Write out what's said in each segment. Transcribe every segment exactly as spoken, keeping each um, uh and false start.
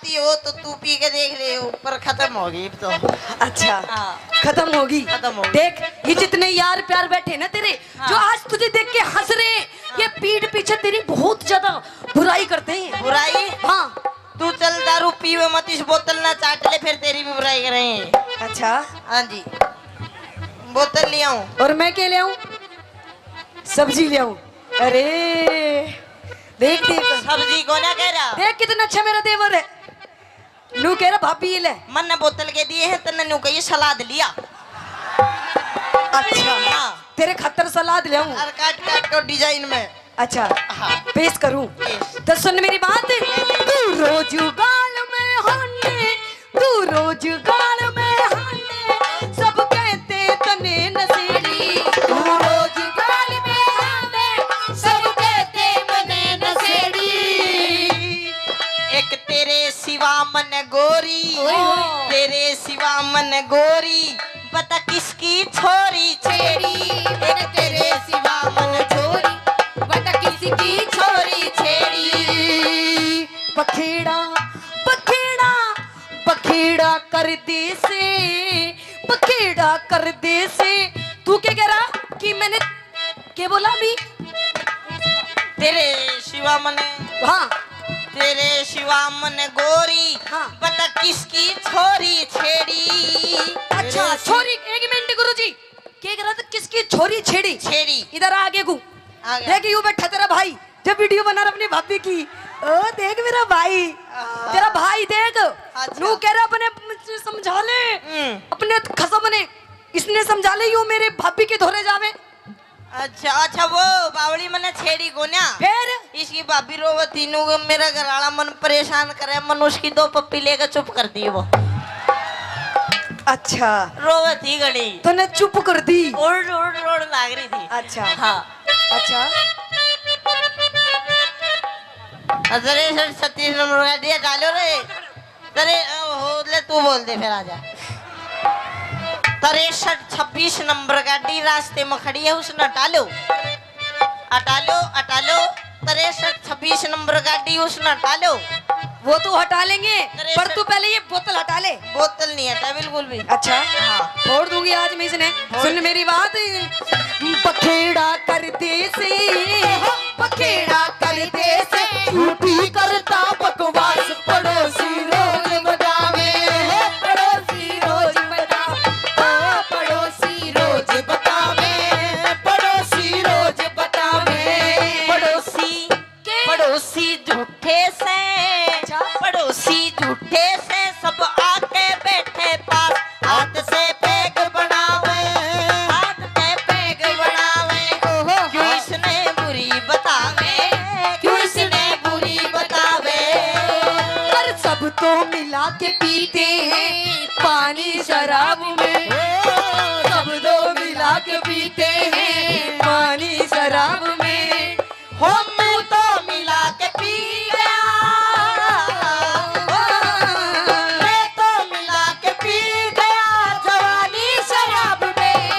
पीती हो तो तू पी के देख ले, ऊपर खत्म होगी अब तो। अच्छा, हाँ। खत्म होगी। खत्म होगी। देख, ये जितने यार प्यार बैठे ना तेरे, हाँ। जो आज तुझे देख के हंस रहे हैं, ये पीठ पीछे तेरी बहुत ज्यादा बुराई करते हैं। बुराई? हाँ। तू चल दारू पीवे मत, इस बोतल ना चाट ले, फिर तेरी भी बुराई करेंगे। अच्छा। हाँ जी, बोतल ले आऊं। और मैं क्या ले आऊं? सब्जी ले आऊं। अरे देख, देख। सब्जी को ना कह रहा। देख कितना अच्छा मेरा देवर है। नू कह रहा, "भाभी ये ले।" मन ने बोतल के दिए हैं, तन्ने नू कहिए सलाद लिया। अच्छा। हाँ। तेरे खातर सलाद ले आऊं। और काट काट के डिजाइन में। अच्छा, हाँ। पेश करूं? पेश। तो सुन मेरी बात। तू रोज गाल में हाने, तू रोज गाल में हाने, सब कहते तने नशेड़ी। तू रोज गाल में हाने, सब कहते मने नशेड़ी। एक तेरे सिवा मन गोरी, ओए होए। तेरे सिवा मन गोरी, बता किसकी छोरी छेड़ी। एक तेरे सिवा मन छोरी, बता किसकी छोरी छेड़ी। बखेड़ा, बखेड़ा, बखेड़ा कर दे से, बखेड़ा कर दे से। तू क्या कह रहा कि मैंने, क्या बोला अभी? तेरे सिवा मने, हाँ। तेरे सिवा मने गोरी, हाँ। बता किसकी छोरी छेड़ी। अच्छा, तेरे छोरी, एक मिनट गुरुजी, क्या कह रहा था, किसकी छोरी छेड़ी? छेड़ी। इधर आ आगे को। आ गया। देख, यू बैठा तेरा भाई, जब वीडियो बना रहा अपनी भाभी की। ओ देख मेरा भाई, हाँ। तेरा भाई देख, अच्छा। नू कह रहा अपने समझा ले, हम्म। अपने खसम ने, इसने समझा ले, यू मेरे भाभी के धोरे जावे। अच्छा, अच्छा, वो बावली मने छेड़ी कोन्या। फिर? इसकी भाभी रोवती नू, मेरा घर वाला मन परेशान करे, मन उसकी दो पप्पी लेकर चुप कर दी वो। अच्छा। रोवती घणी। तूने चुप कर दी? रोड़, रोड़, रोड़ लाग रही थी। अच्छा। हाँ। अच्छा। अरे सर, छत्तीस नंबर का दिया डालो रे। तेरे, ओ, हो, ले, तू बोल दे, फिर आजा। तिरसठ छब्बीस नंबर गाड़ी रास्ते में खड़ी है, उसने हटा लो, हटा लो, हटा लो। तिरसठ छब्बीस नंबर गाड़ी, उसने हटा लो। वो तो हटा लेंगे, पर तू पहले ये बोतल हटा ले। बोतल नहीं हटा बिल्कुल भी। अच्छा, हाँ। फोड़ दूंगी आज मैं इसने। फोड़। सुन मेरी बात, बखेड़ा कर दे से, बखेड़ा कर दे से, झूठी करता बकवास। पड़ोसी रोज बतावे, पड़ोसी रोज बतावे, ओ पड़ोसी रोज बतावे, पड़ोसी रोज बतावे। पड़ोसी, के? पड़ोसी झूठे से, अच्छा। पड़ोसी झूठे से, सब आके बैठे पास। हाथ से पैग बनावे, हाथ से पैग बनावे। ओहो। क्यों इसने बुरी बतावे, क्यों इसने बुरी बतावे। पर सब तो मिला के पीते हैं पानी शराब में। सब तो मिला के पीते हैं पानी शराब में। हो तू तो मिला के पी गया, मैं तो मिला के पी गया जवानी शराब में।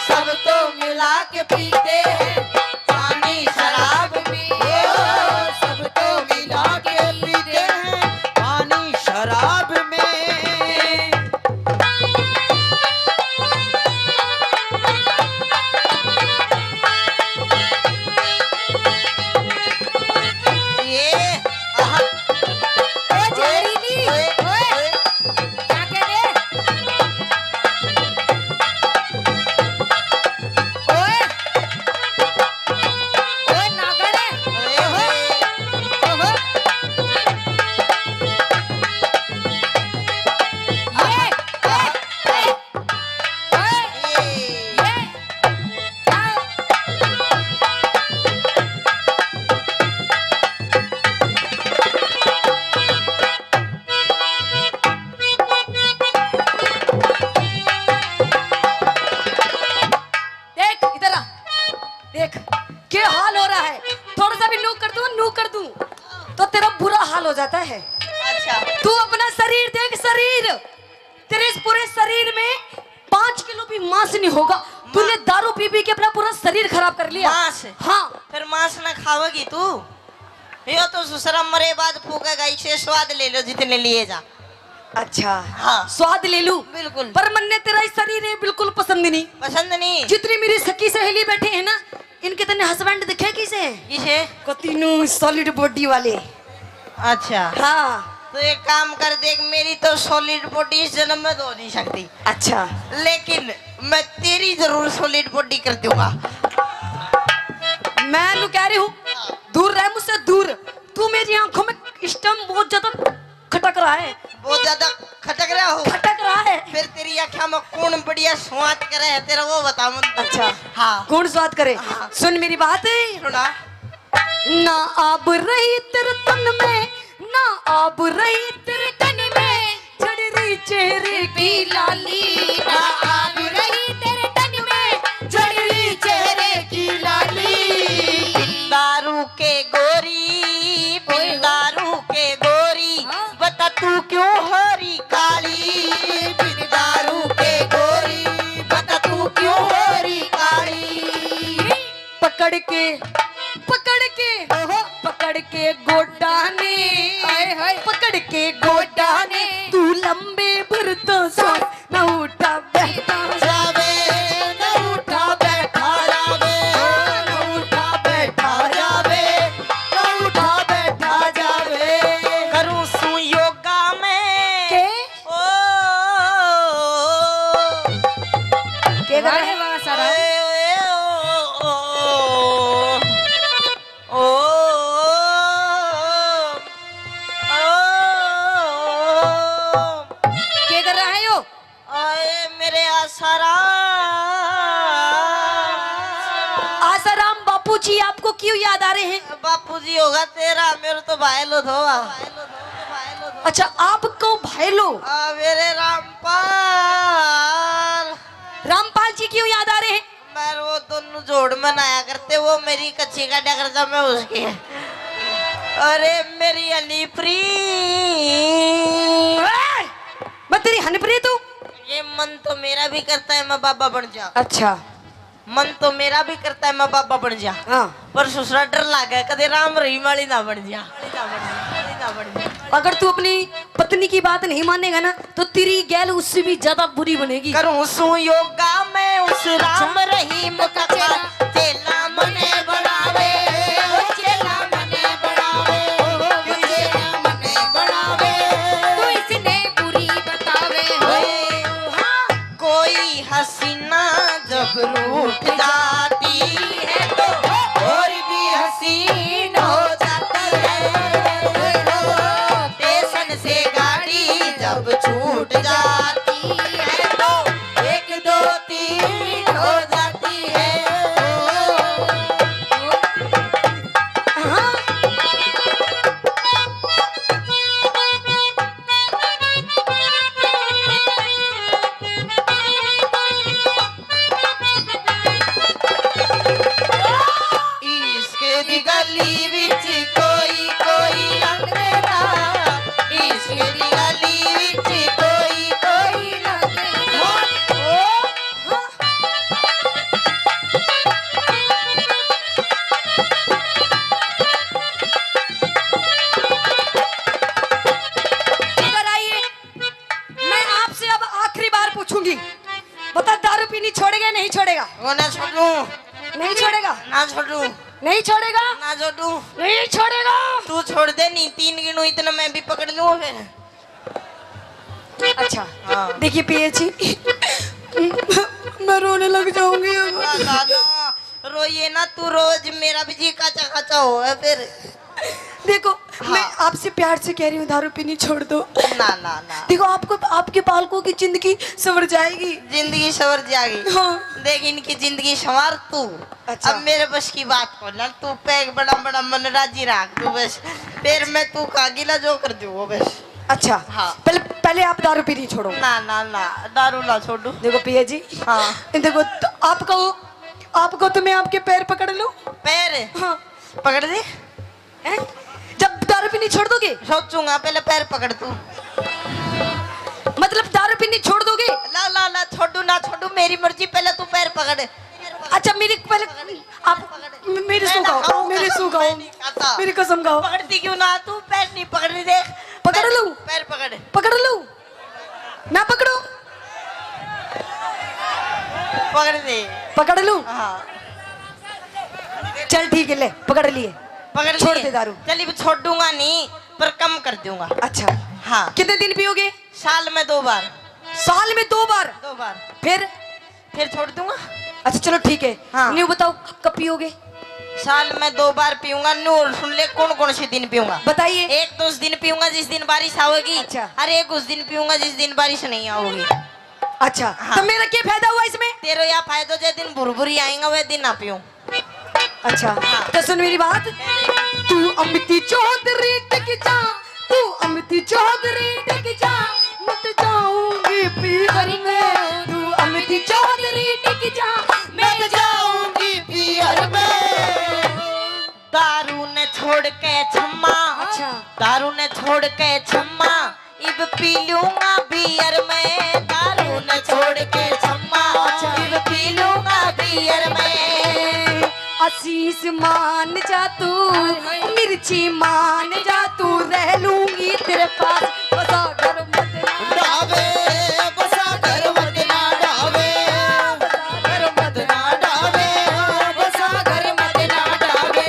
सब तो मिला के पीते हैं पानी शराब में, ओ, सब तो मिला के पीते हैं पानी शराब में। ये, आहा। ओ जहरीली, ओए, ओए, ओए। क्या कह रहे? ओए, ओए नागड़े। ओए, ओए। ओहो। ये, ये, ये। देख, इधर आ। देख, क्या हाल हो रहा है। थोड़ा सा भी नू कर दूं, नू कर दूं, तो तेरा बुरा हाल हो जाता है। अच्छा। तू अपना शरीर देख, शरीर। तेरे इस पूरे शरीर में पाँच किलो भी मांस नहीं होगा। तूने दारू पी पी के अपना पूरा शरीर खराब कर लिया। मांस? हाँ। फिर मांस ना खावेगी तू? यो तो ससुरा मरे बाद फूकेगा, इसे स्वाद ले लो जितने लिए जा। अच्छा। हाँ। स्वाद ले लूं? बिल्कुल। पर मन्ने तेरा ये शरीर है बिल्कुल पसंद नहीं। पसंद नहीं? जितनी मेरी सखी सहेली बैठे हैं ना, इनके तने हस्बैंड दिखे किसे? किसे? कतीनू सॉलिड बॉडी वाले। अच्छा। हाँ। तो एक काम कर, देख, मेरी तो सॉलिड बॉडी इस जन्म में तो हो नहीं सकती। अच्छा। लेकिन मैं तेरी जरूर सॉलिड बॉडी कर दूंगा। मैं नु कह रही हूँ, दूर रह मुझसे, दूर। तू मेरी आंखों में इस टाइम बहुत ज्यादा खटक रहा है। बहुत ज्यादा खटक रहा हो? खटक रहा है। फिर तेरी आंखों में कौन बढ़िया स्वाद करे है तेरा, वो बता मुझे। अच्छा। हाँ। कौन स्वाद करे? हाँ। सुन मेरी बात। सुना। ना आब रही तेरे तन में, ना आब रही तेरे तन में, झड़ रही चेहरे की लाली। ना आब रही तेरे तन में, झड़ रही चेहरे की लाली। बिन दारू के गोरी, बिन दारू के गोरी, हाँ। बता तू क्यों हो रही काली? बिन दारू के गोरी, बता तू क्यों हो रही काली? पकड़ के, पकड़ के, ओहो। पकड़ के गोडा ने, हाय, हाय। पकड़ के गोडा ने, तू लंबे भर तो सांस, ना उठा बैठा जावे, ना उठा बैठा जावे, ना उठा बैठा जावे, ना उठा बैठा जावे। करूं सू योगा में। के? ओ, के कर रहा है? वाह, वाह, सारा। ओ, ओ, ओ, ओ, ओ, ओ। के कर रहा है यो? आए मेरे आसाराम। आसाराम बापू जी आपको क्यों याद आ रहे हैं? बापू जी होगा तेरा, मेरे तो भाई लो थो। अच्छा, आपको भाई लो? आ, मेरे रामपाल। रामपाल जी क्यों याद आ रहे हैं? मैं वो दोनों जोड़ मनाया करते, वो मेरी कच्ची का डगर था, मैं उसकी। अरे मेरी हनीप्री। ए, मैं तेरी हनीप्री तू? ये मन तो मेरा भी करता है मैं बाबा बन जा। अच्छा। मन तो मेरा भी करता है मैं बाबा बन जा। हाँ। पर ससुरा डर लागे, कदे राम रहीम वाली ना बन जा। अगर तू अपनी पत्नी की बात नहीं मानेगा ना, तो तेरी गैल उससे भी ज्यादा बुरी बनेगी। करूं सू योगा मैं उस राम रहीम का चेला, चेला मने बनावे, ओ चेला मने बनावे, ओ चेला मने बनावे। तू इसने बुरी बतावे हो। हाँ। कोई हसीना जब रूठ जाती है तो और भी हसीन हो जाती है। स्टेशन से गाड़ी जब छूट जाती है तो एक दो तीन हो जाती है। हाँ। इश्क दी गली विच कोई कोई लंघदा, इश्क दी गली विच कोई कोई लंघदा। इधर आइए, मैं आपसे अब आखिरी बार पूछूंगी, बता, दारू पीनी छोड़ेगा या नहीं छोड़ेगा? वो ना छोड़ू। नहीं छोड़ेगा? ना छोड़ू। नहीं छोड़ेगा? ना छोड़ू। नहीं छोड़ेगा? तू छोड़ दे, नहीं तीन गिनू इतना मैं भी पकड़ लूँ फिर। अच्छा। हाँ। देखिए पिया जी, मैं रोने लग जाऊंगी अब। ना, ना, ना, रोइए ना, तू रोज मेरा भी जी काचा काचा हो है फिर। देखो, हाँ। मैं आपसे प्यार से कह रही हूँ, दारू पीनी छोड़ दो। ना, ना, ना। देखो, आपको, आपके बालकों की जिंदगी संवर जाएगी। जिंदगी संवर जाएगी। हाँ। देख, इनकी जिंदगी संवार तू। अच्छा। अब मेरे बस की बात को ना, तू पैग बड़ा बड़ा मन राजी रख तू बस। फिर मैं तू का गिला जो कर दूँ वो बस। अच्छा। हाँ। पहले, पहले आप दारू पीनी छोड़ो। ना, ना, ना, दारू ना छोड़ू। देखो पिया जी। हाँ। देखो, तो आपको, आपको तो मैं आपके पैर पकड़ लूँ। पैर? हाँ। पकड़ दे। हैं? जब दारू पीनी छोड़ दोगे? सोचूंगा, पहले पैर पकड़ तू। मतलब दारू पीनी छोड़ दोगे? ला, ला, ला, छोड़ू ना छोड़ू, मेरी मर्जी, पहले तू पैर पकड़। अच्छा, मेरी पहले आप म-, मेरी मैं सू ना खाओ, खाऊंगा, मेरी सू मैं खाओ, नहीं खाता। मेरी कसम खाओ। पकड़ती क्यों ना तू? पैर नहीं पकड़ रही, देख। पकड़ पैर, लूं? पैर पकड़। पकड़ लूं? ना पकड़ो? पकड़ दे। पकड़ लूं? हाँ। चल ठीक है, ले, पकड़ लिए। पकड़ छोड़ लिए। दे दारू। चल, अब छोड़ूंगा नहीं, पर कम कर दूंगा। अच्छा। हाँ। कितने दिन पियोगे? साल में दो बार। साल में दो बार? दो बार। फिर? फिर छोड़ दूंगा। अच्छा, चलो ठीक है। हाँ। न्यू बताओ, क-, कब पियोगे? साल में दो बार पीऊंगा। न्यू और सुन ले, कौन कौन से दिन पीऊंगा। बताइए। एक तो उस दिन पीऊंगा जिस दिन बारिश आओगी। अच्छा। और एक उस दिन पीऊंगा जिस दिन बारिश नहीं आओगी। अच्छा, हाँ। तो मेरा क्या फायदा हुआ इसमें? तेरा या फायदा, जे दिन भुरभुरी आएगा, वह दिन ना पीऊं। अच्छा, हाँ। तो सुन मेरी बात। तू अमिती चौधरी टिक जा, तू अमिती चौधरी टिक जा, मैं तो जाऊंगी पीहर में। तू अमिती चौधरी टिक जा, मैं तो जाऊंगी पीहर में। दारू ने छोड़ के छम्मा, अच्छा। दारू ने छोड़ के छम्मा, इब पी लूंगा बियर में। दारू ने छोड़ के छम्मा, अच्छा। इब पी लूंगा बियर में। आशीष मान जा तू, हाय, हाय। मिर्ची मान जा तू, रह लूंगी तेरे पास। बसा घर मत ना डावे, बसा घर मत ना डावे, बसा घर मत ना डावे, बसा घर मत ना डावे।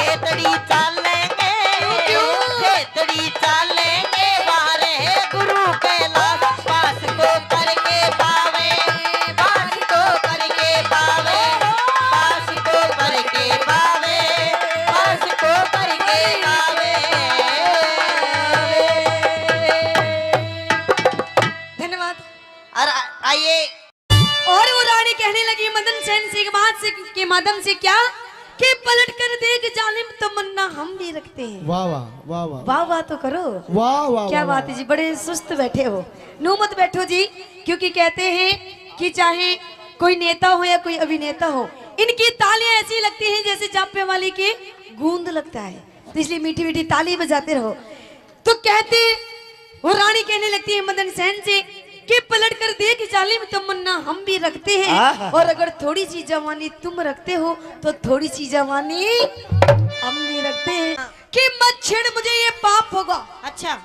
खेतड़ी चालेंगे, क्यों? खेतड़ी चालेंगे, बाहर है गुरु कैलाश, पास को करके पावे, पास को करके पावे, पास को करके पावे, पास को करके पावे। धन्यवाद। और आ-, आइए। और वो रानी कहने लगी मदन सेन से, एक बात से, के माध्यम से क्या कि पलट कर देख जालिम, तमन्ना हम भी रखते हैं। वाह, वाह, वाह, वाह। वाह, वाह तो करो। वाह, वाह, क्या वाह, बात वाह। है जी, बड़े सुस्त बैठे हो। नू मत बैठो जी, क्योंकि कहते हैं कि चाहे कोई नेता हो या कोई अभिनेता हो, इनकी तालियां ऐसी लगती हैं जैसे जापे वाली के गूंद लगता है, तो इसलिए मीठी मीठी ताली बजाते रहो। तो कहते, वो रानी कहने लगती है मदन सेन से कि पलट कर देख जालिम, तमन्ना हम भी रखते हैं, आहा। और अगर थोड़ी सी जवानी तुम रखते हो तो थोड़ी सी जवानी हम भी रखते हैं। कि मत छेड़ मुझे, ये पाप होगा। अच्छा।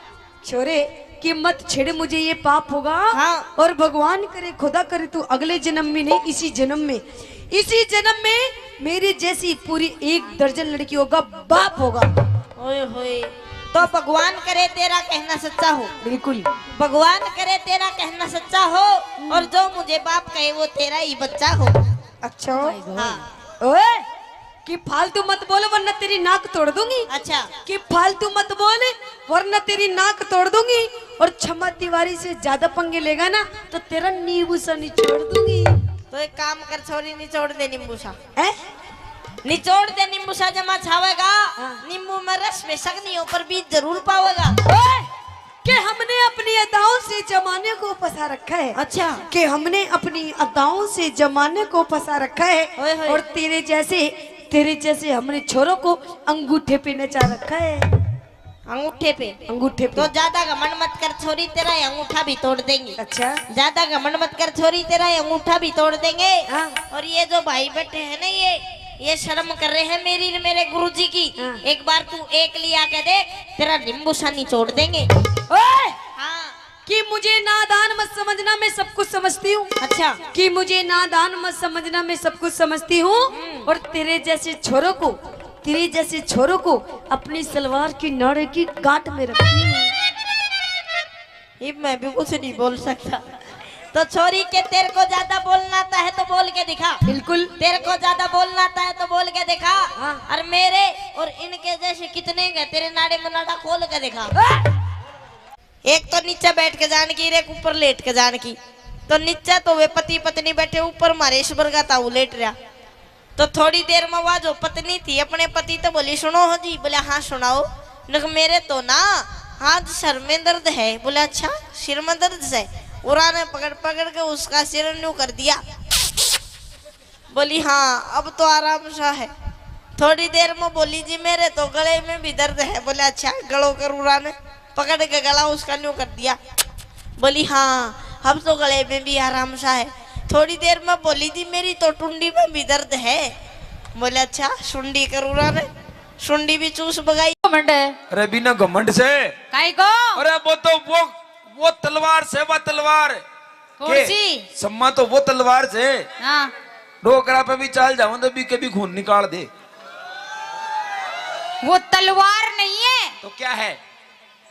छोरे, कि मत छेड़ मुझे, ये पाप होगा। हाँ। और भगवान करे, खुदा करे, तू अगले जन्म में नहीं, इसी जन्म में, इसी जन्म में मेरे जैसी पूरी एक दर्जन लड़कियों का बाप होगा। ओए होए, तो भगवान करे तेरा कहना सच्चा हो। बिल्कुल। भगवान करे तेरा कहना सच्चा हो, और जो मुझे बाप कहे वो तेरा ही बच्चा हो। अच्छा। Oh my God। हाँ। ओए, कि फालतू मत बोल वरना तेरी नाक तोड़ दूंगी। अच्छा। कि फालतू मत बोल वरना तेरी नाक तोड़ दूंगी। और छमा तिवारी से ज्यादा पंगे लेगा ना तो तेरा नींबू सा निचोड़ दूंगी। तो एक काम कर छोरी, निचोड़ दे नींबू सा। हैं? निचोड़ दे नींबू सा, जमा छावेगा। हाँ। नींबू में रस बेशक नहीं हो पर बीज जरूर पावेगा। ओए! कि हमने अपनी अदाओं से जमाने को फंसा रखा है। अच्छा। कि हमने अपनी अदाओं से जमाने को फंसा रखा है। ओए होए। और तेरे जैसे, तेरे जैसे हमने छोरों को अंगूठे पे नचा रखा है। अंगूठे पे? अंगूठे पे। तो ज्यादा घमंड मत कर छोरी, तेरा ये अंगूठा भी तोड़ देंगे। अच्छा। ज्यादा घमंड मत कर छोरी, तेरा ये अंगूठा भी तोड़ देंगे। हाँ। और ये जो भाई बैठे हैं ना, ये, ये शर्म कर रहे हैं मेरी, मेरे गुरुजी की। हाँ। एक बार तू एक लिया के देख, तेरा नींबू सा निचोड़ देंगे। ओए! हाँ। कि मुझे नादान मत समझना, मैं सब कुछ समझती हूँ। अच्छा। कि मुझे नादान मत समझना, मैं सब कुछ समझती हूँ। हम्म। और तेरे जैसे छोरों को, तेरे जैसे छोरों को अपनी सलवार की नाड़े की गांठ में रखती हूँ। ये मैं भी कुछ नहीं बोल सकता। तो छोरी के, तेरे को ज्यादा बोलना आता है तो बोल के दिखा। बिल्कुल। तेरे को ज्यादा बोलना आता है तो बोल के दिखा। हाँ। और मेरे और इनके जैसे कितने हैं, तेरे नाड़े में नाड़ा खोल के दिखा। हाँ। एक तो नीचे बैठ के जान की, एक ऊपर लेट के जान की। तो नीचे तो वे पति पत्नी बैठे, ऊपर मारे ईश्वर का ताऊ लेट रहा। तो थोड़ी देर में वह जो पत्नी थी अपने पति तो बोली, "सुनो हो जी।" बोले, "हाँ, सुनाओ।" नक, "मेरे तो ना आज सर में दर्द है।" बोले, "अच्छा, सिर में दर्द है?" उरा ने पकड़ पकड़ के उसका सिर न्यू कर दिया। बोली, "हाँ, अब तो आराम सा है।" थोड़ी देर में बोली, "जी, मेरे तो गले में भी दर्द है।" बोले, "अच्छा, गलो कर।" उरा ने पकड़ के गला उसका न्यू कर दिया। बोली, "हाँ, अब तो गले में भी आराम सा है।" थोड़ी देर में बोली, "जी, मेरी तो टुंडी में भी दर्द है।" बोले, "अच्छा, सुंडी करूरा ने, सुंडी भी चूस बगाई।" घमंड है। अरे बिना घमंड से। काई को? अरे वो तो वो, वो तलवार से, वो तलवार। कौन के? सी? सम्मा तो वो तलवार से। हाँ। डोकरा पे भी चाल जाऊं तो भी कभी खून निकाल दे। वो तलवार नहीं है। तो क्या है?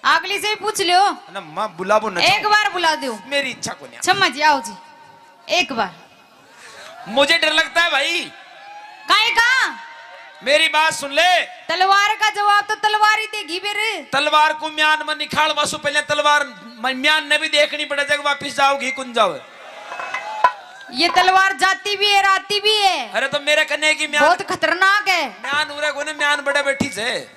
अगली से ही पूछ लियो। ना, माँ बुलाबो ना एक चाहूँ। बार बुला दो। मेरी इच्छा को नहीं। छम्मा जी, आओ जी, एक बार। मुझे डर लगता है भाई। काहे का? मेरी बात सुन ले। तलवार का जवाब तो तलवार ही देगी फिर। तलवार को म्यान में निकाल, वासु पहले तलवार म-, म्यान ने भी देखनी पड़े, जब वापिस जाओगी कुन जाओ। ये तलवार जाती भी है, आती भी है। अरे तो मेरे कन्ने की म्यान बहुत खतरनाक है। म्यान उरे कोने, म्यान बड़े बैठी से।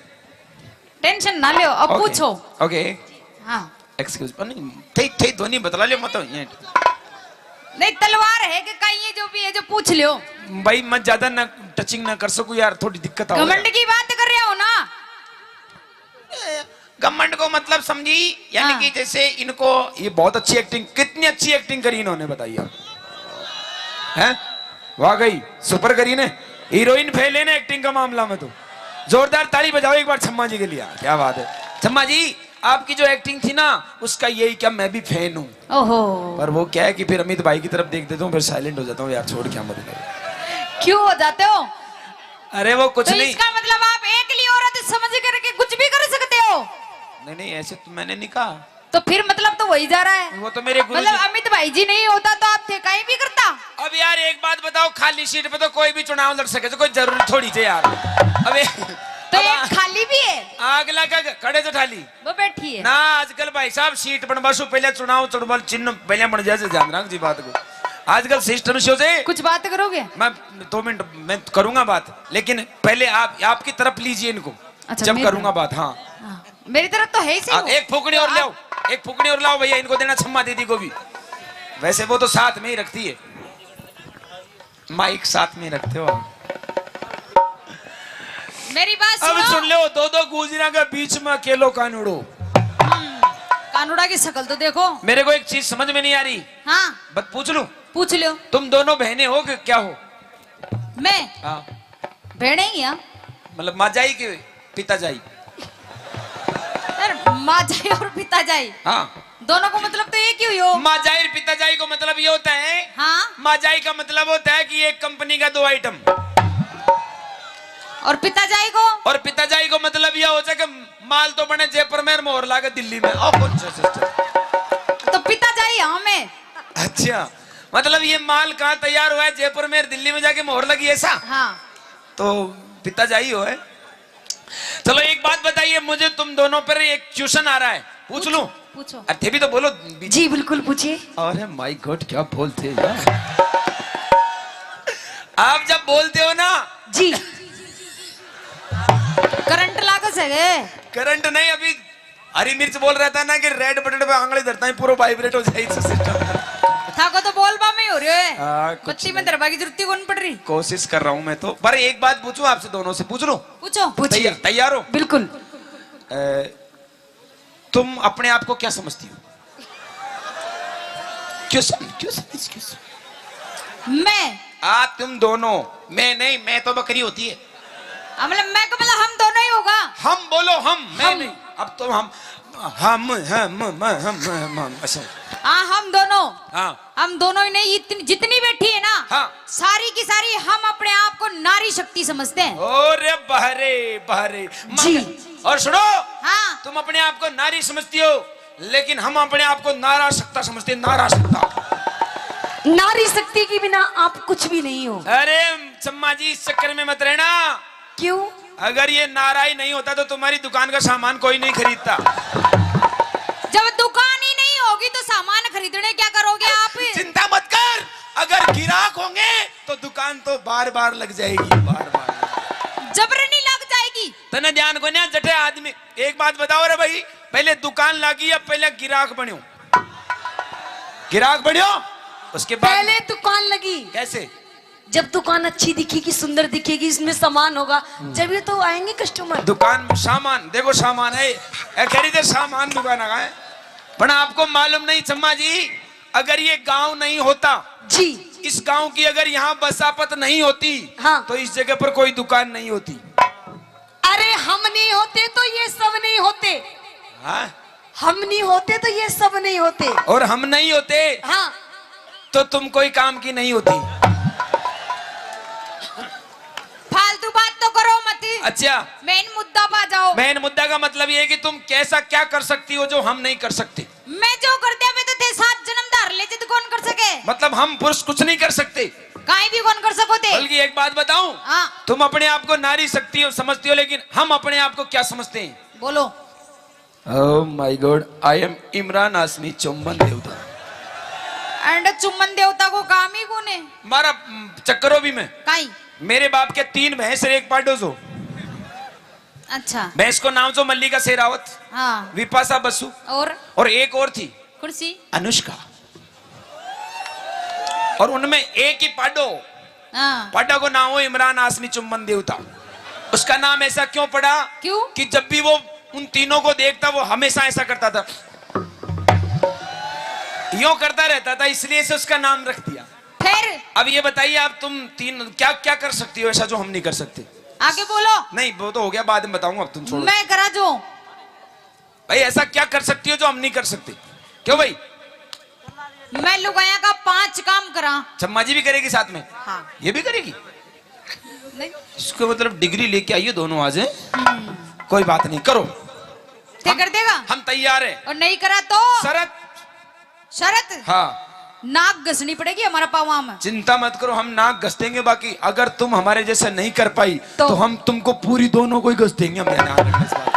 टेंशन ना लियो, अब OK, पूछो। OK। हाँ। Excuse, नहीं, थे, थे ध्वनि बतला लियो, मत ये। नहीं, तलवार है कि कहीं, ये जो भी है, जो पूछ लियो। भाई, मैं ज्यादा ना touching ना कर सकूं यार, थोड़ी दिक्कत आ घमंड की बात कर रहे हो ना। ए, घमंड को मतलब समझी, यानी हाँ। कि जैसे इनको, ये बहुत अच्छी acting, कितनी अच्छी acting करी इन्होंने, बताइए आप। हैं? वाकई super करी ने, हीरोइन फेल है ना acting का मामला में तो। जोरदार ताली बजाओ एक बार छम्मा जी के लिए, क्या बात है। छम्मा जी, आपकी जो acting थी ना, उसका यही क्या, मैं भी fan हूँ। ओहो। पर वो क्या है कि फिर अमित भाई की तरफ देख देता हूँ, फिर silent हो जाता हूँ, यार छोड़, क्या मतलब। क्यों हो जाते हो? अरे वो कुछ तो नहीं। इसका मतलब आप एकली औरत समझ करके कुछ भी कर सकते हो? नहीं, नहीं, ऐसे तो मैंने नहीं कहा। तो फिर मतलब तो वही जा रहा है। वो तो मेरे गुरु मतलब जी। अमित भाई जी नहीं होता तो आप थे कहीं भी करता। अब यार एक बात बताओ, खाली सीट पे तो कोई भी चुनाव लड़ सके, तो कोई जरूरी थोड़ी थे यार। अबे तो अब एक आ-, खाली भी है। अगला का खड़े तो ठाली। वो बैठी है। ना, आजकल भाई साहब सीट बनवा सु पहले चुनाव, चुनाव चिन्ह पहले बन जाए, ध्यान रख जी बात को। आजकल system से हो जाए। कुछ बात करोगे? मैं दो मिनट में करूंगा बात, लेकिन पहले आप, आपकी तरफ लीजिए इनको। अच्छा, जब मेरी करूंगा तरफ। बात, हाँ। हाँ, मेरी तरफ तो है ही सही हाँ, वो। एक फूकनी और तो लाओ, आप एक फूकनी और लाओ भैया, इनको देना छम्मा दीदी को भी। वैसे वो तो साथ में ही रखती है, माइक साथ में रखते हो आप। मेरी बात अब सुनो। सुन लो, दो दो गुजरा के बीच में अकेलो कानूड़ो। हम्म, कानूड़ा की शक्ल तो देखो। मेरे को एक चीज समझ में नहीं आ रही। हाँ। बस पूछ लूं? पूछ लो। तुम दोनों बहनें हो कि क्या हो? मैं? हाँ। बहनें ही हैं। मतलब माँ जाई के पिता जाई? यार, माँ जाई और पिता जाई। हाँ। दोनों को मतलब तो एक ही हुई हो। माँ जाई और पिता जाई को मतलब ये होता है, हाँ। माँ जाई का मतलब होता है कि एक कंपनी का दो आइटम। और पिता जाई को? और पिता जाई को मतलब यह होता है कि माल तो बने जयपुर में, मोहर लागे दिल्ली में। ओ, अच्छा, अच्छा, अच्छा। तो पिता जाई हाँ मैं। अच्छा, मतलब ये माल कहाँ तैयार हुआ है? जयपुर में, दिल्ली में जाके मोहर लगी, ऐसा? हाँ। तो पिता जाई हो है। चलो, एक बात बताइए मुझे, तुम दोनों पर एक क्वेश्चन आ रहा है, पूछ लूं? पूछो। अरे, थे भी तो बोलो। जी, बिल्कुल, पूछिए। अरे माय गॉड, क्या बोलते हैं यार। आप जब बोलते हो ना। जी। करंट लागो सके। करंट नहीं, अभी हरी मिर्च बोल रहा था ना कि रेड बटन पे आंगली धरता है, पूरा वाइब्रेट हो जाए इस सिस्टम। थाको तो बोलबा में ही हो रहे है। हाँ, कुछ बत्ती में नहीं। धरबा की जरूरत ही कौन पड़ रही। कोशिश कर रहा हूँ मैं तो, पर एक बात पूछूं आपसे, दोनों से पूछ लूं? पूछो। पूछिए। तैयार, तैयार हो? बिल्कुल। अ, तुम अपने आप को क्या समझती हो? क्यों सम-, क्यों समझ, क्यों समझ? मैं? आ, तुम दोनों। मैं नहीं, मैं तो बकरी होती है। हाँ, मतलब मैं का मतलब हम दोनों ही होगा। हम बोलो, हम, मैं हम। नहीं। अब तो हम, हम, हम, हम, हम, हम, हम, ऐसा। हाँ, हम दोनों। हाँ। हम दोनों ही नहीं, इतनी, जितनी बैठी है ना, हाँ। सारी की सारी हम अपने आप को नारी शक्ति समझते हैं। अरे बहरे, बहरे, जी। मगर, और सुनो, हाँ। तुम अपने आप को नारी समझती हो, लेकिन हम अपने आप को नारा शक्ता समझते हैं, नारा शक्ता। नारी शक्ति के बिना आप कुछ भी नहीं हो। अरे चम्मा जी, इस चक्कर में मत रहना। क्यों? अगर ये नारा ही नहीं होता तो तुम्हारी दुकान का सामान कोई नहीं खरीदता। जब दुकान ही नहीं होगी तो सामान खरीदने क्या करोगे आप? चिंता मत कर, अगर गिराक होंगे तो दुकान तो बार बार लग जाएगी, बार बार। जबरनी लग जाएगी। तने ध्यान को ना जठे आदमी। एक बात बताओ रे भाई, पहले दुकान लागी या पहले गिराक बन्यो? गिराक बन्यो, उसके बाद पहले दुकान लगी। कैसे? जब दुकान अच्छी दिखेगी, सुंदर दिखेगी, इसमें सामान होगा, जब ये तो आएंगे कस्टमर। दुकान में सामान, देखो सामान है, ए, खरीदे सामान दुकान का है। पर आपको मालूम नहीं चम्मा जी, अगर ये गांव नहीं होता, जी। इस गांव की अगर यहाँ बसापत नहीं होती, हाँ। तो इस जगह पर कोई दुकान नहीं होती। अरे, हम नहीं होते तो ये सब नहीं होते। हाँ? हम नहीं होते तो ये सब नहीं होते। और हम नहीं होते, हाँ। तो तुम कोई काम की नहीं होती। फालतू बात तो करो मत। अच्छा। मेन मुद्दा पा जाओ। मेन मुद्दा का मतलब ये है कि तुम कैसा क्या कर सकती हो जो हम नहीं कर सकते। मैं जो कर दिया, मैं तो थे सात जन्म धार ले, जिद कौन कर सके? मतलब हम पुरुष कुछ नहीं कर सकते। काई भी कौन कर सको थे। बल्कि एक बात बताऊं, हाँ। तुम अपने आप को नारी शक्ति हो, समझती हो, लेकिन हम अपने आप को क्या समझते हैं? बोलो। Oh my God, I am Imran हाशमी, चुम्बन देवता। एंड चुम्बन देवता को काम ही कौन है? मारा, हम्म, चक्करो भी मैं। काई? मेरे बाप के तीन भैंस और एक पाडो सो। अच्छा। भैंस को नाम सो मल्लिका शेरावत, हाँ। विपाशा बसु और? और एक और थी। कौन सी? अनुष्का। और उनमें एक ही पाडो, हाँ। पाडा को नाम हो इमरान हाशमी चुम्बन देवता। उसका नाम ऐसा क्यों पड़ा? क्यों? कि जब भी वो उन तीनों को देखता, वो हमेशा ऐसा करता था, यूं करता रहता था, इसलिए से उसका नाम रख दिया। फिर? अब ये बताइए, आप तुम तीन क्या क्या कर सकती हो ऐसा जो हम नहीं कर सकते? आगे बोलो। नहीं, वो तो हो गया, बाद में बताऊंगा, अब तुम छोड़ो। मैं करा जो। भाई, ऐसा क्या कर सकती हो जो हम नहीं कर सकते? क्यों भाई? मैं लुगाया का पांच काम करा। चम्मा जी भी करेगी साथ में? हाँ। ये भी करेगी? नहीं। इसको मतलब डिग्री लेके आइए दोनों आज, हैं? हम्म। कोई बात नहीं, करो। ते हम, कर देगा? हम तैयार हैं। और नहीं करा तो? शरत। शरत? हाँ। नाक घसनी पड़ेगी हमारा पावा में। चिंता मत करो, हम नाक घस देंगे, बाकी अगर तुम हमारे जैसे नहीं कर पाई, तो? तो हम तुमको पूरी दोनों को ही घस देंगे, हम यहाँ नाक घस देंगे।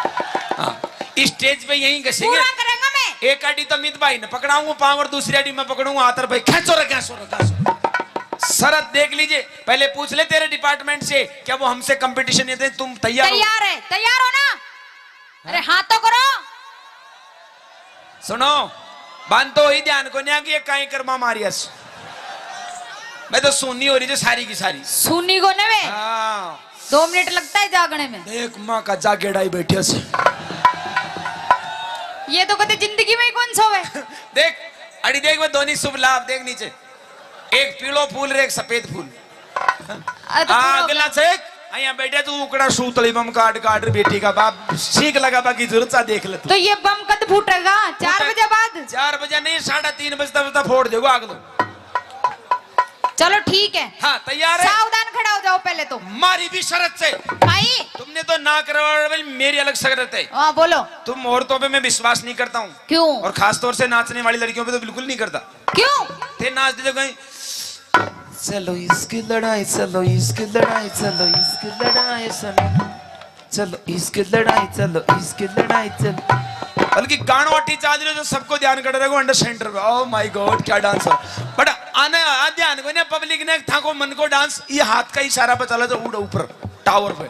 हाँ। इस स्टेज पे यहीं घसेंगे। पूरा करेंगे मैं। एक आड़ी तो मित भाई ने पकड़ाऊंगा पाँव और दूसरी आड़ी मैं पकड़ूंगा हाथ, और भाई, "खेचो रे, खेचो रे, खेचो रे।" शरत देख लीजिए, पहले पूछ ले तेरे डिपार्टमेंट से, क्या वो हमसे कंपटीशन ये दे, तुम तैयार हो? तैयार है, तैयार हो ना? अरे हाँ तो करो। सुनो, बांध तो ही ध्यान को नहीं कि ये काई कर्मा मारियस। मैं तो सुन्नी हो रही जो सारी की सारी। सुन्नी को ने वे? हाँ। दो मिनट लगता है जागने में। देख माँ का जागेड़ा ही बैठे से। ये तो कदे जिंदगी में ही कौन सोवे। देख, अड़ी देख, मैं दोनों शुभ लाभ देख नीचे। एक पीलो फूल रे, एक सफेद फूल। अरे तो आ, पूरा अगला चेक। यहाँ बैठे तू उकड़ा सूतली बम काट काट रे बेटी का बाप सीख लगा, बाकी जरूरत सा देख ले तू। तो ये बम कद फूटेगा? चार फूटे-, बजे बाद? चार बजे नहीं, साढ़े तीन बजता बजता फोड़ देगा आग तो। चलो ठीक है। हाँ, तैयार है? सावधान खड़ा हो जाओ पहले तो। मारी भी शरत से। भाई। तुमने तो ना करवा, मेरी अलग शरत है। हाँ, बोलो। तुम औरतों पे मैं विश्वास नहीं करता हूँ। क्यों? और खास तौर से नाचने वाली लड़कियों पे तो बिल्कुल नहीं करता। क्यों? ते नाच दे जो कहीं, चलो इसकी लड़ाई, चलो इसकी लड़ाई, चलो इसकी लड़ाई, चलो, चलो इसकी लड़ाई, चलो इसकी लड़ाई, चलो। बल्कि गाणो अटी चाल रहे जो सबको ध्यान कर रहे हो, under center पे। Oh my God, क्या डांस हो। बट आने आ ध्यान को ना, पब्लिक ने था को मन को डांस, ये हाथ का इशारा पे चला जाओ, उड़ ऊपर टावर पे।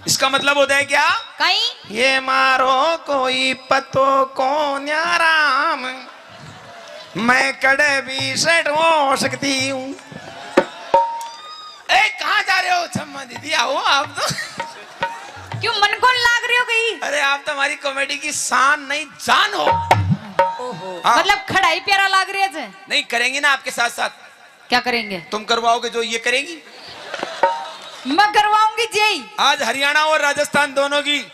इसका मतलब होता है क्या? कहीं? ये मारो कोई पतो को न्याराम। मैं कड़े भी सेट हो सकती हूँ। ए, कहाँ जा रहे हो छम्मा दीदी? आओ आप तो। क्यों मन को लाग रही हो गई? अरे, आप तो हमारी कॉमेडी की शान नहीं, जान हो। ओहो। हाँ। मतलब खड़ा ही प्यारा लाग रही है जे। नहीं, करेंगे ना आपके साथ साथ। क्या करेंगे? तुम करवाओगे जो ये करेंगी? मैं करवाऊंगी जी। आज हरियाणा और राजस्थान दोनों की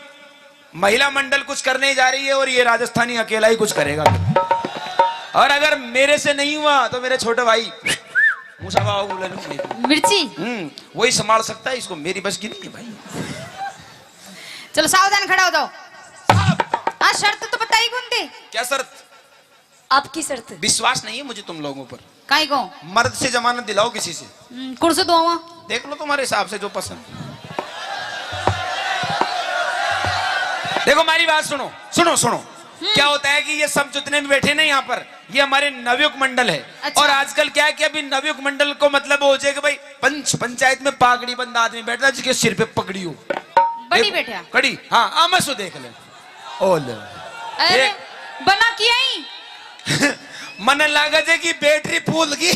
महिला मंडल कुछ करने जा रही है और ये राजस्थानी अकेला ही कुछ करेगा। और अगर मेरे से नहीं हुआ तो मेरे छोटे भाई मूसा बाबा को ले लूं मैं। मिर्ची? हम्म, वही संभाल सकता है इसको, मेरी बस की नहीं है भाई। चलो सावधान खड़ा हो जाओ। हाँ, शर्त तो बताई कौन थी? क्या शर्त? आपकी शर्त। विश्वास नहीं है मुझे तुम लोगों पर। काई को? मर्द से जमानत दिलाओ किसी से। हम्म, कौन से दुआवा? देख लो तुम्हारे हिसाब से जो पसंद। देखो, हमारी बात सुनो, सुनो, सुनो। हम्म। क्या होता है कि ये सब जितने भी बैठे ना यहाँ पर, ये हमारे नवयुग मंडल है। अच्छा। और आजकल क्या है कि अभी नवयुग मंडल को मतलब हो जाए कि भाई, पंच, पंचायत में पागड़ी बंदा आदमी बैठता है जिसके सिर पे पगड़ी हो। बड़ी एक बैठा। कड़ी, हाँ, आमसो देख ले। ओ ले। अरे, एक बना किया ही। मने लागे जे कि बैटरी फूल गई।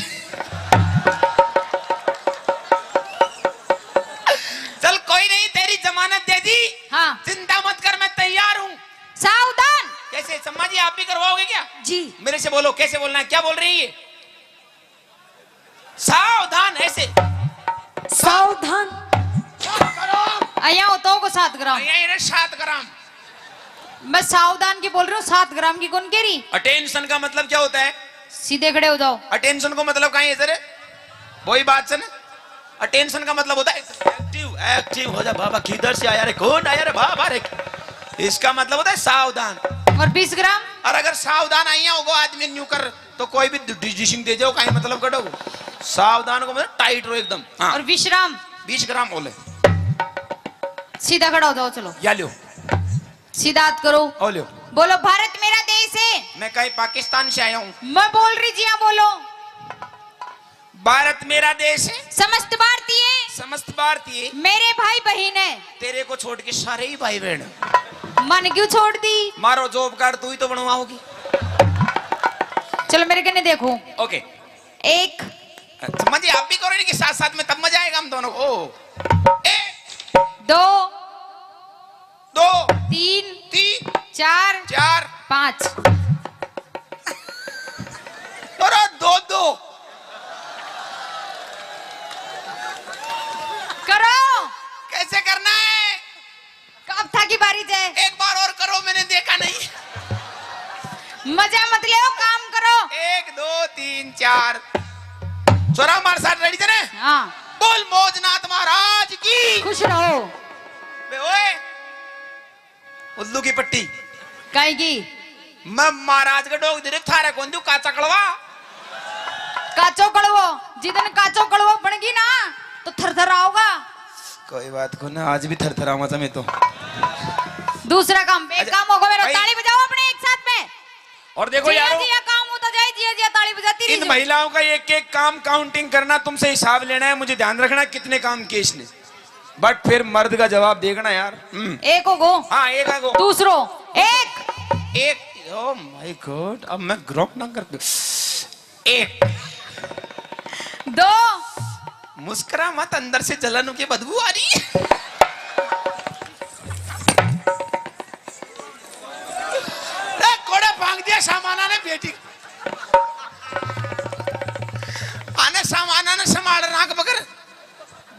चल कोई नहीं, तेरी जमानत दे दी। हाँ। चिंता मत कर, मैं तैयार हूँ। सावधान। कैसे, सम्मा जी, आप भी करवाओगे क्या? जी। मेरे से बोलो, कैसे बोलना है, क्या बोल रही है? सावधान, ऐसे। सावधान। सात ग्राम। अया होता होगा सात ग्राम। अया इन्हें सात ग्राम। मैं सावधान की बोल रही हूँ, सात ग्राम की कौन कह रही? अटेंशन का मतलब क्या होता है? सीधे खड़े हो जाओ। अटेंशन को मतलब कहाँ है सर? वही बात से ना। अटेंशन का मतलब होता है एक्टिव, एक्टिव हो जा बाबा, किधर से आया रे, कौन आया रे बाबा रे। इसका मतलब होता है सावधान। और बीस ग्राम? और अगर सावधान आइया होगा आदमी न्यू कर, तो कोई भी डिसीजन दे जाओ, कहीं मतलब कटो। सावधान को मतलब टाइट रहो एकदम। हाँ। और विश्राम? बीस ग्राम बोले। सीधा खड़ा हो जाओ, चलो। या लियो। सीधा हाथ करो। ओ लियो। बोलो, भारत मेरा देश है। मैं कहीं पाकिस्तान से आया हूँ। मैं बोल रही जी, हाँ बोलो। भारत मेरा देश है। समस्त भारतीय। समस्त भारतीय। मेरे भाई बहन है। तेरे को छोड़ के सारे ही भाई बहन। मन क्यों छोड़ दी? मारो जॉब कार्ड तू ही तो बनवाओगी। चलो मेरे कने देखो। ओके। एक। अच्छा, मजे आप भी करो इनके साथ साथ में, तब मजा आएगा हम दोनों को। एक। दो। दो। तीन। तीन। चार। चार। पाँच। करो दो दो। करो। कैसे करना है? अब थाकी बारी जे। एक बार और करो, मैंने देखा नहीं। मजा मत ले, काम करो। एक, दो, तीन, चार। छोरा हमारे साथ रेडी थे ने? हाँ। बोल मौजनाथ महाराज की। खुश रहो। बे ओए, उल्लू की पट्टी। काई की? मैं महाराज के डोग दे थारे कौन दू काचा कड़वा। काचो कड़वो, जिदन काचो कड़वो बन गई ना, तो थरथर आओगा। कोई बात को ना, आज भी थरथराऊंगा मैं तो। दूसरा काम, एक अच्छा, काम होगा मेरा, भाई। ताली बजाओ अपने एक साथ में। और देखो जिया यारो, जिया काम होता जाए, जिया जिया ताली बजाती इन रहिए। महिलाओं का एक एक काम काउंटिंग करना, तुमसे हिसाब लेना है, मुझे ध्यान रखना कितने काम किए इसने। बट फिर मर्द का जवाब देखना यार। हम्म। एक हो गो। हाँ, एक है गो। दूसरो। एक। एक। Oh my God, अब मैं ग्रॉक ना कर दूं। एक। दो। मुस्कुरा मत, अंदर से जलन की बदबू आ रही है। ए, कोड़े भांग दिया सामाना ने बेटी। आने सामाना ने संभाल राख बगर।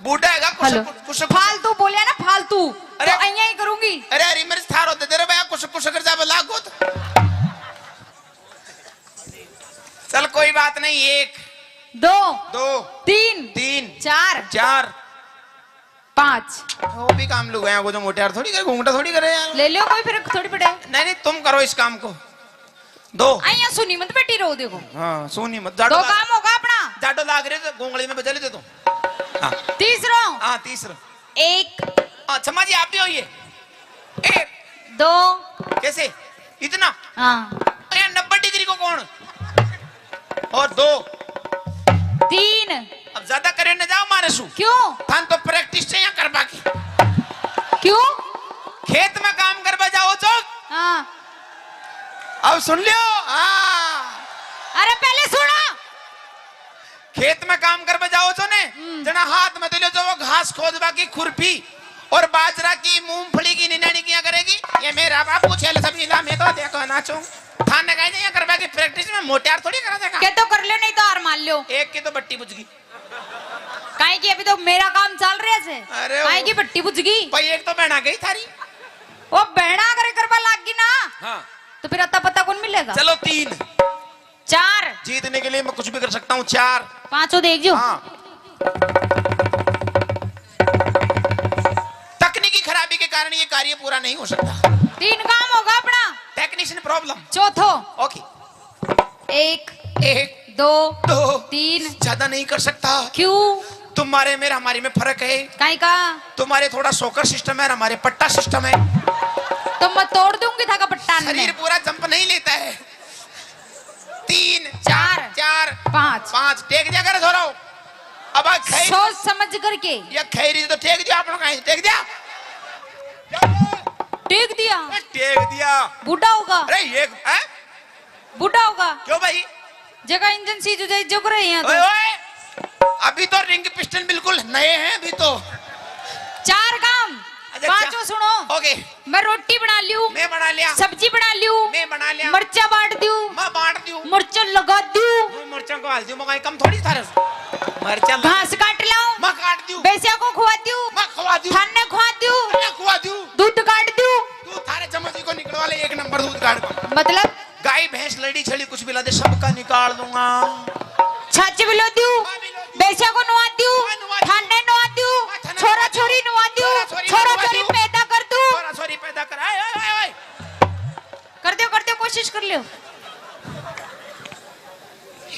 बूढ़ा हैगा, कुछ, हेलो। कुछ, कुछ, कुछ। फालतू बोलिया ना, फालतू। अरे। तो अइयां ही करूंगी। अरे, हरी मिर्च थारो दे दे रे भैया, कुछ, कुछ कर जावे लागो तो। चल, कोई बात नहीं, एक। दो। दो। तीन। तीन। चार। चार। पाँच। वो भी काम लुगाया को जो मोटे यार थोड़ी करे, घूंघटा थोड़ी करे यार। ले लो कोई, फर्क थोड़ी पड़े। नहीं, नहीं, तुम करो इस काम को। दो। अइयां सुनी मत बेटी रो, देखो। हाँ, सुनी मत। जाडो दो लाग-, काम होगा अपना। जाडो लाग रहे तो गोंगली में बजा लेते तुम। हाँ। तीसरो। हाँ, तीसरो। एक। हाँ, क्षमा जी, आप भी होइए। एक। दो। कैसे? इतना? हाँ। अरे, नब्बे डिग्री को कौन? और दो। तीन। अब ज्यादा करे न जाओ मारे सु। क्यों? थान तो प्रैक्टिस चाहिए करवा की। क्यों? खेत में काम करवा जाओ चौक। हाँ। अब सुन लियो। हाँ। अरे पहले सुनो। खेत में काम करवा जाओ तो ने, हम्म। जना हाथ में तो ले जाओ घास खोदवा की खुरपी और बाजरा की, मूंगफली की निनानी किया करेगी। ये मेरा बापू छेल सभी ला, मैं तो देखो नाचूं। थाने कहीं नहीं करवा की प्रैक्टिस में मोटे यार थोड़ी करा देगा। के तो कर लो, नहीं तो हार मान लो। एक की तो बट्टी बुझ गई। काहे की अभी तो मेरा काम चल रहा है। अरे काहे वो की बट्टी बुझ गई। भाई एक तो बहना गई थारी। वो बहना अगर करवा लाग गई ना, हाँ। तो फिर अता पता कौन मिलेगा? चलो तीन। चार। जीतने के लिए मैं कुछ भी कर सकता हूँ। चार। पांचों देख जो। हाँ। तकनीकी खराबी के कारण ये कार्य पूरा नहीं हो सकता। तीन काम होगा अपना। Technician problem. चौथो। ओके। एक। एक। दो। दो। तीन। ज्यादा नहीं कर सकता। क्यों? तुम्हारे मेरे हमारे में फर्क है। काई का? तुम्हारे थोड़ा शॉकर सिस्टम है और हमारे पट्टा सिस्टम है। तो मैं तोड़ दूंगी थाका पट्टा ने। शरीर पूरा जंप नहीं लेता है। तीन, चार। चार, पाँच। पाँच। टेक दिया कर थोड़ा। अब आ खैर। सोच समझ करके। ये खैरी तो टेक दिया आप लोग, कहीं टेक दिया। टेक दिया। ए, टेक दिया। बूढ़ा होगा। अरे ये, हैं? बूढ़ा होगा। क्यों भाई? जगह इंजन सीज हो जाए, जो करे यहाँ तो। ओए, ओए। अभी तो रिंग पिस्टन बिल्कुल नए हैं अभी तो। चार काम। अच्छा, पांचों चा-, सुनो। ओके। मैं रोटी बना लियू। मैं बना लिया। सब्जी बना लियू। मैं बना लिया। मर्चा बांट दियू। मैं बांट दियू। मर्चा लगा दियू। मैं मर्चा को हाल दियू, मैं कम थोड़ी थारे। मर जा। घास काट लाऊं? मैं काट दूं। बेस्या को खुआ दूं? मैं खुआ दूं। थाने खुआ दूं? मैं खुआ दूं। दूध काट दूं? तू थारे जम्मा जी को निकलवा ले, एक नंबर दूध काट। मतलब? गाय, भैंस, लड़ी, छड़ी, कुछ भी ला दे, सबका निकाल दूंगा। छाछ भी लो दूं? हाँ, भी लो दूं। बेस्या को नुआ दूं? हाँ, नुआ दूं। थाने नुआ दूं? हाँ, थाने छोरा नुआ दूं। छोरी नुआ दूं? छोरा छोरी छोरा नुआ छोरी दूं। पैदा कर दूं? छोरा छोरी पैदा कर। आए, आए, आए, आए। कर दो, कर दो, कोशिश कर लियो।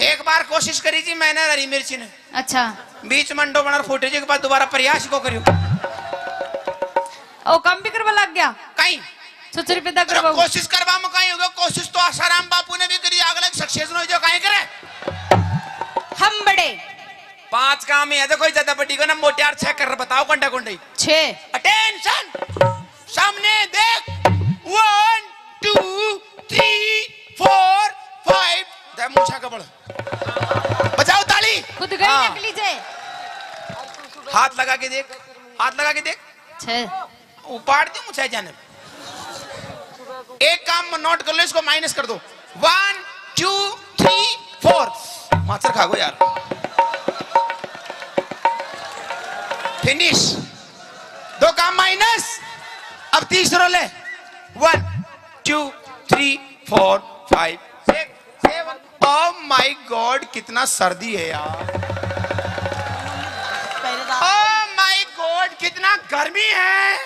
एक बार कोशिश करी थी मैंने हरी मिर्ची ने। अच्छा। बीच में अंडो बना फूटे जी के बाद दोबारा प्रयास को करियो। ओ, काम भी करवा लग गया? कहीं। छोरा छोरी पैदा अरे करवाओ। कोशिश करवा में कहीं होगा, कोशिश तो आसाराम बापू ने भी करी, अगले सक्सेस नहीं जो कहीं करे। हम बड़े। पांच काम ही है, देखो, ज्यादा बड़ी को ना, मोटियार छह कर बताओ, कंडा कंडई। छह। अटेंशन। सामने देख। One, two, three, four, five। दे मूछा कबल। बजाओ ताली। खुद गए हाँ। नकली जे। हाथ लगा के देख, हाथ लगा के देख। छह। उपाड़ दी मुझे जाने। एक काम नोट कर लो, इसको माइनस कर दो। One, two, three, four। माचर खा गो यार। फिनिश। दो काम माइनस। अब तीसरो ले। One, two, three, four, five, six, seven। Oh my God, कितना सर्दी है यार। Oh my God, कितना गर्मी है।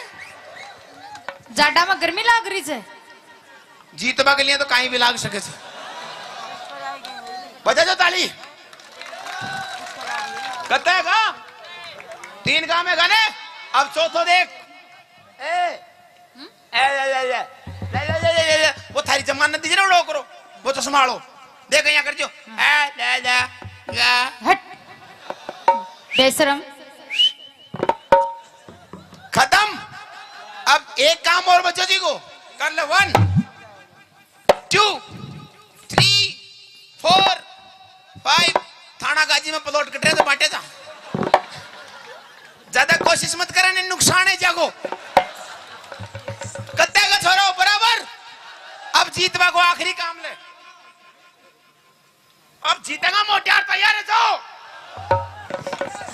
जाडा में गर्मी लाग रही है। जीतबा के लिए तो कहीं भी लाग सके से। बजा जो ताली। कत्ता है का? तीन काम है गाने। अब चौथो देख। ए, ए, ले, ले, ले, ले। वो थारी जमानत दीजिए ना, उड़ो करो। वो तो संभालो। देख यहाँ कर जो। ए, ले, ले, ले। हट। बेशरम। खत्म। अब एक काम और बच्चों जी को कर ले। One, two, three, four, five। थाना गाजी में प्लॉट कट रहे तो बांटे जा। ज्यादा कोशिश मत करे, नहीं नुकसान है जागो। कत्ते का छोरा हो बराबर। अब जीतवा को आखिरी काम ले। अब जीतेगा मोटियार, तैयार है जाओ।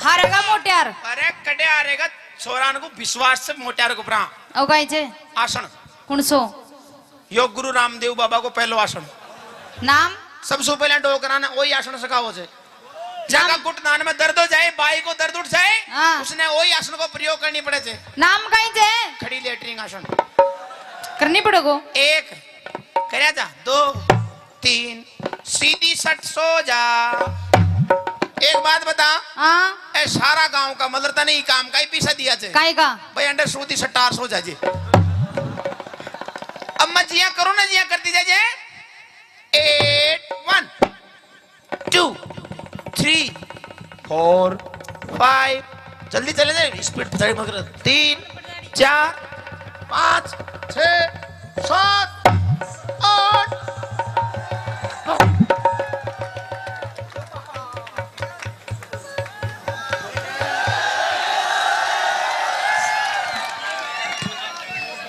हारेगा मोटियार। अरे कटे हारेगा, छोरान को विश्वास से मोटियार को परा। ओ गाय जे। आसन। कौन सो? योग गुरु रामदेव बाबा को पहलो आसन। नाम? सबसे पहले डोकरा ने वही आसन सिखाओ से। जाका घुटनान में दर्द हो जाए, बाई को दर्द उठ जाए, हाँ। उसने वही आसन को प्रयोग करनी पड़े से। नाम कहीं जे? खड़ी लेटरिन आसन। करनी पड़ेगो। एक, करया जा, दो, तीन, सीधी सट सो जा। एक बात बता। हाँ। ए सारा गांव का मतलब तने ही काम का ही पीसा दिया जे। काहे का? भाई अंडर सूदी सट्टार सो जा जे। अब मैं जिया करो ना, जिया करती जा जे। Eight, one, two, three, four, five। जल्दी चले जाए, स्पीड चढ़ी मत कर। तीन, चार, पाँच, छः, सात, आठ।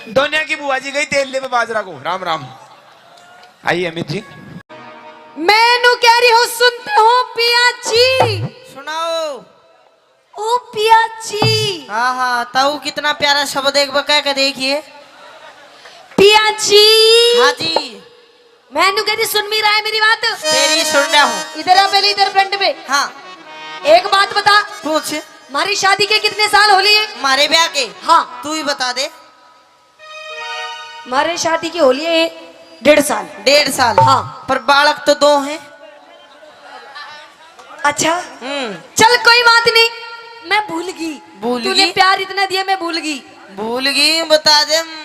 दोनिया की बुआ जी गई तेल ले में बाजरा को। राम राम। आइए अमित जी। मैं नू कह रही हूँ, सुनते हो पिया जी? सुनाओ। ओ पिया जी। हाँ हाँ, ताऊ कितना प्यारा शब्द एक बार कह के देखिए। पिया जी। हाँ जी। मैं नू कह रही, सुन भी रहा है मेरी बात? तेरी सुन रहा हूँ। इधर आ पहले, इधर फ्रंट पे। हाँ। एक बात बता। पूछ। हमारी शादी के कितने साल हो लिए? हमारे ब्याह के? हाँ। तू ही बता दे। म्हारे शादी की हो लिए डेढ़ साल। डेढ़ साल? हाँ। पर बालक तो दो हैं। अच्छा। हम्म। चल कोई बात नहीं, मैं भूल गई। भूल तूने गई? प्यार इतना दिया, मैं भूल गई। भूल गई, बता दे। हम्म।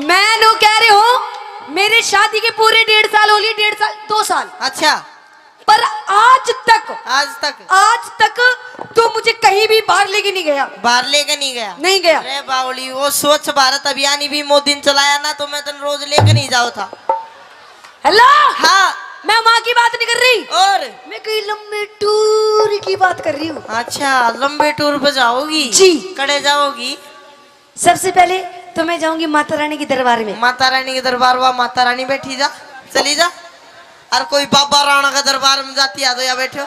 मैं नू कह रही हूँ, मेरे शादी के पूरे डेढ़ साल हो लिए, डेढ़ साल, दो साल। अच्छा। पर आज तक, आज तक? आज तक तू मुझे कहीं भी बाहर लेके नहीं गया। बाहर लेके नहीं गया? नहीं गया। अरे बावली, वो स्वच्छ भारत अभियान ही भी मोदी ने चलाया ना, तो मैं तन रोज लेके नहीं जाओ था। हेलो। हाँ। मैं वहाँ की बात नहीं कर रही। और? मैं कहीं लंबे टूर की बात कर रही हूँ। अच्छा, लंबे टूर पे जाओगी? जी। कड़े जाओगी? सबसे पहले तो मैं जाऊंगी माता रानी के दरबार में। माता रानी के दरबार, वहाँ माता रानी बैठी, जा, चली जा। और कोई बाबा राणा का दरबार में जाती आ तो या बैठो।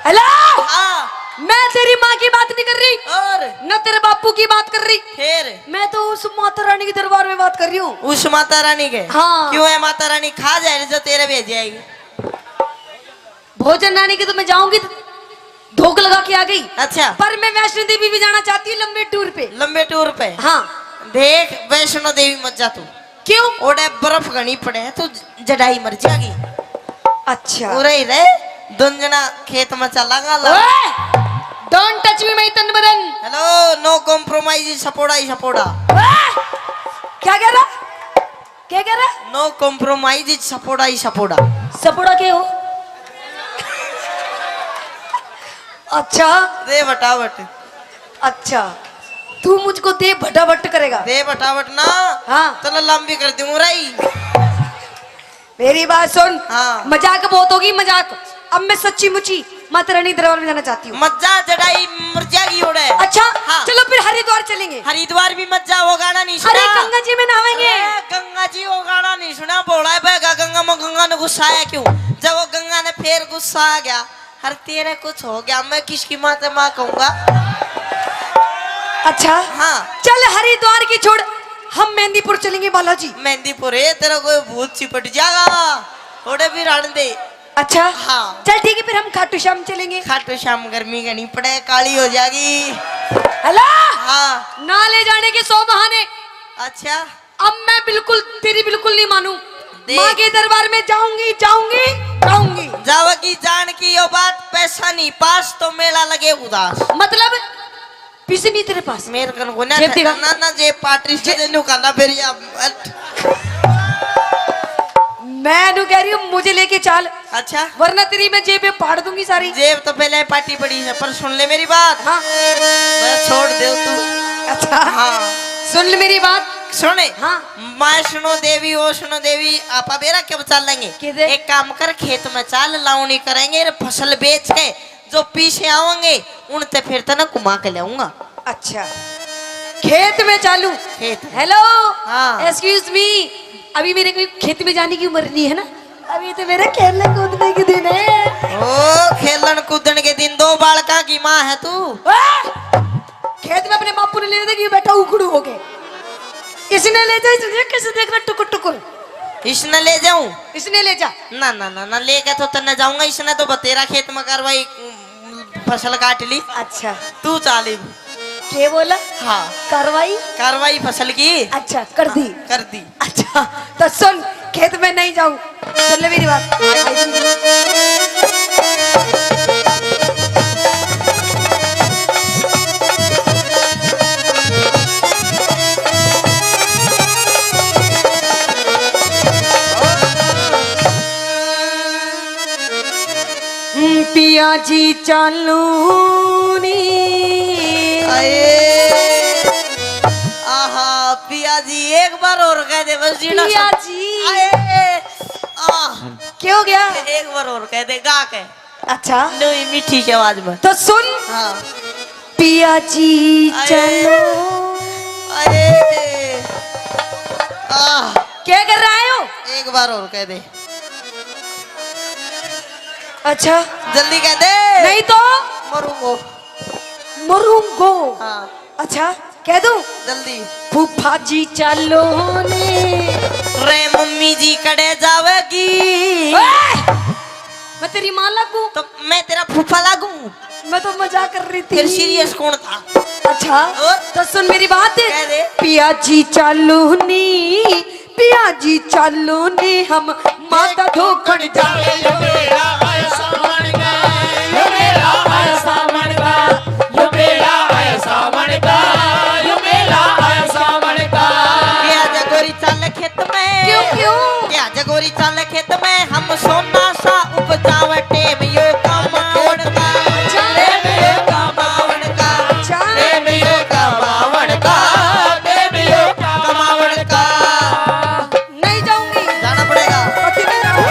हेलो। हाँ। मैं तेरी माँ की बात नहीं कर रही और न तेरे बापू की बात कर रही। फिर? मैं तो उस माता रानी के दरबार में बात कर रही हूँ। उस माता रानी के? हाँ। क्यों है माता रानी? खा जाए जो तेरे भेज आएगी। भोजन रानी के तो मैं जाऊंगी, धोख लगा के आ गई। अच्छा। पर मैं वैष्णो देवी भी जाना चाहती हूँ लंबे टूर पे। लंबे टूर पे? हाँ। देख, वैष्णो देवी मत जा तू। क्यों? ओड़े बर्फ घणी पड़े है, तू जड़ाई मर जाएगी। अच्छा। उरे ही रहे, दोन जना खेत में चलांगा ला। ओए! Don't touch me, my तन बदन। Hello, no compromise, सपोड़ा ही सपोड़ा। ओए! क्या कह रहा? क्या कह रहा? No compromise, सपोड़ा ही सपोड़ा। सपोड़ा के हो? अच्छा। दे बटाबट। अच्छा, तू मुझको दे भटाभट करेगा? दे बटाबट ना। हाँ। तने लंबी कर दूंगा राई। मेरी बात सुन। हाँ। मजाक बहुत होगी, मजाक। अब मैं सच्ची मुची माता रानी दरबार में जाना चाहती हूँ। मत जा, जड़ाई मर जाएगी ओड़े। अच्छा, हाँ। चलो फिर हरिद्वार चलेंगे। हरिद्वार भी मत जा, वो गाना नहीं सुना। अरे गंगा जी में नहावेंगे। अरे गंगा जी, वो गाना नहीं सुना, भोला है बहगा गंगा में, गंगा ने गुस्सा आया क्यों? जब वो गंगा ने फिर गुस्सा आ गया, हर तेरे कुछ हो गया, मैं किसकी माँ से माँ कहूंगा? अच्छा। हाँ। चल हरिद्वार की छोड़, हम मेहंदीपुर चलेंगे बालाजी। मेहंदीपुर है, तेरा कोई भूत चिपट जाएगा, थोड़े भी रहने दे। अच्छा। हाँ। चल ठीक है, फिर हम खाटू श्याम चलेंगे। खाटू श्याम गर्मी घनी पड़े, काली हो जाएगी। हेलो। हाँ। ना ले जाने के सौ बहाने। अच्छा। अब मैं बिल्कुल, तेरी बिल्कुल नहीं मानू। देख। माँ के दरबार में जाऊंगी, जाऊंगी, जाऊंगी। जावेगी जान की यो बात, पैसा नहीं पास तो मेला लगे उदास। मतलब? पैसे नहीं तेरे पास? मेरे कन को ना जेब दिखा। ना, ना, जेब पाटरी से जे- दे नु काला फिर या, अट। मैं नु कह रही हूँ, मुझे लेके चाल। अच्छा। वरना तेरी मैं जेबें फाड़ दूंगी सारी। जेब तो पहले पाटी पड़ी है, पर सुन ले मेरी बात। हाँ। मैं छोड़ दे तू। अच्छा। हाँ। सुन ले मेरी बात। सुने। हाँ। वैष्णो देवी, वैष्णो देवी, आपा बेरा के बचा लेंगे। किधर? एक काम कर, खेत में चाल, लावणी करेंगे, रे फसल बेच के जो पीछे आवेंगे, उनते फिर तने घुमा के लाऊंगा। अच्छा, खेत में चालू। खेत में। हेलो। हाँ। Excuse me, अभी मेरे को खेत में जाने की उम्र नहीं है ना, अभी तो मेरे खेलने कूदने के दिन है। ओ, खेलन कूदन के दिन। दो बालका की माँ है तू। ओए! खेत में अपने बापू ने लेने देगी, बैठा उखड़ू होके। इसने ले जा, इसने कैसे देख रहा टुकुर टुकुर। इसने ले जाऊं? इसने ले जा। ना, ना, ना, ना, लेके तो तन्ने जाऊंगा, इसने तो बतेरा खेत में कार्रवाई, उम, फसल काट ली। अच्छा। तू चाल इब। के बोला? हाँ। कार्रवाई? कार्रवाई फसल की। अच्छा, कर दी। कर दी। अच्छा, तो सुन, खेत में नहीं जाऊं। सुन ले मेरी बात। पिया जी चालू नी। आए। आहा, पिया जी एक बार और कह दे बस जीना पिया सब। जी। आए। आह। क्या हो गया? एक बार और कह दे, गा के। अच्छा। नहीं, मीठी सी आवाज में। तो सुन। हाँ। पिया जी आए। चलो। आए। आह। क्या कर रहा है हो? एक बार और कह दे। अच्छा। जल्दी कह दे। नहीं तो? मरूंगो। मरूंगो। हाँ। अच्छा, कह दूं? जल्दी। फूफा जी चालो ने। रे मम्मी जी कड़े जावेगी। ओए! मैं तेरी माँ लागू? तो मैं तेरा फूफा लागू? मैं तो मजाक कर रही थी। फिर serious कौन था? अच्छा, और? तो सुन मेरी बात। कह दे। पिया जी चालो नी, पिया जी चालो ने हम माता धोखण जावे। यो मेला है सावण का, यो मेला है सावण का, यो मेला है सावण का, यो मेला है सावण का। क्या जगोरी चाल खेत में। क्यों, क्यों? क्या जगोरी चाल खेत में, हम सोना सा उपजावे टेम यो कमावण का। टेम यो कमावण का। टेम यो कमावण का। टेम यो कमावण का। नहीं जाऊंगी। जाना पड़ेगा। पति नहीं जाऊंगी।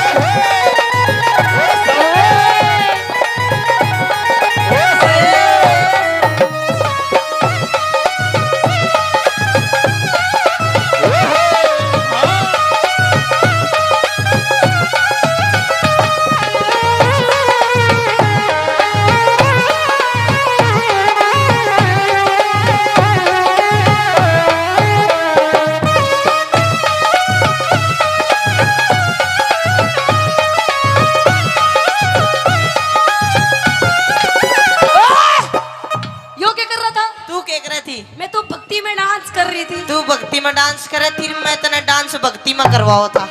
में करवाओ था।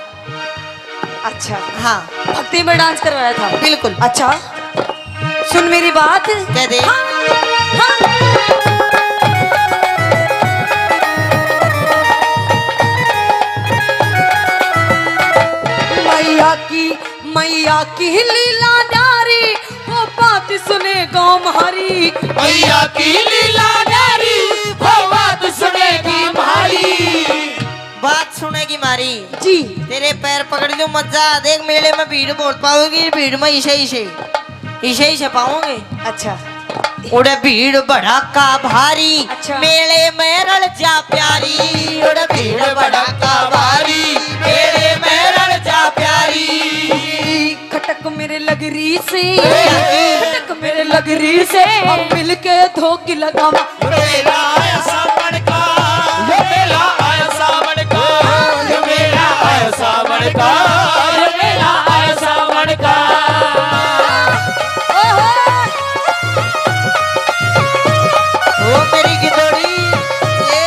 अच्छा। हाँ। भक्ति में डांस करवाया था। बिल्कुल। अच्छा, सुन मेरी बात। कह दे। हाँ, हाँ। मैया की, मैया की लीला न्यारी, वो बात सुनेगा म्हारी। मैया की लीला न्यारी, वो बात सुनेगी म्हारी। बात सुनेगी म्हारी। जी। तेरे पैर पकड़ लूं, मत जा। देख, मेले में भीड़ बहुत पाओगी, भीड़ में इसे, इसे, इसे, इसे पाओगे। अच्छा। उड़े भीड़ भड़ाका भारी, अच्छा। मेले में रल जा प्यारी। उड़े भीड़ भड़ाका भारी, मेले में रल जा प्यारी। खटक मेरे लगरी से, खटक मेरे लगरी से, हम मिलके धोकी लगावा। मेला आया सावन का, ये मेला आया सावन का, ये मेला आया सावन का, ये मेला आया सावन का। ओ मेरी गिदोड़ी, ये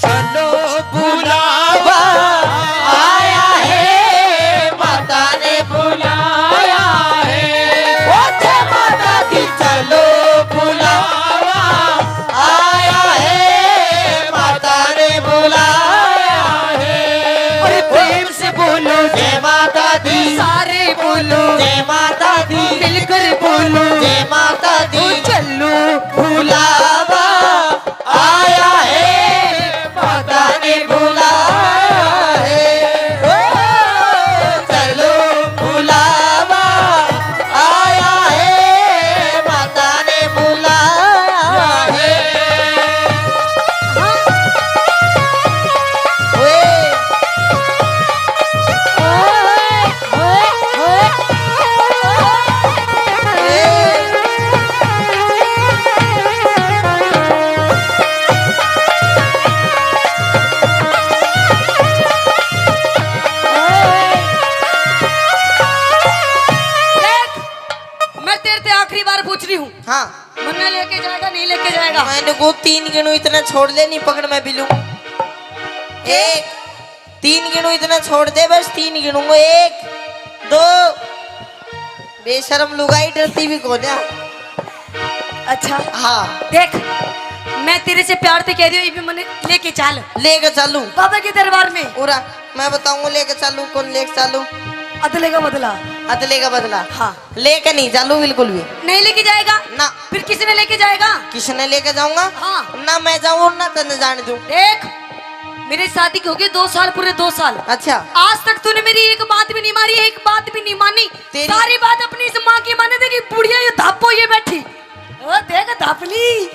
चलो बुलावा आया है, माता ने बुलाया है। ओ जय माता दी, चलो बुलावा आया है, माता ने बुलाया है। अरे प्रेम से बोलो जय माता दी, सारे बोलो जय माता दी, मिलकर बोलो जय माता दी। ओ चलो बुलावा आया है, माता ने बुलाया है। ओ, चलो बुलावा आया है, माता ने बुलाया है। ओए। देख, मैं तेरे ते आखिरी बार पूछ रही हूँ। हाँ। मन्ने लेके जाएगा, नहीं लेके जाएगा? मैंने को तीन गिनू इतना छोड़ दे, नहीं पकड़ मैं बिलू। एक, तीन गिनू इतना छोड़ दे, बस तीन गिनूंगा। एक, दो। बेशरम लुगाई, डरती भी कोन्या। अच्छा। हाँ। देख, मैं तेरे से प्यार से कह रही हूँ, ये भी मन्ने लेके चाल। लेके चालू। बाबा के दरबार में। उरा, मैं बताऊंगा लेके चालू, कौन लेके चालू। अदले का बदला। अदले का बदला। हाँ। लेके नहीं चालू बिल्कुल भी। नहीं लेके जाएगा? ना। फिर किसने लेके जाएगा? किसने लेके जाऊंगा? हाँ। ना मैं जाऊं और ना तन्ने जाने दूं। देख, मेरी शादी की हो गई दो साल, पूरे दो साल। अच्छा। आज तक तूने मेरी एक बात भी नहीं मानी, एक बात भी नहीं मानी। तेरी सारी बात अपनी इस माँ की माने। देखी बुढ़िया ये धापो ये बैठी। ओ देख धापली,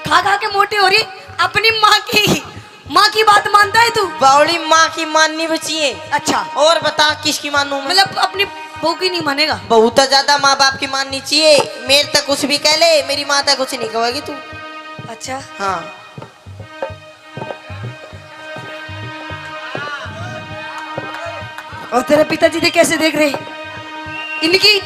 खा खा के मोटी हो रही अपनी माँ की। माँ की बात मानता है तू? बावली, माँ की माननी भी चाहिए। अच्छा। और बता किसकी मानूं मैं? मतलब अपनी बहू की नहीं मानेगा? बहू तो ज्यादा माँ बाप की माननी चाहिए। मेरे तक कुछ भी कह ले, मेरी माँ तक कुछ नहीं कहेगी तू। अच्छा। हाँ। और तेरे पिताजी थे कैसे देख रहे इनकी?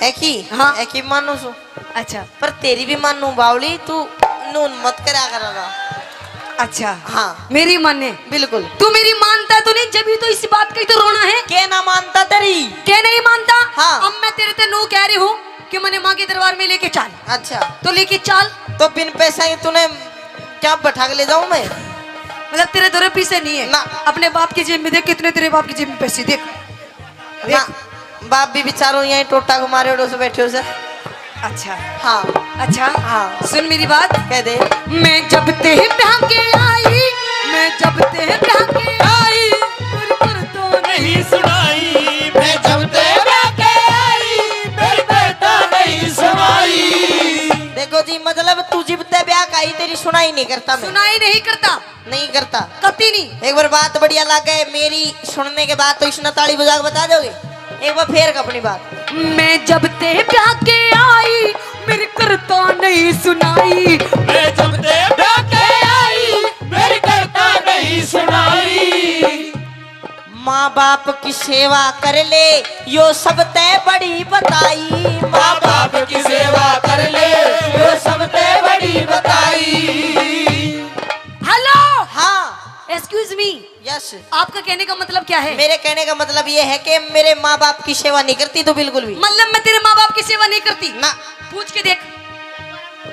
एकी? हाँ। एकी मानू सु। अच्छा। पर तेरी भी मानू बावली, तू नून मत करा करा। अच्छा। हाँ। मेरी माने? बिल्कुल। तू मेरी मानता तो नहीं, जब ही तो इसी बात का ही तो रोना है। के ना मानता तेरी? के नहीं मानता? हाँ। अब मैं तेरे ते नू कह रही हूँ कि मने माँ के दरबार में लेके चाल। अच्छा। तो लेके चाल। तो बिन पैसा ही तूने क्या बैठा के ले जाऊं मैं? मतलब तेरे दो रुपये से नहीं है ना। अपने बाप की जेब में देख, कितने तेरे बाप की जेब में पैसे देख। ना, बाप भी बेचारो यहीं टोटा को मारे उड़ो से बैठे हो सर। अच्छा। हाँ। अच्छा। हाँ। सुन मेरी बात। कह दे। मैं जब ते ब्याह के आई, मैं जब ते ब्याह के आई, मेरी कर तो नहीं सुनाई। मैं जब ते ब्याह के आई, मेरी कर तो नहीं सुनाई। देखो जी, मतलब तू जिब ते ब्याह का आई, तेरी सुनाई नहीं करता मैं। सुनाई नहीं करता। नहीं करता। कती नहीं। एक बार बात बढ़िया लागे मेरी सुनने के बाद, तो इसने ताली बजा के बता दोगे? एक बार फेर अपनी बात। मैं जब ते ब्याह के आई, मेरी करता नहीं सुनाई। मैं जब ते ब्याह के आई, मेरी करता नहीं सुनाई। माँ बाप की सेवा कर ले, यो सबते बड़ी बताई। माँ बाप की सेवा कर ले, यो सबते बड़ी बताई। हेलो। हाँ। Excuse me. यस। आपका कहने का मतलब क्या है? मेरे कहने का मतलब ये है कि मेरे माँ बाप की सेवा नहीं करती तू बिल्कुल भी। मतलब मैं तेरे माँ बाप की सेवा नहीं करती? ना। पूछ के देख,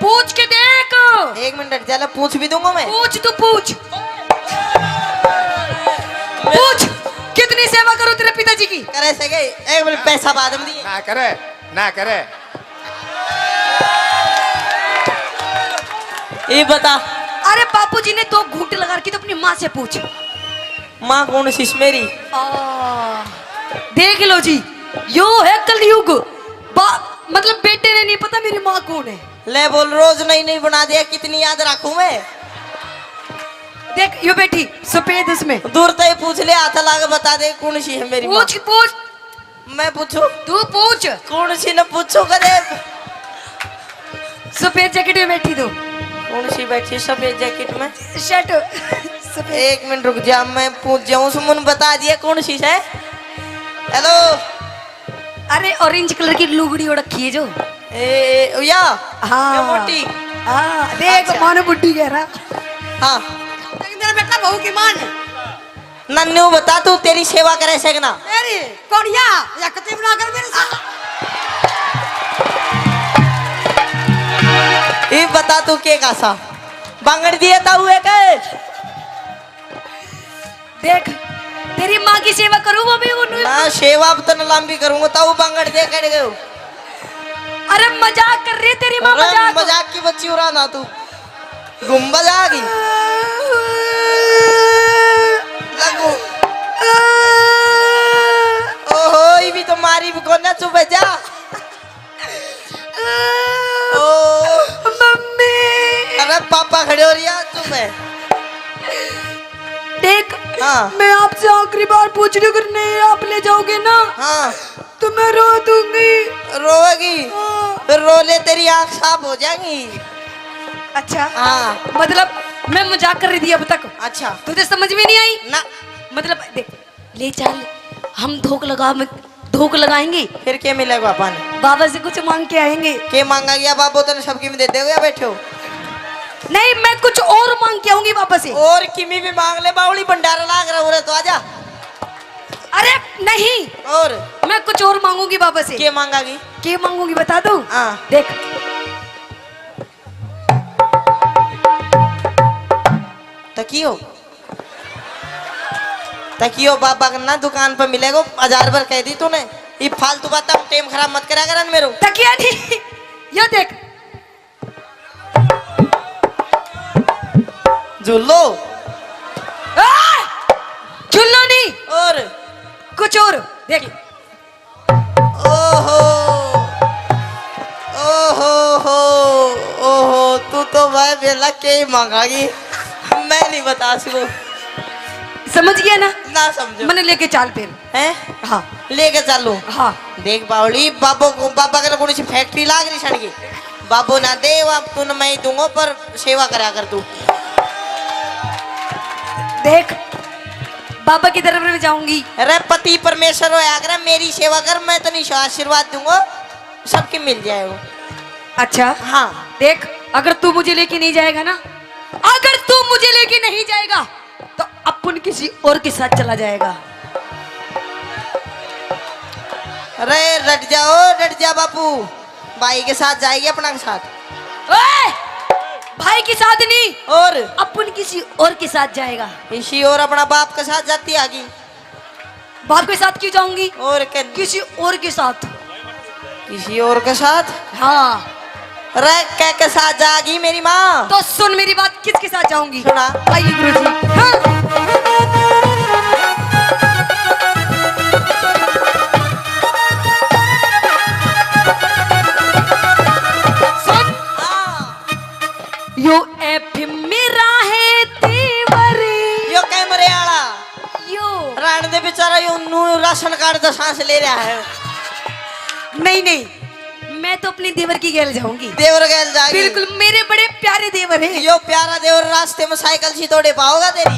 पूछ के देख। एक मिनट, चलो पूछ भी दूंगा मैं। पूछ, तू पूछ। पूछ, कितनी सेवा करो तेरे पिताजी की? करे से गए, एक मिनट, पैसा बाद में दिए। ना करे, ना करे। ये बता। अरे बापू जी ने दो घूंट लगा रखी, तो अपनी माँ से पूछ। माँ कौन सी मेरी? आ, देख लो जी, यो है कलयुग। बा-, मतलब बेटे ने नहीं पता मेरी माँ कौन है। ले बोल, रोज नई नई बना दे, कितनी याद रखूं मैं। देख यो बैठी सफेद, उसमें। दूर तो ही पूछ ले, हाथ ला के बता दे कौन सी है मेरी माँ। पूछ, पूछ। मैं पूछूं? तू पूछ। कौन सी न पूछूं कदे? सफेद जैकेट में बैठी तू। कौन सी बैठी सफेद जैकेट में? शर्ट सफेद। एक मिनट रुक जा, मैं पूछ जाऊं। सुमन बता दिया कौन सी है। हेलो। अरे ऑरेंज कलर की लुगड़ी ओढ़ रखी है जो। ए, ए, या? हाँ। ये मोटी? हाँ, देख अच्छा। मानो बुड्ढी कह रहा। हाँ। तेरा बेटा बहू की माँ ने। नन्नू बता, तू तेरी सेवा करे से कि ना? तेरी कोड़िया, या कतई बना कर मेरे साथ। ये बता तू के कासा बांगड़ दिए ताऊ एक? देख, तेरी माँ की सेवा करूँ वो भी उन्होंने। मैं सेवा अब तन लंबी करूँगा, ताऊ बांगड़ दे कड़ गयो। अरे मजाक कर रही, तेरी माँ अरे मजाक। मजाक की बच्ची उड़ा ना तू। गुम्बद आ गई। लगू। ओहो, ये भी तो मारी भी कोना, चुप है जा। ओ। मम्मी। अरे पापा खड़े हो रही है, चुप है। देख, हाँ। मैं आपसे आखिरी बार पूछ रही हूँ, अगर नहीं आप ले जाओगे ना, हाँ। तो मैं रो दूंगी। रोएगी? हाँ। फिर रो ले, तेरी आंख साफ हो जाएगी। अच्छा। हाँ। मतलब मैं मजाक कर रही थी अब तक। अच्छा। तुझे समझ में नहीं आई? ना। मतलब देख, ले चल, हम धोख लगा, धोख लगाएंगे। फिर क्या मिलेगा बापा ने? बाबा से कुछ मांग के आएंगे। के मांगा गया बाबो, तने सब किमी दे देगा, बैठे हो। नहीं, मैं कुछ और मांग के आऊंगी बाबा से। और किमी भी मांग ले, बावली भंडारा लाग रहा हो रे, तो आजा। अरे नहीं, और? मैं कुछ और मांगूंगी बाबा से। के मांगागी? के मांगूंगी बता दूं? हाँ। देख। तकियो, तकियो बाबा का ना दुकान पर मिलेगो, हजार बार कह दी तूने। ये फालतू बात, टाइम खराब मत करा करन मेरो। तकिया नहीं, ये देख। झूलो। आ! झूलो नहीं। और? कुछ और। देख। ओहो, ओहो हो, ओहो, तू तो भाई बेला के ही मांगागी, मैं नहीं बता सकूं। समझ गया ना? ना समझो। मैंने लेके चाल फिर। हैं? हाँ। लेके चालू। हाँ। देख बावली, बाबो को, बाबा के कौन सी फैक्ट्री लाग रही सड़की? बाबो ना दे, अब तू न मैं ही दूंगा, पर सेवा करा कर तू। देख, बाबा की तरफ में जाऊंगी। अरे पति परमेश्वर होया कर, मेरी सेवा कर, मैं तो नहीं आशीर्वाद दूंगा, सबके मिल जाएगा। अच्छा। हाँ। देख, अगर तू मुझे लेके नहीं जाएगा ना, अगर तू मुझे लेके नहीं जाएगा, तो अपन किसी और के साथ चला जाएगा। अरे डट जाओ, डट जा बापू, भाई के साथ जाएगी, अपना के साथ। ओए, भाई के साथ नहीं, और? अपन किसी और के साथ जाएगा। किसी और अपना बाप के साथ जाती आगी। बाप के साथ क्यों जाऊंगी? और के? किसी और के साथ। किसी और के साथ? हाँ। रे, के के साथ जागी मेरी माँ? तो सुन मेरी बात, किसके साथ जाऊंगी? सुना। आइए गुरुजी। हाँ। सुन। हाँ। यो एफ मेरा है देवर। यो कैमरे आला। यो। राण दे बेचारा, यो नू राशन कार्ड का सांस ले रहा है। नहीं, नहीं, मैं तो अपने देवर की गैल जाऊंगी। देवर गैल जाएगी। बिल्कुल, मेरे बड़े प्यारे देवर हैं। यो प्यारा देवर रास्ते में साइकिल सी तोड़े पाओगा तेरी।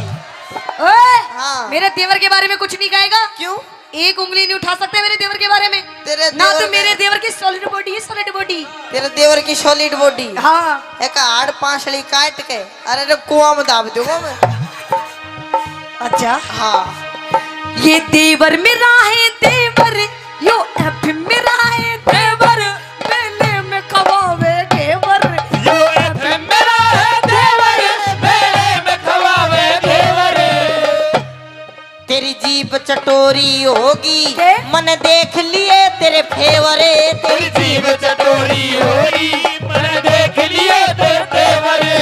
ओए, हाँ। मेरे देवर के बारे में कुछ नहीं कहेगा। क्यों? एक उंगली नहीं उठा सकते मेरे देवर के बारे में। तेरे ना देवर तो मेरे के देवर की सॉलिड बॉडी है, सॉलिड बॉडी। तेरे देवर की सॉलिड बॉडी। हाँ। एक हाड़ पांसली काट के, अरे रे, कुआं में दाब दूंगा मैं। अच्छा। हाँ। ये देवर मेरा है देवर, यो एफ मेरा है देवर, मेले में खवावे घेवर। यो एफ मेरा है देवर, मेले में खवावे घेवर। तेरी जीभ चटोरी होगी, के? मने देख लिए तेरे फेवर। तेरी जीभ चटोरी होगी, मने देख लिए तेरे फेवर।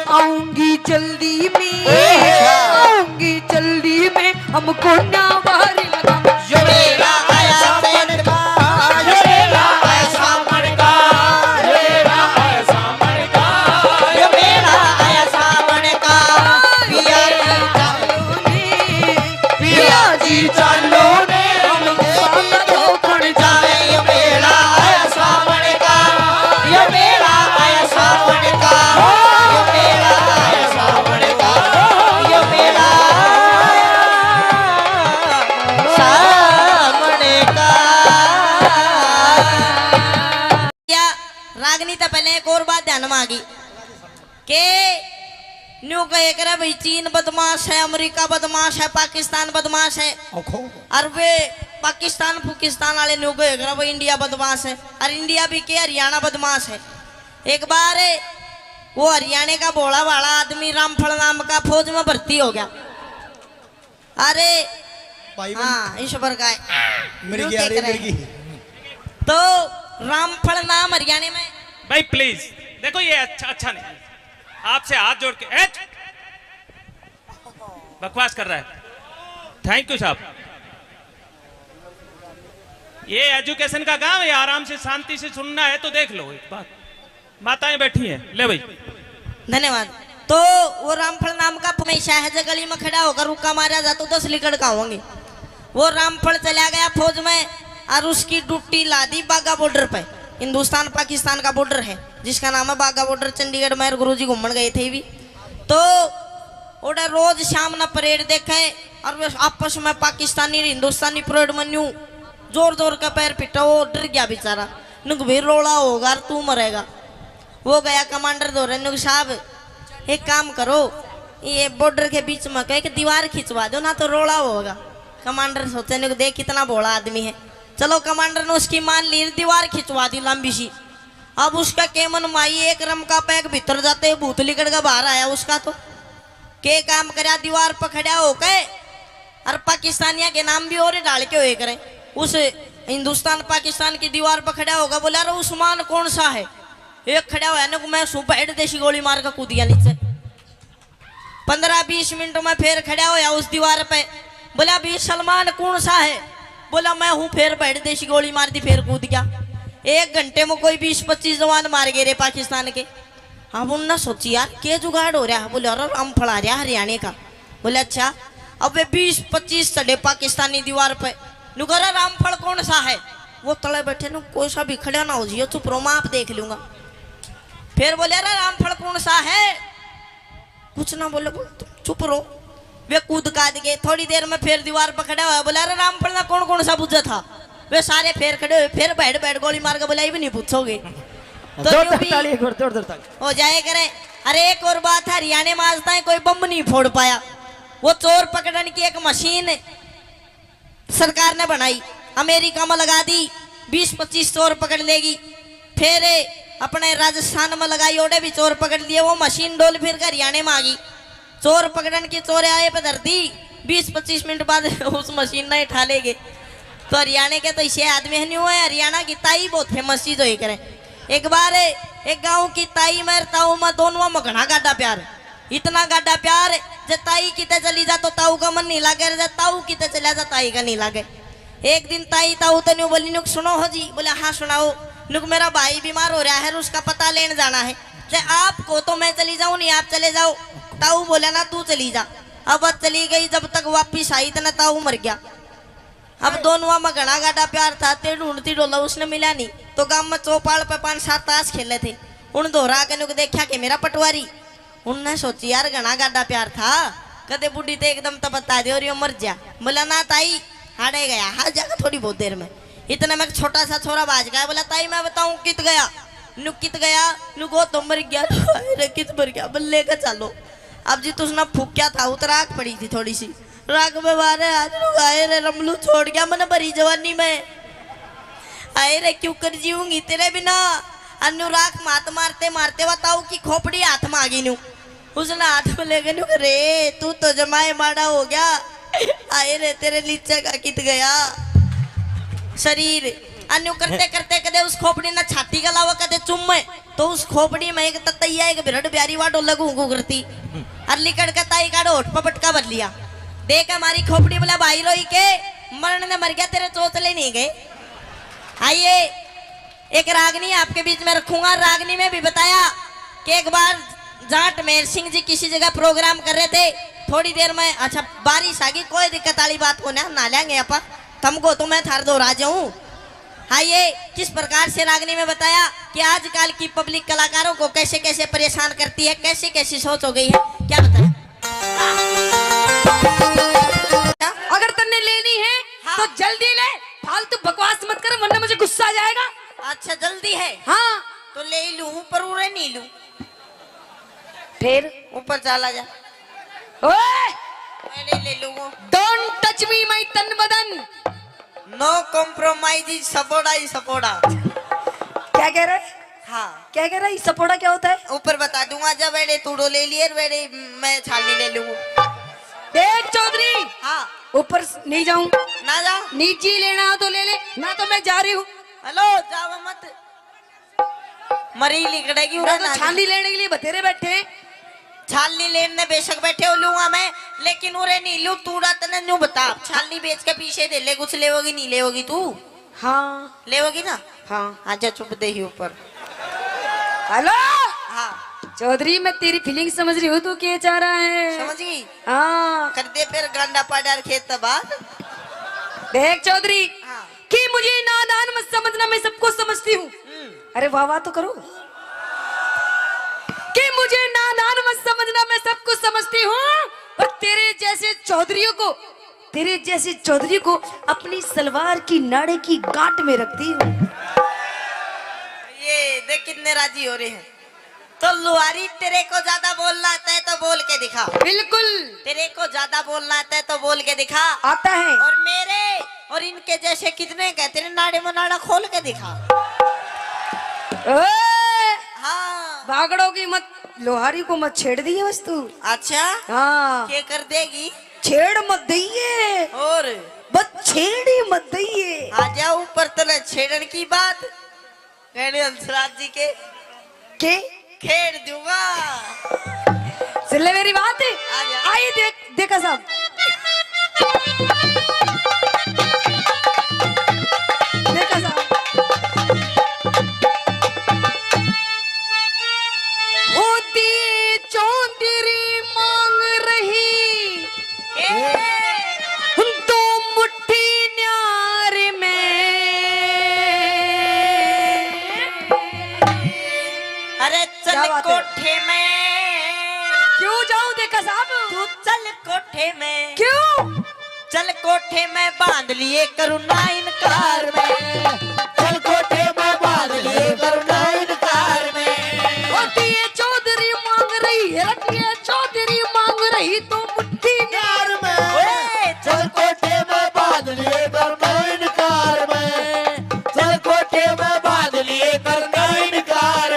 आऊंगी जल्दी में, अच्छा। आऊंगी जल्दी में, हमको ना बाहर लगा। यो मेरा आया सावन का, यो मेरा आया सावन का, यो मेरा आया सावन का, यो मेरा आया सावन का। पिया जी चालो ने, पिया जी चालो ने, हम साथ धोखण जाए। यो मेरा आया सावन का, यो मेरा आया सावन का, यो मेरा आया सावन का, यो मेरा आया सावन का। या रागनी तो पहले एक और बात ध्यान में आ गई। के न्यू कहे करे भाई, चीन बदमाश है, अमेरिका बदमाश है, पाकिस्तान बदमाश है। ओखो। और वे पाकिस्तान फुकिस्तान वाले न्यू कहे करे भाई, इंडिया बदमाश है, और इंडिया भी के, हरियाणा बदमाश है। एक बार वो हरियाणा का भोला भाला आदमी रामफल नाम का फौज में भर्ती हो गया। अरे भाई बन- हाँ, ईश्वर का है। मिर्गी न्यू आ के रही, करे। मिर्गी। तो रामफल नाम हरियाणा में। भाई प्लीज, देखो ये अच्छा, अच्छा नहीं। आपसे हाथ जोड़ के, ए, बकवास कर रहा है। थैंक यू साहब। ये एजुकेशन का गांव है, आराम से शांति से सुनना है तो देख लो एक बात। माताएं बैठी हैं, ले भाई। धन्यवाद। तो वो रामफल नाम का हमेशा है, जब गली में खड़ा होकर रुक्का मारा जा तो दस लिकड़ का होंगे। वो रामफल चला गया फौज में और उसकी ड्यूटी ला दी बाघा बॉर्डर पे। हिंदुस्तान पाकिस्तान का बॉर्डर है जिसका नाम है बाघा बॉर्डर। चंडीगढ़ में गुरुजी घूमन गए थे भी। तो ओड़ा रोज शाम ना परेड देखे और वे आपस में पाकिस्तानी और हिंदुस्तानी परेड में न्यू जोर जोर का पैर पिटा। वो डर गया बेचारा, नुक भी रोला होगा और तू मरेगा। वो गया कमांडर धोरे, नुक साहब एक काम करो, ये बॉर्डर के बीच में कह एक दीवार खिंचवा दो ना तो रोला होगा। कमांडर सोचे, नुक देख कितना भोला आदमी है। चलो कमांडर ने उसकी मान ली, दीवार खिंचवा दी लंबी सी। अब उसका केमन माई एक रम का पैक भीतर जाते ही भूत लिकड़ के बाहर आया उसका तो। के काम करया, दीवार पर खड़ा होके और पाकिस्तानिया के नाम भी और डाल के होए करे। उस हिंदुस्तान पाकिस्तान की दीवार पर खड़ा होगा, बोला, "अरे उस्मान कौन सा है?" एक खड़ा होया ने, "मैं सूं बैठ देसी गोली मार के कूद गया नीचे।" पन्द्रह बीस मिनट में फिर खड़ा होया उस दीवार पे, बोला, "अभी सलमान कौन सा है?" बोला, "मैं हूँ।" फिर बैठ देसी गोली मार दी, फिर कूद गया। एक घंटे में कोई बीस पच्चीस जवान मार गए रे पाकिस्तान के। अब उनने सोची, "यार, के जुगाड़ हो रहा है?" बोले, "अरे, रामफल आ रहा हरियाणा का।" बोले, "अच्छा।" अब वे बीस पच्चीस चढ़े पाकिस्तानी दीवार पे। नु कह रहा, "रामफल कौन सा है?" वो तले बैठे नु, "कोई सा भी खड़ा ना हो जियो, चुप रहो, मैं आप देख लूंगा।" फिर बोले, "अरे, रामफल कौन सा है?" कुछ ना बोले, बोल, "तुम चुप रहो।" वे कूद काद गए। थोड़ी देर में फिर दीवार पर खड़ा हुआ, बोला, "अरे, रामफल ना कौन कौन सा बुझा था?" वे सारे फिर खड़े हुए, फिर बैठ बैठ गोली मार के बोला, "ये भी नहीं पूछोगे।" तो जोरदार यूं भी ताली, एक बार जोरदार ताली। हो जाए करे। अरे, एक और बात है, हरियाणा में आज तक कोई बम नहीं फोड़ पाया। वो चोर पकड़न की एक मशीन सरकार ने बनाई, अमेरिका में लगा दी, बीस पच्चीस चोर पकड़ लेगी। फिर अपने राजस्थान में लगाई, ओड़े भी चोर पकड़ लिए, वो मशीन डोल फिर के हरियाणे में आ गई। चोर पकड़न की चोर आए पे धर दी, बीस पच्चीस मिनट बाद उस मशीन ने उठा ले गए। तो हरियाणा के तो इसे आदमी है नहीं हुआ है, हरियाणा की ताई बहुत फेमस चीज होई करे। एक बार एक गांव की ताई में ताऊ में दोनों में घना गाढ़ा प्यार, इतना गाढ़ा प्यार, जे ताई किते चली जा तो ताऊ का मन नहीं लागे, जे ताऊ किते चला जा ताई का नहीं लागे। एक दिन ताई ताऊ तो न्यू बोली, नुक सुनो हो जी। बोले, हाँ सुनाओ। नुक मेरा भाई बीमार हो रहा है, उसका पता लेने जाना है। जे आप को तो मैं चली जाऊं, नहीं आप चले जाओ। ताऊ बोला ना, तू चली जा। अब वह चली गई, जब तक वापिस आई इतना ताऊ मर गया। अब दोनों में घना गाढ़ा प्यार था, ते ढूंढती डोला उसने मिला नहीं, तो गांव में चौपाल पे पांच सात ताश खेले थे। उन दोहरा के नुक देखा कि मेरा पटवारी, उनने सोची, यार, घना गाढ़ा प्यार था, कदे बूढ़ी ते एकदम तो बता दे और यो मर जा। बोला, ना ताई, हाड़े गया, हार जाएगा थोड़ी बहुत देर में। इतने में एक छोटा सा छोरा बाज गया, बोला, ताई, मैं बताऊं कित गया? नु कित गया? नु को तो मर गया। हाय रे, कित मर गया? बोले, लेके चलो। अब जी तो उसने फूक्या था, उतर आग पड़ी थी थोड़ी सी। राग में मारे हाथ नु, हाय रे, रमलू छोड़ गया मैंने भरी जवानी में। हाय रे, क्यों कर जीऊंगी तेरे बिना? अन्नू राख मात मारते मारते बताओ कि खोपड़ी हाथ में आ गई न्यू। उसने हाथ में लेके न्यू, रे तू तो जमाए माड़ा हो गया। हाय रे, तेरे नीचे का कित गया शरीर। अन्नू करते करते कदे उस खोपड़ी ने छाती का लावा, कदे चुम्मे, तो उस खोपड़ी में एक ततैया, एक बिरड़ प्यारी वाडो लगू गू करती। अर लिकड़ के ताई काढ़ो होठ पर पटका भर लिया। देख हमारी खोपड़ी बोला, भाई रोई के मरण ने मर गया, तेरे चोचले नहीं गए। आइए, एक रागनी आपके बीच में रखूंगा। रागनी में भी बताया कि एक बार जाट मेहर सिंह जी किसी जगह प्रोग्राम कर रहे थे, थोड़ी देर में, अच्छा, बारिश आ गई, कोई दिक्कत वाली बात को ना, नहा लेंगे आप, तुमको तो मैं थार दो राज हूँ। हाँ, ये किस प्रकार से रागनी में बताया कि आजकल की पब्लिक कलाकारों को कैसे कैसे परेशान करती है, कैसी कैसी सोच हो गई है, क्या बताया। अगर तन्ने लेनी है, हाँ। तो जल्दी ले, फालतू बकवास मत कर, वरना मुझे गुस्सा आ जाएगा। अच्छा, जल्दी है? हाँ। तो ले ही लूं, पर उरे नहीं लूं। फिर? ऊपर चला जा। ओए! मैं नहीं ले लूं वो। Don't touch me, my तन बदन। No compromise is सपोड़ा ही सपोड़ा। क्या कह रहे? हाँ। क्या कह रहा है? सपोड़ा क्या होता है? ऊपर बता दूंगा, जब वेड़े तूड़ो ले लिए, वेड़े मैं छालनी ले लूंगा। देख चौधरी, हाँ। ऊपर स-, नहीं जाऊं। ना जा। निजी लेना हो तो ले ले, ना तो मैं जा रही हूँ। हेलो, जाओ मत। मरी लिकड़ेगी ना उड़े तो ना। छालनी लेने के लिए बतेरे बैठे हैं। छालनी लेने बेशक बैठे हो लूंगा मैं, लेकिन उरे नहीं लूं। तूड़ा तने न्यू बता, छालनी बेच के पीछे दे ले, कुछ लेवोगी नहीं लेवोगी तू? हाँ। लेवोगी ना? हाँ। आजा चुप दे ही ऊपर। हेलो। हाँ। चौधरी, मैं तेरी फीलिंग समझ रही हूँ, तू क्या चाह रहा है? समझ गई? हाँ। कर दे फिर गांडा पाडार खेत तबाद। देख चौधरी, हाँ। कि मुझे नादान मत समझना, मैं सब कुछ समझती हूँ। हम्म। अरे वाह वाह तो करो। कि मुझे नादान मत समझना, मैं सब कुछ समझती हूँ, पर तेरे जैसे चौधरियों को, तेरे जैसे चौधरी को अपनी सलवार की नाड़े की गांठ में रखती हूँ। ये देख कितने राजी हो रहे हैं। तो लुहारी, तेरे को ज्यादा बोलना आता है तो बोल के दिखा। बिल्कुल। तेरे को ज्यादा बोलना आता है तो बोल के दिखा। आता है। और मेरे और इनके जैसे कितने का, तेरे नाड़े में नाड़ा खोल के दिखा। ओए! हाँ। बागड़ों की मत, लुहारी को मत छेड़ दिए बस तू। अच्छा? हाँ। के कर देगी? छेड़ मत दइए। और? बस छेड़ ही मत दइए। आजा ऊपर, तने छेड़न की बात। कहने हंसराज जी के के? खेड़ दूंगा। सुन ले मेरी बात। आ जा। आई देख, देखा साहब। देखा साहब। होती चौधरी मांग रही। ए? दो मुट्ठी न्यार में। अरे चल क्या बात है? कोठे में। क्यों जाऊं देखा साहब? तू चल कोठे में। क्यों? चल कोठे में बांध लिए करूँ ना इनकार में। चल कोठे में बांध लिए करूँ ना इनकार में। होती है चौधरी मांग रही है, होती है चौधरी मांग रही तो मुट्ठी न्यार में। ओए, चल कोठे में बांध लिए करूँ ना इनकार में। चल कोठे में बांध लिए करूँ ना इनकार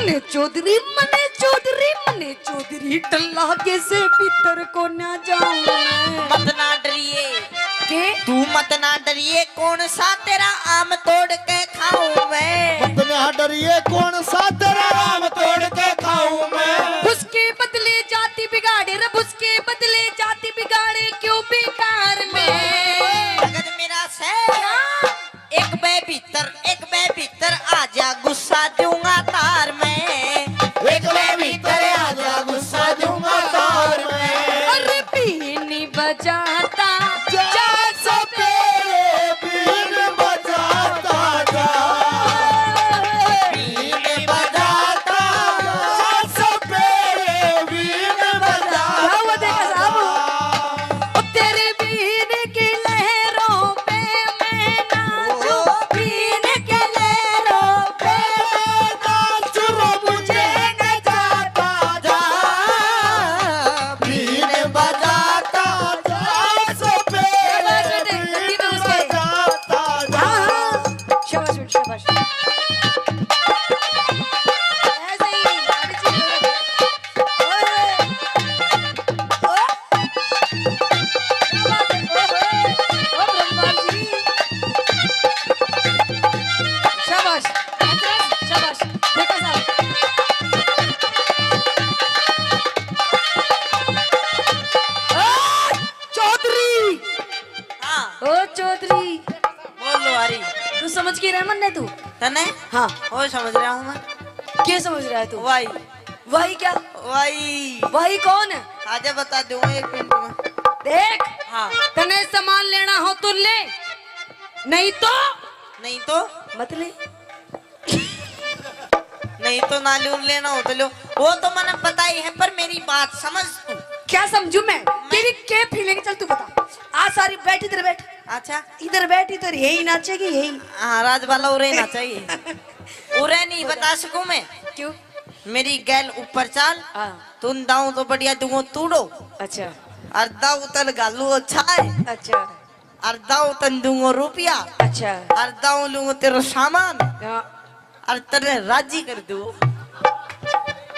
मने चौधरी, मने चौधरी, मने चौधरी, टल्ला के से भीतर को ना जाऊं मैं। मत ना डरिए। के? तू मत ना डरिए, कौन सा तेरा आम तोड़ के खाऊं मैं। मत ना डरिए, कौन सा तेरा आम तोड़ के खाऊं मैं। उसके बदले जाति बिगाड़े रे, उसके बदले जाति बिगाड़े क्यों बेकार में। भगत मेरा से। क्या? एक बे भीतर, एक बे भीतर आजा, गुस्सा दूंगा तार में। एक बे भीतर आजा, गुस्सा दूंगा तार में। अरे बीन बजाता जा सपेरे, बीन बजाता जा। बीन बजाता जा सपेरे, बीन बजाता जा। वाह, वाह, देखा साहब। ओ तेरे बीन की लहरों पे मैं नाचूं, बीन की लहरों पे मैं नाचूं, मुझे न जाता जा, बीन बजाता जा, सपेरे शाबाश बेटे, बीन हिंदी में उसके। बजाता जा। हाँ, हाँ। शाबाश बेटे, शाबाश। ऐसे ही, अभी चीज़ हो रही है। ओए, ओए। क्या बात है? ओहो, ओ ब्रह्मा जी। शाबाश, हथरस, शाबाश। देखो साहब। ओ चौधरी। हाँ। ओ चौधरी। बोल लो, आ रही। तू समझ के रह मन्ने तू? तने? हाँ। ओ समझ रहा हूँ मैं। क्या समझ रहा है तू? वाई। वाई क्या? वाई। वाई कौन है? आजा बता दूंगा एक मिनट में। देख, हाँ। तने सामान लेना हो तो ले, नहीं तो नहीं तो? मत ले। नहीं तो ना लूं, लेना हो तो लो। वो तो मैंने पता ही है, पर मेरी बात समझ तू। क्या समझू मैं? मैं तेरी क्या फीलिंग? चल तू बता। आ सारी बैठ, इधर बैठ। अच्छा। इधर बैठ, इधर यही नाचेगी, यही। हाँ, राजबाला उरे नाचेगी। उरे नहीं बता सकूं मैं। क्यों? मेरी गैल ऊपर चाल। हाँ। तुम दाऊं तो बढ़िया दूंगो तूड़ो। अच्छा। और दाऊ तन घालू अच्छा है। अच्छा। और दाऊ तन दूंगो रुपया। अच्छा। और दाऊ लूंगो तेरा सामान। हाँ। और तेरे राजी कर दूं।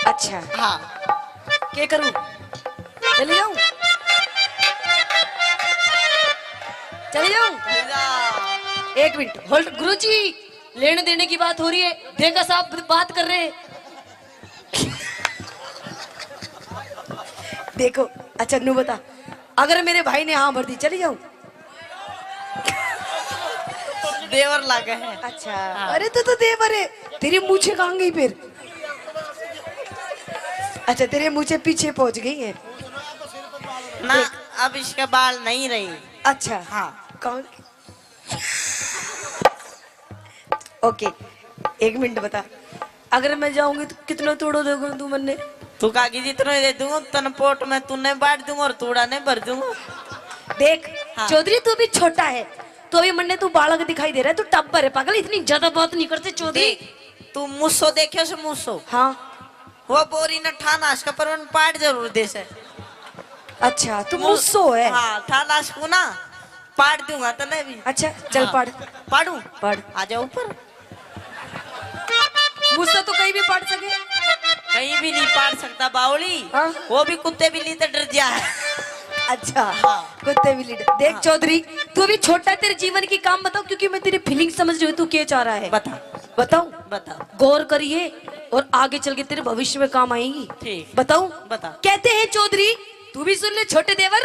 अच्छा। हाँ। क्या करूं? चले जाऊं? चले जाऊं? ले जा। एक मिनट, होल्ड। गुरुजी, लेने देने की बात हो रही है, देखा साहब बात कर रहे हैं। देखो, अच्छा नू बता, अगर मेरे भाई ने हाँ भर दी, चली जाऊं? देवर लागे है। अच्छा। हाँ। अरे तू तो देवर है, तेरी मूछें कहाँ गई फिर? अच्छा, तेरे मूछें पीछे पहुंच गई है। ना, देख। अब इसके बाल नहीं रही। अच्छा। हाँ। कौन? ओके, एक मिनट बता, अगर मैं जाऊंगी तो कितना तूड़ो देगा तू मन्ने? तू काकी जितना ही दे दूंगा, तन पोट में तूने बांट दूंगा और तूड़ा ने भर दूंगा। देख, हाँ। चौधरी तू भी छोटा है, तो अभी मन्ने तू बालक दिखाई दे रहा है, तू टब्बर है पागल, इतनी ज्यादा बात नहीं करते चौधरी। देख, तू मूसो देखे से मूसो? हाँ। वो बोरी न ठाना इसका पर उन पाट जरूर दे से। अच्छा, तू मू-, मूसो है? हाँ, ठाना इसको ना। पाड़ दूंगा तने भी। अच्छा, चल हाँ। पाड़। पाड़ू? पाड़। आ जा ऊपर। मूसो तो कहीं भी पाड़ सके। कहीं भी नहीं पाड़ सकता बावली। हाँ। वो भी कुत्ते बिल्ली तो डर जा है। अच्छा, हाँ। कुत्ते बिल्ली डर। देख हाँ। चौधरी, तू अभी छोटा है, तेरे जीवन की काम बताओ, क्योंकि मैं तेरी फीलिंग समझ रही हूँ, तू क्या चाह रहा है। बता। बताऊं? बता। गौर करिए और आगे चल के तेरे भविष्य में काम आएंगी। ठीक। बताऊं? बता। कहते हैं चौधरी, तू भी सुन ले छोटे देवर,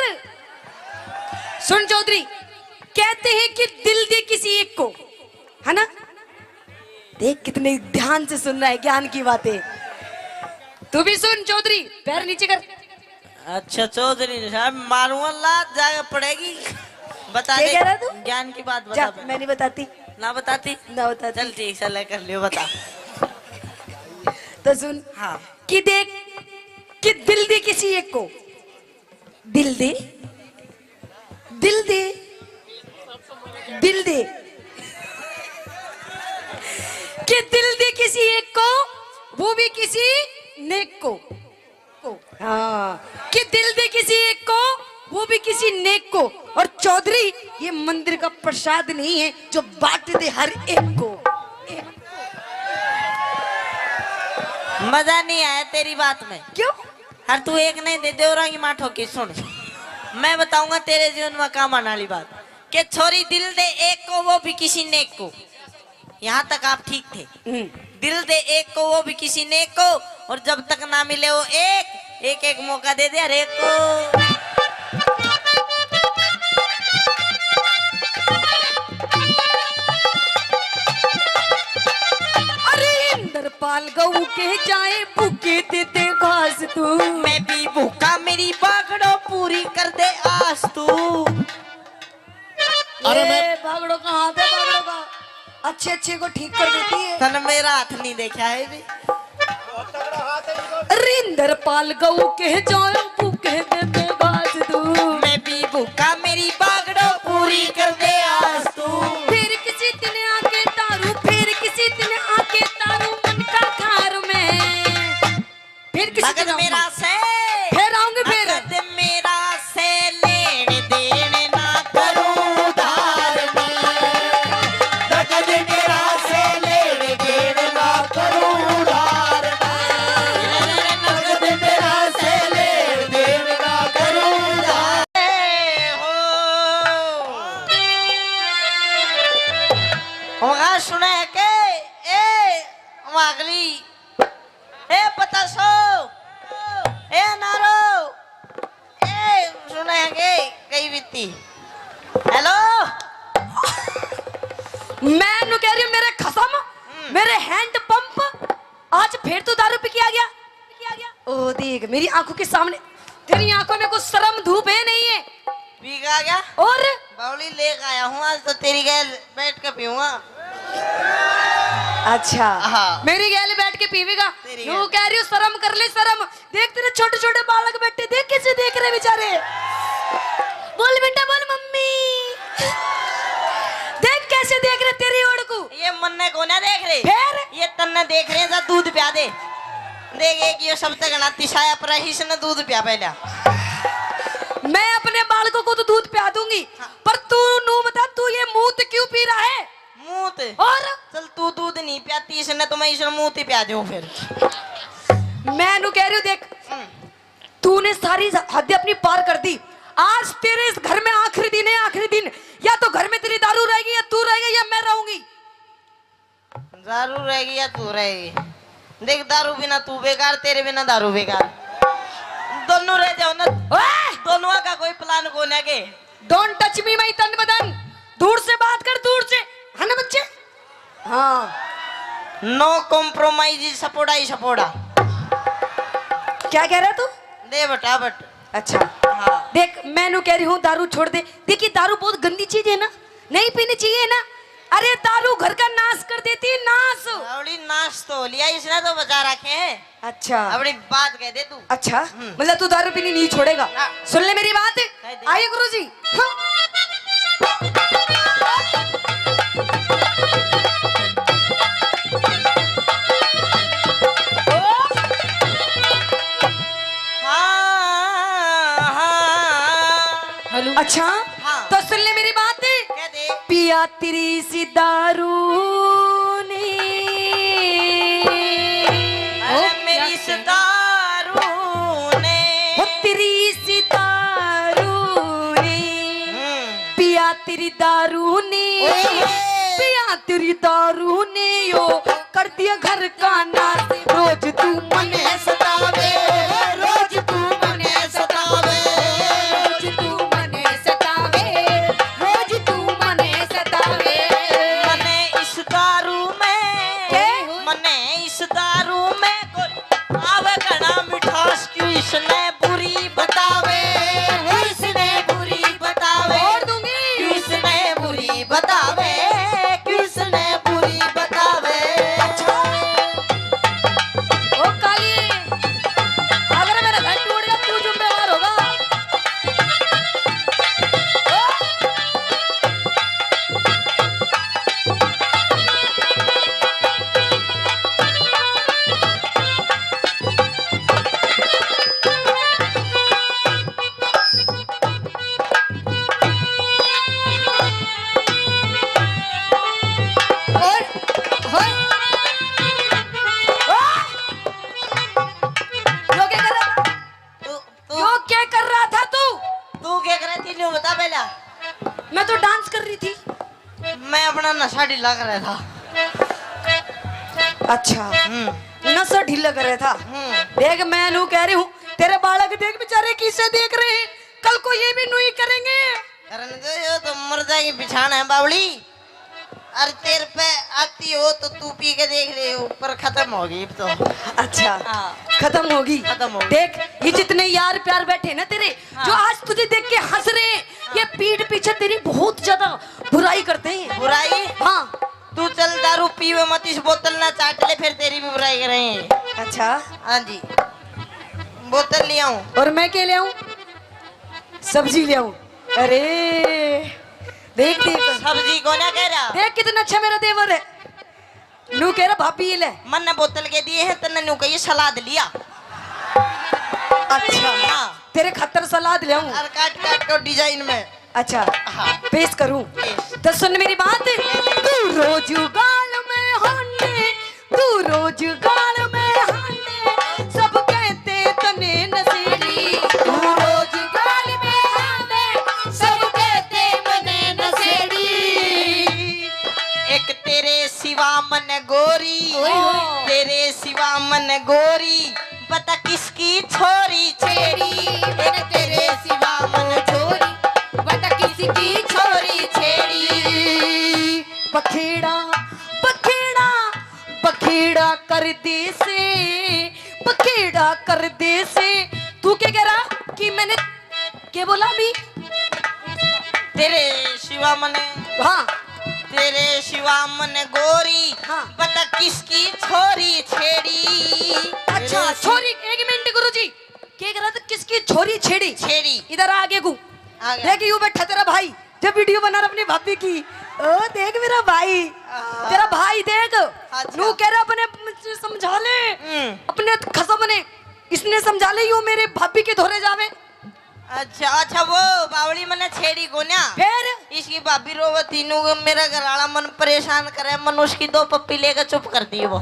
सुन चौधरी, कहते हैं कि दिल दे किसी एक को, है ना? देख कितने ध्यान से सुन रहा है ज्ञान की बातें। तू भी सुन चौधरी, पैर नीचे कर। अच्छा चौधरी साहब, मारूंगा लात, जाके पड़ेगी। बता क्या दे, कह रहा तू? ज्ञान की बात बता जा, पहले। मैं नहीं बताती। ना बताती? ना बताती। चल ठीक, चल कर लियो, बता। तो सुन, हाँ। कि देख, कि दिल दे किसी एक को, दिल दे, दिल दे, दिल दे, कि दिल दे किसी एक को, वो भी किसी नेक को। को। हाँ, कि दिल दे किसी एक को, वो भी किसी नेक को। और चौधरी, ये मंदिर का प्रसाद नहीं है जो बांट दे हर एक को। मजा नहीं आया तेरी बात में। क्यों? हर तू एक नहीं दे, देवरा की माँ ठोकी। सुन, मैं बताऊंगा तेरे जीवन में काम आने वाली बात। के छोरी दिल दे एक को, वो भी किसी नेक को। यहाँ तक आप ठीक थे। हम्म। दिल दे एक को, वो भी किसी नेक को, और जब तक ना मिले वो एक, एक एक मौका दे दे हर एक को। अरे इंद्रपाल गऊ के जाए, भूखे दे दे घास तू। मैं भी भूखा, मेरी बागड़ो पूरी कर दे आस तू। अरे ए, मैं बागड़ो कहाँ थे, बागड़ो का अच्छे अच्छे को ठीक कर देती है। तन मेरा हाथ नहीं देखा है भी। रिंदर पाल गऊ के जायो, भूखे दे दे बाज तू। मैं भी भूखा, मेरी बागड़ो पूरी कर दे आज तू। फिर किसी दिन आके तारू, फिर किसी दिन आके तारू मन का थार में। फिर किसी नगद दिन आऊंगी। मेरा से, फिर आऊंगी फिर। नगद मेरा से लेन देन ना करूं उधार में। नगद मेरा से लेन देन ना करूं उधार में। नगद मेरा से लेन देन ना करूं उधार। ए हो। वहाँ सुना है के? ए, वहाँ अगली। ए पतासो, ए नारो, ए सुने है के कई बीती। हेलो, मैं नु कह रही हूँ मेरे खसम, हम्म। मेरे हैंड पंप, आज फिर तू दारू पी के आ गया। ओ देख मेरी आंखों के सामने, तेरी आंखों में कुछ शर्म धूप है नहीं है? पी के आ गया? और? बावली लेके आया हूँ, आज तो तेरी गैल बैठ के पीऊंगा। अच्छा। हाँ। मेरी गैल बैठ के पीवेगा? तेरी यूं गैल। कह रही हूँ, शर्म कर ले, शर्म। देख तेरे छोटे छोटे बालक बैठे, देख कैसे देख रहे बेचारे। बोल बेटा, बोल मम्मी। देख कैसे देख रहे तेरी ओर को। ये मन्ने को ना देख रहे। फिर? ये तन्ने देख रहे हैं, जा दूध प्या दे। देख, एक ये सबसे घना तिसाया पर है, इसने दूध प्या पहला। मैं अपने बालकों को तो दूध प्या दूंगी, हाँ। पर तू नू बता, तू ये मूत क्यों पी रहा है? मूत? और? चल, तू दूध नहीं प्याती इसने, तो मैं इसने मूत ही प्या दूं फिर। मैं नू कह रही हूँ, देख, हम्म। तूने सारी हद अपनी पार कर दी। आज तेरे इस घर में आखिरी दिन है, आखिरी दिन। या तो घर में तेरी दारू रहेगी, या तू रहेगा, या मैं रहूंगी। दारू रहेगी या तू रहेगी? देख, दारू बिना तू बेकार, तेरे बिना दारू बेकार। दोनों रह जाओ ना। ओए! दोनों का कोई प्लान को ना के। Don't touch me, my तन बदन। दूर से बात कर, दूर से। है ना बच्चे? हाँ। No compromise, सपोड़ा ही सपोड़ा। क्या कह रहा तू? दे बटा बट। अच्छा। हाँ। देख, मैं नू कह रही हूँ, दारू छोड़ दे। देखिए, दारू बहुत गंदी चीज है ना, नहीं पीनी चाहिए ना। अरे, दारू घर का नाश कर देती है, नाश। अबड़ी नाश तो हो लिया, इसने तो बचा रखे हैं। अच्छा। अबड़ी बात कह दे तू। अच्छा, हम्म। मतलब तू दारू पीनी नहीं छोड़ेगा? हाँ। सुन ले मेरी बात। कह दे। आइए गुरुजी। हाँ। हाँ, हाँ। हेलो। अच्छा, हाँ। तो सुन ले मेरी बात। कह दे। पिया तेरी सी दारू ने। अरे ओ, मेरी क्या इस कह रहे? दारू ने। ओ तेरी सी दारू ने। हम्म। पिया तेरी दारू ने। ओए। पिया तेरी दारू ने यो कर दिया घर का नाश। रोज तू मने सतावे, रोज तू मने सतावे, रोज तू मने सतावे, रोज तू मने सतावे। मने इस दारू में, के? मने इस दारू में कोई आवे घना मिठास, क्यों इसने बुरी बतावे, क्यों इसने बुरी बतावे, छोड़ दूंगी। क्यों इसने बुरी बतावे, क्यों इसने बुरी बतावे। अच्छा। ओ काली, अगर मेरा घर टूट गया, तू जिम्मेवार होगा। ओ। ढीला कर रहा था। अच्छा, हम्म नशा ढीला कर रहा था। हम्म देख, मैं नू कह रही हूँ, तेरे बालक देख बेचारे किसे देख रहे हैं, कल को ये भी नू ही करेंगे। करने दो, यो तो मुर्दा की पिछाण है बावली। अरे तेरे पे आती हो तो तू पी के देख ले, ऊपर खत्म होगी अब तो। अच्छा, हाँ। खत्म होगी। खत्म होगी। देख, ये जितने यार प्यार बैठे ना तेरे, हाँ। जो आज तुझे देख के हंस रहे हैं, ये पीठ पीछे तेरी बहुत ज्यादा बुराई करते हैं। बुराई? हाँ। तू चल दारू पीवे मत, इस बोतल ना चाट ले, फिर तेरी भी बुराई करेंगे। अच्छा, हाँ जी, बोतल ले आऊं? और मैं क्या ले आऊं? सब्जी ले आऊं। अरे देख, देख, सब्जी को ना कह रहा। देख कितना अच्छा मेरा देवर है। नू कह रहा भाभी ये ले। मन ने बोतल के दिए हैं, तन्ने न्यू कहिए सलाद लिया। अच्छा, हाँ। तेरे खातर सलाद ले आऊं। और काट काट के डिजाइन में। अच्छा, हाँ। पेश करूं। पेश। तो सुन मेरी बात, तू रोज गाल में हाने, तू रोज गाल में हाने, सब कहते तने नशेड़ी। तू रोज गाल में हाने, सब कहते मने नशेड़ी। एक तेरे सिवा मन गोरी, ओए होए। तेरे सिवा मन गोरी, बता किसकी छोरी छेड़ी। एक तेरे सिवा मन छोरी, बता किसकी छोरी छेड़ी। बखेड़ा, बखेड़ा, बखेड़ा कर दे से, बखेड़ा कर दे से। तू क्या कह रहा कि मैंने क्या बोला अभी? तेरे सिवा मन, हाँ, तेरे सिवा मन गोरी, हाँ। बता किसकी छोरी छेड़ी। अच्छा, छोरी, एक मिनट गुरुजी, क्या कह रहा था, किसकी छोरी छेड़ी? छेड़ी। इधर आ आगे को। आ गया। देख, यू बैठा तेरा भाई, जब वीडियो बना रहा अपनी भाभी की। ओ देख मेरा भाई, आ। तेरा भाई देख, अच्छा। नू कह रहा अपने समझा ले, हम्म। अपने खसम ने, इसने समझा ले, यू मेरे भाभी के धोरे जावे। अच्छा, अच्छा, वो बावली मने छेड़ी कोन्या। फिर? इसकी भाभी रोवे थी नू, मेरा घर वाला मन परेशान करे, मन उसकी दो पप्पी लेकर चुप कर दी वो।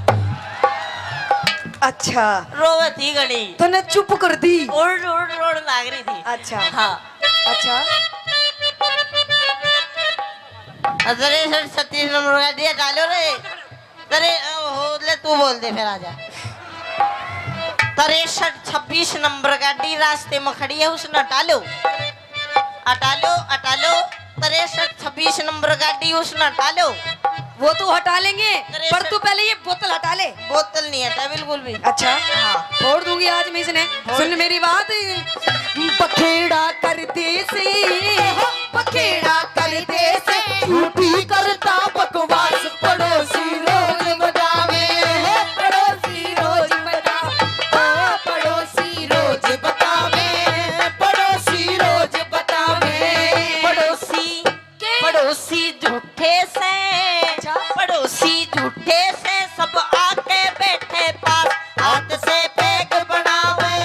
अच्छा, रोवे थी घणी। तूने चुप कर दी। उड़ उड़ रोड़ लाग रही थी। अच्छा। हाँ। अच्छा, अरे सर, छत्तीस नंबर गाड़ी हटा लो रे। अरे, ओ, हो, ले, तू बोल दे, फिर आ जा। तिरसठ छब्बीस नंबर गाड़ी रास्ते में खड़ी है, उसने हटा लो। हटा लो, हटा लो। तिरसठ छब्बीस नंबर गाड़ी, उसने हटा लो। वो तो हटा लेंगे, अरे पर सर। तू पहले ये बोतल हटा ले। बोतल नहीं हटा बिल्कुल भी। अच्छा, हाँ। फोड़ दूंगी आज मैं इसने। सुन मेरी बात, बखेड़ा कर दे से, बखेड़ा कर दे से, झूठी करता बकवास, पड़ोसी रोज बतावे, पड़ोसी रोज बतावे, ओ पड़ोसी रोज बतावे, पड़ोसी रोज बतावे। पड़ोसी, के? पड़ोसी झूठे से, अच्छा। पड़ोसी झूठे से, सब आके बैठे पास, हाथ से पैग बनावे,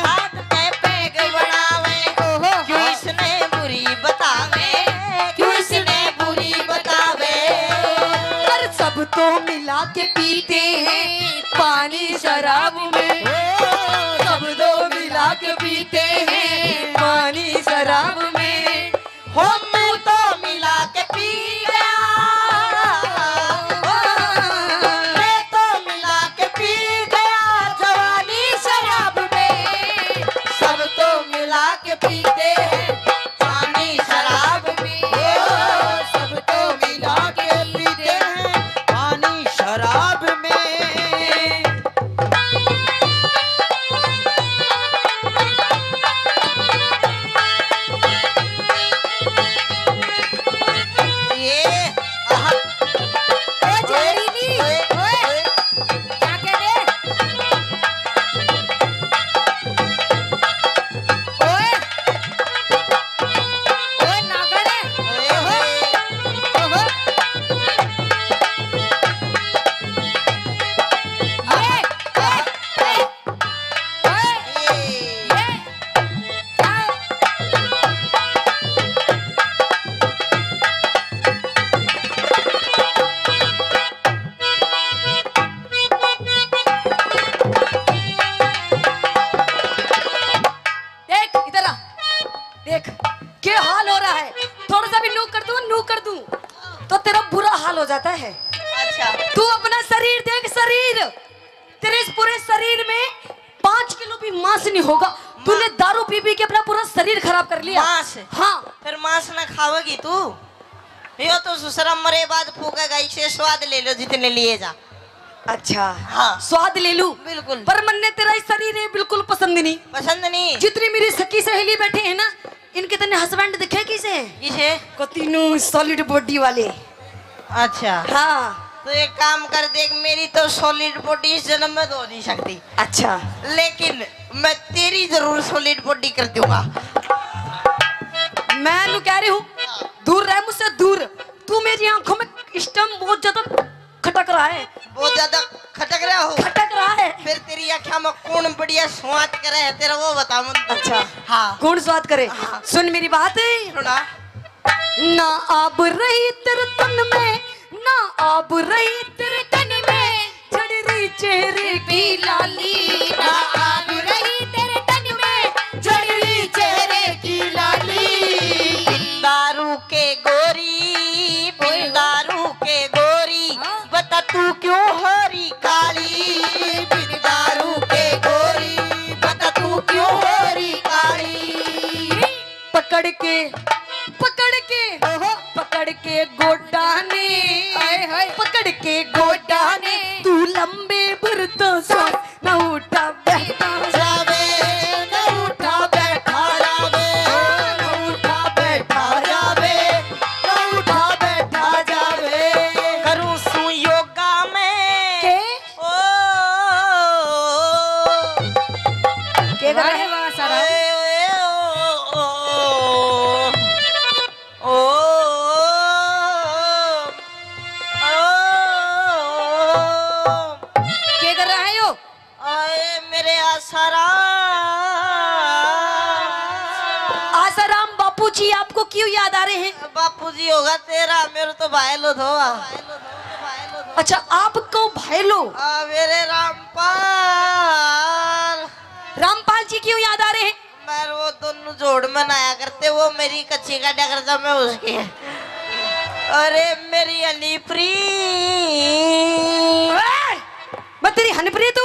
हाथ से पैग बनावे। ओहो। क्यों इसने बुरी बतावे, क्यों इसने बुरी बतावे। पर सब जाता है। अच्छा। तू अपना शरीर देख, शरीर। तेरे इस पूरे शरीर में पाँच किलो भी मांस नहीं होगा। तूने दारू पी पी के अपना पूरा शरीर खराब कर लिया। मांस? हाँ। फिर मांस ना खावेगी तू? यो तो ससुरा मरे बाद फूकेगा, इसे स्वाद ले लो जितने लिए जा। अच्छा। हाँ। स्वाद ले लूं? बिल्कुल। पर मन्ने तेरा ये शरीर है बिल्कुल पसंद नहीं। पसंद नहीं? जितनी मेरी सखी सहेली बैठी है ना, इनके तने हस्बैंड दिखे किसे? किसे? को तीनों सॉलिड बॉडी वाले। अच्छा। हाँ। तो एक काम कर, देख, मेरी तो सॉलिड बॉडी इस जन्म में तो हो नहीं सकती। अच्छा। लेकिन मैं तेरी जरूर सॉलिड बॉडी कर दूंगा। मैं नू कह रही हूँ, दूर रह मुझसे, दूर। तू मेरी आंखों में इस टाइम बहुत ज्यादा खटक रहा है। बहुत ज्यादा खटक रहा हो? खटक रहा है। फिर तेरी आंखों में कौन बढ़िया स्वाद करे है तेरा, वो बता मन। अच्छा। हाँ। कौन स्वाद करे? हाँ। सुन मेरी बात। सुना। ना आब रही तेरे तन में, ना आब रही तेरे तन में, झड़ रही चेहरे की लाली। ना आब रही तेरे तन में, झड़ रही चेहरे की लाली। दारू के गोरी, बिन दारू के गोरी, हाँ। बता तू क्यों हो रही काली? बिन दारू के गोरी, बता तू क्यों हो रही काली? पकड़ के, पकड़ के, ओहो। पकड़ के गोडा ने, हाय, हाय। पकड़ के गोडा ने, तू लंबे भर तो सांस, ना उठा बैठा जावे, ना उठा बैठा जावे, ना उठा बैठा जावे, ना उठा बैठा जावे। करूं सू योगा में। के? ओ, के कर रहे? वाह, वाह, सारा। ओए, ओए, ओ, ओ, ओ, ओ, ओ। के कर रहा है यो? आए मेरे आसाराम। आसाराम बापू जी आपको क्यों याद आ रहे हैं? बापू जी होगा तेरा, मेरे तो भाई लो धोआ। अच्छा, आपको भाई लो? आ, मेरे रामपाल। रामपाल जी क्यों याद आ रहे हैं? मैं वो दोनों जोड़ में नहाया करते, वो मेरी कच्ची काटा करता, मैं उसके। अरे मेरी हनीप्री। ए, मैं तेरी हनीप्री तू?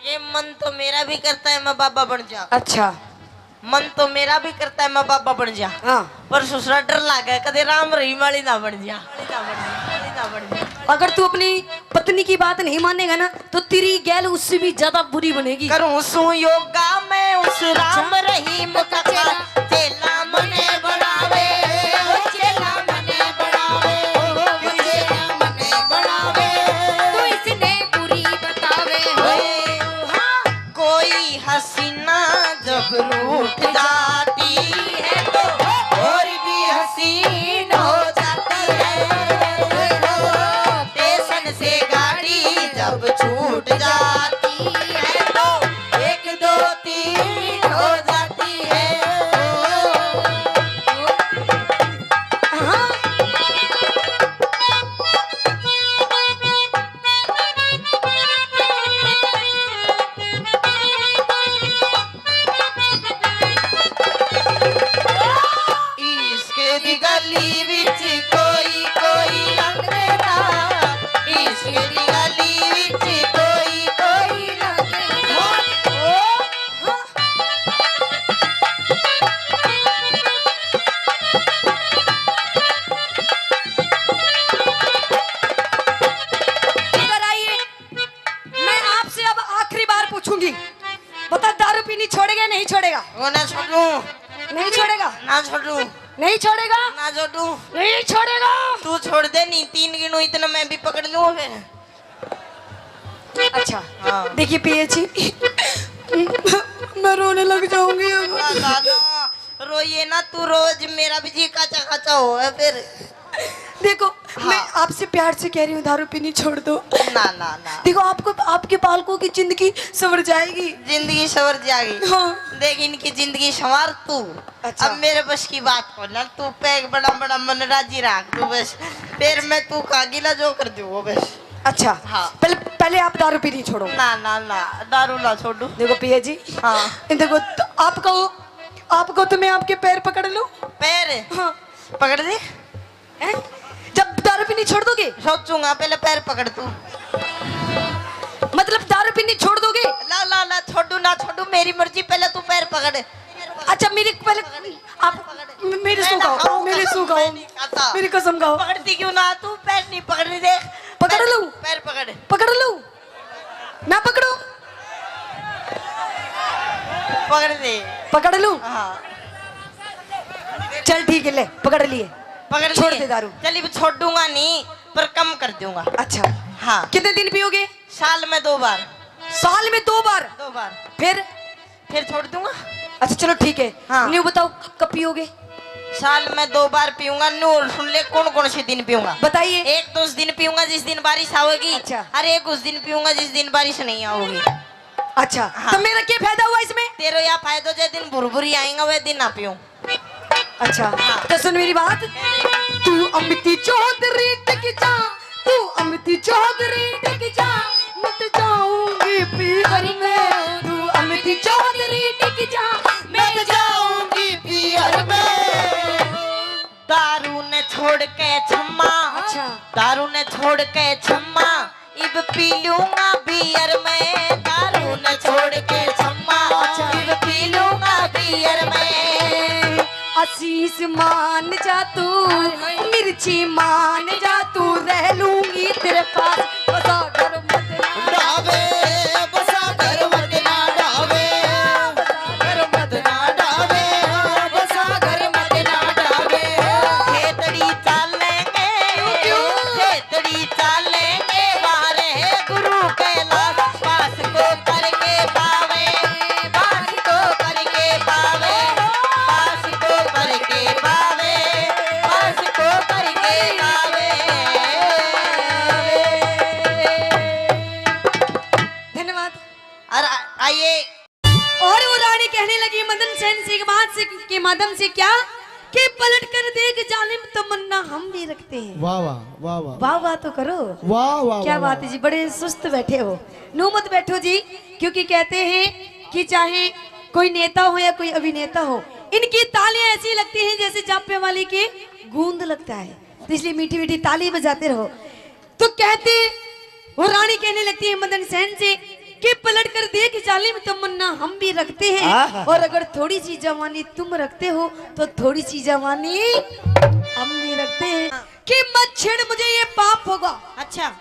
ये मन तो मेरा भी करता है मैं बाबा बन जा। अच्छा। मन तो मेरा भी करता है मैं बाबा बन जा। हाँ। पर ससुरा डर लागे, कदे राम रहीम वाली ना बन जा। अगर तू अपनी पत्नी की बात नहीं मानेगा ना, तो तेरी गैल उससे भी ज्यादा बुरी बनेगी। करूं सू योगा मैं उस राम रहीम का चेला, चेला मने बनावे, ओ चेला मने बनावे, ओ चेला मने बनावे। तू इसने बुरी बतावे हो। हाँ। कोई हसीना जब रूठ जाती है तो और भी हसीन हो जाती है। स्टेशन से गाड़ी जब छूट जाती है तो एक दो तीन हो जाती है। हाँ। इश्क दी गली विच कोई कोई लंघदा, इश्क दी गली विच कोई कोई लंघदा। इधर आइए, मैं आपसे अब आखिरी बार पूछूंगी, बता, दारू पीनी छोड़ेगा या नहीं छोड़ेगा? वो ना छोड़ू। नहीं छोड़ेगा? ना छोड़ू। नहीं छोड़ेगा? ना छोड़ू। नहीं छोड़ेगा? तू छोड़ दे, नहीं तीन गिनू इतना मैं भी पकड़ लूँ फिर। अच्छा। हाँ। देखिए पिया जी, मैं रोने लग जाऊंगी अब। ना, ना, ना, रोइए ना, तू रोज मेरा भी जी काचा काचा हो है फिर। देखो, हाँ। मैं आपसे प्यार से कह रही हूँ, दारू पीनी छोड़ दो। ना, ना, ना। देखो, आपको, आपके बालकों की जिंदगी संवर जाएगी। जिंदगी संवर जाएगी। हाँ। देख, इनकी जिंदगी संवार तू। अच्छा। अब मेरे बस की बात को ना, तू पैक बड़ा बड़ा मन राजी रख तू बस। फिर मैं तू का गिला जो कर दूँ वो बस। अच्छा। हाँ। पहले, पहले आप दारू पीनी छोड़ो। ना, ना, ना, दारू ना छोड़ू। देखो पिया जी। हाँ। देखो, तो आपको, आपको तो मैं आपके पैर पकड़ लूँ। पैर? हाँ। पकड़ दे। हैं? जब दारू पीनी छोड़ दोगे? सोचूंगा, पहले पैर पकड़ तू। मतलब दारू पीनी छोड़ दोगे? ला ला ला, छोड़ू ना छोड़ू, मेरी मर्जी, पहले तू पैर पकड़। अच्छा, मेरी पहले आप मेरी सू खाओ, मेरी सू खाओ, मेरी कसम खाओ। पकड़ती क्यों ना तू? पैर नहीं पकड़ रही, देख। पकड़ लूं? पैर पकड़। पकड़ लूं? ना पकड़ो? पकड़ दे। पकड़ लूं? हाँ। चल ठीक है, ले पकड़ लिए। पकड़ छोड़ दे दारू। चल, अब छोड़ूंगा नहीं, पर कम कर दूंगा। अच्छा। हाँ। कितने दिन पियोगे? साल में दो बार। साल में दो बार? दो बार। फिर? फिर छोड़ दूंगा। अच्छा चलो ठीक है। हाँ। न्यू बताओ, क-, कब पियोगे? साल में दो बार पीऊंगा। न्यू और सुन ले, कौन कौन से दिन पीऊंगा। बताइए। एक तो उस दिन पीऊंगा जिस दिन बारिश आओगी। अच्छा। और एक उस दिन पीऊंगा जिस दिन बारिश नहीं आओगी। अच्छा। हाँ। तो मेरा क्या फायदा हुआ इसमें? तेरा या फायदा, जे दिन भुरभुरी आएगा वह दिन ना पीऊं। अच्छा। हाँ। तो सुन मेरी बात। तू अमिती चौधरी टिक जा, तू अमिती चौधरी टिक जा, मैं तो जाऊंगी पीहर में। तू अमिती चौधरी टिक जा, मैं तो जाऊंगी पीहर में। दारू ने छोड़ के छम्मा। अच्छा। दारू ने छोड़ के छम्मा, इब पी लूंगा बियर में। दारू ने छोड़ के छम्मा, अच्छा। इब पी लूंगा बियर में। आशीष मान जा तू, हाय, हाय। मिर्ची मान जा तू, रह लूंगी तेरे पास। बसा घर मत ना डावे, बसा घर मत ना डावे, बसा घर मत ना डावे, बसा घर मत ना डावे। खेतड़ी चालेंगे, क्यों, क्यों? खेतड़ी चालेंगे, वारे गुरु कैलाश, पास को करके पावे, पास को करके पावे, पास को करके पावे, पास को करके पावे। धन्यवाद। और आ-, आइए। और वो रानी कहने लगी मदन सेन से के बाद से, के माध्यम से क्या कि पलट कर देख जालिम, तमन्ना हम भी रखते हैं। वाह, वाह, वाह, वाह। वाह, वाह तो करो। वाह, वाह, क्या वाह, बात वाह। है जी, बड़े सुस्त बैठे हो। नू मत बैठो जी, क्योंकि कहते हैं कि चाहे कोई नेता हो या कोई अभिनेता हो, इनकी तालियां ऐसी लगती हैं जैसे जापे वाली की गूंद लगता है, तो इसलिए मीठी मीठी ताली बजाते रहो। तो कहते, वो रानी कहने लगती है मदन सेन से कि पलट कर देख जालिम, तमन्ना हम भी रखते हैं, आहा। और अगर थोड़ी सी जवानी तुम रखते हो तो थोड़ी सी जवानी हम भी रखते हैं। कि मत छेड़ मुझे, ये पाप होगा। अच्छा।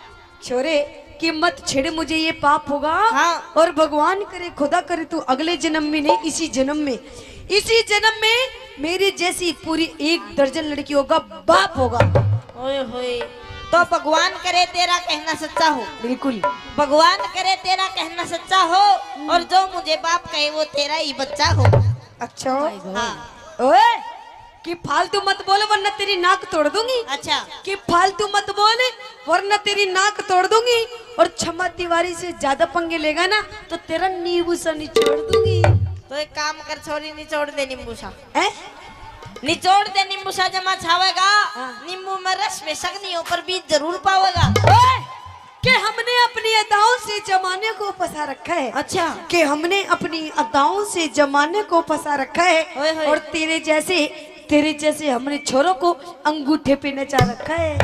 छोरे, कि मत छेड़ मुझे, ये पाप होगा। हाँ। और भगवान करे, खुदा करे, तू अगले जन्म में नहीं, इसी जन्म में, इसी जन्म में मेरे जैसी पूरी एक दर्जन लड़कियों का बाप होगा। ओए होए, तो भगवान करे तेरा कहना सच्चा हो। बिल्कुल। भगवान करे तेरा कहना सच्चा हो, और जो मुझे बाप कहे वो तेरा ही बच्चा हो। अच्छा। Oh my God। हाँ। ओए, कि फालतू मत बोल वरना तेरी नाक तोड़ दूंगी। अच्छा। कि फालतू मत बोल वरना तेरी नाक तोड़ दूंगी। और क्षमा तिवारी से ज्यादा पंगे लेगा ना तो तेरा नींबू सा निचोड़ दूंगी। तो एक काम कर छोरी, निचोड़ दे नींबू सा। हैं? निचोड़ दे नींबू सा, जमा छावेगा। हाँ। नींबू में रस बेशक नहीं हो पर बीज जरूर पावेगा। ओए! कि हमने अपनी अदाओं से जमाने को फंसा रखा है। अच्छा। कि हमने अपनी अदाओं से जमाने को फंसा रखा है। ओए होए। और तेरे जैसे, तेरे जैसे हमने छोरों को अंगूठे पे नचा रखा है।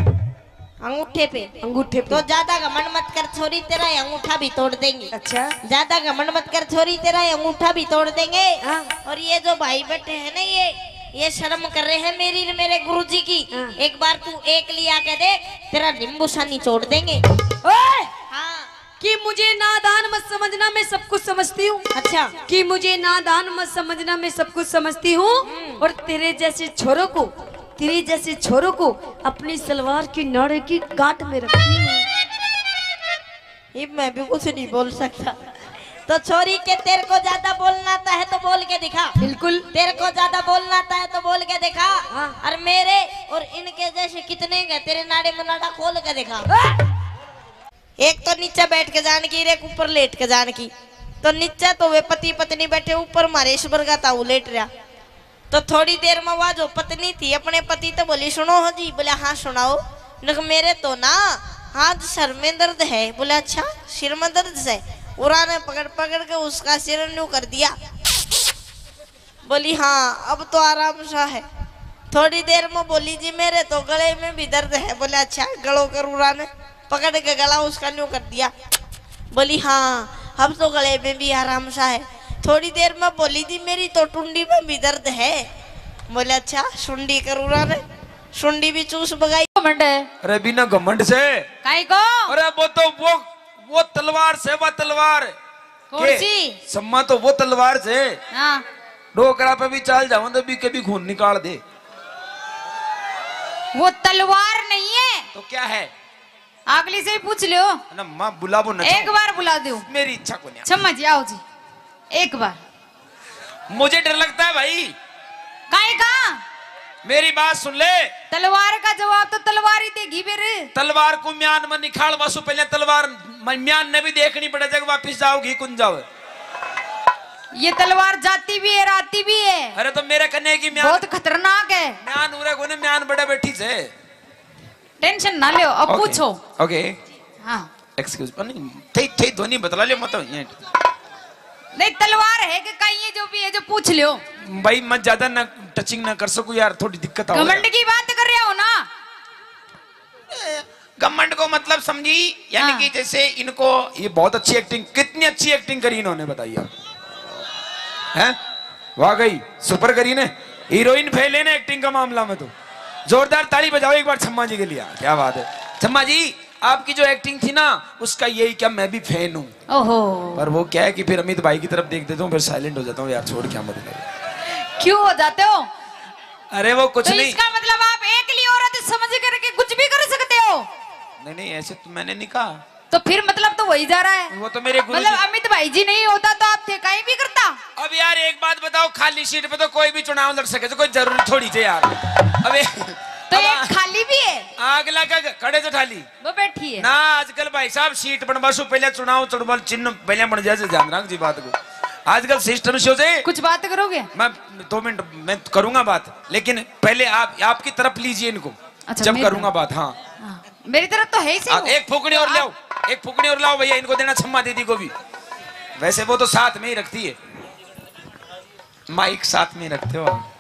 अंगूठे पे? अंगूठे पे। तो ज्यादा घमंड मत कर छोरी, तेरा ये अंगूठा भी तोड़ देंगे। अच्छा। ज्यादा घमंड मत कर छोरी, तेरा ये अंगूठा भी तोड़ देंगे। हाँ। और ये जो भाई बैठे हैं ना, ये ये शर्म कर रहे हैं मेरी, मेरे गुरुजी की। हाँ। एक बार तू एक लिया के देख, तेरा नींबू सा निचोड़ देंगे। ओए! हाँ। कि मुझे नादान मत समझना, मैं सब कुछ समझती हूँ। अच्छा। कि मुझे नादान मत समझना, मैं सब कुछ समझती हूँ। हम्म। और तेरे जैसे छोरों को, तेरे जैसे छोरों को अपनी सलवार की नाड़े की गांठ में रखती हूँ। ये मैं भी कुछ नहीं बोल सकता। तो छोरी के, तेरे को ज्यादा बोलना आता है तो बोल के दिखा। बिल्कुल। तेरे को ज्यादा बोलना आता है तो बोल के दिखा। हाँ। और मेरे और इनके जैसे कितने हैं तेरे नाड़े में नाड़ा, खोल के दिखा। हाँ। एक तो नीचे बैठ के जान की, एक ऊपर लेट के जान की। तो नीचे तो वे पति पत्नी बैठे, ऊपर मारे इस बरगा ताऊ लेट रहा। तो थोड़ी देर में वह जो पत्नी थी अपने पति तो बोली, "सुनो हो जी।" बोले, "हाँ, सुनाओ।" नक, "मेरे तो ना आज सर में दर्द है।" बोले, "अच्छा, सिर में दर्द है?" उरा ने पकड़ पकड़ के उसका सिर न्यू कर दिया। बोली, "हाँ, अब तो आराम सा है।" थोड़ी देर में बोली, "जी, मेरे तो गले में भी दर्द है।" बोले, "अच्छा, गलो करूरा ने?" पकड़ के गला उसका न्यू कर दिया। बोली, "हाँ, अब तो गले में भी आराम सा है।" थोड़ी देर में बोली, "जी, मेरी तो टुंडी में भी दर्द है।" बोले, "अच्छा, सुंडी करूरा ने?" सुंडी भी चूस बगाई। घमंड है। अरे, बिना घमंड से। काई को? अरे, वो तो वो, वो तलवार से, वो तलवार। कौन के? सी? सम्मा तो वो तलवार से। हाँ। डोकरा पे भी चाल जाऊं तो भी कभी खून निकाल दे। वो तलवार नहीं है। तो क्या है? अगली से ही पूछ लियो। ना, माँ बुलावो ना। एक बार बुला दो। मेरी इच्छा को नहीं। छम्मा जी, आओ जी। एक बार। मुझे डर लगता है भाई। काहे का? मेरी बात सुन ले। तलवार का जवाब तो तलवार ही देगी फिर। तलवार को म्यान में निकाल, बस पहले तलवार म-, म्यान ने भी देखनी पड़े, जब वापस जाओगी कुन जाओ। ये तलवार जाती भी है, आती भी है। अरे तो मेरे कन्ने की म्यान बहुत खतरनाक है। म्यान उरे कोने, म्यान बड़े बैठी से। टेंशन ना लो, अब OK। पूछो। OK। हाँ। Excuse, नहीं, थे, थे ध्वनि बदला ले मत ये। नहीं, तलवार है कि कहीं है, जो भी है, जो पूछ लो। भाई, मैं ज्यादा ना टचिंग ना कर सकूं यार, थोड़ी दिक्कत आ घमंड की बात कर रहे हो ना। ए, घमंड को मतलब समझी, यानी हाँ। कि जैसे इनको, ये बहुत अच्छी एक्टिंग, कितनी अच्छी एक्टिंग करी इन्होंने, बताइए आप। हैं? वाकई सुपर करी ने, हीरोइन फेल है ना एक्टिंग का मामला में तो। जोरदार ताली बजाओ एक बार छम्मा जी के लिए। क्या बात है छम्मा जी, आपकी जो एक्टिंग थी ना, उसका यही क्या, मैं भी फैन हूँ। ओहो। पर वो क्या है कि फिर अमित भाई की तरफ देख देता हूँ, फिर साइलेंट हो जाता हूँ यार, छोड़, क्या मतलब। क्यों हो जाते हो? अरे वो कुछ तो नहीं। इसका मतलब आप एकली औरत समझ करके कुछ भी कर सकते हो? नहीं नहीं, ऐसे तो मैंने नहीं कहा। तो फिर मतलब तो वही जा रहा है। वो तो मेरे गुरु मतलब जी। अमित भाई जी नहीं होता तो आप थे कहीं भी करता। अब यार एक बात बताओ, खाली सीट पे तो कोई भी चुनाव लड़ सके, तो कोई जरूरी थोड़ी थे यार। अबे तो अब एक आ-, खाली भी है। आग लगा के खड़े थे खाली। वो बैठी है। ना, आजकल भाई साहब सीट बनवा सु पहले चुनाव, चुनाव चिन्ह पहले बन जाए, ध्यान रख जी बात को। आजकल सिस्टम से हो जाए। कुछ बात करोगे? मैं दो मिनट में करूंगा बात, लेकिन पहले आप, आपकी तरफ लीजिए इनको। अच्छा, जब मेरी करूंगा तरफ। बात, हाँ। हाँ, मेरी तरफ तो है ही सही हाँ, वो। एक फूकनी और तो लाओ, आप एक फूकनी और लाओ भैया, इनको देना छम्मा दीदी को भी। वैसे वो तो साथ में ही रखती है, माइक साथ में रखते हो आप।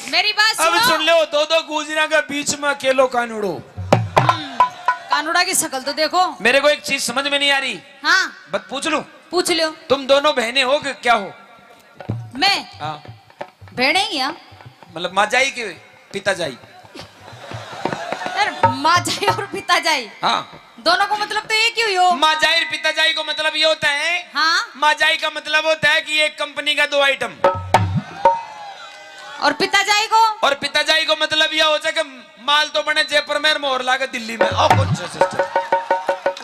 मेरी बात अब सुनो। सुन लो, दो दो गुजरा के बीच में अकेलो कानूड़ो। हम्म, कानूड़ा की शक्ल तो देखो। मेरे को एक चीज समझ में नहीं आ रही। हाँ। बस पूछ लूं? पूछ लो। तुम दोनों बहनें हो कि क्या हो? मैं? हाँ। बहने ही हैं। मतलब माँ जाई के पिता जाई? यार, माँ जाई और पिता जाई। हाँ। दोनों को मतलब तो एक ही हुई हो। माँ जाई और पिता जाई को मतलब ये होता है। हाँ। माँ जाई का मतलब होता है कि एक कंपनी का दो आइटम। और पिता जाई को? और पिता जाई को मतलब यह हो जाए कि माल तो बने जयपुर में और मोहर लागे दिल्ली में। ओ, कुछ सिस्टर।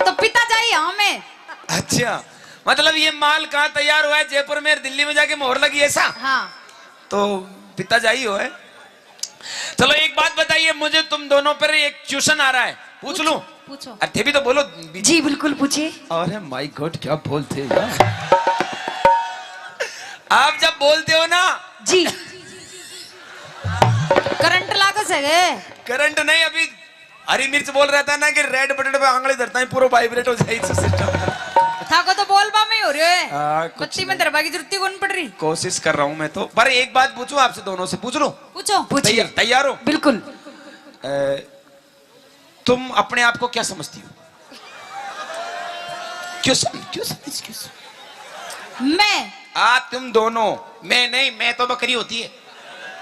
तो पिता जाई हाँ मैं। अच्छा, मतलब ये माल कहाँ तैयार हुआ है? जयपुर में, दिल्ली में जाके मोहर लगी, ऐसा? हाँ। तो पिता जाई हो है। चलो एक बात बताइए मुझे, तुम दोनों पर एक क्वेश्चन आ रहा है, पूछ लूं? पूछो। अरे थे भी तो बोलो। जी बिल्कुल पूछिए। अरे माय गॉड, क्या बोलते हैं यार। आप जब बोलते हो ना जी। करंट लागे सके। करंट नहीं, अभी हरी मिर्च बोल रहा था ना कि रेड बटन पे आंगली धरता है, पूरा वाइब्रेट हो जाए सिस्टम। थाको तो बोलबा में ही हो रहे है। हाँ, कुछ बत्ती में नहीं। धरबा की जरूरत ही कौन पड़ रही? कोशिश कर रहा हूँ मैं तो, पर एक बात पूछूं आपसे दोनों से, पूछ लूं? पूछो। पूछिए। तैयार, तैयार हो? बिल्कुल। अ, तुम अपने आप को क्या समझती हो? क्यों सम-, क्यों समझ, क्यों समझ? मैं? आ, तुम दोनों। मैं नहीं, मैं तो बकरी होती है।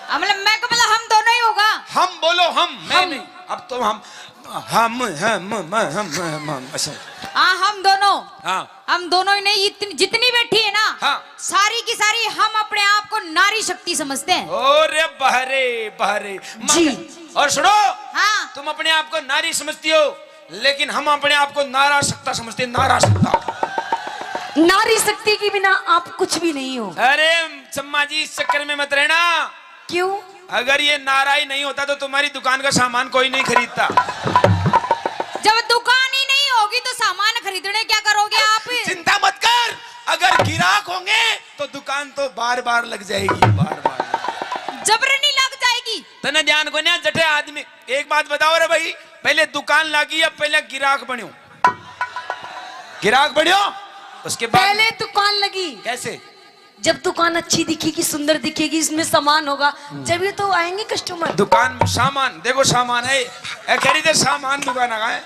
आ, मतलब मैं का मतलब हम दोनों ही होगा। हम बोलो, हम, मैं हम। नहीं। अब तो हम, हम, हम, हम, हम, हम, हम, ऐसा। हाँ, हम दोनों। हाँ। हम दोनों ही नहीं, इतनी, जितनी बैठी है ना, हाँ। सारी की सारी हम अपने आप को नारी शक्ति समझते हैं। अरे बहरे, बहरे, माँ जी। का-, और सुनो, हाँ। तुम अपने आप को नारी समझती हो, लेकिन हम अपने आप को नारा शक्ता समझते हैं, नारा शक्ता। नारी शक्ति के बिना आप कुछ भी नहीं हो। अरे चम्मा जी, इस चक्कर में मत रहना। क्यों? अगर ये नारा ही नहीं होता तो तुम्हारी दुकान का सामान कोई नहीं खरीदता। जब दुकान ही नहीं होगी तो सामान खरीदने क्या करोगे आप? चिंता मत कर, अगर गिराक होंगे तो दुकान तो बार बार लग जाएगी, बार बार। जबरनी लग जाएगी। तने ध्यान को ना जठे आदमी, एक बात बताओ रे भाई, पहले दुकान लागी या पहले गिराक बन्यो? गिराक बन्यो, उसके बाद पहले दुकान लगी। कैसे? जब दुकान अच्छी दिखेगी, सुंदर दिखेगी, इसमें सामान होगा, जब ये तो आएंगे कस्टमर। दुकान में सामान, देखो सामान है, ए, कह रही थे सामान दुकान आ है,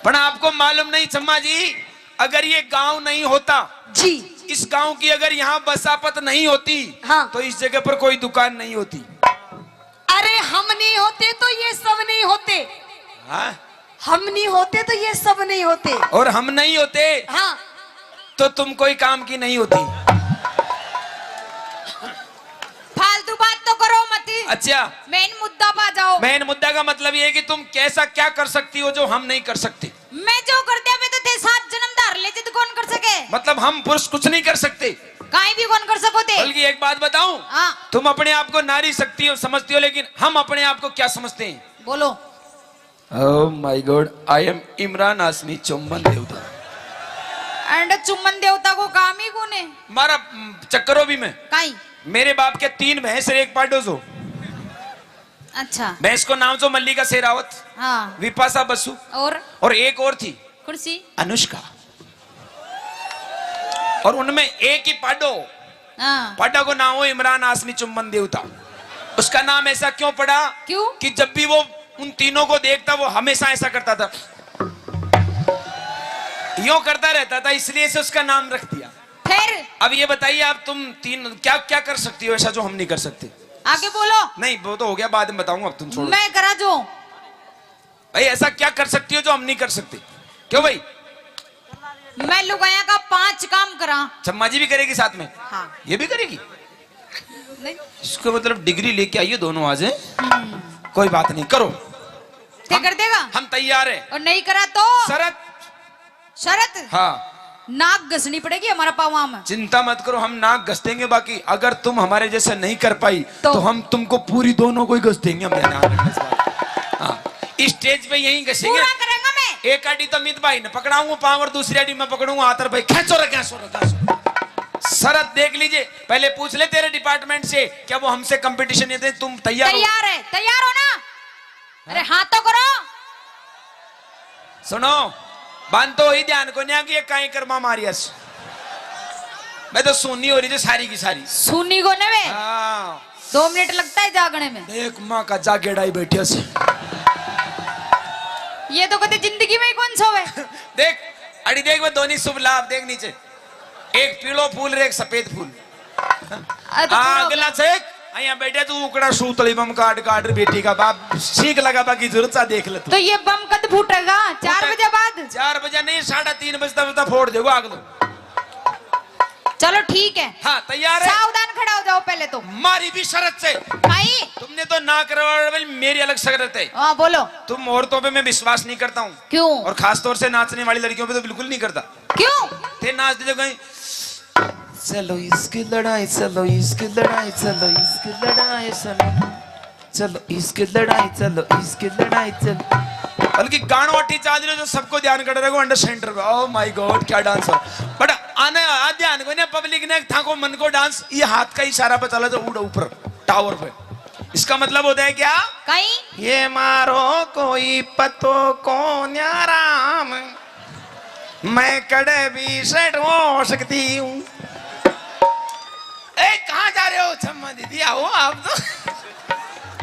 पर आपको मालूम नहीं चम्मा जी, अगर ये गांव नहीं होता, जी। इस गांव की अगर यहाँ बसापत नहीं होती, हाँ। तो इस जगह पर कोई दुकान नहीं होती। अरे हम नहीं होते तो ये सब नहीं होते। हाँ? हम नहीं होते तो ये सब नहीं होते। और हम नहीं होते हाँ। तो तुम कोई काम की नहीं होती। फालतू बात तो करो मत। अच्छा। मेन मुद्दा पा जाओ। मेन मुद्दा का मतलब ये है कि तुम कैसा क्या कर सकती हो जो हम नहीं कर सकते। मैं जो कर दिया, मैं तो थे सात जन्म धार ले, जिद कौन कर सके? मतलब हम पुरुष कुछ नहीं कर सकते। काई भी कौन कर सको थे। बल्कि एक बात बताऊं, हाँ। तुम अपने आप को नारी शक्ति हो, समझती हो, लेकिन हम अपने आप को क्या समझते हैं? बोलो। Oh my God, I am Imran हाशमी चुम्बन देवता। एंड चुम्बन देवता को काम ही कौन है? मारा, हम्म, चक्करो भी मैं। काई? मेरे बाप के तीन भैंस और एक पाडो सो। अच्छा। भैंस को नाम सो मल्लिका शेरावत, हाँ। विपाशा बसु और? और एक और थी। कौन सी? अनुष्का। और उनमें एक ही पाडो, हाँ। पाडा को नाम हो इमरान हाशमी चुम्बन देवता। उसका नाम ऐसा क्यों पड़ा? क्यों? कि जब भी वो उन तीनों को देखता, वो हमेशा ऐसा करता था, यूं करता रहता था, इसलिए से उसका नाम रख दिया। फिर? अब ये बताइए आप, तुम तीन क्या क्या कर सकती हो ऐसा जो हम नहीं कर सकते? आगे बोलो। नहीं, वो तो हो गया, बाद में बताऊंगा, अब तुम छोड़ो। मैं करा जो। भाई, ऐसा क्या कर सकती हो जो हम नहीं कर सकते? क्यों भाई? मैं लुगाया का पांच काम करा। चम्मा जी भी करेगी साथ में? हाँ। ये भी करेगी? नहीं। इसका मतलब डिग्री लेके आइए दोनों आज, हैं? हम्म। कोई बात नहीं, करो। ते हम, कर देगा? हम तैयार हैं। और नहीं करा तो? शरत। शरत? हाँ। नाक घसनी पड़ेगी हमारा पावां में। चिंता मत करो, हम नाक घस देंगे, बाकी अगर तुम हमारे जैसे नहीं कर पाई, तो? तो हम तुमको पूरी दोनों को ही घस देंगे, हम ध्यान रखना इस बात। हाँ। स्टेज पे यहीं घसेंगे। पूरा करेंगे मैं। एक आड़ी तो मित भाई ने पकड़ाऊंगा पाँव और दूसरी आड़ी मैं पकड़ूंगा हाथ, और भाई, खेचो रे, खेचो रे, खेचो रे। शरत देख लीजिए, पहले पूछ ले तेरे डिपार्टमेंट से, क्या वो हमसे कंपटीशन ये दे, तुम तैयार हो? तैयार है, तैयार हो ना? अरे हाँ तो करो। सुनो, बांध तो ही ध्यान को नहीं कि ये काई कर्मा मारियस। मैं तो सुननी हो रही जो सारी की सारी। सुनी को ने बे? हाँ। दो मिनट लगता है जागने में। देख माँ का जागेड़ा ही बैठिया से। ये तो कदे जिंदगी में ही कौन सोवे। देख, अड़ी देख, मैं दोनों शुभ लाभ देख नीचे। एक पीलो फूल रे एक सफेद फूल। अरे तो हाँ, पूरा अगला से, यहाँ बैठे तू उकड़ा सूतली बम काट काट रे बेटी का बाप, सीख लगा बाकी जरूरत सा देख ले तू। तो ये बम कद फूटेगा? चार फूटे-, बजे बाद? चार बजे नहीं, साढ़े तीन बजे तक तो फोड़ देगा आग तो। चलो ठीक है। हाँ, तैयार है? सावधान खड़ा हो जाओ पहले तो। मारी भी शरत से। भाई। तुमने तो ना करवा, मेरी अलग शरत है। हाँ, बोलो। तुम औरतों पे मैं विश्वास नहीं करता हूँ। क्यों? और खास तौर से नाचने वाली लड़कियों पे तो बिल्कुल नहीं करता। क्यों? थे नाच दे जो कहीं, चलो इसकी लड़ाई, चलो इसकी लड़ाई, चलो इसकी लड़ाई, चलो, चलो इसकी लड़ाई, चलो इसकी लड़ाई, चलो। बल्कि गाणो अटी चाल रहे जो सबको ध्यान कर रहे हो under center पे। Oh my God, क्या डांस हो। But आने आ ध्यान को ना, पब्लिक ने थाको मन को डांस, ये हाथ का इशारा पे चला जो उड़ा ऊपर टावर पे। इसका मतलब होता है क्या? कहीं? ये मारो कोई पतो को न्याराम। मैं कड़े भी सेट हो सकती हूँ। ए, कहाँ जा रहे हो छम्मा दीदी? आओ आप तो।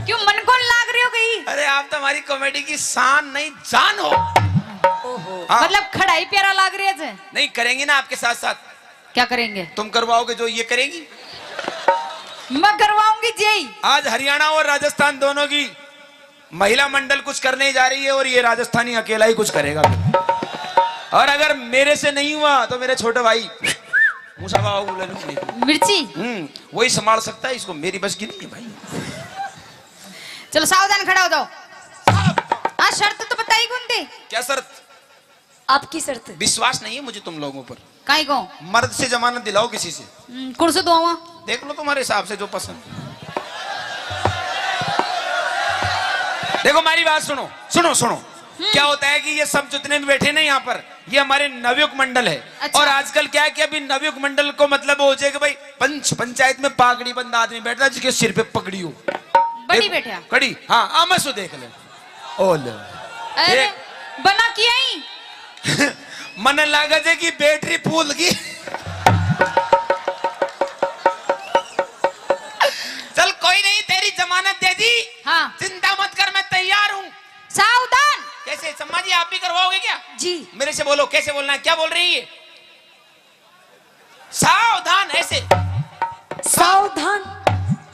क्यों मन कौन लाग रही हो गई? अरे, आप तो हमारी कॉमेडी की शान नहीं, जान हो। ओहो। हाँ। मतलब खड़ा ही प्यारा लाग रहे थे। नहीं, करेंगे ना आपके साथ साथ। क्या करेंगे? तुम करवाओगे जो ये करेगी? मैं करवाऊंगी जी। आज हरियाणा और राजस्थान दोनों की महिला मंडल कुछ करने जा रही है और ये राजस्थानी अकेला ही कुछ करेगा। और अगर मेरे से नहीं हुआ तो मेरे छोटे भाई मूसा बाबा को ले लूंगी। मिर्ची? हम्म, वही संभाल सकता है इसको, मेरी बस की नहीं है भाई। चलो सावधान खड़ा हो जाओ। हाँ, शर्त तो बताई कौन थी? क्या शर्त? आपकी शर्त। विश्वास नहीं है मुझे तुम लोगों पर। काई को? मर्द से जमानत दिलाओ किसी से। हम्म, कुर्सी दुआवा। देख लो तुम्हारे हिसाब से जो पसंद। देखो, हमारी बात सुनो, सुनो, सुनो। हम्म। क्या होता है कि ये सब जितने भी बैठे ना यहाँ पर, ये हमारे नवयुग मंडल है। अच्छा। और आजकल क्या है कि अभी नवयुग मंडल को मतलब हो जाए कि भाई, पंच, पंचायत में पागड़ी बंदा आदमी बैठता है जिसके सिर पे पगड़ी हो। बड़ी एक बैठा। कड़ी, हाँ, आमसो देख ले। ओ ले। अरे, देख। बना किया ही। मने लागे जे कि बैटरी फूल गई। बट्टी, हाँ। चिंता मत कर, मैं तैयार हूँ। सावधान। कैसे सम्मा जी, आप भी करवाओगे क्या? जी। मेरे से बोलो, कैसे बोलना है, क्या बोल रही है? सावधान, ऐसे। सावधान।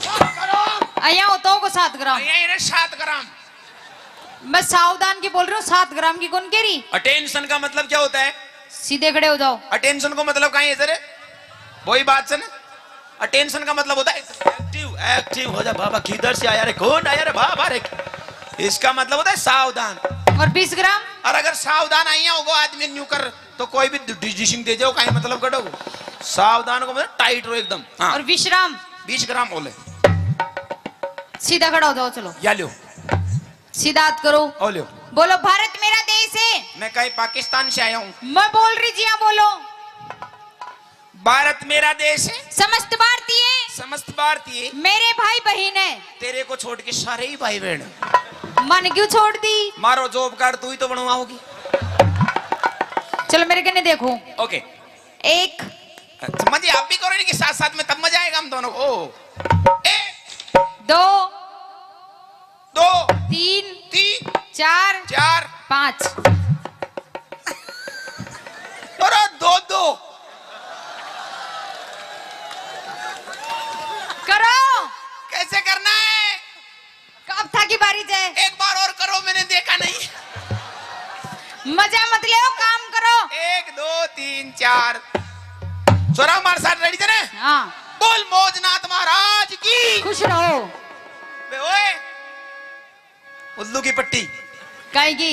सात ग्राम। अया होता होगा सात ग्राम। अया इन्हें सात ग्राम। मैं सावधान की बोल रही हूँ, सात ग्राम की कौन कह रही? अटेंशन का मतलब क्या होता है? सीधे खड़े हो जाओ। अटेंशन को मतलब कहाँ है सर? वही बात से ना। अटेंशन का मतलब होता है एक्टिव, एक्टिव हो जा बाबा, किधर से आया रे, कौन आया रे बाबा रे। इसका मतलब होता है सावधान। और बीस ग्राम? और अगर सावधान आइया होगो आदमी न्यू कर, तो कोई भी डिसीजन दे जाओ, कहीं मतलब कटो। सावधान को मतलब टाइट रहो एकदम। हाँ। और विश्राम? बीस ग्राम बोले। सीधा खड़ा हो जाओ, चलो। या लो। सीधा हाथ करो। ओ लो। बोलो, भारत मेरा देश है। मैं कहीं पाकिस्तान से आया हूँ। मैं बोल रही जी, हाँ बोलो। भारत मेरा देश है। समस्त भारतीय। समस्त भारतीय। मेरे भाई बहन है। तेरे को छोड़ के सारे ही भाई बहन। मन क्यों छोड़ दी? मारो जॉब कार्ड तू ही तो बनवाओगी। चलो मेरे कने देखो। ओके। एक। अच्छा, मजे आप भी करो इनके साथ साथ में, तब मजा आएगा हम दोनों को। ओ। एक। दो। दो। तीन। तीन। चार। चार। पाँच। अरे दो दो। करो। कैसे करना है? अब थाकी बारी जे। एक बार और करो, मैंने देखा नहीं। मजा मत ले, काम करो। एक, दो, तीन, चार। छोरा हमारे साथ रेडी थे ना? हाँ। बोल मौजनाथ महाराज की। खुश रहो। बे ओए, उल्लू की पट्टी। काहे की?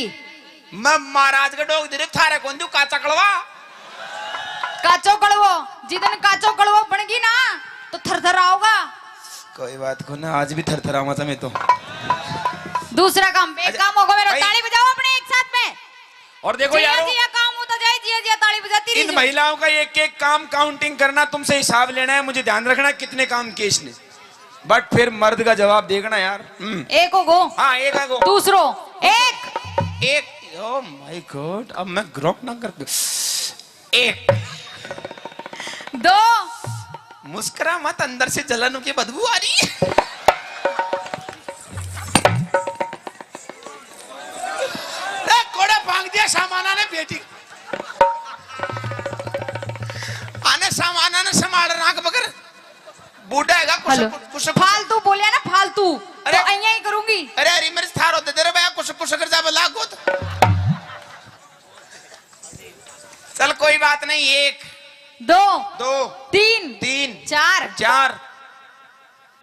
मैं महाराज के डोग दे थारे कौन दू काचा कड़वा। काचो कड़वो, जिदन काचो कड़वो बन गई ना, तो थरथर आओगा। कोई बात को ना, आज भी थरथरावा था मैं तो। दूसरा काम, एक अच्छा, काम होगा मेरा, भाई। ताली बजाओ अपने एक साथ में। और देखो जिया यारो, जिया काम होता जाए, जिया जिया ताली बजाती रही इन जाओ। महिलाओं का एक एक काम काउंटिंग करना, तुमसे हिसाब लेना है, मुझे ध्यान रखना कितने काम किए इसने। बट फिर मर्द का जवाब देखना यार। हम्म। एक हो गो। हाँ, एक है गो। दूसरो। एक। एक। ओ माय गॉड, अब मैं ग्रॉक ना कर दूं। एक। दो। मुस्कुरा मत, अंदर से जलन की बदबू आ रही है। ए, कोड़ा भांग दिया सामाना ने बेटी। आने सामाना ने संभाल राख बगर। बूढ़ा हैगा, कुछ, हेलो। कुछ, कुछ। फालतू बोलिया ना, फालतू। अरे। तो अइयां ही करूंगी। अरे, हरी मिर्च थारो दे दे रे भैया, कुछ, कुछ कर जा, लागो तो। चल, कोई बात नहीं, एक। दो। दो। तीन। तीन। चार। चार।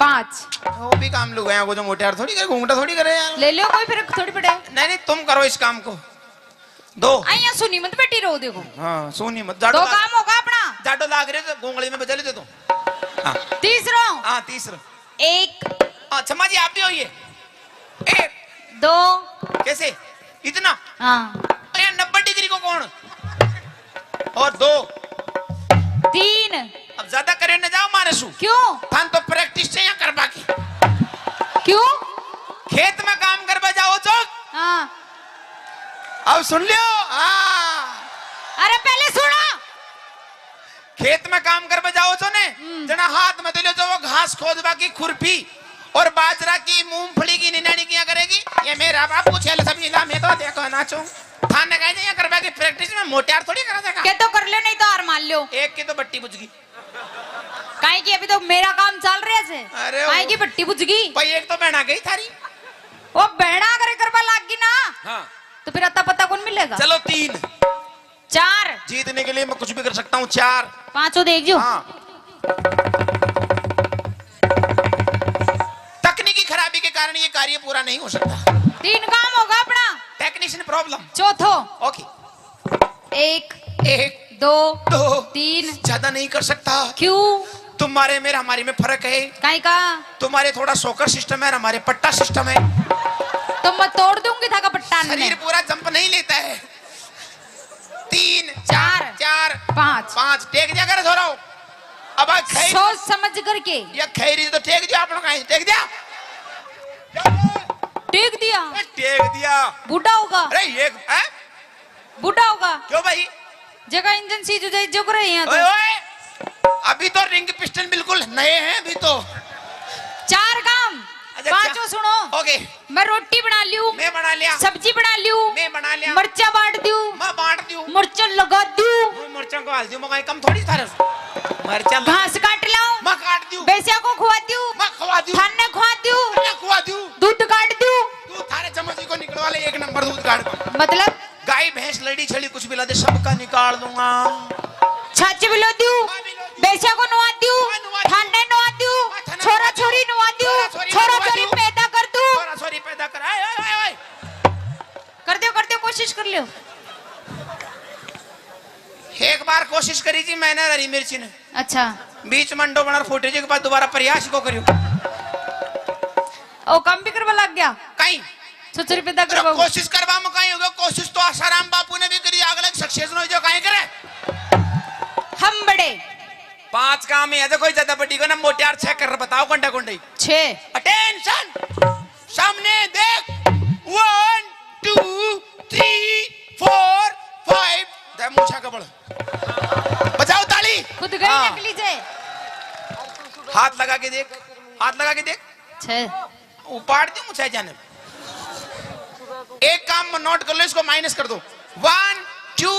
पाँच। वो भी काम लुगाया को, जो मोटे यार थोड़ी करे, घूंघटा थोड़ी करे यार। ले लो कोई, फर्क थोड़ी पड़े। नहीं, नहीं, तुम करो इस काम को। दो। अइयां सुनी मत बेटी रो, देखो। हाँ, सुनी मत। जाडो दो लाग, काम होगा अपना। जाडो लाग रहे तो गोंगली में बजा ले दे दो। हाँ। तीसरो। हाँ, तीसरो। एक। हाँ, छम्मा जी, आप भी होइए। एक। दो। कैसे? इतना? हाँ। अरे, नब्बे डिग्री को कौन? और दो। तीन। अब ज्यादा करे न जाओ मारे सु। क्यों? थान तो प्रैक्टिस चाहिए करवा की। क्यों? खेत में काम करवा जाओ चौक। हाँ। अब सुन लियो। हाँ। अरे, पहले सुनो। खेत में काम करवा जाओ छो ने, हम्म। जना हाथ में ले लो जो वो घास खोदवा की खुरपी और बाजरा की, मूंगफली की निनाणी किया करेगी। ये मेरा बाप कुछ है, सब इला में तो देखो ना छो। थाने कहे ये करवा की प्रैक्टिस में मोटे यार थोड़ी करा देगा। के तो कर लो, नहीं तो हार मान लो। एक की तो बट्टी बुझ गई। काहे की अभी तो मेरा काम चल रहा है। अरे काहे वो की बट्टी बुझ गई। भाई एक तो बहना गई थारी। वो बहना अगर करवा लाग गई ना, हाँ। तो फिर अता पता कौन मिलेगा? चलो तीन। चार। जीतने के लिए मैं कुछ भी कर सकता हूँ। चार। पांचों देख जो। हाँ। तकनीकी खराबी के कारण ये कार्य पूरा नहीं हो सकता। तीन काम होगा अपना। Technician problem. चौथो। ओके। एक। एक। दो। दो। तीन। ज्यादा नहीं कर सकता। क्यों? तुम्हारे में हमारे में फर्क है। काहे का? तुम्हारे थोड़ा सोकर सिस्टम है और हमारे पट्टा सिस्टम है। तो मैं तोड़ दूंगी थाका पट्टा ने। शरीर पूरा जंप नहीं लेता है। तीन, चार, चार, पाँच। पाँच। टेक दिया करे थोड़ा। अब आ खैर सोच समझ करके। ये खैरी तो टेक दिया, आपने कहीं टेक दिया? टेक दिया। ए, टेक दिया। बूढ़ा होगा। अरे ये, हैं? बूढ़ा होगा। क्यों भाई? जगह इंजन सीज हो जाए, जो करे यहाँ तो। ओए, ओए, अभी तो रिंग पिस्टन बिल्कुल नए हैं अभी तो। चार काम। पांचों सुनो। ओके। मैं रोटी बना लियू। मैं बना लिया। सब्जी बना लियू। मैं बना लिया। मर्चा बांट दियू। मैं बांट दियू। मर्चा लगा दियू। मैं मर्चा को हाल दियू, मैं कम थोड़ी थारे। मर्चा लगा घास काट लाओ। मैं काट दियू। बेस्या को खुआ दियू। मैं खुआ दियू। थाने खुआ दियू। मैं खुआ दियू। दूध काट दियू। तू थारे चम्मच को निकलवा ले, एक नंबर दूध काट। मतलब? गाय, भैंस, लड़ी, छड़ी, कुछ भी ला दे, सबका निकाल दूंगा। छाछ भी लो दियो, हाँ, भी लो दियो। बेस्या को नुआ दियो, हाँ, नुआ दियो। थाने नुआ दियो, हाँ, थाने छोरा नुआ दियो। छोरी नुआ दियो, छोरा छोरी छोरा नुआ छोरी दियो। पैदा कर दो। छोरा छोरी पैदा कर, आए, आए, आए, आए। कर दो, कर दो, कोशिश कर लियो। एक बार कोशिश करी थी मैंने हरी मिर्ची ने। अच्छा। बीच में अंडो बना फूटे जी के बाद दोबारा प्रयास को करियो। ओ, काम भी करवा लग गया। कहीं। छोरा छोरी पैदा अरे करवाओ। कोशिश करवा में कहीं होगा, कोशिश तो आसाराम बापू ने भी करी, अगले सक्सेस हो जो कहीं करे। हम बड़े। पांच काम ही है, देखो ज्यादा बड़ी को ना, मोटियार छह कर बताओ, कंडा कंडई। छह। अटेंशन, सामने देख, one, two, three, four, five. दे मूछा कबल। बजाओ ताली। खुद गए हाँ। नकली जे। हाथ लगा के देख, हाथ लगा के देख। छह। उपाड़ दूं मुझे जाने। एक काम नोट कर लो, इसको माइनस कर दो। One, two,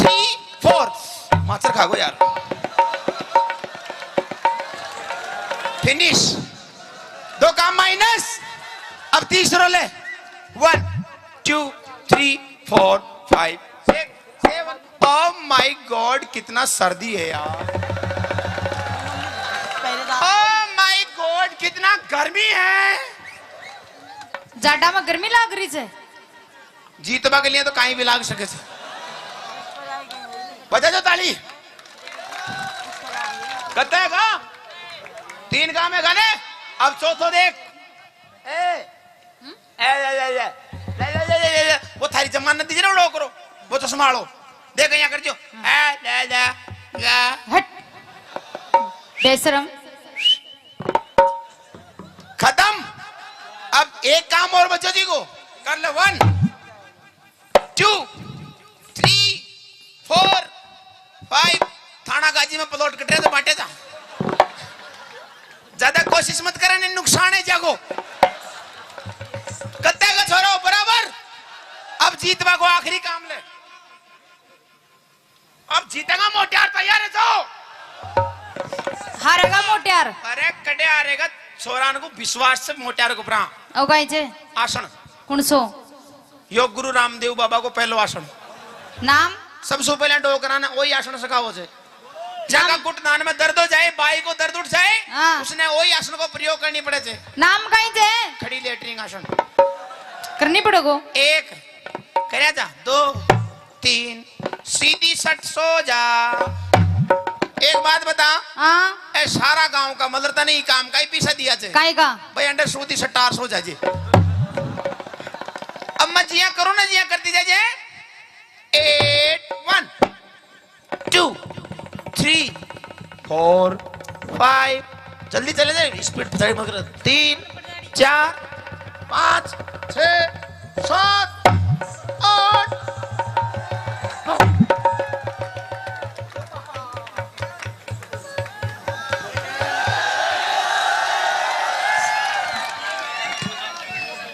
three, four. माचर खा गो यार। फिनिश। दो काम माइनस। अब तीसरो ले। One, two, three, four, five, six, seven. Oh my god, कितना सर्दी है यार। ओ माय गॉड, कितना गर्मी है। जाडा में गर्मी लाग रही है। जीतबा के लिए तो काई भी लाग सके से। बजा दो ताली। कत्ता है काम? तीन काम है गाने। अब चौथो देख। ए, ए, ए, ए, ए। वो थारी जमानत दीजिए ना, उड़ो करो। वो चश्मा आलो। देख, यहाँ कर जो। ए, ले, ले, ले। हट। बेशरम। खत्म। अब एक काम और बच्चों जी को। कर ले, one, two, three, four, five. थाना गाजी में प्लॉट कट रहे तो बांटे जा। ज्यादा कोशिश मत करे, नहीं नुकसान है जागो। कत्ते का छोरा हो बराबर। अब जीतवा को आखिरी काम ले। अब जीतेगा मोटियार, तैयार है जाओ। हारेगा मोटियार। अरे कटे हारेगा, छोरा को विश्वास से मोटियार को परा। ओ गाय जे। आसन। कौन सो? योग गुरु रामदेव बाबा को पहलो आसन। नाम? सबसे पहले डोकरा ने वही आसन सिखाओ से। जहाँ घुटनान में दर्द हो जाए, बाई को दर्द उठ जाए, हाँ। उसने वही आसन को प्रयोग करनी पड़े से। नाम कहीं से? खड़ी लेटरिन आसन। करनी पड़ेगो। एक, करे जा, दो, तीन, सीधी सट सो जा। एक बात बता। हाँ। ए सारा गांव का मतलब तने ही काम का ही पीछा दिया जे। काई का? भाई अंडर सूदी सट्टार सो जाजे। अब मैं जिया करूँ ना, जिया करती जाजे। Eight, one, two, three, four, five. जल्दी चले जाए, स्पीड पचाड़ी मत कर। तीन, चार, पाँच, छः, सात, आठ।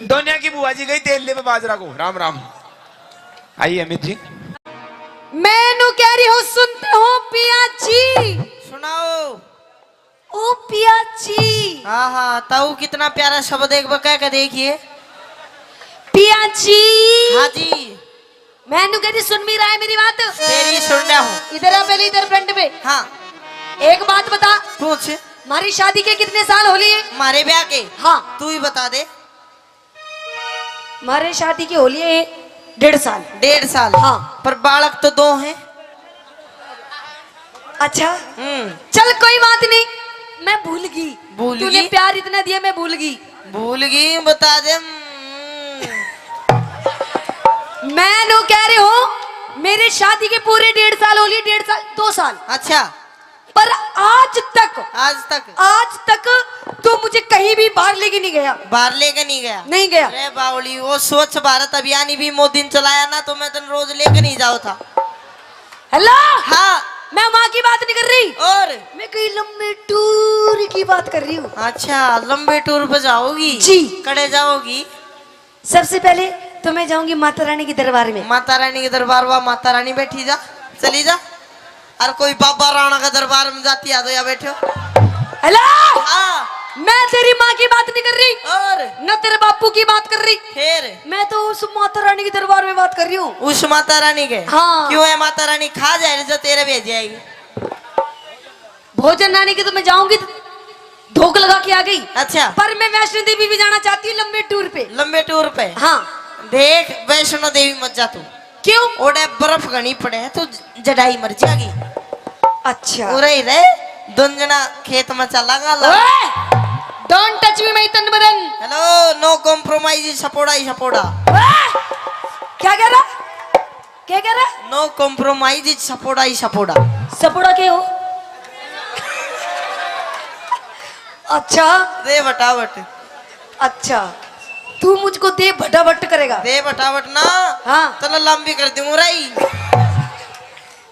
दोनिया की बुआ जी गई तेल लेवे बाजरा को। राम राम। आइए अमित जी। मैं नू कह रही हूँ, सुनते हो पिया जी? सुनाओ। ओ पिया जी। हाँ हाँ, ताऊ कितना प्यारा शब्द एक बार कह के देखिए। पिया जी। हाँ जी। मैं नू कह रही, सुन भी रहा है मेरी बात? तेरी सुन रहा हूँ। इधर आ पहले, इधर फ्रंट पे। हाँ। एक बात बता। पूछ। हमारी शादी के कितने साल हो लिए? हमारे ब्याह के? हाँ। तू ही बता दे। हमारे शादी के हो लिए डेढ़ साल। डेढ़ साल? हाँ। पर बालक तो दो हैं। अच्छा। हम्म। चल कोई बात नहीं, मैं भूल गई। भूल तूने गई? प्यार इतना दिया, मैं भूल गई। भूल गई, बता दे। हम्म। मैं नू कह रही हूँ, मेरे शादी के पूरे डेढ़ साल हो लिए, डेढ़ साल, दो साल। अच्छा। पर आज तक, आज तक? आज तक तू मुझे कहीं भी बाहर लेके नहीं गया। बाहर लेके नहीं गया? नहीं गया। अरे बावली, वो स्वच्छ भारत अभियान ही भी मोदी ने चलाया ना, तो मैं तन रोज लेके नहीं जाओ था। हेलो। हाँ। मैं वहां की बात नहीं कर रही। और मैं कहीं लंबे टूर की बात कर रही हूँ। अच्छा, लंबे टूर पे जाओगी? जी। कड़े जाओगी? सबसे पहले तो मैं जाऊंगी माता रानी के दरबार में। माता रानी के दरबार, वाह, माता रानी बैठी जा, चली जा। और कोई बाबा राणा का दरबार में जाती आ तो या बैठो। हेलो। हाँ। मैं तेरी माँ की बात नहीं कर रही और? न तेरे बापू की बात कर रही। फिर? मैं तो उस माता रानी के दरबार में बात कर रही हूँ। उस माता रानी के? हाँ। क्यों है माता रानी? खा जाए जो तेरे भेज जाएगी। भोजन रानी के तो मैं जाऊंगी, धोख लगा के आ गई। अच्छा। पर मैं वैष्णो देवी भी जाना चाहती हूँ लंबे टूर पे। लंबे टूर पे? हाँ। देख, वैष्णो देवी मत जा तू। क्यों? ओड़े बर्फ घणी पड़े है, तू जड़ाई मर जाएगी। अच्छा। उरे ही रहे, दोन जना खेत में चला गा ला। ओए! Don't touch me, my तन बदन। Hello, no compromise, सपोड़ा ही सपोड़ा। ओए! क्या कह रहा? क्या कह रहा? No compromise, सपोड़ा ही सपोड़ा। सपोड़ा के हो? अच्छा। दे बटाबट। अच्छा, तू मुझको दे भटाभट करेगा? दे बटाबट ना। हाँ। तला लंबी कर दूंगा राई।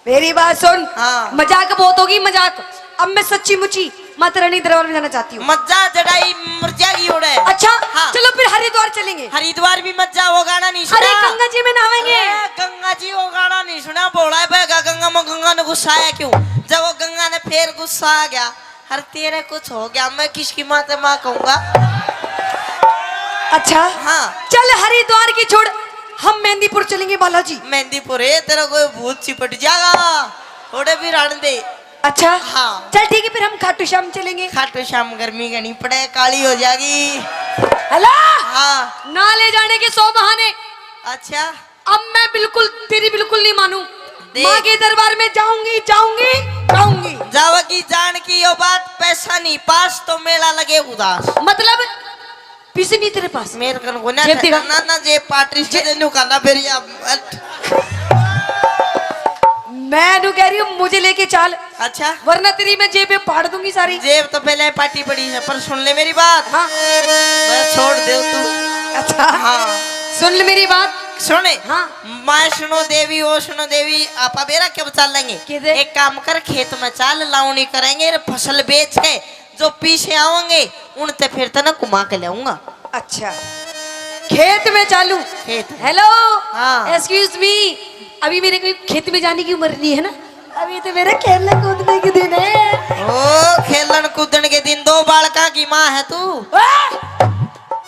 मेरी बात सुन। हाँ। मजाक बहुत होगी, मजाक। अब मैं सच्ची मुची माता रानी दरबार में जाना चाहती हूँ। मत जा, जड़ाई मर जाएगी ओड़े। अच्छा, हाँ। चलो फिर हरिद्वार चलेंगे। हरिद्वार भी मत जा, वो गाना नहीं सुना। अरे गंगा जी में नहावेंगे। अरे गंगा जी, वो गाना नहीं सुना। भोला है बहगा गंगा में, गंगा ने गुस्सा आया क्यों? जब वो गंगा ने फिर गुस्सा आ गया, हर तेरा कुछ हो गया, मैं किसकी माँ से माँ कहूंगा? अच्छा। हाँ। चल हरिद्वार की छोड़, हम मेहंदीपुर चलेंगे बालाजी। मेहंदीपुर है, तेरा कोई भूत चिपट जाएगा, थोड़े भी रहने दे। अच्छा। हाँ। चल ठीक है, फिर हम खाटू श्याम चलेंगे। खाटू श्याम गर्मी घनी पड़े, काली हो जाएगी। हेलो। हाँ। ना ले जाने के सौ बहाने। अच्छा। अब मैं बिल्कुल, तेरी बिल्कुल नहीं मानूं। देख। माँ के दरबार में जाऊंगी, जाऊंगी, जाऊंगी। जावेगी जान की यो बात, पैसा नहीं पास तो मेला लगे उदास। मतलब? पैसे नहीं तेरे पास? मेरे कन को ना जेब दिखा। ना, ना, जेब पाटरी से जे- न्यू करना फिर या, अट। मैं न्यू कह रही हूँ, मुझे लेके चाल। अच्छा। वरना तेरी मैं जेब पे फाड़ दूंगी सारी। जेब तो पहले पाटी पड़ी है, पर सुन ले मेरी बात। हाँ। मैं छोड़ दे तू। अच्छा। हाँ। सुन ले मेरी बात। सुने। हाँ। वैष्णो देवी, वैष्णो देवी, आपा बेरा के बचा लेंगे। किधर? एक काम कर, खेत में चाल, लावणी करेंगे, रे फसल बेच के जो पीछे आवेंगे, उनते फिर तने घुमा के लाऊंगा। अच्छा, खेत में चालू। खेत में। हेलो। हाँ। Excuse me, अभी मेरे को खेत में जाने की उम्र नहीं है ना, अभी तो मेरे खेलने कूदने के दिन है। ओ, खेलन कूदन के दिन, दो बालका की माँ है तू। ओए!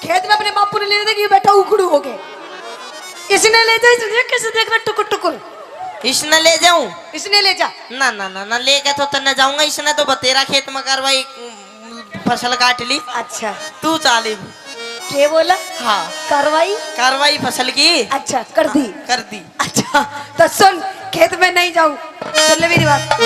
खेत में अपने बापू ने लेने देगी, बैठा उखड़ू हो गए। इसने ले जा, इसने कैसे देख रहा टुकुर टुकुर। इसने ले जाऊं? इसने ले जा। ना, ना, ना, ना, लेके तो तन्ने जाऊंगा, इसने तो बतेरा खेत में कार्रवाई, उम, फसल काट ली। अच्छा। तू चाल इब। के बोला? हाँ। कार्रवाई? कार्रवाई फसल की। अच्छा, कर दी। कर दी। अच्छा, तो सुन, खेत में नहीं जाऊं। सुन ले मेरी बात।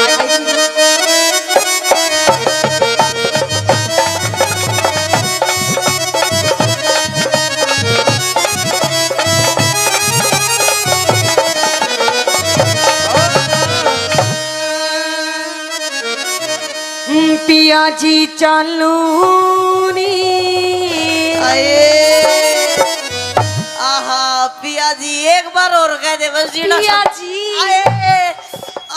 पिया जी चालू नी। आए। आहा, पिया जी, एक बार और कह दे बस जीना पिया सब। जी। आए।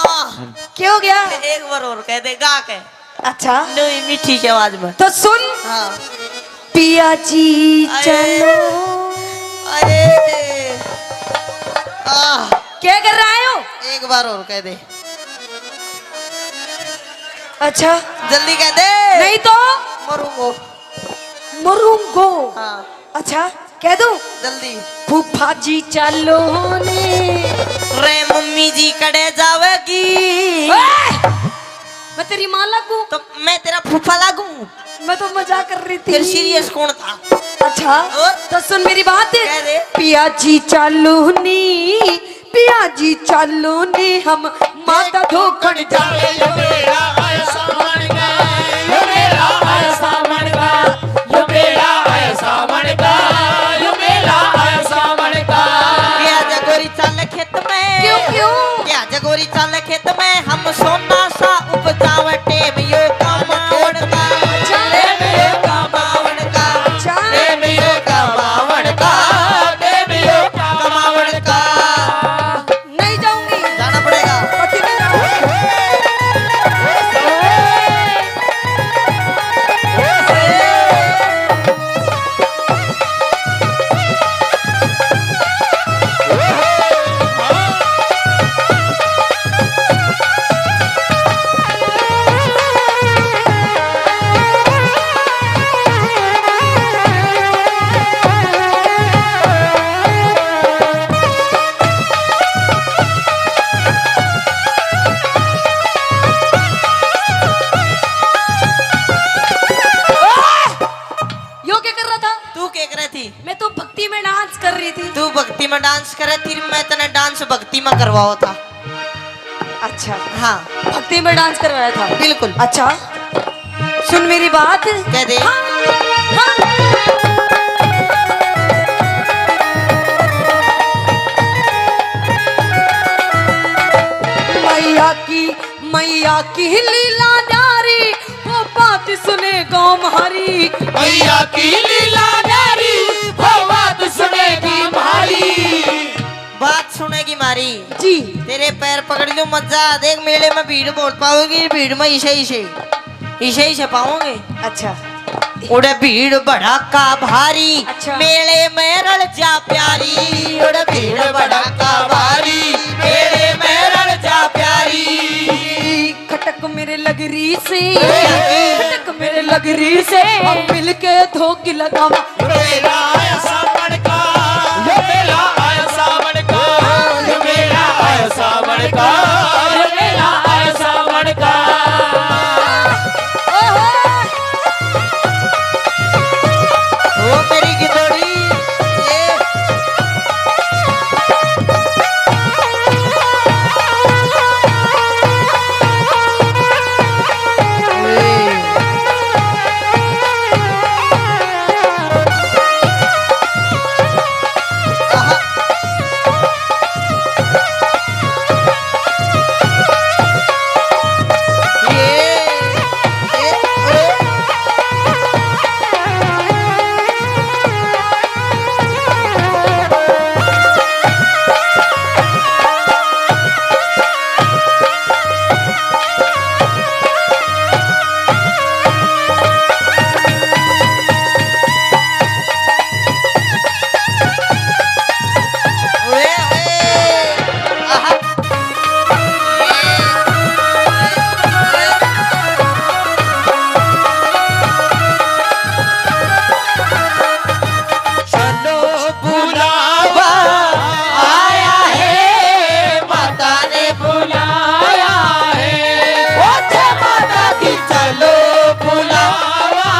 आह। क्या हो गया? एक बार और कह दे, गा के। अच्छा। नई मीठी सी आवाज में। तो सुन। हाँ। पिया जी आए। चलो। आए। आह। क्या कर रहा है हो? एक बार और कह दे। अच्छा। जल्दी कह दे। नहीं तो? मरूंगो। मरूंगो। हाँ। अच्छा, कह दूं? जल्दी। फूफा जी चालो ने। रे मम्मी जी कड़े जावेगी? ओए! मैं तेरी माँ लागू? तो मैं तेरा फूफा लागू? मैं तो मजाक कर रही थी। फिर serious कौन था? अच्छा, और? तो सुन मेरी बात। कह दे। पिया जी चालो नी, पिया जी चालो नी, हम माता धोखण जावे। यो मेला आया सावण का, यो मेला आया सावण का, यो मेला आया सावण का, यो मेला आया सावण का। पिया जा गोरी चाल खेत में। क्यों, क्यों? पिया जा गोरी चाल खेत में, हम सोना सा उपजावे। टेम यो कमावण का, टेम यो कमावण का, टेम यो कमावण का, टेम यो कमावण का। नहीं जाऊंगी। जाना पड़ेगा। पति नहीं जाऊंगी। पाओ था। अच्छा। हाँ। भक्ति में डांस करवाया था। बिल्कुल। अच्छा, सुन मेरी बात। कह दे। हाँ, हाँ। मैया की, मैया की लीला न्यारी, वो बात सुने गाँव म्हारी। मैया की लीला न्यारी, वो बात सुनेगी म्हारी। बात सुनेगी म्हारी। जी। तेरे पैर पकड़ लूं, मत जा। देख, मेले में भीड़ बहुत पाओगी, भीड़ में इसे, इसे, इसे, इसे पाओगे। अच्छा। उड़े भीड़ भड़ाका भारी, अच्छा। मेले में रल जा प्यारी। उड़े भीड़ भड़ाका भारी, मेले में रल जा प्यारी। खटक मेरे लगरी से, खटक मेरे लगरी से, हम मिलके धोकी लगावा। मेला आया सावन का, ये मेला आया सावन का, ये मेला आया सावन का, ये मेला आया सावन का। ओहो। ओ मेरी गिदोड़ी, ये। चलो बुलावा आया है, माता ने बुलाया है। ओ जय माता दी, चलो बुलावा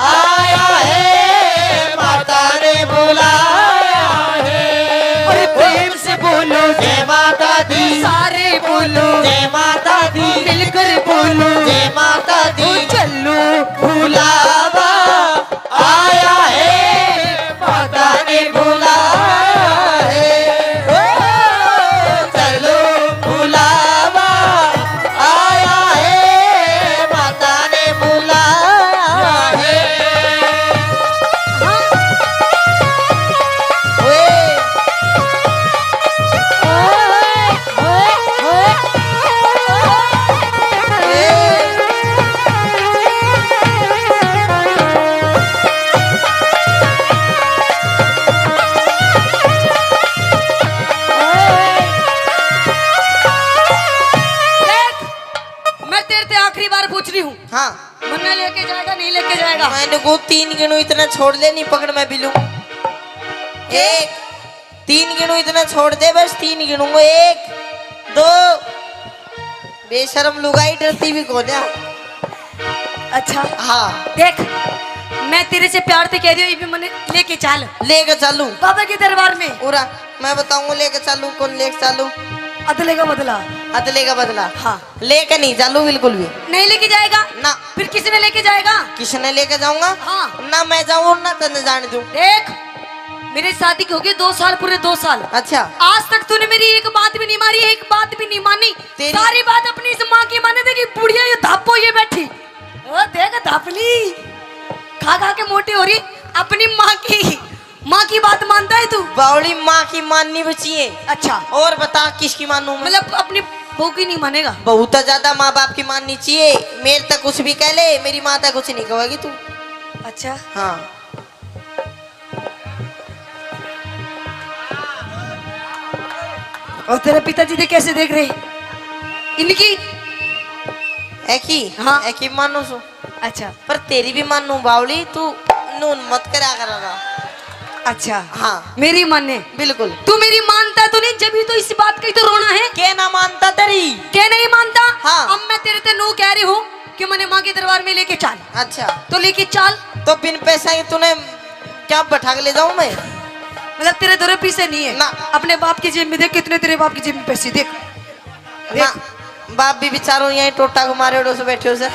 आया है, माता ने बुलाया है। अरे प्रेम से बोलो जय माता दी, सारे बोलो जय माता दी, मिलकर बोलो जय माता दी। ओ चलो बुलावा आया है, माता ने बुलाया है। ओ, चलो बुलावा आया है, माता ने बुलाया है। ओए। देख, मैं तेरे ते आखिरी बार पूछ रही हूँ। हाँ। मन्ने लेके जाएगा, नहीं लेके जाएगा? मैंने को तीन गिनू इतना छोड़ दे, नहीं पकड़ मैं बिलू। एक, तीन गिनू इतना छोड़ दे, बस तीन गिनूंगा। एक, दो। बेशरम लुगाई, डरती भी कोन्या। अच्छा। हाँ। देख, मैं तेरे से प्यार से कह रही हूँ, ये भी मन्ने लेके चल। लेके चलूं? बाबा के दरबार में। उरा, मैं बताऊंगा लेके चलूं, कौन लेके चलूं? अदले का बदला। अदले का बदला। हाँ। लेके नहीं चालू बिल्कुल भी। नहीं लेके जाएगा? ना। फिर किसने लेके जाएगा? किसने लेके जाऊंगा? हाँ। ना मैं जाऊं और ना तन्ने जाने दूं। देख, मेरी शादी की हो गई दो साल, पूरे दो साल। अच्छा। आज तक तूने मेरी एक बात भी नहीं मानी, एक बात भी नहीं मानी। तेरी सारी बात अपनी इस माँ की माने। देखी बुढ़िया ये धापो ये बैठी। ओ देख धापली, खा खा के मोटी हो रही अपनी माँ की। माँ की बात मानता है तू? बावली, माँ की माननी भी चाहिए। अच्छा। और बता किसकी मानूं मैं? मतलब अपनी बहू की नहीं मानेगा? बहू तो ज्यादा माँ बाप की माननी चाहिए। मेरे तक कुछ भी कह ले, मेरी माँ तक कुछ नहीं कहेगी तू। अच्छा। हाँ। और तेरे पिताजी दे कैसे देख रहे इनकी? एकी? हाँ। एकी मानू सु। अच्छा। पर तेरी भी मानू बावली, तू नून मत करा करा। अच्छा। हाँ। मेरी माने? बिल्कुल। तू मेरी मानता तो नहीं, जब ही तो इस बात का ही तो रोना है। के ना मानता तेरी? के नहीं मानता? हाँ। अब मैं तेरे ते नू कह रही हूँ कि मने माँ के दरबार में लेके चल। अच्छा। तो लेके चल। तो बिन पैसा ही तूने क्या बैठा के ले जाऊं मैं? मतलब तेरे दो रुपये से नहीं है ना। अपने बाप की जेब में देख, कितने तेरे बाप की जेब में पैसे देख। ना। बाप भी बेचारो यहीं टोटा को मारे उड़ो से बैठे हो सर।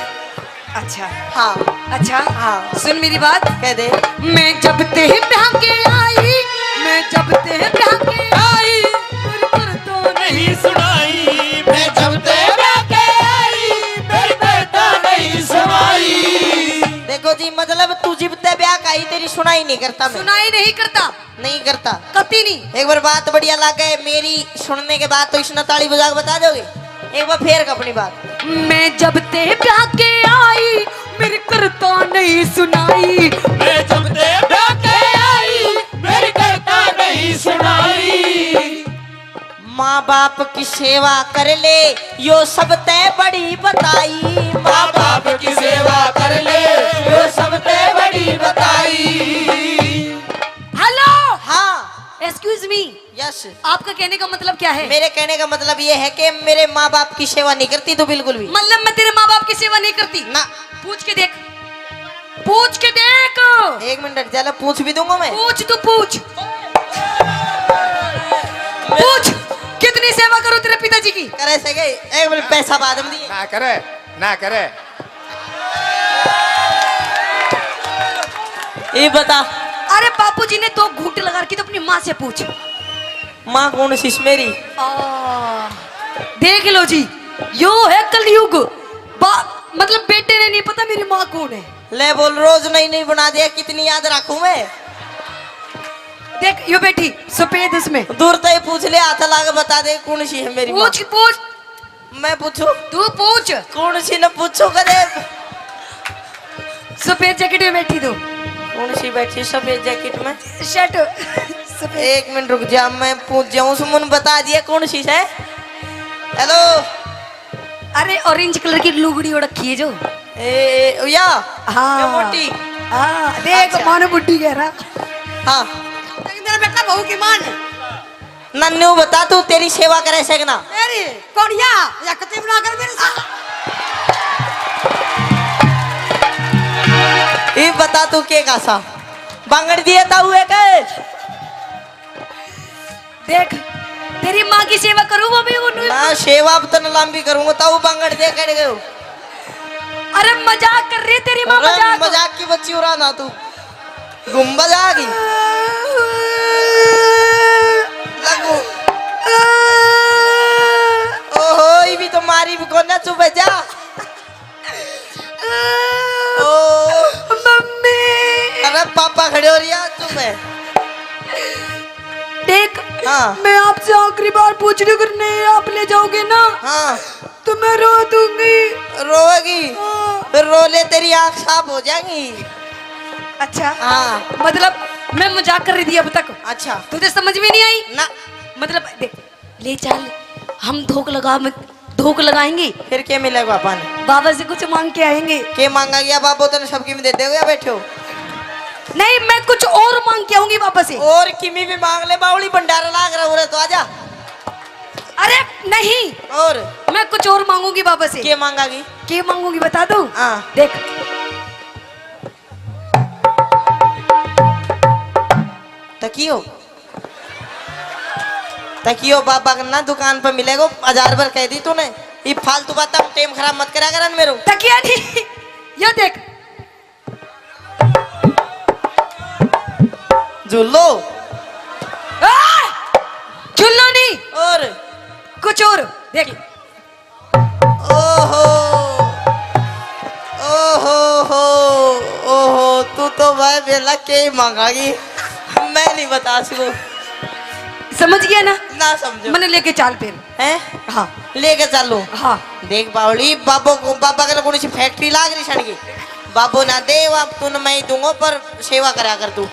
अच्छा। हाँ। अच्छा। हाँ। सुन मेरी बात। कह दे। मैं जब ते ब्याह के आई, मैं जब ते ब्याह के आई, मेरी कर तो नहीं सुनाई। मैं जब ते ब्याह के आई, मेरी कर तो नहीं सुनाई। देखो जी, मतलब तू जिब ते ब्याह का आई, तेरी सुनाई नहीं करता मैं। सुनाई नहीं करता। नहीं करता। कती नहीं। एक बार बात बढ़िया लागे मेरी सुनने के बाद, तो इसने ताली बजा के बता दोगे? एक बार फेर अपनी बात। मैं जब ते ब्याह के आई, मेरी करता नहीं सुनाई। मैं जब ते ब्याह के आई, मेरी करता नहीं सुनाई। माँ बाप की सेवा कर ले, यो सबते बड़ी बताई। माँ बाप की सेवा कर ले, यो सबते बड़ी बताई। हेलो। हाँ। Excuse me. यस। आपका कहने का मतलब क्या है? मेरे कहने का मतलब ये है कि मेरे माँ बाप की सेवा नहीं करती तू बिल्कुल भी। मतलब मैं तेरे माँ बाप की सेवा नहीं करती? ना। पूछ के देख, पूछ के देख। एक मिनट, चलो पूछ भी दूंगा मैं। पूछ, तू पूछ। पूछ, कितनी सेवा करो तेरे पिताजी की? करे से गए, एक मिनट, पैसा बाद में दिए। ना करे, ना करे। ये बता। अरे बापू जी ने दो घूंट लगा रखी, तो अपनी माँ से पूछ। माँ कौन सी मेरी? आ, देख लो जी, यो है कलयुग। बा-, मतलब बेटे ने नहीं पता मेरी माँ कौन है। ले बोल, रोज नई नई बना दे, कितनी याद रखूं मैं। देख यो बैठी सफेद, उसमें। दूर तो ही पूछ ले, हाथ ला के बता दे कौन सी है मेरी माँ। पूछ, पूछ। मैं पूछूं? तू पूछ। कौन सी न पूछूं कदे? सफेद जैकेट में बैठी तू। कौन सी बैठी सफेद जैकेट में? शर्ट सफेद। एक मिनट रुक जा, मैं पूछ जाऊं। सुमन बता दिया कौन सी है। हेलो। अरे ऑरेंज कलर की लुगड़ी ओढ़ रखी है जो। ए, ए, या? हाँ। ये मोटी? हाँ, देख अच्छा। मानो बुड्ढी कह रहा। हाँ। तेरा बेटा बहू की माँ ने। नन्नू बता, तू तेरी सेवा करे से कि ना? तेरी कोड़िया, या कते बना कर मेरे साथ। ये बता तू के का सा? बांगड़ दिए ताऊ एक। देख, तेरी माँ की सेवा करूँ वो भी उन्होंने। मैं सेवा अब तन लंबी करूँगा, ताऊ बांगड़ दे कड़ गयो। अरे मजाक कर रही, तेरी माँ अरे मजाक। मजाक की बच्ची उड़ा ना तू। गुम्बद आ गई। लगू। ओहो, ये भी तो मारी भी कोना, चुप है जा। ओ। मम्मी। अरे पापा खड़े हो रही है, चुप है। देख, हाँ। मैं आपसे आखिरी बार पूछ रही हूँ, अगर नहीं आप ले जाओगे ना, हाँ। तो मैं रो दूंगी। रोएगी? हाँ। फिर रो ले, तेरी आंख साफ हो जाएगी। अच्छा। हाँ। मतलब मैं मजाक कर रही थी अब तक। अच्छा। तुझे समझ में नहीं आई? ना। मतलब देख, ले चल, हम धोख लगा, धोख लगाएंगे। फिर क्या मिलेगा अपन? बाबा से कुछ मांग के आएंगे। के मांगा गया बाबा, तने सब किमी दे देगा, बैठे हो। नहीं, मैं कुछ और मांग के आऊंगी बाबा से। और किमी भी मांग ले, बावली भंडारा लाग रहा हो रहा तो आजा। अरे नहीं, और? मैं कुछ और मांगूंगी बाबा से। के मांगागी? के मांगूंगी बता दूं? हाँ। देख। तकियो, तकियो बाबा के ना दुकान पर मिलेगो, हजार बार कह दी तूने। ये फालतू बात, टाइम खराब मत करा करन मेरो। तकिया नहीं, ये देख। झूलो। आ! झूलो नहीं। और? कुछ और। देख। ओहो, ओहो हो, ओहो, तू तो भाई बेला के ही मांगागी, मैं नहीं बता सकूं। समझ गया ना? ना समझो। मैंने लेके चाल फिर। हैं? हाँ। लेके चालू। हाँ। देख बावली, बाबो को, बाबा के कौन सी फैक्ट्री लाग रही सड़की? बाबो ना दे, अब तू न मैं ही दूंगा, पर सेवा करा कर तू।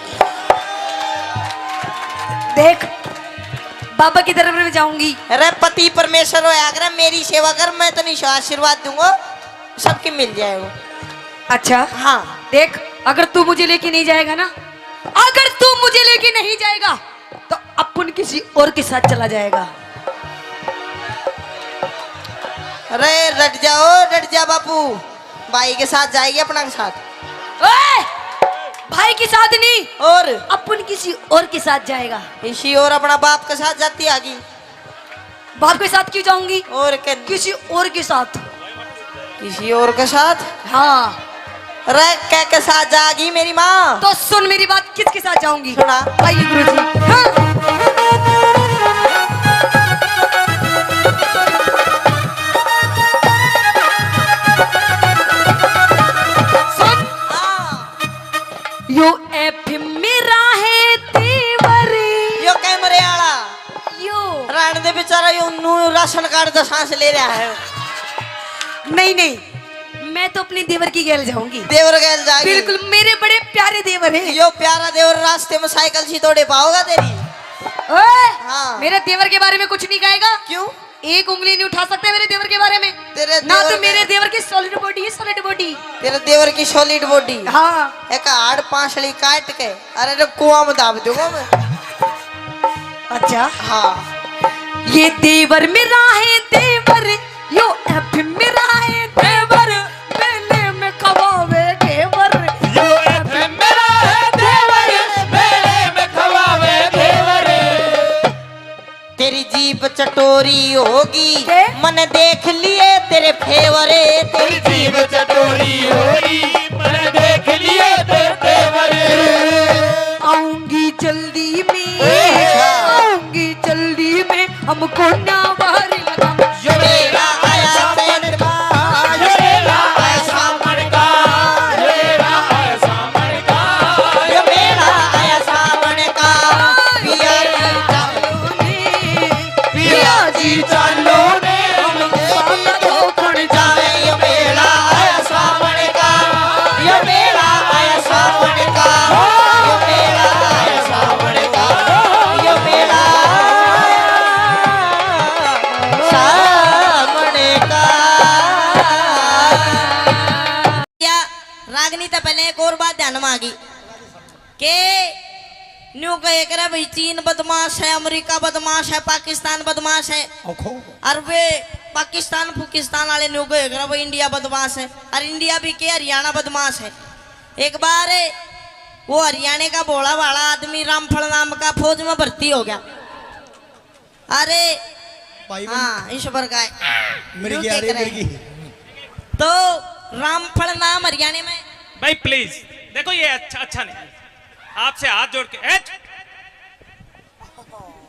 देख, बाबा की तरफ में जाऊंगी। अरे पति परमेश्वर होया कर, मेरी सेवा कर, मैं तो नहीं आशीर्वाद दूंगा, सबके मिल जाएगा। अच्छा। हाँ। देख, अगर तू मुझे लेके नहीं जाएगा ना, अगर तू मुझे लेके नहीं जाएगा, तो अपन किसी और के साथ चला जाएगा। अरे डट जाओ, डट जा बापू, भाई के साथ जाएगी अपना के साथ। ओए! भाई के साथ नहीं, और? अपन किसी और के साथ जाएगा। किसी और अपना बाप के साथ जाती आगी। बाप के साथ क्यों जाऊंगी? और के? किसी और के साथ। किसी और के साथ? हाँ। रे, के के साथ जागी मेरी माँ? तो सुन मेरी बात, किसके साथ जाऊंगी? सुना। आइए गुरुजी। हाँ। सुन। हाँ। यो एफ मेरा है देवर। यो कैमरे आला। यो। रहने दे बेचारा, यो नू राशन कार्ड का सांस ले रहा है। नहीं, नहीं, मैं तो अपने देवर की गैल जाऊंगी। देवर गैल जाएगी। बिल्कुल, मेरे बड़े प्यारे देवर हैं। यो प्यारा देवर रास्ते में साइकिल सी तोड़े पाओगा तेरी। ओए, हाँ। मेरे देवर के बारे में कुछ नहीं कहेगा। क्यों? एक उंगली नहीं उठा सकते मेरे देवर के बारे में। तेरे ना देवर तो मेरे के देवर की सॉलिड बॉडी है, सॉलिड बॉडी। तेरे देवर की सॉलिड बॉडी। हाँ। एक हाड़ पांसली काट के, अरे, रे कुआं में दाब दूंगा मैं। अच्छा। हाँ। ये देवर मेरा है देवर, यो एफ मेरा है देवर, मेले में खवावे घेवर। यो एफ मेरा है देवर, मेले में खवावे घेवर। तेरी जीभ चटोरी होगी, के? मन देख लिए तेरे फेवर। तेरी जीभ चटोरी होगी, मन देख लिए तेरे फेवर। आऊंगी जल्दी में, अच्छा। आऊंगी जल्दी में, हमको ना बाहर लगा। यो मेरा आया सावन का, यो मेरा आया सावन का, यो मेरा आया सावन का, यो मेरा आया सावन का। पिया जी चालो ने, पिया जी चालो ने, हम साथ धोखण जावे। यो मेरा आया सावन का, यो मेरा आया सावन का, यो मेरा आया सावन का, यो मेरा आया सावन का। या रागनी तो पहले एक और बात ध्यान में आ गई। के न्यू कहे करे भाई, चीन बदमाश है, अमेरिका बदमाश है, पाकिस्तान बदमाश है। ओखो। और वे पाकिस्तान फुकिस्तान वाले न्यू कहे करे भाई, इंडिया बदमाश है, और इंडिया भी के, हरियाणा बदमाश है। एक बार वो हरियाणा का भोला भाला आदमी रामफल नाम का फौज में भर्ती हो गया। अरे भाई, हाँ, ईश्वर का है। मिर्गी न्यू आ रही, कह रहे मिर्गी। हैं। तो रामफल नाम हरियाणा में। भाई प्लीज, देखो ये अच्छा, अच्छा नहीं। आपसे हाथ जोड़ के, ए,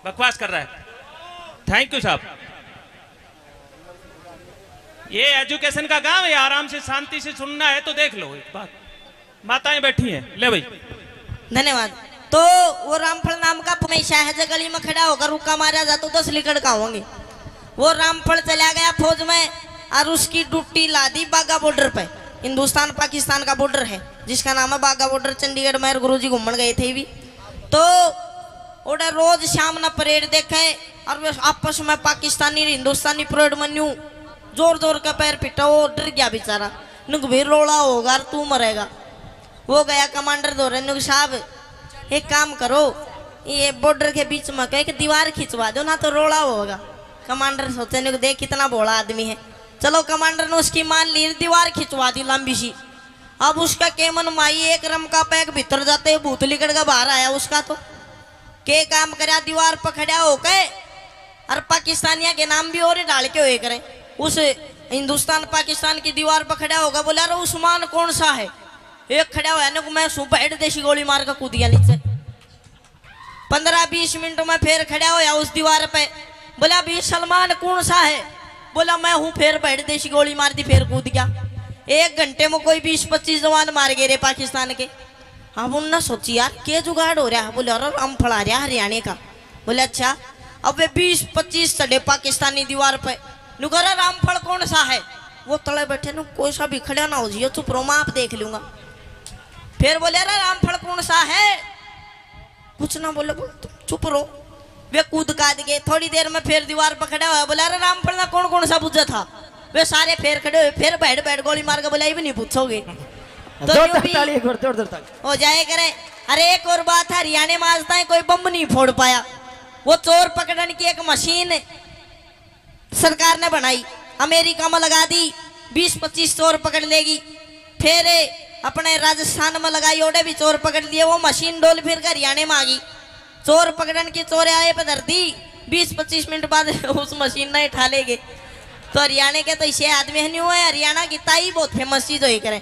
बकवास कर रहा है। थैंक यू साहब। ये एजुकेशन का गांव है, आराम से शांति से सुनना है तो देख लो एक बात। माताएं बैठी हैं, ले भाई। धन्यवाद। तो वो रामफल नाम का, मैं शाहज गली में खड़ा होकर रुक्का मारा जा तो दस लीकड़ का होंगे। वो रामफल चला गया फौज में और उसकी ड्यूटी ला दी बाघा बॉर्डर पे। हिंदुस्तान पाकिस्तान का बॉर्डर है जिसका नाम है बाघा बॉर्डर। चंडीगढ़ में गुरुजी घूमण गए थे भी। तो ओड़ा रोज शाम ना परेड देखे और वे आपस में पाकिस्तानी और हिंदुस्तानी परेड में न्यू जोर जोर के पैर पिटा। वो डर गया बेचारा, नुक भी रोला होगा और तू मरेगा। वो गया कमांडर धोरे, नुक साहब एक काम करो, ये बॉर्डर के बीच में कह के दीवार खिंचवा दो ना तो रोला होगा। कमांडर सोचे, नुक देख कितना भोला आदमी है। चलो कमांडर ने उसकी मान ली, दीवार खिंचवा दी लंबी सी। अब उसका केमन माई एक रमका पैक भीतर जाते ही भूत लिकड़ के बाहर आया उसका तो। के काम करया, दीवार पर खड़ा होके और पाकिस्तानिया के नाम भी और ही डाल के होए करे। उस हिंदुस्तान पाकिस्तान की दीवार पर खड़ा होगा, बोला, "अरे उस्मान कौन सा है?" एक खड़ा होया ने को मैं सूं बैठ देसी गोली मार के कूद गया नीचे। पन्द्रह बीस मिनट में फिर खड़ा होया उस दीवार पे, बोला, "अभी सलमान कौन सा है?" बोला, "मैं हूँ।" फिर बैठ देसी गोली मार दी, फिर कूद गया। एक घंटे में कोई बीस पच्चीस जवान मार गए रे पाकिस्तान के। अब उनने सोची, "यार, के जुगाड़ हो रहा है?" बोले, "अरे, रामफल आ रहा हरियाणा का।" बोले, "अच्छा।" अब वे बीस पच्चीस चढ़े पाकिस्तानी दीवार पे। नु कह रहा, "रामफल कौन सा है?" वो तले बैठे नु, "कोई सा भी खड़ा ना हो जियो, चुप रहो, मैं आप देख लूंगा।" फिर बोले, "अरे, रामफल कौन सा है?" कुछ ना बोले, बोल, "तुम चुप रहो।" वे कूद काद गए। थोड़ी देर में फिर दीवार पर खड़ा होया, बोला, "अरे, रामफल ना कौन कौन सा बुझा था?" वे सारे फिर खड़े हुए, फिर बैठ बैठ गोली मार के बोला, "ये भी नहीं पूछोगे।" तो जोरदार यूं भी ताली, एक बार जोरदार ताली। हो जाए करे। अरे, एक और बात है, हरियाणा में आज तक कोई बम नहीं फोड़ पाया। वो चोर पकड़न की एक मशीन सरकार ने बनाई, अमेरिका में लगा दी, बीस पच्चीस चोर पकड़ लेगी। फिर अपने राजस्थान में लगाई, ओड़े भी चोर पकड़ लिए। वो मशीन डोल फिर के हरियाणे में आ गई। चोर पकड़न की चोर आए पे धर दी। बीस पच्चीस मिनट बाद उस मशीन ने उठा ले गए। तो हरियाणा के तो इसे आदमी है नहीं हुआ है। हरियाणा की ताई बहुत फेमस चीज होई करे।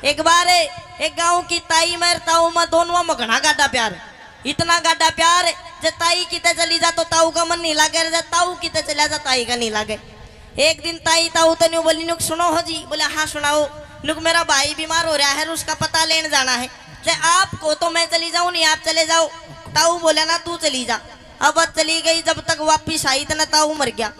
एक बार एक गांव की ताई में ताऊ में दोनों में घना गाढ़ा प्यार, इतना गाढ़ा प्यार, जे ताई किते चली जा तो ताऊ का मन नहीं लागे, जे ताऊ किते चला जा ताई का नहीं लागे। एक दिन ताई ताऊ तो न्यू बोली, नुक सुनो हो जी। बोले, हाँ सुनाओ। नुक मेरा भाई बीमार हो रहा है, उसका पता लेने जाना है। जे आप को तो मैं चली जाऊं, नहीं आप चले जाओ। ताऊ बोला ना, तू चली जा। अब चली गई, जब तक वापिस आई तो ना ताऊ मर गया।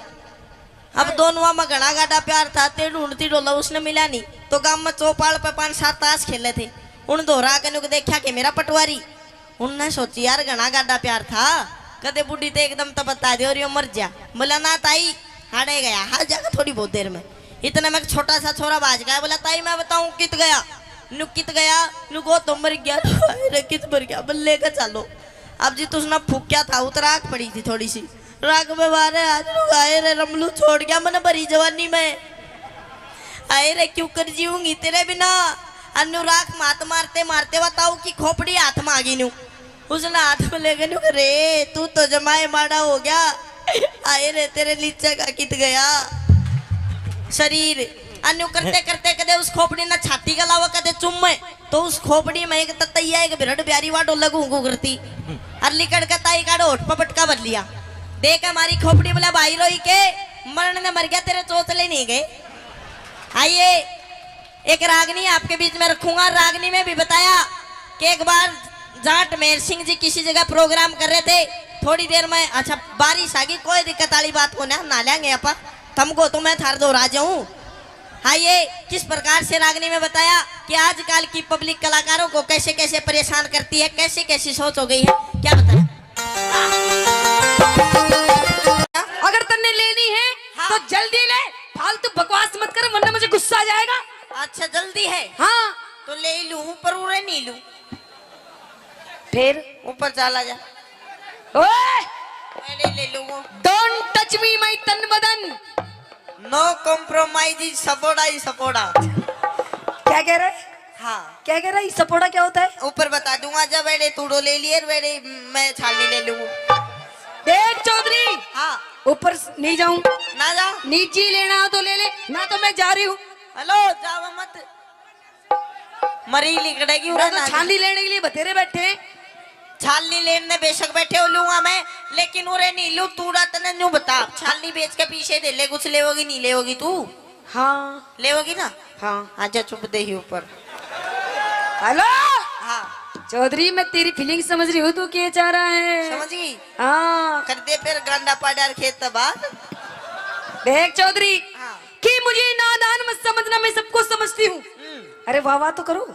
अब दोनों में घना गाढ़ा प्यार था, ते ढूंढती डोला उसने मिला नहीं। तो गांव में चौपाल पे पांच सात ताश खेले थे। उन धोरा के नुक देखा के मेरा पटवारी। उनने सोची, यार घना गाढ़ा प्यार था, कदे बुढ़ी ते एकदम तो बता दे और यो मर जा। बोला, ना ताई, हाड़े गया, हार जाएगा थोड़ी बहुत देर में। इतने में एक छोटा सा छोरा बाज गया। बोला, ताई मैं बताऊं कित गया? नु कित गया? नु गो तो मर गया। हाय रे, कित मर गया? बोले, लेके चलो। अब जी तुसने फूक्या था, उतर आग पड़ी थी थोड़ी सी। राग में मारे आज नु गाए रे, रमलू छोड़ गया मैंने भरी जवानी में। आए रे, क्यों कर जीऊंगी तेरे बिना? अन्नू राख मात मारते मारते बताओ कि खोपड़ी हाथ में आ गई न्यू। उसने हाथ में लेके न्यू कह, रे तू तो जमाए माड़ा हो गया। आए रे, तेरे नीचे का कित गया शरीर। अन्नू करते करते कदे उस खोपड़ी ना छाती का लावा, कदे चुम्मे। तो उस खोपड़ी में एक ततैया, एक बिरड़ प्यारी वा डोलक ऊँगू करती। और लिकड़ के ताई काढ़ होठ पर पटका भर लिया। देख हमारी खोपड़ी बोला, भाई रोई के मरण ने मर गया, तेरे चोचले नहीं गए। आइए, एक रागनी आपके बीच में रखूंगा। रागनी में भी बताया कि एक बार जाट मेर सिंह जी किसी जगह प्रोग्राम कर रहे थे, थोड़ी देर में, अच्छा, बारिश आ गई, कोई दिक्कत वाली बात को ना, नहा लेंगे आप, तुमको तो मैं थार दो राजा हूँ। हाँ, ये किस प्रकार से रागनी में बताया कि आजकल की पब्लिक कलाकारों को कैसे कैसे परेशान करती है, कैसे कैसी सोच हो गई है, क्या बताया? अगर तन्ने लेनी है, हाँ। तो जल्दी ले, फालतू बकवास मत कर, वरना मुझे गुस्सा आ जाएगा। अच्छा, जल्दी है? हाँ। तो ले ही लूं, पर उरे नहीं लूं। फिर? ऊपर चला जा। ओए! मैं नहीं ले लूं वो। Don't touch me, my तन बदन। No compromise, सपोड़ा ही सपोड़ा। क्या कह रहे? हाँ। क्या कह रहा है? सपोड़ा क्या होता है? ऊपर बता दूंगा, जब वेड़े तूड़ो ले लिए, वेड़े मैं छाली ले लूं। देख चौधरी, हाँ। ऊपर स-, नहीं जाऊं। ना जा। निजी लेना हो तो ले ले, ना तो मैं जा रही हूँ। हेलो, जावा मत। मरी लिकड़ेगी मैं उरे तो ना। छाली लेने के लिए बतेरे बैठे। छाली लेने बेशक बैठे हो लूंगा मैं, लेकिन उरे नहीं लूं। तूड़ा तने न्यू बता, छाली बेच के पीछे दे ले, कुछ लेवोगी नहीं लेवोगी तू? हाँ। लेवोगी ना? हाँ। आजा चुप दे ही ऊपर। हेलो। हाँ। चौधरी, मैं तेरी फीलिंग समझ रही हूँ, तू क्या चाह रहा है? समझ गई? हाँ। कर दे फिर गांडा पाड़ा खेत बाद। देख चौधरी, हाँ। कि मुझे नादान मत समझना, मैं सब कुछ समझती हूँ। हम्म। अरे वाह वाह तो करो।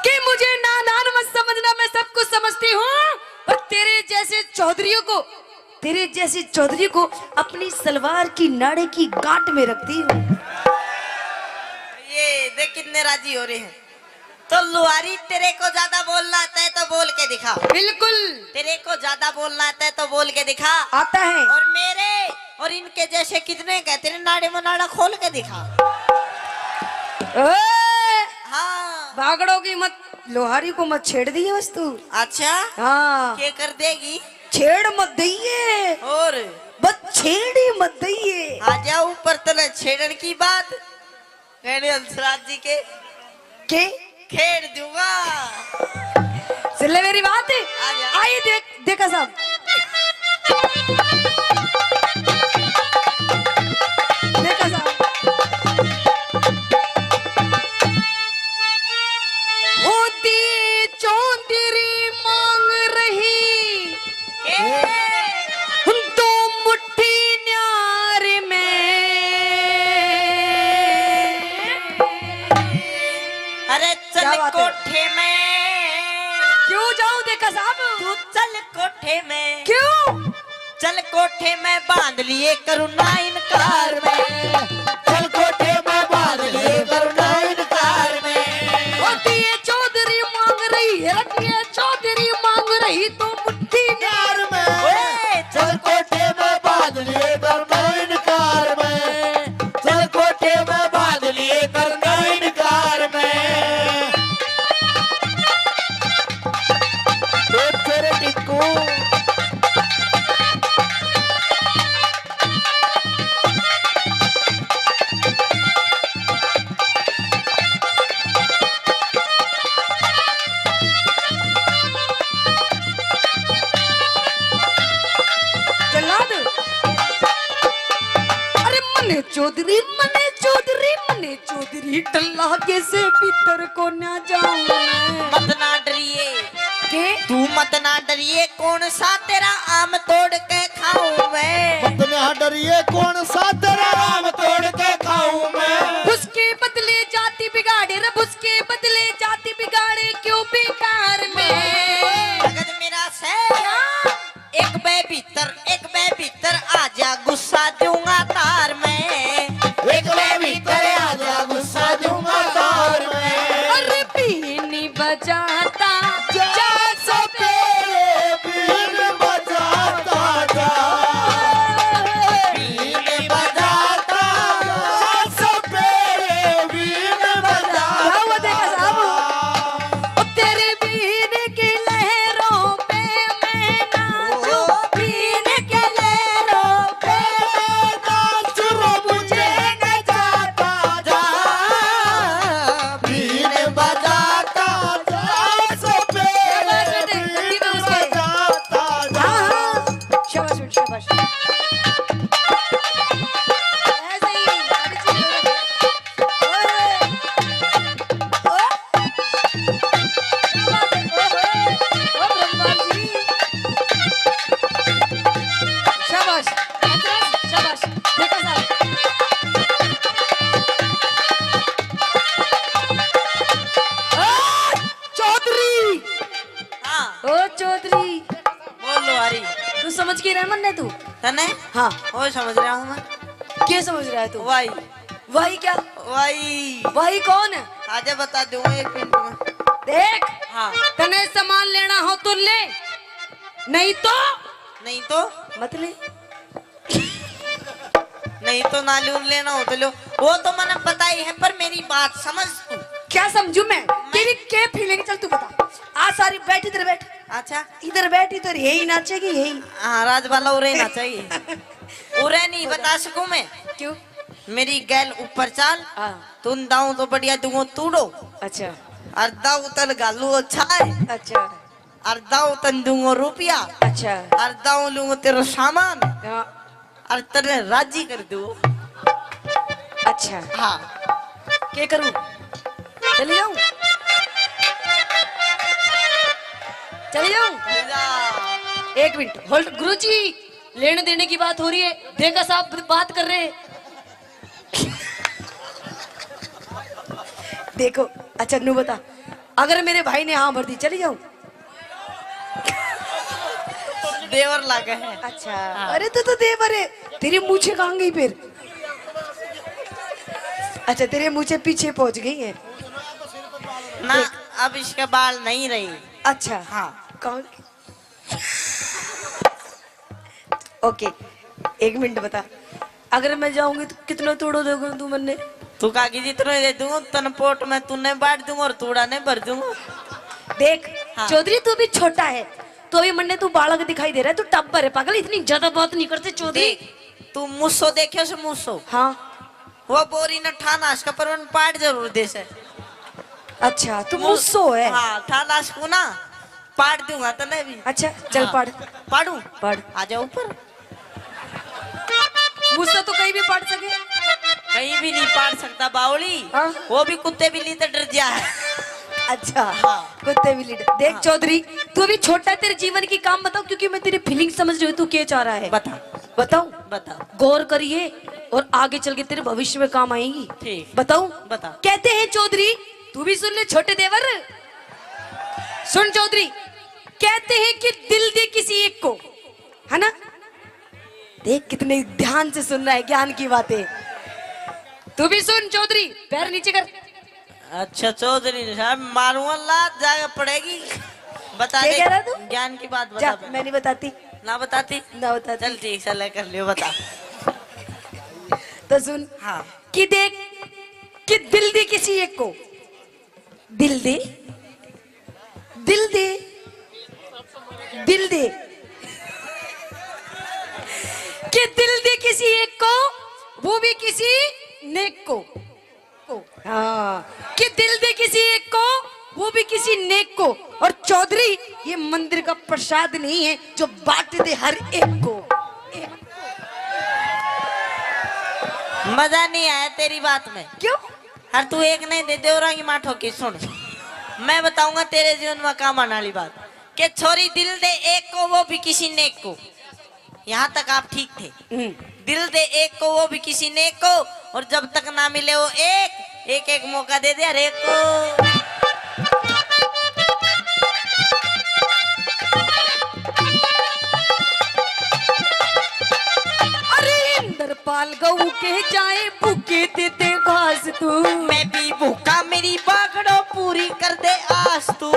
कि मुझे नादान मत समझना, मैं सब कुछ समझती हूँ। और तेरे जैसे चौधरियों को, तेरे जैसे चौधरी को अपनी सलवार की नाड़े की गांठ में रखती हूँ। ये देख कितने राजी हो रहे हैं। तो लुहारी, तेरे को ज्यादा बोलना आता है तो बोल के दिखा। बिल्कुल। तेरे को ज्यादा बोलना आता है तो बोल के दिखा। आता है। और मेरे और इनके जैसे कितने हैं, तेरे नाड़े में नाड़ा खोल के दिखा। ओए! हाँ। बागड़ों की मत, लुहारी को मत छेड़ दिए बस तू। अच्छा? हाँ। क्या कर देगी? छेड़ मत दइए। और? बस छेड़ ही मत दइए। आ जा ऊपर, तने छेड़न की बात। कहने हंसराज जी के के? खेड़ दूंगा। सुन ले मेरी बात। आ जा। आई देख, देखा साहब। देखा साहब। होती चौधरी मांग रही। ए। दो मुट्ठी न्यार में। अरे चल क्या बात है? कोठे में। क्यों जाऊं देखा साहब? तू चल कोठे में। क्यों? चल कोठे में बांध लिए करूँ ना इनकार में। चल कोठे में बांध लिए करूँ ना इनकार में। होती है चौधरी मांग रही है, होती है चौधरी मांग रही तो मुट्ठी न्यार में। ओए, चल कोठे में बांध लिए करूँ ना इनकार में। चल कोठे में बांध लिए करूँ ना इनकार चौधरी, मने चौधरी डर लागे से भीतर कोन्या जाऊं मैं। मत ना डरिए। के? तू मत ना डरिए, कौन सा तेरा आम तोड़ के खाऊं मैं। मत ना डरिए, कौन सा तेरा आम तोड़ के खाऊं मैं। उसके बदले जाति बिगाड़े रे, उसके बदले जाति बिगाड़े क्यों बेकार में। भगत मेरा से क्या? एक बे भीतर, एक बे भीतर आजा, गुस्सा दूंगा तार में। एक बे भीतर आजा, गुस्सा दूंगा तार में। अरे बीन बजाता जा सपेरे, बीन बजाता जा। बीन बजाता जा सपेरे, बीन बजाता क्या हुआ देखा साहब? जा। ओ तेरे बीन की लहरों पे मैं नाचूं, बीन की लहरों पे मैं नाचूं, मुझे नचाता जा, बीन बजाता जा, सपेरे शाबाश बेटे, बीन गद्दी में घुस गए। बजाता जा। हाँ, हाँ। शाबाश बेटे, शाबाश। ऐसे ही, अभी चीज़ हो रही है। ओए, ओए। ओ, क्या बात है? ओए, ओए, ओ ब्रह्मा जी। शाबाश, शाबाश, देखो साहब। ओ, चौधरी। हाँ। ओ, चौधरी। बोल लो, हरी। तू समझ के रह मन्ने तू? तने? हाँ। ओ, समझ रहा हूँ मैं। क्या समझ रहा है तू? वाई। वाई क्या? वाई। वाई कौन है? आजा बता दूंगा एक मिनट में। देख, हाँ। तने सामान लेना हो तो ले, नहीं तो नहीं तो? मत ले। नहीं तो ना लूं, लेना हो तो लो। वो तो मैंने पता ही है, पर मेरी बात समझ तू। क्या समझू मैं? मैं तेरी क्या फीलिंग? चल तू बता। आ सारी बैठ, इधर बैठ। अच्छा। इधर बैठ, इधर यही नाचेगी, यही। हाँ, राजबाला उरे नाचेगी। उरे नहीं बता सकूं मैं। क्यों? मेरी गैल ऊपर चाल। हाँ। तुम दाऊं तो बढ़िया दूंगो तूड़ो। अच्छा। और दाऊ तन घालू अच्छा है। अच्छा। और दाऊ तन दूंगो रुपया। अच्छा। और दाऊ लूंगो तेरा सामान। हाँ। और तेरे राजी कर दूं। अच्छा। हाँ। के करूं? चली जाऊं? चली जाऊं? ले जा। एक मिनट, होल्ड। गुरुजी, लेने देने की बात हो रही है, देखा साहब बात कर रहे हैं। देखो, अच्छा नू बता, अगर मेरे भाई ने हाँ भर दी, चली जाऊं? देवर लागे है। अच्छा। हाँ। अरे तू तो देवर है, तेरी मूछें कहाँ गई फिर? अच्छा, तेरे मूछें पीछे पहुंच गई है। ना, देख। अब इसके बाल नहीं रही। अच्छा। हाँ। कौन? ओके, एक मिनट बता, अगर मैं जाऊंगी तो कितना तूड़ो दोगे तू मन्ने? तू कहा कि जितना दे दूंगा, तन पोट में तूने बांट दूंगा और तूड़ा ने भर दूंगा। देख, हाँ। चौधरी तू भी छोटा है, तो अभी मन्ने तू बालक दिखाई दे रहा है, तू टब्बर है पागल, इतनी ज्यादा बात नहीं करते चौधरी। देख, तू मूसो देखे से मूसो? हाँ। वो बोरी न ठाना इसका, पर उन पाट जरूर दे से। अच्छा, तू मू-, मूसो है? हाँ, ठाना इसको ना, पाट दूंगा तने भी। अच्छा, चल हाँ। पाट। पाड़ू? पाट। आ जा ऊपर। मूसो तो कहीं भी पाट सके। कहीं भी नहीं पाट सकता बावली। हाँ। वो भी कुत्ते बिल्ली तो डर जा है। अच्छा, हाँ। कुत्ते बिल्ली डर। देख हाँ। चौधरी, तू अभी छोटा है, तेरे जीवन की काम बताओ, क्योंकि मैं तेरी फीलिंग समझ रही हूँ, तू क्या चाह रहा है। बता। बताऊं? बता। गौर करिए और आगे चल के तेरे भविष्य में काम आएंगी। ठीक। बताऊं? बता। कहते हैं चौधरी, तू भी सुन ले छोटे देवर, सुन चौधरी, कहते हैं कि दिल दे किसी एक को, है ना? देख कितने ध्यान से सुन रहा है ज्ञान की बातें। तू भी सुन चौधरी, पैर नीचे कर। अच्छा चौधरी साहब, मारूंगा लात, जाके पड़ेगी। बता क्या दे, कह रहा तू? ज्ञान की बात बता जा, पहले। मैं नहीं बताती। ना बताती? ना बताती। चल ठीक, चल कर लियो, बता। तो सुन। हाँ। कि देख, कि दिल दे किसी एक को, दिल दे, दिल दे, दिल दे, कि दिल दे किसी एक को, वो भी किसी नेक को। को। हाँ, कि दिल दे किसी एक को, वो भी किसी नेक को। और चौधरी, ये मंदिर का प्रसाद नहीं है जो बांट दे हर एक को। एक को। मजा नहीं आया तेरी बात में। क्यों? हर तू एक नहीं दे, देवरा की माँ ठोकी। सुन, मैं बताऊंगा तेरे जीवन में काम आने वाली बात। के छोरी दिल दे एक को, वो भी किसी नेक को। यहाँ तक आप ठीक थे। हम्म। दिल दे एक को, वो भी किसी नेक को, और जब तक ना मिले वो एक, एक एक मौका दे दे हर एक को। अरे इंद्रपाल गऊ के जाए, भूखे दे दे घास तू। मैं भी भूखा, मेरी बागड़ो पूरी कर दे आस तू।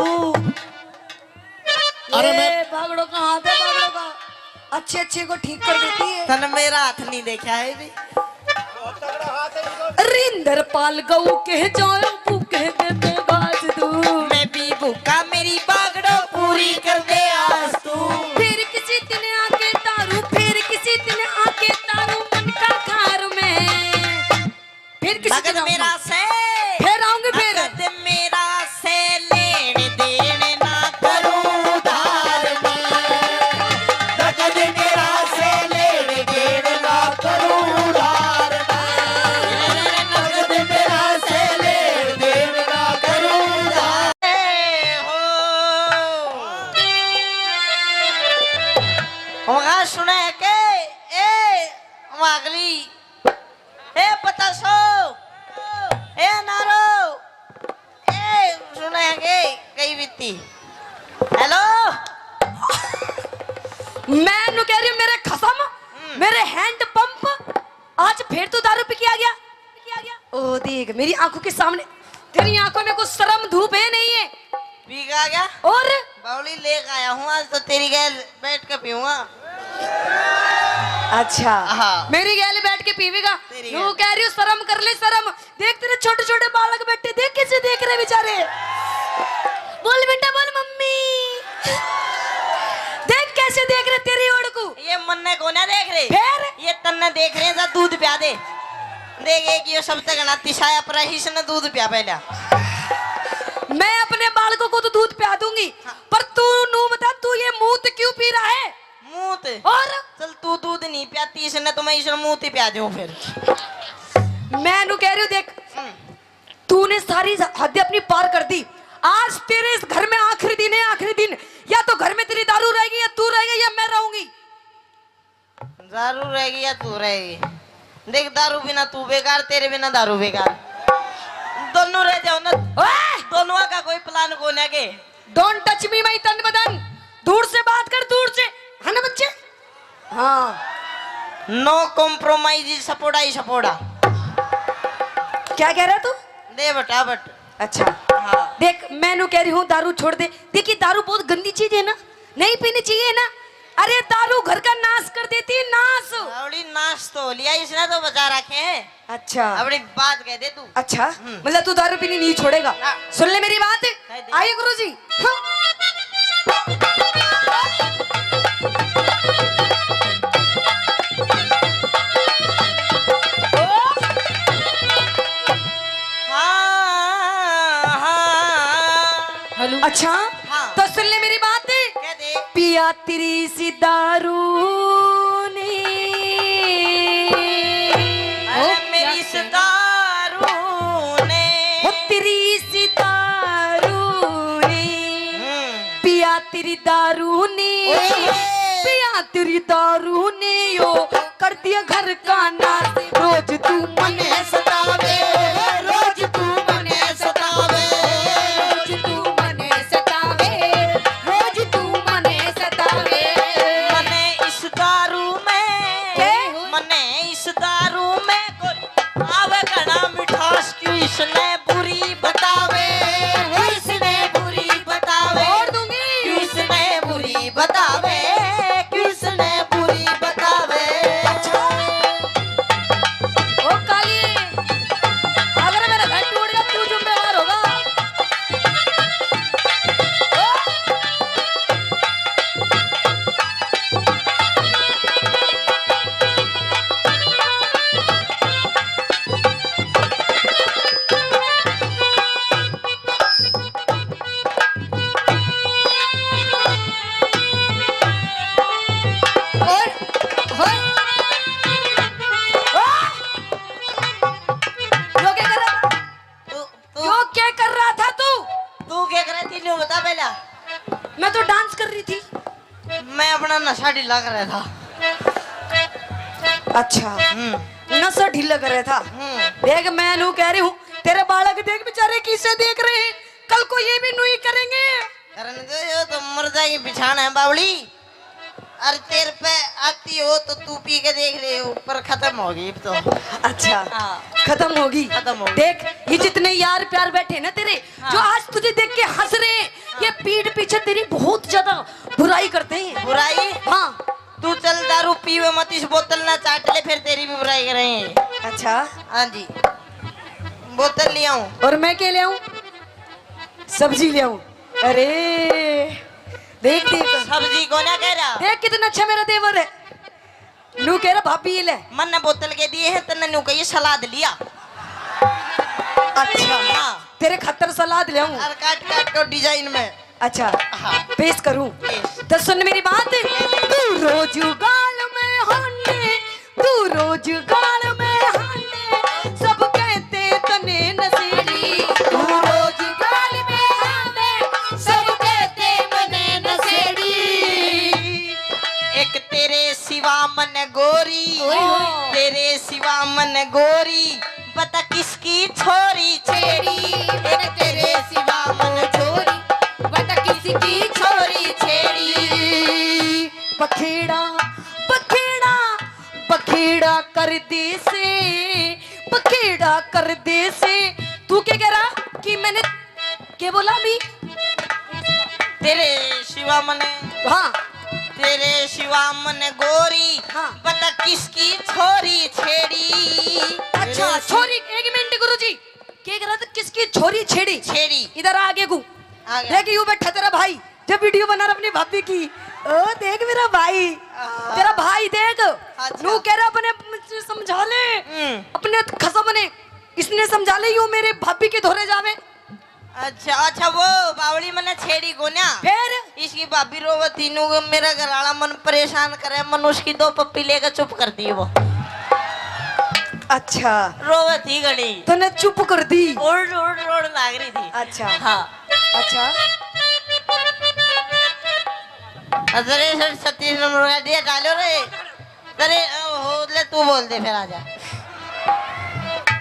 अरे ये मैं बागड़ो का हाथ है, बागड़ो का। अच्छे अच्छे को ठीक कर देती है। तन मेरा हाथ नहीं देखा है भी। रिंदर पाल गऊ के जाओ, भूखे दे दे घास तू। मैं भी भूखा, मेरी बागड़ो पूरी कर दे आस तू। फिर किसी दिन आके तारू, फिर किसी दिन आके तारू मन का खार में। फिर किसी नगद दिन आऊंगी। मेरा से, फिर आऊंगी फिर। नगद मेरा से लेन देन ना करूं उधार में। नगद मेरा से लेन देन ना करूं उधार में। नगद मेरा से लेन देन ना करूं उधार। ए हो। वहाँ सुने के, ए, वहाँ अगली ए पतासो, ए नारो, ए सुने के कई बीती। हेलो, मैं नु कह रही हूँ, मेरे खसम, हम्म। मेरे हैंड पंप, आज फिर तू दारू पी के आ गया। ओ देख, मेरी आंखों के सामने, तेरी आंखों में कुछ शर्म धूप है नहीं है? पी के आ गया? और? बावली लेके आया हूँ, आज तो तेरी गैल बैठ के पीऊंगा। अच्छा। हाँ। मेरी गैल बैठ के पीवेगा? तेरी यूं गैल। कह रही हूँ, शर्म कर ले, शर्म। देख, तेरे छोटे छोटे बालक बैठे, देख कैसे देख रहे बेचारे। बोल बेटा, बोल मम्मी। देख कैसे देख रहे तेरी ओर को। ये मन्ने को ना देख रहे। फिर? ये तन्ने देख रहे हैं, जा दूध प्या दे। देख, एक यो सबसे घना तिसाया पर इसने दूध प्या पहला। मैं अपने बालकों को तो दूध प्या दूंगी, हाँ। पर तू नू बता, तू ये मूत क्यों पी रहा है? मूत? और? चल, तू दूध नहीं प्याती इसने, तो मैं इसने मूत ही प्या दूं फिर। मैं नू कह रही हूँ, देख, हम्म। तूने सारी हद अपनी पार कर दी। आज तेरे इस घर में आखिरी दिन है, आखिरी दिन। या तो घर में तेरी दारू रहेगी, या तू रहेगा, या मैं रहूंगी। दारू रहेगी या तू रहेगी? देख, दारू बिना तू बेकार, तेरे बिना दारू बेकार। दोनों रह जाओ ना। ओए! दोनों का कोई प्लान कोने के। Don't touch me, my तन बदन। दूर से बात कर, दूर से। है ना बच्चे? हाँ। No compromise, सपोड़ा ही सपोड़ा। क्या कह रहा तू? दे बटा बट। अच्छा। हाँ। देख, मैं नू कह रही हूँ, दारू छोड़ दे। देखिए, दारू बहुत गंदी चीज है ना, नहीं पीनी चाहिए ना। अरे, दारू घर का नाश कर देती है, नाश। अबड़ी नाश तो हो लिया, इसने तो बचा रखे हैं। अच्छा। अबड़ी बात कह दे तू। अच्छा, हम्म। मतलब तू दारू पीनी नहीं छोड़ेगा? हाँ। सुन ले मेरी बात। कह दे। आइए गुरुजी। हाँ। हाँ, हाँ। हेलो। अच्छा, हाँ। तो सुन ले मेरी बात। कह दे। पिया तेरी सी दारू ने। अरे ओ, मेरी क्या इस कह रही? दारू ने। ओ तेरी सी दारू ने। हम्म। पिया तेरी दारू ने। ओए होए। पिया तेरी दारू ने यो कर दिया घर का नाश। रोज तू मने सतावे, रोज तू मने सतावे, रोज तू मने सतावे, रोज तू मने सतावे। मने इस दारू में, के? मने इस दारू में कोई आवे घना मिठास, क्यों इसने बुरी बतावे, क्यों इसने बुरी बतावे, और दूंगी। क्यों इसने बुरी बतावे, क्यों इसने बुरी बतावे। अच्छा। ओ काली, मैं तो डांस कर रही थी। मैं अपना नशा ढीला कर रहा था। अच्छा, हम्म। नशा ढीला कर रहा था। हम्म। देख, मैं नू कह रही हूँ, तेरे बालक देख बेचारे किसे देख रहे हैं, कल को ये भी नू ही करेंगे। करने दो, यो तो मर जाएगी बिछाना है बावली। अरे तेरे पे आती हो तो तू पी के देख ले, ऊपर खत्म होगी अब तो। अच्छा, हाँ। खत्म होगी। खत्म होगी। देख, ये जितने यार प्यार बैठे ना तेरे, हाँ। जो आज तुझे देख के हंस रहे हैं, हाँ। ये पीठ पीछे तेरी बहुत ज्यादा बुराई करते हैं। बुराई? हाँ। तू चल दारू पीवे मत, इस बोतल ना चाट ले, फिर तेरी भी बुराई करेंगे। अच्छा। हाँ जी, बोतल ले आऊं। और मैं क्या ले आऊं? सब्जी ले आऊं। अरे देख, देख। सब्जी को ना कह रहा। देख कितना अच्छा मेरा देवर है। नू कह रहा, "भाभी, ये ले।" मन ने बोतल के दिए हैं, तन्ने नू कहिए सलाद लिया। अच्छा। हाँ। तेरे खातर सलाद ले आऊं। और काट काट के डिजाइन में। अच्छा। हाँ। पेश करूं? पेश। तो सुन मेरी बात। तू रोज गाल में हाने, तू रोज गाल में हाने, सब कहते तने नशेड़ी। तू रोज गाल में हाने, सब कहते मने नशेड़ी। एक तेरे सिवा मन गोरी, ओए होए। तेरे सिवा मन गोरी, बता किसकी छोरी छेड़ी। एक तेरे सिवा मन छोरी, बता किसकी छोरी छेड़ी। बखेड़ा, बखेड़ा, बखेड़ा कर दे से, बखेड़ा कर दे से। तू क्या कह रहा कि मैंने, क्या बोला अभी? तेरे सिवा मने, हाँ। तेरे सिवा मने गोरी, हाँ। बता किसकी छोरी छेड़ी। अच्छा, छोरी, एक मिनट गुरुजी, क्या कह रहा था, किसकी छोरी छेड़ी? छेड़ी। इधर आ आगे को। आ गया। देख, यू बैठा तेरा भाई, जब वीडियो बना रहा अपनी भाभी की। ओ देख मेरा भाई, हाँ। तेरा भाई देख, अच्छा। नू कह रहा अपने समझा ले, हम्म। अपने खसम ने, इसने समझा ले, यू मेरे भाभी के धोरे जावे। अच्छा, अच्छा, वो बावली मने छेड़ी कोन्या। फिर? इसकी भाभी रोवत थी, नू मेरा घर वाला मन परेशान करे, मन उसकी दो पप्पी लेकर चुप कर दी वो। अच्छा। रोवत थी घणी। तूने चुप कर दी? ओड़, ओड़, ओड़ लाग रही थी। अच्छा। हाँ। अच्छा। अरे सर, छत्तीस नंबर गाड़ी हटा लो रे। तरे, ओ, हो, ले तू बोल दे फिर, आजा।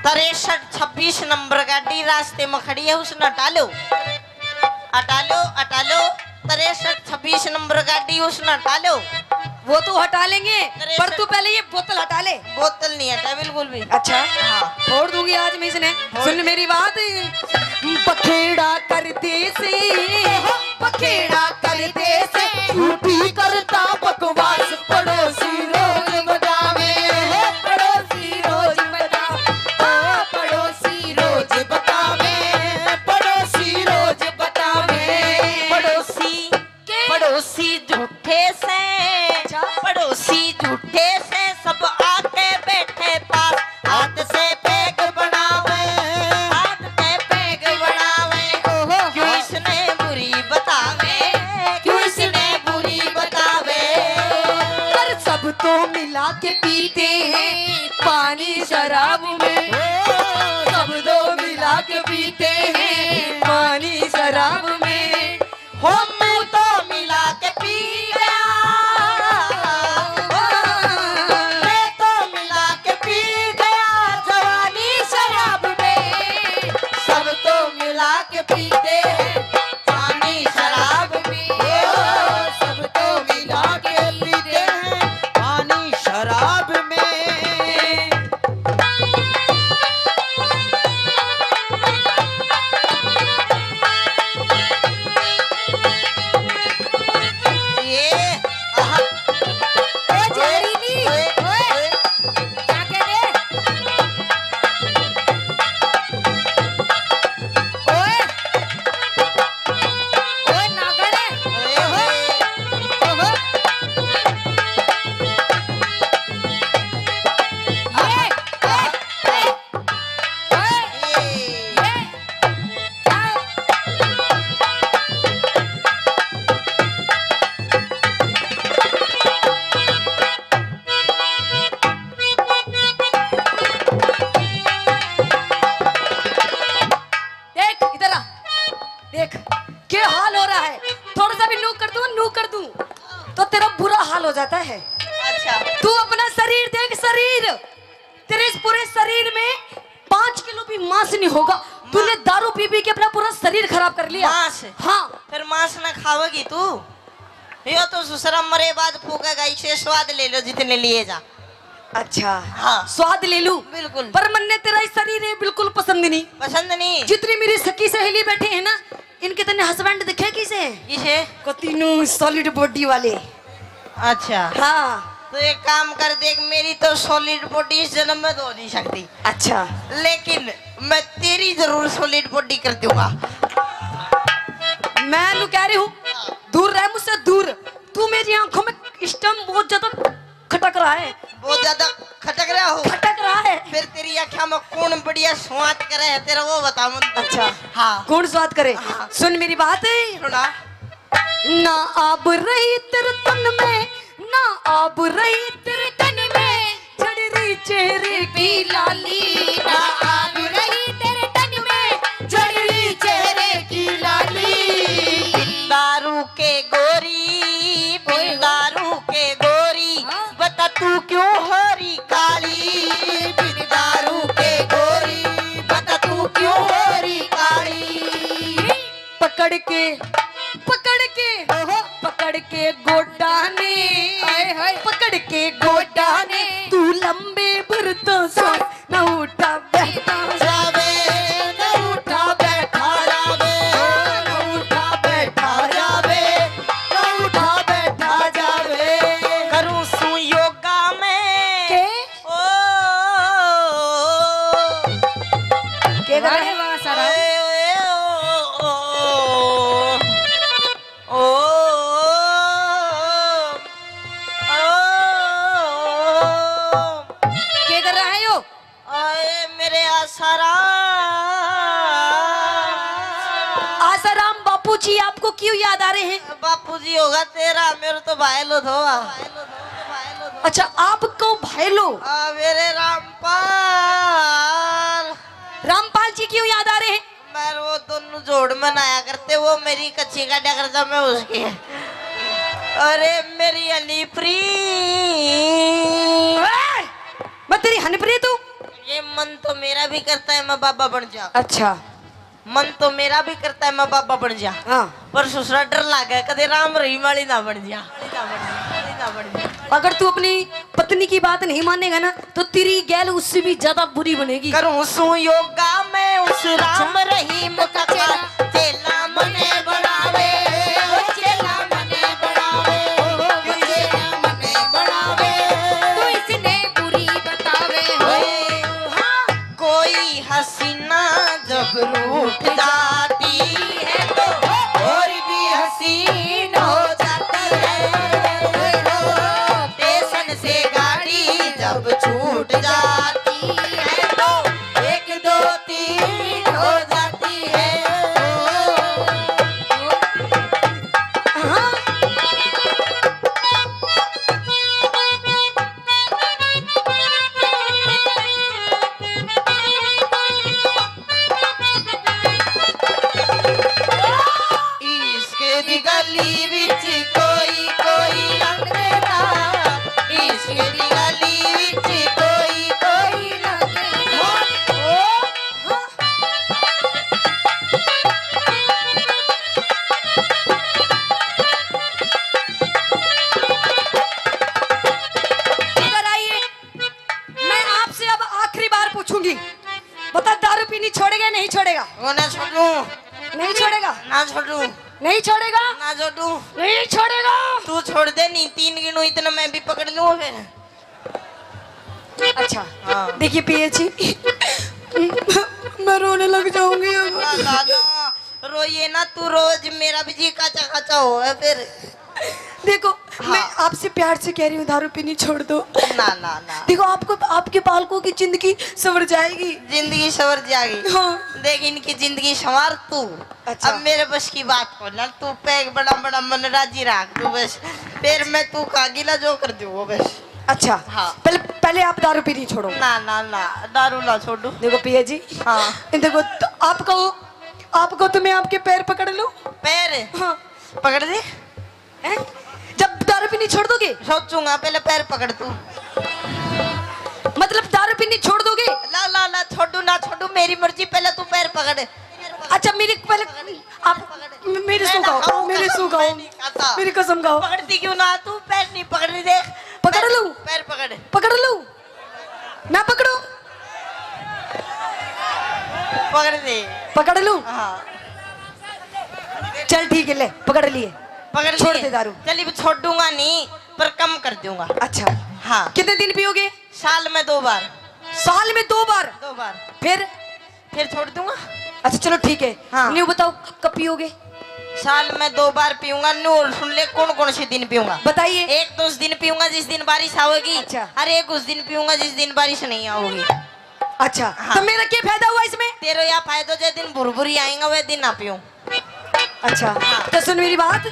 तिरसठ छब्बीस नंबर गाड़ी रास्ते में खड़ी है, उसने हटा लो। हटा लो, हटा लो। तिरसठ छब्बीस नंबर गाड़ी, उसने हटा लो। वो तो हटा लेंगे, तिरसठ। पर तू पहले ये बोतल हटा ले। बोतल नहीं हटा बिल्कुल भी। अच्छा, हाँ। फोड़ दूंगी आज मैं इसने। फोड़। सुन मेरी बात, बखेड़ा कर दे से, बखेड़ा कर दे से, झूठी करता बकवास, पड़ोसी रोज बतावे, पड़ोसी रोज बतावे, ओ पड़ोसी रोज बतावे, पड़ोसी रोज बतावे। पड़ोसी के? पड़ोसी झूठे से, अच्छा। पड़ोसी झूठे से, सब आके बैठे पास, हाथ से पैग बनावे, हाथ से पैग बनावे। ओहो। क्यों इसने बुरी बतावे, क्यों इसने बुरी बतावे। पर सब तो मिला के पीते हैं पानी शराब में, सब तो मिला के पीते हैं पानी शराब में। हो, मैं तो मिला के पी गया, मैं तो मिला के पी गया जवानी शराब में। सब तो मिला के पीते हैं पानी शराब में, सब तो मिला के पीते हैं पानी शराब में। ये, आहा। ए, जहरीली। ओए, ओए। ओए। क्या कह रहे? ओए। हो जाता है। अच्छा। तू अपना शरीर देख, शरीर, तेरे इस पूरे शरीर में पाँच किलो भी मांस नहीं होगा। तूने दारू पी पी के अपना पूरा शरीर खराब कर लिया। मांस? हाँ। फिर मांस ना खावेगी तू? यो तो सुसरा मरे बाद फूकेगा, इसे स्वाद ले लो जितने लिए जा। अच्छा। हाँ। स्वाद ले लूं? बिल्कुल। पर मन्ने तेरा ये शरीर है बिल्कुल पसंद नहीं। पसंद नहीं? जितनी मेरी सखी सहेली बैठी है ना, इनके तने हस्बैंड दिखे किसे? किसे? कती नू सॉलिड बॉडी वाले। अच्छा। हाँ। तो एक काम कर, देख, मेरी तो सॉलिड बॉडी इस जन्म में तो हो नहीं सकती। अच्छा। लेकिन मैं तेरी जरूर सॉलिड बॉडी कर दूंगा। मैं नू कह रही हूँ, दूर रह मुझसे, दूर। तू मेरी आंखों में इस टाइम बहुत ज्यादा खटक रहा है। बहुत ज्यादा खटक रहा हो? खटक रहा है। फिर तेरी आँखों में कौन बढ़िया स्वाद करे है तेरा, वो बता मुझे। अच्छा। हाँ। कौन स्वाद करे? हाँ। सुन मेरी बात। सुना। ना आब रही तेरे तन में, ना आब रही तेरे तन में, झड़ रही चेहरे की लाली। ना आब रही तेरे तन में, झड़ रही चेहरे की लाली। दारू के गोरी, बिन दारू के गोरी, हाँ। बता तू क्यों हो रही काली? बिन दारू के गोरी, बता तू क्यों हो रही काली? पकड़ के, पकड़ के, ओहो। पकड़ के गोडा ने, हाय, हाय। पकड़ के गोडा ने, तू लंबे भर तो सांस न उठा बैठा जावे, न उठा बैठा जावे, न उठा बैठा जावे, न उठा बैठा जावे। करूं सू योगा में। के? ओ, के कर रहे? वाह, वाह, सारा। ओए, ओए, ओ, ओ, ओ, ओ, ओ। के कर रहा है यो? आए मेरे आसाराम। आसाराम बापू जी आपको क्यों याद आ रहे हैं? बापू जी होगा तेरा, मेरे तो भाई लो थो। अच्छा, आपको भाई लो? आ, मेरे रामपाल। रामपाल जी क्यों याद आ रहे हैं? मैं वो दोनों जोड़ में नहाया करते, वो मेरी कच्ची काटा करता, मैं उसकी। अरे मेरी हनीप्री। ए, मैं तेरी हनीप्री तू? ये मन तो मेरा भी करता है मैं बाबा बन जा। अच्छा। मन तो मेरा भी करता है मैं बाबा बन जा। हाँ। पर ससुरा डर लागे, कदे राम रहीम वाली ना बन जा। अगर तू अपनी पत्नी की बात नहीं मानेगा ना, तो तेरी गैल उससे भी ज्यादा बुरी बनेगी। करूं सू योगा मैं उस राम रहीम का चेला, चेला मने बनावे, ओ चेला मने बनावे, ओ चेला मने बनावे। तू इसने बुरी बतावे हो। हाँ। कोई हसीना जब रूठ जाती है तो और भी हसीन हो जाती है। स्टेशन से गाड़ी जब छूट जाती है तो एक दो तीन हो जाती है। हाँ। इश्क दी गली विच कोई कोई लंघदा, इश्क दी गली विच कोई कोई लंघदा। इधर आइए, मैं आपसे अब आखिरी बार पूछूंगी, बता, दारू पीनी छोड़ेगा या नहीं छोड़ेगा? वो ना छोड़ू। नहीं छोड़ेगा? ना छोड़ू। नहीं छोड़ेगा? ना छोड़ू। नहीं छोड़ेगा? तू छोड़ दे, नहीं तीन गिनू इतना मैं भी पकड़ लूँ फिर। अच्छा। हाँ। देखिए पिया जी, मैं रोने लग जाऊंगी अब। ना, ना, ना, रोइए ना तू, रोज मेरा भी जी काचा काचा हो है फिर। देखो, हाँ। मैं आपसे प्यार से कह रही हूँ, दारू पीनी छोड़ दो। ना, ना, ना। देखो, आपको, आपके बालकों की जिंदगी संवर जाएगी। जिंदगी संवर जाएगी। हाँ। देख, इनकी जिंदगी संवार तू। अच्छा। अब मेरे बस की बात को ना, तू पैग बड़ा बड़ा मन राजी रख तू बस। फिर मैं तू का गिला जो कर दूँ वो बस। अच्छा। हाँ। पहले, पहले आप दारू पीनी छोड़ो। ना, ना, ना, दारू ना छोड़ू। देखो पिया जी। हाँ। देखो, तो आपको, आपको तो मैं आपके पैर पकड़ लूँ। पैर? हाँ। पकड़ दे। हैं? जब दारू पीनी छोड़ दोगे? सोचूंगा, पहले पैर पकड़ तू। मतलब दारू पीनी छोड़ दोगे? ला, ला, ला, छोड़ू ना छोड़ू, मेरी मर्जी, पहले तू पैर पकड़। अच्छा, मेरी पहले आप मेरी मैं सू ना खाओ, खाऊं, मेरी कसम, सू मैं खाओ, नहीं खाता। मेरी कसम खाओ। पकड़ती क्यों ना तू? पैर नहीं पकड़ रही, देख। पकड़ पैर, लूं? पैर पकड़। पकड़ लूं? ना पकड़ो? पकड़ दे। पकड़ लूं? हाँ। चल ठीक है, ले, पकड़ लिए। पकड़ छोड़ लिए। दे दारू। चल, अब छोड़ूंगा नहीं, पर कम कर दूंगा। अच्छा। हाँ। कितने दिन पियोगे? साल में दो बार। साल में दो बार? दो बार। फिर? फिर छोड़ दूंगा। अच्छा, चलो ठीक है। हाँ। न्यू बताओ, क-, कब पियोगे? साल में दो बार पीऊंगा। न्यू और सुन ले, कौन कौन से दिन पीऊंगा। बताइए। एक तो उस दिन पीऊंगा जिस दिन बारिश आओगी। अच्छा। और एक उस दिन पीऊंगा जिस दिन बारिश नहीं आओगी। अच्छा, हाँ। तो मेरा क्या फायदा हुआ इसमें? तेरा या फायदा, जे दिन भुरभुरी आएगा, वह दिन ना पीऊं। अच्छा, हाँ। तो सुन मेरी बात।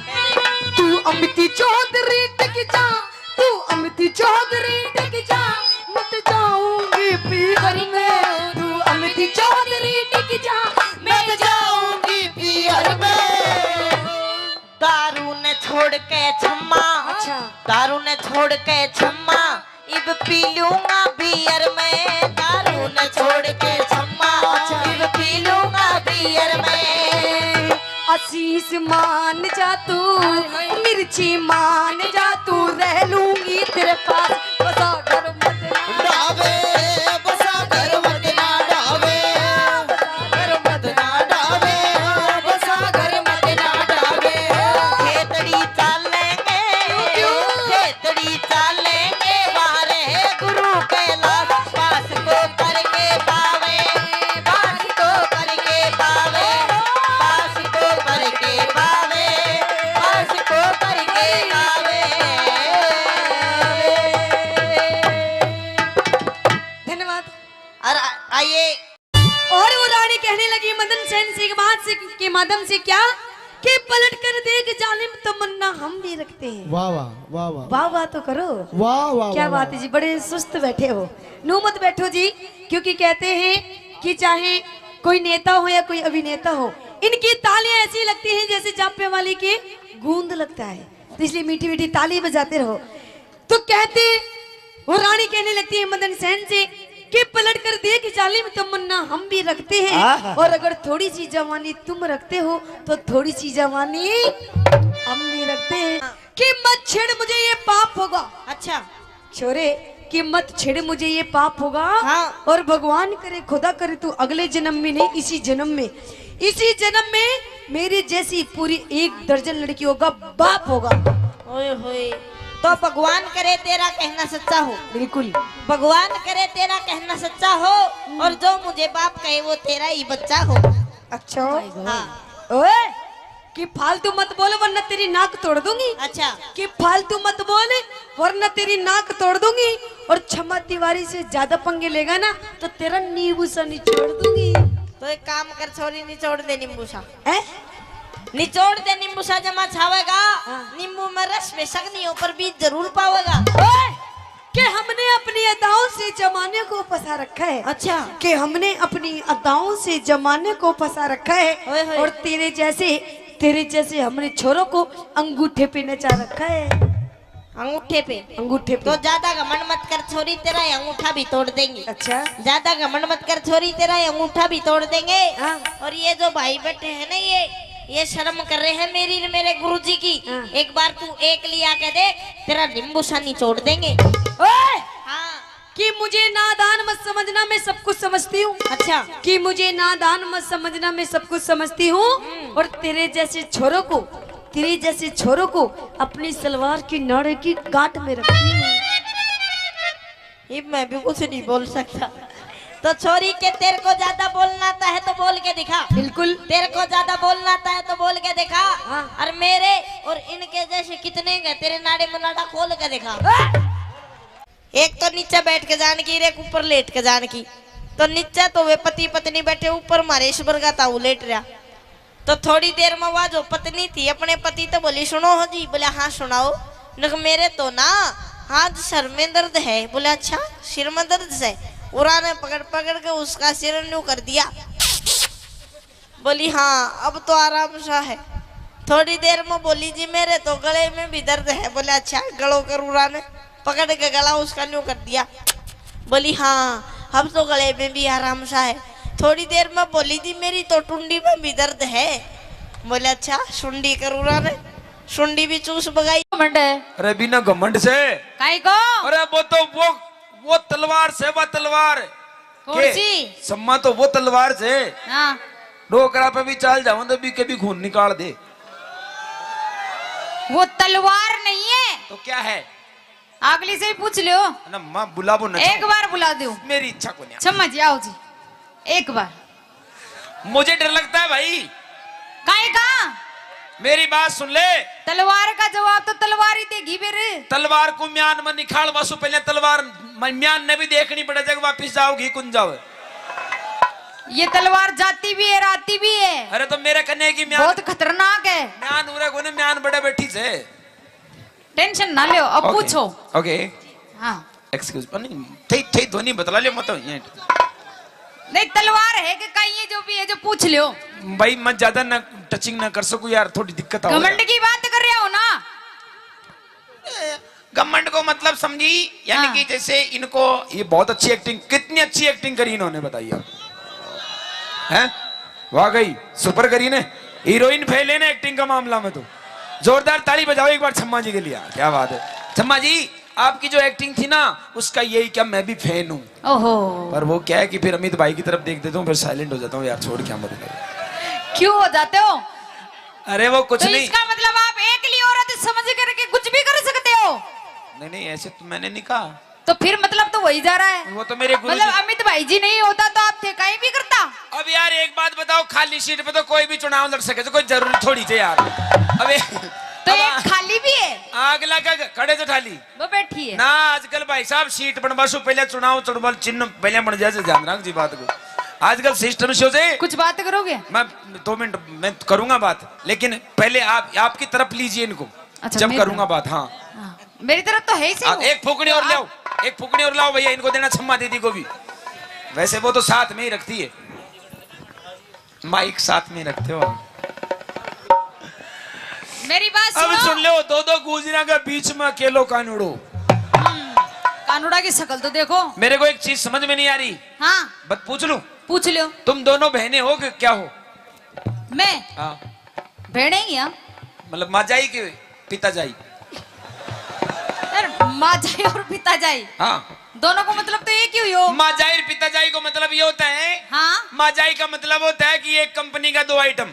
तू अमिती चौधरी टिक जा, तू अमिती चौधरी टिक जा, मत जाऊंगी पीहर में। तू अमिती चौधरी टिक जा, मत जाऊंगी पीहर में। दारू ने छोड़ के छम्मा, अच्छा। दारू ने छोड़ के छम्मा, इब पी लूंगा बियर में। दारू ने छोड़ के छम्मा, अच्छा। इब पी लूंगा बियर में। आशीष मान जा तू, हाय, हाय। मिर्ची मान जा तू, रह लूंगी तेरे पास। बसा घर मत ना डावे, बसा घर मत ना डावे, बसा घर मत ना डावे, बसा घर मत ना डावे। खेतड़ी चालेंगे, क्यों? खेतड़ी चालेंगे, वारे गुरु कैलाश, पास को करके पावे, पास को करके पावे, पास को करके पावे, पास को करके पावे। धन्यवाद। और आ-, आइए। और वो रानी कहने लगी मदन सेन से एक बात से, के माध्यम से क्या, कि पलट कर देख जालिम, तमन्ना हम भी रखते हैं। वाह, वाह, वाह, वाह। वाह, वाह तो करो। वाह, वाह, क्या वाह, बात वाह। है जी, बड़े सुस्त बैठे हो। नू मत बैठो जी, क्योंकि कहते हैं कि चाहे कोई नेता हो या कोई अभिनेता हो, इनकी तालियां ऐसी लगती हैं जैसे जापे वाली की गूंद लगता है, तो इसलिए मीठी मीठी ताली बजाते रहो। तो कहते, वो रानी कहने लगती है मदन सेन से कि पलट कर देख जालिम, तमन्ना हम भी रखते हैं, आहा। और अगर थोड़ी सी जवानी तुम रखते हो तो थोड़ी सी जवानी हम भी रखते हैं। कि मत छेड़ मुझे, ये पाप होगा। अच्छा। छोरे, कि मत छेड़ मुझे, ये पाप होगा। हाँ। और भगवान करे, खुदा करे, तू अगले जन्म में नहीं, इसी जन्म में, इसी जन्म में मेरे जैसी पूरी एक दर्जन लड़कियों का बाप होगा। ओए होए, तो भगवान करे तेरा कहना सच्चा हो। बिल्कुल। भगवान करे तेरा कहना सच्चा हो, और जो मुझे बाप कहे वो तेरा ही बच्चा हो। अच्छा। हाँ। ओए, कि फालतू मत बोल वरना तेरी नाक तोड़ दूंगी। अच्छा। कि फालतू मत बोल वरना तेरी नाक तोड़ दूंगी। और छमा तिवारी से ज्यादा पंगे लेगा ना तो तेरा नींबू सा निचोड़ दूंगी। तो एक काम कर छोरी, निचोड़ दे नींबू सा। हैं? निचोड़ दे नींबू सा, जमा छावेगा। हाँ। नींबू में रस बेशक नहीं हो पर बीज जरूर पावेगा। ओए! कि हमने अपनी अदाओं से जमाने को फंसा रखा है। अच्छा। कि हमने अपनी अदाओं से जमाने को फंसा रखा है। ओए होए। और तेरे जैसे, तेरे जैसे हमने छोरों को अंगूठे पे नचा रखा है। अंगूठे पे? अंगूठे पे। तो ज्यादा घमंड मत कर छोरी, तेरा ये अंगूठा भी तोड़ देंगे। अच्छा। ज्यादा घमंड मत कर छोरी, तेरा ये अंगूठा भी तोड़ देंगे। हाँ। और ये जो भाई बैठे हैं ना, ये, ये शर्म कर रहे हैं मेरी, मेरे गुरुजी की। हाँ। एक बार तू एक लिया के देख, तेरा नींबू सा निचोड़ देंगे। ओए! हाँ। कि मुझे नादान मत समझना, मैं सब कुछ समझती हूँ। अच्छा। कि मुझे नादान मत समझना, मैं सब कुछ समझती हूँ। हम्म। और तेरे जैसे छोरों को, तेरे जैसे छोरों को अपनी सलवार की नाड़े की गांठ में रखती हूँ। ये मैं भी कुछ नहीं बोल सकता। तो छोरी के, तेरे को ज्यादा बोलना आता है तो बोल के दिखा। बिल्कुल। तेरे को ज्यादा बोलना आता है तो बोल के दिखा। हाँ। और मेरे और इनके जैसे कितने हैं, तेरे नाड़े में नाड़ा खोल के दिखा। हाँ। एक तो नीचे बैठ के जान की, एक ऊपर लेट के जान की। तो नीचे तो वे पति पत्नी बैठे, ऊपर मारे ईश्वर का ताऊ लेट रहा। तो थोड़ी देर में वह जो पत्नी थी अपने पति तो बोली, "सुनो हो जी।" बोले, "हाँ, सुनाओ।" नक, "मेरे तो ना आज सर में दर्द है।" बोले, "अच्छा, सिर में दर्द है?" उरा ने पकड़ पकड़ के उसका सिर न्यू कर दिया। बोली, "हाँ, अब तो आराम सा है।" थोड़ी देर में बोली, "जी, मेरे तो गले में भी दर्द है।" बोले, "अच्छा, गलो करूरा ने?" पकड़ के गला उसका न्यू कर दिया। बोली, "हाँ, अब तो गले में भी आराम सा है।" थोड़ी देर में बोली, "जी, मेरी तो टुंडी में भी दर्द है।" बोले, "अच्छा, सुंडी करूरा ने?" सुंडी भी चूस बगाई। घमंड है। अरे, बिना घमंड से। काई को? अरे, वो तो वो, वो तलवार से, वो तलवार। कौन के? सी? सम्मा तो वो तलवार से। हाँ। डोकरा पे भी चाल जाऊं तो भी कभी खून निकाल दे। वो तलवार नहीं है। तो क्या है? अगली से ही पूछ लो। ना, माँ बुलाबो ना। एक बार बुला दो। मेरी इच्छा को नहीं। सम्मा जी, आओ जी, एक बार। मुझे डर लगता है भाई। काहे का? मेरी बात सुन ले। तलवार का जवाब तो तलवार ही देगी फिर। तलवार को म्यान में निकाल वासु, पहले तलवार म-, म्यान ने भी देखनी पड़े, जब वापिस जाओगी कुन जाओ। ये तलवार जाती भी है, आती भी है। अरे तो मेरे कन्ने की म्यान बहुत खतरनाक है। म्यान उरे कोने, म्यान बड़े बैठी से। टेंशन ना लो, अब OK, पूछो। OK। हाँ। Excuse, नहीं, थे, थे ध्वनि बतला ले, मत ये। नहीं, तलवार है कि कहीं, ये जो भी है, जो पूछ लो। भाई, मैं ज्यादा ना टचिंग ना कर सकूं यार, थोड़ी दिक्कत आ घमंड की बात कर रहे हो ना। ए, घमंड को मतलब समझी, यानी हाँ। कि जैसे इनको, ये बहुत अच्छी एक्टिंग, कितनी अच्छी एक्टिंग करी इन्होंने, बताइए आप। हैं? वाकई सुपर करी ने, हीरोइन फेल है ना एक्टिंग का मामला में तो। जोरदार ताली बजाओ एक बार छम्मा जी के लिए, क्या बात है छम्मा जी। आपकी जो एक्टिंग थी ना, उसका यही क्या, मैं भी फैन हूँ। ओहो। पर वो क्या है कि फिर अमित भाई की तरफ देख देता हूँ, फिर साइलेंट हो जाता हूँ यार, छोड़, क्या मतलब। क्यों हो जाते हो? अरे वो कुछ तो नहीं। इसका मतलब आप एकली औरत समझ करके कुछ भी कर सकते हो? नहीं, नहीं, ऐसे तो मैंने नहीं कहा। तो फिर मतलब तो वही जा रहा है। वो तो मेरे गुरु मतलब जी। अमित भाई जी नहीं होता तो आप थे कहीं भी करता। अब यार एक बात बताओ, खाली सीट पे तो कोई भी चुनाव लड़ सके, तो कोई जरूरी थोड़ी थे यार। अबे तो अब एक आ-, खाली भी है। अगला का खड़े तो ठाली। वो बैठी है ना। आजकल भाई साहब सीट बनवा सु पहले चुनाव, चुनाव चिन्ह पहले बन जाए, ध्यान रख जी बात को। आजकल सिस्टम से हो जाए। कुछ बात करोगे? मैं दो मिनट में करूंगा बात, लेकिन पहले आप, आपकी तरफ लीजिए इनको। अच्छा, जब मेरी करूंगा तरफ। बात, हाँ। हाँ, मेरी तरफ तो है ही सही हाँ, वो। एक फूकनी और तो लाओ, आप एक फूकनी और लाओ भैया, इनको देना छम्मा दीदी को भी। वैसे वो तो साथ में ही रखती है, माइक साथ में रखते हो आप। मेरी बात अब सुनो। सुन लो, दो दो गूंजना के बीच में अकेलो कानूड़ो। हम्म, कानूड़ा की शक्ल तो देखो। मेरे को एक चीज समझ में नहीं आ रही। हाँ। बस पूछ लूं? पूछ लो। तुम दोनों बहनें हो कि क्या हो? मैं? हाँ। बहनें ही हैं। मतलब माँ जाई के पिता जाई? यार, माँ जाई और पिता जाई। हाँ। दोनों को मतलब तो एक ही हुई हो। माँ जाई और पिता जाई को मतलब ये होता है। हाँ। माँ जाई का मतलब होता है कि एक कंपनी का दो आइटम।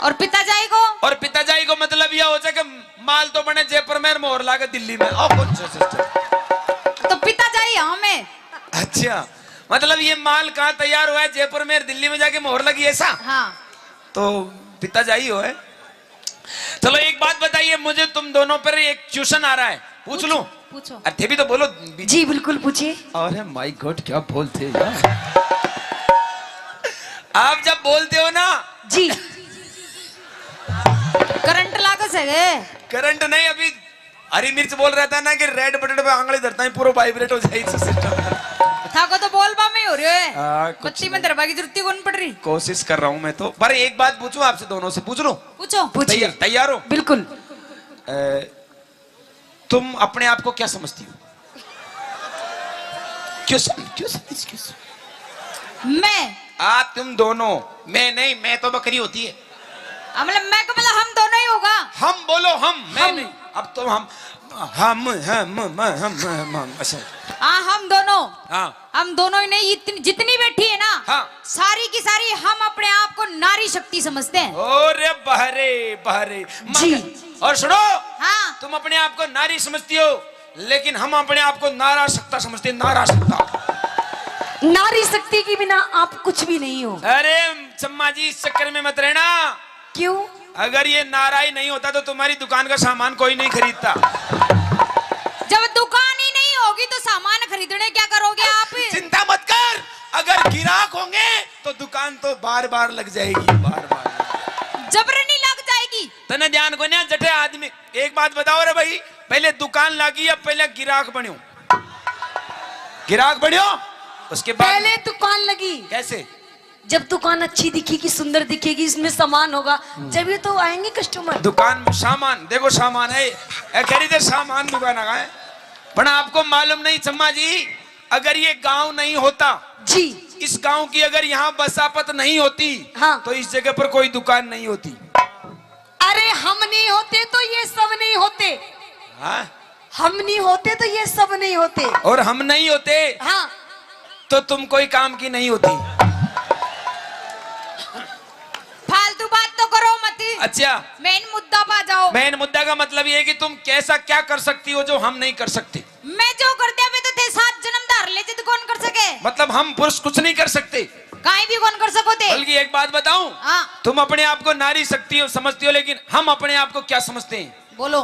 और पिता जाई को? और पिता जाई को मतलब यह हो जाए कि माल तो बने जयपुर में, मोहर लागे दिल्ली में। ओ, अच्छा, अच्छा, अच्छा। तो पिता जाई हाँ मैं। अच्छा, मतलब ये माल कहाँ तैयार हुआ है? जयपुर में, दिल्ली में जाके मोहर लगी, ऐसा? हाँ। तो पिता जाई हो है। चलो एक बात बताइए मुझे, तुम दोनों पर एक क्वेश्चन आ रहा है, पूछ लूं? पूछो। अरे थे भी तो बोलो। जी, बिल्कुल पूछिए। अरे माय गॉड, क्या बोलते हैं यार। आप जब बोलते हो ना जी। करंट लागे से रे। करंट नहीं, अभी हरी मिर्च बोल रहा था ना कि रेड बटन पे आंगली धरता ही पूरा वाइब्रेट हो जाए सिस्टम। थाको तो बोलबा में ही हो रहे है। हाँ, कुछ बत्ती में नहीं। धरबा की जरूरत ही कौन पड़ रही? कोशिश कर रहा हूँ मैं तो। पर एक बात पूछूं आपसे दोनों से, पूछ लूं? पूछो। पूछिए। तैयार, तैयार हो? बिल्कुल। अ, तुम अपने आप को क्या समझती हो? क्यों सम-, क्यों समझ, क्यों समझ? मैं? आ, तुम दोनों। मैं नहीं, मैं तो बकरी होती है। हाँ, मतलब मैं को, मतलब हम दोनों ही होगा। हम बोलो, हम, मैं हम। नहीं। अब तो हम, हम, हम, हम, हम, हम, हम, अच्छा। हाँ, हम दोनों। हाँ। हम दोनों ही नहीं, इतनी, जितनी बैठी है ना, हाँ। सारी की सारी हम अपने आप को नारी शक्ति समझते हैं। अरे बहरे, बहरे, जी। मगर, और सुनो, हाँ। तुम अपने आप को नारी समझती हो, लेकिन हम अपने आप को नारा शक्ता समझते हैं, नारा शक्ता। नारी शक्ति के बिना आप कुछ भी नहीं हो। अरे चम्मा जी, इस चक्कर में मत रहना। क्यों? अगर ये नारा ही नहीं होता तो तुम्हारी दुकान का सामान कोई नहीं खरीदता। जब दुकान ही नहीं होगी तो सामान खरीदने क्या करोगे आप? चिंता मत कर, अगर गिराक होंगे तो दुकान तो बार बार लग जाएगी, बार बार। जबरनी लग जाएगी। तने ध्यान को नहीं, जठे आदमी, एक बात बताओ रे भाई, पहले दुकान लागी या पहले गिराक बन्यो? गिराक बन्यो, उसके बाद पहले दुकान लगी। कैसे? जब दुकान अच्छी दिखेगी, सुंदर दिखेगी, इसमें सामान होगा, जब ये तो आएंगे कस्टमर। दुकान में सामान, देखो सामान है, ए, खरीदे सामान दुकान का है। पर आपको मालूम नहीं चम्मा जी, अगर ये गांव नहीं होता, जी। इस गांव की अगर यहाँ बसापत नहीं होती, हाँ। तो इस जगह पर कोई दुकान नहीं होती। अरे हम नहीं होते तो ये सब नहीं होते। हाँ? हम नहीं होते तो ये सब नहीं होते। और हम नहीं होते, हाँ। तो तुम कोई काम की नहीं होती। फालतू बात तो करो मत। अच्छा। मेन मुद्दा पा जाओ। मेन मुद्दा का मतलब ये है कि तुम कैसा क्या कर सकती हो जो हम नहीं कर सकते। मैं जो कर दे, मैं तो थे सात जन्म धार ले जिद कौन कर सके। मतलब हम पुरुष कुछ नहीं कर सकते। काई भी कौन कर सको थे। बल्कि एक बात बताऊं, हाँ। तुम अपने आप को नारी शक्ति हो, समझती हो, लेकिन हम अपने आप को क्या समझते हैं? बोलो।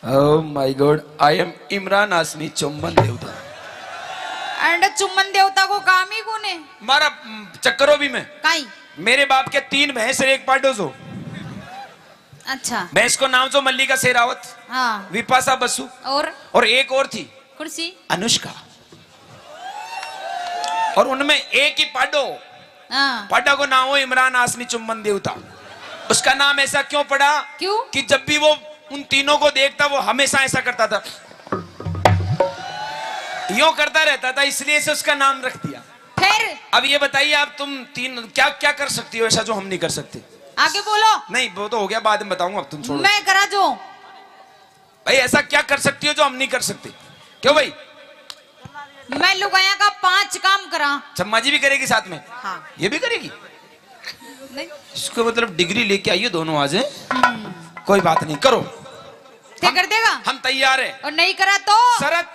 Oh my God, I am Imran हाशमी चुम्बन देवता। एंड चुम्बन देवता को काम ही कौन है? मारा, हम्म, चक्करो भी मैं। काई? मेरे बाप के तीन भैंस और एक पाडो जो। अच्छा। भैंस को नाम जो मल्लिका शेरावत, हाँ। विपाशा बसु और? और एक और थी। कौन सी? अनुष्का। और उनमें एक ही पाडो, हाँ। पाडा को नाम हो इमरान हाशमी चुम्बन देवता। उसका नाम ऐसा क्यों पड़ा? क्यों? कि जब भी वो उन तीनों को देखता, वो हमेशा ऐसा करता था, यूं करता रहता था, इसलिए से उसका नाम रख दिया। फिर? अब ये बताइए, आप तुम तीन क्या क्या कर सकती हो ऐसा जो हम नहीं कर सकते? आगे बोलो। नहीं, वो तो हो गया, बाद में बताऊंगा, अब तुम छोड़ो। मैं करा जो। भाई, ऐसा क्या कर सकती हो जो हम नहीं कर सकते? क्यों भाई? मैं लुगाया का पांच काम करा। चम्मा जी भी करेगी साथ में? हाँ। ये भी करेगी? नहीं। इसको मतलब डिग्री लेके आइए दोनों आज, हैं? हम्म। कोई बात नहीं, करो। ते हम, कर देगा? हम तैयार हैं। और नहीं करा तो? शरत।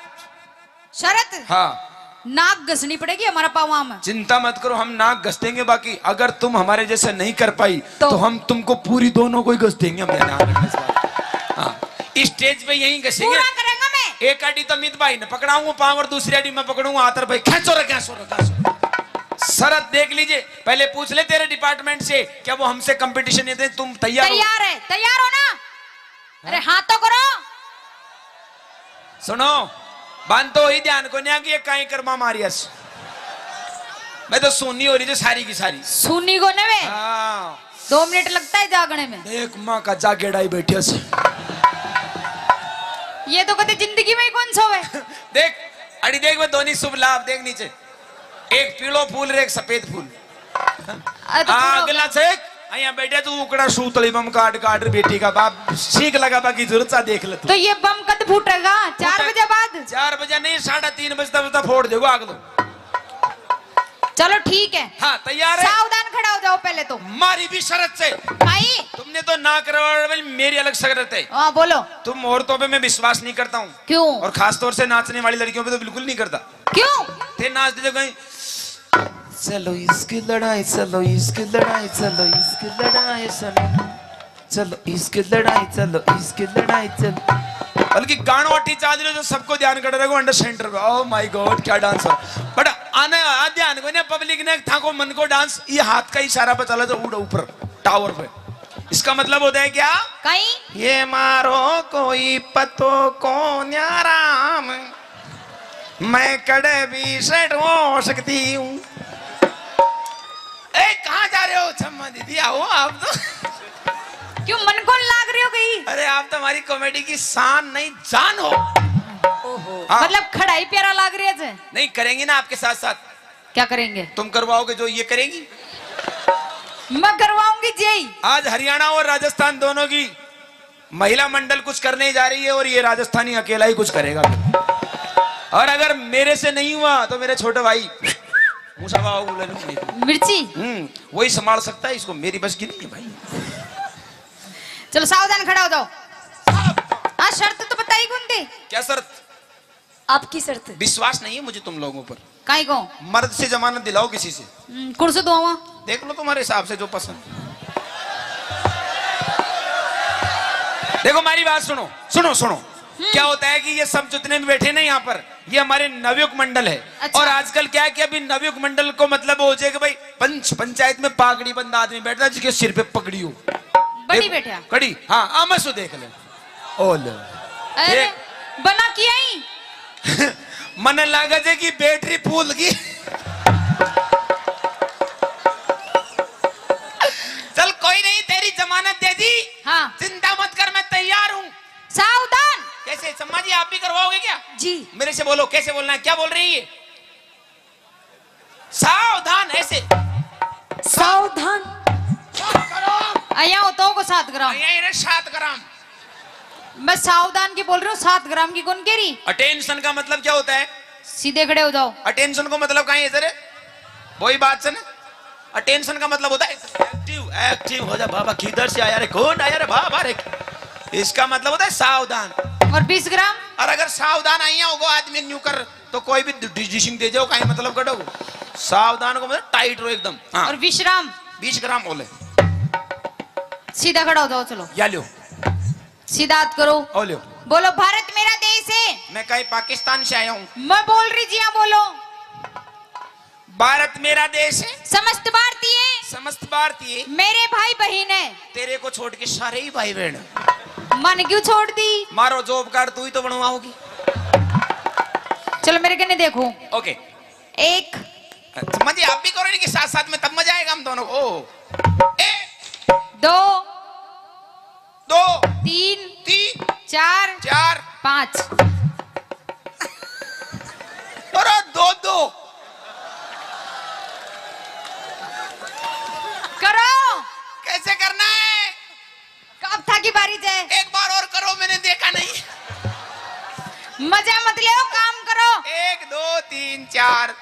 शरत? हाँ। नाक घसनी पड़ेगी हमारा पावां में। चिंता मत करो, हम नाक घस देंगे, बाकी अगर तुम हमारे जैसे नहीं कर पाई, तो? तो हम तुमको पूरी दोनों को ही घस देंगे, हम यहाँ नाक घस देंगे। हाँ, इस स्टेज पे यहीं घसेंगे। पूरा करेंगे मैं। एक आड़ी तो मित भाई ने पकड़ाऊंगा पाँव और दूसरी आड़ी मैं पकड़ूंगा हाथ, और भाई, खेचो रे, खेचो रे, खेचो रे। शरत देख लीजिए, पहले पूछ ले तेरे डिपार्टमेंट से, क्या वो हमसे कंपटीशन ये दे, तुम तैयार हो? तैयार है, तैयार हो ना? अरे हाँ तो करो। सुनो, बांध तो ही ध्यान को नहीं आ कि ये काई कर्मा मारियस। मैं तो सुनी हो रही जो सारी की सारी। सुनी को ने वे? हाँ। दो मिनट लगता है जागने में। देख माँ का जागेड़ा ही बैठे से। ये तो कदे जिंदगी में ही कौन सोवे। देख, अड़ी देख, मैं दोनों शुभ लाभ देख नीचे। एक पीलो फूल रे एक सफेद फूल। अरे तो आ, पूरा अगला छेक, यहाँ बैठे तू उकड़ा सूतली बम काट काट रे बेटी का बाप, सीख लगा बाकी जरूरत सा देख ले तू। तो ये बम कद फूटेगा? चार फूटे-, बजे बाद? चार बजे नहीं, साढ़े तीन बजता बजता फोड़ देगा आग तो। चलो ठीक है। हाँ, तैयार है? सावधान खड़ा हो जाओ पहले तो। मारी भी शरत से। भाई। तुमने तो ना करवा, मेरी अलग शरत है। हाँ, बोलो। तुम औरतों पे मैं विश्वास नहीं करता हूँ। क्यों? और खास तौर से नाचने वाली लड़कियों पे तो बिल्कुल नहीं करता। क्यों? ते नाच दे कहीं, चलो इसकी लड़ाई, चलो इसकी लड़ाई, चलो इसकी लड़ाई, चलो, चलो इसकी लड़ाई, चलो इसकी लड़ाई, चलो। बल्कि गाणो अटी चाल रहे जो सबको ध्यान कर रहे हो, अंडर सेंटर पे। Oh my God, क्या डांस हो। बट आने आ ध्यान को ना, पब्लिक ने थाको मन को डांस, ये हाथ का इशारा पे चला जो उड़ ऊपर टावर पे। इसका मतलब होता है क्या? कहीं? ये मारो कोई पतो को न्याराम। मैं कड़े भी सेट हो सकती हूँ। ए, कहाँ जा रहे हो छम्मा दीदी? आओ आप तो। क्यों मन को लाग रही हो गई? अरे, आप तो हमारी कॉमेडी की शान नहीं, जान हो। ओहो। हाँ। मतलब खड़ा ही प्यारा लाग रही है जे। नहीं, करेंगे ना आपके साथ साथ। क्या करेंगे? तुम करवाओगे जो ये करेगी? मैं करवाऊंगी जी। आज हरियाणा और राजस्थान दोनों की महिला मंडल कुछ करने जा रही है और ये राजस्थानी अकेला ही कुछ करेगा। और अगर मेरे से नहीं हुआ तो मेरे छोटे भाई मूसा बाबा को बुला लूं। मिर्ची। हम्म, वही संभाल सकता है इसको, मेरी बस की नहीं है भाई। चलो सावधान खड़ा हो जाओ। हाँ, शर्त तो बताई कौन थी? क्या शर्त? आपकी शर्त। विश्वास नहीं है मुझे तुम लोगों पर। काई को? मर्द से जमानत दिलाओ किसी से। हम्म, कौन से दुआवा? देख लो तुम्हारे हिसाब से जो पसंद। देखो, हमारी बात सुनो, सुनो, सुनो। हम्म। क्या होता है कि ये सब जितने भी बैठे ना यहाँ पर, ये हमारे नवयुग मंडल है। अच्छा। और आजकल क्या है कि अभी नवयुग मंडल को मतलब हो जाए कि भाई, पंच, पंचायत में पागड़ी बंदा आदमी बैठता है जिसके सिर पे पगड़ी हो। बड़ी एक बैठा। कड़ी, हाँ, आमसो देख ले। ओ ले। अरे, देख। बना किया ही। मने लागे जे कि बैटरी फूल गई। आप भी करवाओगे क्या? जी। मेरे से बोलो, कैसे बोलना है, क्या बोल रही है? सावधान, ऐसे। सावधान। अया होता होगा सात ग्राम। अया इन्हें सात ग्राम। मैं सावधान की बोल रही हूँ, सात ग्राम की कौन कह रही? अटेंशन का मतलब क्या होता है? सीधे खड़े हो जाओ। अटेंशन को मतलब कहाँ है सर? वही बात से ना। अटेंशन का मतलब होता है एक्टिव, एक्टिव हो जा बाबा, किधर से आया रे, कौन आया रे बाबा रे। इसका मतलब होता है सावधान। और बीस ग्राम? और अगर सावधान आइया होगा आदमी न्यू कर, तो कोई भी डिसीजन दे जाओ, कहीं मतलब कटो। सावधान को मतलब टाइट रहो एकदम। हाँ। और विश्राम? बीस ग्राम बोले। सीधा खड़ा हो जाओ, चलो। या लो। सीधा हाथ करो। ओ लो। बोलो, भारत मेरा देश है। मैं कहीं पाकिस्तान से आया हूँ। मैं बोल रही जी, हाँ बोलो। भारत मेरा देश है। समस्त भारतीय। समस्त भारतीय। मेरे भाई बहन है। तेरे को छोड़ के सारे ही भाई बहन। मन क्यों छोड़ दी? मारो जॉब कार्ड तू ही तो बनवाओगी। चलो मेरे कने देखो। ओके। एक। अच्छा, मजे आप भी करो इनके साथ साथ में, तब मजा आएगा हम दोनों को। एक। दो। दो। तीन। तीन। चार। चार। पाँच। अरे दो दो। करो। कैसे करना है? अब थाकी बारी जे। एक बार और करो, मैंने देखा नहीं। मजा मत ले, काम करो। एक, दो, तीन, चार।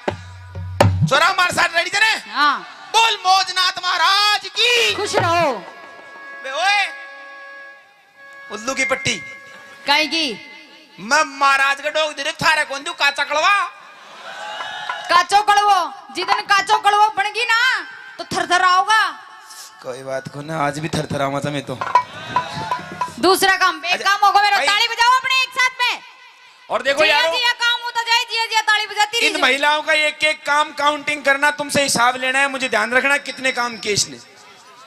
छोरा हमारे साथ रेडी थे ना? हाँ। बोल मौजनाथ महाराज की। खुश रहो। बे ओए, उल्लू की पट्टी। काई की? मैं महाराज के डोग दे रहे, थारे कौन दू काचा कड़वा? काचो कड़वो, जिदन काचो कड़वो बन गई ना, तो थरथर आओगा। कोई बात को ना, आज भी थरथरावा था मैं तो। दूसरा काम, एक अच्छा, काम होगा मेरा, भाई। ताली बजाओ अपने एक साथ में। और देखो जिया यारो, जिया काम होता जाए, जिया जिया ताली बजाती इन रही। महिलाओं का एक एक काम काउंटिंग करना, तुमसे हिसाब लेना है, मुझे ध्यान रखना कितने काम किए इसने।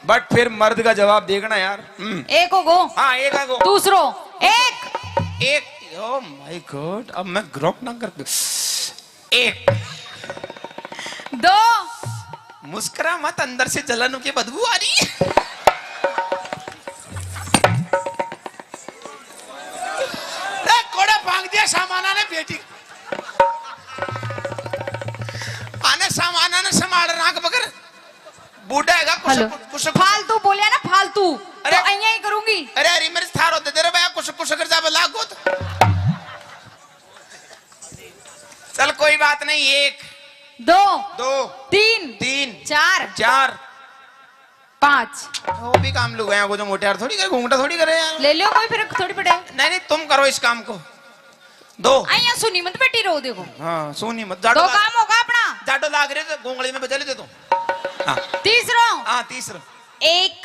बट फिर मर्द का जवाब देखना यार। हम्म। एक हो गो। हाँ, एक हो गो। दूसरो। एक। एक। Oh my God, अब मैं ग्रॉक ना कर। एक। दो। मुस्कुरा मत, अंदर से जलन की बदबू आ रही है। ए, कोड़ा भांग दिया सामाना ने बेटी। आने सामाना ने संभाल राख बगर। बूढ़ा हैगा, कुछ, हेलो। कुछ, कुछ, कुछ। फालतू बोलिया ना, फालतू। अरे। तो अइयां ही करूंगी। अरे, अरे, मेरे थारो दे दे रे भैया, कुछ, कुछ कर जा, लागो तो। चल, कोई बात नहीं, एक। दो। दो। तीन। तीन। चार। चार। पाँच। वो भी काम लुगाया को जो मोटे यार थोड़ी करे, घूंघटा थोड़ी करे यार। ले लो कोई, फर्क थोड़ी पड़े। नहीं, नहीं, तुम करो इस काम को। दो। अइयां सुनी मत बेटी, रो देखो। हाँ, सुनी मत। जाडो दो लाग-, काम होगा अपना। जाडो लाग रहे तो गोंगली में बजा लेते तुम। हाँ। तीसरो। हाँ, तीसरो। एक।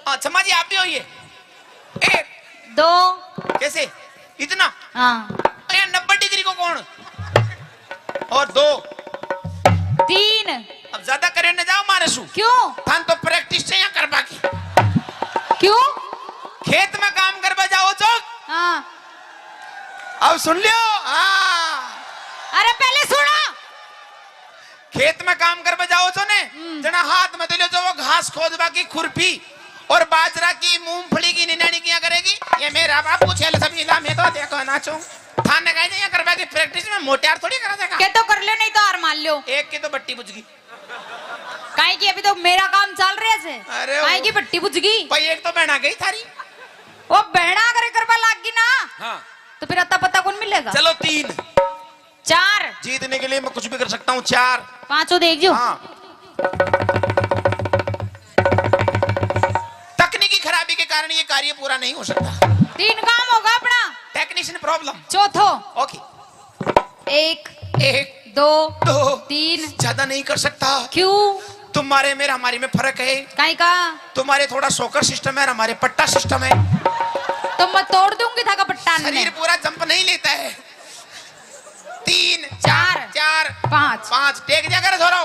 हाँ, क्षमा जी, आप भी होइए। एक। दो। कैसे? इतना? हाँ। अरे, नब्बे डिग्री को कौन? और दो। तीन। अब ज्यादा करे न जाओ मारे सु। क्यों? थान तो प्रैक्टिस चाहिए करवा की। क्यों? खेत में काम करवा जाओ चौक। हाँ। अब सुन लियो। हाँ। अरे पहले सुना। खेत में काम करवा जाओ छो ने, हम्म। जना हाथ में तो ले जाओ घास खोदवा की खुरपी और बाजरा की, मूंगफली की निनानी किया करेगी। ये मेरा बापू छेल सभी ला, मैं तो देखो नाचूं। थाने कहीं नहीं करवा की प्रैक्टिस में मोटे यार थोड़ी करा देगा। के तो कर लो, नहीं तो हार मान लो। एक की तो बट्टी बुझ गई। काहे की अभी तो मेरा काम चल रहा है। अरे काहे वो की बट्टी बुझ गई। भाई एक तो बहना गई थारी। वो बहना अगर करवा लाग गई ना, हाँ। तो फिर अता पता कौन मिलेगा? चलो तीन। चार। जीतने के लिए मैं कुछ भी कर सकता हूँ। चार। पांचों देख जो। हाँ। तकनीकी खराबी के कारण ये कार्य पूरा नहीं हो सकता। तीन काम होगा अपना। Technician problem. चौथो। ओके। एक। एक। दो। दो। तीन। ज्यादा नहीं कर सकता। क्यों? तुम्हारे मेरे हमारे में फर्क है। काई का? तुम्हारे थोड़ा शॉकर सिस्टम है और हमारे पट्टा सिस्टम है। तो मैं तोड़ दूंगी थाका पट्टा ने। शरीर पूरा जंप नहीं लेता है। तीन, चार। चार, पाँच। पाँच। टेक दिया कर थोड़ा।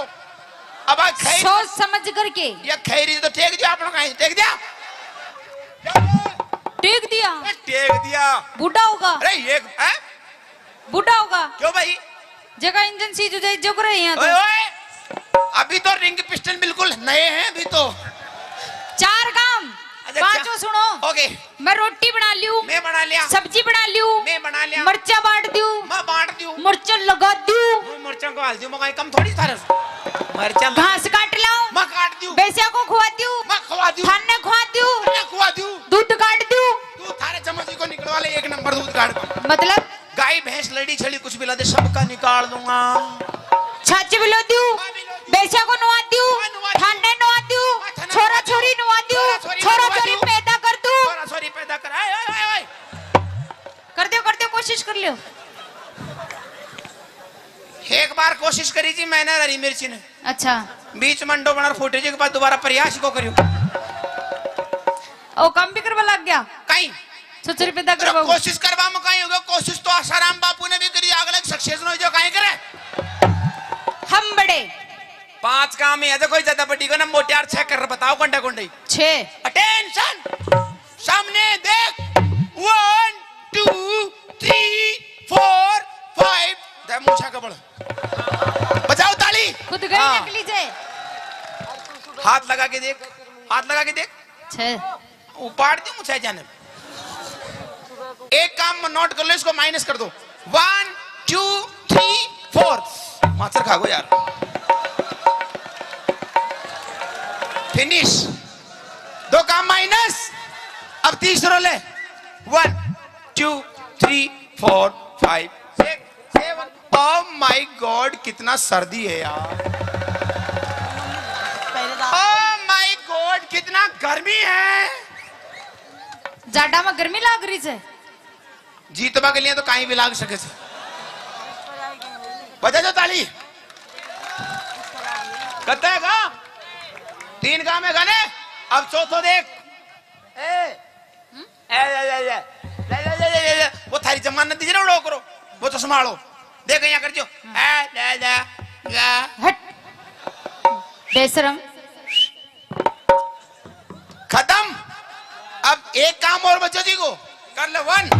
अब आ खैर सोच समझ करके। ये खैरी तो टेक दिया, आप लोग कहीं टेक दिया। टेक दिया। ए, टेक दिया। बूढ़ा होगा। अरे ये, हैं? बूढ़ा होगा। क्यों भाई? जगह इंजन सीज हो जाए, जो करे यहाँ तो। ओए, ओए। अभी तो रिंग पिस्टन बिल्कुल नए हैं अभी तो। चार काम। अच्छा, पांचों सुनो। ओके। मैं रोटी बना लियू। मैं बना लिया। सब्जी बना लियू। मैं बना लिया। मरचा बांट दियू। मैं बांट दियू। मरचा लगा दियू। मैं मरचा को हाल दियू, मैं कम थोड़ी थारे। मरचा लगा घास काट लाऊं। मैं काट दियू। भैंसिया को खुआ दियू। मैं खुआ दियू। थाने खुआ दियू। मैं खुआ दियू। दूध काट दियू। दूध थारे चम्मच को निकलवा ले, एक नंबर दूध काट। मतलब? गाय, भैंस, लड़ी, छड़ी, कुछ भी ला दे, सबका निकाल दूंगा। छाछ भी लो दियो, हाँ, भी लो दियो। बेचा को नुआ दियो, हाँ, नुआ दियो। ठाणे नुआ दियो, हाँ, ठाणे छोरा नुआ दियो। छोरी नुआ दियो, छोरा छोरी छोरा नुआ छोरी दियो। पैदा कर दो। छोरा छोरी पैदा कर, आए, आए, आए, आए। कर दो, कर दो, कोशिश कर लियो। एक बार कोशिश करी जी मैंने, हरी मिर्ची ने। अच्छा। बीच में अंडो बना फूटे जी के बाद दोबारा प्रयास को करियो। ओ, काम भी करवा लग गया। कहीं। छोरा छोरी पैदा अरे करवाओ। कोशिश करवा में कहीं होगा, कोशिश तो आसाराम बापू ने भी करी, अगले सक्सेस नहीं जो कहीं करे। हम बड़े। पांच काम ही है, तो कोई ज्यादा बड़ी को ना, मोटियार छह कर बताओ, कंडा कंडी। छह। अटेंशन, सामने देख, one, two, three, four, five. दे मूछा के बल। बजाओ ताली। खुद गए हाँ। नकली जे। हाथ लगा के देख, हाथ लगा के देख। छह। उपाड़ दी मुझे जाने। एक काम नोट कर लो, इसको माइनस कर दो। One, two, three, four. Master खा गो यार। फिनिश। दो काम माइनस। अब तीसरो ले। One, two, three, four, five, six, seven. Oh my god, कितना सर्दी है यार। ओ माय गॉड, कितना गर्मी है। जाडा में गर्मी लाग रही है। जीतवा के लिए तो कहीं भी लाग सके से। बजा दो ताली। कत्ता है का? तीन काम है गाने। अब चौथो देख। ए, ए, ले, ले, ले, ले। वो थारी जमानत दीजिए ना, उड़ो करो। वो तो संभालो। देख यहाँ कर जो। ए, ले, ले, ले। हट। बेशरम। खत्म। अब एक काम और बच्चों जी को कर ले। One,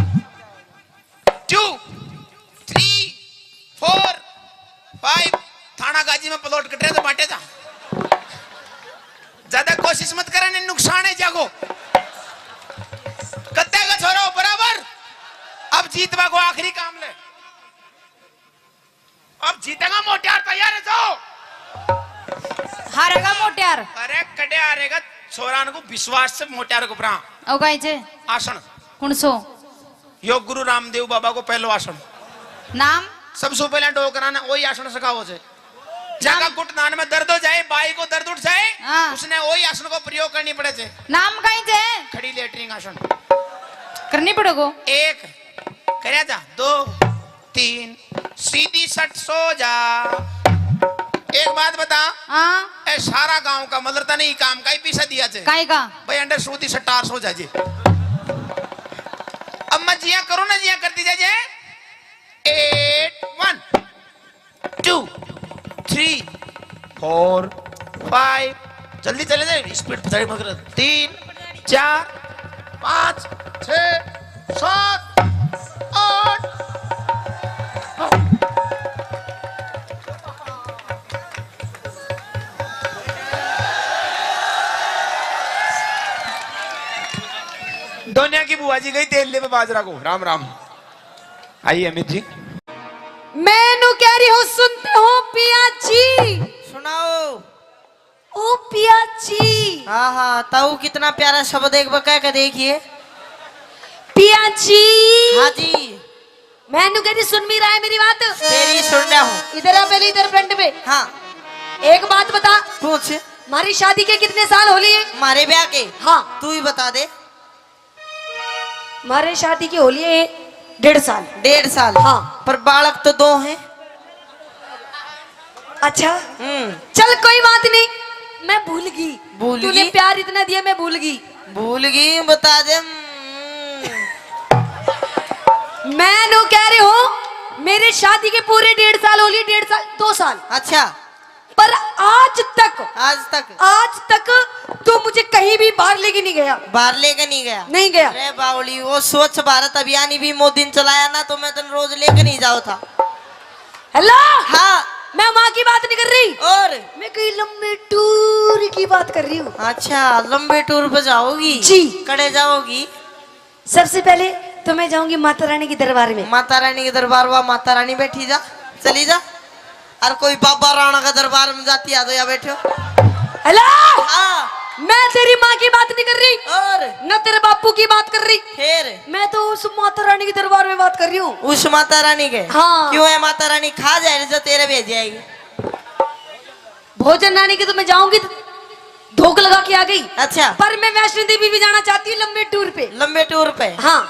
two, three, four, five. थाना गाजी में प्लॉट कट रहे तो बांटे जा। ज्यादा कोशिश मत करे, नहीं नुकसान है जागो। कत्ते का छोरो बराबर। अब जीतवा को आखिरी काम ले। अब जीतेगा मोटियार, तैयार है जो। हारेगा मोटियार। अरे कटे हारेगा, छोरान को विश्वास से मोटियार को परा। ओ गाय जे। आसन। कौन सो? योग गुरु रामदेव बाबा को पहलो आसन। नाम? सबसे पहले डोकरा ने वही आसन सिखाओ से। जाका घुटनान में दर्द हो जाए, बाई को दर्द उठ जाए, हाँ। उसने वही आसन को प्रयोग करनी पड़े से। नाम कहीं जे? खड़ी लेटरिन आसन। करनी पड़ेगो। एक, करया जा, दो, तीन, सीधी सट सो जा। एक बात बता। हाँ। ए सारा गांव का मतलब तने ही काम का ही पीछा दिया जे। काई का? भाई अंडर सूदी सट्टार सो जाजे। अब मैं जिया करूँ ना, जिया करती जाजे। Eight, one, two, three, four, five. जल्दी चले जाए, स्पीड चढ़ी मत कर। तीन, चार, पाँच, छः, सात, आठ। दोनिया की बुआ जी गई तेल लेवे बाजरा को। राम राम। आइए अमित जी। मैं नू कह रही हूँ, सुनते हो पिया जी? सुनाओ। ओ पिया जी। हाँ हाँ, ताऊ कितना प्यारा शब्द एक बार कह के देखिए। पिया जी। हाँ जी। मैं नू कह रही, सुन भी रहा है मेरी बात? तेरी सुन रहा हूँ। इधर आ पहले, इधर फ्रंट पे। हाँ। एक बात बता। पूछ। हमारी शादी के कितने साल हो लिए? हमारे ब्याह के? हाँ। तू ही बता दे। हमारे शादी के हो लिए डेढ़ साल। डेढ़ साल? हाँ। पर बालक तो दो हैं। अच्छा। हम्म। चल कोई बात नहीं, मैं भूल गई। भूल तूने गई? प्यार इतना दिया, मैं भूल गई। भूल गई, बता दे। हम्म। मैं नू कह रही हूँ, मेरे शादी के पूरे डेढ़ साल हो लिए, डेढ़ साल, दो साल। अच्छा। पर आज तक, आज तक? आज तक तू मुझे कहीं भी बाहर लेके नहीं गया। बाहर लेके नहीं गया? नहीं गया। अरे बावली, वो स्वच्छ भारत अभियान ही भी मोदी ने चलाया ना, तो मैं तन रोज लेके नहीं जाओ था। हेलो। हाँ। मैं वहाँ की बात नहीं कर रही। और? मैं कहीं लंबे टूर की बात कर रही हूँ। अच्छा, लंबे टूर पे जाओगी? जी। कड़े जाओगी? सबसे पहले तो मैं जाऊंगी माता रानी के दरबार में। माता रानी के दरबार, वहाँ माता रानी बैठी जा, चली जा। और कोई बाबा राणा का दरबार में जाती आ तो या बैठो। हेलो, हाँ। मैं तेरी माँ की बात नहीं कर रही और न तेरे बापू की बात कर रही। फिर मैं तो उस माता रानी के दरबार में बात कर रही हूँ। उस माता रानी के? हाँ। क्यों है माता रानी? खा जाए जो तेरे भेज जाएगी। भोजन नानी के तो मैं जाऊंगी धोख लगा के आ गई। अच्छा। पर मैं वैष्णो देवी भी जाना चाहती हूँ लंबे टूर पे। लंबे टूर पे? हाँ।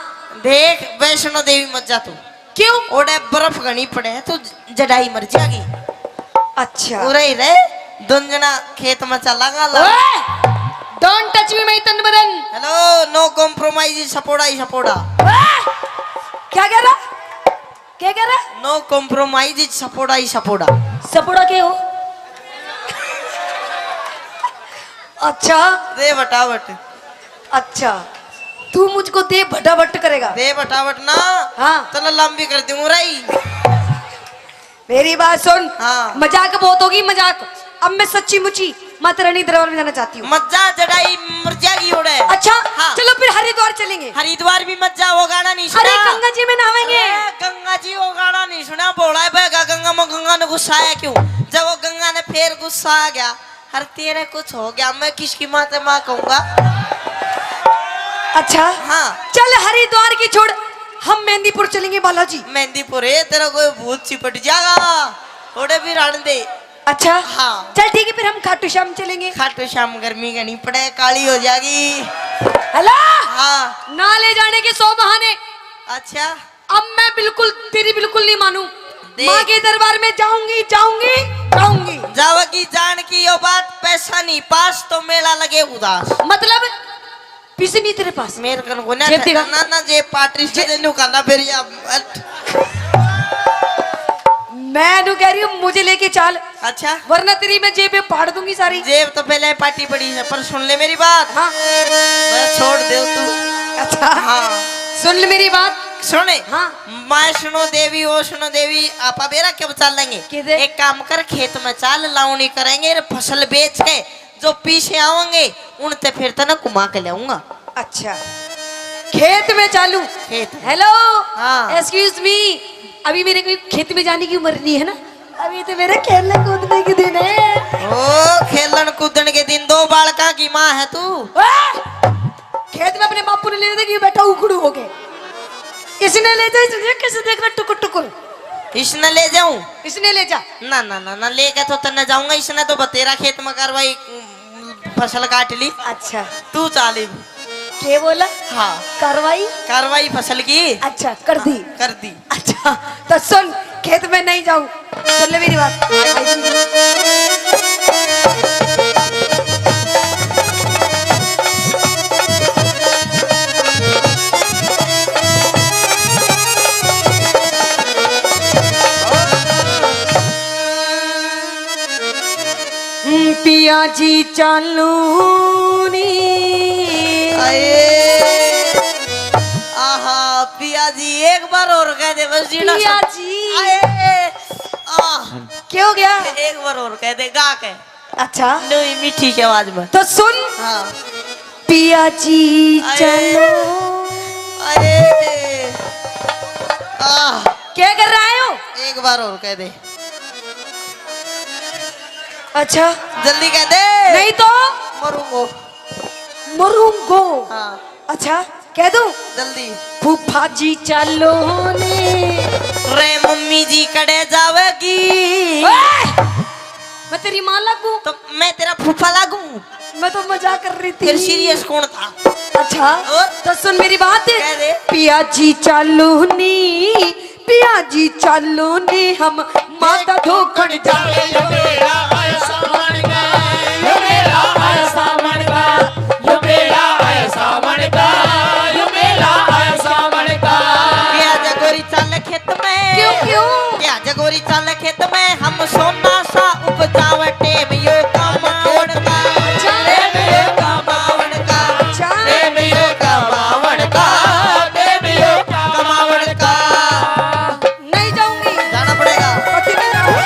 देख, वैष्णो देवी मत जा तू। क्यों? ओड़े बर्फ घणी पड़े है, तू जड़ाई मर जाएगी। अच्छा। उरे ही रहे, दोन जना खेत में चलांगा ला। ओए! Don't touch me, my तन बदन। Hello, no compromise, सपोड़ा ही सपोड़ा। ओए! क्या कह रहा? क्या कह रहा? No compromise, सपोड़ा ही सपोड़ा। सपोड़ा के हो? अच्छा। दे बटावट। अच्छा, तू मुझको दे भटाभट करेगा? दे बटावट ना। हाँ। तने लंबी कर दूंगा राई। मेरी बात सुन। हाँ। मजाक बहुत होगी, मजाक। अब मैं सच्ची मुची माता रानी दरबार में जाना चाहती हूँ। मत जा, जड़ाई मर जाएगी ओड़े। अच्छा, हाँ। चलो फिर हरिद्वार चलेंगे। हरिद्वार भी मत जा, वो गाना नहीं सुना। अरे गंगा जी में नहावेंगे। अरे गंगा जी, वो गाना नहीं सुना, भोला है बहगा गंगा में, गंगा ने गुस्सा आया क्यों? जब वो गंगा ने फिर गुस्सा आ गया, हर तेरे कुछ हो गया, मैं किसकी माँ ते माँ कहूंगा? अच्छा। हाँ। चल हरिद्वार की छोड़, हम मेहंदीपुर चलेंगे बालाजी। मेहंदीपुर है, तेरा कोई भूत चिपट जाएगा, थोड़े भी रहने दे। अच्छा। हाँ। चल ठीक है, फिर हम खाटू श्याम चलेंगे। खाटू श्याम गर्मी घनी पड़े, काली हो जाएगी। हेलो। हाँ। ना ले जाने के सौ बहाने। अच्छा। अब मैं बिल्कुल, तेरी बिल्कुल नहीं मानू। देख। माँ के दरबार में जाऊंगी, जाऊंगी, जाऊंगी। जावेगी जान की यो बात, पैसा नहीं पास तो मेला लगे उदास। मतलब पैसे नहीं तेरे पास? मेरे कन को ना जेब दिखा। ना, ना, जेब पाटरी से जे- न्यू करना फिर या, अट। मैं न्यू कह रही हूँ, मुझे लेके चल। अच्छा। वरना तेरी मैं जेब में फाड़ दूंगी सारी। जेब तो पहले पाटी पड़ी है, पर सुन ले मेरी बात। हाँ। मैं छोड़ दे तू। अच्छा। हाँ। सुन ले मेरी बात। सुने। हाँ। वैष्णो देवी, वैष्णो देवी, आपा बेरा के बचा लेंगे। किधर? एक काम कर, खेत में चाल, लावणी करेंगे, फसल बेच के जो पीछे आवेंगे, उनते फिर तने घुमा के लाऊंगा। अच्छा, खेत में चालू। खेत में। हेलो। हाँ। Excuse me, अभी मेरे को खेत में जाने की उम्र नहीं है ना, अभी तो मेरे खेलने कूदने के दिन है। ओ, खेलन कूदन के दिन। दो बालका की माँ है तू। ओए! खेत में अपने बापू ने ले जाते कि बेटा उखड़ू हो गए। इसने ले जा, इसने कैसे देख रहा टुकुर टुकुर। इसने ले जाऊं? इसने ले जा। ना, ना, ना, ना, लेके तो तन्ने जाऊंगा, इसने तो बतेरा खेत में कार्रवाई, उम, फसल काट ली। अच्छा। तू चाल इब। के बोला? हाँ। कार्रवाई? कार्रवाई फसल की। अच्छा, कर दी। कर दी। अच्छा, तो सुन, खेत में नहीं जाऊं। सुन ले मेरी बात। पिया जी चालू नी। आए। आहा, पिया जी एक बार और कह दे बस जीना पिया सब। जी। आए। आह। क्या हो गया? एक बार और कह दे, गा के। अच्छा। नहीं, मीठी की आवाज में। तो सुन। हाँ। पिया जी आए। चलो। आए। आह। क्या कर रहा है हो? एक बार और कह दे। अच्छा। जल्दी कह दे। नहीं तो? मरूंगो। मरूंगो। हाँ। अच्छा, कह दूं? जल्दी। फूफा जी चालो ने। रे मम्मी जी कड़े जावेगी? ओए! मैं तेरी माँ लागू? तो मैं तेरा फूफा लागू? मैं तो मजाक कर रही थी। फिर serious कौन था? अच्छा, और? तो सुन मेरी बात। कह दे। पिया जी चालो नी, पिया जी चालो नी हम माता धोखण जावे। यो मेला आया सावण का, यो मेला आया सावण का, यो मेला आया सावण का, यो मेला आया सावण का। पिया जगोरी चाल खेत में। क्यों, क्यों? पिया जगोरी चाल खेत में हम सोना सा उपजावे। टेम यो कमावण का, अच्छा। टेम यो कमावण का, अच्छा। टेम यो कमावण का, टेम यो कमावण का। नहीं जाऊंगी। जाना पड़ेगा। पति नहीं जाऊंगी।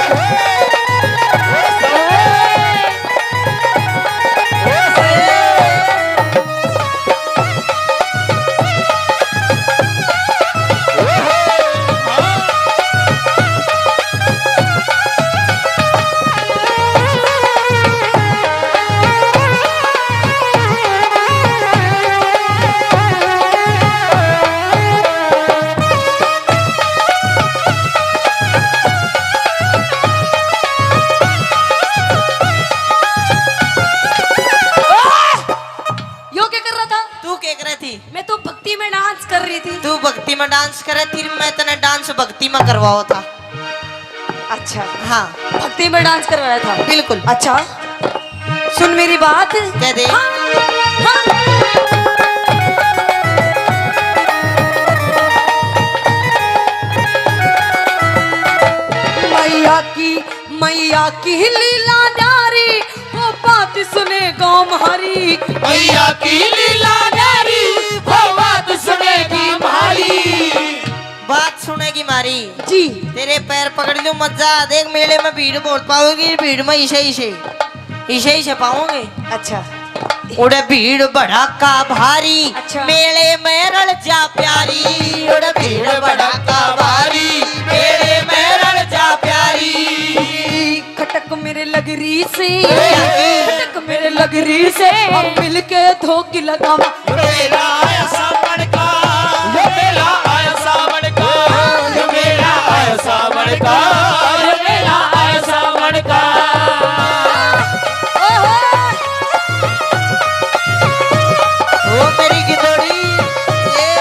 कर रही थी? तू भक्ति में डांस करे थी, मैं तने डांस भक्ति में करवाओ था। अच्छा। हाँ। भक्ति में डांस करवाया था? बिल्कुल। अच्छा, सुन मेरी बात। कह दे। हाँ, हाँ। मैया की, मैया की लीला न्यारी, वो बात सुने गाँव म्हारी। मैया की लीला न्यारी, वो बात सुने गाँव म्हारी। बात सुनेगी म्हारी। जी। तेरे पैर पकड़ लूं, मत जा। देख, मेले में भीड़ बहुत पाओगी, भीड़ में इसे, इसे, इसे, इसे पाओगे। अच्छा। उड़े भीड़ भड़ाका भारी, अच्छा। मेले में रल जा प्यारी। उड़े भीड़ भड़ाका भारी, मेले में रल जा प्यारी। खटक मेरे लगरी से, खटक मेरे लगरी से, हम मिलके धोकी लगावा। मेला आया सावन का, ये मेला आया सावन का, ये मेला आया सावन का, ये मेला आया सावन का। ओहो। ओ मेरी गिदोड़ी, ये।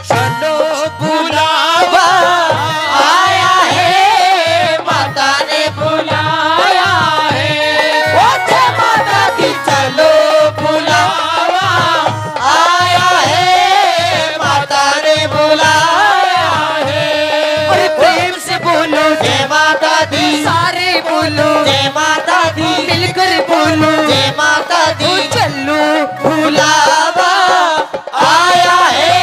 चलो बुलावा आया है, माता ने बुलाया है। ओ जय माता दी, चलो बुलावा आया है, माता ने बुलाया है। अरे प्रेम से बोलो जय माता दी, सारे बोलो जय माता दी, मिलकर बोलो जय माता दी। ओ चलो बुलावा आया है,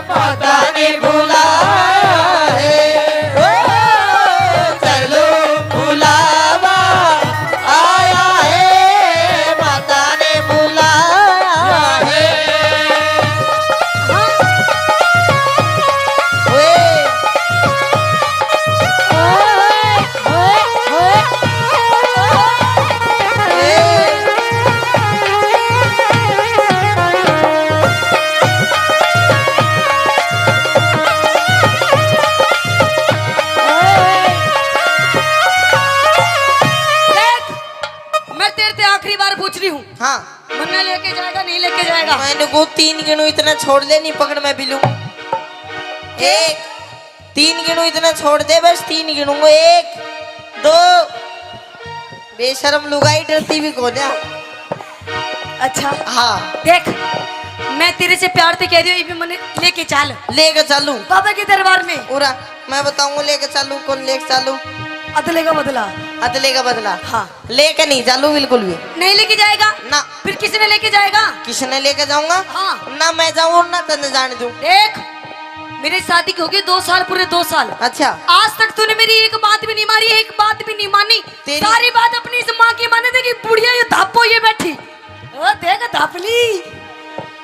माता ने बुलाया है। ओ, चलो बुलावा आया है, माता ने बुलाया है। ओए। देख, मैं तेरे ते आखिरी बार पूछ रही हूँ। हाँ। मन्ने लेके जाएगा, नहीं लेके जाएगा? मैंने को तीन गिनू इतना छोड़ दे, नहीं पकड़ मैं भी लूं। एक, तीन गिनू इतना छोड़ दे, बस तीन गिनूंगा। एक, दो। बेशरम लुगाई, डरती भी कोन्या। अच्छा। हाँ। देख, मैं तेरे से प्यार से कह रही हूँ, ये भी मन्ने लेके चाल। लेके चालू। बाबा के दरबार में। उरा, मैं बताऊंगा लेके चालू, कौन लेके चालू। अदले का बदला। अदले का बदला। हाँ। लेके नहीं चालू बिल्कुल भी। नहीं लेके जाएगा? ना। फिर किसने लेके जाएगा? किसने लेके जाऊंगा? हाँ। ना मैं जाऊं और ना तन्ने जाने दूं। देख, मेरी शादी की हो गई दो साल, पूरे दो साल। अच्छा। आज तक तूने मेरी एक बात भी नहीं मानी, एक बात भी नहीं मानी। तेरी सारी बात अपनी इस माँ की माने। देखी बुढ़िया ये धापो ये बैठी। ओ देख धापली,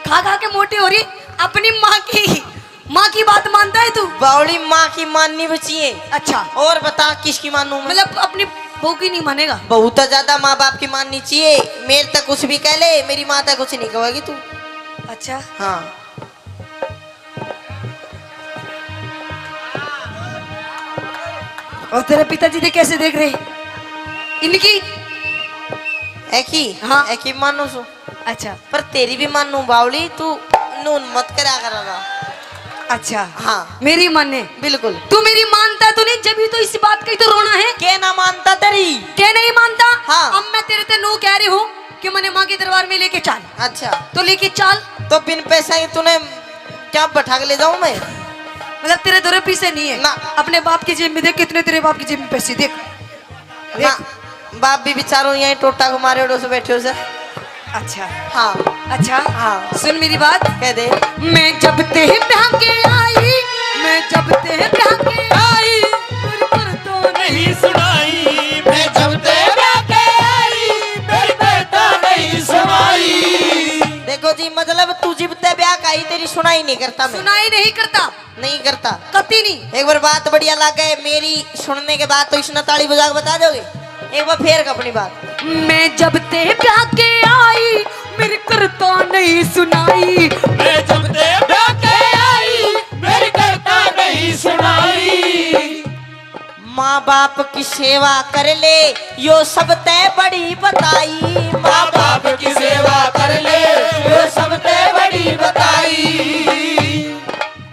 खा खा के मोटी हो रही। अपनी माँ की, माँ की बात मानता है तू? बावली, माँ की माननी भी चाहिए। अच्छा। और बता किसकी मानूं मैं? मतलब अपनी बहू की नहीं मानेगा? बहू तो ज्यादा माँ बाप की माननी चाहिए। मेरे तक कुछ भी कह ले, मेरी माँ तक कुछ नहीं कहेगी तू। अच्छा। हाँ। और तेरे पिताजी दे कैसे देख रहे इनकी? एकी? हाँ। एकी मानू सु। अच्छा। पर तेरी भी मानू बावली, तू नून मत करा करा। अच्छा। हाँ। मेरी माने? बिल्कुल। तू मेरी मानता तो नहीं, जब ही तो इसी बात का ही तो रोना है। के ना मानता तेरी? के नहीं मानता? हाँ। अब मैं तेरे ते नू कह रही हूँ कि मने माँ के दरबार में लेके चाल। अच्छा। तो लेके चाल। तो बिन पैसा ही तूने क्या बैठा के ले जाऊं मैं? मतलब तेरे दो रुपये से नहीं है ना। अपने बाप की जेब में देख, कितने तेरे बाप की जेब में पैसे देख। ना, बाप भी बेचारो यहीं टोटा को मारे उड़ो से बैठे हो सर। अच्छा। हाँ। अच्छा। हाँ। सुन मेरी बात। कह दे। मैं जब ते ब्याह के आई, मैं जब ते ब्याह के आई, मेरे घर तो नहीं सुनाई। मैं जब ते ब्याह के आई, मेरे घर तो नहीं सुनाई। देखो जी, मतलब तू जिब ते ब्याह का आई, तेरी सुनाई नहीं करता मैं। सुनाई नहीं करता। नहीं करता। कती नहीं। एक बार बात बढ़िया लागे मेरी, सुनने के बाद तो इसने ताली बजा के बता दोगे। एक बार फेर अपनी बात। मैं जब ते ब्याह के आई, मेरे करता नहीं सुनाई। मैं जब ते ब्याह के आई, मेरे करता नहीं सुनाई। माँ बाप की सेवा कर ले, यो सबते बड़ी बताई। माँ बाप की सेवा कर ले, यो सबते बड़ी बताई।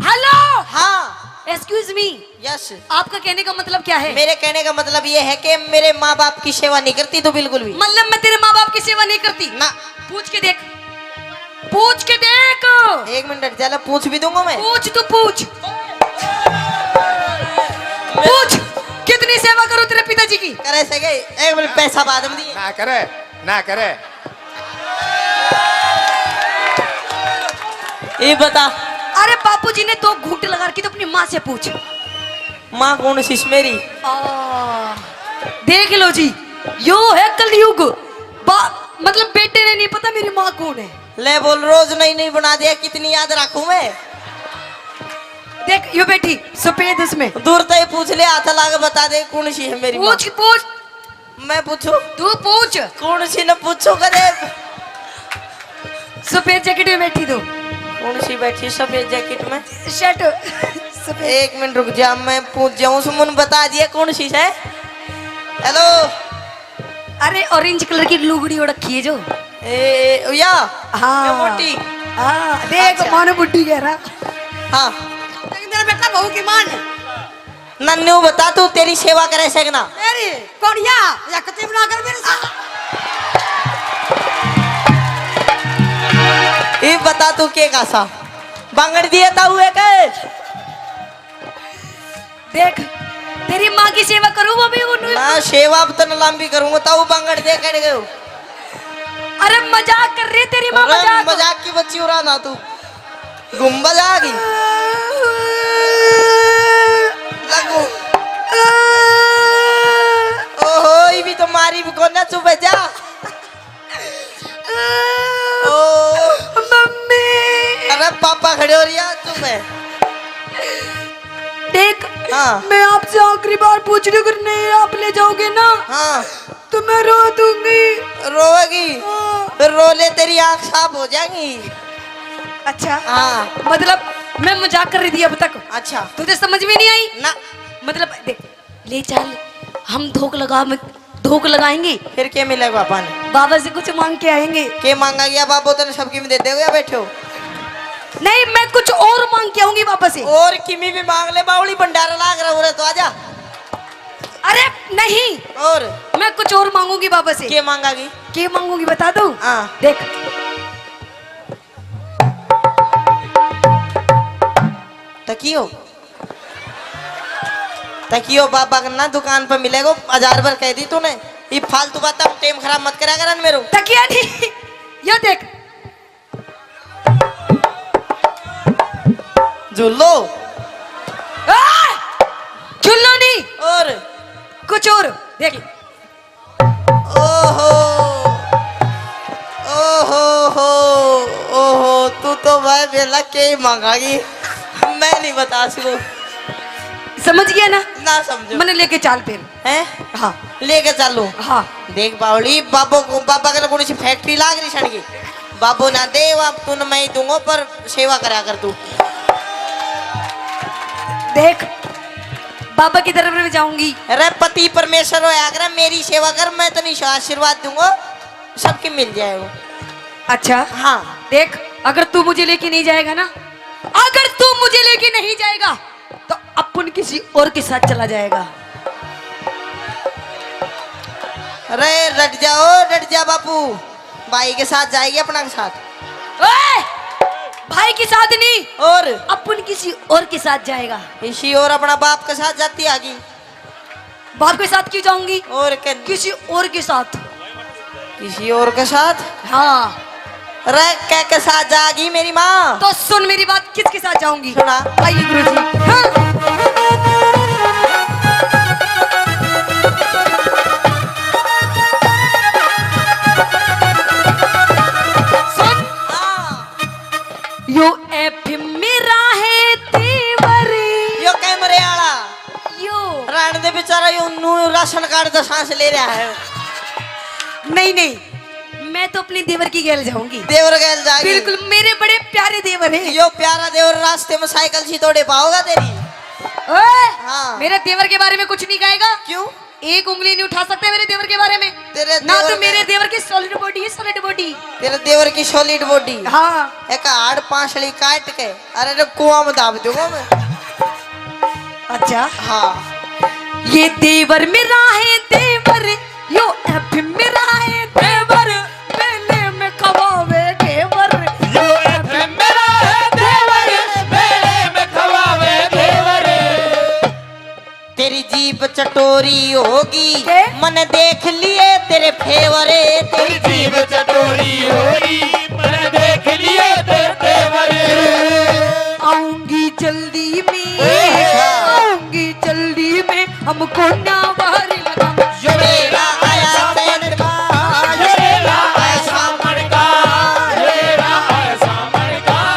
हेलो। हाँ। Excuse me. यस। आपका कहने का मतलब क्या है? मेरे कहने का मतलब ये है कि मेरे माँ बाप की सेवा नहीं करती तू बिल्कुल भी। मतलब मैं तेरे माँ बाप की सेवा नहीं करती? ना। पूछ के देख, पूछ के देख। एक मिनट, चलो पूछ भी दूंगा मैं। पूछ, तू पूछ। पूछ, कितनी सेवा करूं तेरे पिताजी की? करे सके। एक मिनट, पैसा बाद में दिए। ना करे, ना करे। ये बता। अरे बापूजी ने दो घूंट लगा रखी, तो अपनी माँ से पूछ। माँ कौन सी मेरी? आ, देख लो जी, यो है कलयुग। बा-, मतलब बेटे ने नहीं पता मेरी माँ कौन है। ले बोल, रोज नई नई बना दिया, कितनी याद रखूं मैं? देख, यो बैठी सफेद, उसमें। दूर तो ही पूछ ले, हाथ लाग बता दे कौन सी है मेरी माँ। पूछ, पूछ। मैं पूछूं? तू पूछ। कौन सी न पूछूं कदे? सफेद जैकेट में बैठी तू। कौन सी बैठी सफेद जैकेट में? शर्ट सफेद। एक मिनट रुक जा, मैं पूछ जाऊं। सुमन बता दिया कौन सी है। हेलो। अरे ऑरेंज कलर की लुगड़ी ओढ़ रखी है जो। ए, ए, या? हाँ। ये मोटी? हाँ, देख अच्छा। मानो बुड्ढी कह रहा। हाँ। लेकिन तेरा बेटा बहू की माँ ने। नन्नू बता, तू तेरी सेवा करे से कि ना? तेरी कोड़िया, या कति बना कर मेरे साथ। ये बता तू के का सा? बांगड़ दिए ताऊ एक। देख, तेरी माँ की सेवा करूँ वो भी उन्होंने। ना, सेवा अब तन लंबी करूँगा, ताऊ बांगड़ दे कड़ गयो। अरे मजाक कर रही तेरी माँ, अरे मजाक। मजाक की बच्ची उड़ा ना तू। गुम्बद आ गई। लगो। ओहो, ये भी तो मारी भी कोना, चुप है जा। ओ। मम्मी। अरे पापा खड़े हो रही है, चुप है। देख, हाँ। मैं आपसे आखिरी बार पूछ रही हूँ, अगर नहीं आप ले जाओगे ना, हाँ। तो मैं रो दूंगी। रोएगी? हाँ। फिर रो ले, तेरी आँख साफ हो जाएगी। अच्छा। हाँ। मतलब मैं मजाक कर रही थी अब तक। अच्छा। तुझे समझ में नहीं आई? ना। मतलब देख, ले चल, हम धोख लगा, धोख लगाएंगे। फिर क्या मिलेगा बापा ने? बाबा से कुछ मांग के आएंगे। के मांगा गया बाबो, तने सब किमी दे देगा या बैठे हो? नहीं, मैं कुछ और मांग के आऊंगी बाबा से। और किमी भी मांग ले, बावली भंडारा लाग रहा हो रे, तो आजा। अरे नहीं, और? मैं कुछ और मांगूंगी बाबा से। के मांगागी? के मांगूंगी बता दूं? हाँ। देख। तकियो, तकियो बाबा के ना दुकान पर मिलेगो, हजार बार कह दी तूने। ये फालतू बात, टाइम खराब मत करा करन मेरो। तकिया नहीं, ये देख। झूलो। आ! झूलो नहीं। और? कुछ और। देख। ओहो, ओहो हो, ओहो, तू तो भाई बेला के ही मांगागी, मैं नहीं बता सकूं। समझ गया ना? ना समझो। मैंने लेके चाल फिर। हैं? हाँ। लेके चालू। हाँ। देख बावली, बाबो को, बाबा के कौन सी फैक्ट्री लाग रही सड़की? बाबो ना दे, अब तू न मैं ही दूंगा, पर सेवा करा कर तू। देख, बाबा की तरफ में जाऊंगी। अरे पति परमेश्वर होया कर, मेरी सेवा कर, मैं तनी आशीर्वाद दूंगा, सबके मिल जाएगा। अच्छा। हाँ। देख, अगर तू मुझे लेके नहीं जाएगा ना, अगर तू मुझे लेके नहीं जाएगा, तो अपन किसी और के साथ चला जाएगा। अरे डट जाओ, डट जा बापू, भाई के साथ जाएगी, अपना के साथ। ओए, भाई के साथ नहीं, और? अपन किसी और के साथ जाएगा। इसी और अपना बाप के साथ जाती आगी। बाप के साथ क्यों जाऊंगी? और के? किसी और के साथ। किसी और के साथ? हाँ। रे, के के साथ जागी मेरी माँ? तो सुन मेरी बात, किसके साथ जाऊंगी? सुना। आइए गुरुजी। हाँ। सुन। हाँ। यो एफ मेरा है देवर। यो कैमरे आला। यो। राण दे बेचारा, यो नू राशन कार्ड तो सांस ले रहा है। नहीं, नहीं, मैं तो अपने देवर की गैल जाऊंगी। देवर गैल जाएगी। बिल्कुल, मेरे बड़े प्यारे देवर हैं। यो प्यारा देवर रास्ते में साइकिल सी तोड़े पाओगा तेरी। ओए, हाँ। मेरे देवर के बारे में कुछ नहीं कहेगा। क्यों? एक उंगली नहीं उठा सकते मेरे देवर के बारे में। तेरे ना देवर तो मेरे के देवर की सॉलिड बॉडी है, सॉलिड बॉडी। तेरे देवर की सॉलिड बॉडी। हाँ। एक हाड़ पांसली काट के, अरे रे, कुआं में दाब दूंगा मैं। अच्छा। हाँ। ये देवर मेरा है देवर, यो एफ मेरा है देवर, मेले में खवावे घेवर। यो एफ मेरा है देवर, मेले में खवावे घेवर। तेरी जीभ चटोरी होगी, के? मन देख लिए तेरे फेवर। तेरी जीभ चटोरी होगी, मन देख लिए तेरे फेवर। आऊंगी जल्दी में, ए, हाँ। आऊंगी जल्दी में, हमको ना वारी लगा। यो मेरा आया सावन का, यो मेरा आया सावन का, यो मेरा आया सावन का,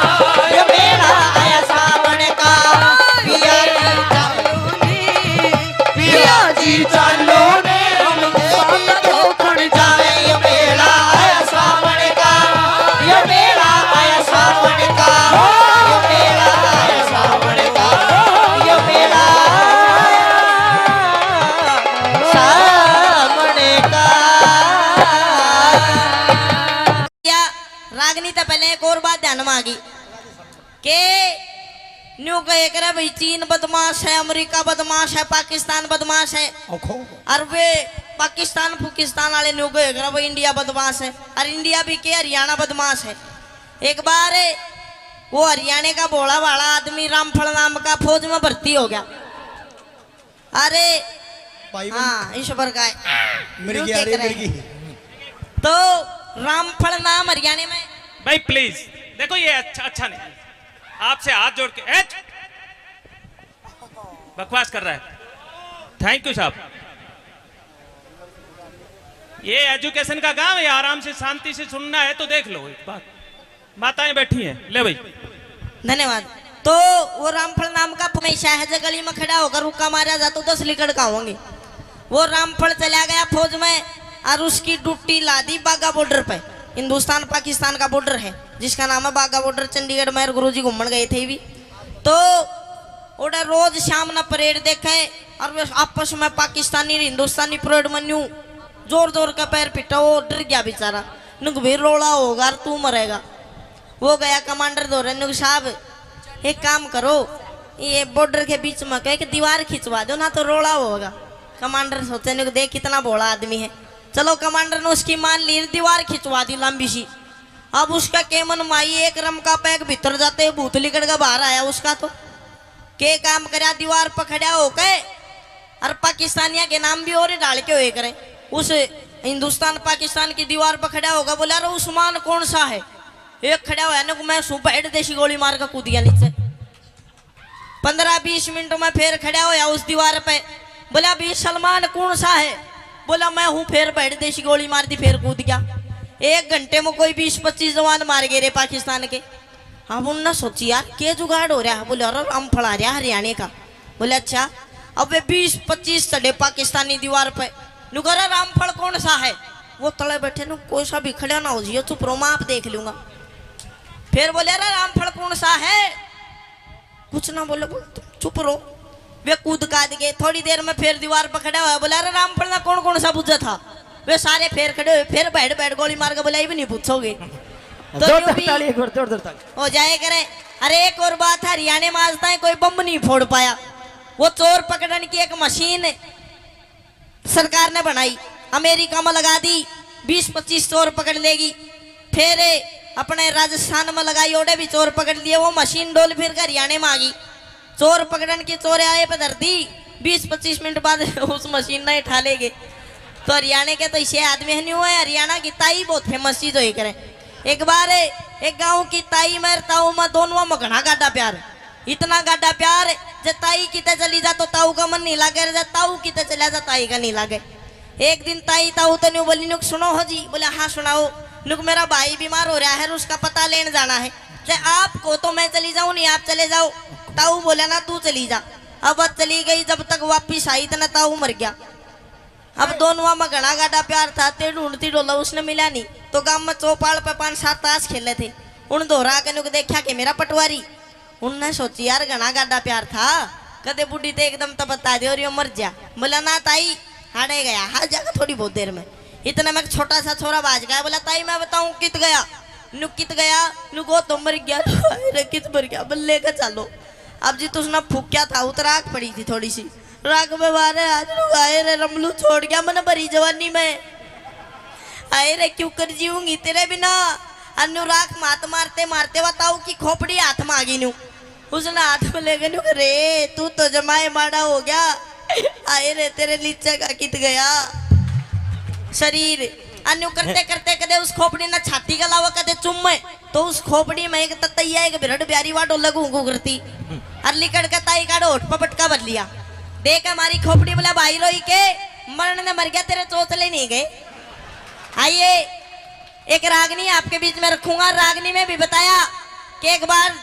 यो मेरा आया सावन का। पिया जी चालो ने, पिया जी चालो ने, हम साथ धोखण जावे। यो मेला आया सावन का, यो मेला आया सावन का, यो मेला आया सावन का, यो मेला आया सावन का। या रागनी तो पहले एक और बात ध्यान में आ गई। के न्यू कहे करे भाई, चीन बदमाश है, अमेरिका बदमाश है, पाकिस्तान बदमाश है। ओखो। और वे पाकिस्तान फुकिस्तान वाले न्यू कहे करे भाई, इंडिया बदमाश है, और इंडिया भी के, हरियाणा बदमाश है। एक बार वो हरियाणा का भोला भाला आदमी रामफल नाम का फौज में भर्ती हो गया। अरे भाई, हाँ, ईश्वर का है। मिर्गी न्यू आ रही, कह रहे मिर्गी। हैं। तो रामफल नाम हरियाणा में। भाई प्लीज, देखो ये अच्छा, अच्छा नहीं। आपसे हाथ जोड़ के, ए, बकवास कर रहा है। थैंक यू साहब। ये एजुकेशन का गांव है, आराम से शांति से सुनना है तो देख लो एक बात। माताएं बैठी हैं, ले भाई। धन्यवाद। तो वो रामफल नाम का हमेशा है, जो गली में खड़ा होकर हुक्का मारा जा तो दस लिकड़ का होंगे। वो रामफल चला गया फौज में और उसकी ड्यूटी ला दी बाघा बॉर्डर पे। हिंदुस्तान पाकिस्तान का बॉर्डर है, जिसका नाम है बाघा बॉर्डर। चंडीगढ़ में गुरुजी घूमण गए थे भी। तो ओड़ा रोज शाम ना परेड देखे और वे आपस में पाकिस्तानी और हिंदुस्तानी परेड में न्यू जोर जोर का पैर पिटा। वो डर गया बेचारा, नुक भी रोला होगा और तू मरेगा। वो गया कमांडर धोरे, नुक साहब एक काम करो, ये बॉर्डर के बीच में कह के दीवार खिंचवा दो ना तो रोला होगा। कमांडर सोचे, नुक देख कितना भोला आदमी है। चलो कमांडर ने उसकी मान ली, दीवार खिंचवा दी लंबी सी। अब उसका केमन माई एक रमका पैक भीतर जाते ही भूत लिकड़ के बाहर आया उसका तो। के काम करया, दीवार पर खड़ा होके और पाकिस्तानिया के नाम भी और ही डाल के होए करे। उस हिंदुस्तान पाकिस्तान की दीवार पर खड़ा होगा, बोला, "अरे उस्मान कौन सा है?" एक खड़ा होया ने को मैं सू बैठ देसी गोली मार के कूद गया नीचे। पन्द्रह बीस मिनट में फिर खड़ा होया उस दीवार पे, बोला, "अभी सलमान कौन सा है?" बोला, "मैं हूँ।" फिर बैठ देसी गोली मार दी, फिर कूद गया। एक घंटे में कोई बीस पच्चीस जवान मार गए रे पाकिस्तान के। अब उनने सोची, "यार, के जुगाड़ हो रहा है?" बोले, "अरे, रामफल आ रहा हरियाणा का।" बोले, "अच्छा।" अब वे बीस पच्चीस चढ़े पाकिस्तानी दीवार पे। नु कह रहा, "रामफल कौन सा है?" वो तले बैठे नु, "कोई सा भी खड़ा ना हो जियो, चुप रहो, मैं आप देख लूंगा।" फिर बोले, "अरे, रामफल कौन सा है?" कुछ ना बोले, बोल, "तुम चुप रहो।" वे कूद काद गए। थोड़ी देर में फिर दीवार पर खड़ा हुआ, बोला, "अरे रामफल ना कौन कौन सा बुझा था?" वे सारे फिर खड़े हुए, फिर बैठ बैठ गोली मार के बोला, "ये भी नहीं पूछोगे।" तो जोरदार यूं भी ताली, एक बार जोरदार ताली। हो जाए करे। अरे एक और बात, हरियाणा में आज तक कोई बम नहीं फोड़ पाया। वो चोर पकड़न की एक मशीन सरकार ने बनाई, अमेरिका में लगा दी, बीस पच्चीस चोर पकड़ लेगी। फिर अपने राजस्थान में लगाई, ओड़े भी चोर पकड़ लिए। वो मशीन डोल फिर के हरियाणे में आ गई। चोर पकड़न की चोर आए पे धर दी। बीस पच्चीस मिनट बाद उस मशीन ने उठा ले गए। तो हरियाणा के तो इसे आदमी है नहीं हुआ है। हरियाणा की ताई बहुत फेमस चीज होई करे। एक बार एक गांव की ताई में ताऊ में दोनों में घना गाढ़ा प्यार, इतना गाढ़ा प्यार, जे ताई किते चली जा तो ताऊ का मन नहीं लागे, जे ताऊ किते चला जा ताई का नहीं लागे। एक दिन ताई ताऊ तो न्यू बोली, नुक सुनो हो जी। बोले, हाँ सुनाओ। नुक मेरा भाई बीमार हो रहा है, उसका पता लेने जाना है। जे आप को तो मैं चली जाऊं, नहीं आप चले जाओ। ताऊ बोला ना, तू चली जा। अब वह चली गई, जब तक वापिस आई तो ना ताऊ मर गया। अब दोनों में घना गाढ़ा प्यार था, ते ढूंढती डोला उसने मिला नहीं। तो गांव में चौपाल पे पांच सात ताश खेले थे। उन धोरा के नुक देखा के मेरा पटवारी। उनने सोची, यार घना गाढ़ा प्यार था, कदे बुढ़ी ते एकदम तो बता दे और यो मर जा। बोला, ना ताई, हाड़े गया, हार जाएगा थोड़ी बहुत देर में। इतने में एक छोटा सा छोरा बाज गया। बोला, ताई मैं बताऊं कित गया? नु कित गया? नु गो तो मर गया। हाय रे, कित मर गया? बोले, लेके चलो। अब जी तुसने फूक्या था, उतर आग पड़ी थी थोड़ी सी। राग में मारे आज नु गाए रे, रमलू छोड़ गया मन भरी जवानी में। आए रे, क्यों कर जीऊंगी तेरे बिना? अन्नू राख मात मारते मारते वा ताऊ की खोपड़ी हाथ में आ गई न्यू। उसने हाथ में लेके न्यू कह, रे तू तो जमाए माड़ा हो गया। आए रे, तेरे नीचे का कित गया शरीर। अन्नू करते करते कदे उस खोपड़ी ना छाती का लावा, कदे चुम्मे। तो उस खोपड़ी में एक ततैया, एक बिरड प्यारी वा डोलक ऊँगू करती। और लिकड़ के ताई काढ़ो होठ पर पटका भर लिया। देख हमारी खोपड़ी बोला, भाई रोई के मरण ने मर गया, तेरे चोचले नहीं गए। आइए, एक रागनी आपके बीच में रखूंगा। रागनी में भी बताया कि एक बार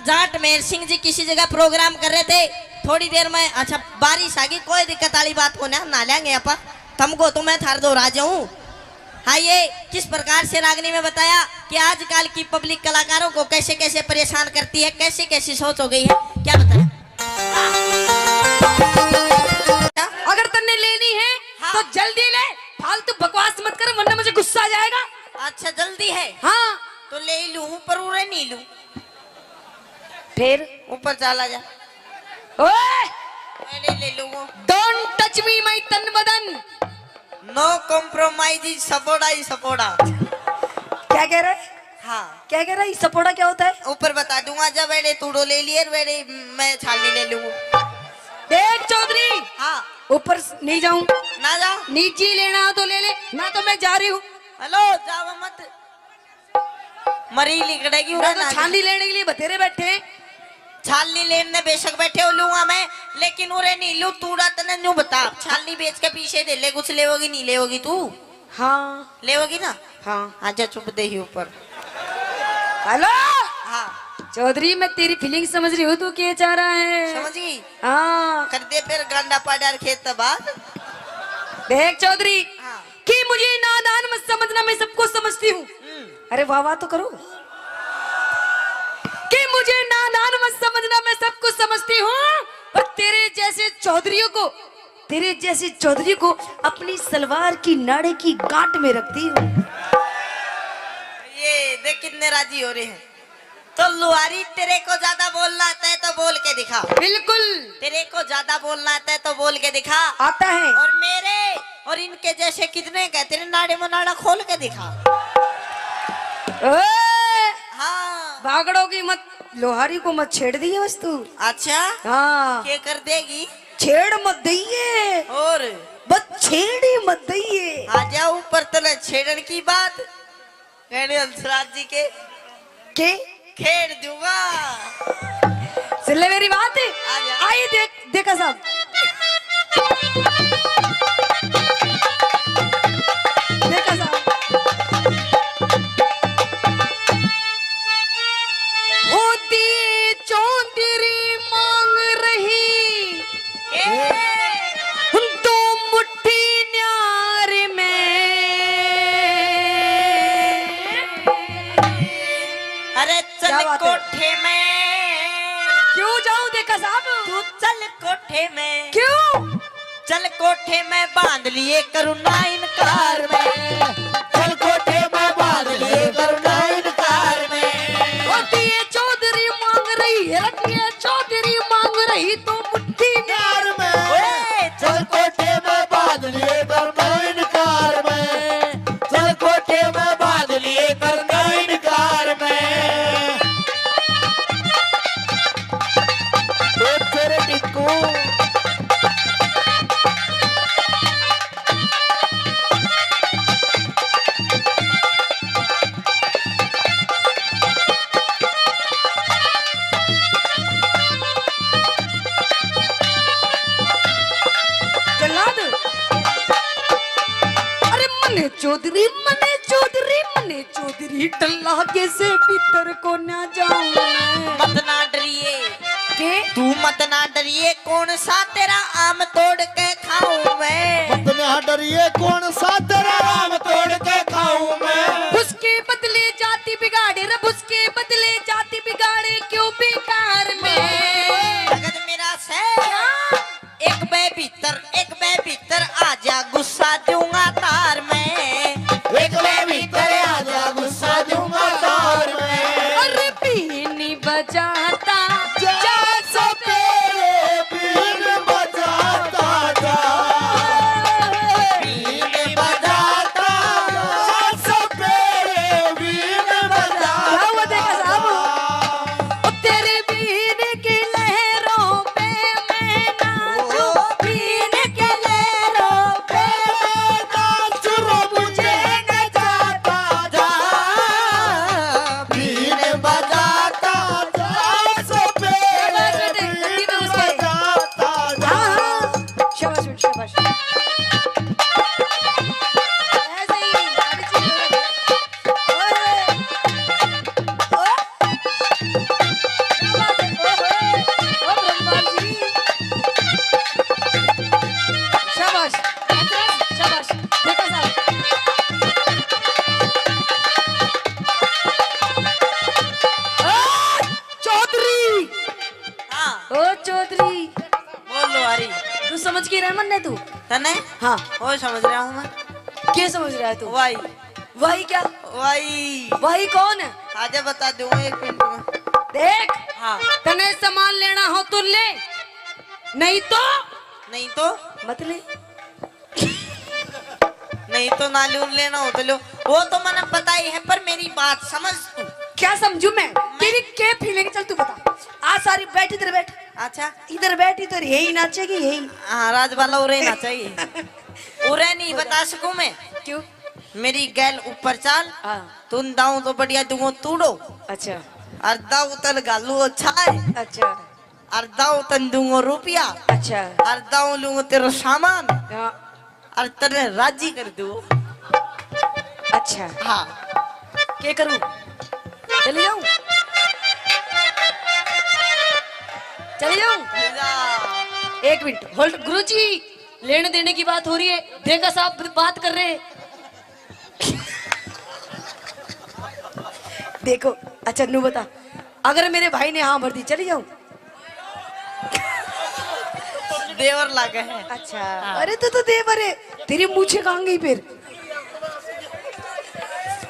जाट मेहर सिंह जी किसी जगह प्रोग्राम कर रहे थे, थोड़ी देर में, अच्छा, बारिश आ गई, कोई दिक्कत वाली बात को ना, नहा लेंगे आप, तुमको तो मैं थार दो राजा हूँ। हाँ, ये किस प्रकार से रागनी में बताया कि आजकल की पब्लिक कलाकारों को कैसे कैसे परेशान करती है, कैसी कैसी सोच हो गई है, क्या बताया? अगर तन्ने लेनी है, हाँ। तो जल्दी ले, फालतू बकवास मत कर, वरना मुझे गुस्सा आ जाएगा। अच्छा, जल्दी है? हाँ। तो ले ही लूं, पर उरे नहीं लूं। फिर? ऊपर चला जा। ओए! मैं नहीं ले लूं वो। Don't touch me, my तन बदन। No compromise, सपोड़ा ही सपोड़ा। क्या कह रहे? हाँ। क्या कह रहा है? सपोड़ा क्या होता है? ऊपर बता दूंगा, जब एड़े तूड़ो ले लिए, वेड़े मैं छाली ले लूंगा। देख चौधरी, हाँ। ऊपर स-, नहीं जाऊं। ना जा। निजी लेना हो तो ले ले, ना तो मैं जा रही हूँ। हेलो, जाओ मत। मरी लिकड़ेगी, मैं उरे तो ना छाली लेने के लिए बतेरे बैठे। छाली लेने बेशक बैठे हो लूंगा मैं, लेकिन उरे नहीं लूं। तूड़ा तने न्यू बता, छाली बेच के पीछे दे ले, कुछ लेवोगी नहीं लेवोगी तू? हाँ। लेवोगी ना? हाँ। आजा चुप दे ही ऊपर। हेलो। हाँ। चौधरी, मैं तेरी फीलिंग समझ रही हूँ, तू क्या चाह रहा है? समझ गई? हाँ। कर दे फिर गांडा पाड़ा खेत बाद। देख चौधरी, हाँ। कि मुझे नादान मत समझना, मैं सब कुछ समझती हूँ। हम्म। अरे वाह वाह तो करो। कि मुझे नादान मत समझना, मैं सब कुछ समझती हूँ, पर तेरे जैसे चौधरियों को, तेरे जैसे चौधरी को अपनी सलवार की नाड़े की गांठ में रखती हूँ। ये देख कितने राजी हो रहे हैं। तो लुहारी, तेरे को ज्यादा बोलना आता है तो बोल के दिखा। बिल्कुल। तेरे को ज्यादा बोलना आता है तो बोल के दिखा। आता है। और मेरे और इनके जैसे कितने का, तेरे नाड़े में नाड़ा खोल के दिखा। ओए! हाँ। भागड़ो की मत, लुहारी को मत छेड़ दिए बस तू। अच्छा? हाँ। क्या कर देगी? छेड़ मत दइए। और? बस छेड़ ही मत दइए। आ जा ऊपर, तने छेड़न की बात। कहने हंसराज जी के के? खेड़ दूंगा। सुन ले मेरी बात। आ जा। आई देख, देखा साहब। देखा साहब। होती चौधरी मांग रही ए? दो मुट्ठी न्यार में। अरे चल क्या बात है? कोठे में। क्यों जाऊं देखा साहब? तू चल कोठे में। क्यों? चल कोठे में बांध लिए करूँ ना इनकार में। चल कोठे में बांध लिए करूँ ना इनकार में। होती है चौधरी मांग रही है, रखी है चौधरी मांग रही तो मुट्ठी न्यार में। ओए, चल कोठे में बांध लिए करूँ ना इनकार में। चल कोठे में बांध लिए करूँ ना इनकार डर लागे से भीतर को ना जाऊं मैं। मत ना डरिए। के? तू मत ना डरिए, कौन सा तेरा आम तोड़ के खाऊं मैं। मत ना डरिए, कौन सा तेरा आम तोड़ के खाऊं मैं। उसके बदले जाति बिगाड़े, रब उसके बदले जाति बिगाड़े, क्यों बेकार में। जगत मेरा से। क्या? एक बे भीतर, एक बे भीतर आजा, गुस्सा दूंगा तार में। एक बे भीतर आजा, गुस्सा दूंगा तार में। अरे बीन बजाता जा, जा सो सपेरे बीन बजाता जा। बीन बजाता जा, सपेरे बीन बजाता क्या हुआ देखा साहब? जा। ओ तेरे बीन की लहरों पे मैं नाचूं, बीन की लहरों पे मैं नाचूं, मुझे न जाता जा। बीन बजाता जा, सपेरे शाबाश बेटे, बीन गद्दी में घुस गए। बजाता जा। हाँ, हाँ। शाबाश बेटे, शाबाश। ऐसे ही, गाड़ी चल रही है। ओए। ओ। क्या बात है? ओहो, ओ ब्रह्मा जी। शाबाश, शाबाश, देखो साहब। ओ, चौधरी। हाँ। ओ चौधरी। बोल लो, हरी। तू समझ के रह मन्ने तू? तने? हाँ। ओए, समझ रहा हूँ मैं। क्या समझ रहा है तू? वाई। वाई क्या? वाई। वाई कौन है? आजा, बता दूंगा एक मिनट में। देख, हाँ। तने सामान लेना हो तो ले, नहीं तो नहीं तो? मत ले। नहीं तो ना लूं, लेना हो तो लो। वो तो मैंने पता ही है, पर मेरी बात समझ तू। क्या समझू मैं? मैं तेरी क्या फीलिंग? चल तू बता। आ सारी बैठ, इधर बैठ। अच्छा। इधर बैठ, इधर यही नाचेगी, यही। हाँ, राजबाला उरे ही नाचेगी। उरे नहीं बता सकूं मैं। क्यों? मेरी गैल ऊपर चाल। हाँ। तुम दाऊ तो बढ़िया दूंगो तूड़ो। अच्छा। और दाऊ तन घालू अच्छा है। अच्छा। और दाऊ तन दूंगो रुपया। अच्छा। और दाऊ लूंगो तेरा सामान। हाँ। और तने राजी कर दूं। अच्छा। हाँ। क्या करूं? चली जाऊं? चली जाऊं? ले जा। एक मिनट, होल्ड। गुरुजी, लेने देने की बात हो रही है, देखा साहब बात कर रहे हैं। देखो, अच्छा नू बता, अगर मेरे भाई ने हाँ भर दी, चली जाऊं? देवर लागे है। अच्छा। हाँ। अरे तू तो देवर है, तेरी मूछें कहाँ गई फिर?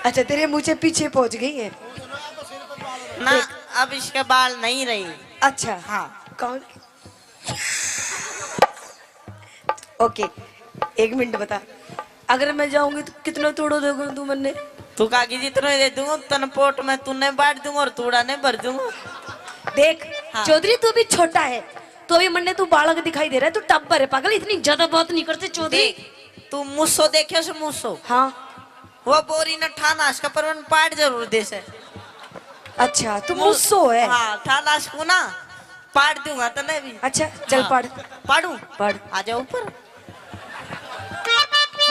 अच्छा, तेरे मूछें पीछे पहुंच गई है। ना, देख। अब इसके बाल नहीं रही। अच्छा। हाँ। कौन? ओके, एक मिनट बता, अगर मैं जाऊंगी तो कितना तूड़ो दोगे तू मन्ने? तू कहा कि जितना दे दूंगा, तन पोट में तूने बांट दूंगा और तूड़ा ने भर दूंगा। देख, हाँ। चौधरी, तू भी छोटा है, तो भी मन्ने तू बालक दिखाई दे रहा है, तू टब्बर है पागल, इतनी ज्यादा बात नहीं करते चौधरी। देख, तू मूसो देखे से मूसो? हाँ। वो बोरी न ठाना इसका, पर उन पाट जरूर दे से। अच्छा, तू मू-, मूसो है? हाँ, ठाना इसको ना, पाट दूंगा तने भी। अच्छा, चल हाँ। पाट। पाड़ू? पाट। आ जाओ ऊपर।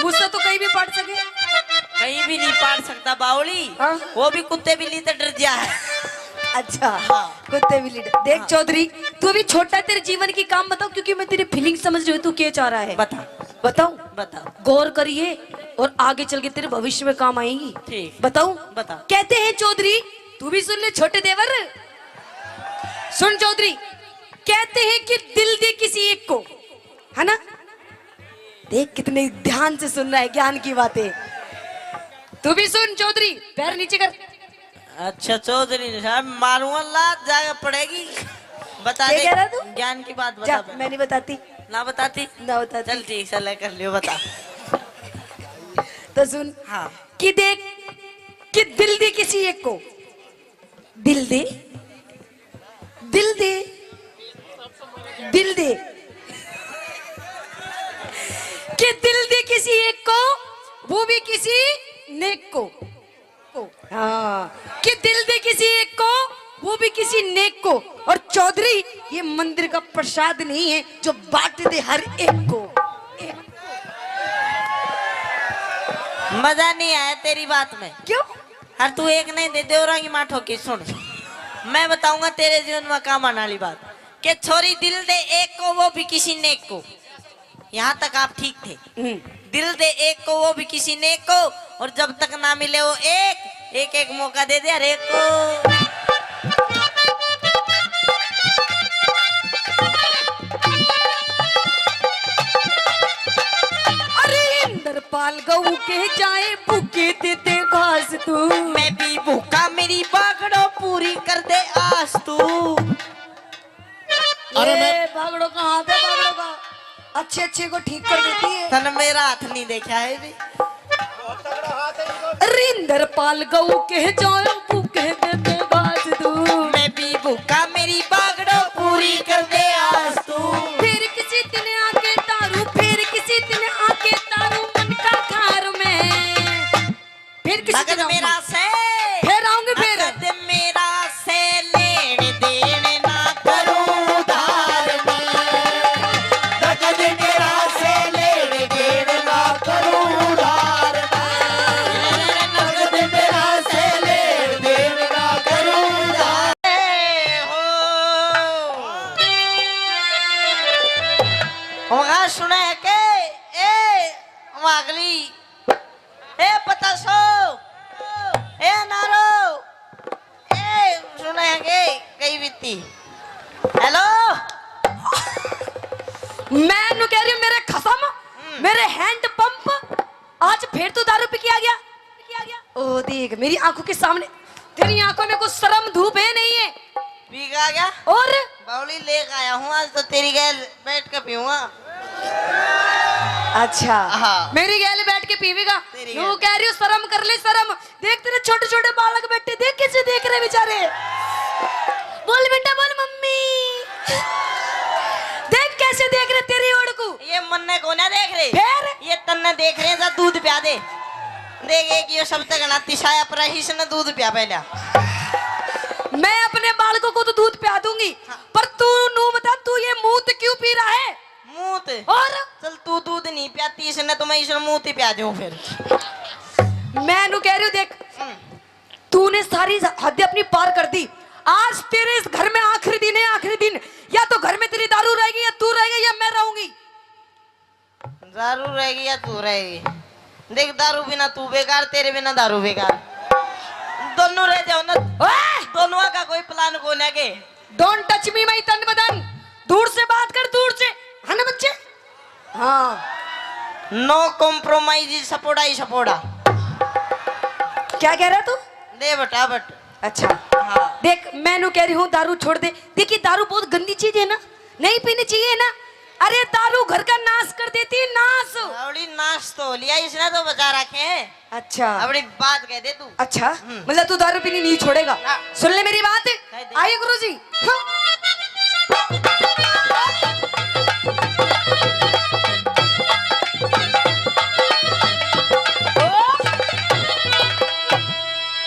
मूसो तो कहीं भी पाट सके। कहीं भी नहीं पाट सकता बावली। हाँ। वो भी कुत्ते बिल्ली तो डर गया है। अच्छा, हाँ। कुत्ते बिल्ली डर। देख हाँ। चौधरी, तू अभी छोटा है, तेरे जीवन की काम बताओ, क्योंकि मैं तेरी फीलिंग समझ रही हूँ, तू क्या चाह रहा है। बता। बताऊं? बता। गौर करिए और आगे चल के तेरे भविष्य में काम आएंगी। ठीक। बताऊं? बता। कहते हैं चौधरी, तू भी सुन ले छोटे देवर, सुन चौधरी, कहते हैं कि दिल दे किसी एक को, है ना? देख कितने ध्यान से सुन रहा है ज्ञान की बातें। तू भी सुन चौधरी, पैर नीचे कर। अच्छा चौधरी साहब, मारूंगा लात, जाके पड़ेगी। बता क्या दे, कह रहा तू? ज्ञान की बात बता जा, पहले। मैं नहीं बताती। ना बताती? ना बताती। चल ठीक, चल कर लियो, बता। तो सुन। हाँ। कि देख, कि दिल दे किसी एक को, दिल दे, दिल दे, दिल दे, कि दिल दे किसी एक को, वो भी किसी नेक को। हाँ, कि दिल दे किसी एक को, वो भी किसी नेक को। और चौधरी, ये मंदिर का प्रसाद नहीं है जो बांट दे हर एक को। मजा नहीं आया तेरी बात में। क्यों? और तू एक नहीं दे, देवरा की माँ ठोकी। सुन, मैं बताऊंगा तेरे जीवन में काम आने वाली बात। कि छोरी दिल दे एक को, वो भी किसी नेक को। यहाँ तक आप ठीक थे। हम्म। दिल दे एक को, वो भी किसी नेक को। और जब तक ना मिले वो एक, एक एक मौका दे दे हर एक को। अरे इंद्रपाल गऊ के जाए, भूखे दे दे घास तू। मैं भी भूखा, मेरी बागड़ो पूरी कर दे आस तू। अरे ये मैं बागड़ो का हाथ है, बागड़ो का। अच्छे अच्छे को ठीक कर देती है। तन मेरा हाथ नहीं देखा है भी। रिंदर पाल गऊ कह जाओ, भूखे दे दे बाज दू। मैं भी भूखा, मेरी बागड़ो पूरी कर दे आज तू। फिर किसी दिन आके तारू, फिर किसी दिन आके तारू मन का खार में। फिर किसी नगद दिन मेरा आऊंगा। से, फिर आऊंगी फिर। नगद मेरा से लेन देन ना करूं उधार मैं। नगद मेरा से लेन देन ना करूं उधार मैं। नगद मेरा से लेन देन ना करूं उधार। ए हो। वहाँ सुना है के? ए, वहाँ अगली ए पतासो, ए नारो, ए सुने है के कई बीती। हेलो। मैं नु कह रही हूँ मेरे खसम, हम्म। मेरे हैंड पंप, आज फिर तू दारू पी के आ गया? ओ देख मेरी आंखों के सामने, तेरी आंखों में कुछ शर्म धूप है नहीं है? पी के आ गया? और? बावली लेके आया हूँ, आज तो तेरी गैल बैठ के पीऊंगा। अच्छा। हाँ। मेरी गैल बैठ के पीवेगा? तेरी यूं गैल। कह रही हूँ, शर्म कर ले, शर्म। देख तेरे छोटे छोटे बालक बैठे, देख कैसे देख रहे बेचारे। बोल बेटा, बोल मम्मी। देख कैसे देख रहे तेरी ओर को। ये मन्ने को ना देख रहे। फिर? ये तन्ने देख रहे हैं, जा दूध प्या दे। देख, एक यो शब्द घना तिसाया पर इसने दूध प्या पहला। मैं अपने बालकों को तो दूध प्या दूंगी, हाँ। पर तू नू बता, तू ये मूत क्यों पी रहा है? मूत? और? चल, तू दूध नहीं प्याती इसने, तो मैं इसने मूत ही प्या दूं फिर। मैं नू कह रही हूँ, देख, हम्म। तूने सारी हद अपनी पार कर दी। आज तेरे इस घर में आखिरी दिन है, आखिरी दिन। या तो घर में तेरी दारू रहेगी, या तू रहेगा, या मैं रहूंगी। दारू रहेगी या तू रहेगी? देख, दारू बिना तू बेकार, तेरे बिना दारू बेकार। दोनों रह जाओ ना। ओए! दोनों का कोई प्लान को ना के। Don't touch me, my तन बदन। दूर से बात कर, दूर से। है ना बच्चे? हाँ। No compromise, सपोड़ा ही सपोड़ा। क्या कह रहा तू? दे बटा बट। अच्छा। हाँ। देख, मैं नू कह रही हूँ, दारू छोड़ दे। देखिए, दारू बहुत गंदी चीज है ना, नहीं पीनी चाहिए ना। अरे, दारू घर का नाश कर देती है, नाश। बावली, नाश तो हो लिया, इसने तो बचा रखे हैं। अच्छा। अपनी बात कह दे तू। अच्छा, हम्म। मतलब तू दारू पीनी नहीं छोड़ेगा? हाँ। सुन ले मेरी बात। कह दे। आइए गुरुजी। हाँ।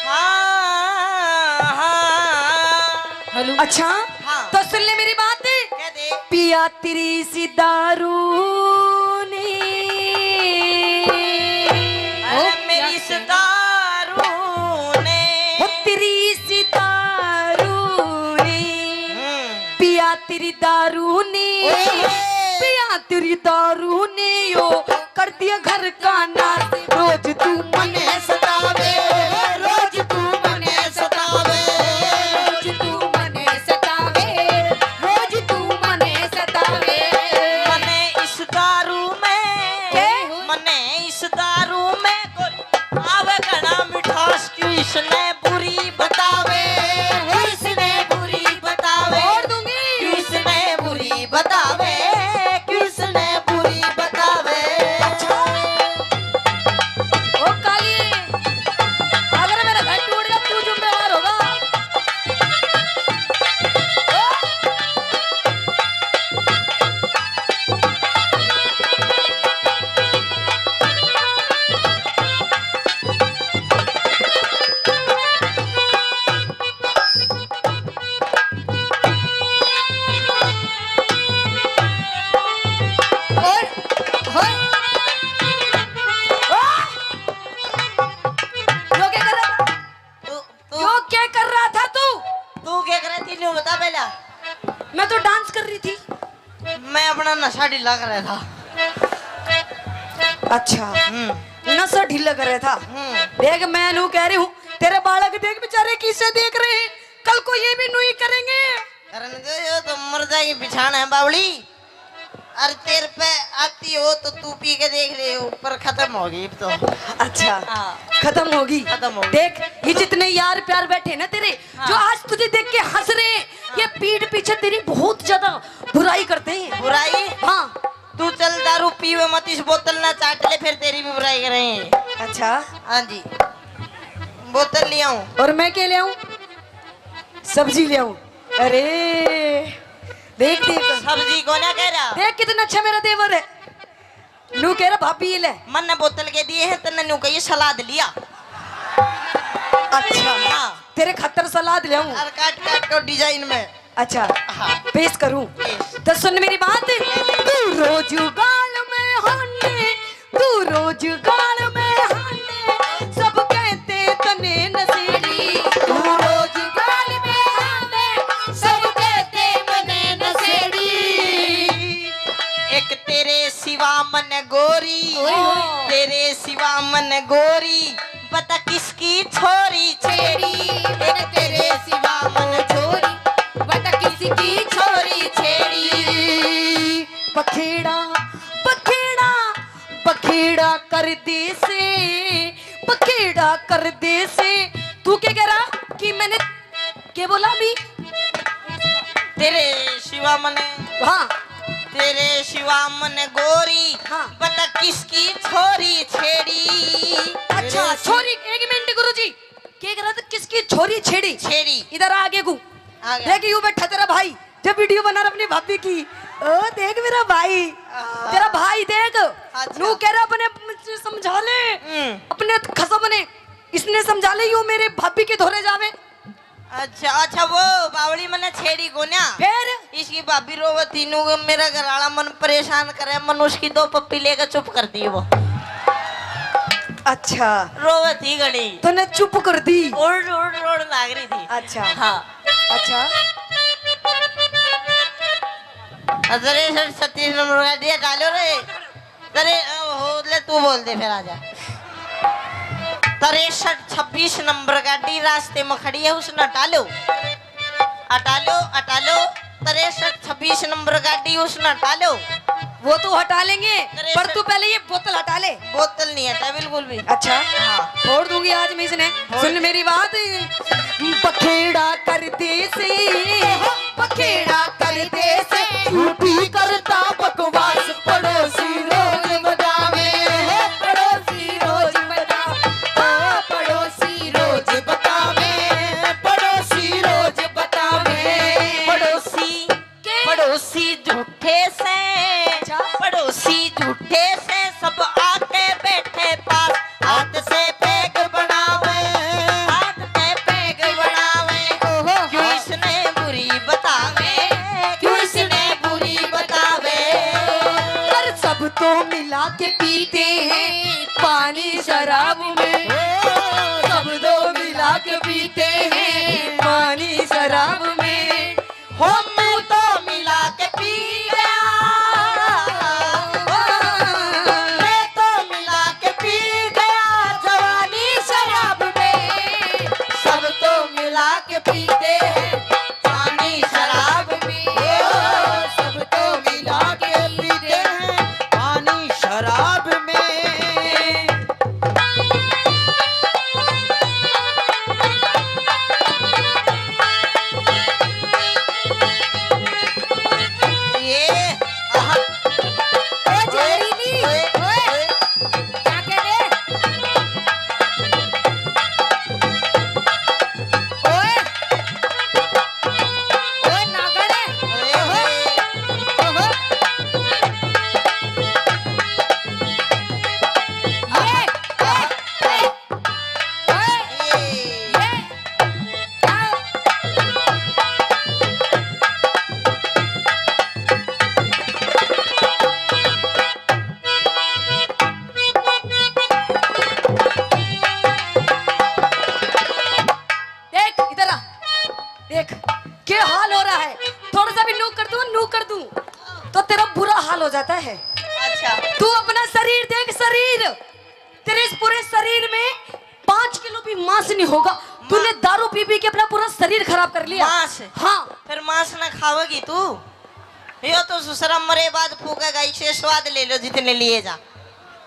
हाँ, हाँ। हेलो। अच्छा, हाँ। तो सुन ले मेरी बात। कह दे। पिया तेरी सी दारू ने। अरे ओ, मेरी क्या इस कह रही? दारू ने। ओ तेरी सी दारू ने। हम्म। पिया तेरी दारू ने। ओए। पिया तेरी दारू ने यो कर दिया घर का नाश। रोज तू मने सतावे, रोज तू मने सतावे, रोज तू मने सतावे, रोज तू मने सतावे। मने इस दारू में, के? मने इस दारू में कोई आवे घना मिठास, क्यों इसने बुरी बतावे, क्यों इसने बुरी बतावे, और दूंगी। क्यों इसने बुरी बतावे, क्यों इसने बुरी बतावे। अच्छा। ओ काली, मैं तो डांस कर रही थी। मैं अपना नशा ढीला कर रहा था। अच्छा, हम्म। नशा ढीला कर रहा था। हम्म। देख, मैं नू कह रही हूँ, तेरे बालक देख बेचारे किसे देख रहे हैं, कल को ये भी नू ही करेंगे। करने दो, यो तो मुर्दा की बिछाना है बावली। अरे तेरे पे आती हो तो तू पी के देख ले, ऊपर खत्म होगी अब तो। अच्छा, हाँ। खत्म होगी। खत्म होगी। देख, ये जितने यार प्यार बैठे ना तेरे, हाँ। जो आज तुझे देख के हंस रहे हैं, हाँ। ये पीठ पीछे तेरी बहुत ज्यादा बुराई करते हैं। बुराई? हाँ। तू चल दारू पीवे मत, इस बोतल ना चाट ले, फिर तेरी भी बुराई करेंगे। अच्छा। हाँ जी, बोतल ले आऊं। और मैं क्या ले आऊं? सब्जी ले आऊं। अरे देख, देख। सब्जी को ना कह रहा। देख कितना अच्छा मेरा देवर है। नू कह रहा, "भाभी ये ले।" मन ने बोतल के दिए हैं, तन्ने नू कहिए सलाद लिया। अच्छा। हाँ। तेरे खातर सलाद ले आऊं। और काट काट के डिजाइन में। अच्छा, हाँ। पेश करूं? पेश। तो सुन मेरी बात, तू रोज गाल में हाने, तू रोज गाल में हाने, सब कहते तने नशेड़ी। तू रोज गाल में हाने, सब कहते मने नशेड़ी। एक तेरे सिवा मन गोरी, ओए होए। तेरे सिवा मन गोरी, बता किसकी छोरी छेड़ी। एक तेरे सिवा मन छोरी, बता किसकी छोरी छेड़ी। बखेड़ा, बखेड़ा, बखेड़ा कर दे से, बखेड़ा कर दे से। तू क्या कह रहा कि मैंने, क्या बोला अभी? तेरे सिवा मने, हाँ। तेरे सिवा मने गोरी, हाँ। बता किसकी छोरी छेड़ी। अच्छा, छोरी, एक मिनट गुरुजी, क्या कह रहा था, किसकी छोरी छेड़ी? छेड़ी। इधर आ आगे को। आ गया। देख, यू बैठा तेरा भाई, जब वीडियो बना रहा अपनी भाभी की। ओ देख मेरा भाई, हाँ। तेरा भाई देख, अच्छा। नू कह रहा अपने समझा ले, हम्म। अपने खसम ने, इसने समझा ले, यू मेरे भाभी के धोरे जावे। अच्छा, अच्छा, वो बावली मने छेड़ी कोन्या। फिर? इसकी भाभी रोवती नू, मेरा घर वाला मन परेशान करे, मन उसकी दो पप्पी लेकर चुप कर दी वो। अच्छा। रोवती घणी। तूने चुप कर दी? उड़, उड़, उड़ लाग रही थी। अच्छा। हाँ। अच्छा। अरे सर, छत्तीस नंबर का दिया, डालो रे। तेरे, ओ, हो, ले तू बोल दे फिर, आजा। तिरसठ छब्बीस नंबर गाड़ी रास्ते में खड़ी है, उसने हटा लो, हटा लो, हटा लो। तिरसठ छब्बीस नंबर गाड़ी, उसने हटा लो। वो तो हटा लेंगे, पर तिरसठ तू पहले ये बोतल हटा ले। बोतल नहीं हटा बिल्कुल भी। अच्छा, हाँ। फोड़ दूंगी आज मैं इसने। फोड़। सुन मेरी बात, बखेड़ा कर दे से, बखेड़ा कर दे से, झूठी करता बकवास। पड़ोसी रोज बतावे, पड़ोसी रोज बतावे, ओ पड़ोसी रोज बतावे, पड़ोसी रोज बतावे। पड़ोसी, के? पड़ोसी झूठे से, अच्छा। पड़ोसी झूठे से, सब आके बैठे पास, हाथ से पैग बनावे, हाथ से पैग बनावे। ओहो। क्यों इसने बुरी बतावे, क्यों इसने बुरी बतावे। पर सब तो मिला के पीते हैं पानी शराब में, सब तो मिला के पीते हैं पानी शराब में। हो मैं तो मिला के पी गया, मैं तो मिला के पी गया जवानी शराब में। सब तो मिला के पीते हैं पानी शराब में, ओ, सब तो मिला के पीते हैं पानी शराब में। ये, आहा। ओ जहरीली, ओए, ओए, ओए। ओए। क्या कह रहे? ओए। ओए नागड़े। ओए, ओए। ओहो। ये, ये, ये। देख, इधर आ। देख, क्या हाल हो रहा है? थोड़ा सा भी नू कर दूं, नू कर दूं तो तेरा बुरा हाल हो जाता है। अच्छा। तू अपना शरीर देख, शरीर। तेरे इस पूरे शरीर में पाँच किलो भी मांस नहीं होगा। तूने दारू पी पी के अपना पूरा शरीर खराब कर लिया। मांस? हाँ। फिर मांस ना खावेगी तू? यो तो ससुरा मरे बाद फूकेगा, इसे स्वाद ले लो जितने लिए जा।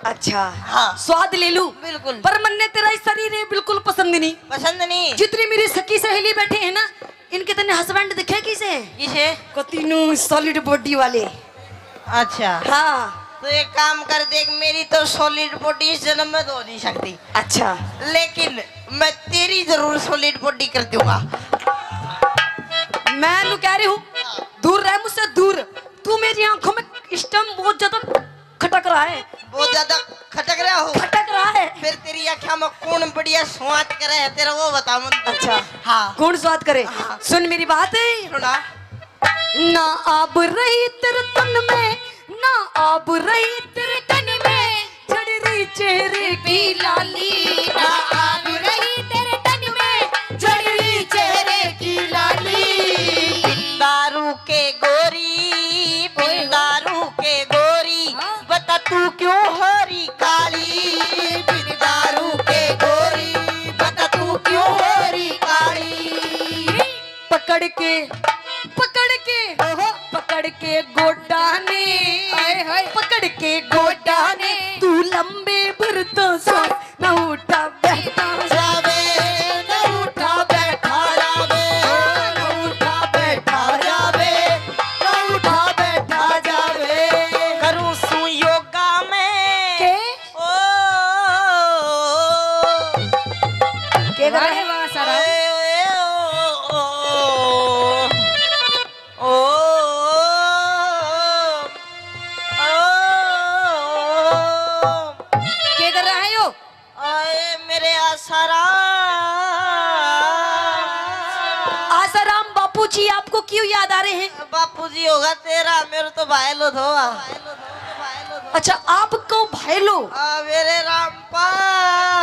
अच्छा। हाँ। स्वाद ले लूं? बिल्कुल। पर मन्ने तेरा ये शरीर है बिल्कुल पसंद नहीं। पसंद नहीं? जितनी मेरी सखी सहेली बैठे हैं ना, इनके तने हस्बैंड दिखे किसे? किसे? कतीनू सॉलिड बॉडी वाले। अच्छा। हाँ। तो एक काम कर, देख, मेरी तो सॉलिड बॉडी इस जन्म में तो हो नहीं सकती। अच्छा। लेकिन मैं तेरी जरूर सॉलिड बॉडी कर दूंगा। मैं नू कह रही हूँ, दूर रह मुझसे, दूर। तू मेरी आंखों में इस टाइम बहुत ज्यादा खटक रहा है। बहुत ज्यादा खटक रहा हो? खटक रहा है। फिर तेरी आँखों में कौन बढ़िया स्वाद करे है तेरा, वो बता मन। अच्छा। हाँ। कौन स्वाद करे? हाँ। सुन मेरी बात। सुना। ना आब रही तेरे तन में, ना आब रही तेरे तन में, झड़ रही चेहरे की लाली। ना आब रही तेरे तन में, झड़ रही चेहरे की लाली। बिन दारू के गोरी, बिन दारू के गोरी, हाँ। बता तू क्यों हो रही काली? बिन दारू के गोरी, बता तू क्यों हो रही काली? पकड़ के, पकड़ के, ओहो। पकड़ के गोडा ने, हाय, हाय। पकड़ के गोडा ने, तू लंबे भर तो सांस ना उठा बैठा जावे, ना उठा बैठा जावे, ना उठा बैठा जावे, ना उठा बैठा जावे। करूं सू योगा में। के? ओ, के कर रहा है? वाह, वाह, सारा। ओए, ओए, ओ, ओ, ओ। ओ, ओ, ओ। के कर रहा है यो? आए मेरे आसाराम। आसाराम बापू जी आपको क्यों याद आ रहे हैं? बापू जी होगा तेरा, मेरे तो भाई लो थो। अच्छा, आपको भाई लो? आ, मेरे रामपाल।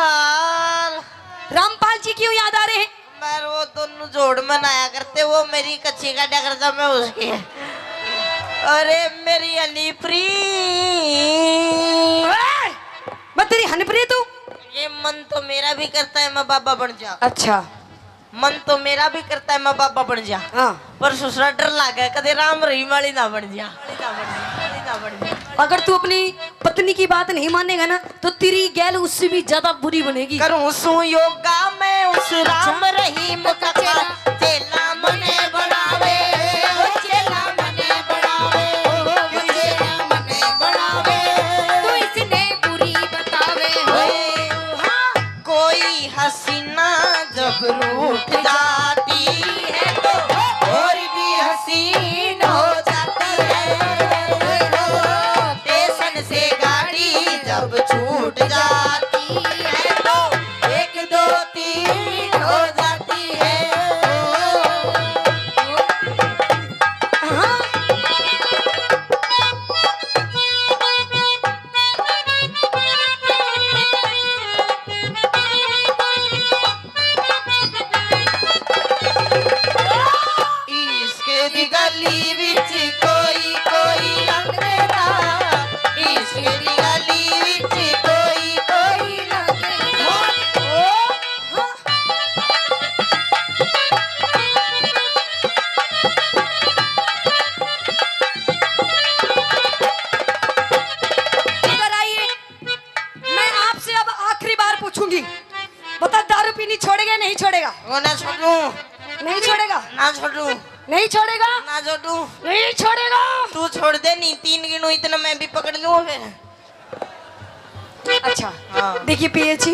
रामपाल जी क्यों याद आ रहे हैं? मैं वो दोनों जोड़ मनाया करते, वो मेरी कच्ची काटा करता, मैं उसकी। अरे मेरी हनीप्री। ओए! मैं तेरी हनीप्री तू? ये मन तो मेरा भी करता है मैं बाबा बन जा। अच्छा। मन तो मेरा भी करता है मैं बाबा बन जा। हाँ। पर ससुरा डर लागे, कदे राम रहीम वाली ना बन जा। अगर तू अपनी पत्नी की बात नहीं मानेगा ना, तो तेरी गैल उससे भी ज्यादा बुरी बनेगी। करूं सू योगा मैं उस राम रहीम का चेला, चेला मने बनावे, ओ चेला मने बनावे, ओ चेला मने बनावे। तू इसने बुरी बतावे हो। हाँ। कोई हसीना जब रूठ जाती है तो और भी हसीन हो जाती है। स्टेशन से गाड़ी जब छूट जाती है तो एक दो तीन हो जाती है। हाँ। इश्क दी गली विच कोई कोई लंघदा, इश्क दी गली विच कोई कोई लंघदा। इधर आइए, मैं आपसे अब आखिरी बार पूछूंगी, बता, दारू पीनी छोड़ेगा या नहीं छोड़ेगा? वो ना छोड़ू। नहीं छोड़ेगा? ना छोड़ू। नहीं छोड़ेगा? ना छोड़ू। नहीं छोड़ेगा? तू छोड़ दे, नहीं तीन गिनू इतना मैं भी पकड़ लूँ फिर। अच्छा। हाँ। देखिए पिया जी,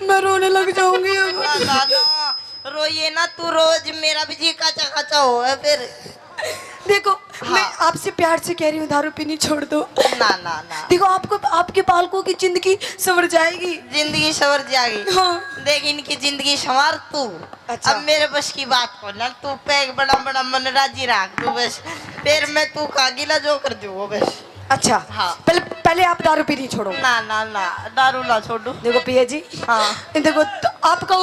मैं रोने लग जाऊंगी अब। ना, ना, ना, रोइए ना, तू रोज मेरा भी जी काचा काचा हो है फिर। देखो, हाँ। मैं आपसे प्यार से कह रही हूँ, दारू पीनी छोड़ दो। ना, ना, ना। देखो, आपको, आपके बालकों की जिंदगी संवर जाएगी। जिंदगी संवर जाएगी। हाँ। देख, इनकी जिंदगी संवार तू। अच्छा। अब मेरे बस की बात को ना, तू पैग बड़ा बड़ा मन राजी राख तू बस। फिर मैं तू का गिला जो कर दूँ वो बस। अच्छा। हाँ। पहले, पहले आप दारू पीनी छोड़ो। ना, ना, ना, दारू ना छोड़ू। देखो पिया जी। हाँ। देखो, तो आपको,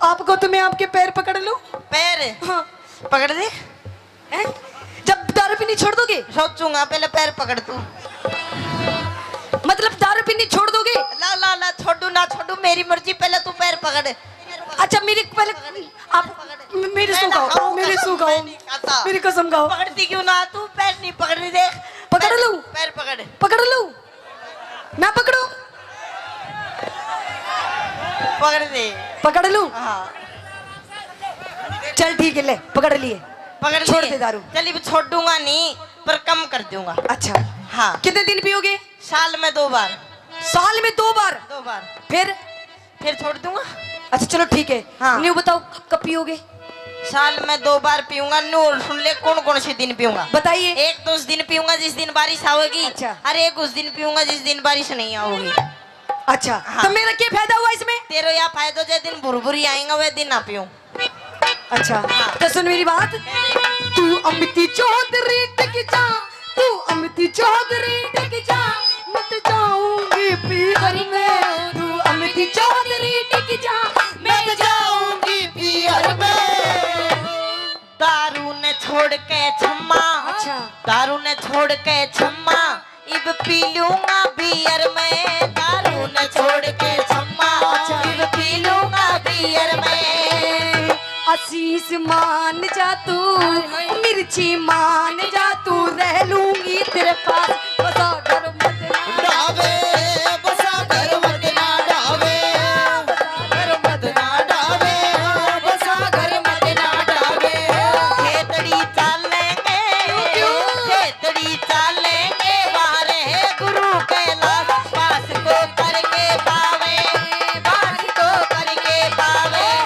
आपको तो मैं आपके पैर पकड़ लूँ। पैर? हाँ। पकड़ दे। हैं? जब दारू पीनी छोड़ दोगे? सोचूंगा, पहले पैर पकड़ तू। मतलब दारू पीनी छोड़ दोगे? ला, ला, ला, छोड़ू ना छोड़ू, मेरी मर्जी, पहले तू पैर पकड़। अच्छा, मेरी पहले आप मेरी सू खाओ, मेरी सू खाओ, मेरी कसम खाओ। पकड़ती क्यों ना तू? पैर नहीं पकड़ रही, देख। पकड़ लूं? पैर पकड़। पकड़ लूं? मैं पकड़ूं? पकड़ दे। पकड़ लूं? हाँ। चल ठीक है, ले, पकड़ लिए। पकड़ छोड़ लिए। दे दारू। चल, अब छोड़ूंगा नहीं, पर कम कर दूंगा। अच्छा। हाँ। कितने दिन पियोगे? साल में दो बार। साल में दो बार? दो बार। फिर? फिर छोड़ दूंगा। अच्छा, चलो ठीक है। हाँ। न्यू बताओ, क-, कब पियोगे? साल में दो बार पीऊंगा। न्यू और सुन ले, कौन कौन से दिन पीऊंगा। बताइए। एक तो उस दिन पीऊंगा जिस दिन बारिश आओगी। अच्छा। और एक उस दिन पीऊंगा जिस दिन बारिश नहीं आओगी। अच्छा, हाँ। तो मेरा क्या फायदा हुआ इसमें? तेरा या फायदा, जे दिन भुरभुरी आएगा, वह दिन ना पीऊं। अच्छा, हाँ। तो सुन मेरी बात। तू अमिती चौधरी टिक जा, तू अमिती चौधरी टिक जा, मत जाऊंगी पीहर में। तू अमिती चौधरी टिक जा, मैं जाऊंगी पीहर में। दारू ने छोड़ के छम्मा, अच्छा। दारू ने छोड़ के छम्मा, इब पी लूंगा बियर में। दारू ने छोड़ के छम्मा, अच्छा। इब पी लूंगा बियर में। आशीष मान जा तू, हाय, हाय। मिर्ची मान जा तू, रह लूंगी तेरे पास। बसा घर मत ना डावे, बसा घर मत ना डावे, बसा घर मत ना डावे, बसा घर मत ना डावे। खेतड़ी चालेंगे, क्यों? खेतड़ी चालेंगे, वारे गुरु कैलाश पास को करके पावे, पास को करके पावे,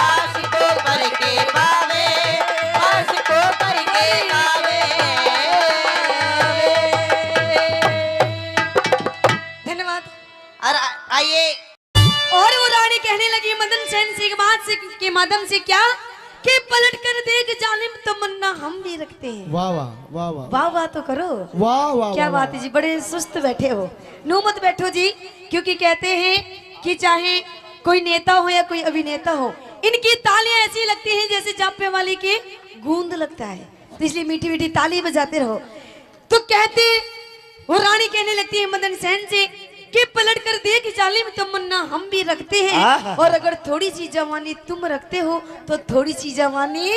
पास को करके पावे, पास को करके पावे। धन्यवाद। और आ-, आइए। और वो रानी कहने लगी मदन सेन से एक बात से, के माध्यम से क्या कि पलट कर देख जालिम तमन्ना हम भी रखते हैं। वाह, वाह, वाह, वाह। वाह, वाह तो करो। वाह, वाह, क्या वाह, बात वाह। है जी, बड़े सुस्त बैठे हो। नू मत बैठो जी, क्योंकि कहते हैं कि चाहे कोई नेता हो या कोई अभिनेता हो, इनकी तालियां ऐसी लगती हैं जैसे जापे वाले के गूंद लगता है, तो इसलिए मीठी मीठी ताली बजाते रहो। तो कहते, वो रानी कहने लगती है मदन सेन से कि पलट कर देख जालिम तमन्ना हम भी रखते हैं, आहा। और अगर थोड़ी सी जवानी तुम रखते हो तो थोड़ी सी जवानी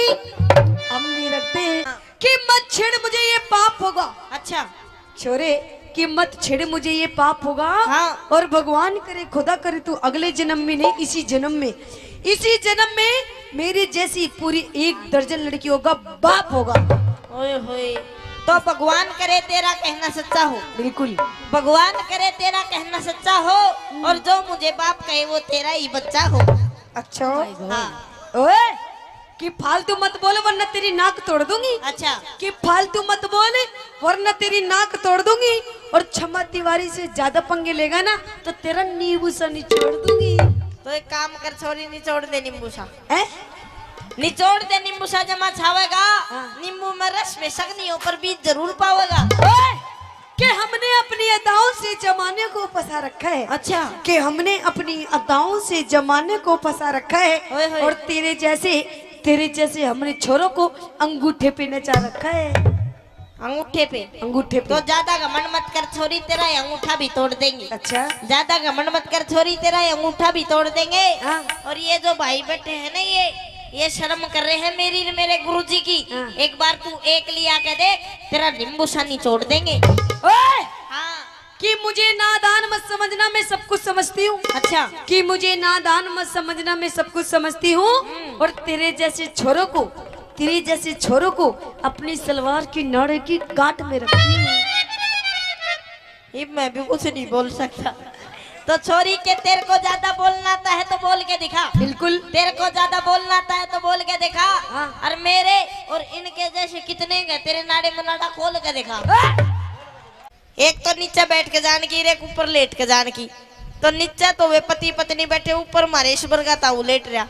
हम भी रखते हैं। कि मत छेड़ मुझे ये पाप होगा। अच्छा। छोरे, कि मत छेड़ मुझे ये पाप होगा। हाँ। और भगवान करे, खुदा करे, तू अगले जन्म में नहीं, इसी जन्म में, इसी जन्म में मेरे जैसी पूरी एक दर्जन लड़कियों का बाप होगा। ओए होए, तो भगवान करे तेरा कहना सच्चा हो। बिल्कुल। भगवान करे तेरा कहना सच्चा हो, हम्म। और जो मुझे बाप कहे वो तेरा ही बच्चा हो। अच्छा। हाँ। ओए, कि फालतू मत बोल वरना तेरी नाक तोड़ दूंगी। अच्छा। कि फालतू मत बोल वरना तेरी नाक तोड़ दूंगी, और छमा तिवारी से ज्यादा पंगे लेगा ना तो तेरा नींबू सा निचोड़ दूंगी। तो एक काम कर छोरी, निचोड़ दे नींबू सा। हैं? निचोड़ दे नींबू सा, जमा छावेगा। हाँ। नींबू में रस बेशक नहीं हो पर बीज जरूर पावेगा। ओए! कि हमने अपनी अदाओं से जमाने को फंसा रखा है। अच्छा। कि हमने अपनी अदाओं से जमाने को फंसा रखा है। ओए होए। और तेरे जैसे, तेरे जैसे हमने छोरों को अंगूठे पे नचा रखा है। अंगूठे पे? अंगूठे पे। तो ज्यादा घमंड मत कर छोरी, तेरा ये अंगूठा भी तोड़ देंगे। अच्छा। ज्यादा घमंड मत कर छोरी, तेरा ये अंगूठा भी तोड़ देंगे। हाँ। और ये जो भाई बैठे हैं ना, ये ये शर्म कर रहे हैं मेरी, मेरे गुरुजी की। हाँ। एक बार तू एक लिया के देख, तेरा नींबू सा निचोड़ देंगे। ओए! हाँ। कि मुझे नादान मत समझना, मैं सब कुछ समझती हूँ। अच्छा। कि मुझे नादान मत समझना, मैं सब कुछ समझती हूँ। हम्म। और तेरे जैसे छोरों को, तेरे जैसे छोरों को अपनी सलवार की नाड़े की गांठ में रखती हूँ। ये मैं भी कुछ नहीं बोल सकता। तो छोरी के, तेरे को ज्यादा बोलना आता है तो बोल के दिखा। बिल्कुल। तेरे को ज्यादा बोलना आता है तो बोल के दिखा। हाँ। और मेरे और इनके जैसे कितने हैं तेरे नाड़े में नाड़ा खोल के दिखा। हाँ। एक तो नीचे बैठ के जान की, एक ऊपर लेट के जान की। तो नीचे तो वे पति पत्नी बैठे, ऊपर मारे ईश्वर का ताऊ लेट रहा।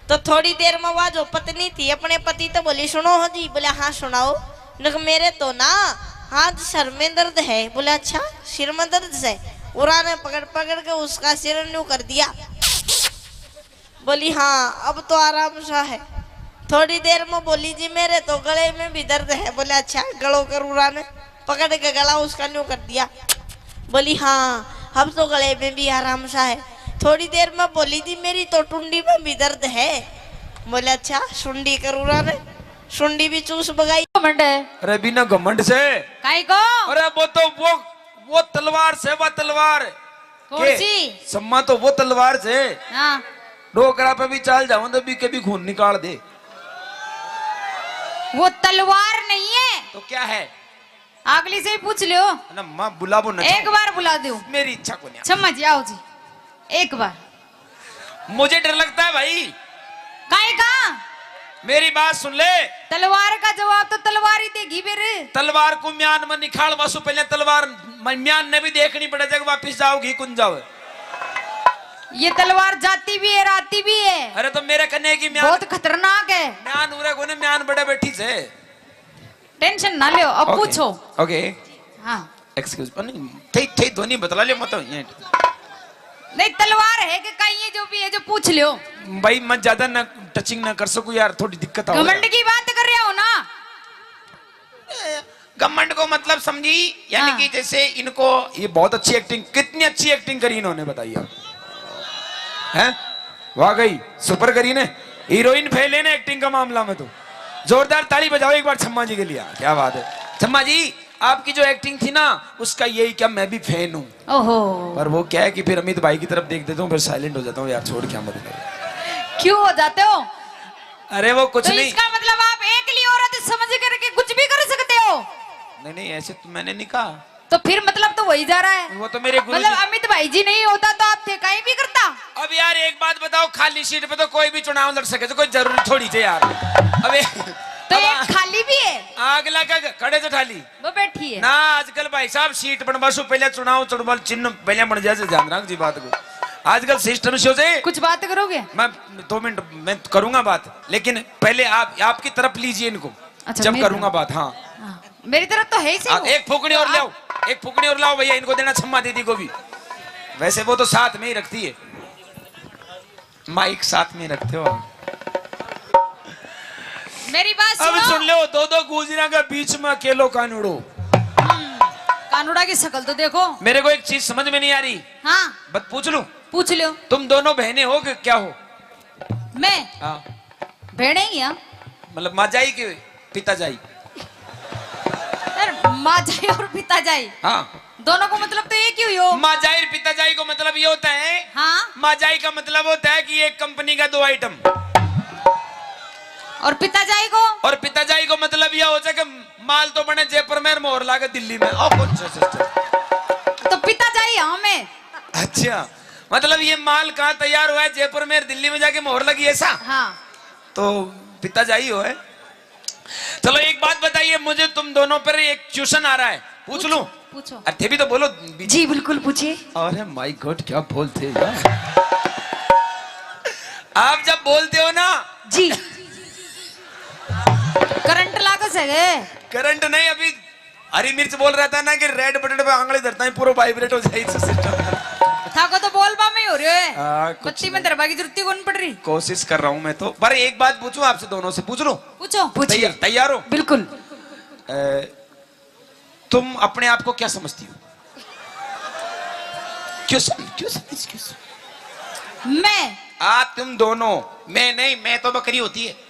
तो थोड़ी देर में वह जो पत्नी थी अपने पति तो बोली, "सुनो हो जी।" बोले, "हाँ, सुनाओ।" नक मेरे तो ना हाथ सर में दर्द है। बोले, "अच्छा, सिर में दर्द है?" उरा ने पकड़ पकड़ के उसका सिर न्यू कर दिया। बोली, "हाँ, अब तो आराम सा है।" थोड़ी देर में बोली, "जी, मेरे तो गले में भी दर्द है।" बोले, "अच्छा, गलो करूरा ने?" पकड़ के गला उसका न्यू कर दिया। बोली, "हाँ, अब तो गले में भी आराम सा है।" थोड़ी देर में बोली, "जी, मेरी तो टुंडी में भी दर्द है।" बोले, "अच्छा, सुंडी करूरा ने?" सुंडी भी चूस बगाई। घमंड है। अरे, बिना घमंड से। काई को? अरे, वो तो वो, वो तलवार से, वो तलवार। कौन के? सी? सम्मा तो वो तलवार से। हाँ। डोकरा पे भी चाल जाऊं तो भी कभी खून निकाल दे। वो तलवार नहीं है। तो क्या है? अगली से ही पूछ लियो। ना, माँ बुलाबो ना। एक बार बुला दो। मेरी इच्छा को नहीं। सम्मा जी, आओ जी। एक बार। मुझे डर लगता है भाई। काहे का? मेरी बात सुन ले। तलवार का जवाब तो तलवार ही देगी फिर। तलवार को म्यान में निकाल वासु, पहले तलवार म-, म्यान ने भी देखनी पड़े, जब वापिस जाओगी कुन जाओ। ये तलवार जाती भी है, आती भी है। अरे तो मेरे कन्ने की म्यान बहुत खतरनाक है। म्यान उरे कोने, म्यान बड़े बैठी से। टेंशन ना लो, अब OK, पूछो। OK। हाँ। Excuse, नहीं, थे, थे ध्वनि बतला लियो, मत ये। नहीं, तलवार है कि कहीं, ये जो भी है, जो पूछ लियो। भाई, मैं ज्यादा ना टचिंग ना कर सकूं यार, थोड़ी दिक्कत आ घमंड की बात कर रहे हो ना। ए, घमंड को मतलब समझी, यानी हाँ। कि जैसे इनको, ये बहुत अच्छी एक्टिंग, कितनी अच्छी एक्टिंग करी इन्होंने, बताइए आप। हैं? वाकई सुपर करी ने, हीरोइन फेल है ना एक्टिंग का मामला में तो। जोरदार ताली बजाओ एक बार छम्मा जी के लिए, क्या बात है छम्मा जी। आपकी जो एक्टिंग थी ना, उसका यही क्या, मैं भी फैन हूँ। ओहो। पर वो क्या है कि फिर अमित भाई की तरफ देख देता हूँ, फिर साइलेंट हो जाता हूँ यार, छोड़, क्या मतलब। क्यों हो जाते हो? अरे वो कुछ तो नहीं। इसका मतलब आप एकली औरत समझ करके कुछ भी कर सकते हो? नहीं, नहीं, ऐसे तो मैंने नहीं कहा। तो फिर मतलब तो वही जा रहा है। वो तो मेरे गुरु मतलब जी। अमित भाई जी नहीं होता तो आप थे कहीं भी करता। अब यार एक बात बताओ, खाली सीट पे तो कोई भी चुनाव लड़ सके, तो कोई जरूरी थोड़ी थे यार। अबे तो अब एक आ-, खाली भी है। आग लगा के खड़े तो ठाली। वो बैठी है। ना, आजकल भाई साहब सीट बनवा सु पहले चुनाव, चुनाव चिन्ह पहले बन जाए, ध्यान रख जी बात को। आजकल सिस्टम से हो जाए। कुछ बात करोगे? मैं दो मिनट में करूंगा बात, लेकिन पहले आप, आपकी तरफ लीजिए इनको। अच्छा, जब मेरी करूंगा तरफ। बात, हाँ। हाँ, मेरी तरफ तो है ही सही हाँ, वो। एक फूकनी और तो लाओ, आप एक फूकनी और लाओ भैया, इनको देना छम्मा दीदी को भी। वैसे वो तो साथ में ही रखती है, माइक साथ में रखते हो आप। मेरी बात अब सुनो। सुन लो, दो दो गुजरा के बीच में अकेलो कानूड़ो। हम्म, कानूड़ा की शक्ल तो देखो। मेरे को एक चीज समझ में नहीं आ रही। हाँ। बस पूछ लूं? पूछ लो। तुम दोनों बहनें हो कि क्या हो? मैं? हाँ। बहनें ही हैं। मतलब माँ जाई के पिता जाई? यार, माँ जाई और पिता जाई। हाँ। दोनों को मतलब तो एक ही हुई हो। माँ जाई और पिता जाई को मतलब ये होता है। हाँ। माँ जाई का मतलब होता है कि एक कंपनी का दो आइटम। और पिता जाई को? और पिता जाई को मतलब यह हो जाए कि माल तो बने जयपुर में और मोहर लागे दिल्ली में। और कौन सा सिस्टम? तो पिता जाई हाँ मैं। अच्छा, मतलब ये माल कहाँ तैयार हुआ है? जयपुर में, दिल्ली में जाके मोहर लगी, ऐसा? हाँ। तो पिता जाई हो है। चलो एक बात बताइए मुझे, तुम दोनों पर एक क्वेश्चन आ रहा है, पूछ लूं? पूछो। अरे थे भी तो बोलो। जी बिल्कुल पूछिए। अरे माय गॉड, क्या बोलते हैं यार। आप जब बोलते हो ना जी। करंट लाग सके। करंट नहीं, अभी हरी मिर्च बोल रहा था ना कि रेड बटन पे आंगली धरता है, पूरा वाइब्रेट हो जाए सिस्टम। थाको तो बोलबा में ही हो रहे है। हाँ, कुछ बत्ती में नहीं। धरबा की जरूरत ही कौन पड़ रही। कोशिश कर रहा हूँ मैं तो, पर एक बात पूछूं आपसे, दोनों से पूछ लूं? पूछो। पूछिए। तैयार, तैयार हो? बिल्कुल। अ, तुम अपने आप को क्या समझती हो? क्यों सम-, क्यों समझ, क्यों समझ? मैं। आप, तुम दोनों। मैं नहीं, मैं तो बकरी होती है।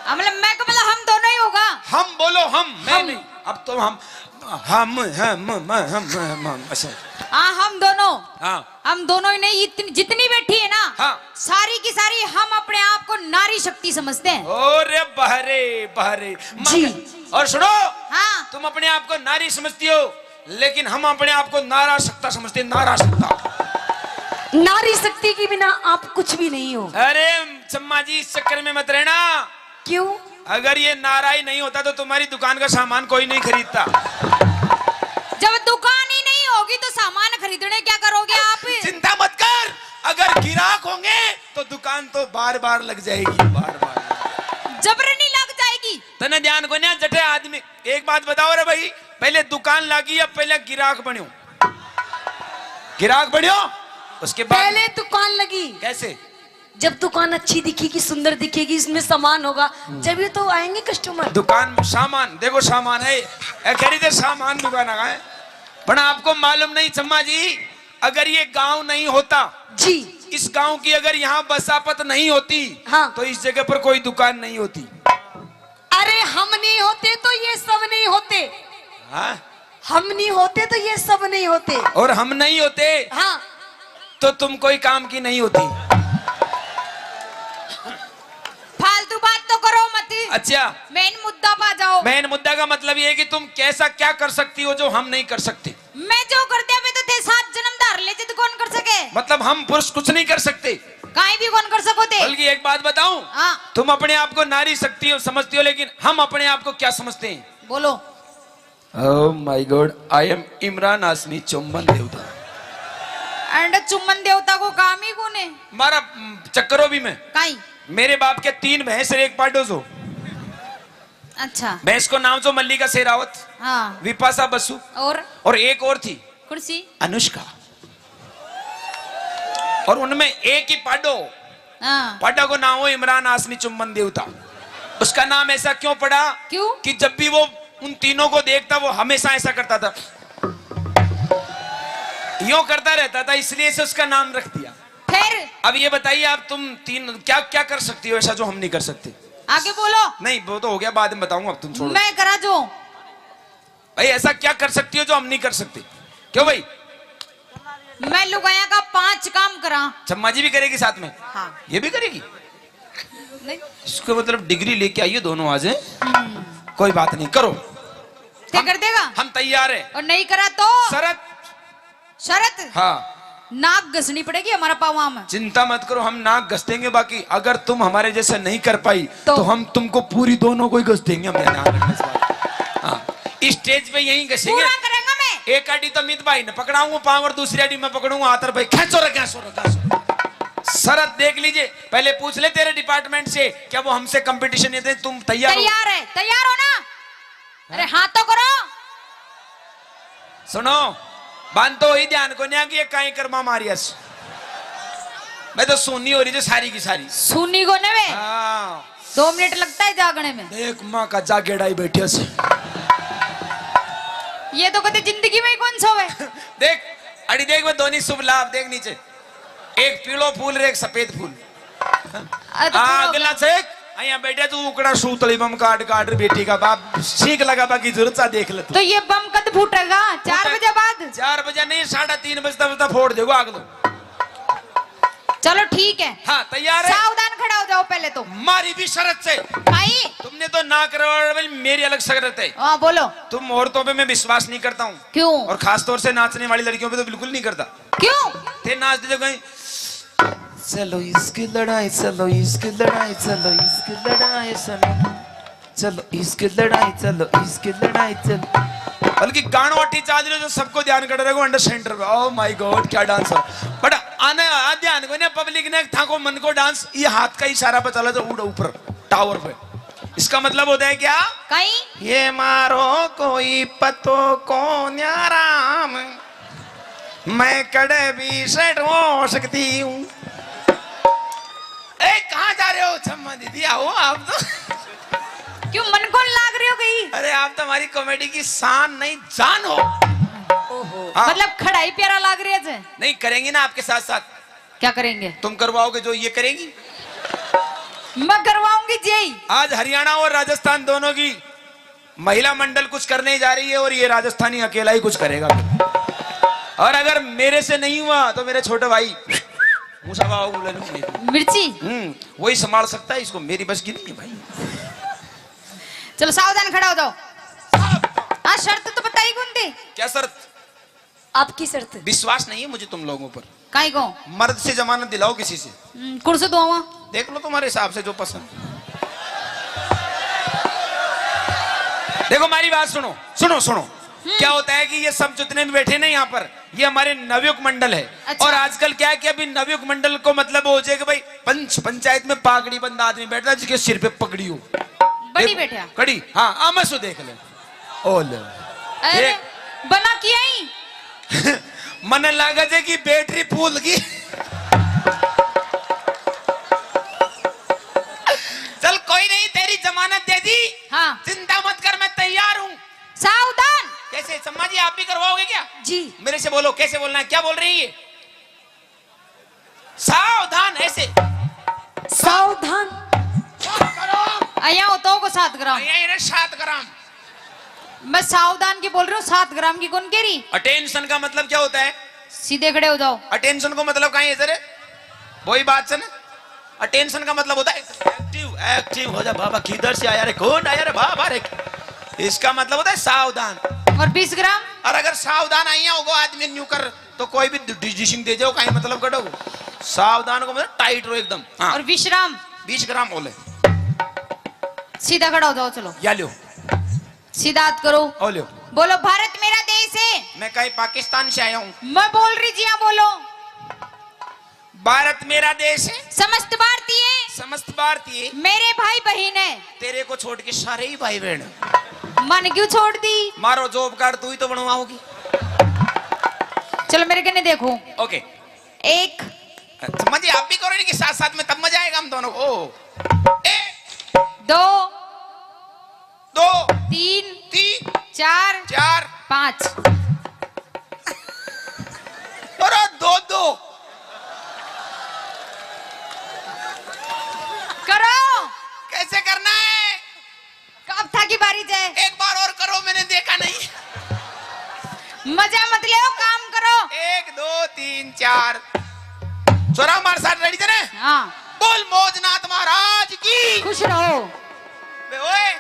हाँ, मतलब मैं को, मतलब हम दोनों ही होगा। हम बोलो, हम, मैं हम। नहीं। अब तो हम, हम, हम, हम, हम, हम, हम, अच्छा। हाँ, हम दोनों। हाँ। हम दोनों ही नहीं, इतनी, जितनी बैठी है ना, हाँ। सारी की सारी हम अपने आप को नारी शक्ति समझते हैं। अरे बहरे, बहरे, जी। मगर, और सुनो, हाँ। तुम अपने आप को नारी समझती हो, लेकिन हम अपने आप को नारा शक्ता समझते हैं, नारा शक्ता। नारी शक्ति के बिना आप कुछ भी नहीं हो। अरे चम्मा जी, इस चक्कर में मत रहना। क्यों? अगर ये नारा ही नहीं होता तो तुम्हारी दुकान का सामान कोई नहीं खरीदता। जब दुकान ही नहीं होगी तो सामान खरीदने क्या करोगे आप? चिंता मत कर, अगर गिराक होंगे तो दुकान तो बार बार लग जाएगी, बार बार। जबरनी लग जाएगी। तने ध्यान को ना जटे आदमी। एक बात बताओ रे भाई, पहले दुकान लागी या पहले गिराक बन्यो? गिराक बन्यो, उसके बाद पहले दुकान लगी। कैसे? जब दुकान अच्छी दिखेगी, सुंदर दिखेगी, इसमें सामान होगा, जब ही तो आएंगे कस्टमर। दुकान में सामान, देखो सामान है, ए, खरीदे सामान दुकान का है। पर आपको मालूम नहीं चम्मा जी, अगर ये गांव नहीं होता, जी। इस गांव की अगर यहाँ बसापत नहीं होती, हाँ। तो इस जगह पर कोई दुकान नहीं होती। अरे हम नहीं होते तो ये सब नहीं होते। हाँ? हम नहीं होते तो ये सब नहीं होते। और हम नहीं होते, हाँ। तो तुम कोई काम की नहीं होती। फालतू बात तो करो मत। अच्छा। मेन मुद्दा पा जाओ। मेन मुद्दा का मतलब ये है कि तुम कैसा क्या कर सकती हो जो हम नहीं कर सकते। मैं जो कर दिया, मैं तो थे सात जन्म धार ले, जिद कौन कर सके? मतलब हम पुरुष कुछ नहीं कर सकते। काई भी कौन कर सको थे। बल्कि एक बात बताऊं, हाँ। तुम अपने आप को नारी शक्ति हो, समझती हो, लेकिन हम अपने आप को क्या समझते हैं? बोलो। Oh my God, I am Imran हाशमी चुम्बन देवता। एंड चुम्बन देवता को काम ही कौन है? मारा, हम्म, चक्करो भी मैं। काई? मेरे बाप के तीन भैंस और एक पाडो सो। अच्छा। भैंस को नाम सो मल्लिका शेरावत, हाँ। विपाशा बसु और? और एक और थी। कौन सी? अनुष्का। और उनमें एक ही पाडो, हाँ। पाडा को नाम हो इमरान हाशमी चुम्बन देवता। उसका नाम ऐसा क्यों पड़ा? क्यों? कि जब भी वो उन तीनों को देखता, वो हमेशा ऐसा करता था, यूं करता रहता था, इसलिए से उसका नाम रख दिया। फिर? अब ये बताइए, आप तुम तीन क्या क्या कर सकती हो ऐसा जो हम नहीं कर सकते? आगे बोलो। नहीं, वो तो हो गया, बाद में बताऊंगा, अब तुम छोड़ो। मैं करा जो। भाई, ऐसा क्या कर सकती हो जो हम नहीं कर सकते? क्यों भाई? मैं लुगाया का पांच काम करा। चम्मा जी भी करेगी साथ में? हाँ। ये भी करेगी? नहीं। इसको मतलब डिग्री लेके आइए दोनों आज, हैं? हम्म। कोई बात नहीं, करो। क्या हम, कर देगा? हम तैयार हैं। और नहीं करा तो? शरत। शरत? हाँ। नाक घसनी पड़ेगी हमारा पावां में। चिंता मत करो, हम नाक घस देंगे, बाकी अगर तुम हमारे जैसे नहीं कर पाई तो? तो हम तुमको पूरी दोनों को ही घस देंगे। हम ध्यान रखना इस बात। हाँ, इस स्टेज पे यहीं घसेंगे। पूरा करेंगे मैं। एक आड़ी तो मित भाई ने पकड़ाऊंगा पाँव और दूसरी आड़ी मैं पकड़ूंगा हाथ, और भाई खेचो रे, खेचो रे, खेचो रे। शरत देख लीजिए, पहले पूछ ले तेरे डिपार्टमेंट से, क्या वो हमसे कंपटीशन ये दे? तुम तैयार हो? तैयार है, तैयार हो ना? अरे हाँ तो करो। सुनो, बांध तो ही ध्यान को नहीं कि ये काई कर्मा मारियस। मैं तो सुनी हो रही जो सारी की सारी। सुनी को ने वे? हाँ। दो मिनट लगता है जागने में। देख माँ का जागेड़ा ही बैठे से। ये तो कदे जिंदगी में ही कौन सोवे। देख, अड़ी देख, मैं दोनों शुभ लाभ देख नीचे। एक पीलो फूल रे, एक सफेद फूल। अरे तो आ, थोड़ा अगला से, अइयां बैठे तू उकड़ा सूतली बम काट काट रे बेटी का बाप, सीख लगा बाकी जरूरत सा देख ले तू। तो ये बम कद फूटेगा? चार फूटे-, बजे बाद? चार बजे नहीं, साढ़े तीन बजता बजता फोड़ देगा अगलो। चलो ठीक है। हाँ, तैयार है? सावधान खड़ा हो जाओ पहले तो। मारी भी शरत से। भाई। तुमने तो ना करवा, मेरी अलग शरत है। हाँ, बोलो। तुम औरतों पे मैं विश्वास नहीं करता हूँ। क्यों? और खास तौर से नाचने वाली लड़कियों पे तो बिल्कुल नहीं करता। क्यों? थे नाच दे जो कहीं, चलो इसकी लड़ाई, चलो इसकी लड़ाई, चलो इसकी लड़ाई, चलो, चलो इसकी लड़ाई, चलो इसकी लड़ाई, चलो। बल्कि गाणो अटी चाल रहे जो सबको ध्यान कर रहे हो अंडर सेंटर पे। Oh my God, क्या डांस हो। बट आने आ ध्यान को ने पब्लिक ने थाको मन को डांस, ये हाथ का इशारा पे चला जो उड़ा ऊपर टावर पे। इसका मतलब होता है क्या? कहीं? ये मारो कोई पतो को न्याराम। मैं कड़े भी सेट हो सकती हूँ। ए, कहाँ जा रहे हो छम्मा दीदी? आओ आप तो। क्यों मन को लाग रही हो गई? अरे, आप तो हमारी कॉमेडी की शान नहीं, जान हो। ओहो। हाँ। मतलब खड़ा ही प्यारा लाग रहे थे। नहीं, करेंगे ना आपके साथ साथ। क्या करेंगे? तुम करवाओगे जो ये करेगी? मैं करवाऊंगी जी। आज हरियाणा और राजस्थान दोनों की महिला मंडल कुछ करने जा रही है और ये राजस्थानी अकेला ही कुछ करेगा। और अगर मेरे से नहीं हुआ तो मेरे छोटे भाई मूसा बाबू बोले नहीं। मिर्ची। हम्म, वही संभाल सकता है इसको, मेरी बस की नहीं है भाई। चलो सावधान खड़ा हो जाओ। हाँ, शर्त तो बताई कौन थी? क्या शर्त? आपकी शर्त। विश्वास नहीं है मुझे तुम लोगों पर। काई को? मर्द से जमानत दिलाओ किसी से। हम्म, कुर्सी दुआवा। देख लो तुम्हारे हिसाब से जो पसंद। देखो हमारी बात सुनो, सुनो, सुनो। हम्म। क्या होता है कि ये सब जितने भी बैठे ना यहाँ पर, ये हमारे नवयुग मंडल है। अच्छा। और आजकल क्या है कि अभी नवयुग मंडल को मतलब हो जाए कि भाई पंच, पंचायत में पागड़ी बंदा आदमी बैठता है जिसके सिर पे पगड़ी हो। बड़ी देखो, बैठा। कड़ी, हाँ, आमसो देख ले। ओ ले। अरे, देख। बना किया ही। मने लागे जे कि बैटरी फूल गई। जमानत दे दी। हाँ। चिंता मत कर, मैं तैयार हूँ। सावधान। कैसे सम्मा जी, आप भी करवाओगे क्या? जी। मेरे से बोलो, कैसे बोलना है, क्या बोल रही है? सावधान, ऐसे। सावधान। सात ग्राम। आया होता होगा सात ग्राम। आया रे सात ग्राम। मैं सावधान की बोल रही हूँ, सात ग्राम की कौन कह रही? अटेंशन का मतलब क्या होता है? सीधे खड़े हो जाओ। अटेंशन को मतलब कहाँ है इधर? वही बात से ना। अटेंशन का मतलब होता है एक्टिव, एक्टिव हो जा बाबा, किधर से आया रे, कौन आया रे बाबा रे। इसका मतलब होता है सावधान। और बीस ग्राम? और अगर सावधान आइया होगो आदमी न्यू कर, तो कोई भी डिसीजन दे जाओ, कहीं मतलब कटो। सावधान को मतलब टाइट रहो एकदम। हाँ। और विश्राम? बीस ग्राम बोले। सीधा खड़ा हो जाओ, चलो। या लो। सीधा हाथ करो। ओ लो। बोलो, भारत मेरा देश है। मैं कहीं पाकिस्तान से आया हूँ। मैं बोल रही जी, हाँ बोलो। भारत मेरा देश है। समस्त भारतीय। समस्त भारतीय। मेरे भाई बहन है। तेरे को छोड़ के सारे ही भाई बहन। मन क्यों छोड़ दी? मारो जॉब कार्ड तू ही तो बनवाओगी। चलो मेरे कने देखो। ओके। एक। अच्छा, मजे आप भी करो इनके साथ साथ में, तब मजा आएगा हम दोनों को। ओ। एक। दो। दो। तीन। तीन। चार। चार। पाँच। अरे दो दो। करो। कैसे करना है? अब थाकी बारी जय। एक बार और करो, मैंने देखा नहीं। मजा मत ले, काम करो। एक, दो, तीन, चार। छोरा हमारे साथ रेडी थे ना? हाँ। बोल मौजनाथ महाराज की। खुश रहो। बे ओए,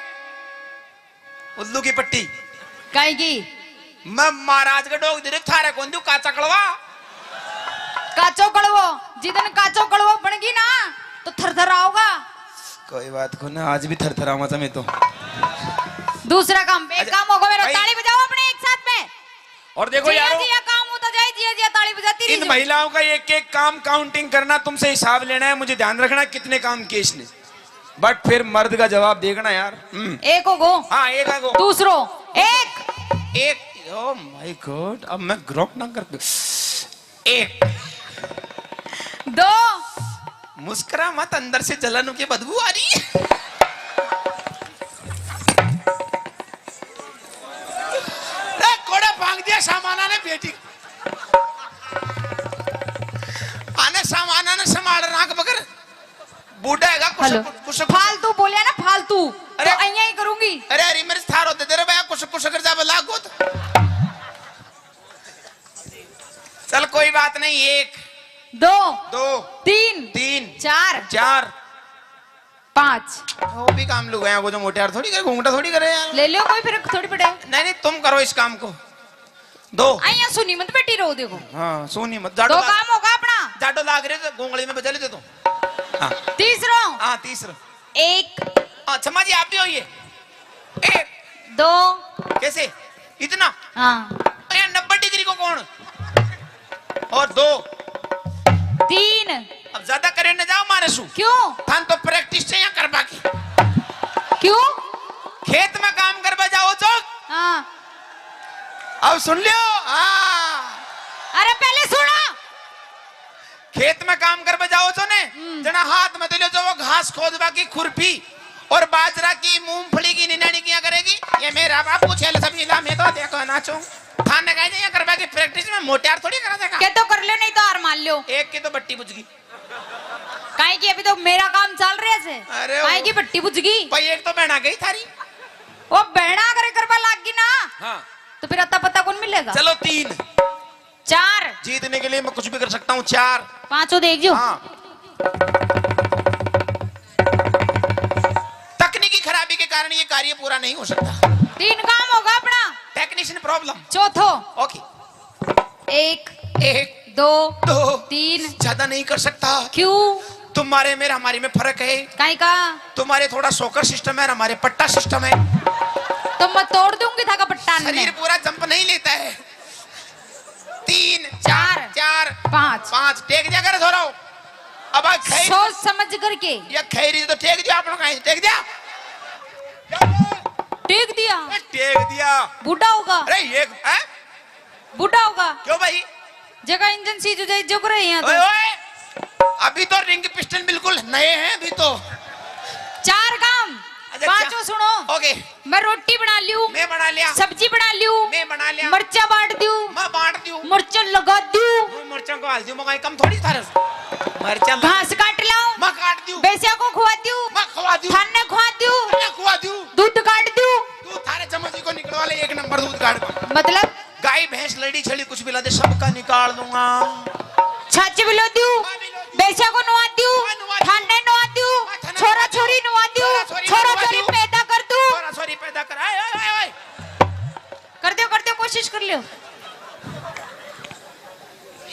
उल्लू की पट्टी। काई की? मैं महाराज के डोग दे थारे कौन दू काचा कड़वा। काचो कड़वो, जिदन काचो कड़वो बन गई ना, तो थरथर आओगा। कोई बात को ना, आज भी थरथरावा था मैं तो। दूसरा काम, एक अच्छा, काम होगा मेरा, भाई। ताली बजाओ अपने एक साथ में। और देखो जिया यारो, जिया काम होता जाए, जिया जिया ताली बजाती रही इन जाओ। महिलाओं का एक एक काम काउंटिंग करना, तुमसे हिसाब लेना है, मुझे ध्यान रखना कितने काम किए इसने। बट फिर मर्द का जवाब देखना यार। हम्म। एक हो गो। हाँ, एक आ गो। दूसरो। एक। एक। Oh my God, अब मैं ग्रोक ना कर। एक। दो। मुस्कुरा मत, अंदर से जलन की बदबू आ रही है। ए, कोड़ा भांग दिया सामाना ने बेटी। आने सामाना ने संभाल राख बगर। बूढ़ा हैगा, कुछ, हेलो। कुछ, कुछ, कुछ। फालतू बोलिया ना, फालतू। अरे। तो अइयां ही करूंगी। अरे, अरे, मेरे थारो दे दे रे भैया, कुछ, कुछ कर जा, लाग गोत। चल, कोई बात नहीं, एक। दो। दो। तीन। तीन। चार। चार। पाँच। वो भी काम लुगाया को, जो मोटे यार थोड़ी करे, घूंघटा थोड़ी करे यार। ले लो, कोई फर्क थोड़ी पड़े। नहीं, नहीं, तुम करो इस काम को। दो। आइया सुनी मत बेटी रो, देखो। हाँ, सुनी मत। जाडो दो लाग-, काम होगा अपना। जाडो लाग रहे तो गोंगली में बजा ले दे तू। हाँ। तीसरो। हाँ, तीसरो। एक। हाँ, क्षमा जी, आप भी होइए। एक। दो। कैसे? इतना? हाँ। अरे, नब्बे डिग्री को कौन? और दो। तीन। अब ज्यादा करे न जाओ मारे सु। क्यों? थान तो प्रैक्टिस चाहिए करवा की। क्यों? खेत में काम करवा जाओ तो। हाँ। अब सुन लियो। हाँ। अरे, पहले सुना। खेत में काम करवा जाओ तो ने, हम्म। जना हाथ में तो ले जाओ घास खोदवा की खुरपी और बाजरा की, मूंगफली की निनानी किया करेगी। ये मेरा बापू छेल सब इला में तो देखो नाचो। थाने कहे ये करवा की प्रैक्टिस में मोटे यार थोड़ी करा देगा। के तो कर लो, नहीं तो हार मान लो। एक की तो बट्टी बुझ गई। काहे की अभी तो मेरा काम चल रहा है। अरे काहे वो की बट्टी बुझ गई। भाई एक तो बहना गई थारी। वो बहना अगर करवा लाग गई ना, हाँ। तो फिर अता पता कौन मिलेगा? चलो तीन। चार। जीतने के लिए मैं कुछ भी कर सकता हूँ। चार। पांचों देख जो। हाँ। तकनीकी खराबी के कारण ये कार्य पूरा नहीं हो सकता। तीन काम होगा अपना। Technician problem. चौथो। ओके। एक। एक। दो। दो। तीन। ज्यादा नहीं कर सकता। क्यों? तुम्हारे में हमारे में फर्क है। काई का? तुम्हारे थोड़ा शॉकर सिस्टम है और हमारे पट्टा सिस्टम है। तो मैं तोड़ दूंगी थाका पट्टा ने। शरीर पूरा जंप नहीं लेता है। तीन, चार। चार, पाँच। पाँच। टेक दिया कर थोड़ा। अब आ खैर सोच समझ करके। ये खैरी तो टेक दिया, आपने कहीं टेक दिया? टेक दिया। ए, टेक दिया। बूढ़ा होगा। अरे ये, हैं? बूढ़ा होगा। क्यों भाई? जगह इंजन सीज हो जाए, जो करे यहाँ तो। ओए, ओए। अभी तो रिंग पिस्टन बिल्कुल नए हैं अभी तो। चार काम। पांचों सुनो। ओके। मैं रोटी बना लियो। मैं बना लिया। सब्जी बना लियो। मैं बना लिया। मरचा बांट दियो। मैं बांट दियो। मरचा लगा दियो। मैं मरचा को हाल दियो, मैं कम थोड़ी थारे। मरचा घास काट लाओ। मैं काट दियो। भैंसिया को खुआ दियो। मैं खुआ दियो। थाने खुआ दियो। मैं खुआ दियो। दूध काट दियो। तू थारे चम्मच को निकलवा ले, एक नंबर दूध काट। मतलब? गाय, भैंस, लड़ी, छड़ी, कुछ भी ला दे, सबका निकाल दूंगा। छाछ भी लो दियो। भैंसिया को नुआ दियो। हाँ, नुआ दियो। थाने नुआ दियो। हाँ, थाने छोरा नुआ दियो। छोरी नुआ दियो। छोरा छोरी छोरा नुआ छोरी दियो। पैदा कर दूं। छोरा छोरी पैदा कर। आए, आए, आए, आए। कर दो, कर दो, कोशिश कर लियो।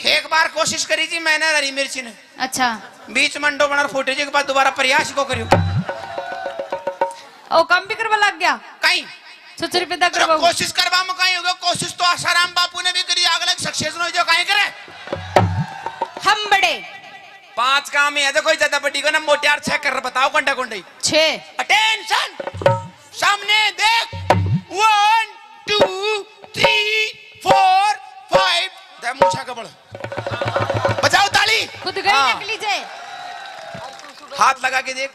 एक बार कोशिश करी थी मैंने हरी मिर्ची ने। अच्छा। बीच में अंडो बना फूटे जी के बाद दोबारा प्रयास को करियो। ओ, काम भी करवा लग गया। कहीं। छोरा छोरी पैदा करवाओ। कोशिश करवा में कहीं होगा, कोशिश तो आसाराम बापू ने भी करी, अगले सक्सेस हो जो कहीं करे। हम बड़े। पांच काम ही है, देखो, ज्यादा बड़ी को ना, मोटियार छह कर बताओ, घंटा घंटे। छह। अटेंशन, सामने देख, one, two, three, four, five. दे मूछा कबल। बजाओ ताली। खुद गई हाँ। नकली जे। हाथ लगा के देख,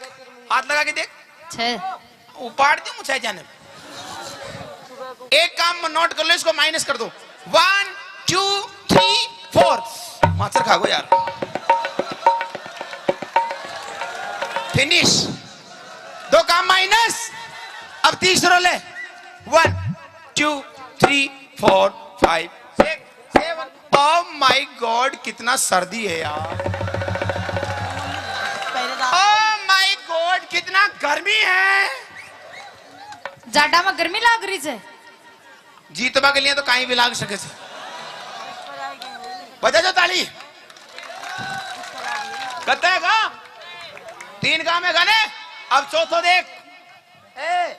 हाथ लगा के देख। छह। उपाड़ दी मुझे जाने। एक काम नोट कर लो, इसको माइनस कर दो। One, two, three, four. माचर खा गो यार। फिनिश। दो काम माइनस। अब तीसरो ले। One, two, three, four, five, six, seven. Oh my god, कितना सर्दी है यार। ओ माय गॉड, कितना गर्मी है। जाडा में गर्मी लाग रही है। जीतवा के लिए तो काई भी लाग सके से। बजा जो ताली। कत्ते का? तीन काम है गाने। अब चौथो देख। ए,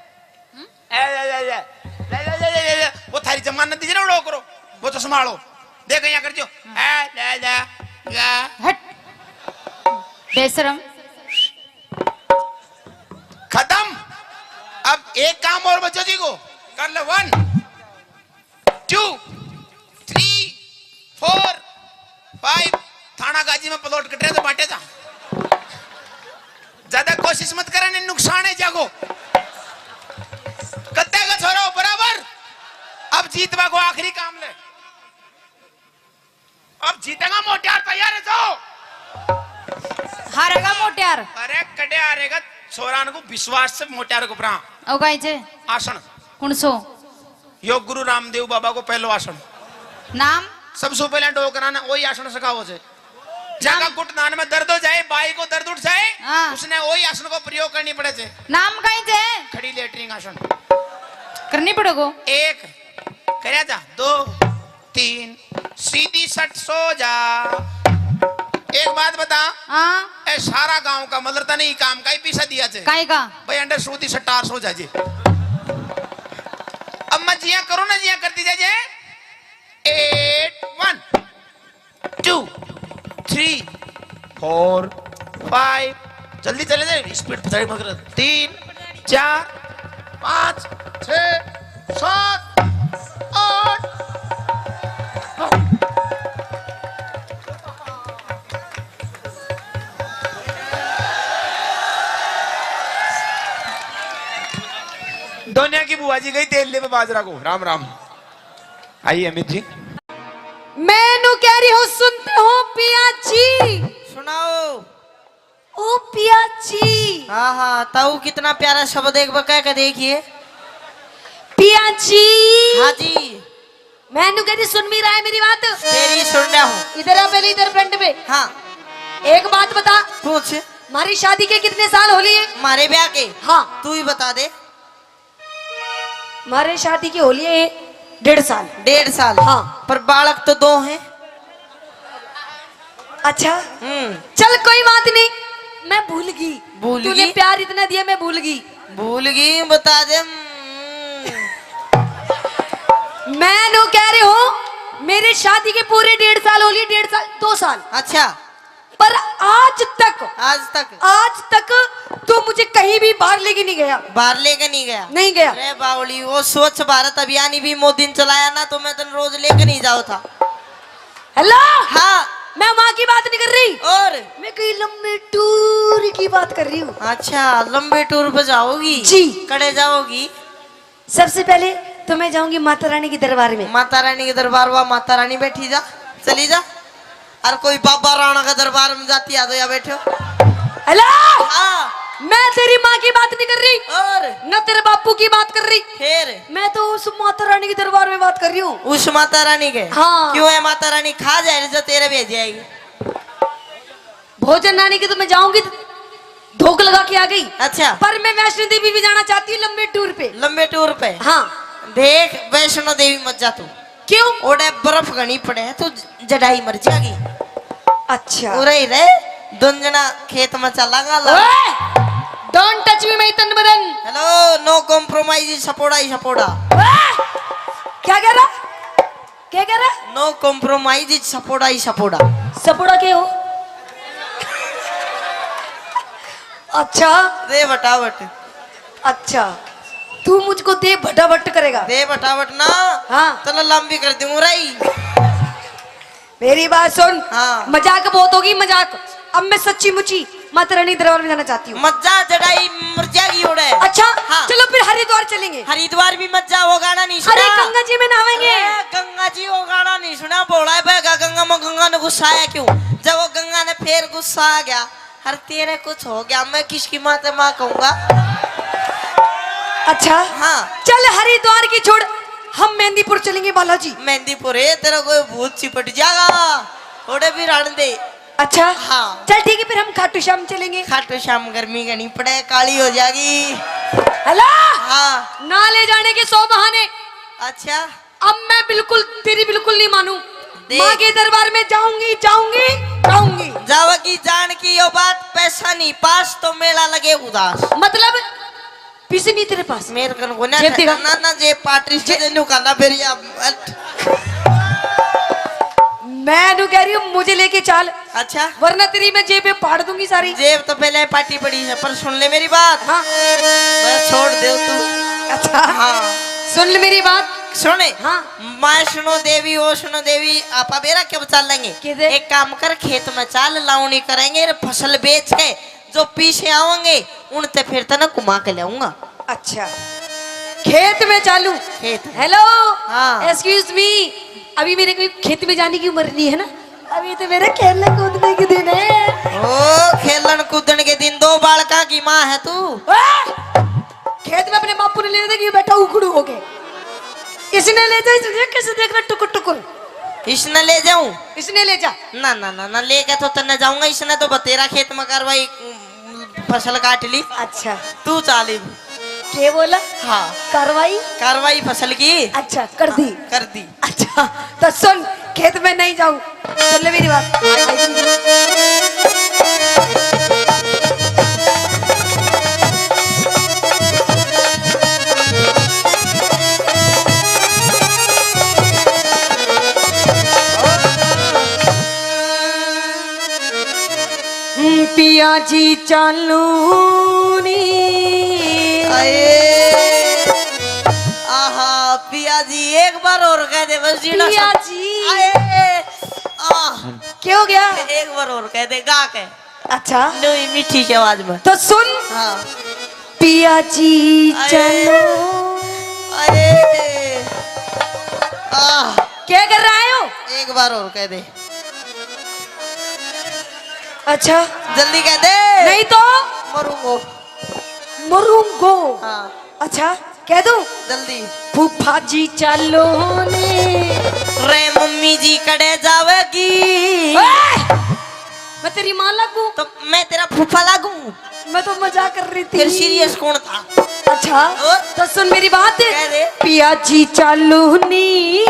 ए, ए, ए, ए। ले, ले, ले, ले, ले, ले। वो थारी जमानत दीजिए ना, उड़ो करो। वो तो संभालो। देख, यहाँ कर जो। ए, ले, ले, ले। हट। बेशरम। खत्म। अब एक काम और बच्चों जी को। कर ले, one, two, three, four, five. थाना गाजी में प्लॉट कट रहे तो बांटे जा। ज्यादा कोशिश मत करे, नहीं नुकसान है जागो। कत्ते का छोरा हो बराबर। अब जीतवा को आखिरी काम ले। अब जीतेगा मोटियार, तैयार है तो। हारेगा मोटियार। अरे कटे हारेगा, छोरा को विश्वास से मोटियार को परा। ओ गाई जे। आसन। कौन सो? यो गुरु रामदेव बाबा को पहलो आसन। नाम? सबसे पहले डोकरा ने वही आसन सिखाओ से। जाका घुटनान में दर्द हो जाए, बाई को दर्द उठ जाए, हाँ। उसने वही आसन को प्रयोग करनी पड़े से। नाम कहीं जे? खड़ी लेटरिन आसन। करनी पड़ेगो। एक, करया जा, दो, तीन, सीधी सट सो जा। एक बात बता। हाँ। ए सारा गांव का मतलब तने ही काम का ही पीछा दिया जे। काई का? भाई अंडर सूदी सट्टार सो जाजे। अब मैं जिया करूँ ना, जिया करती जाजे। Eight, one, two, three, four, five. जल्दी चले जाए, स्पीड पचाई मत कर। तीन, चार, पाँच, छः, सात, आठ। दोनिया की बुआ जी गई तेल ले बाजरा को। राम राम। आइए अमित जी। मैं नू कह रही हूँ, सुनते हो पिया जी? सुनाओ। ओ पिया जी। हाँ हाँ, ताऊ कितना प्यारा शब्द एक बार कह के देखिए। पिया जी। हाँ जी। मैं नू कह रही, सुन भी रहा है मेरी बात? तेरी सुन रहा हूँ। इधर आ पहले, इधर फ्रंट पे। हाँ। एक बात बता। पूछ। हमारी शादी के कितने साल हो लिए? हमारे ब्याह के? हाँ। तू ही बता दे। हमारे शादी की हो लिए डेढ़ साल। डेढ़ साल? हाँ। पर बालक तो दो हैं। अच्छा। हम्म। चल कोई बात नहीं, मैं भूल गई। भूल तूने गई? प्यार इतना दिया, मैं भूल गई। भूल गई, बता दे। हम्म। मैं नू कह रही हूँ, मेरे शादी के पूरे डेढ़ साल हो लिए, डेढ़ साल, दो साल। अच्छा। पर आज तक, आज तक? आज तक तू मुझे कहीं भी बाहर लेके नहीं गया। बाहर लेके नहीं गया? नहीं गया। अरे बावली, वो स्वच्छ भारत अभियान ही भी मोदी ने चलाया ना, तो मैं तन रोज लेके नहीं जाओ था। हेलो। हाँ। मैं वहाँ की बात नहीं कर रही। और? मैं कहीं लंबे टूर की बात कर रही हूँ। अच्छा, लंबे टूर पे जाओगी? जी। कड़े जाओगी? सबसे पहले तो मैं जाऊंगी माता रानी के दरबार में। माता रानी के दरबार, वहाँ माता रानी बैठी, जा, चली जा। और कोई बाबा राणा का दरबार में जाती आ तो या बैठो। हेलो। हाँ। मैं तेरी माँ की बात नहीं कर रही। और? न तेरे बापू की बात कर रही। फिर? मैं तो उस माता रानी के दरबार में बात कर रही हूँ। उस माता रानी के? हाँ। क्यों है माता रानी? खा जाए जो तेरे भेज जाएगी। भोजन नानी के तो मैं जाऊंगी, धोख लगा के आ गई। अच्छा। पर मैं वैष्णो देवी भी जाना चाहती हूँ लंबे टूर पे। लंबे टूर पे? हाँ। देख, वैष्णो देवी मत जा तू। क्यों? ओड़े बर्फ घणी पड़े है, तू जड़ाई मर जाएगी। अच्छा। उरे ही रहे, दोन जना खेत में चलांगा ला। ओए! Don't touch me, मैं तन बदन। Hello, no compromise, सपोड़ा ही सपोड़ा। ओए! क्या कह रहा? क्या कह रहा? No compromise, सपोड़ा ही सपोड़ा। सपोड़ा के हो? अच्छा। दे बटाबट। अच्छा, तू मुझको दे भटाबट करेगा? दे बटाबट ना। हाँ। तने लंबी कर दूंगा राई। मेरी बात सुन। हाँ। मजाक बहुत होगी, मजाक। अब मैं सच्ची मुची माता रानी दरबार में जाना चाहती हूँ। मत जा, जड़ाई मर जाएगी ओड़े। अच्छा, हाँ। चलो फिर हरिद्वार चलेंगे। हरिद्वार भी मत जा, वो गाना नहीं सुना। अरे गंगा जी में नहावेंगे। अरे गंगा जी, वो गाना नहीं सुना, भोला है बहगा गंगा में, गंगा ने गुस्सा आया क्यों? जब वो गंगा ने फिर गुस्सा आ गया, हर तेरे कुछ हो गया, मैं किसकी माँ ते माँ कहूंगा? अच्छा। हाँ। चल हरिद्वार की छोड़, हम मेहंदीपुर चलेंगे बालाजी। मेहंदीपुर है, तेरा कोई भूत चिपट जाएगा, थोड़े भी रहने दे। अच्छा। हाँ। चल ठीक है, फिर हम खाटू श्याम चलेंगे। खाटू श्याम गर्मी घनी पड़े, काली हो जाएगी। हेलो। हाँ। ना ले जाने के सौ बहाने। अच्छा। अब मैं बिल्कुल, तेरी बिल्कुल नहीं मानू। देख। माँ के दरबार में जाऊंगी, जाऊंगी, जाऊंगी। जावेगी जान की यो बात, पैसा नहीं पास तो मेला लगे उदास। मतलब? पैसे नहीं तेरे पास? मेरे कन कोन्या जेब दिखा। ना, ना, जेब पाटरी से जे- न्यू करना फिर या, अट। मैं न्यू कह रही हूँ, मुझे लेके चाल। अच्छा। वरना तेरी मैं जेब में फाड़ दूंगी सारी। जेब तो पहले पाटी पड़ी है, पर सुन ले मेरी बात। हाँ। मैं छोड़ दे तू। अच्छा। हाँ। सुन ले मेरी बात। सुने। हाँ। वैष्णो देवी, वैष्णो देवी, आपा बेरा के बचा लेंगे। किधर? एक काम कर, खेत में चाल, लावणी करेंगे, फसल बेच के जो पीछे आवेंगे, उनते फिर तने घुमा के लाऊंगा। अच्छा, खेत में चालू। खेत में। Hello। हाँ। Excuse me, अभी मेरे को खेत में जाने की उम्र नहीं है ना, अभी तो मेरे खेलने कूदने के दिन है। ओ, खेलन कूदन के दिन, दो बालका की माँ है तू। ओए! खेत में अपने बापू ने ले जाते कि ये बेटा उखड़ू हो गए। इसने ले जा, इसने कैसे देख रहा टुकुर टुकुर। इसने ले जाऊं? इसने ले जा। ना, ना, ना, ना, लेके तो तन्ने जाऊंगा, इसने तो बतेरा खेत में कार्रवाई, उम, फसल काट ली। अच्छा। तू चाल इब। के बोला? हाँ। कार्रवाई? कार्रवाई फसल की। अच्छा, कर दी। हाँ, कर दी। अच्छा, तो सुन, खेत में नहीं जाऊं। सुन ले मेरी बात। पिया जी चालू नी। आए। आहा, पिया जी, एक बार और कह दे बस जीना पिया सब। जी। आए। आह। क्या हो गया? एक बार और कह दे, गा के। अच्छा। नवी मीठी सी आवाज में। तो सुन। हाँ। पिया जी आए। चलो। आए। आह। क्या कर रहा है हो? एक बार और कह दे। अच्छा। जल्दी कह दे। नहीं तो? मरूंगो। मरूंगो। हाँ। अच्छा, कह दूं? जल्दी। फूफा जी चालो ने। रे मम्मी जी कड़े जावेगी? ओए! मैं तेरी माँ लागू? तो मैं तेरा फूफा लागू? मैं तो मजाक कर रही थी। फिर serious कौन था? अच्छा, और? तो सुन मेरी बात। कह दे। पिया जी चालो नी,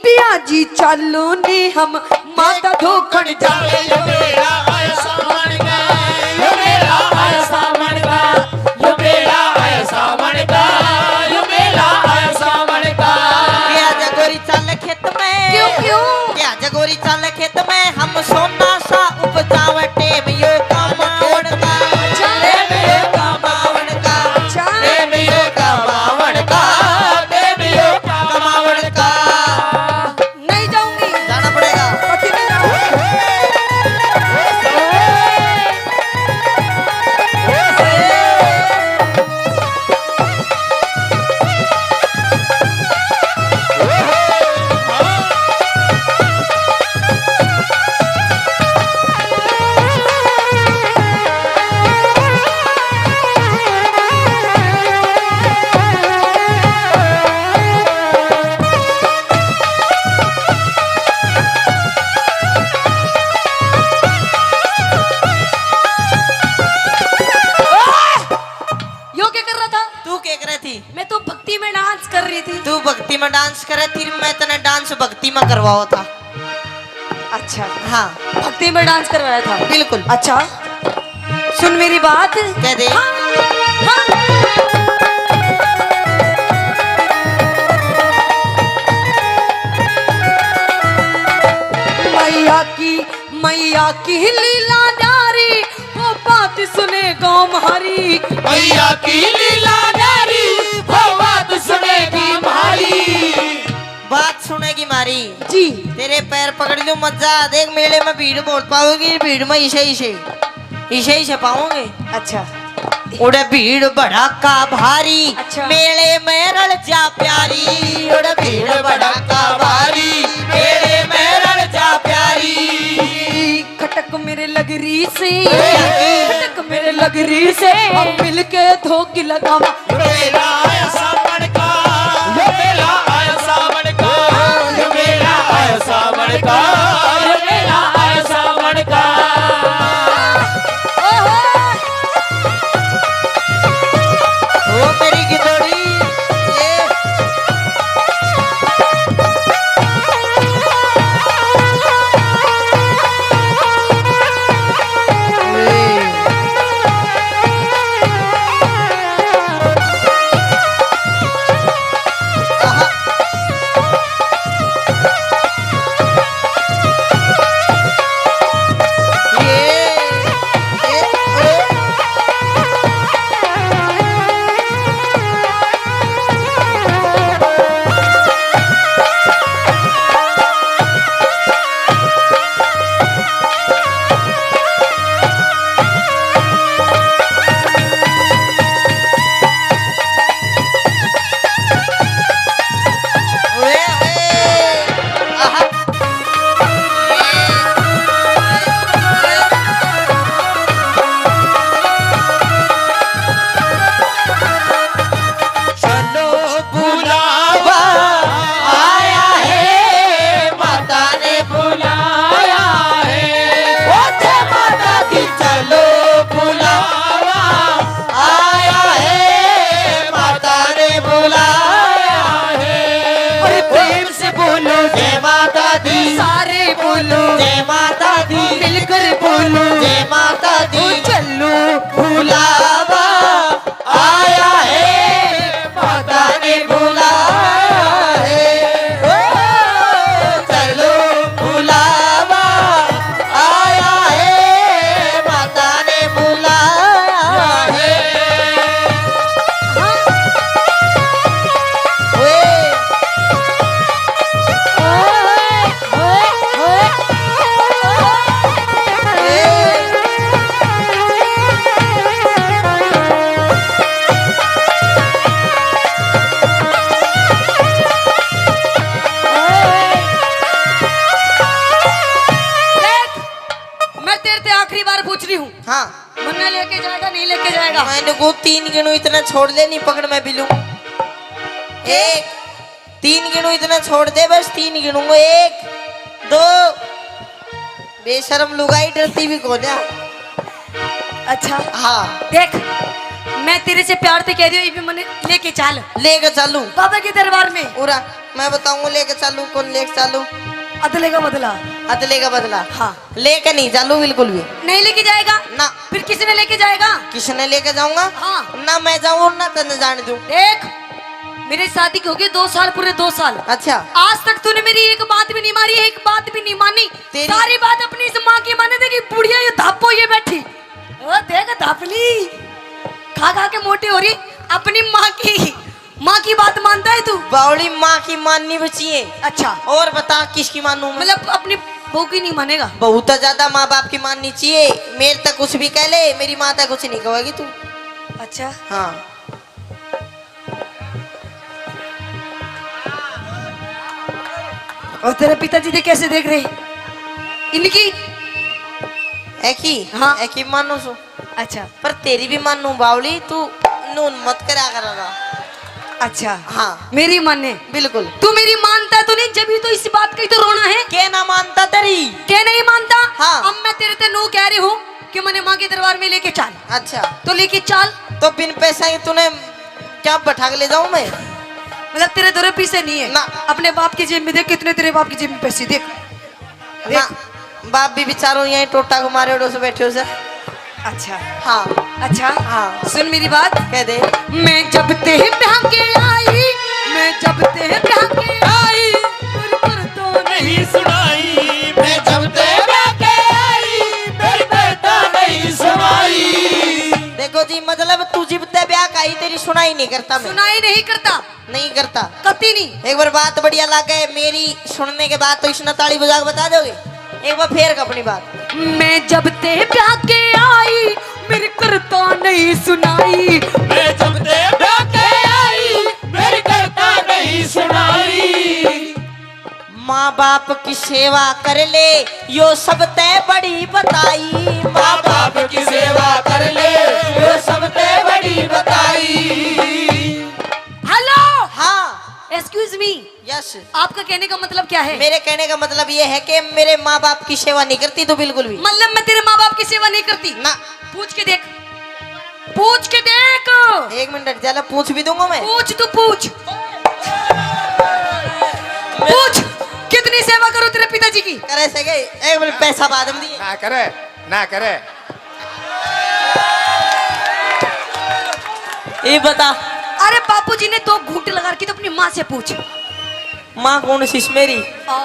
पिया जी चालो ने हम माता धोखण जावे। यो मेला आया सावण का, यो मेला आया सावण का, यो मेला आया सावण का, यो मेला आया सावण का। के आजा गोरी चाल खेत में। क्यों, क्यों? के आजा गोरी चाल खेत में, हम सोना सा उपजावे, टेम यो कमावण का। अच्छा। टेम यो कमावण का। अच्छा। टेम यो कमावण का, टेम यो कमावण का। नहीं जाऊंगी। जाना पड़ेगा। पति नहीं जाऊंगी। तू क्या करे थी? मैं तो भक्ति में डांस कर रही थी। तू भक्ति में डांस करे थी, मैं तने डांस भक्ति में करवाओ था। अच्छा। हाँ। भक्ति में डांस करवाया था। बिल्कुल। अच्छा, सुन मेरी बात। कह दे। हाँ, हाँ। मैया की, मैया की लीला न्यारी, वो बात सुने गाँव म्हारी। मैया की लीला न्यारी, वो बात सुनेगी म्हारी। बात सुनेगी म्हारी। जी। तेरे पैर पकड़ लूं, मत जा। देख, मेले में भीड़ बहुत पाओगी, भीड़ में इसे, इसे, इसे, इसे पाओगे। अच्छा। उड़े भीड़ भड़ाका भारी, अच्छा। मेले में रल जा प्यारी। उड़े भीड़ भड़ाका भारी, मेले में रल जा प्यारी। खटक मेरे लगरी से, खटक मेरे लगरी से, हम मिलके धोकी लगावा। यो मेला आया सावण का, यो मेला आया सावण का, यो मेला आया सावण का, यो मेला आया सावण का। ओहो। ओ मेरी गिदड़ी, ये। चलो बुलावा आया है, माता ने बुलाया है। ओ जय माता दी, चलो बुलावा आया है, माता ने बुलाया है। अरे प्रेम से बोलो जय माता दी, सारे बोलो जय माता दी, मिलकर बोलो जय माता दी। ओ चलो बुलावा आया है, माता ने बुलाया है। ओ, चलो बुलावा आया है, माता ने बुलाया है। ओए। देख, मैं तेरे ते आखिरी बार पूछ रही हूँ। हाँ। मन्ने लेके जाएगा, नहीं लेके जाएगा? मैंने को तीन गिनू इतना छोड़ दे, नहीं पकड़ मैं भी लूं। एक, तीन गिनू इतना छोड़ दे, बस तीन गिनूंगा। एक, दो। बेशरम लुगाई, डरती भी कोन्या। अच्छा। हाँ। देख, मैं तेरे से प्यार से कह रही हूँ, ये भी मन्ने लेके चाल। लेके चालू। बाबा के दरबार में। पूरा मैं बताऊंगा, लेके चालू, कौन लेके चालू। अदले का बदला। अदले का बदला। हाँ। लेके नहीं चालू बिल्कुल भी। नहीं लेके जाएगा? ना। फिर किसने लेके जाएगा? किसने लेके जाऊंगा? हाँ। ना मैं जाऊं और ना तन्ने जाने दूं। देख, मेरी शादी की हो गई दो साल, पूरे दो साल। अच्छा। आज तक तूने मेरी एक बात भी नहीं मारी, एक बात भी नहीं मानी। तेरी सारी बात अपनी इस माँ की माने। देखी बुढ़िया, ये धापो ये बैठी। ओ देख धापली, खा खा के मोटी हो रही। अपनी माँ की, माँ की बात मानता है तू? बावली, माँ की माननी भी चाहिए। अच्छा। और बता किसकी मानूं मैं? मतलब अपनी बहू की नहीं मानेगा? बहू तो ज्यादा माँ बाप की माननी चाहिए। मेरे तक कुछ भी कह ले, मेरी माँ तक कुछ नहीं कहेगी तू। अच्छा। हाँ। और तेरे पिताजी थे कैसे देख रहे इनकी? एकी? हाँ। एकी मानू सु। अच्छा। पर तेरी भी मानू बावली, तू नून मत करा करा। अच्छा। हाँ। मेरी माने? बिल्कुल। तू मेरी मानता तो नहीं, जब ही तो इस बात का ही तो रोना है। के ना मानता तेरी? के नहीं मानता? हाँ। अब मैं तेरे ते नू कह रही हूँ कि मने माँ के दरबार में लेके चाल। अच्छा। तो लेके चाल। तो बिन पैसा ही तूने क्या बैठा के ले जाऊं मैं? मतलब, तेरे दो रुपये से नहीं है? ना। अपने बाप की जेब में देख, कितने तेरे बाप की जेब में पैसे, देख। ना। बाप भी बेचारो यहीं टोटा को मारे से बैठे हो सर। अच्छा। हाँ। अच्छा। हाँ। सुन मेरी बात। कह दे। मैं जब ते ब्याह के आई, मैं जब ते ब्याह के आई, फिर फिर तो नहीं सुनाई। मैं जब ते ब्याह के आई, फिर फिर तो नहीं सुनाई। देखो जी, मतलब, तू जिब ते ब्याह का आई, तेरी सुनाई नहीं करता मैं। सुनाई नहीं करता। नहीं करता। कती नहीं। एक बार बात बढ़िया लागे मेरी, सुनने के बाद तो इसने ताली बजा के बता दोगे। एक बार फेर अपनी बात। मैं जब ते ब्याह के आई, मेरी करता नहीं सुनाई। मैं जब ते ब्याह के आई, मेरी करता नहीं सुनाई। माँ बाप की सेवा कर ले, यो सबते बड़ी बताई। माँ बाप की सेवा कर ले, यो सबते बड़ी बताई। हेलो। हाँ। Excuse me. यस। आपका कहने का मतलब क्या है? मेरे कहने का मतलब ये है कि मेरे माँ बाप की सेवा नहीं करती तू बिल्कुल भी। मतलब, मैं तेरे माँ बाप की सेवा नहीं करती? ना। पूछ के देख, पूछ के देख। एक मिनट, जरा पूछ भी दूंगा मैं। पूछ, तू पूछ। पूछ, कितनी सेवा करो तेरे पिताजी की? करे से गए, एक मिनट, पैसा बाद में दिए। ना करे, ना करे। ये बता। अरे, बापूजी ने दो घूंट लगा रखी, तो अपनी माँ से पूछ। माँ कौन सी मेरी? आ,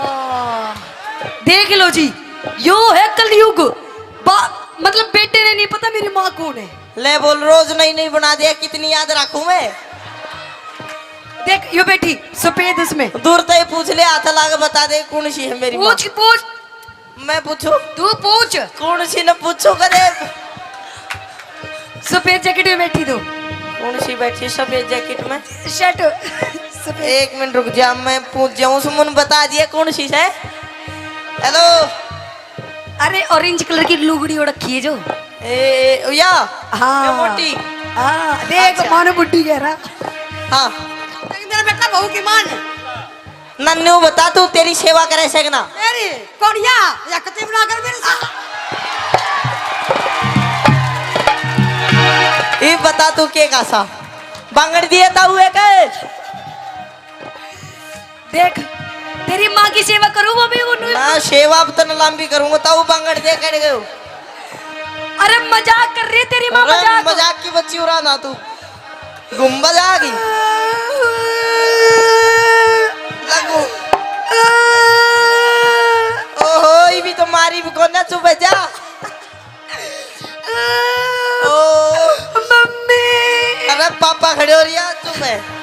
देख लो जी, यो है कलयुग। बा-, मतलब, बेटे ने नहीं पता मेरी माँ कौन है। ले बोल, रोज नई नई बना दे, कितनी याद रखूं मैं। देख, यो बैठी सफेद, उसमें। दूर तो ही पूछ ले, हाथ ला के बता दे कौन सी है मेरी माँ। पूछ, पूछ। मैं पूछूं? तू पूछ। कौन सी न पूछो करे? सफेद जैकेट में बैठी तू। कौन सी बैठी सफेद जैकेट में? शर्ट सफेद। एक मिनट रुक जा, मैं पूछ जाऊं। सुमन बता दिया कौन सी है। हेलो। अरे, ऑरेंज कलर की लुगड़ी ओढ़ रखी है जो। ए, ए, या? हाँ। ये मोटी? हाँ, देख, अच्छा। मानो बुड्ढी कह रहा। हाँ। मेरा बेटा बहू की माँ ने। नन्नू बता, तू तेरी सेवा करे से कि ना? मेरी कोड़िया, या कति बना कर मेरे साथ। ये बता, तू के का सा बांगड़ दिए ताऊ है के? देख, तेरी माँ की सेवा करूँ, वो भी उन्होंने ना, सेवा अब तन लंबी करूँगा, ताऊ बांगड़ दे कड़ गयो। अरे, मजाक कर रही तेरी माँ, अरे, मजाक। मजाक की बच्ची उड़ा ना तू। गुम्बद आ गई। लगू। ओहो, ये भी तो मारी भी कोना, चुप है जा। ओ। मम्मी। अरे पापा खड़े हो रही है, चुप है।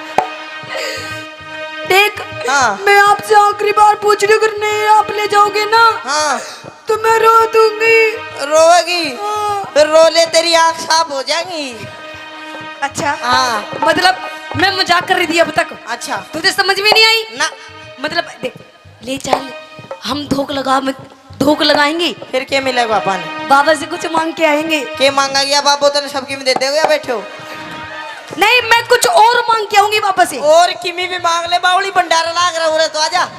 देख, हाँ। मैं आपसे आखिरी बार पूछ रही हूँ, अगर नहीं आप ले जाओगे ना, हाँ। तो मैं रो दूंगी। रोएगी? हाँ। फिर रो ले, तेरी आँख साफ हो जाएगी। अच्छा। हाँ। मतलब, मैं मजाक कर रही थी अब तक। अच्छा। तुझे समझ में नहीं आई? ना। मतलब, देख, ले चल, हम धोख लगा, धोख लगाएंगे। फिर के मिलेगा अपन? बाबा से कुछ मांग के आएंगे। के मांगा गया बाबो, तने सबकी में दे देगा, बैठो। नहीं, मैं कुछ और मांग के आऊंगी बाबा से। और किमी भी मांग ले, बावली भंडारा लाग रहा, उरे तो आजा।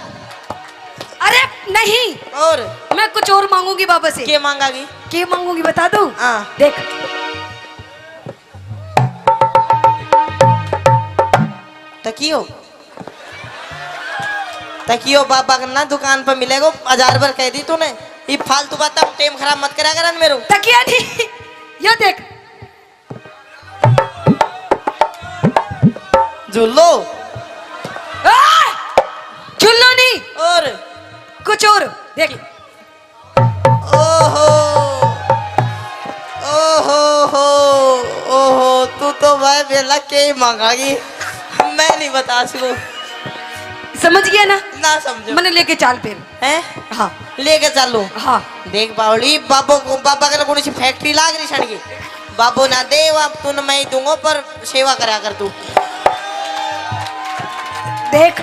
अरे नहीं, और? मैं कुछ और मांगूंगी बाबा से। के मांगागी? के मांगूंगी बता दूं? हाँ। देख। तकियो, तकियो बाबा के ना दुकान पर मिलेगो, हजार बार कह दी तूने। ये फालतू बात, टाइम खराब मत करा करन मेरो। तकिया नहीं, यो देख। झूलो। आ! झूलो नहीं। और? कुछ और देख। ओहो, ओहो हो, ओहो, तू तो भाई बेला के ही मांगागी, मैं नहीं बता सकूं। समझ गया ना? ना समझो। मने लेके चाल फिर। हैं? हाँ। लेके चालू। हाँ। देख बावली, बाबो को, बाबा के कौन सी फैक्ट्री लाग रही सड़की? बाबो ना दे, अब तू न मैं ही दूंगा, पर सेवा करा कर तू। देख,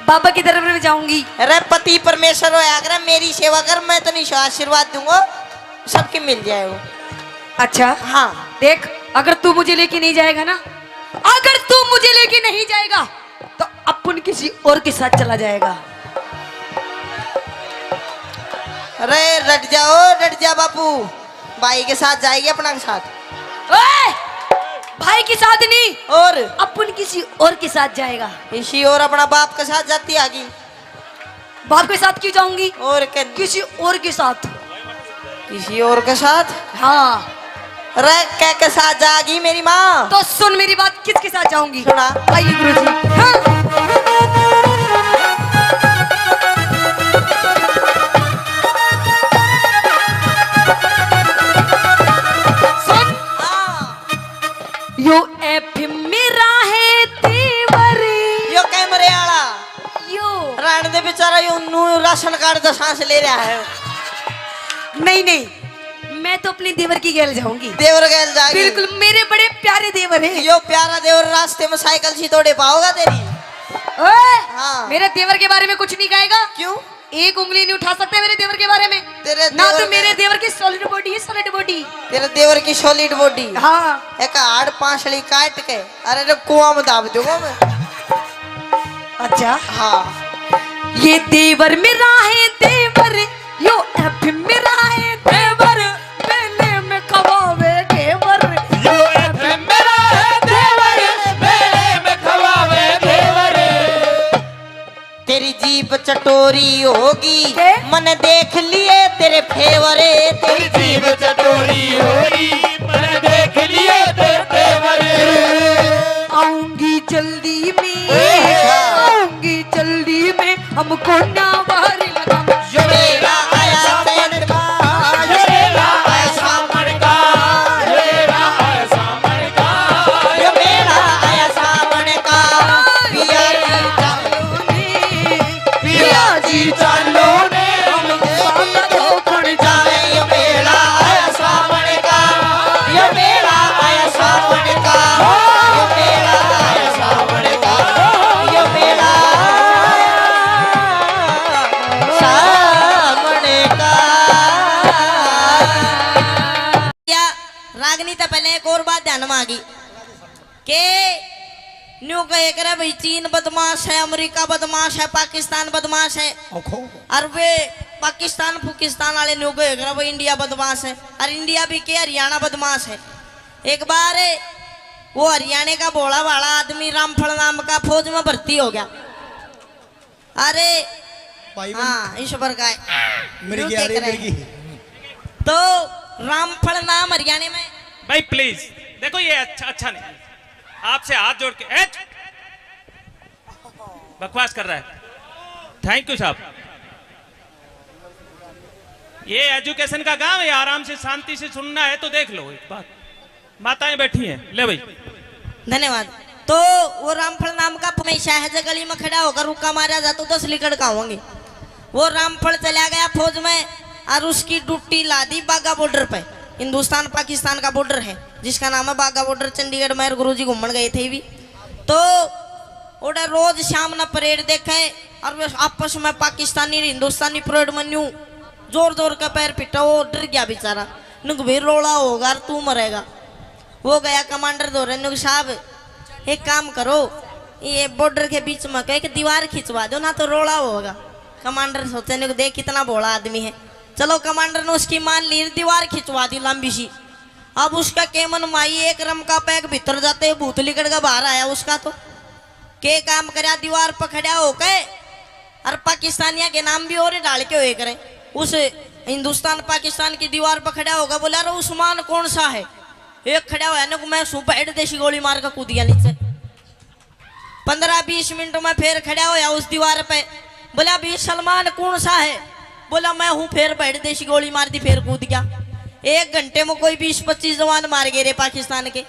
बाबा की तरफ में जाऊंगी। अरे पति परमेश्वर होया करे, मेरी सेवा कर, मैं तने आशीर्वाद दूंगा, सबके मिल जाएगा। अच्छा। हाँ। देख, अगर तू मुझे लेके नहीं जाएगा ना, अगर तू मुझे लेके नहीं जाएगा, तो अपन किसी और के साथ चला जाएगा। अरे डट जाओ, डट जा बापू, भाई के साथ जाएगी, अपना के साथ। ओए! भाई के साथ नहीं, और अपन किसी और के साथ जाएगा। किसी और अपना बाप के साथ जाती आगी। बाप के साथ क्यों जाऊंगी? और के किसी और के साथ। किसी और के साथ? हाँ। रे, के के साथ जागी मेरी माँ? तो सुन मेरी बात, किसके साथ जाऊंगी? सुना। आइए गुरुजी। हाँ। सुन। हाँ। यो एफ मेरा है तेवर। यो कैमरे आला। यो। रहने दे बेचारा, यो नू राशन कार्ड का सांस ले रहा है। नहीं, नहीं, मैं तो अपने देवर की गैल जाऊंगी। देवर गैल जागी। बिल्कुल, मेरे बड़े प्यारे देवर हैं। यो प्यारा देवर रास्ते में साइकिल सी तोड़े पाओगा तेरी। ओए, हाँ। मेरे देवर के बारे में कुछ नहीं कहेगा। क्यों? एक उंगली नहीं उठा सकते मेरे देवर के बारे में। तेरे ना देवर तो मेरे में देवर की सॉलिड बॉडी है, सॉलिड बॉडी। तेरे देवर की सॉलिड बॉडी। हाँ। एक हाड़ पांसली काट के, अरे रे, कुआं में दाब दूंगा मैं। अच्छा। हाँ। ये देवर मेरा है देवर, यो एफ मेरा है देवर, मेले में खवावे घेवर। यो एफ मेरा है देवर, मेले में खवावे घेवर। तेरी जीभ चटोरी होगी, के? मन देख लिए तेरे फेवर। तेरी जीभ चटोरी होगी, मन देख लिए तेरे फेवर। आऊंगी जल्दी में, ए, हाँ। आऊंगी जल्दी में, हमको ना बाहर लगा। यो मेरा आया सावन का, यो मेरा आया सावन का, यो मेरा आया सावन का, यो मेरा आया सावन का। पिया जी चालो ने, पिया जी चालो ने, हम साथ धोखण जावे। यो मेरा आया सावन का, यो मेरा आया सावन का, यो मेरा आया सावन का, यो मेरा आया सावन का। या रागनी तो पहले एक और बात ध्यान में आ गई। के न्यू कहे करे भाई, चीन बदमाश है, अमेरिका बदमाश है, पाकिस्तान बदमाश है। ओखो। और वे पाकिस्तान फुकिस्तान वाले न्यू कहे करे भाई, इंडिया बदमाश है, और इंडिया भी के, हरियाणा बदमाश है। एक बार वो हरियाणा का भोला भाला आदमी रामफल नाम का फौज में भर्ती हो गया। अरे भाई बन- हाँ, ईश्वर का है। मिर्गी न्यू आ के रही, करे। मिर्गी। तो रामफल नाम हरियाणा में। भाई प्लीज, देखो ये अच्छा, अच्छा नहीं। आपसे हाथ जोड़ के, ए, बकवास कर रहा है। थैंक यू साहब। ये एजुकेशन का गांव है, आराम से शांति से सुनना है तो देख लो एक बात। माताएं बैठी हैं, ले भाई। धन्यवाद। तो वो रामफल नाम का हमेशा है, जब गली में खड़ा होकर रुक्का मारा जा तो दस लिकड़ का होंगे। वो रामफल चला गया फौज में और उसकी ड्यूटी ला दी बाघा बॉर्डर पे। हिंदुस्तान पाकिस्तान का बॉर्डर है जिसका नाम है बाघा बॉर्डर। चंडीगढ़ में गुरुजी घूमन गए थे भी। तो ओड़ा रोज शाम ना परेड देखे और वे आपस में पाकिस्तानी और हिंदुस्तानी परेड में न्यू जोर जोर का पैर पिटा। वो डर गया बेचारा, नुक भी रोला होगा और तू मरेगा। वो गया कमांडर धोरे, नुक साहब एक काम करो, ये बॉर्डर के बीच में एक दीवार खिंचवा दो ना तो रोला होगा। कमांडर सोचे, नुक देख कितना भोला आदमी है। चलो कमांडर ने उसकी मान ली, दीवार खिंचवा दी लंबी सी। अब उसका केमन माई एक रमका पैक भीतर जाते ही भूत लिकड़ के बाहर आया उसका तो। के काम करया, दीवार पर खड़ा होके और पाकिस्तानिया के नाम भी और डाल के हुए करे। उस हिंदुस्तान पाकिस्तान की दीवार पर खड़ा होकर बोला, "अरे उस्मान कौन सा है?" एक खड़ा होया ना, मैं सू बैठ देसी गोली मार के कूद गया नीचे। पन्द्रह बीस मिनट में फिर खड़ा होया उस दीवार पे, बोला, "अभी सलमान कौन सा है?" बोला, "मैं हूँ।" फिर बैठ देसी गोली मार दी, फिर कूद गया। एक घंटे में कोई बीस पच्चीस जवान मार गए रे पाकिस्तान के।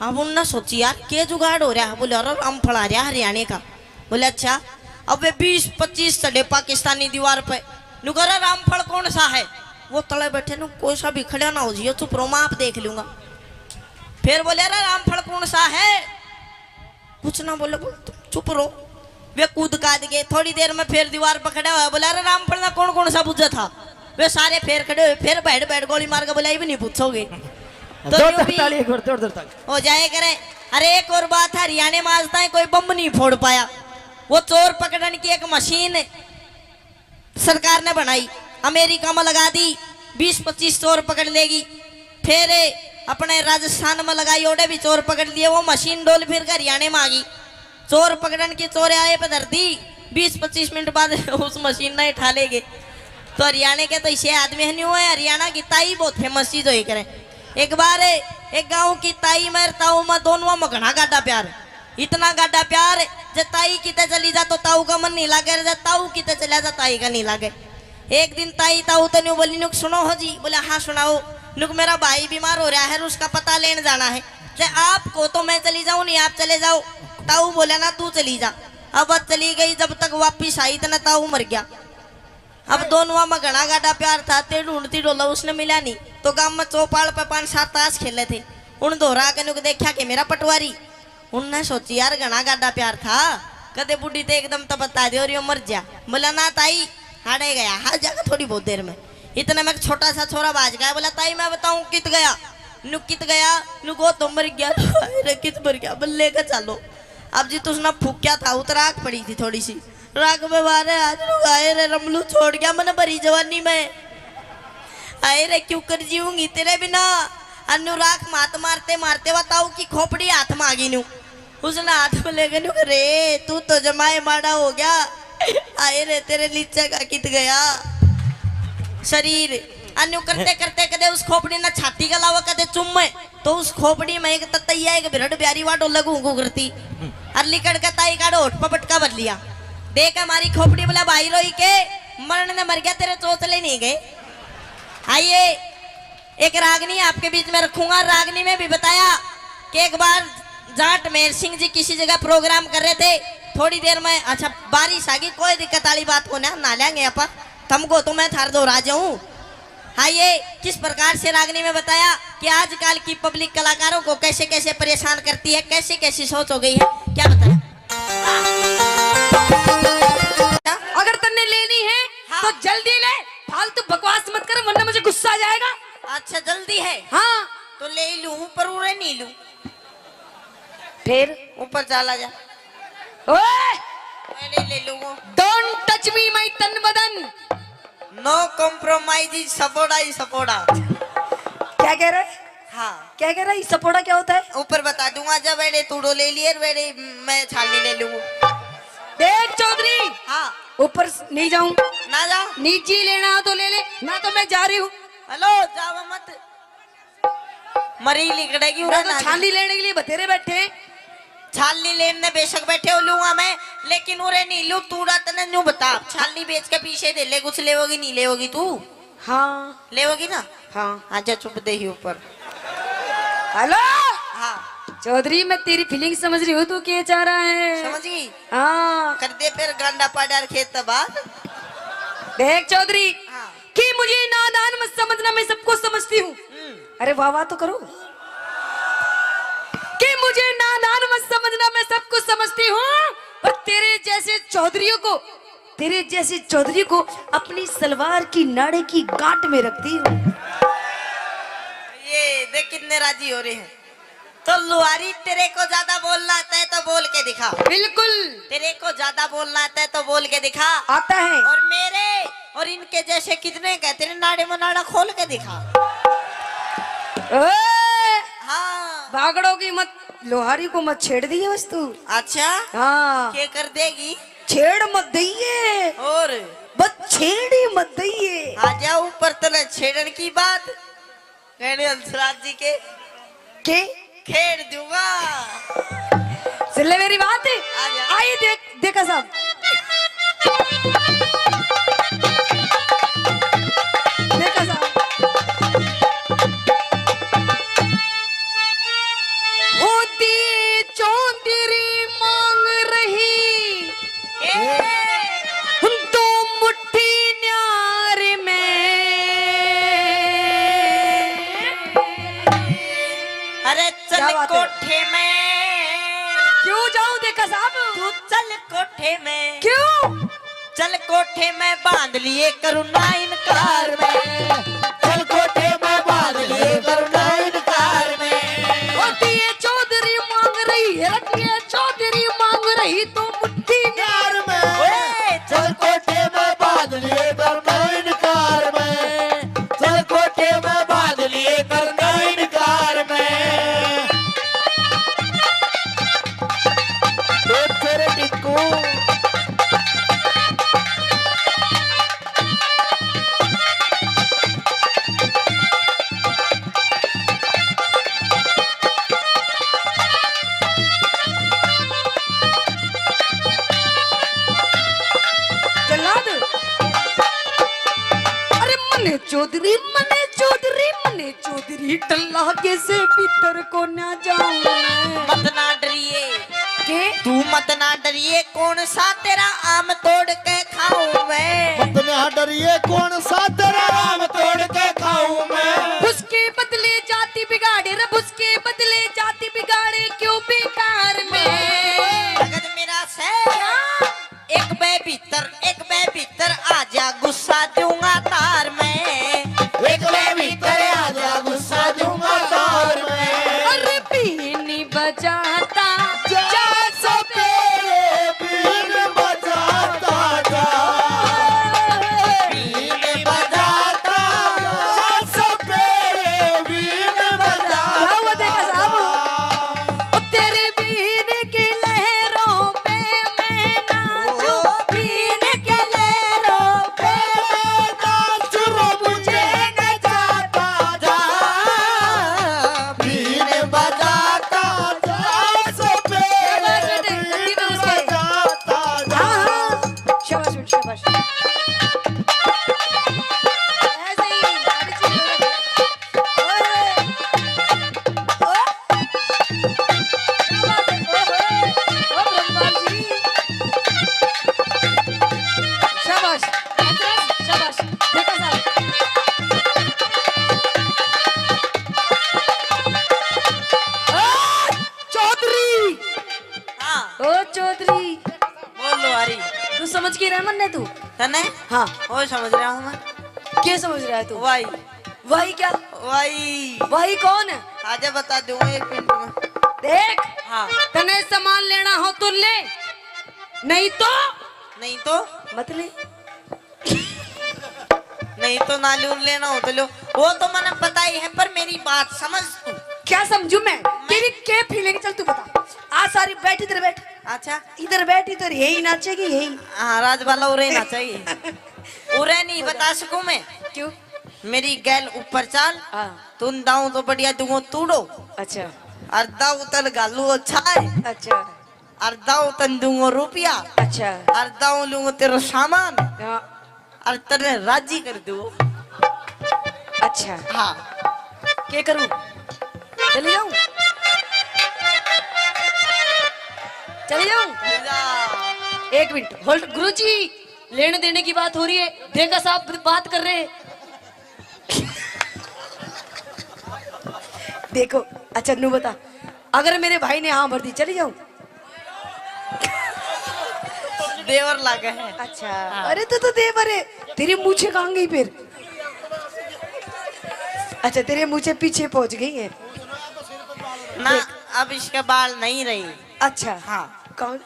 अब उनने सोची, "यार, के जुगाड़ हो रहा है?" बोले, "अरे, रामफल आ रहा हरियाणा का।" बोले, "अच्छा।" अब वे बीस पच्चीस चढ़े पाकिस्तानी दीवार पे। नु कह रहा, "रामफल कौन सा है?" वो तले बैठे नु, "कोई सा भी खड़ा ना हो जियो, चुप रहो, मैं आप देख लूंगा।" फिर बोले, "अरे, रामफल कौन सा है?" कुछ ना बोले, बोल, "तुम चुप रहो।" वे कूद काद गए। थोड़ी देर में फिर दीवार पर खड़ा हुआ, बोला, "अरे, रामफल ना कौन कौन सा बुझा था?" वे सारे फिर खड़े हुए, फिर बैठ बैठ गोली मार के बोला, "ये भी नहीं पूछोगे।" तो जोरदार यूं भी ताली, एक बार जोरदार ताली। हो जाए करे। अरे, एक और बात है, हरियाणा में आज तक कोई बम नहीं फोड़ पाया। वो चोर पकड़न की एक मशीन सरकार ने बनाई, अमेरिका में लगा दी, बीस पच्चीस चोर पकड़ लेगी। फिर अपने राजस्थान में लगाई, ओड़े भी चोर पकड़ लिए। वो मशीन डोल फिर के हरियाणे में आ गई। चोर पकड़न की चोर आए पे धर दी, बीस पच्चीस मिनट बाद उस मशीन ने उठा ले गए। तो हरियाणा के तो इसे आदमी है नहीं हुआ है, हरियाणा की ताई बहुत फेमस चीज होई करे। एक बार एक गांव की ताई में ताऊ में दोनों में घना गाढ़ा प्यार, इतना गाढ़ा प्यार, जे ताई किते चली जा तो ताऊ का मन नहीं लागे, जे ताऊ किते चला जा ताई का नहीं लागे। एक दिन ताई ताऊ तो न्यू बोली, नुक सुनो हो जी। बोले, हाँ सुनाओ। नुक मेरा भाई बीमार हो रहा है, उसका पता लेने जाना है। जे आप को तो मैं चली जाऊं, नहीं आप चले जाओ। ताऊ बोला ना, तू चली जा। अब चली गई, जब तक वापिस आई इतना ताऊ मर गया। अब दोनों में घना गाढ़ा प्यार था, ते ढूंढती डोला उसने मिला नहीं। तो गांव में चौपाल पे पांच सात ताश खेले थे। उन दोहरा के नुक देखा के मेरा पटवारी। उनने सोची, यार घना गाढ़ा प्यार था, कदे बूढ़ी ते एकदम तो बता दे और यो मर जा। बोला, ना ताई, हाड़े गया, हाल जाकर थोड़ी बहुत देर में। इतने में एक छोटा सा छोरा बाज गया, बोला, ताई मैं बताऊं कित गया? नु कित गया? नु को तो मर गया। अरे कित मर गया? बल्ले का चालो। अब जी तुसने फूक्या था, उतर आग पड़ी थी थोड़ी सी। राग में मारे आज नु गाए रे रमलू छोड़ गया मन भरी जवानी में। आए रे क्यों कर जीऊंगी तेरे बिना। अन्नू राख मात मारते मारते वा ताऊ की खोपड़ी हाथ में आ गई न्यू। उसने हाथ में लेके न्यू, रे तू तो जमाए माड़ा हो गया। आए रे तेरे नीचे का कित गया शरीर। अन्नू करते करते कदे उस खोपड़ी ना छाती का लावा कदे चुम्मे। तो उस खोपड़ी में एक ततैया एक बिरड़ प्यारी वाडो लगू गू करती। अर लिकड़ के ताई काढ़ो होठ पर पटका भर लिया। देख हमारी खोपड़ी बोला भाई रोई के मरण ने मर गया तेरे चोचले नहीं गए। आइए एक रागनी आपके बीच में रखूंगा। रागनी में भी बताया कि एक बार जाट मेहर सिंह जी किसी जगह प्रोग्राम कर रहे थे, थोड़ी देर में अच्छा बारिश आ गई, कोई दिक्कत वाली बात को ना, ना लेंगे आप, तुमको तो मैं थार दो राजा हूँ। हाँ, ये किस प्रकार से रागनी में बताया कि आजकल की पब्लिक कलाकारों को कैसे कैसे परेशान करती है, कैसी कैसी सोच हो गई है, क्या बताया। अगर तन्ने लेनी है हाँ। तो जल्दी ले, फालतू बकवास मत कर वरना मुझे गुस्सा आ जाएगा। अच्छा जल्दी है हाँ। तो ले ही लूं पर उरे नहीं लूं। फिर ऊपर चला जा। ओए मैं नहीं ले लूंगा। Don't touch me my तन बदन। No compromise is सपोड़ा ही सपोड़ा। क्या कह रहे? हाँ क्या कह रहा है? सपोड़ा क्या होता है? ऊपर बता दूंगा। जब एड़े तूड़ो ले लिए वेड़े मैं छाली ले लूंगा। देख चौधरी हाँ ऊपर नहीं जाऊं। ना जा। निजी लेना हो तो ले ले, ना तो मैं जा रही हूँ। हेलो जावा मत। मरी लिकड़ेगी ना उरे तो ना। छाली लेने के लिए बतेरे बैठे हैं। छालनी लेन ने बेशक बैठे हो लूंगा मैं, लेकिन उरे नहीं लू। तूड़ा तने न्यू बता, छालनी बेच के पीछे दे ले, कुछ लेवोगी नहीं लेवोगी तू? हाँ लेवोगी ना? हाँ आजा चुप दे ही ऊपर। हेलो हाँ चौधरी, मैं तेरी फीलिंग समझ रही हूँ, तू क्या चाह रहा है? समझ गई? हाँ कर दे फिर गांडा पाडार खेत तबाद। देख चौधरी, हाँ कि मुझे नादान मत समझना, मैं सब कुछ समझती हूँ। हम्म। अरे वाह वाह तो करो। कि मुझे नादान मत समझना, मैं सब कुछ समझती हूँ, पर तेरे जैसे चौधरियों को, तेरे जैसे चौधरी को अपनी सलवार की नाड़े की गांठ में रखती हूँ। ये देख कितने राजी हो रहे हैं। तो लुहारी, तेरे को ज्यादा बोलना आता है तो बोल के दिखा। बिल्कुल तेरे को ज्यादा बोलना आता है तो बोल के दिखा। आता है। और मेरे और इनके जैसे कितने का, तेरे नाड़े में नाड़ा खोल के दिखा। ओए, हाँ। भागड़ों की मत, लोहारी को मत छेड़ दिए बस तू। अच्छा, हाँ, के कर देगी? छेड़ मत दइए, और बस छेड़ ही मत दइए। आजा ऊपर, तने छेड़न की बात कहने हंसराज जी के के खेड़ दूंगा। सुन ले मेरी बात। आजा। आई देख, देखा साहब, देखा साहब। होती चौधरी मांग रही दो मुट्ठी न्यार में। अरे चल क्या बात है? कोठे में। क्यों जाऊं देखा साहब? तू चल कोठे में। क्यों? चल कोठे में बांध लिए करूँ ना इनकार में। चल कोठे में बांध लिए करूँ ना इनकार में। होती है चौधरी मांग रही है, होती है चौधरी मांग रही तो मुट्ठी न्यार में। ओए, चल कोठे में बांध लिए करूँ ना इनकार में। चल कोठे में बांध लिए करूँ ना इनकार जल्लाद। अरे मने चौधरी, मने चौधरी, मने चौधरी, डल्ला के से भीतर को ना जाऊं मैं। मत ना डरिए। के? तू मत ना डरिए, कौन सा तेरा आम तोड़ के खाऊं मैं। मत ना डरिए, कौन सा तेरा आम तोड़ के खाऊं मैं। उसके बदले जाति बिगाड़े रे, उसके बदले जाति बिगाड़े क्यों बेकार में। भगत मेरा से। क्या? एक बे भीतर, एक बे भीतर आजा, गुस्सा दूंगा तार में। एक बे भीतर आजा, गुस्सा दूंगा तार में। अरे बीन बजाता जा जा सपेरे, बीन बजाता जा। बीन बजाता जा सपेरे, बीन बजाता वाह, वाह, देखा साहब। जा। ओ तेरे बीन की लहरों पे मैं नाचूं, बीन की लहरों पे मैं नाचूं, मुझे न जाता जा, बीन बजाता जा, सपेरे शाबाश बेटे, बीन गलती में उसके। बजाता जा। हाँ, हाँ। शाबाश बेटे, शाबाश। ऐसे ही, गाड़ी चल रही है। ओए, ओए। क्या बात है? ओहो, ओ ब्रह्मपाल जी। शाबाश, हंसराज, शाबाश। देखो साहब। ओ चौधरी। हाँ। ओ चौधरी। बोल लो हरी। तू समझ के रह मन्ने तू? तने? हाँ। ओ समझ रहा हूँ मैं। क्या समझ रहा है तू? वाई। वाई क्या? वाई। वाई कौन है? आजा बता दूंगा एक मिनट में। देख, हाँ। तने सामान लेना हो तो ले, नहीं तो नहीं तो? मत ले। नहीं तो ना लूं, लेना हो तो लो। वो तो मैंने पता ही है, पर मेरी बात समझ तू। क्या समझू मैं? मैं तेरी क्या फीलिंग? चल तू बता। आ सारी बैठ, इधर बैठ। अच्छा। इधर बैठ, इधर यही नाचेगी, यही। हाँ, राजबाला उरे नाचेगी। उरे नहीं बता सकूं मैं। क्यों? मेरी गैल ऊपर चाल। हाँ। तुम दाऊं तो बढ़िया दूंगो तूड़ो। अच्छा। और दाऊ तन घालू अच्छा है। अच्छा। और दाऊ तन दूंगो रुपया। अच्छा। और दाऊ लूंगो तेरा सामान। हाँ। और तने राजी कर दूं। अच्छा। हाँ। के करूं? चली जाऊं? चली जाऊं? ले जा। एक मिनट, होल्ड। गुरुजी, लेने देने की बात हो रही है, देखा साहब बात कर रहे हैं। देखो, अच्छा नू बता, अगर मेरे भाई ने हाँ भर दी, चली जाऊं? देवर लागे है। अच्छा। हाँ। अरे तू तो देवर है, तेरी मूछे कहाँ गई फिर? अच्छा, तेरे मूछे पीछे पहुंच गई है। ना, देख। अब इसके बाल नहीं रही। अच्छा। हाँ। कौन?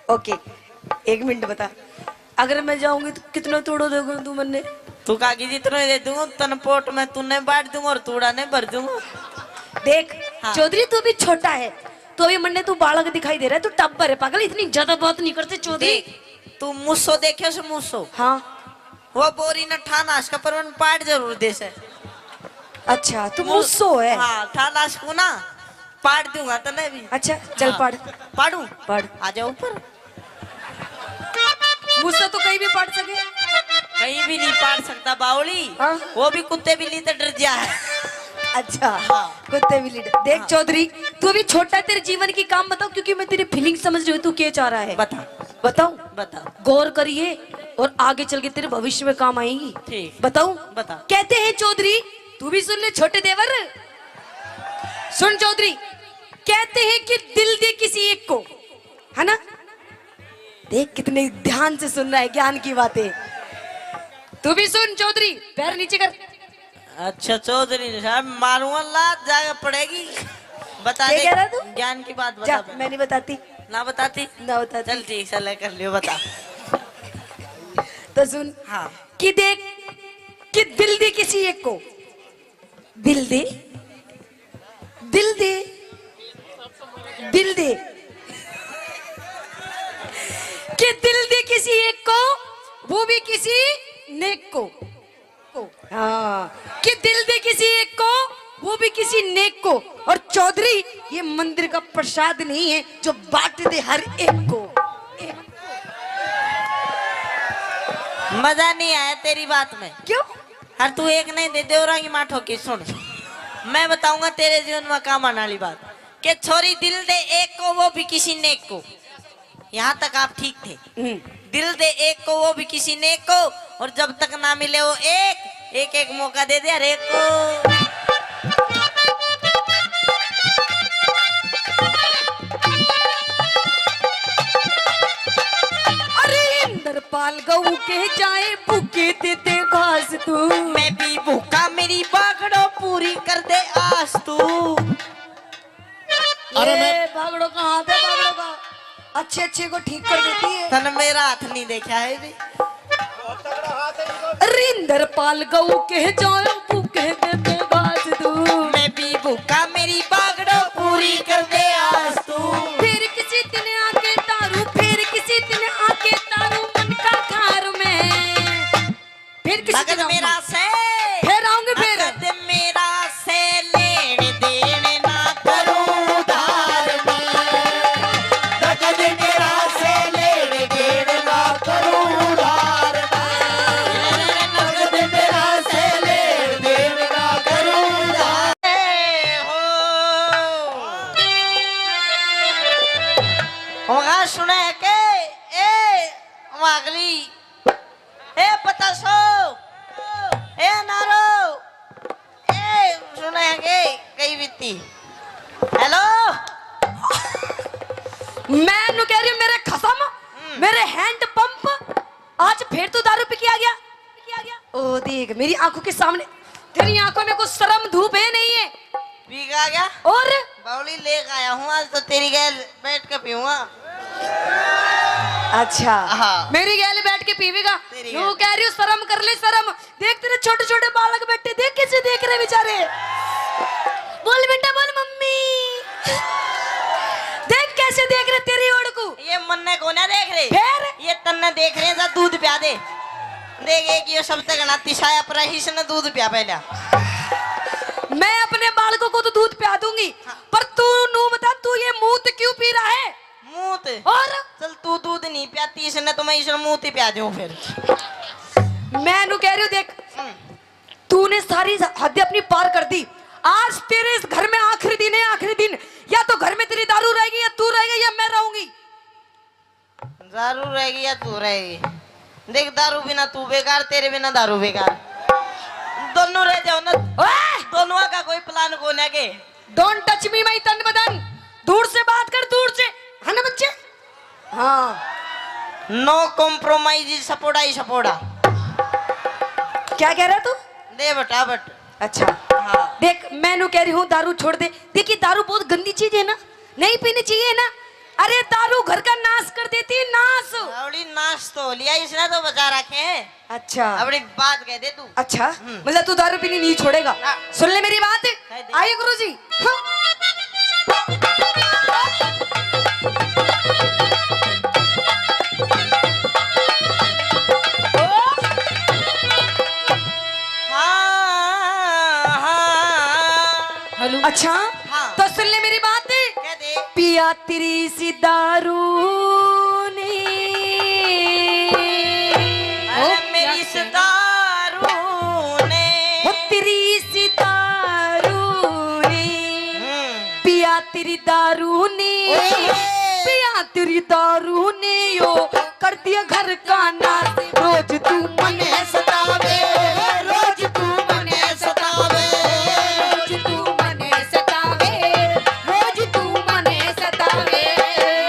ओके, एक मिनट बता, अगर मैं जाऊंगी तो कितना तोड़ो दोगे तू मन्ने? तू काकी जितना ही दे दूंगा, तन पोट में तूने बांट दूंगा और तूड़ा ने भर दूंगा। देख, हाँ। चौधरी तू भी छोटा है, तो अभी मन्ने तू बालक दिखाई दे रहा है, तू टब्बर है पागल, इतनी ज्यादा बात नहीं करते चौधरी। देख, तू मूसो देखे से मूसो? हाँ। वो बोरी न ठाना इसका पर मन पाट जरूर दे से। अच्छा, तू मू-, मूसो है? हाँ, ठाना इसको ना। पाड़ दूंगा तने भी। अच्छा, चल हाँ। पाड़। पाड़ू? पाड़। आ जाओ ऊपर। मूसा तो कहीं भी पाड़ सके। कहीं भी नहीं पाड़ सकता बावली। हाँ। वो भी कुत्ते बिल्ली तो डर गया है। अच्छा, हाँ। कुत्ते बिल्ली डर। देख हाँ। चौधरी, तू अभी छोटा है, तेरे जीवन की काम बताओ, क्योंकि मैं तेरी फीलिंग समझ रही हूँ, तू क्या चाह रहा है। बता। बताऊं? बता। गौर करिए और आगे चल के तेरे भविष्य में काम आएंगी। ठीक। बताऊं? बता। कहते हैं चौधरी, तू भी सुन ले छोटे देवर, सुन चौधरी, कहते हैं कि दिल दे किसी एक को, है ना? देख कितने ध्यान से सुन रहा है ज्ञान की बातें। तू भी सुन चौधरी, पैर नीचे कर। अच्छा चौधरी साहब, मारूंगा लात, जाके पड़ेगी। बता क्या दे, कह रहा तू? ज्ञान की बात बता जा, पहले। मैं नहीं बताती। ना बताती? ना बताती। चल ठीक, चल कर लियो, बता। तो सुन, हाँ। कि देख, कि दिल दे किसी एक को, दिल दे, दिल दे, दिल दे, कि दिल दे किसी एक को, वो भी किसी नेक को। को। हाँ, कि दिल दे किसी एक को, वो भी किसी नेक को। और चौधरी, ये मंदिर का प्रसाद नहीं है जो बांट दे हर एक को। मजा नहीं आया तेरी बात में। क्यों? हर तू एक नहीं दे, देवरा की माँ ठोकी। सुन, मैं बताऊंगा तेरे जीवन में काम आने वाली बात। के छोरी, दिल दे एक को, वो भी किसी नेक को। यहाँ तक आप ठीक थे। हम्म। दिल दे एक को, वो भी किसी नेक को। और जब तक ना मिले वो एक, एक एक मौका दे दे हर एक को। अरे इंद्रपाल गऊ के जाए, भूखे दे दे घास तू। मैं भी भूखा, मेरी बागड़ो पूरी कर दे आस तू। अरे ये मैं बागड़ों का हाथ है, बागड़ों का। अच्छे अच्छे को ठीक कर देती है। तन मेरा हाथ नहीं देखा है जी। रिंदर पाल गऊ के जायो भूखे दे दे बाज तू। मैं भी भूखा, मेरी बागड़ो पूरी कर दे आज तू। फिर किसी दिन आके तारू, फिर किसी दिन आके तारू मन का घर में। फिर किसी नगद दिन आऊंगी। मेरा से फिर आऊंगी फिर। नगद मेरा से लेन देन ना करूं उधार मैं। नगद मेरा से लेन देन ना करूं उधार मैं। नगद मेरा से लेन देन ना करूं उधार। ए हो। वहाँ सुने के, ए, वहाँ अगली। ए पतासो, ए नारो, ए सुने के कई बीती। हेलो। मैं नु कह रही हूँ, मेरे खसम, मेरे हैंड पंप, आज फिर तू दारू पी के आ गया। ओ देख, मेरी आंखों के सामने, तेरी आंखों में कुछ शर्म धूप है नहीं है। पी के आ गया? और बावली लेके आया हूँ, आज तो तेरी गैल बैठ के पीऊंगा। अच्छा, हाँ। मेरी गैल बैठ के पीवेगा। तेरी नु गैल। कह रही हूँ, शर्म कर ले, शर्म। देख, तेरे छोटे छोटे बालक बैठे, देख कैसे देख रहे बेचारे। बोल बेटा, बोल मम्मी। देख कैसे देख रहे तेरी ओर को। ये मन्ने को ना देख रहे। फिर? ये तन्ने देख रहे हैं, जा दूध प्या दे। देख, एक ये सबसे घना तिसाया पर है, इसने दूध प्या पहला। मैं अपने बालकों को तो दूध प्या दूंगी, पर तू नू बता, तू ये मूत क्यों पी रहा है? मूत? और? चल, तू दूध नहीं प्याती, इसने तो मैं इसने मूत ही प्या दूं फिर। मैं नु कह रही हूँ, देख, हम्म। तूने सारी हद अपनी पार कर दी। आज तेरे इस घर में आखिरी दिन है, आखिरी दिन। या तो घर में तेरी दारू रहेगी, या तू रहेगा, या मैं रहूंगी। दारू रहेगी या तू रहेगी? देख, दारू बिना तू बेकार, तेरे बिना दारू बेकार। दोनों रह जाओ ना। ओए! दोनों का कोई प्लान को ना के। Don't touch me, my तन बदन। दूर से बात कर, दूर से। है ना बच्चे? हाँ। No compromise, सपोड़ा ही सपोड़ा। क्या कह रहा तू? दे बटा बट। अच्छा, हाँ। देख, मैं नु कह रही हूँ, दारू छोड़ दे। देखिए, दारू बहुत गंदी चीज है ना, नहीं पीनी चाहिए ना। अरे, दारू घर का नाश कर देती है, नाश। बावली, नाश तो हो लिया, इसने तो बचा रखे हैं। अच्छा। अपनी बात कह दे तू। अच्छा, हम्म। मतलब तू दारू पीनी नहीं छोड़ेगा? हाँ। सुन ले मेरी बात। कह दे। आइए गुरुजी। हाँ। हाँ, हाँ। अच्छा, हाँ। तो सुन ले मेरी बात। कह दे। पिया तेरी सी दारू ने। अरे मेरी इस दारू ने। हो तेरी सी दारू ने। हम्म। पिया तेरी दारू ने। पिया तेरी दारू ने यो कर दिया घर का नाश। रोज तू मने सतावे, रोज तू मने सतावे, रोज तू मने सतावे, रोज तू मने सतावे।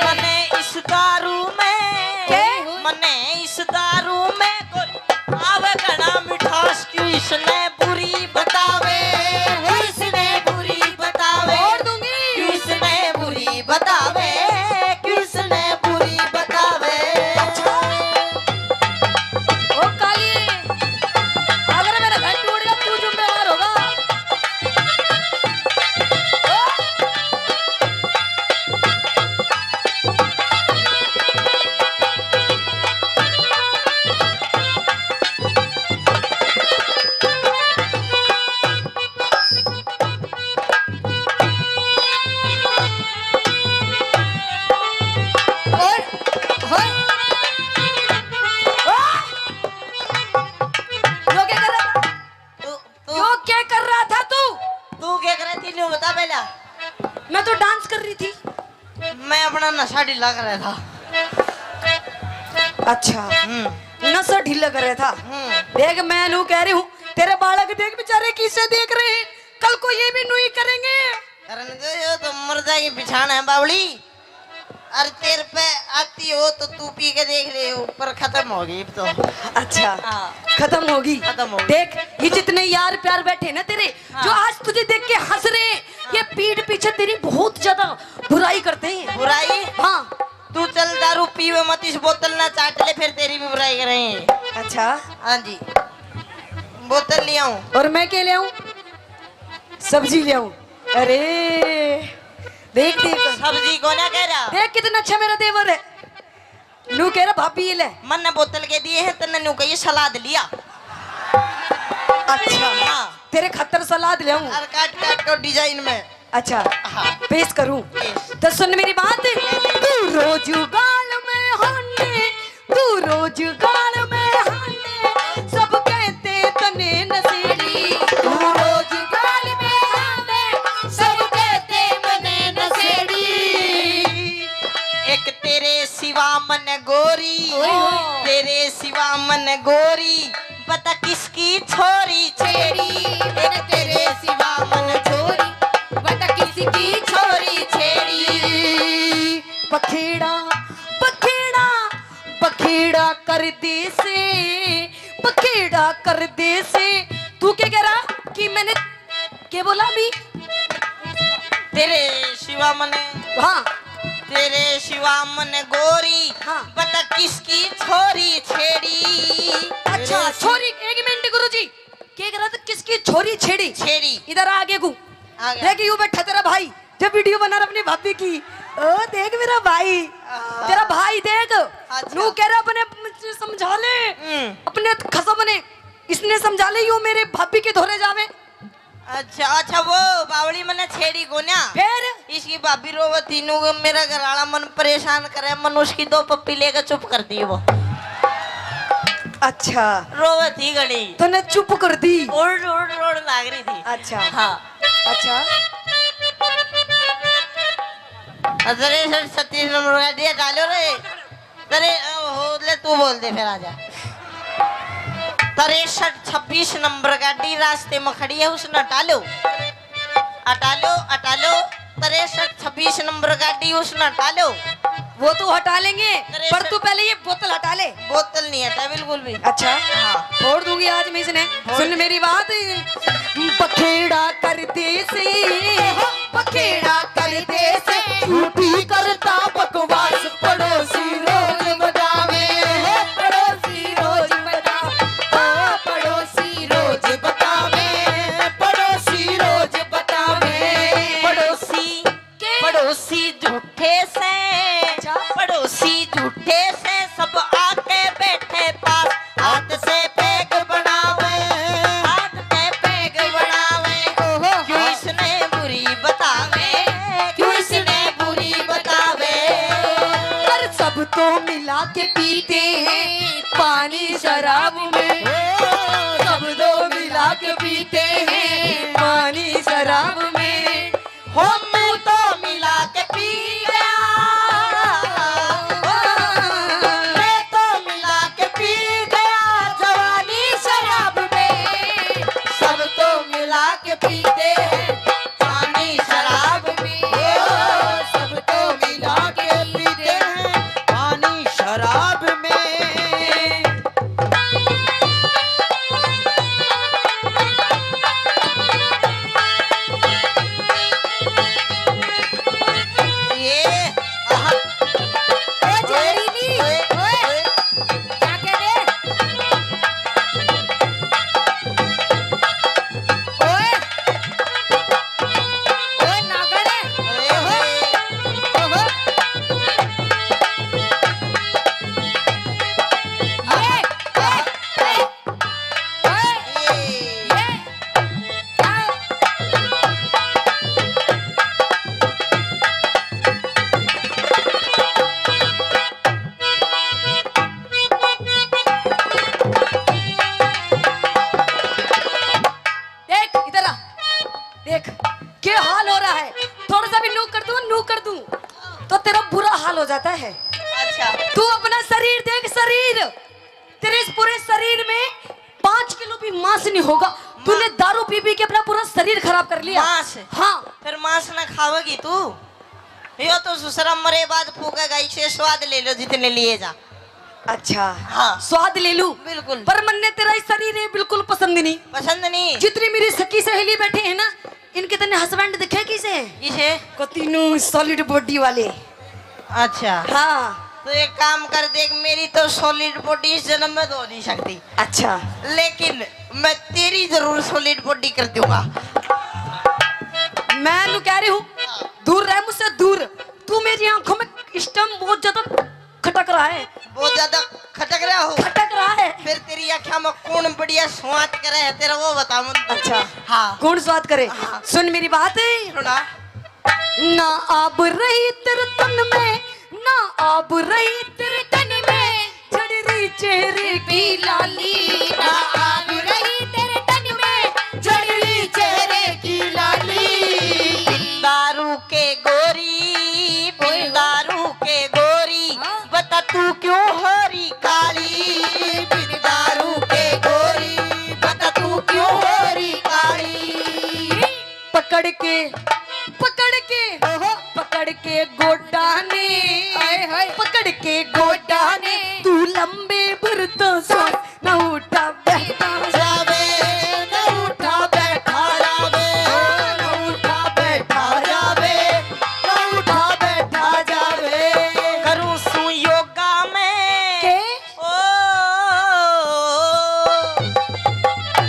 मने इस दारू में, के? मने इस दारू में कोई आवे घना मिठास, क्यों इसने बुरी बतावे, क्यों इसने बुरी बतावे, और दूंगी। क्यों इसने बुरी बतावे, क्यों इसने बुरी बतावे। ओ काली, आ मैं तो डांस कर रही थी। मैं अपना नशा ढीला कर रहा था। अच्छा, हम्म। नशा ढीला कर रहा था। हम्म। देख, मैं नू कह रही हूँ, तेरे बालक देख बेचारे किसे देख रहे हैं, कल को ये भी नू ही करेंगे। करने दो, यो तो मुर्दा की बिछाना है बावली। अरे तेरे पे आती हो तो तू पी के देख ले, ऊपर खत्म होगी अब तो। अच्छा, हाँ। खत्म होगी। खत्म होगी। देख, ये जितने यार प्यार बैठे ना तेरे, हाँ। जो आज तुझे देख के हंस रहे हैं, हाँ। ये पीठ पीछे तेरी बहुत ज्यादा बुराई करते हैं। बुराई? हाँ। तू चल दारू पीवे मत, इस बोतल ना चाट ले, फिर तेरी भी बुराई करेंगे। अच्छा। हाँ जी, बोतल ले आऊं। और मैं क्या ले आऊं? सब्जी ले आऊं। अरे देख, देख। सब्जी को ना कह रहा। देख कितना अच्छा मेरा देवर है। नू कह रहा, "भाभी ये ले।" मन ने बोतल के दिए हैं, तन्ने नू कहिए सलाद लिया। अच्छा। हाँ। तेरे खातर सलाद ले आऊं। और काट काट के डिजाइन में। अच्छा। हाँ। पेश करूं? पेश। तो सुन मेरी बात। तू रोज गाल में हाने, तू रोज गाल में हाने, सब कहते तने नशेड़ी। तू रोज गाल में हाने, सब कहते मने नशेड़ी। एक तेरे सिवा मन गोरी, ओए होए। तेरे सिवा मन गोरी, बता किसकी छोरी छेड़ी। एक तेरे सिवा मन छोरी, बता किसकी छोरी छेड़ी। बखेड़ा, बखेड़ा, बखेड़ा कर दे से, बखेड़ा कर दे से। तू क्या कह रहा कि मैंने, क्या बोला अभी? तेरे सिवा मने, हाँ। तेरे सिवा मने गोरी, हाँ। बता किसकी छोरी छेड़ी। अच्छा, छोरी, एक मिनट गुरुजी, क्या कह रहा था, किसकी छोरी छेड़ी? छेड़ी। इधर आ आगे को। आ गया। देख, यू बैठा तेरा भाई, जब वीडियो बना रहा अपनी भाभी की। ओ देख मेरा भाई, हाँ। तेरा भाई देख, अच्छा। नू कह रहा अपने समझा ले, हम्म। अपने खसम ने, इसने समझा ले, यो मेरे भाभी के धोरे जावे। अच्छा, अच्छा, वो बावली मने छेड़ी कोन्या। फिर? इसकी भाभी रोवती नू, मेरा घर वाला मन परेशान करे, मन उसकी दो पप्पी लेकर चुप कर दी वो। अच्छा। रोवती घणी। तूने चुप कर दी? रोड़, रोड़, रोड़ लाग रही थी। अच्छा। हाँ। अच्छा। अरे सर, छत्तीस नंबर का दिया डालो रे। तेरे, ओ, हो, ले तू बोल दे फिर, आजा। तिरसठ छब्बीस नंबर गाड़ी रास्ते में खड़ी है, उसने हटा लो, हटा लो, हटा लो। तिरसठ छब्बीस नंबर गाड़ी उसने हटा लो। वो तो हटा लेंगे, पर तिरसठ तू पहले ये बोतल हटा ले। बोतल नहीं हटा बिल्कुल भी। अच्छा, हाँ। फोड़ दूंगी आज मैं इसने। फोड़। सुन मेरी बात, बखेड़ा कर दे से, बखेड़ा कर दे से, झूठी करता बकवास, पड़ोसी रोज बतावे, पड़ोसी रोज बतावे, ओ पड़ोसी रोज बतावे, पड़ोसी रोज बतावे। पड़ोसी, के? पड़ोसी झूठे से, अच्छा। पड़ोसी झूठे से, सब आके बैठे पास, हाथ से पैग बनावे, हाथ से पैग बनावे। ओहो। क्यों इसने बुरी बतावे, क्यों इसने बुरी बतावे। पर सब तो मिला के पीते हैं पानी शराब में, सब तो मिला के पीते हैं पानी शराब में। हो तू तो मिला के पी गया, मैं तो मिला के पी गया जवानी शराब में। सब तो मिला के पीते हैं पानी शराब में, सब तो मिला के पीते हैं पानी शराब में। शुरू कर दूं तो तेरा बुरा हाल हो जाता है। अच्छा। तू अपना शरीर देख, शरीर, तेरे इस पूरे शरीर में पाँच किलो भी मांस नहीं होगा। तूने दारू पी पी के अपना पूरा शरीर खराब कर लिया। मांस? हाँ। फिर मांस ना खावेगी तू? यो तो ससुरा मरे बाद फूकेगा, इसे स्वाद ले लो जितने लिए जा। अच्छा। हाँ। स्वाद ले लूं? बिल्कुल। पर मन्ने तेरा ये शरीर है बिल्कुल पसंद नहीं। पसंद नहीं? जितनी मेरी सखी सहेली बैठे हैं ना, इनके तने हस्बैंड दिखे किसे? किसे? कतीनू सॉलिड बॉडी वाले। अच्छा। हाँ। तो एक काम कर, देख, मेरी तो सॉलिड बॉडी इस जन्म में तो हो नहीं सकती। अच्छा। लेकिन मैं तेरी जरूर सॉलिड बॉडी कर दूंगा। मैं नू कह रही हूँ, दूर रह मुझसे, दूर। तू मेरी आंखों में इस टाइम बहुत ज्यादा खटक रहा है। बहुत ज्यादा खटक रहा हो? खटक रहा है। फिर तेरी आँख्या में कौन बढ़िया स्वाद करे है तेरा, वो बता मन। अच्छा। हाँ। कौन स्वाद करे? हाँ। सुन मेरी बात। सुना। ना आब रही तेरे तन में, ना आब रही तेरे तन में, झड़ रही चेहरे की लाली। ना आब रही तेरे तन में, झड़ रही चेहरे की लाली। दारू के गोरी, बिन दारू के गोरी, हाँ। बता तू क्यों हो रही काली? बिन दारू के गोरी, बता तू क्यों हो रही काली? पकड़ के, पकड़ के, ओहो। पकड़ के गोडा ने, हाय, हाय। पकड़ के गोडा ने, तू लंबे भर तो सांस, ना उठा बैठा जावे, ना उठा बैठा जावे, ना उठा बैठा जावे, ना उठा बैठा जावे। करूं सू योगा में। के? ओ,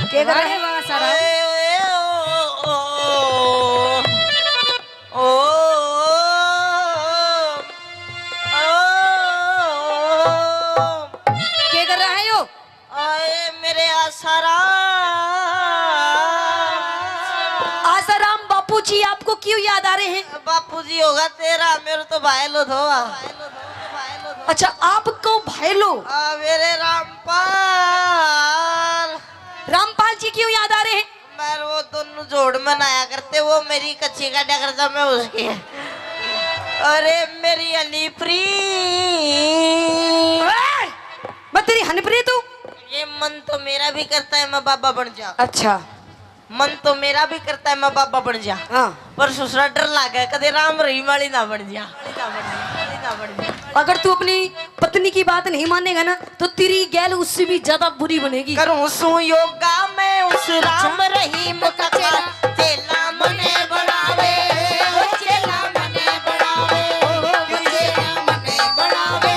के कर रहा है? वाह, वाह, सारा। ए, ओ, ओ, ओ, ओ, ओ। के कर रहा है यो? आए मेरे आसाराम। आसाराम बापू जी आपको क्यों याद आ रहे हैं? बापू जी होगा तेरा, मेरे तो भाई लो थो। अच्छा, आपको भाई लो? आ, मेरे रामपाल। रामपाल जी क्यों याद आ रहे हैं? मैं वो दोनों जोड़ में नहाया करते, वो मेरी कच्ची काटा करता, मैं उसकी। अरे मेरी हनीप्री। ओए! मैं तेरी हनीप्री तू? ये मन तो मेरा भी करता है मैं बाबा बन जा। अच्छा। मन तो मेरा भी करता है मैं बाबा बन जा। हाँ। पर ससुरा डर लागे, कदे राम रहीम वाली ना बन जा। अगर तू अपनी पत्नी की बात नहीं मानेगा ना, तो तेरी गैल उससे भी ज्यादा बुरी बनेगी। करूं सू योगा मैं उस राम रहीम का चेला, चेला मने बनावे, ओ चेला मने बनावे, ओ चेला मने बनावे।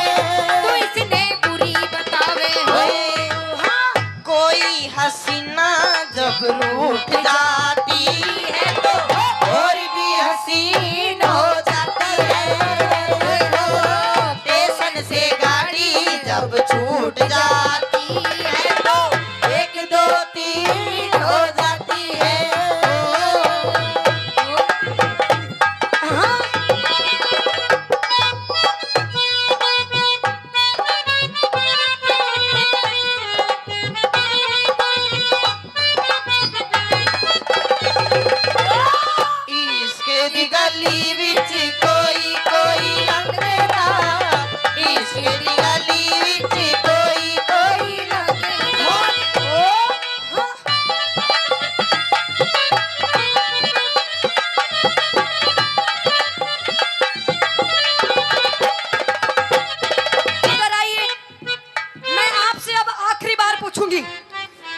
तू इसने बुरी बतावे, ओए, हाँ। कोई हसीना जब रूठ जाती है तो और भी हसीन हो जाती है। स्टेशन से गाड़ी जब छूट जाती है तो एक दो तीन हो जाती है। हाँ। इश्क दी गली विच कोई कोई लंघदा, इश्क दी गली विच कोई कोई लंघदा। इधर आइए, मैं आपसे अब आखिरी बार पूछूंगी,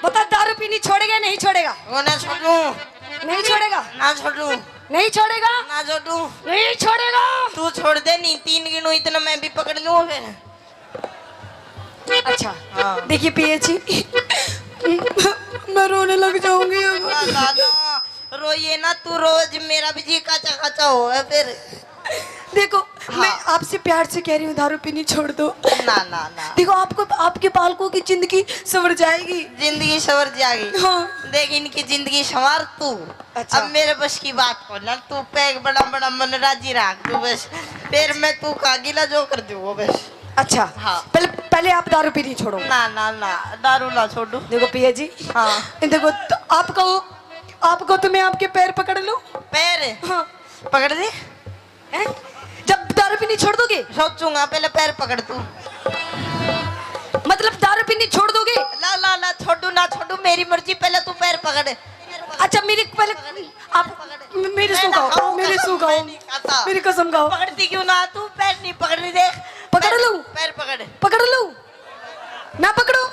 बता, दारू पीनी छोड़ेगा या नहीं छोड़ेगा? वो ना छोड़ू। नहीं छोड़ेगा? ना छोड़ू। नहीं छोड़ेगा? ना छोड़ू। नहीं छोड़ेगा? तू छोड़ दे, नहीं तीन गिनू इतना मैं भी पकड़ लूँ फिर। अच्छा। हाँ। देखिए पिया जी, मैं रोने लग जाऊंगी अब। ना, ना, ना, रोइए ना तू, रोज मेरा भी जी काचा काचा हो है फिर। देखो, हाँ। मैं आपसे प्यार से कह रही हूँ, दारू पीनी छोड़ दो। ना, ना, ना। देखो, आपको, आपके बालकों की जिंदगी संवर जाएगी। जिंदगी संवर जाएगी। हाँ। देख, इनकी जिंदगी संवार तू। अच्छा। अब मेरे बस की बात को ना, तू पैग बड़ा बड़ा मन राजी रख तू बस। फिर मैं तू का गिला जो कर दूँ वो बस। अच्छा। हाँ। पहले, पहले आप दारू पीनी छोड़ो। ना, ना, ना, दारू ना छोड़ू। देखो पिया जी। हाँ। देखो, तो आपको, आपको तो मैं आपके पैर पकड़ लूँ। पैर? हाँ। पकड़ दे। हैं? जब दारू पीनी छोड़ दोगे? सोचूंगा, पहले पैर पकड़ तू। मतलब दारू पीनी छोड़ दोगे? ला, ला, ला, छोड़ू ना छोड़ू, मेरी मर्जी, पहले तू पैर पकड़। अच्छा, मेरी पहले आप मेरी सू खाओ, मेरी सू खाओ, मेरी कसम खाओ। पकड़ती क्यों ना तू? पैर नहीं पकड़ रही, देख। पकड़ लूं? पैर पकड़। पकड़ लूं? ना पकड़ो?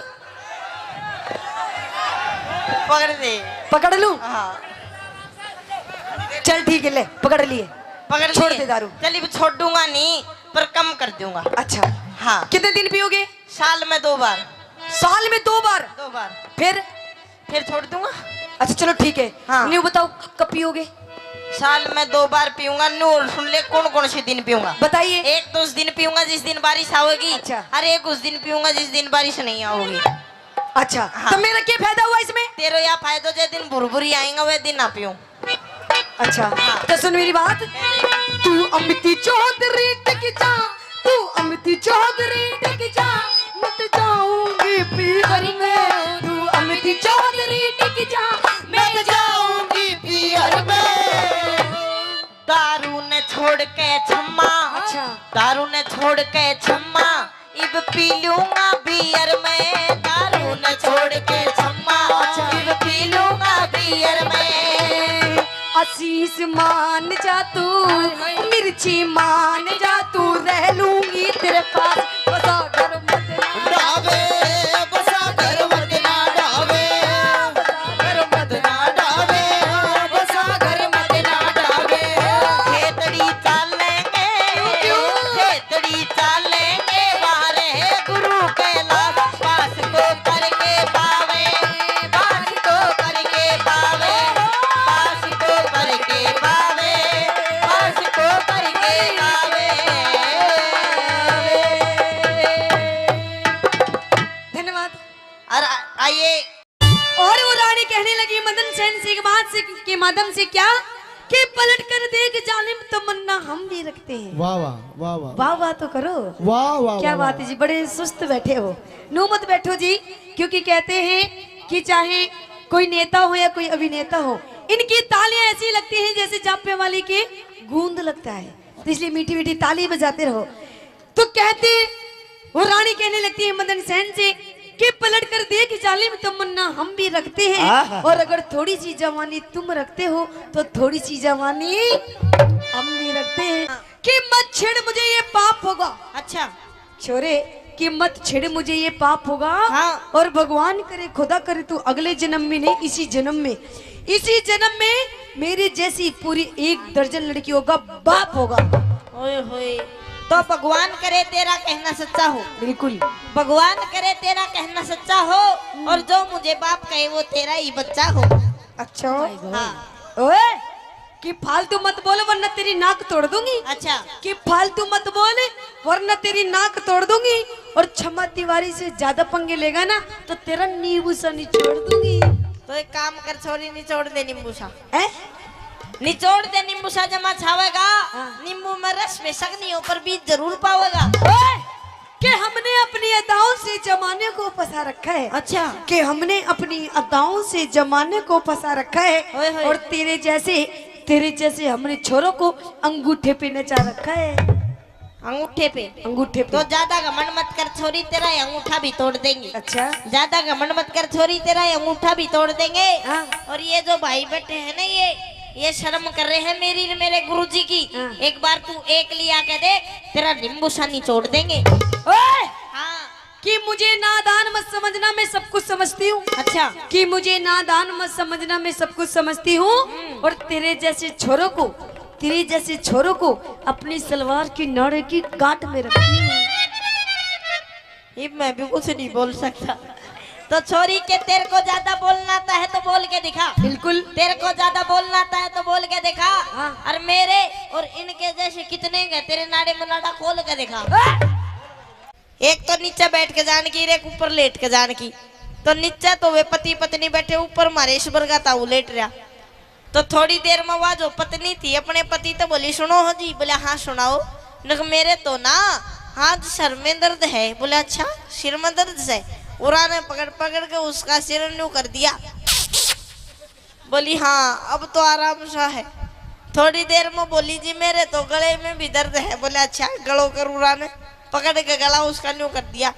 पकड़ दे। पकड़ लूं? हाँ। चल ठीक है, ले पकड़ लिए। पकड़ छोड़ लिए। दे दारू। चल, अब छोड़ूंगा नहीं, पर कम कर दूंगा। अच्छा। हाँ। कितने दिन पियोगे? साल में दो बार। साल में दो बार? दो बार। फिर? फिर छोड़ दूंगा। अच्छा चलो ठीक है। हाँ। न्यू बताओ, क-, कब पियोगे? साल में दो बार पीऊंगा। न्यू और सुन ले, कौन कौन से दिन पीऊंगा। बताइए। एक तो उस दिन पीऊंगा जिस दिन बारिश आओगी। अच्छा। और एक उस दिन पीऊंगा जिस दिन बारिश नहीं आओगी। अच्छा। हाँ। तो मेरा क्या फायदा हुआ इसमें? तेरा यह फायदा, जे दिन भुरभुरी आएगा वह दिन ना पीऊं। अच्छा। हाँ। तो सुन मेरी बात। तू अमिती चौधरी टिक जा, तू अमिती चौधरी टिक जा, मत जाऊंगी पीहर में। तू अमिती चौधरी टिक जा, मत जाऊंगी पीहर में। दारू ने छोड़ के छम्मा। अच्छा। दारू ने छोड़ के छम्मा, इब पी लूंगा बियर में। दारू ने छोड़ के छम्मा, अच्छा। इब पी लूंगा बियर में। आशीष मान जा तू, हाय, हाय। मिर्ची मान जा तू, रह लूंगी तेरे पास। बसा घर मत ना डावे, बसा घर मत ना डावे। बसा घर मत ना डावे, बसा घर मत ना डावे। खेतड़ी चालेंगे, क्यों, क्यों? खेतड़ी चालेंगे, वारे गुरु कैलाश पास को करके पावे, पास को करके पावे, पास को करके पावे, पास को करके पावे। धन्यवाद। और आ-, आइए। और वो रानी कहने लगी मदन सेन से एक बात से, के माध्यम से क्या कि पलट कर देख जालिम, तमन्ना हम भी रखते हैं। वाह, वाह, वाह, वाह। वाह, वाह तो करो। वाह, वाह, क्या वाह, बात वाह। है जी, बड़े सुस्त बैठे हो। नो मत बैठो जी, क्योंकि कहते हैं कि चाहे कोई नेता हो या कोई अभिनेता हो, इनकी तालियां ऐसी लगती हैं जैसे जापे वाली के गूंद लगता है, तो इसलिए मीठी मीठी ताली बजाते रहो। तो कहते, वो रानी कहने लगती है मदन सेन से कि पलट कर देख जालिम, तमन्ना हम भी रखते हैं, आहा। और अगर थोड़ी सी जवानी तुम रखते हो तो थोड़ी सी जवानी हम भी रखते हैं। कि मत छेड़ मुझे, ये पाप होगा। अच्छा। छोरे, कि मत छेड़ मुझे, ये पाप होगा। हाँ। और भगवान करे, खुदा करे, तू अगले जन्म में नहीं, इसी जन्म में, इसी जन्म में मेरे जैसी पूरी एक दर्जन लड़कियों का बाप होगा। ओए होए, तो भगवान करे तेरा कहना सच्चा हो। बिल्कुल। भगवान करे तेरा कहना सच्चा हो, हम्म। और जो मुझे बाप कहे वो तेरा ही बच्चा हो। अच्छा। Oh my God। हाँ। ओए, कि फालतू मत बोल वरना तेरी नाक तोड़ दूंगी। अच्छा। कि फालतू मत बोल वरना तेरी नाक तोड़ दूंगी। और छमा तिवारी से ज्यादा पंगे लेगा ना तो तेरा नींबू सा निचोड़ दूंगी। तो एक काम कर छोरी, निचोड़ दे नींबू सा। हैं? निचोड़ दे नींबू सा, जमा छावेगा। हाँ। नींबू में रस बेशक नहीं हो पर बीज जरूर पावेगा। ओए! कि हमने अपनी अदाओं से जमाने को फंसा रखा है। अच्छा। कि हमने अपनी अदाओं से जमाने को फंसा रखा है। ओए होए। और तेरे जैसे, तेरे जैसे हमने छोरों को अंगूठे पे नचा रखा है। अंगूठे पे? अंगूठे पे। तो ज्यादा घमंड मत कर छोरी, तेरा ये अंगूठा भी तोड़ देंगे। अच्छा। ज्यादा घमंड मत कर छोरी, तेरा ये अंगूठा भी तोड़ देंगे। हाँ। और ये जो भाई बैठे हैं ना, ये, ये शर्म कर रहे हैं मेरी, मेरे गुरुजी की। हाँ। एक बार तू एक लिया के देख, तेरा नींबू सा निचोड़ देंगे। ओए! हाँ। कि मुझे नादान मत समझना, मैं सब कुछ समझती हूँ। अच्छा। कि मुझे नादान मत समझना, मैं सब कुछ समझती हूँ। हम्म। और तेरे जैसे छोरों को, तेरे जैसे छोरों को अपनी सलवार की नाड़े की गांठ में रखती हूँ। ये मैं भी कुछ नहीं बोल सकता। तो छोरी के, तेरे को ज्यादा बोलना आता है तो बोल के दिखा। बिल्कुल। तेरे को ज्यादा बोलना आता है तो बोल के दिखा। हाँ। और मेरे और इनके जैसे कितने हैं तेरे नाड़े मनाड़ा, खोल के दिखा। हाँ। एक तो नीचे बैठ के जान की, एक ऊपर लेट के जान की। तो नीचे तो वे पति पत्नी बैठे, ऊपर मारे इस बरगा ताऊ लेट रहा। तो थोड़ी देर में वह जो पत्नी थी अपने पति तो बोली, "सुनो हो जी।" बोले, "हाँ, सुनाओ।" नक मेरे तो ना, हाँ, सर में दर्द है। बोले, "अच्छा, सिर में दर्द है?" उरा ने पकड़ पकड़ के उसका सिर न्यू कर दिया। बोली, "हाँ, अब तो आराम सा है।" थोड़ी देर में बोली, "जी, मेरे तो गले में भी दर्द है।" बोले, "अच्छा, गलो करूरा ने?" पकड़ के गला उसका न्यू कर दिया।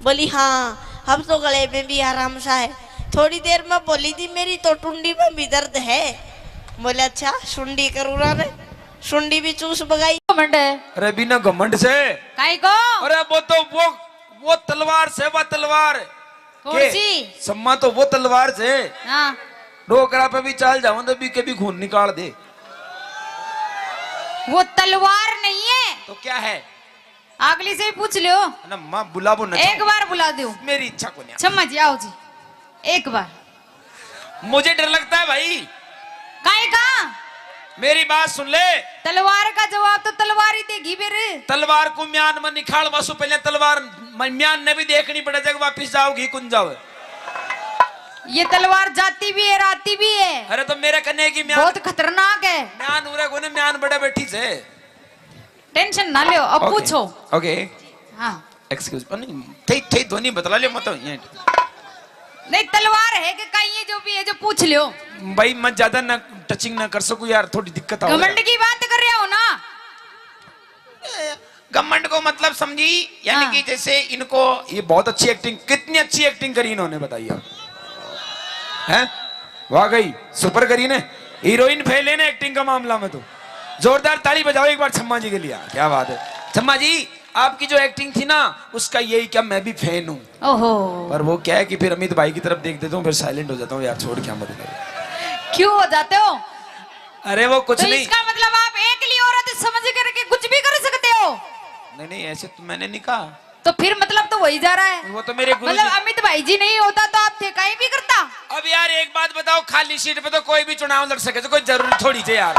बोली, "हाँ, अब तो गले में भी आराम सा है।" थोड़ी देर में बोली, "जी, मेरी तो टुंडी में भी दर्द है।" बोले, "अच्छा, सुंडी करूरा ने?" सुंडी भी चूस बगाई। घमंड है। अरे, बिना घमंड से। काई को? अरे, वो तो वो, वो तलवार से, वो तलवार। कौन के? सी? सम्मा तो वो तलवार से। हाँ। डोकरा पे भी चाल जाऊं तो भी कभी खून निकाल दे। वो तलवार नहीं है। तो क्या है? अगली से ही पूछ लियो। ना माँ, बुलावो ना। एक बार बुला दो। मेरी इच्छा को नहीं। सम्मा जी, आओ जी, एक बार। मुझे डर लगता है भाई। काहे का? मेरी बात सुन ले। तलवार का जवाब तो तलवार ही देगी फिर। तलवार को म्यान में निकाल, बस पहले तलवार म-, म्यान ने भी देखनी पड़े, जब वापिस जाओगी कुन जाओ। ये तलवार जाती भी है, आती भी है। अरे तो मेरे कन्ने की म्यान बहुत खतरनाक है। म्यान उरे कोने, म्यान बड़े बैठी से। टेंशन ना लो, अब OK, पूछो। OK। हाँ। Excuse, नहीं, थे, थे ध्वनि बतला लियो, मत ये। नहीं, तलवार है कि कहीं, ये जो भी है, जो पूछ लियो। भाई, मैं ज्यादा ना touching ना कर सकूं यार, थोड़ी दिक्कत आ घमंड की बात कर रहे हो ना। ए, घमंड को मतलब समझी, यानी हाँ। कि जैसे इनको, ये बहुत अच्छी acting, कितनी अच्छी acting करी इन्होंने, बताइए आप। हैं? वाकई super करी ने, हीरोइन फेल है ना acting का मामला में तो। जोरदार ताली बजाओ एक बार छम्मा जी के लिए, क्या बात है छम्मा जी। आपकी जो acting थी ना, उसका यही क्या, मैं भी fan हूँ। ओहो। पर वो क्या है कि फिर अमित भाई की तरफ देख देता हूँ, फिर silent हो जाता हूँ यार, छोड़, क्या मतलब। क्यों हो जाते हो? अरे वो कुछ तो नहीं। इसका मतलब आप एकली औरत समझ करके कुछ भी कर सकते हो? नहीं, नहीं, ऐसे तो मैंने नहीं कहा। तो फिर मतलब तो वही जा रहा है। वो तो मेरे गुरु मतलब जी। अमित भाई जी नहीं होता तो आप थे कहीं भी करता। अब यार एक बात बताओ, खाली सीट पे तो कोई भी चुनाव लड़ सके, तो कोई जरूरी थोड़ी थे यार।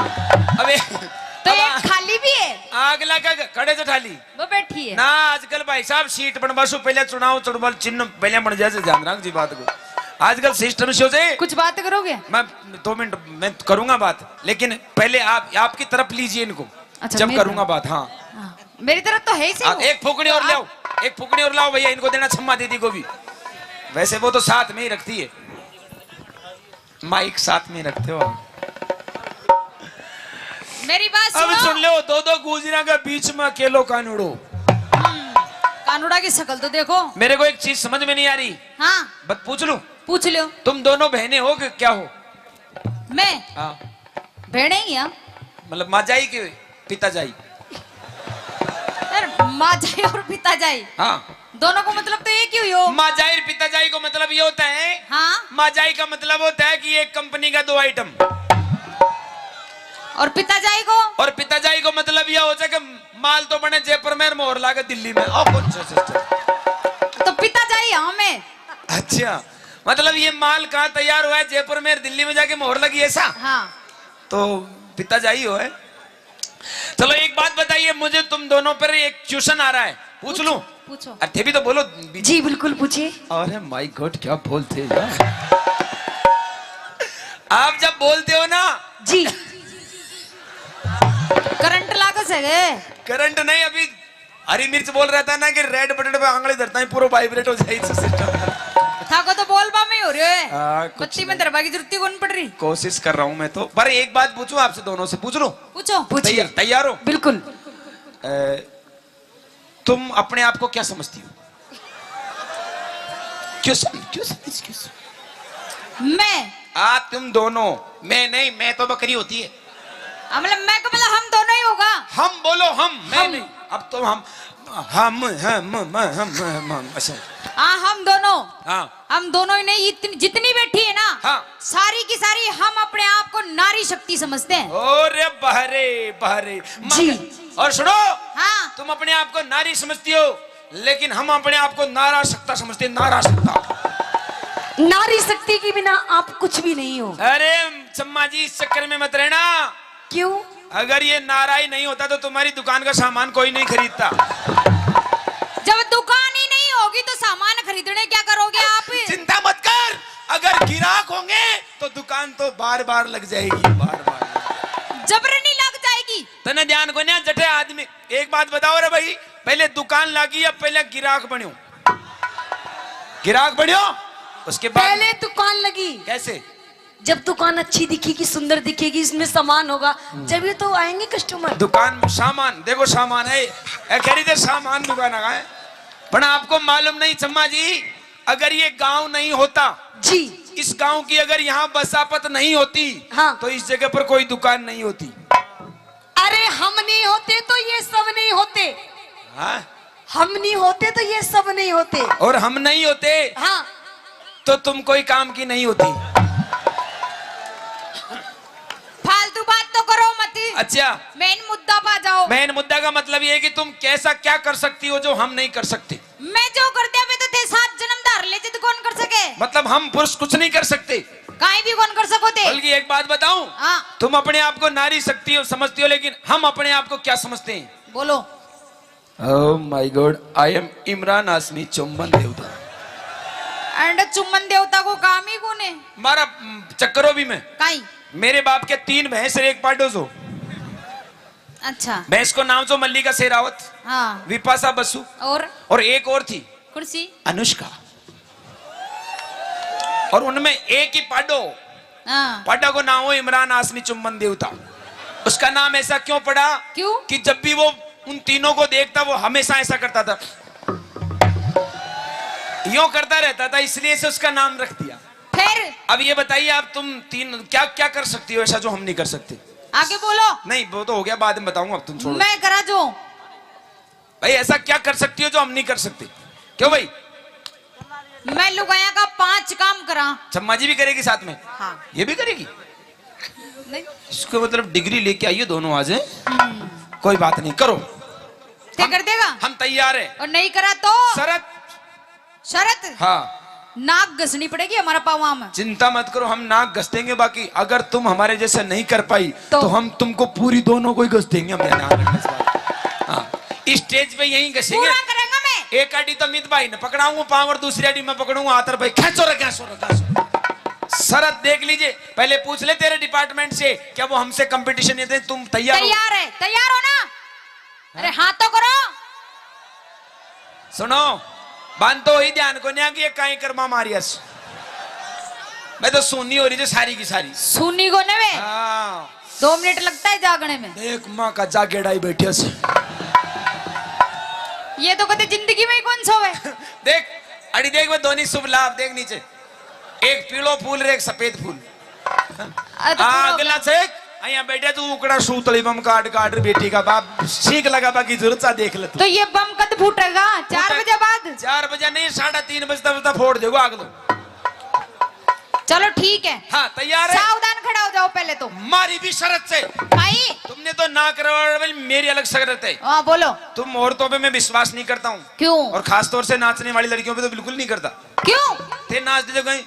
अबे तो अब एक आ-, खाली भी है। आग लगा के खड़े तो ठाली। वो बैठी है। ना, आजकल भाई साहब सीट बनवा सु पहले चुनाव, चुनाव चिन्ह पहले बन जाए, ध्यान रख जी बात को। आजकल system से हो जाए। कुछ बात करोगे? मैं दो मिनट में करूंगा बात, लेकिन पहले आप, आपकी तरफ लीजिए इनको। अच्छा, जब मेरी करूंगा तरफ। बात, हाँ। हाँ, मेरी तरफ तो है ही सही हाँ, वो। एक फूकनी और तो लाओ, आप एक फूकनी और लाओ भैया, इनको देना छम्मा दीदी को भी। वैसे वो तो साथ में ही रखती है, माइक साथ में रखते हो आप। मेरी बात अब सुनो। सुन लो, दो दो गुजरा के बीच में अकेलो कानूड़ो। हम्म, कानूड़ा की शक्ल तो देखो। मेरे को एक चीज समझ में नहीं आ रही। हाँ। बस पूछ लूं? पूछ लो। तुम दोनों बहनें हो कि क्या हो? मैं? हाँ। बहने ही हैं। मतलब माँ जाई के पिता जाई? यार, माँ जाई और पिता जाई। हाँ। दोनों को मतलब तो एक ही हुई हो। माँ जाई और पिता जाई को मतलब ये होता है। हाँ। माँ जाई का मतलब होता है कि एक कंपनी का दो आइटम। और पिता जाई को? और पिता जाई को मतलब यह हो जाए कि माल तो बने जयपुर में, मोहर लागे दिल्ली में। और कौन सा system? तो पिता जाई हाँ मैं। अच्छा, मतलब ये माल कहाँ तैयार हुआ है? जयपुर में, दिल्ली में जाके मोहर लगी, ऐसा? हाँ। तो पिता जाई हो है। चलो एक बात बताइए मुझे, तुम दोनों पर एक question आ रहा है, पूछ लूं? पूछो। अरे थे भी तो बोलो। जी बिल्कुल पूछिए। अरे my God, क्या बोलते हैं यार। आप जब बोलते हो ना जी। करंट लाग सके। करंट नहीं, अभी हरी मिर्च बोल रहा था ना कि red button पे आंगली धरता है, पूरा vibrate हो जाए system। थाको तो बोलबा में ही हो रहे है। हाँ, कुछ बत्ती में नहीं। धरबा की जरूरत ही कौन पड़ रही। कोशिश कर रहा हूँ मैं तो, पर एक बात पूछूं आपसे दोनों से, पूछ लूं? पूछो। पूछिए। तैयार, तैयार हो? बिल्कुल। अ, तुम अपने आप को क्या समझती हो? क्यों सम-, क्यों समझ, क्यों समझ? मैं? आ, तुम दोनों। मैं नहीं, मैं तो बकरी होती है। हाँ, मतलब मैं को, मतलब हम दोनों ही होगा। हम बोलो, हम, मैं हम। नहीं। अब तो हम, हम, हम, हम, हम, हम, हम, अच्छा। हाँ, हम दोनों। हाँ। हम दोनों ही नहीं, इतनी, जितनी बैठी है ना, हाँ। सारी की सारी हम अपने आप को नारी शक्ति समझते हैं। अरे बहरे, बहरे, जी। मगर, और सुनो, हाँ। तुम अपने आप को नारी समझती हो, लेकिन हम अपने आप को नारा शक्ता समझते हैं, नारा शक्ता। नारी शक्ति के बिना आप कुछ भी नहीं हो। अरे चम्मा जी, इस चक्कर में मत रहना। क्यों? अगर ये नारा ही नहीं होता तो तुम्हारी दुकान का सामान कोई नहीं खरीदता। जब दुकान ही नहीं होगी तो सामान खरीदने क्या करोगे आप? चिंता मत कर, अगर गिराक होंगे तो दुकान तो बार बार लग जाएगी, बार बार। जबरनी लग जाएगी। तने ध्यान को ना जटे आदमी, एक बात बताओ रे भाई, पहले दुकान लागी या पहले गिराक बन्यो? गिराक बन्यो, उसके बाद पहले दुकान लगी। कैसे? जब दुकान अच्छी दिखेगी, सुंदर दिखेगी, इसमें सामान होगा, जब ये तो आएंगे कस्टमर। दुकान में सामान, देखो सामान है, ए, खरीदे सामान दुकान का है। पण आपको मालूम नहीं चम्मा जी, अगर ये गांव नहीं होता, जी। इस गांव की अगर यहाँ बसापत नहीं होती, हाँ। तो इस जगह पर कोई दुकान नहीं होती। अरे हम नहीं होते तो ये सब नहीं होते। हाँ? हम नहीं होते तो ये सब नहीं होते। और हम नहीं होते, हाँ। तो तुम कोई काम की नहीं होती। फालतू बात तो करो मती। अच्छा। मेन मुद्दा पा जाओ। मेन मुद्दा का मतलब ये है कि तुम कैसा क्या कर सकती हो जो हम नहीं कर सकते। मैं जो कर दे, अबे तो थे सात जन्म धार ले, जिद कौन कर सके? मतलब हम पुरुष कुछ नहीं कर सकते। काई भी कौन कर सको थे। बल्कि एक बात बताऊं, हाँ। तुम अपने आप को नारी शक्ति हो, समझती हो, लेकिन हम अपने आप को क्या समझते हैं? बोलो। Oh my God, I am Imran हाशमी चुम्बन देवता। एंड चुम्बन देवता को काम ही कौन है? मारा, हम्म, चक्करो भी मैं। काई? मेरे बाप के तीन भैंस और एक पाडो सो। अच्छा। भैंस को नाम सो मल्लिका शेरावत, हाँ। विपाशा बसु और? और एक और थी। कौन सी? अनुष्का। और उनमें एक ही पाडो, हाँ। पाडा को नाम हो इमरान हाशमी चुम्बन देवता। उसका नाम ऐसा क्यों पड़ा? क्यों? कि जब भी वो उन तीनों को देखता, वो हमेशा ऐसा करता था, यूं करता रहता था, इसलिए से उसका नाम रख दिया। फिर? अब ये बताइए, आप तुम तीन क्या क्या कर सकती हो ऐसा जो हम नहीं कर सकते? आगे बोलो। नहीं, वो तो हो गया, बाद में बताऊंगा, अब तुम छोड़ो। मैं करा जो। भाई, ऐसा क्या कर सकती हो जो हम नहीं कर सकते? क्यों भाई? मैं लुगाया का पांच काम करा। चम्मा जी भी करेगी साथ में? हाँ। ये भी करेगी? नहीं। इसको मतलब डिग्री लेके आइए दोनों आज, हैं? हम्म। कोई बात नहीं, करो। ते हम, कर देगा? हम तैयार हैं। और नहीं करा तो? शरत। शरत? हाँ। नाक घसनी पड़ेगी हमारा पावा में। चिंता मत करो, हम नाक घस देंगे, बाकी अगर तुम हमारे जैसे नहीं कर पाई, तो? तो हम तुमको पूरी दोनों को ही घस देंगे, हम यहाँ ध्यान रखना इस बात। हाँ, इस स्टेज पे यहीं घसेंगे। पूरा करेंगे मैं। एक आड़ी तो मित भाई ने पकड़ाऊंगा पाँव और दूसरी आड़ी मैं पकड़ूंगा हाथ, और भाई, खेचो रे, खेचो रे, खेचो रे। शरत देख लीजिए, पहले पूछ ले तेरे डिपार्टमेंट से, क्या वो हमसे कंपटीशन ये दे, तुम तैयार हो? तैयार है, तैयार हो ना? अरे हाँ तो करो। सुनो, बांध तो ही ध्यान को नहीं कि ये काई कर्मा मारियस। मैं तो सुनी हो रही जो सारी की सारी। सुनी को ने वे? हाँ। दो मिनट लगता है जागने में। देख माँ का जागेड़ा ही बैठे से। ये तो कदे जिंदगी में ही कौन सोवे। देख, अड़ी देख, मैं दोनों शुभ लाभ देख नीचे। एक पीलो फूल रे, एक सफेद फूल। अरे तो हाँ, पूरा अगला हो गया। से, अइयां बैठे तू उकड़ा सूतली बम काट काट रे बेटी का बाप, ठीक लगा, बाकी जरूरत सा देख ले तू। तो ये बम कद फूटेगा? चार फूटे-, बजे बाद? चार बजे नहीं, साढ़े तीन बजे तक, तक फोड़ देगा अगलो। चलो ठीक है। हाँ, तैयार है? सावधान खड़ा हो जाओ पहले तो। मारी भी शरत से। भाई। तुमने तो ना करवा, मेरी अलग शरत है। हाँ, बोलो। तुम औरतों पे मैं विश्वास नहीं करता हूँ। क्यों? और खासतौर से नाचने वाली लड़कियों पे तो बिल्कुल नहीं करता। क्यों? थे नाच दे जो कहीं,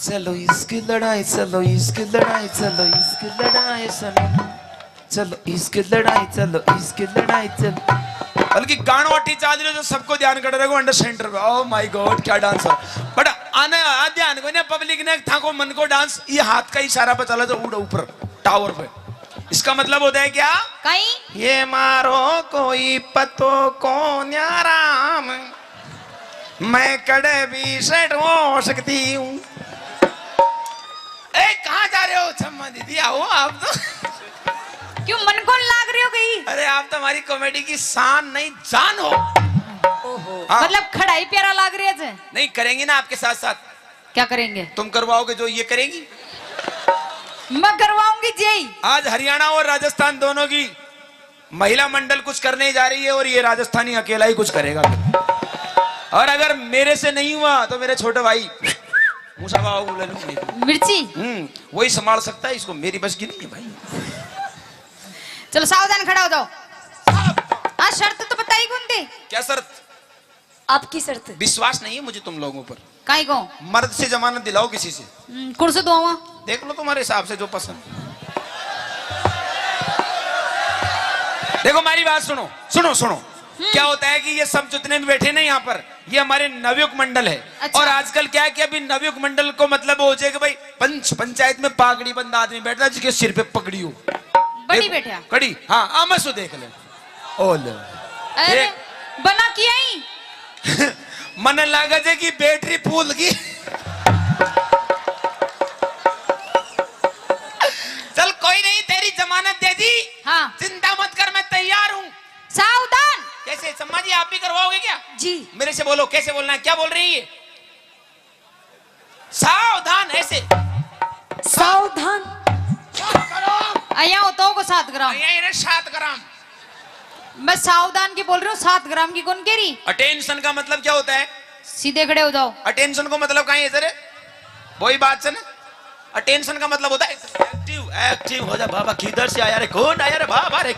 चलो इसकी लड़ाई, चलो इसकी लड़ाई, चलो इसकी लड़ाई, चलो, चलो इसकी लड़ाई, चलो इसकी लड़ाई, चलो। बल्कि गाणो अटी चाल रहे जो सबको ध्यान कर रहे हो अंडर सेंटर पे। Oh my God, क्या डांस हो। बट आने आ ध्यान को ना, पब्लिक ने थाको मन को डांस, ये हाथ का इशारा पे चला जो उड़ा ऊपर टावर पे। इसका मतलब होता है क्या? कहीं? ये मारो कोई पतो को न्याराम। मैं कड़े भी सेट हो सकती हूँ। ए, कहाँ जा रहे हो छम्मा दीदी? आओ आप तो। क्यों मन को लाग रही हो गई? अरे, आप तो हमारी कॉमेडी की शान नहीं, जान हो। ओहो। हाँ। मतलब खड़ा ही प्यारा लाग रही है जे। नहीं, करेंगे ना आपके साथ साथ। क्या करेंगे? तुम करवाओगे जो ये करेगी? मैं करवाऊंगी जी। आज हरियाणा और राजस्थान दोनों की महिला मंडल कुछ करने जा रही है और ये राजस्थानी अकेला ही कुछ करेगा। और अगर मेरे से नहीं हुआ तो मेरे छोटे भाई मूसा बाबू ले लूंगे। मिर्ची? हम्म, वही संभाल सकता है इसको, मेरी बस की नहीं है भाई। चलो सावधान खड़ा हो जाओ। हाँ, शर्त तो बताई कौन थी? क्या शर्त? आपकी शर्त। विश्वास नहीं है मुझे तुम लोगों पर। काई को? मर्द से जमानत दिलाओ किसी से। हम्म, कुण से दुआवा? देख लो तुम्हारे हिसाब से जो पसंद। देखो हमारी बात सुनो, सुनो, सुनो। हम्म। क्या होता है कि ये सब जितने भी बैठे ना यहाँ पर, ये हमारे नवयुग मंडल है। अच्छा। और आजकल क्या है कि अभी नवयुग मंडल को मतलब हो जाए कि भाई पंच, पंचायत में पागड़ी बंदा आदमी बैठता है जिसके सिर पे पगड़ी हो। बड़ी देखो, बैठा। कड़ी, हाँ, आमसो देख ले। ओ ले। अरे, देख। बना किया ही। मने लागे जे कि बैटरी फूल गई। जमानत दे दी। हाँ। चिंता मत कर, मैं तैयार हूँ। सावधान। कैसे सम्मा जी, आप भी करवाओगे क्या? जी। मेरे से बोलो, कैसे बोलना है, क्या बोल रही है? सावधान, ऐसे। सावधान। सात ग्राम। अया होता होगा सात ग्राम। अया इन्हें सात ग्राम। मैं सावधान की बोल रही हूँ, सात ग्राम की कौन कह रही? अटेंशन का मतलब क्या होता है? सीधे खड़े हो जाओ। अटेंशन को मतलब कहाँ है इधर? वही बात से ना। अटेंशन का मतलब होता है एक्टिव, एक्टिव हो जा बाबा, किधर से आया रे, कौन आया रे बाबा रे।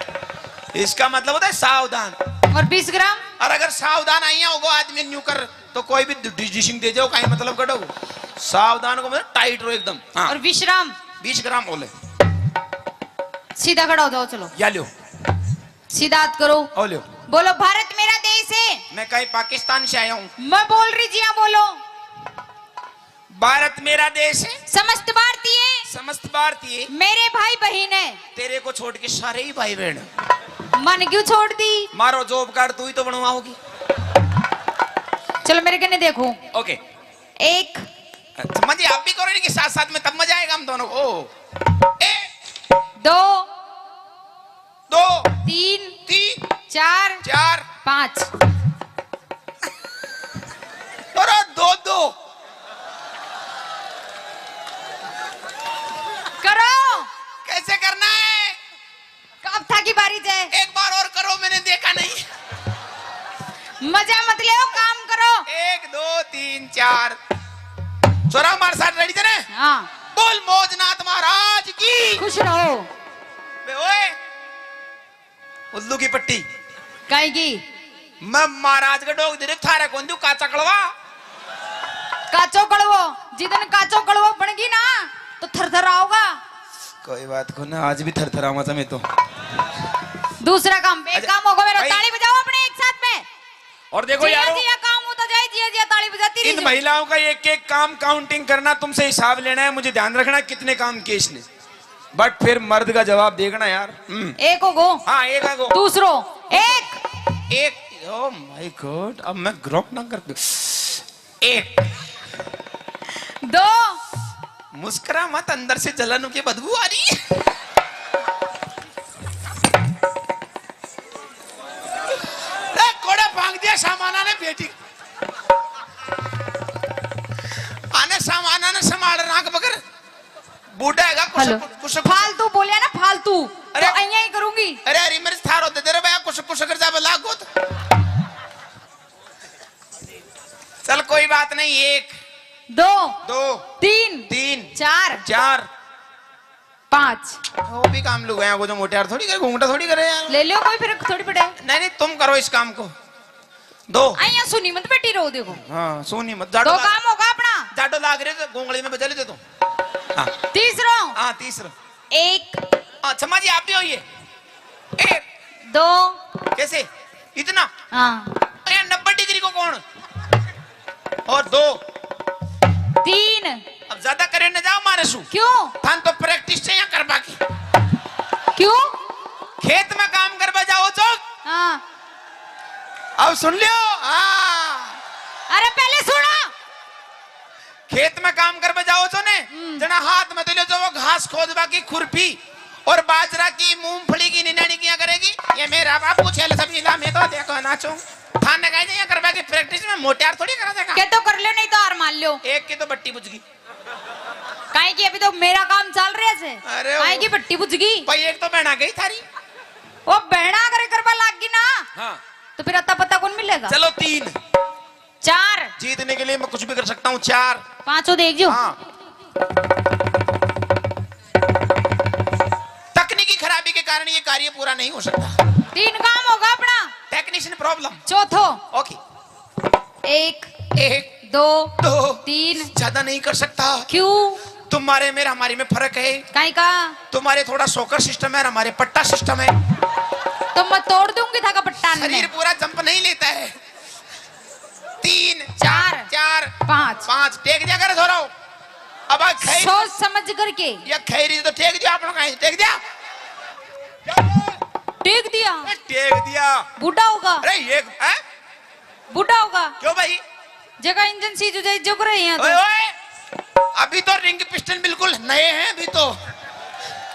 इसका मतलब होता है सावधान। और बीस ग्राम? और अगर सावधान आइया होगो आदमी न्यू कर, तो कोई भी डिसीजन दे जाओ, कहीं मतलब कटो। सावधान को मतलब टाइट रहो एकदम। हाँ। और विश्राम? बीस ग्राम बोले। सीधा खड़ा हो जाओ, चलो। या लो। सीधा हाथ करो। ओ लो। बोलो, भारत मेरा देश है। मैं कहीं पाकिस्तान से आया हूँ। मैं बोल रही जी, हाँ बोलो। भारत मेरा देश है। समस्त भारतीय। समस्त भारतीय। मेरे भाई बहन है। तेरे को छोड़ के सारे ही भाई बहन। मन क्यों छोड़ दी? मारो जॉब कार्ड तू ही तो बनवाओगी। चलो मेरे कने देखो। ओके। एक। अच्छा, मजे आप भी करो इनके साथ साथ में, तब मजा आएगा हम दोनों को। ओ। एक। दो। दो। तीन। तीन। चार। चार। पाँच। अरे दो दो। करो। कैसे करना है? अब थाकी बारी जै। एक बार और करो, मैंने देखा नहीं। मजा मत ले, काम करो। एक, दो, तीन, चार। छोरा हमारे साथ रेडी थे ना? हाँ। बोल मौजनाथ महाराज की। खुश रहो। बे ओए, उल्लू की पट्टी। काहे की? मैं महाराज का डोग दे रे, थारे कौन दू काचा कड़वा? काचो कड़वो, जिदन काचो कड़वो बन गई ना, तो थरथर आओगा। कोई बात को ना, आज भी थरथरावा था मैं तो। दूसरा काम, एक अच्छा, काम होगा मेरा, भाई। ताली बजाओ अपने एक साथ में। और देखो जिया यारो, जिया काम होता जाए, जिया जिया ताली बजाती रही इन जाओ। महिलाओं का एक एक काम काउंटिंग करना, तुमसे हिसाब लेना है, मुझे ध्यान रखना कितने काम किए इसने। बट फिर मर्द का जवाब देखना यार। हम्म। एक हो गो। हाँ, एक आ गो। दूसरो। एक। एक। Oh my God, अब मैं ग्रॉक ना कर दूं। एक। दो। मुस्कुरा मत, अंदर से जलन की बदबू आ रही है। ए, कोड़ा भांग दिया सामाना ने बेटी। आने सामाना ने संभाल राख बगर। बूढ़ा हैगा, कुछ, हेलो। कुछ, कुछ, कुछ। फालतू बोलिया ना, फालतू। अरे। तो अइयां ही करूंगी। अरे, अरे, मेरे थारो दे दे रे भैया, कुछ, कुछ कर जा, लाग गोत। चल, कोई बात नहीं, एक। दो। दो। तीन। तीन। चार। चार। पाँच। वो भी काम लुगाया को, जो मोटे यार थोड़ी करे, घूंघटा थोड़ी करे यार। ले लो कोई, फर्क थोड़ी पड़े। नहीं, नहीं, तुम करो इस काम को। दो। अइयां सुनी मत बेटी रो, देखो। हाँ, सुनी मत। जाडो दो लाग-, काम होगा अपना। जाडो लाग रहे तो गोंगली में बजा ले दे तू। हाँ। तीसरो। हाँ, तीसरो। एक। हाँ, छम्मा जी, आप भी होइए। एक। दो। कैसे? इतना? हाँ। अरे, नब्बे डिग्री को कौन? और दो। तीन। अब ज्यादा करे न जाओ मारे सु। क्यों? थान तो प्रैक्टिस चाहिए करवा की। क्यों? खेत में काम करवा जाओ तो। हाँ। अब सुन लियो। हाँ। अरे, पहले सुनो। खेत में काम करवा जाओ तो ने, हम्म। जना हाथ में तो ले जाओ घास खोदवा की खुरपी और बाजरा की, मूंगफली की निनानी किया करेगी। ये मेरा बापू छेल सब इला में तो देखो नाचो। थाने कहे यहाँ करवा की प्रैक्टिस में मोटे यार थोड़ी करा देगा। के तो कर लो, नहीं तो हार मान लो। एक की तो बट्टी बुझ गई। काहे की अभी तो मेरा काम चल रहा है। अरे काहे वो की बट्टी बुझ गई। भाई, एक तो बहना गई थारी। वो बहना अगर करवा लाग गई ना, हाँ। तो फिर अता पता कौन मिलेगा? चलो, तीन। चार। जीतने के लिए मैं कुछ भी कर सकता हूँ। चार। पांचों देख जो। हाँ। तकनीकी खराबी के कारण ये कार्य पूरा नहीं हो सकता। तीन काम होगा अपना। Technician problem. चौथो। ओके। एक। एक। दो। दो। तीन। ज्यादा नहीं कर सकता। क्यों? तुम्हारे में हमारे में फर्क है। काहे का? तुम्हारे थोड़ा शॉकर सिस्टम है और हमारे पट्टा सिस्टम है। तो मैं तोड़ दूंगी थाका पट्टा ने। शरीर पूरा जंप नहीं लेता है। तीन, चार। चार, पाँच। पाँच। टेक दिया करे थोड़ा। अब आ खैर सोच समझ करके। ये खैरी तो टेक दिया, आप लोग कहीं टेक दिया। टेक दिया। ए, टेक दिया। बूढ़ा होगा। अरे ये, हैं? बूढ़ा होगा। क्यों भाई? जगह इंजन सीज हो जाए, जो करे यहाँ तो। ओए, ओए। अभी तो रिंग पिस्टन बिल्कुल नए हैं अभी तो।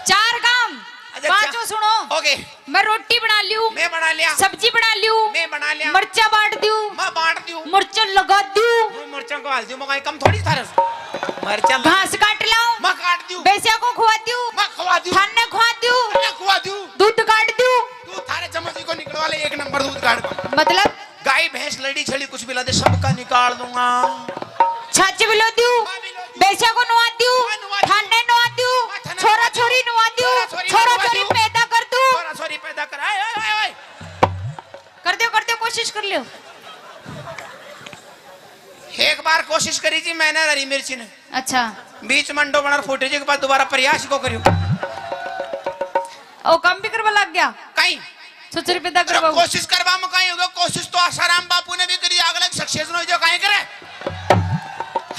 चार काम। पांचों सुनो। ओके। मैं रोटी बना लियो। मैं बना लिया। सब्जी बना लियो। मैं बना लिया। मरचा बांट दियो। मैं बांट दियो। मरचा लगा दियो। मैं मरचा को हाल दियो, मैं कम थोड़ी थारे। मरचा लगा घास काट लाओ। मैं काट दियो। भैंसिया को खुआ दियो। मैं खुआ दियो। थाने खुआ दियो। मैं खुआ दियो। दूध काट दियो। तू थारे चम्मच को निकलवा ले, एक नंबर दूध काट। मतलब? गाय, भैंस, लड़ी, छड़ी, कुछ भी ला दे, सबका निकाल दूंगा। छाछ भी लो दियो। मैं भी लो दियो। भैंसिया को नुआ दियो। मैं नुआ दियो। थाने नुआ दियो। मैं थाने छोरा नुआ दियो। छोरी नुआ दियो। छोरा छोरी छोरा नुआ छोरी दियो। पैदा कर दूं। छोरा छोरी पैदा कर। आए, आए, आए, आए। कर दो, कर दो, कोशिश कर लियो। एक बार कोशिश करी जी मैंने हरी मिर्ची ने। अच्छा। बीच में अंडो बना फूटे जी के बाद दोबारा प्रयास को करियो। ओ, काम भी करवा लग गया। कहीं। छोरा छोरी पैदा अरे करवाओ। कोशिश करवा में कहीं होगा, कोशिश तो आसाराम बापू ने भी करी, अगले सक्सेस हो जो कहीं करे।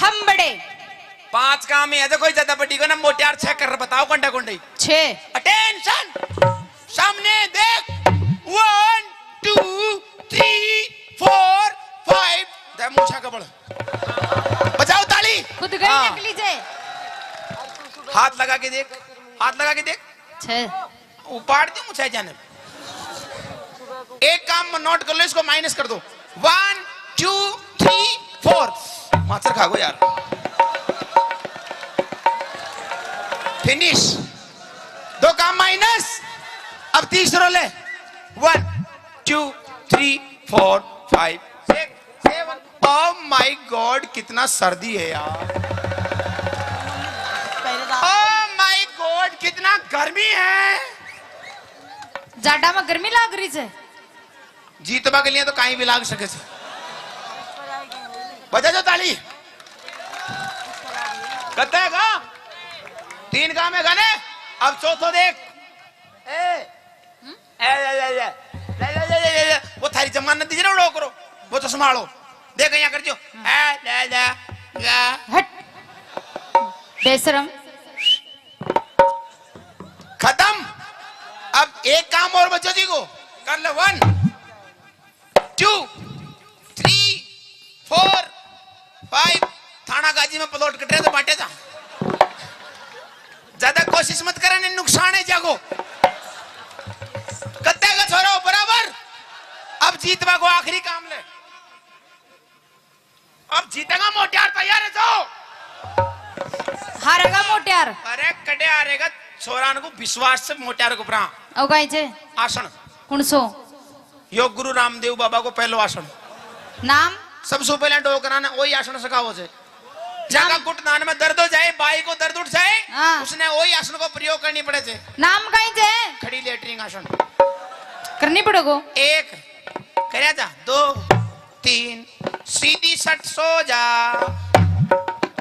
हम बड़े। पांच काम ही है, देखो ज्यादा बड़ी को ना, मोटियार छह कर बताओ, कंडा कंडी। छह। अटेंशन। सामने देख, one, two, three, four, five. दे मूछा कबड़। बजाओ ताली। खुद गई हाँ। नकली जे। हाथ लगा के देख, हाथ लगा के देख। छह। उपाड़ दी मूछा जाने। एक काम नोट कर लो, इसको माइनस कर दो। One, two, three, four. माचर खा गो यार। फिनिश। दो काम माइनस। अब तीसरो ले। One, two, three, four, five, six, seven. Oh my god, कितना सर्दी है यार। ओ माय गॉड, कितना गर्मी है। जाडा में गर्मी लाग रही है। जीतवा के लिए तो काई भी लाग सके छे। बजा जो ताली। कत्ते का? तीन काम है गाने। अब चौथो देख। ए। ए, ले, ले, ले। ले, ले, ले, ले, ले, ले। वो थारी जमानत दीजिए ना, उड़ो करो। वो तो संभालो। देख यहाँ कर जो। ए, ले, ले, ले। हट। बेशरम। खत्म। अब एक काम और बच्चों जी को कर ले। One, two, three, four, five. थाना गाजी में प्लॉट कट रहे तो बांटे जा। ज्यादा कोशिश मत करे, नहीं नुकसान है जागो। कत्ते का छोरा हो बराबर। अब जीतवा को आखिरी काम ले। अब जीतेगा मोटियार, तैयार है जो। हारेगा मोटियार। अरे कटे हारेगा, छोरान को विश्वास से मोटियार को परा। ओ गाई जे। आसन। कौन सो? यो गुरु रामदेव बाबा को पहलो आसन। नाम? सबसे पहले डोकरा ने वही आसन सिखाओ से। जाका घुटनान में दर्द हो जाए, बाई को दर्द उठ जाए, हाँ। उसने वही आसन को प्रयोग करनी पड़े से। नाम कहीं जे? खड़ी लेटरिन आसन। करनी पड़ेगो। एक, करया जा, दो, तीन, सीधी सट सो जा।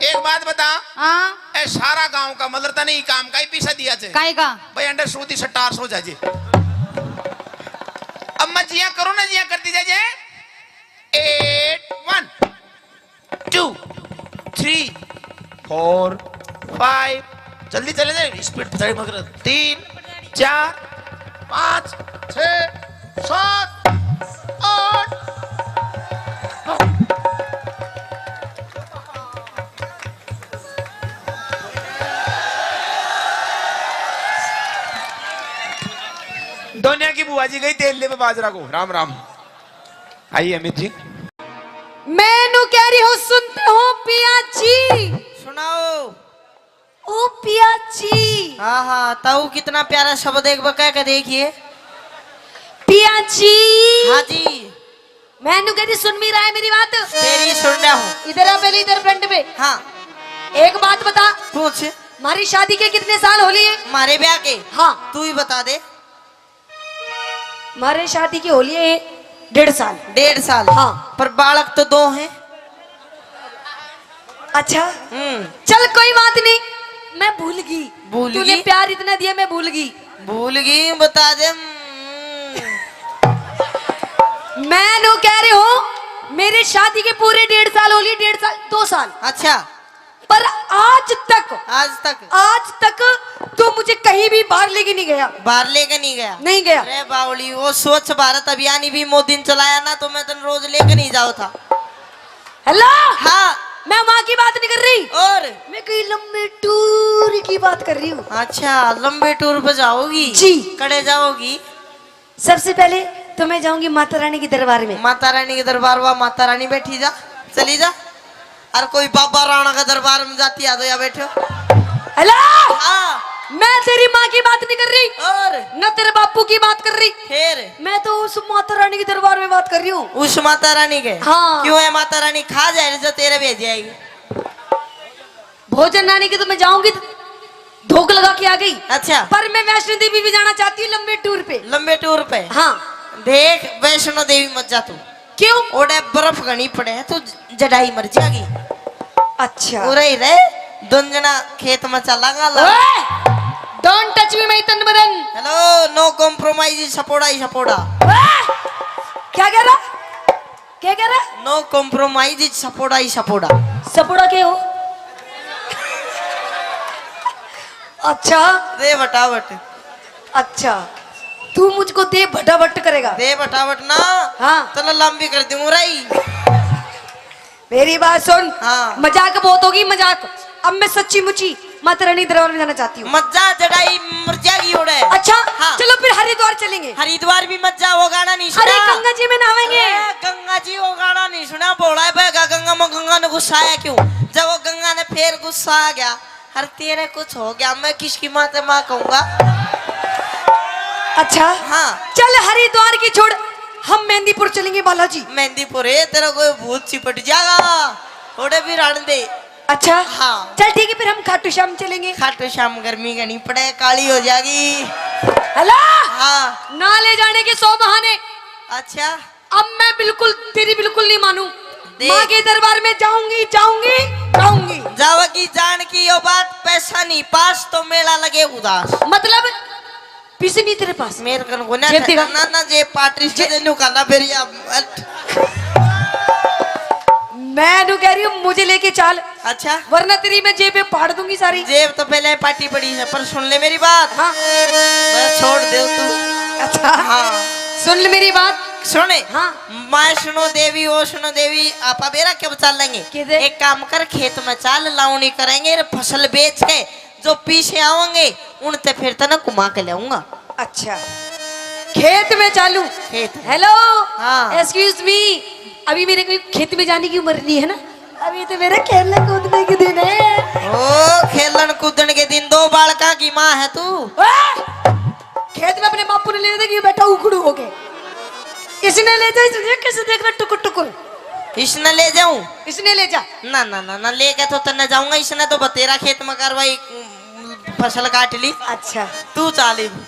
एक बात बता, हाँ। ए सारा गांव का मतलब तने ही काम का ही पीछा दिया छे। काई का? भाई अंडर सूदी सटार सो जाजे। अब मैं जिया करूँ ना, जिया करती जाजे। Eight, one, two, three, four, five. जल्दी चले जाए, स्पीड पचाई मत कर। तीन, चार, पाँच, छः, सात, आठ। दुनिया की बुआ जी गई तेल ले बाजरा को। राम राम। आइए अमित जी। मैं नू कह रही हूँ, सुनते हो पिया जी? सुनाओ। ओ पिया जी। हाँ, हाँ, ताऊ कितना प्यारा शब्द एक बार कह के देखिए। पिया जी। हाँ जी। मैं नू कह रही, सुन भी रहा है मेरी बात? तेरी सुन रहा हूँ। इधर आ पहले, इधर फ्रंट पे। हाँ। एक बात बता। पूछ। हमारी शादी के कितने साल हो लिए? हमारे ब्याह के? हाँ। तू ही बता दे। म्हारे शादी की हो लिए डेढ़ साल। डेढ़ साल? हाँ। पर बालक तो दो हैं। अच्छा। हम्म। चल कोई बात नहीं, मैं भूल गई। भूल तूने गई? प्यार इतना दिया, मैं भूल गई। भूल गई, बता दे। हम्म। मैं नू कह रही हूँ, मेरे शादी के पूरे डेढ़ साल हो लिए, डेढ़ साल, दो साल। अच्छा। पर आज तक, आज तक? आज तक तू मुझे कहीं भी बाहर लेके नहीं गया। बाहर लेके नहीं गया? नहीं गया। अरे बावली, वो स्वच्छ भारत अभियान ही भी मोदी ने चलाया ना, तो मैं तन रोज लेके नहीं जाओ था। हेलो। हाँ। मैं वहाँ की बात नहीं कर रही। और? मैं कहीं लंबे टूर की बात कर रही हूँ। अच्छा, लंबे टूर पे जाओगी? जी। कड़े जाओगी? सबसे पहले तो मैं जाऊंगी माता रानी के दरबार में। माता रानी के दरबार, वहाँ माता रानी बैठी, जा, चली जा। और कोई बाबा राणा का दरबार में जाती आ तो या बैठो। हेलो। हाँ। मैं तेरी माँ की बात नहीं कर रही। और? न तेरे बापू की बात कर रही। फिर? मैं तो उस माता रानी के दरबार में बात कर रही हूँ। उस माता रानी के? हाँ। क्यों है माता रानी? खा जाए जो तेरे भेज जाएगी। भोजन रानी के तो मैं जाऊंगी, धोख लगा के आ गई। अच्छा। पर मैं वैष्णो देवी भी जाना चाहती हूँ लंबे टूर पे। लंबे टूर पे? हाँ। देख, वैष्णो देवी मत जा तू। क्यों? ओड़े बर्फ घणी पड़े है, तू जड़ाई मर जाएगी। अच्छा। उरे ही रहे, दोन जना खेत में चलांगा ला। ओए! Don't touch me, my तन बदन। Hello, no compromise, सपोड़ा ही सपोड़ा। ओए! क्या कह रहा? क्या कह रहा? No compromise, सपोड़ा ही सपोड़ा। सपोड़ा के हो? अच्छा। दे फटाफट। अच्छा, तू मुझको दे भटाभट करेगा? दे फटाफट ना। हाँ। तने लंबी कर दूं रही। मेरी बात सुन। हाँ। मजाक बहुत होगी, मजाक। अब मैं सच्ची मुची माता रानी दरबार में जाना चाहती हूँ। मत जा, जड़ाई मर जाएगी ओड़े। अच्छा, हाँ। चलो फिर हरिद्वार चलेंगे। हरिद्वार भी मत जा, वो गाना नहीं सुना। अरे गंगा जी में नहावेंगे। अरे गंगा जी, वो गाना नहीं सुना, भोला है बहगा गंगा में, गंगा ने गुस्सा आया क्यों? जब वो गंगा ने फिर गुस्सा आ गया, हर तेरे कुछ हो गया, मैं किसकी माँ ते माँ कहूंगा? अच्छा। हाँ। चल हरिद्वार की छोड़, हम मेहंदीपुर चलेंगे बालाजी। मेहंदीपुर है, तेरा कोई भूत चिपट जाएगा, थोड़े भी रहने दे। अच्छा। हाँ। चल ठीक है, फिर हम खाटू श्याम चलेंगे। खाटू श्याम गर्मी घनी पड़े, काली हो जाएगी। हेलो। हाँ। ना ले जाने के सौ बहाने। अच्छा। अब मैं बिल्कुल, तेरी बिल्कुल नहीं मानू। देख। माँ के दरबार में जाऊंगी, जाऊंगी, जाऊंगी। जावेगी जान की यो बात, पैसा नहीं पास तो मेला लगे उदास। मतलब, पैसे नहीं तेरे पास? मेरे कन को ना जेब दिखा। ना, ना, जेब पाटरी से जे- न्यू करना फिर या, अट। मैं न्यू कह रही हूँ, मुझे लेके चल। अच्छा। वरना तेरी मैं जेब पे फाड़ दूंगी सारी। जेब तो पहले पाटी पड़ी है, पर सुन ले मेरी बात। हाँ। मैं छोड़ दे तू। अच्छा। हाँ। सुन ले मेरी बात। सुने। हाँ। वैष्णो देवी, वैष्णो देवी, आपा बेरा के बचा लेंगे। किधर? एक काम कर, खेत में चाल, लावणी करेंगे, रे फसल बेच के जो पीछे आवेंगे, उनते फिर तने घुमा के लाऊंगा। अच्छा, खेत में चालू। खेत में। हेलो। हाँ। Excuse me, अभी मेरे को खेत में जाने की उम्र नहीं है ना, अभी तो मेरे खेलने कूदने के दिन है। ओ, खेलन कूदन के दिन। दो बालका की माँ है तू। ओए! खेत में अपने बापू ने ले जाते कि ये बैठा उखड़ू हो गए। इसने ले जा, इसने कैसे देख रहा टुकुर टुकुर। इसने ले जाऊं? इसने ले जा। ना, ना, ना, ना, लेके तो तन्ने जाऊंगा, इसने तो बतेरा खेत में कार्रवाई, उम, फसल काट ली। अच्छा। तू चाल इब।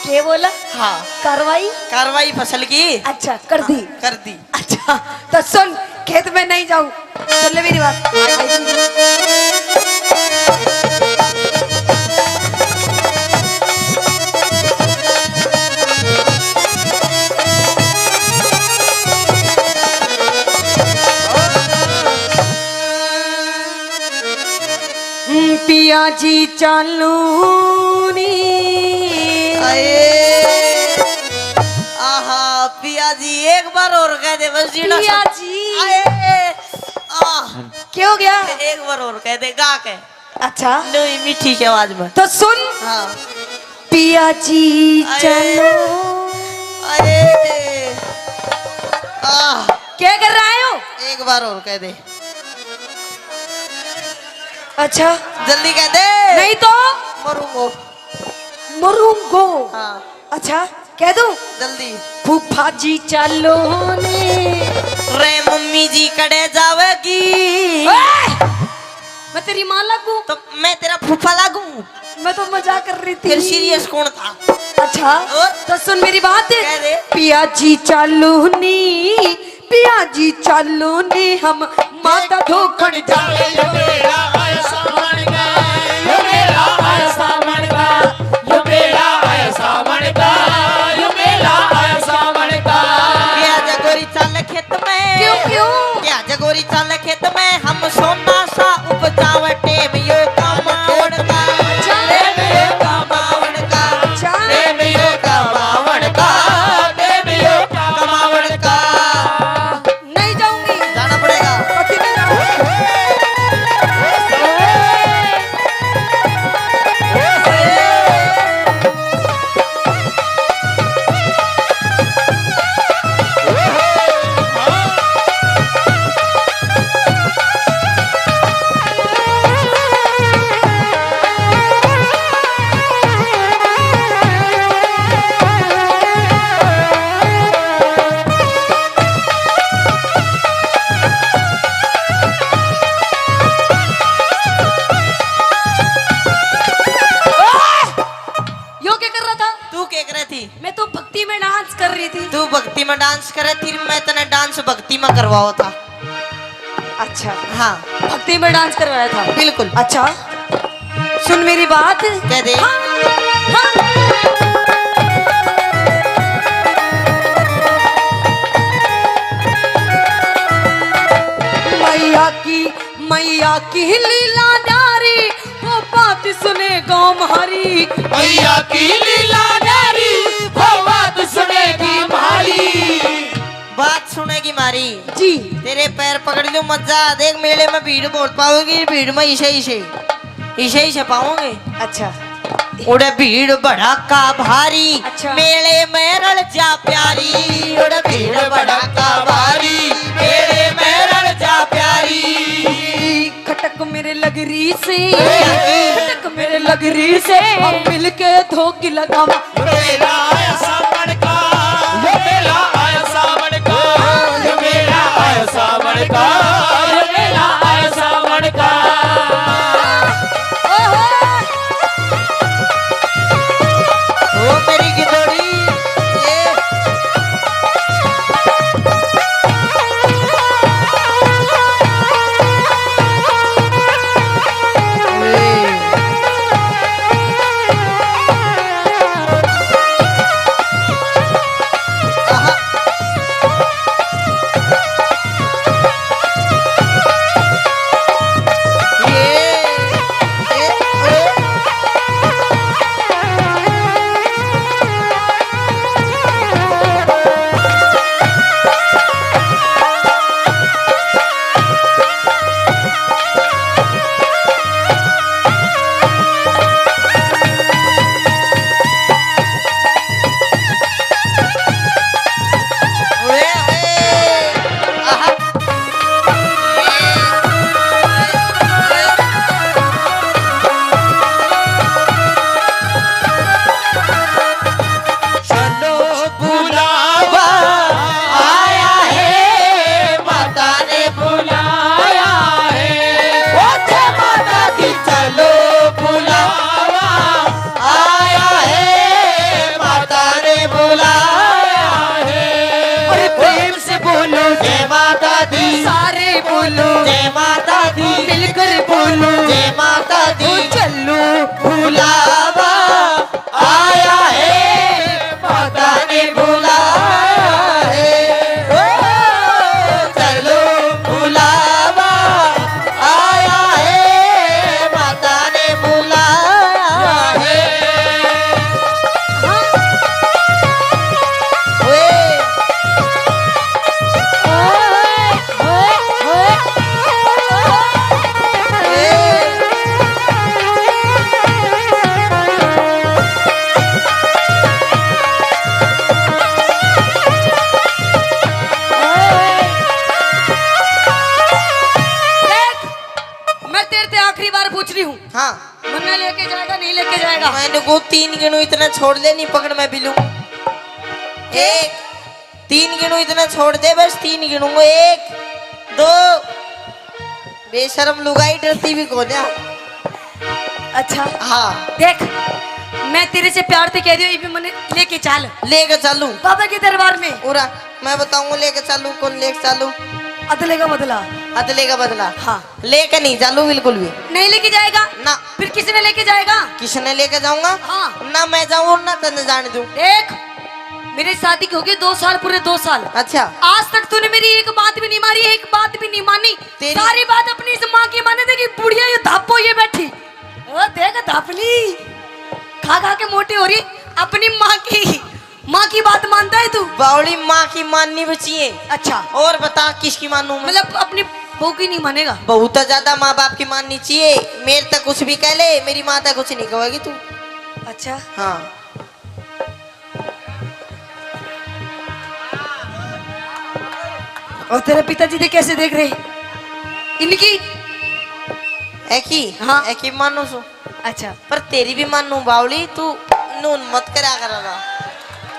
के बोला? हाँ। कार्रवाई? कार्रवाई फसल की। अच्छा, कर दी। हाँ, कर दी। अच्छा, तो सुन, खेत में नहीं जाऊं। सुन ले मेरी बात। पिया जी चालू नी। आए। आहा, पिया जी, एक बार और कह दे बस जीना पिया सब। जी। आए। आह। क्या हो गया? एक बार और कह दे, गा के। अच्छा। नहीं, मीठी सी आवाज में। तो सुन। हाँ। पिया जी आए। चलो। आए। आह। क्या कर रहा है हो? एक बार और कह दे। अच्छा। जल्दी कह दे। नहीं तो? मरूंगो। मरूंगो। हाँ। अच्छा, कह दूं? जल्दी। फूफा जी चालो ने। रे मम्मी जी कड़े जावेगी? ओए! मैं तेरी माँ लागू? तो मैं तेरा फूफा लागू? मैं तो मजाक कर रही थी। फिर serious कौन था? अच्छा, और? तो सुन मेरी बात। कह दे। पिया जी चालो नी, पिया जी चालो नी हम माता धोखण जावे। यो मेला आया सावण का, यो मेला आया सावण का, यो मेला आया सावण का, यो मेला आया सावण का। पिया जी गोरी चाल खेत में। क्यों, क्यों? पिया जी गोरी चाल खेत में हम सोना सा उपजावे टेम यो कमावण का। अच्छा। टेम यो कमावण का। अच्छा। टेम यो कमावण का। टेम यो कमावण का। नहीं जाऊंगी। जाना पड़ेगा। पति नहीं जाऊंगी। भक्ति में डांस करे थी, मैं तने डांस भक्ति में करवाओ था। अच्छा। हाँ। भक्ति में डांस करवाया था। बिल्कुल। अच्छा, सुन मेरी बात। कह दे। हाँ, हाँ। मैया की, मैया की लीला न्यारी, वो बात सुने गाँव म्हारी। मैया की लीला न्यारी, वो बात सुने गाँव म्हारी। बात सुनेगी म्हारी। जी। तेरे पैर पकड़ लूं, मत जा। देख, मेले में भीड़ बहुत पाओगी, भीड़ में इसे, इसे, इसे, इसे पाओगे। अच्छा। उड़े भीड़ भड़ाका भारी, अच्छा। मेले में रल जा प्यारी। उड़े भीड़ भड़ाका भारी, मेले में रल जा प्यारी। खटक मेरे लगरी से, खटक मेरे लगरी से, हम मिलके धोकी लगावा। मेला आया सावन का, ये मेला आया सावन का, ये मेला आया सावन का, ये मेला आया सावन का। ओहो। ओ मेरी गिदोड़ी, ये। चलो बुलावा आया है, माता ने बुलाया है। ओ जय माता दी, चलो बुलावा आया है, माता ने बुलाया है। अरे प्रेम से बोलो जय माता दी, सारे बोलो जय माता दी, मिलकर बोलो जय माता दी। ओ चलो बुलावा आया है, माता ने बुलाया है। ओ, चलो बुलावा आया है, माता ने बुलाया है। ओए। देख, मैं तेरे ते आखिरी बार पूछ रही हूँ। हाँ। मन्ने लेके जाएगा, नहीं लेके जाएगा? मैंने को तीन गिनू इतना छोड़ दे, नहीं पकड़ मैं भी लूं। एक, तीन गिनू इतना छोड़ दे, बस तीन गिनूंगा। एक, दो। बेशरम लुगाई, डरती भी कोन्या। अच्छा। हाँ। देख, मैं तेरे से प्यार से कह रही हूँ, ये भी मन्ने लेके चाल। लेके चालू। बाबा के दरबार में। पूरा मैं बताऊंगा लेके चालू, कौन लेके चालू। अदले का बदला। अदले का बदला। हाँ। लेके नहीं चालू बिल्कुल भी। नहीं लेके जाएगा? ना। फिर किसने लेके जाएगा? किसने लेके जाऊंगा? हाँ। ना मैं जाऊं और ना तन्ने जाने दूं। देख, मेरी शादी की हो गई दो साल, पूरे दो साल। अच्छा। आज तक तूने मेरी एक बात भी नहीं मानी, एक बात भी नहीं मानी। तेरी सारी बात अपनी इस माँ की माने। देखी बुढ़िया ये धापो ये बैठी। ओ देख धापली, खा खा के मोटी हो रही। अपनी माँ की, माँ की बात मानता है तू? बावली, माँ की माननी भी चाहिए। अच्छा। और बता किसकी मानूं मैं? मतलब अपनी बहू की नहीं मानेगा? बहू तो ज्यादा माँ बाप की माननी चाहिए। मेरे तक कुछ भी कह ले, मेरी माँ तक कुछ नहीं कहेगी तू। अच्छा। हाँ। और तेरे पिताजी दे कैसे देख रहे इनकी? एकी? हाँ। एकी मानू सु। अच्छा। पर तेरी भी मानू बावली, तू नून मत करा कर।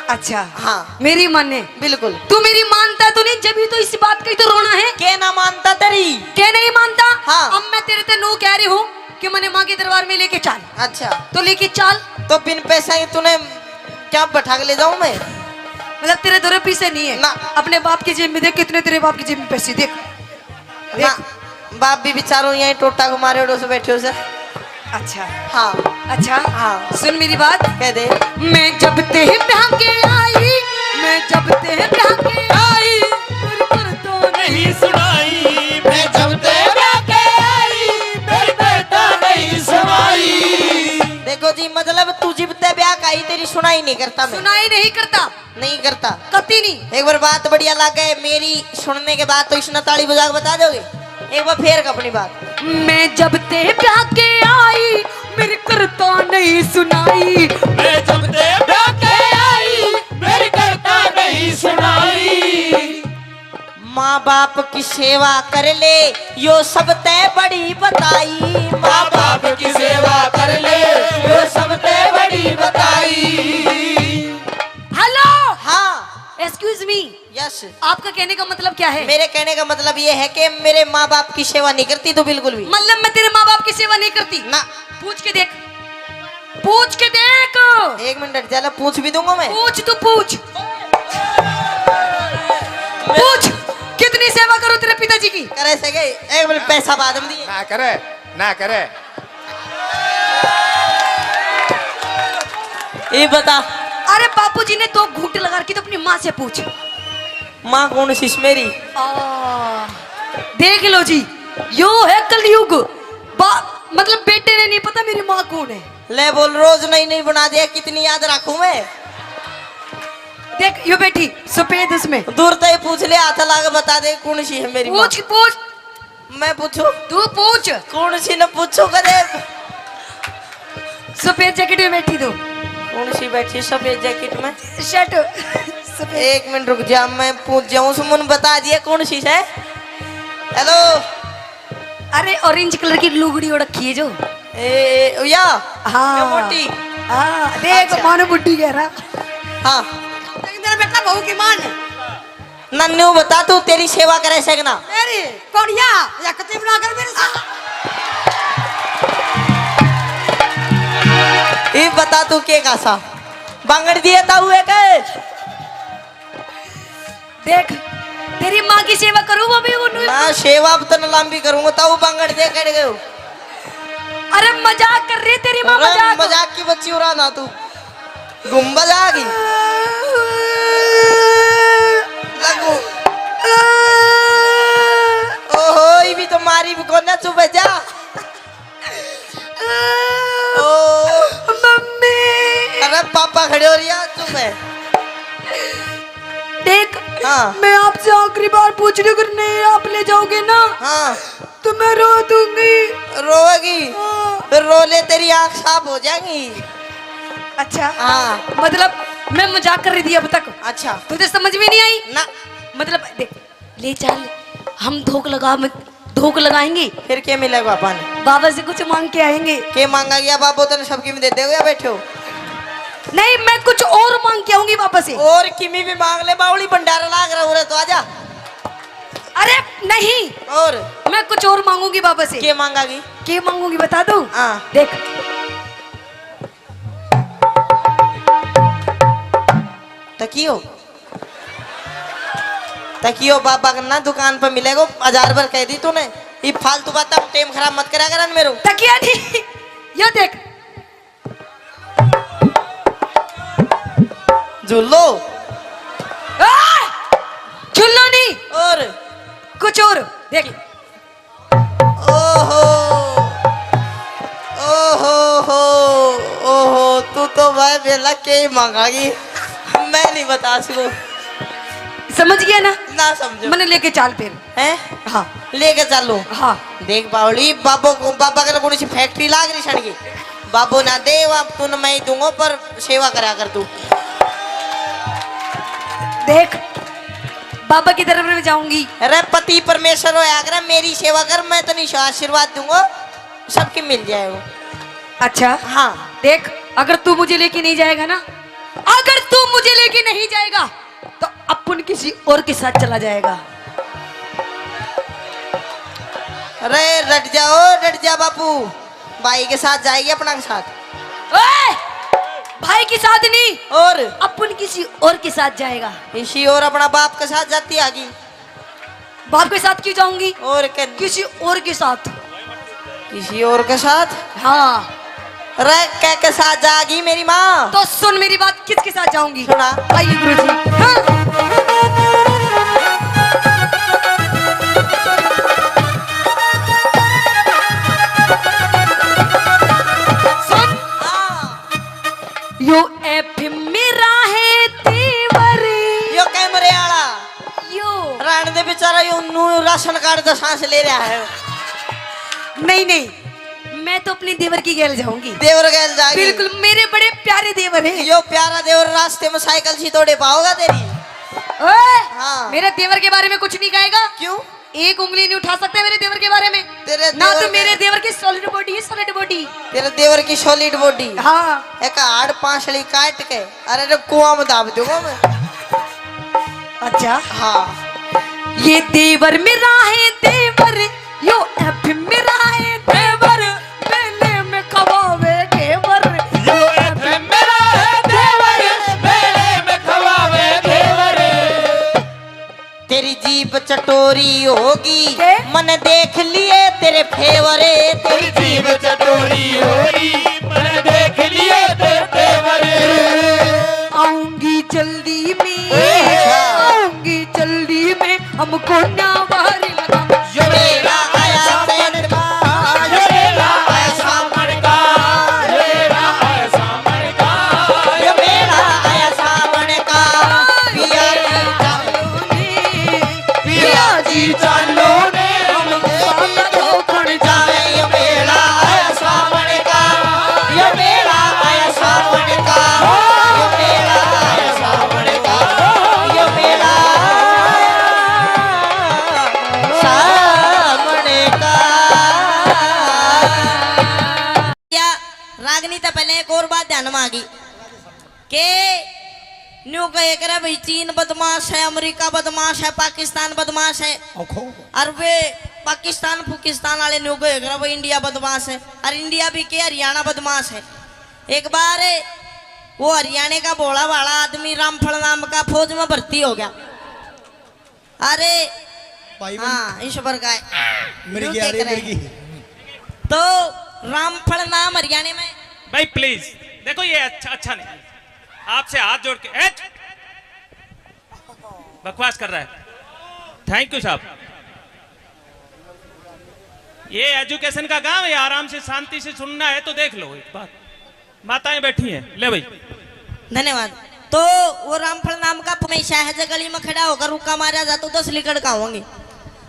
अच्छा। हाँ। मेरी माने? बिल्कुल। तू मेरी मानता तो नहीं, जब ही तो इस बात का ही तो रोना है। के ना मानता तेरी? के नहीं मानता? हाँ। अब मैं तेरे ते नू कह रही हूँ कि मन्ने माँ के दरबार में लेके चाल। अच्छा। तो लेके चाल। तो बिन पैसा ही तूने क्या बैठा के ले जाऊं मैं? मतलब तेरे दो रुपये से नहीं है ना। अपने बाप की जेब में देख, कितने तेरे बाप की जेब में पैसे देख। ना, बाप भी बेचारो यहीं टोटा को मारे उड़ो से बैठे हो सर। अच्छा। हाँ। अच्छा। हाँ। सुन मेरी बात। कह दे। मैं जब ते ब्याह के आई, मैं जब ते ब्याह के आई, मेरे घर तो नहीं सुनाई। मैं जब ते ब्याह के आई, मेरे घर तो नहीं सुनाई। देखो जी, मतलब तू जिब ते ब्याह का आई, तेरी सुनाई नहीं करता मैं। सुनाई नहीं करता। नहीं करता। कती नहीं। एक बार बात बढ़िया लागे मेरी, सुनने के बाद तो इसने ताली बजा के बता दोगे। एक बार फेर अपनी बात। मैं जब ते ब्याह के आई, मेरे करता नहीं सुनाई। मैं जब ते ब्याह के आई, मेरे करता नहीं सुनाई। माँ बाप की सेवा कर ले, यो सबते बड़ी बताई। माँ बाप की सेवा कर ले, यो सबते बड़ी बताई। हेलो। हाँ। Excuse me. यस। आपका कहने का मतलब क्या है? मेरे कहने का मतलब ये है कि मेरे माँ बाप की सेवा नहीं करती तू बिल्कुल भी। मतलब मैं तेरे माँ बाप की सेवा नहीं करती? ना। पूछ के देख, पूछ के देख। एक मिनट हट जा, पूछ भी दूंगा मैं। पूछ, तू पूछ। पूछ, कितनी सेवा करो तेरे पिताजी की? करे से गए, एक मिनट, पैसा बाद में दिए। ना करे, ना करे। ये बता। अरे बापू जी ने दो घूंट लगा रखी, तो अपनी माँ से पूछ। माँ कौन सी मेरी? आ, देख लो जी, यो है कलयुग। बा-, मतलब बेटे ने नहीं पता मेरी माँ कौन है। ले बोल, रोज नई नई बना दिया, कितनी याद रखूं मैं? देख, यो बैठी सफेद, उसमें। दूर तो ही पूछ ले, हाथ लाग बता दे कौन सी है मेरी माँ। पूछ, पूछ। मैं पूछूं? तू पूछ। कौन सी न पूछूं कदे? सफेद जैकेट में बैठी तू। कौन सी बैठी सफेद जैकेट में? शर्ट सफेद। एक मिनट रुक जा, मैं पूछ जाऊं। सुमन बता दिया कौन सी है। हेलो। अरे ऑरेंज कलर की लुगड़ी ओढ़ रखी है जो। ए, ए, या? हाँ। या मोटी? हाँ, देख अच्छा। मानो बुड्ढी कह रहा। हाँ। तेरा बेटा बहू की माँ ने। नन्नू बता तू तेरी सेवा करे से कि ना? तेरी कोड़िया या कतई बना कर मेरे साथ। ये बता तू के का सा बांगड़ दिए ताऊ एक। देख, तेरी माँ की सेवा करूँ वो भी उन्होंने। ना, सेवा अब तन लंबी करूँगा, ताऊ बांगड़ दे कड़ गयो। अरे मजाक कर रही तेरी माँ, अरे मजाक। मजाक की बच्ची उड़ा ना तू। गुम्बद आ गई। लगू। ओहो, ये भी तो मारी भी कोना, चुप है जा। ओ। मम्मी। अरे पापा खड़े हो रही है, चुप है। देख, हाँ। मैं आपसे आखिरी बार पूछ रही हूँ, अगर नहीं आप ले जाओगे ना, हाँ। तो मैं रो दूंगी। रोएगी? हाँ। फिर रो ले, तेरी आँख साफ हो जाएगी। अच्छा। हाँ। मतलब मैं मजाक कर रही थी अब तक। अच्छा। तुझे समझ में नहीं आई? ना। मतलब देख, ले चल, हम धोख लगा, धोख लगाएंगे। फिर क्या मिलेगा अपन? बाबा से कुछ मांग के आएंगे। के मांगा गया बाबू, तने सब किमी दे देगा या बैठे हो? नहीं, मैं कुछ और मांग के आऊंगी बाबा से। और किमी भी मांग ले, बावली भंडारा लाग रहा हो रे, तो आजा। अरे नहीं, और? मैं कुछ और मांगूंगी बाबा से। के मांगागी? के मांगूंगी बता दूं? हाँ। देख। तकियो, तकियो बाबा के ना दुकान पर मिलेगो, हजार बार कह दी तूने। ये फालतू बात, टाइम खराब मत करा कर मेरो। तकिया नहीं, ये देख। झूलो। आ! झूलो नहीं। और? कुछ और। देख। ओहो, ओहो हो, ओहो, तू तो भाई बेला के ही मांगागी, मैं नहीं बता सकूं। समझ गया ना? ना समझो। मैंने लेके चाल फिर। हैं? हाँ। लेके चालू। हाँ। देख बावली, बाबो को, बाबा के कौन सी फैक्ट्री लाग रही सड़की? बाबो ना दे, अब तू न मैं ही दूंगा, पर सेवा करा कर तू। देख, बाबा की तरफ में जाऊंगी। अरे पति परमेश्वर होया कर, मेरी सेवा कर, मैं तनी आशीर्वाद दूंगा, सबकी मिल जाएगा। अच्छा। हाँ। देख, अगर तू मुझे लेके नहीं जाएगा ना, अगर तू मुझे लेके नहीं जाएगा, तो अपन किसी और के साथ चला जाएगा। अरे डट जाओ, डट जा बापू, भाई के साथ जाएगी अपना के साथ। ओए! भाई के साथ नहीं, और? अपन किसी और के साथ जाएगा। इसी और अपना बाप के साथ जाती आगी। बाप के साथ क्यों जाऊंगी? और के? किसी और के साथ। किसी और के साथ? हाँ। रे, के के साथ जागी मेरी माँ? तो सुन मेरी बात, किसके साथ जाऊंगी? सुना। आइए गुरुजी। हाँ। सुन। हाँ। यो एफ मेरा है देवर। यो कैमरे आला। यो। राण दे बेचारा, यो नू राशन कार्ड का सांस ले रहा है। नहीं, नहीं, मैं तो अपने देवर की गैल जाऊंगी। देवर गैल जाएगी। बिल्कुल, मेरे बड़े प्यारे देवर हैं। यो प्यारा देवर रास्ते में साइकिल सी तोड़े पाओगा तेरी। ओए, हाँ। मेरे देवर के बारे में कुछ नहीं कहेगा। क्यों? एक उंगली नहीं उठा सकते मेरे देवर के बारे में। तेरे ना देवर तो मेरे के देवर की सॉलिड बॉडी है, सॉलिड बॉडी। तेरे देवर की सॉलिड बॉडी। हाँ। एक हाड़ पांसली काट के, अरे रे, कुआं में दाब दूंगा मैं। अच्छा। हाँ। ये देवर मेरा है देवर, यो एफ मेरा है देवर, मेले में खवावे घेवर। यो एफ मेरा है देवर, मेले में खवावे घेवर। तेरी जीभ चटोरी होगी, के? मन देख लिए तेरे फेवर। तेरी जीभ चटोरी होगी, मन देख लिए तेरे फेवर। आऊंगी जल्दी में, ए, हाँ। आऊंगी जल्दी में, हमको ना वारी लगा। यो मेरा आया सावन का, यो मेरा आया सावन का, यो मेरा आया सावन का, यो मेरा आया सावन का। पिया जी चालो ने, पिया जी चालो ने, हम साथ धोखण जावे। यो मेला आया सावन का, यो मेला आया सावन का, यो मेला आया सावन का, यो मेला आया सावन का। या रागनी तो पहले एक और बात ध्यान में आ गई। के न्यू कहे करे भाई, चीन बदमाश है, अमेरिका बदमाश है, पाकिस्तान बदमाश है। ओखो। और वे पाकिस्तान फुकिस्तान वाले न्यू कहे करे भाई, इंडिया बदमाश है, और इंडिया भी के, हरियाणा बदमाश है। एक बार वो हरियाणा का भोला भाला आदमी रामफल नाम का फौज में भर्ती हो गया। अरे भाई बन- हाँ, ईश्वर का है। मिर्गी न्यू आ रही, कह रहे मिर्गी। हैं। तो रामफल नाम हरियाणा में। भाई प्लीज, देखो ये अच्छा, अच्छा नहीं। आपसे हाथ जोड़ के, ए, बकवास कर रहा है। थैंक यू साहब। ये एजुकेशन का गांव है, आराम से शांति से सुनना है तो देख लो एक बात। माताएं बैठी हैं, ले भाई। धन्यवाद। तो वो रामफल नाम का हमेशा है, जो गली में खड़ा होकर रुक्का मारा जा तो दस लिकड़ का होंगे।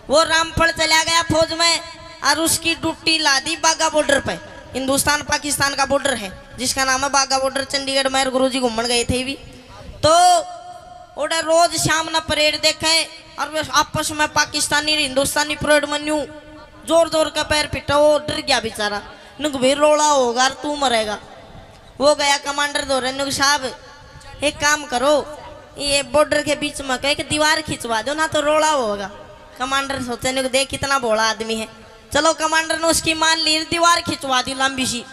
वो रामफल चला गया फौज में और उसकी ड्यूटी ला दी बाघा बॉर्डर पे। हिंदुस्तान पाकिस्तान का बॉर्डर है, जिसका नाम है बाघा बॉर्डर। चंडीगढ़ में गुरुजी घूमन गए थे भी, तो ओड़े रोज शाम ना परेड देखे और वे आपस में पाकिस्तानी और हिंदुस्तानी परेड में न्यू जोर जोर का पैर पिटा। वो डर गया बेचारा, नुक भाई रोला होगा और तू मरेगा। वो गया कमांडर धोरे, नुक साहब एक काम करो, ये बॉर्डर के बीच में कह के दीवार खिंचवा दो ना तो रोला होगा। कमांडर सोचे, नुक देख कितना भोला आदमी है। चलो कमांडर ने उसकी मान ली, दीवार खिंचवा दी लंबी सी।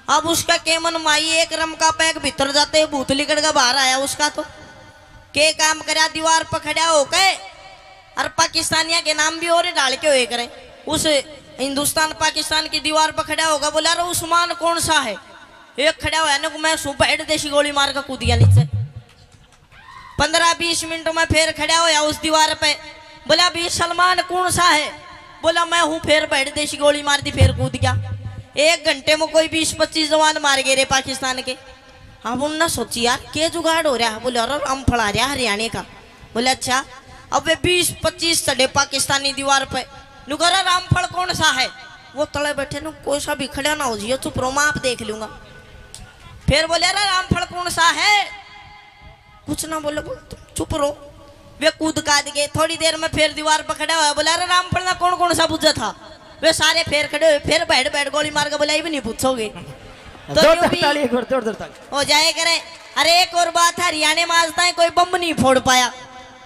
अब उसका केमन माई एक रम का पैक भीतर जाते ही भूत लिकड़ के बाहर आया उसका तो। के काम करया, दीवार पर खड़ा होके और पाकिस्तानिया के नाम भी और डाल के होए करे। उस हिंदुस्तान पाकिस्तान की दीवार पर खड़ा होगा, बोला, "अरे उस्मान कौन सा है?" एक खड़ा होया ने, "मैं सू बैठ देसी गोली मार के कूद गया नीचे।" पन्द्रह बीस मिनट में फिर खड़ा होया उस दीवार पे, बोला, "भी सलमान कौन सा है?" बोला, "मैं हूँ।" फिर बैठ देसी गोली मार दी, फिर कूद गया। एक घंटे में कोई बीस पच्चीस जवान मार गए रे पाकिस्तान के। अब उनने सोची, "यार, के जुगाड़ हो रहा है?" बोले, "अरे, रामफल आ रहा हरियाणा का।" बोले, "अच्छा।" अब वे बीस पच्चीस चढ़े पाकिस्तानी दीवार पे। नु कह रहा, "रामफल कौन सा है?" वो तले बैठे नु, "कोई सा भी खड़ा ना हो जियो, चुप रहो, मैं आप देख लूंगा।" फिर बोले, "अरे, रामफल कौन सा है?" कुछ ना बोले, बोल, "तुम चुप रहो।" वे कूद काद गए। थोड़ी देर में फिर दीवार पर खड़ा हुआ, बोला, "अरे, रामफल ना कौन कौन सा बुझा था?" वे सारे फिर खड़े हुए, फिर बैठ बैठ गोली मार के बोला, "ये भी नहीं पूछोगे।" तो जोरदार यूं भी ताली, एक बार जोरदार ताली। हो जाए करे। अरे, एक और बात है, हरियाणा में आज तक कोई बम नहीं फोड़ पाया।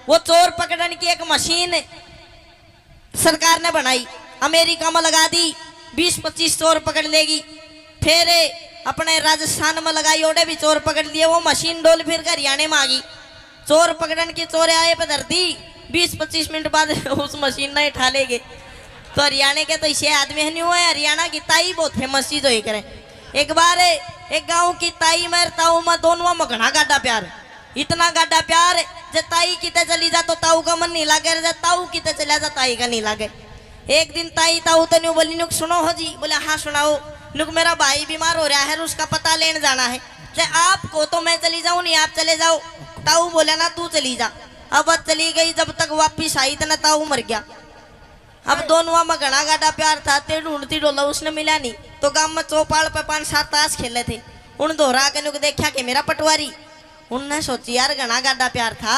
वो चोर पकड़न की एक मशीन सरकार ने बनाई, अमेरिका में लगा दी, बीस पच्चीस चोर पकड़ लेगी। फिर अपने राजस्थान में लगाई, ओड़े भी चोर पकड़ लिए। वो मशीन डोल फिर के हरियाणे में आ गई। चोर पकड़न की चोर आए पे धर दी। बीस पच्चीस मिनट बाद उस मशीन ने उठा ले गए। तो हरियाणा के तो इसे आदमी है नहीं हुआ है। हरियाणा की ताई बहुत फेमस चीज होई करे। एक बार एक गांव की ताई में ताऊ में दोनों में घना गाढ़ा प्यार, इतना गाढ़ा प्यार, जे ताई किते चली जा तो ताऊ का मन नहीं लागे, जे ताऊ किते चला जा ताई का नहीं लागे। एक दिन ताई ताऊ तो न्यू बोली, नुक सुनो हो जी। बोले, हाँ सुनाओ। नुक मेरा भाई बीमार हो रहा है, उसका पता लेने जाना है। जे आपको तो मैं चली जाऊं, नहीं आप चले जाओ। ताऊ बोला ना, तू चली जा। अब वह चली गई, जब तक वापिस आई इतना ताऊ मर गया। अब दोनों में घना गाढ़ा प्यार था, ते ढूंढती डोला उसने मिला नहीं। तो गांव में चौपाल पे पांच सात ताश खेले थे। उन दोहरा के नुक देखा कि मेरा पटवारी। उनने सोची, यार घना गाढ़ा प्यार था,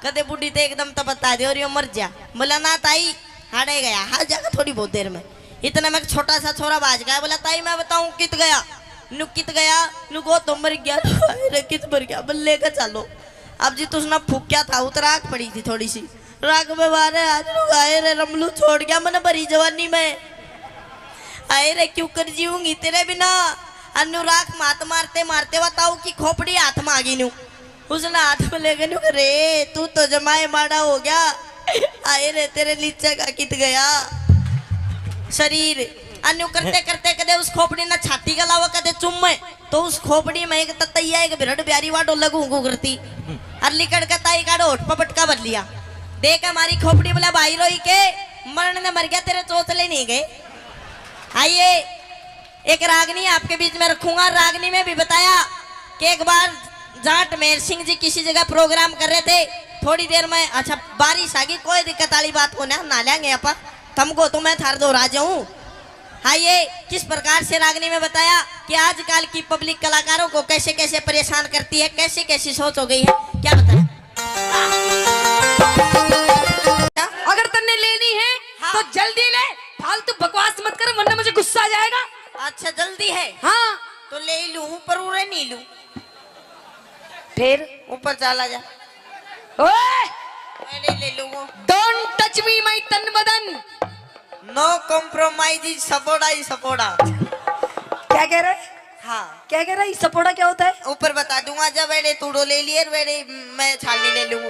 कदे बूढ़ी ते एकदम तो बता दे और यो मर जा। बोला, ना ताई, हाड़े गया, हाल जाकर थोड़ी बहुत देर में। इतने में एक छोटा सा छोरा बाज गया, बोला, ताई मैं बताऊं कित गया? नु कित गया? नु गो तो मर गया। तो हाय रे, कित मर गया? बल्ले का चालो। अब जी तुसने फूक्या था, उतर आग पड़ी थी थोड़ी सी। राग में मारे आज नु गाए रे, रमलू छोड़ गया मैंने भरी जवानी में। आए रे, क्यों कर जीऊंगी तेरे बिना? अन्नू राख मात मारते मारते वा ताऊ की खोपड़ी हाथ में आ गई न्यू। उसने हाथ में लेके न्यू, रे तू तो जमाए माड़ा हो गया। आए रे, तेरे लीचे का कित गया शरीर। अन्नू करते करते कदे उस खोपड़ी ने छाती का लावा, कदे चुम्मे। तो उस खोपड़ी में एक ततैया, एक बिरड़ ब्यारी वा डोले घूं घूं करती। और लिकड़ के ताई का होठ पे पटका भर लिया। देख हमारी खोपड़ी बोला, भाई रोई के मरण ने मर गया, तेरे चोचले नहीं गए। आइए, एक रागनी आपके बीच में रखूंगा। रागनी में भी बताया कि एक बार जाट मेहर सिंह जी किसी जगह प्रोग्राम कर रहे थे, थोड़ी देर में, अच्छा, बारिश आ गई, कोई दिक्कत वाली बात को ना, ना लेंगे आप, तुमको तो मैं थार दो राजा हूँ। हाँ, ये किस प्रकार से रागनी में बताया कि आजकल की पब्लिक कलाकारों को कैसे कैसे परेशान करती है, कैसी कैसी सोच हो गई है, क्या बताया? अगर तन्ने लेनी है, हाँ। तो जल्दी ले, फालतू बकवास मत कर, वरना मुझे गुस्सा आ जाएगा। अच्छा, जल्दी है? हाँ। तो ले ही लूं, पर उरे नहीं लूं। फिर? ऊपर चला जा। ओए! मैं नहीं ले लूं वो। Don't touch me, my तन बदन। No compromise, सपोड़ा ही सपोड़ा। क्या कह रहे? हाँ। क्या कह रहा है? सपोड़ा क्या होता है? ऊपर बता दूंगा, जब एड़े तूड़ो ले लिए, वेड़े मैं छाली ले लूं।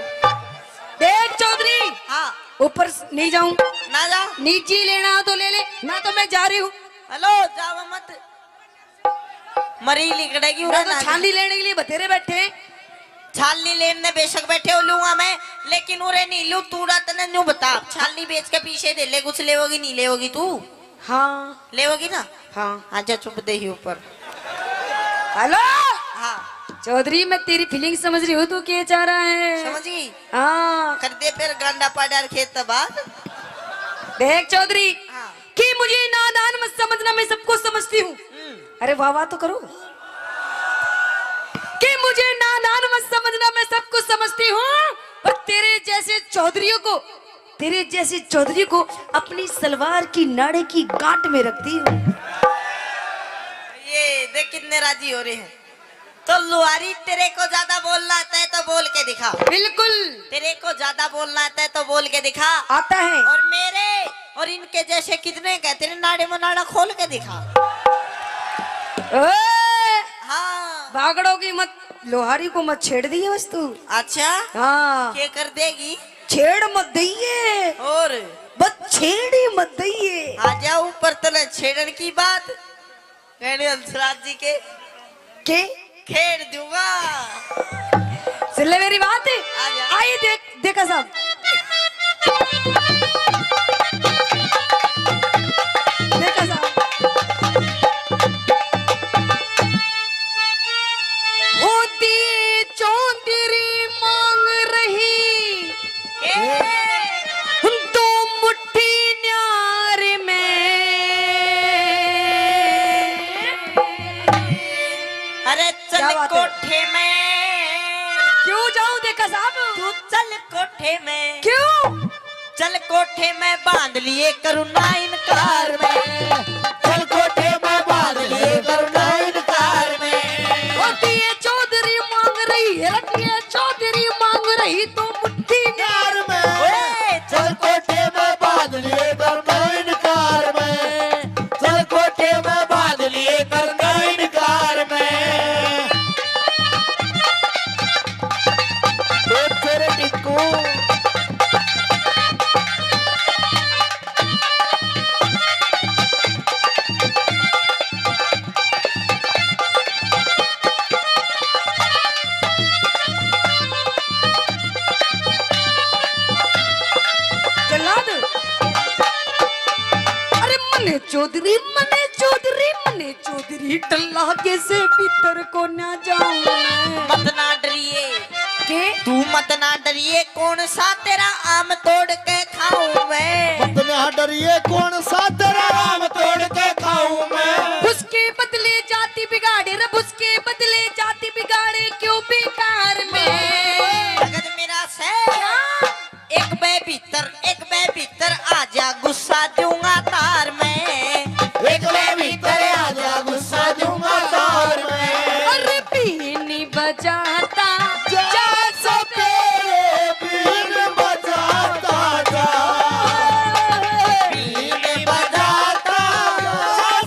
देख चौधरी, हाँ। ऊपर स-, नहीं जाऊं। ना जा। निजी लेना हो तो ले ले, ना तो मैं जा रही हूँ। हेलो, जावा मत। मरी लिकड़ेगी ना उरे तो ना। छाली लेने के लिए बतेरे बैठे। छाली लेने बेशक बैठे हो लूंगा मैं, लेकिन उरे नहीं लूं। तूड़ा तने न्यू बता, छाली बेच के पीछे दे ले, कुछ लेवोगी नहीं लेवोगी तू? हाँ। लेवोगी ना? हाँ। आजा चुप दे ही ऊपर। हेलो। हाँ। चौधरी, मैं तेरी फीलिंग समझ रही हूँ, तू क्या चाह रहा है? समझ गई? हाँ। कर दे फिर गांडा पाड़ा खेत बात। देख चौधरी, हाँ। कि मुझे नादान मत समझना, मैं सब कुछ समझती हूँ। हम्म। अरे वाह वाह तो करो। कि मुझे नादान मत समझना, मैं सब कुछ समझती हूँ, पर तेरे जैसे चौधरियों को, तेरे जैसे चौधरी को अपनी सलवार की नाड़े की गांठ में रखती हूँ। ये देख कितने राजी हो रहे हैं। तो लुहारी, तेरे को ज्यादा बोलना आता है तो बोल के दिखा। बिल्कुल। तेरे को ज्यादा बोलना आता है तो बोल के दिखा। आता है। और मेरे और इनके जैसे कितने का है, तेरे नाड़े में नाड़ा खोल के दिखा। ओए! हाँ। बागड़ों की मत, लुहारी को मत छेड़ दिए बस तू। अच्छा। हाँ। क्या कर देगी? छेड़ मत दइए। और? बस छेड़ ही मत दइए। आ जा ऊपर, तने छेड़न की बात। कहने हंसराज जी के के? खेड़ दूंगा। सुन ले मेरी बात। आ जा। आई देख, देखा साहब। देखा साहब। होती चौधरी मांग रही। ए? दो मुट्ठी न्यार में। अरे चल क्या बात है? कोठे में। क्यों जाऊं देखा साहब? तू चल कोठे में। क्यों? चल कोठे में बांध लिए करूँ ना इनकार में। चल कोठे में बांध लिए करूँ ना इनकार में। होती है चौधरी मांग रही है, रखी है चौधरी मांग रही तो मुट्ठी न्यार में। ओए, चल कोठे में बांध लिए करूँ ना इनकार में। चल कोठे में बांध लिए करूँ ना इनकार चौधरी मने, चौधरी मने, चौधरी टल्ला के से भीतर को ना जाऊं मैं। मत ना डरिए। के? तू मत ना डरिए, कौन सा तेरा आम तोड़ के खाऊं मैं। मत ना डरिए, कौन सा तेरा आम तोड़ के खाऊं मैं। उसके बदले जाति बिगाड़े रे, उसके बदले जाति बिगाड़े क्यों बेकार में। जगत मेरा से। क्या? एक बे भीतर, एक बे भीतर आजा, गुस्सा दूंगा तार में। एक बे भीतर आजा, गुस्सा दूंगा तार में। अरे बीन बजाता जा सो पेरे, बीन बजाता जा। बीन बजाता जा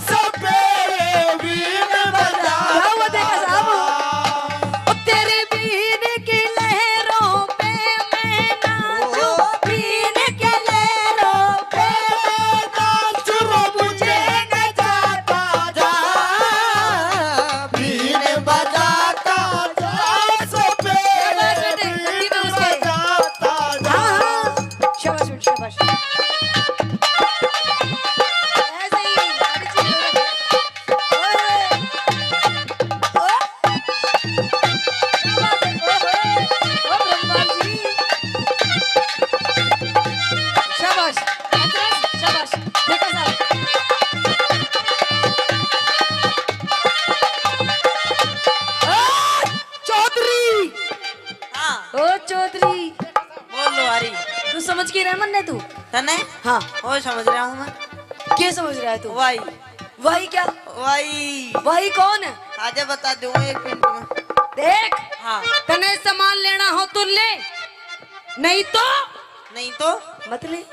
सो पेरे, बीन बजाता। क्या हुआ देखा साहब? जा। ओ तेरे बीन की लहरों पे मैं नाचूं, बीन की लहरों पे मैं नाचूं, रो मुझे न जाता जा, बीन बजाता जा, सो शाबाश बेटे, बीन धीमे उसके। बजाता जा। हाँ, हाँ। शाबाश बेटे, शाबाश। ऐसे ही, ऐसे ही। ओए। ओ। क्या बात है? ओहो! ओ ब्रह्मा जी। शाबाश, शाबाश, देखो साहब। ओ चौधरी! हाँ। ओ चौधरी! बोल लो, आ रही। तू समझ के रह मन्ने तू? तने? हाँ। ओ समझ रहा हूँ मैं। क्या समझ रहा है तू? वाई। वाई क्या? वाई। वाई कौन है? आजा बता दूंगा एक मिनट में। देख, हाँ। तने सामान लेना हो तो ले, नहीं तो नहीं तो? मत ले।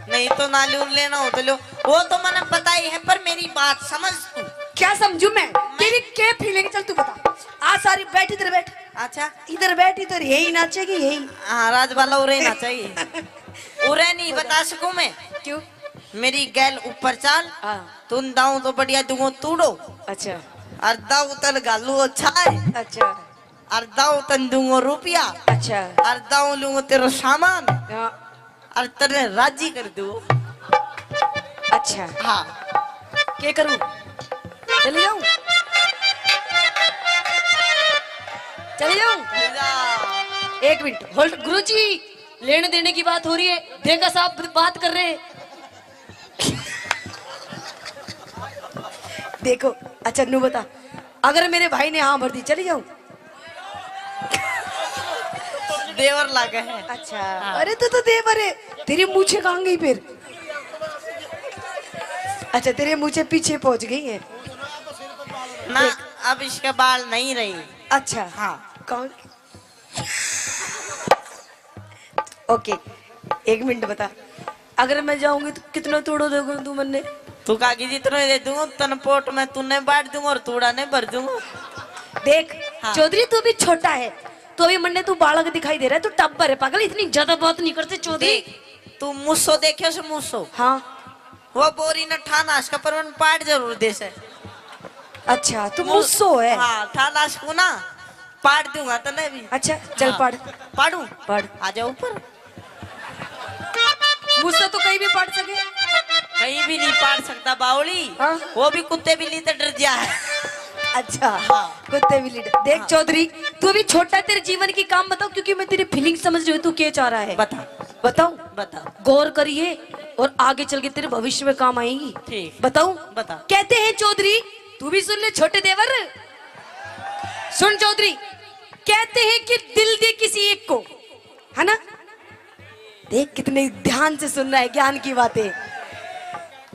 नहीं तो ना लूं, लेना हो तो लो। वो तो मैंने पता ही है, पर मेरी बात समझ तू। क्या समझू मैं? मैं तेरी क्या फीलिंग? चल तू बता। आ सारी बैठ, इधर बैठ। अच्छा। इधर बैठ, इधर यही नाचेगी, यही। हाँ, राजबाला उरे नाचेगी। उरे नहीं बता सकूं मैं। क्यों? मेरी गैल ऊपर चाल। हाँ। तुम दाऊं तो बढ़िया दूंगो तूड़ो। अच्छा। और दाऊ तन घालू छाए। अच्छा। और दाऊ तन दूंगो रुपया। अच्छा। और दाऊ लूंगो तेरो सामान। हाँ। और तने राजी कर दूं। अच्छा। हाँ। के करूं? चली जाऊं? चली जाऊं? ले जा। एक मिनट, होल्ड। गुरुजी, लेने देने की बात हो रही है, देखा साहब बात कर रहे हैं। देखो, अच्छा नू बता, अगर मेरे भाई ने हाँ भर दी, चली जाऊं? देवर लागे है। अच्छा। हाँ। अरे तू तो देवर है, तेरी मूछें कहाँ गई फिर? अच्छा, तेरी मूछें पीछे पहुंच गई है। ना, देख। अब इसके बाल नहीं रही। अच्छा। हाँ। कौन? ओके, एक मिनट बता, अगर मैं जाऊंगी तो कितना तूड़ो दोगे तू मन्ने? तू काकी जितना दे दूंगा, तन पोट में तू नहीं बांट दूंगा और तूड़ा नहीं भर दूंगा। देख, हाँ। चौधरी तू भी छोटा है, तो अभी मन्ने तू बालक दिखाई दे रहा है, तू टब्बर है पागल, इतनी ज्यादा बात नहीं करते चौधरी। देख, तू मूसो देखे से मूसो? हाँ। वो बोरी न ठाना इसका पर मन पाट जरूर दे से। अच्छा, तू मू-, मूसो है? हाँ, ठाना इसको ना, पाट दूंगा तने भी। अच्छा, चल हाँ। पाड़। पाड़ू? पाड़। आ जाओ ऊपर। मूसो तो कहीं भी पाड़ सके। कहीं भी नहीं पाड़ सकता बावली। हाँ। वो भी कुत्ते बिल्ली तो डर जा है। अच्छा, हाँ। कुत्ते बिल्ली डर। देख हाँ। चौधरी, तू अभी छोटा है, तेरे जीवन की काम बताओ, क्योंकि मैं तेरी फीलिंग समझ रही हूँ, तू क्या चाह रहा है। बता। बताऊं? बता। गौर करिए और आगे चल के तेरे भविष्य में काम आएंगी। ठीक। बताऊं? बता। कहते हैं चौधरी, तू भी सुन ले छोटे देवर, सुन चौधरी, कहते हैं कि दिल दे किसी एक को, है ना? देख कितने ध्यान से सुन रहा है ज्ञान की बातें।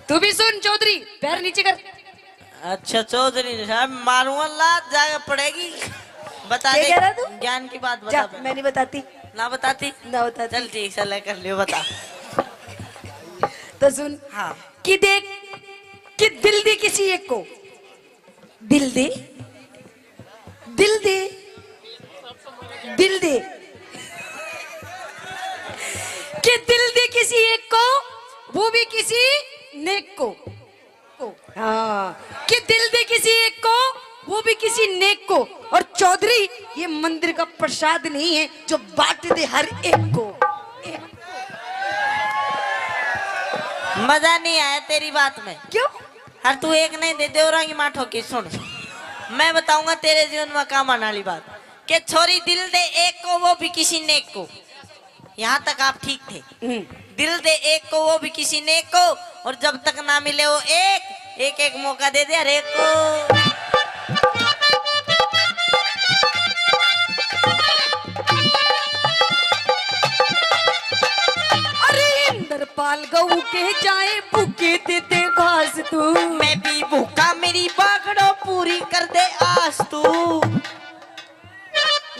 तू भी सुन चौधरी, पैर नीचे कर। अच्छा चौधरी साहब, मारूंगा लात, जाके पड़ेगी। बता क्या दे, कह रहा तू? ज्ञान की बात बता जा, पहले। मैं नहीं बताती। ना बताती? ना बताती। चल ठीक, चल कर लियो, बता। तो सुन, हाँ। कि देख, कि दिल दे किसी एक को, दिल दे, दिल दे, दिल दे, कि दिल दे किसी एक को, वो भी किसी नेक को। को। हाँ, कि दिल दे किसी एक को, वो भी किसी नेक को। और चौधरी, ये मंदिर का प्रसाद नहीं है जो बांट दे हर एक को। मजा नहीं आया तेरी बात में। क्यों? हर तू एक नहीं दे, देवरा की माँ ठोकी। सुन, मैं बताऊंगा तेरे जीवन में काम आने वाली बात। के छोरी दिल दे एक को, वो भी किसी नेक को। यहाँ तक आप ठीक थे। हम्म। दिल दे एक को, वो भी किसी नेक को। और जब तक ना मिले वो एक, एक एक मौका दे दे हर एक को। अरे इंद्रपाल गऊ के जाए, भूखे दे दे घास तू। मैं भी भूखा, मेरी बागड़ो पूरी कर दे आस तू।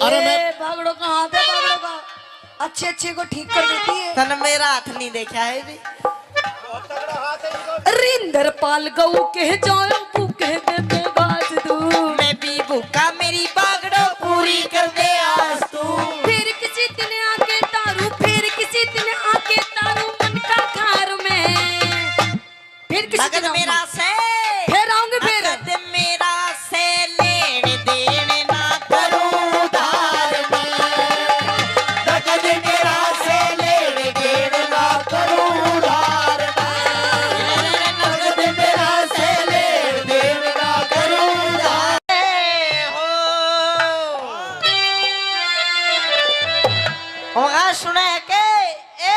अरे ये मैं बागड़ो कहाँ थे, बागड़ो का अच्छे अच्छे को ठीक कर देती है। तन मेरा हाथ नहीं देखा है भी। रिंदर पाल गऊ के जाओ, भूखे दे दे बाज तू। मैं भी भूखा, मेरी बागड़ो पूरी कर दे आज तू। फिर किसी दिन आके तारू, फिर किसी दिन आके तारू मन का खार में। फिर किसी नगद दिन आऊंगी। मेरा से, फिर आऊंगी फिर। नगद मेरा से लेन देन ना करूं उधार में। नगद मेरा से लेन देन ना करूं उधार में। नगद मेरा से लेन देन ना करूं उधार। हो। वहाँ सुने के, ए,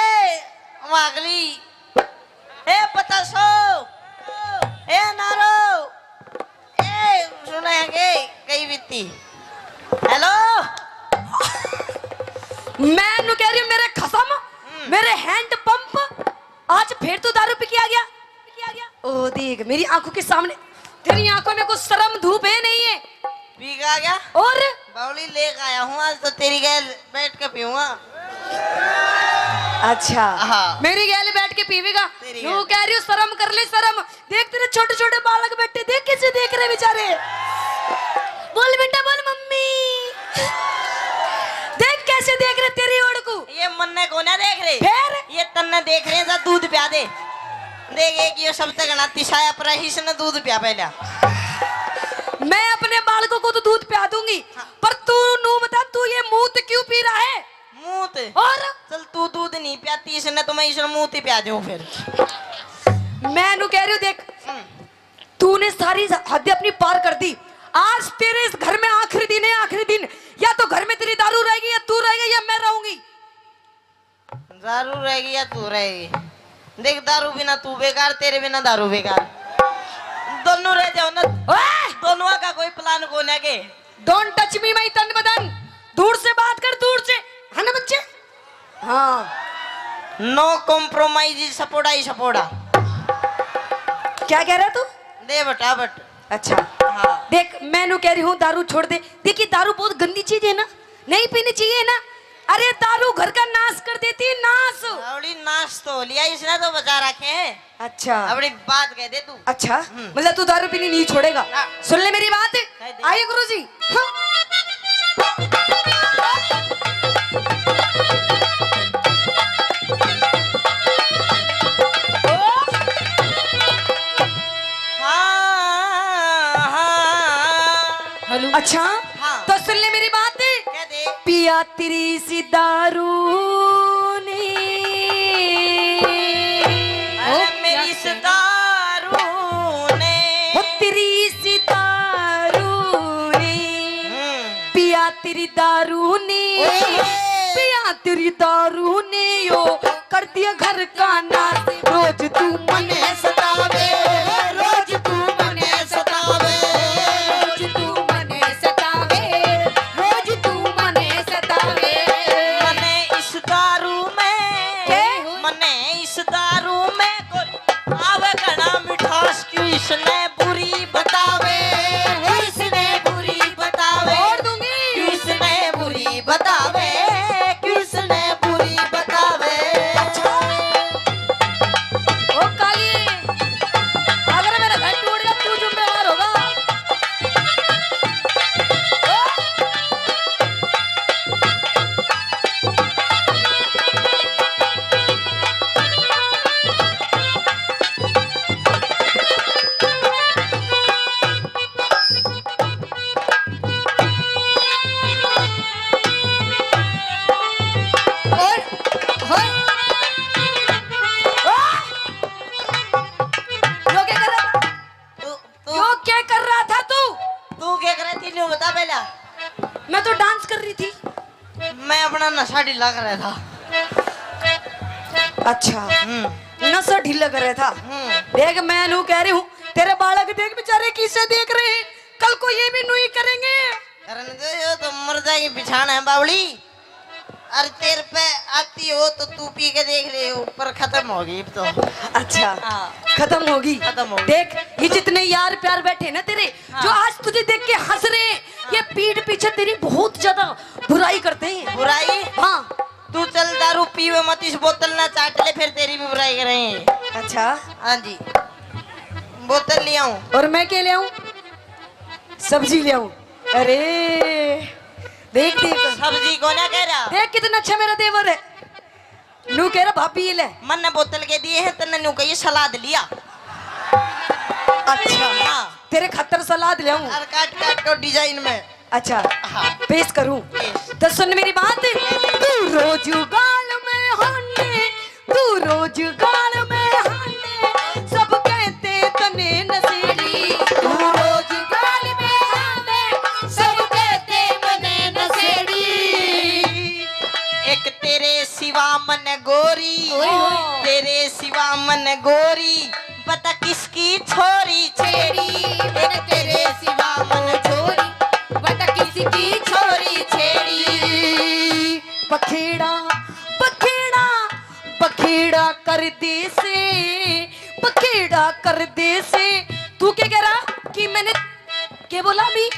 वागली। ए पतासो, ए नारो, ए सुने के कई बीती। हेलो, मैं नु कह रही हूँ, मेरे खसम, हम्म। मेरे हैंड पंप, आज फिर तू दारू पी के आ गया। ओ देख, मेरी आंखों के सामने, तेरी आंखों में कुछ शर्म धूप है नहीं है। पी के आ गया? और? बावली लेके आया हूँ, आज तो तेरी गैल बैठ के पीऊंगा। अच्छा, हाँ। मेरी गैल बैठ के पीवेगा? तेरी यूं गैल। कह रही हूँ, शर्म कर ले, शर्म। देख, तेरे छोटे छोटे बालक बैठे, देख कैसे देख रहे बेचारे। बोल बेटा, बोल मम्मी। देख कैसे देख रहे तेरी ओड़ को। ये मन्ने को ना देख रहे। फिर? ये तन्ने देख रहे हैं, जा दूध प्या दे। देख, एक ये सबसे घना तिसाया पर है, इसने दूध प्या पहला। मैं अपने बालकों को तो दूध प्या दूंगी, हाँ। पर तू नू बता, तू ये मूत क्यों पी रहा है? मूत? और? चल, तू दूध नहीं प्याती इसने, तो मैं इसने मूत ही प्या दूं फिर। मैं नू कह रही हूँ, देख, हम्म। तूने सारी हद अपनी पार कर दी। आज तेरे इस घर में आखिरी दिन है, आखिरी दिन। या तो घर में तेरी दारू रहेगी, या तू रहेगा, या मैं रहूंगी। दारू रहेगी या तू रहेगी? देख, दारू बिना तू बेकार, तेरे बिना दारू बेकार। दोनों रह जाओ ना। ओए! दोनों का कोई प्लान को ना के। Don't touch me, my तन बदन। दूर से बात कर, दूर से। है ना बच्चे? हाँ। No compromise, सपोड़ा ही सपोड़ा। क्या कह रहा तू? दे बटा बट। अच्छा। हाँ। देख, मैं नू कह रही हूँ, दारू छोड़ दे। देखिए, दारू बहुत गंदी चीज है ना, नहीं पीनी चाहिए ना। अरे, दारू घर का नाश कर देती है, नाश। बावली, नाश तो हो लिया, इसने तो बचा रखे हैं। अच्छा। अपनी बात कह दे तू। अच्छा, हम्म। मतलब तू दारू पीनी नहीं छोड़ेगा? हाँ। सुन ले मेरी बात। कह दे। आइए गुरुजी। हाँ। हाँ, हाँ। हेलो। अच्छा, हाँ। तो सुन ले मेरी बात। कह दे। पिया तेरी सी दारू ने। अरे ओ, मेरी क्या इस कह रही? दारू ने। हो तेरी सी दारू ने। हम्म। पिया तेरी दारू ने। ओए। पिया तेरी दारू ने यो कर दिया घर का नाश। रोज तू मने सतावे, रोज तू मने सतावे, रोज तू मने सतावे, रोज तू मने सतावे। मने इस दारू में, के? मने इस दारू में कोई आवे घना मिठास, क्यों इसने बुरी बतावे, क्यों इसने बुरी बतावे, और दूंगी। क्यों इसने बुरी बतावे, क्यों इसने बुरी बतावे। अच्छा। ओ काली ढीला कर रहा था। अच्छा। हम्म। नशा ढीला कर रहा था। हम्म। देख, मैं नू कह रही हूँ, तेरे बालक देख बेचारे किसे देख रहे हैं, कल को ये भी नू ही करेंगे। करने दो, यो तो मर जाएगी बिछाना है बावली। अरे तेरे पे आती हो तो तू पी के देख ले, ऊपर खत्म होगी अब तो। अच्छा, हाँ। खत्म होगी। खत्म होगी। देख, ये जितने यार प्यार बैठे ना तेरे, हाँ। जो आज तुझे देख के हंस रहे हैं, ये पीठ पीछे तेरी बहुत ज्यादा बुराई करते हैं। बुराई? हाँ। तू चल दारू पीवे मत, इस बोतल ना चाट ले, फिर तेरी भी बुराई करेंगे। अच्छा। हाँ जी, बोतल ले आऊं। और मैं क्या ले आऊं? सब्जी ले आऊं। अरे देख, देख। सब्जी को ना कह रहा। देख कितना अच्छा मेरा देवर है। नू कह रहा, "भाभी ये ले।" मन ने बोतल के दिए हैं, तन्ने नू कहिए सलाद लिया। अच्छा। हाँ। तेरे खातर सलाद ले आऊं। और काट काट के डिजाइन में। अच्छा। हाँ। पेश करूं? पेश। तो सुन मेरी बात। तू रोज गाल में हाने, तू रोज गाल में हाने, सब कहते तने नशेड़ी। तू रोज गाल में हाने, सब कहते मने नशेड़ी। एक तेरे सिवा मन गोरी, ओए होए। तेरे सिवा मन गोरी, बता किसकी छोरी छेड़ी। एक तेरे सिवा मन छोरी, बता किसकी छोरी छेड़ी। बखेड़ा, बखेड़ा, बखेड़ा कर दे से, बखेड़ा कर दे से। तू क्या कह रहा कि मैंने के बोला भी?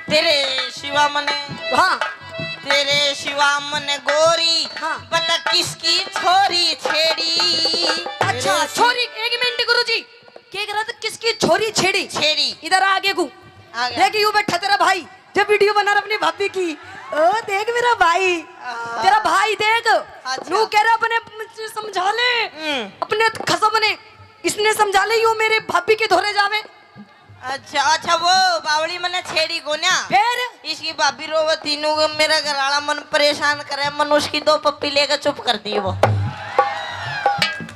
तेरे सिवा मने, हाँ। तेरे सिवा मने गोरी, हाँ। बता किसकी छोरी छेड़ी। अच्छा, तेरे छोरी, एक मिनट गुरुजी, के कह रहा था किसकी छोरी छेड़ी? छेड़ी। इधर आ आगे को। आ गया। देख यू बैठा तेरा भाई, जब वीडियो बना रहा अपनी भाभी की। ओ देख मेरा भाई, हाँ। तेरा भाई देख, अच्छा। नू कह रहा अपने समझा ले, हम्म। अपने खसम ने, इसने समझा ले, यू मेरे भाभी के धोरे जावे। अच्छा, अच्छा, वो बावली मने छेड़ी कोन्या। फिर? इसकी भाभी रोवे तीनों को, मेरा घर वाला मन परेशान करे, मन उसकी दो पप्पी लेकर चुप कर दी वो।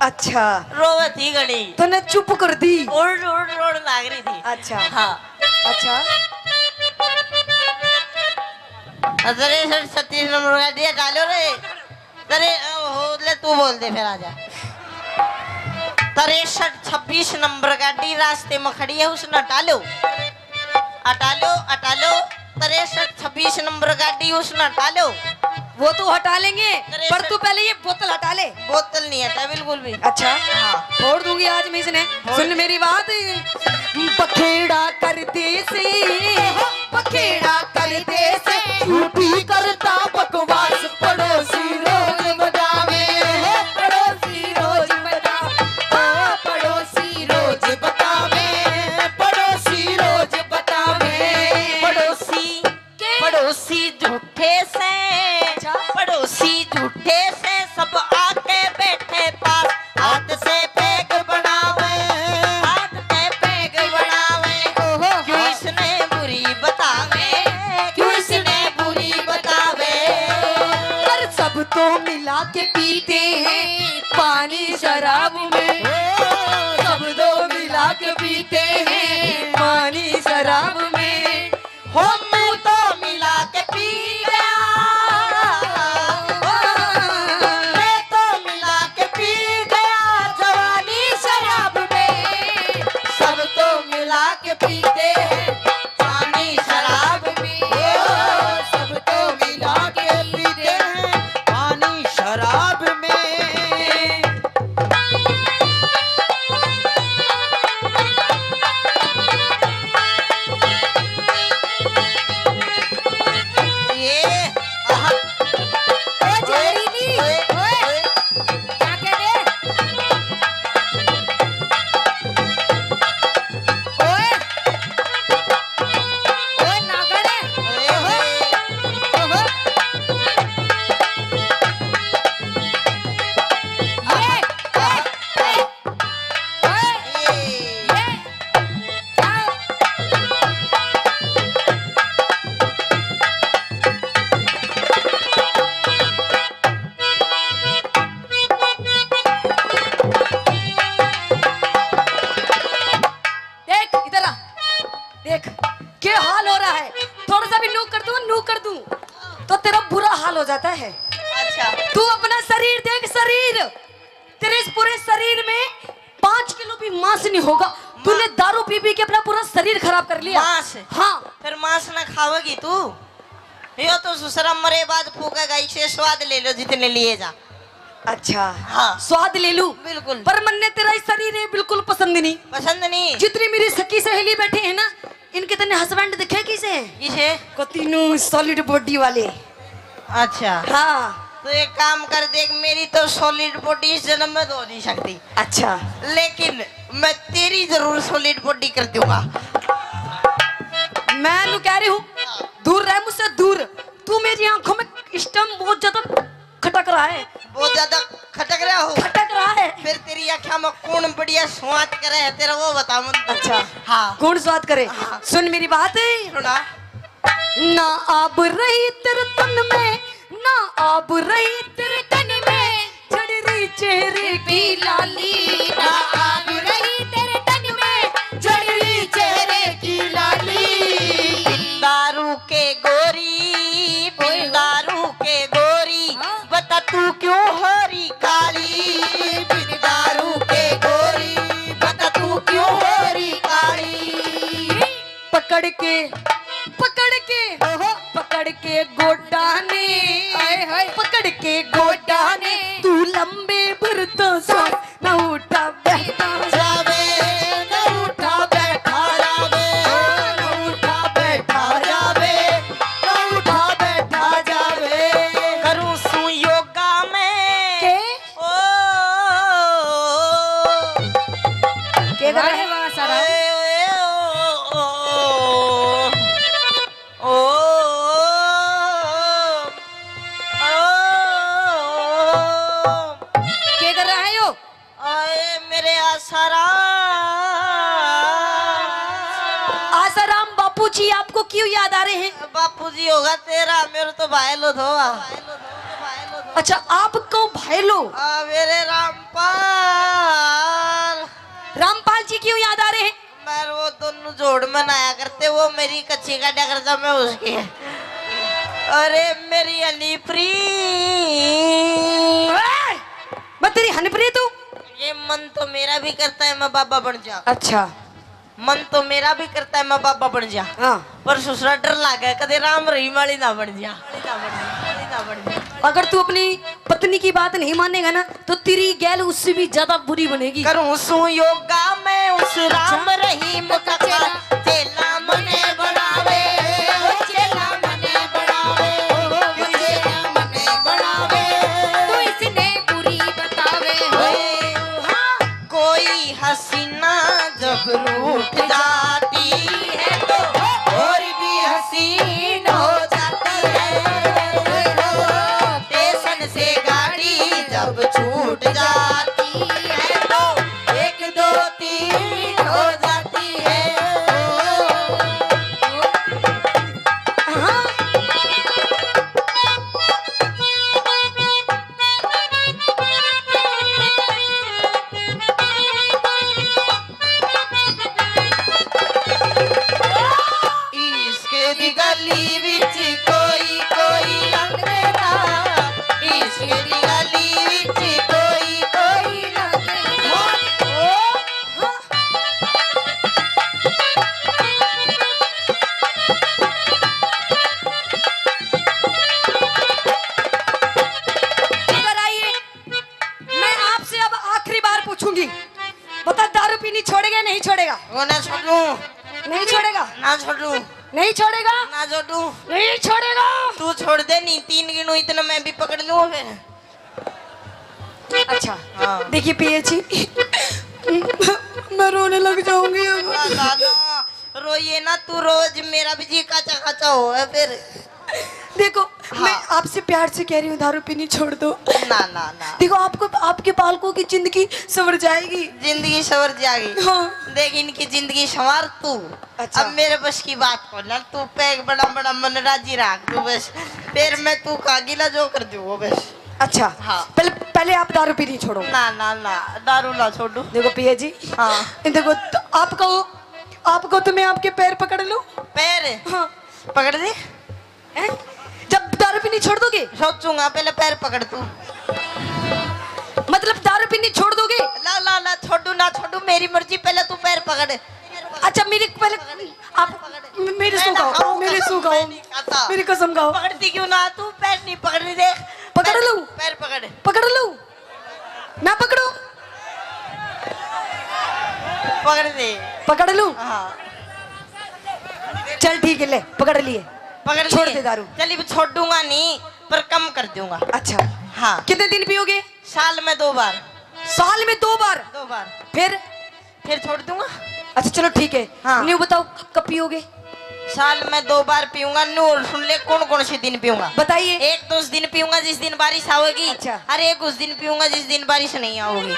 अच्छा। रोवे थी घणी। तूने चुप कर दी। रोड़, रोड़, रोड़ लाग रही थी। अच्छा। हाँ। अच्छा। अरे सर, छत्तीस नंबर का दिया डालो रे। तरे, ओ, हो, ले तू बोल दे फिर, आजा। तिरसठ छब्बीस नंबर गाड़ी रास्ते में खड़ी है, उसने हटा लो, हटा लो, हटा लो। तिरसठ छब्बीस नंबर गाड़ी उसने हटा लो। वो तो हटा लेंगे, तिरसठ। पर तू पहले ये बोतल हटा ले। बोतल नहीं हटा बिल्कुल भी। अच्छा, हाँ। फोड़ दूंगी आज मैं इसने। फोड़। सुन मेरी बात, बखेड़ा कर दे से, बखेड़ा कर दे से, झूठी करता बकवास। पड़ोसी रोज बतावे, पड़ोसी रोज बतावे, ओ पड़ोसी रोज बतावे, पड़ोसी रोज बतावे। पड़ोसी, के? पड़ोसी झूठे से, अच्छा। पड़ोसी झूठे से, सब आके बैठे पास, हाथ से पैग बनावे, हाथ से पैग बनावे। ओहो। क्यों इसने बुरी बतावे, क्यों इसने बुरी बतावे। पर सब तो मिला के पीते हैं पानी शराब में, सब तो मिला के पीते हैं पानी शराब में। हो तू तो मिला के पी गया, मैं तो मिला के पी गया जवानी शराब में। सब तो मिला के पीते हैं पानी शराब में, ओ, सब तो मिला के पीते हैं पानी शराब में। है। अच्छा। तू अपना शरीर देख, शरीर। तेरे इस पूरे शरीर में पाँच किलो भी मांस नहीं होगा। तूने दारू पी पी के अपना पूरा शरीर खराब कर लिया। मांस? हाँ। फिर मांस ना खावेगी तू? यो तो ससुरा मरे बाद फूकेगा, इसे स्वाद ले लो जितने लिए जा। अच्छा। हाँ। स्वाद ले लूं? बिल्कुल। पर मन्ने तेरा ये शरीर है बिल्कुल पसंद नहीं। पसंद नहीं? जितनी मेरी सखी सहेली बैठी है ना, इनके तने हस्बैंड दिखे किसे? किसे? कती नू सॉलिड बॉडी वाले। अच्छा। हाँ। तो एक काम कर, देख, मेरी तो सॉलिड बॉडी इस जन्म में तो हो नहीं सकती। अच्छा। लेकिन मैं तेरी जरूर सॉलिड बॉडी कर दूंगा। मैं नू कह रही हूँ, दूर रह मुझसे, दूर। तू मेरी आंखों में इस टाइम बहुत ज्यादा खटक रहा है। बहुत ज्यादा खटक रहा हो? खटक रहा है। फिर तेरी आँखों में कौन बढ़िया स्वाद करे है तेरा, वो बता मन। अच्छा। हाँ। कौन स्वाद करे? हाँ। सुन मेरी बात। सुना। ना आब रही तेरे तन में, ना आब रही तेरे तन में, झड़ रही चेहरे की लाली। ना आब रही तेरे तन में, झड़ रही चेहरे की लाली। बिन दारू के गोरी, बिन दारू के गोरी, हाँ। बता तू क्यों हो रही काली? बिन दारू के गोरी, बता तू क्यों हो रही काली? पकड़ के, पकड़ के, ओहो। पकड़ के गोडा ने, हाय, हाय। पकड़ के गोडा ने, तू लंबे भरता सांस, ना उठा बैठा जावे, ना उठा बैठा जावे, ना उठा बैठा जावे, ना उठा बैठा जावे। करूं सूं योगा में। के? ओ, के कर रहा है? वाह, वाह, सारा। ओ, ओ, ओ, ओ। के कर रहा है यो? आए मेरे आसाराम। आसाराम बापू जी आपको क्यों याद आ रहे हैं? बापू जी होगा तेरा, मेरे तो भाई लो थो। अच्छा, आपको भाई लो? आ, मेरे रामपाल। रामपाल जी क्यों याद आ रहे हैं? मैं वो दोनों जोड़ मनाया करते, वो मेरी कच्ची काटा करता, मैं उसकी। अरे मेरी हनीप्रीत। ए, मैं तेरी हनीप्रीत हूँ? ये मन तो मेरा भी करता है मैं बाबा बन जा। अच्छा। मन तो मेरा भी करता है मैं बाबा बन जा। हाँ। पर ससुरा डर लागे, कदे राम रहीम वाली ना बन जा। अगर तू अपनी पत्नी की बात नहीं मानेगा ना, तो तेरी गैल उससे भी ज्यादा बुरी बनेगी। करूं सूं योगा मैं उस राम रहीम का चेला, चेला मने बनावे, ओ चेला मने बनावे, ओ चेला मने बनावे। तू इसने बुरी बतावे, ओए, हाँ। कोई हसीना जब रूठ जाती है तो और भी हसीन हो जाती है। स्टेशन से गाड़ी जब छूट जाती है तो एक दो तीन हो जाती है। हाँ। इश्क दी गली विच कोई कोई लंघदा, इश्क दी गली विच कोई कोई लंघदा। इधर आइए, मैं आपसे अब आखिरी बार पूछूंगी, बता, दारू पीनी छोड़ेगा या नहीं छोड़ेगा? वो ना छोड़ू। नहीं छोड़ेगा? ना छोड़ू। नहीं छोड़ेगा? ना छोड़ू। नहीं छोड़ेगा? तू छोड़ दे, नहीं तीन गिनू इतना मैं भी पकड़ लूँ फिर। अच्छा। हाँ। देखिए पिया जी, मैं रोने लग जाऊंगी अब। ना, ना, ना, रोइए ना तू, रोज मेरा भी जी काचा काचा हो है फिर। देखो, हाँ। मैं आपसे प्यार से कह रही हूँ, दारू पीनी छोड़ दो। ना, ना, ना। देखो, आपको, आपके बालकों की जिंदगी संवर जाएगी। जिंदगी संवर जाएगी। हाँ। देख, इनकी जिंदगी संवार तू। अच्छा। अब मेरे बस की बात को ना, तू पैग बड़ा बड़ा मन राजी रख तू बस। फिर मैं तू का गिला जो कर दूँ वो बस। अच्छा। हाँ। पहले, पहले आप दारू पीनी छोड़ो। ना, ना, ना, दारू ना छोड़ू। देखो पिया जी। हाँ। देखो, तो आपको, आपको तो मैं आपके पैर पकड़ लूँ। पैर? हाँ। पकड़ दे। हैं? जब दारू पीनी छोड़ दोगे? सोचूंगा, पहले पैर पकड़ तू। मतलब दारू पीनी छोड़ दोगे? ला ला ला, छोड़ू ना छोड़ू, मेरी मर्जी, पहले तू पैर पकड़। अच्छा, मेरी पहले आप मेरी सू खाओ, मेरी सू खाओ, मेरी कसम खाओ। पकड़ती क्यों ना तू? पैर नहीं पकड़ रही, देख। पकड़ लूं? पैर पकड़। पकड़ लूं? ना पकड़ो? पकड़ दे। पकड़ लूं? हाँ। चल ठीक है, ले पकड़ लिए। पकड़ छोड़ दे दारू। चल, अब छोड़ूंगा नहीं, पर कम कर दूंगा। अच्छा। हाँ। कितने दिन पियोगे? साल में दो बार। साल में दो बार? दो बार। फिर? फिर छोड़ दूंगा। अच्छा चलो ठीक है। हाँ। न्यू बताओ, कब पियोगे? साल में दो बार पीऊंगा। न्यू और सुन ले, कौन कौन से दिन पीऊंगा। बताइए। एक तो उस दिन पीऊंगा जिस दिन बारिश आओगी। अच्छा। और एक उस दिन पीऊंगा जिस दिन बारिश नहीं आओगी।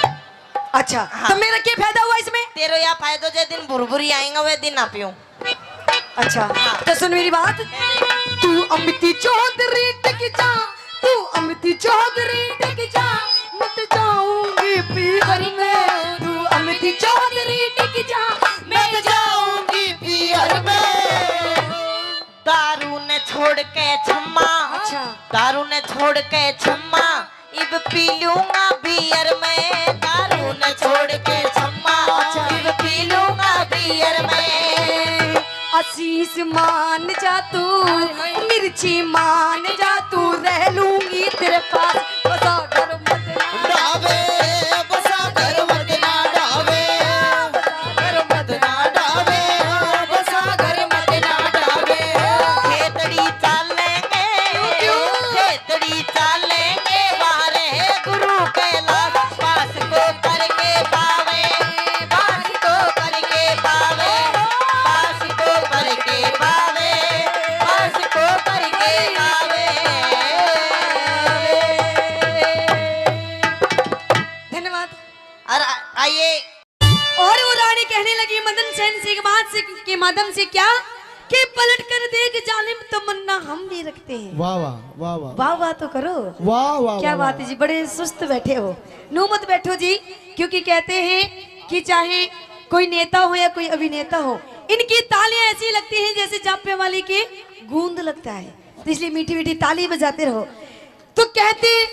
अच्छा। हाँ। तो मेरा क्या फायदा हुआ इसमें? तेरा यह फायदा, जो दिन भुरभुरी आएगा वह दिन ना पीऊं। अच्छा। हाँ। तो सुन मेरी बात। तू अमिती चौधरी टिक जा, तू अमिती चौधरी टिक जा, मत जाऊंगी पीहर में। तू अमिती चौधरी टिक जा, मत जाऊंगी पीहर में। दारू ने छोड़ के छम्मा। अच्छा। दारू ने छोड़ के छम्मा, इब पी लूंगा बियर में। दारू ने छोड़ के छम्मा, अच्छा। इब पी लूंगा बियर में। आशीष मान जा तू, हाय, हाय। मिर्ची मान जा तू, रह लूंगी तेरे पास। बसा घर मत ना डावे, बसा घर मत ना डावे, बसा घर मत ना डावे, बसा घर मत ना डावे। खेतड़ी चालेंगे, क्यों, क्यों? खेतड़ी चालेंगे, वारे गुरु कैलाश पास को करके पावे, पास को करके पावे, पास को करके पावे, पास को करके पावे। धन्यवाद। और आ-, आइए। और वो रानी कहने लगी मदन सेन से के बाद से, के माध्यम से क्या कि पलट कर देख जालिम तमन्ना हम भी रखते हैं। वाह, वाह, वाह, वाह। वाह, वाह तो करो। वाह, वाह, क्या वाह, बात वाह। है जी, बड़े सुस्त बैठे हो। नू मत बैठो जी, क्योंकि कहते हैं कि चाहे कोई नेता हो या कोई अभिनेता हो, इनकी तालियां ऐसी लगती हैं जैसे जापे वाले के गूंद लगता है, तो इसलिए मीठी मीठी ताली बजाते रहो। तो कहते,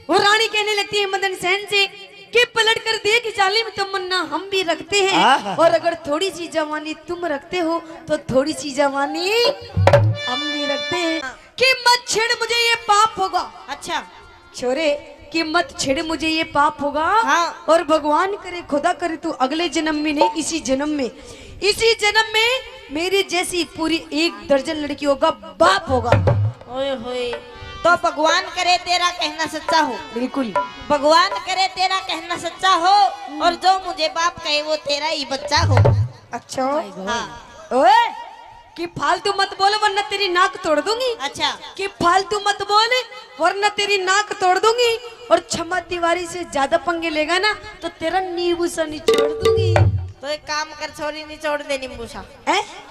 वो रानी कहने लगती है मदन सेन से कि पलट कर देख जालिम तमन्ना हम भी रखते हैं, आहा। और अगर थोड़ी सी जवानी तुम रखते हो तो थोड़ी सी जवानी हम भी रखते हैं। कि मत छेड़ मुझे, ये पाप होगा। अच्छा। छोरे, कि मत छेड़ मुझे, ये पाप होगा। हाँ। और भगवान करे, खुदा करे, तू अगले जन्म में नहीं, इसी जन्म में, इसी जन्म में मेरी जैसी पूरी एक दर्जन लड़कियों का बाप होगा। ओए होए, तो भगवान करे तेरा कहना सच्चा हो। बिल्कुल। भगवान करे तेरा कहना सच्चा हो, हम्म। और जो मुझे बाप कहे वो तेरा ही बच्चा हो। अच्छा। Oh my God। हाँ। ओए, कि फालतू मत बोल वरना तेरी नाक तोड़ दूंगी। अच्छा। कि फालतू मत बोल वरना तेरी नाक तोड़ दूंगी। और छमा तिवारी से ज्यादा पंगे लेगा ना तो तेरा नींबू सा निचोड़ दूंगी। तो एक काम कर छोरी, निचोड़ दे नींबू सा। हैं?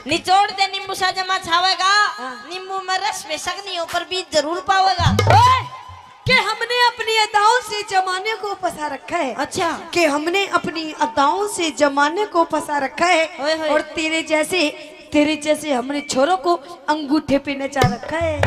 निचोड़ दे नींबू सा, जमा छावेगा। हाँ। नींबू में रस बेशक नहीं हो पर बीज जरूर पावेगा। ओए! कि हमने अपनी अदाओं से जमाने को फंसा रखा है। अच्छा। कि हमने अपनी अदाओं से जमाने को फंसा रखा है। ओए होए। और तेरे जैसे, तेरे जैसे हमने छोरों को अंगूठे पे नचा रखा है।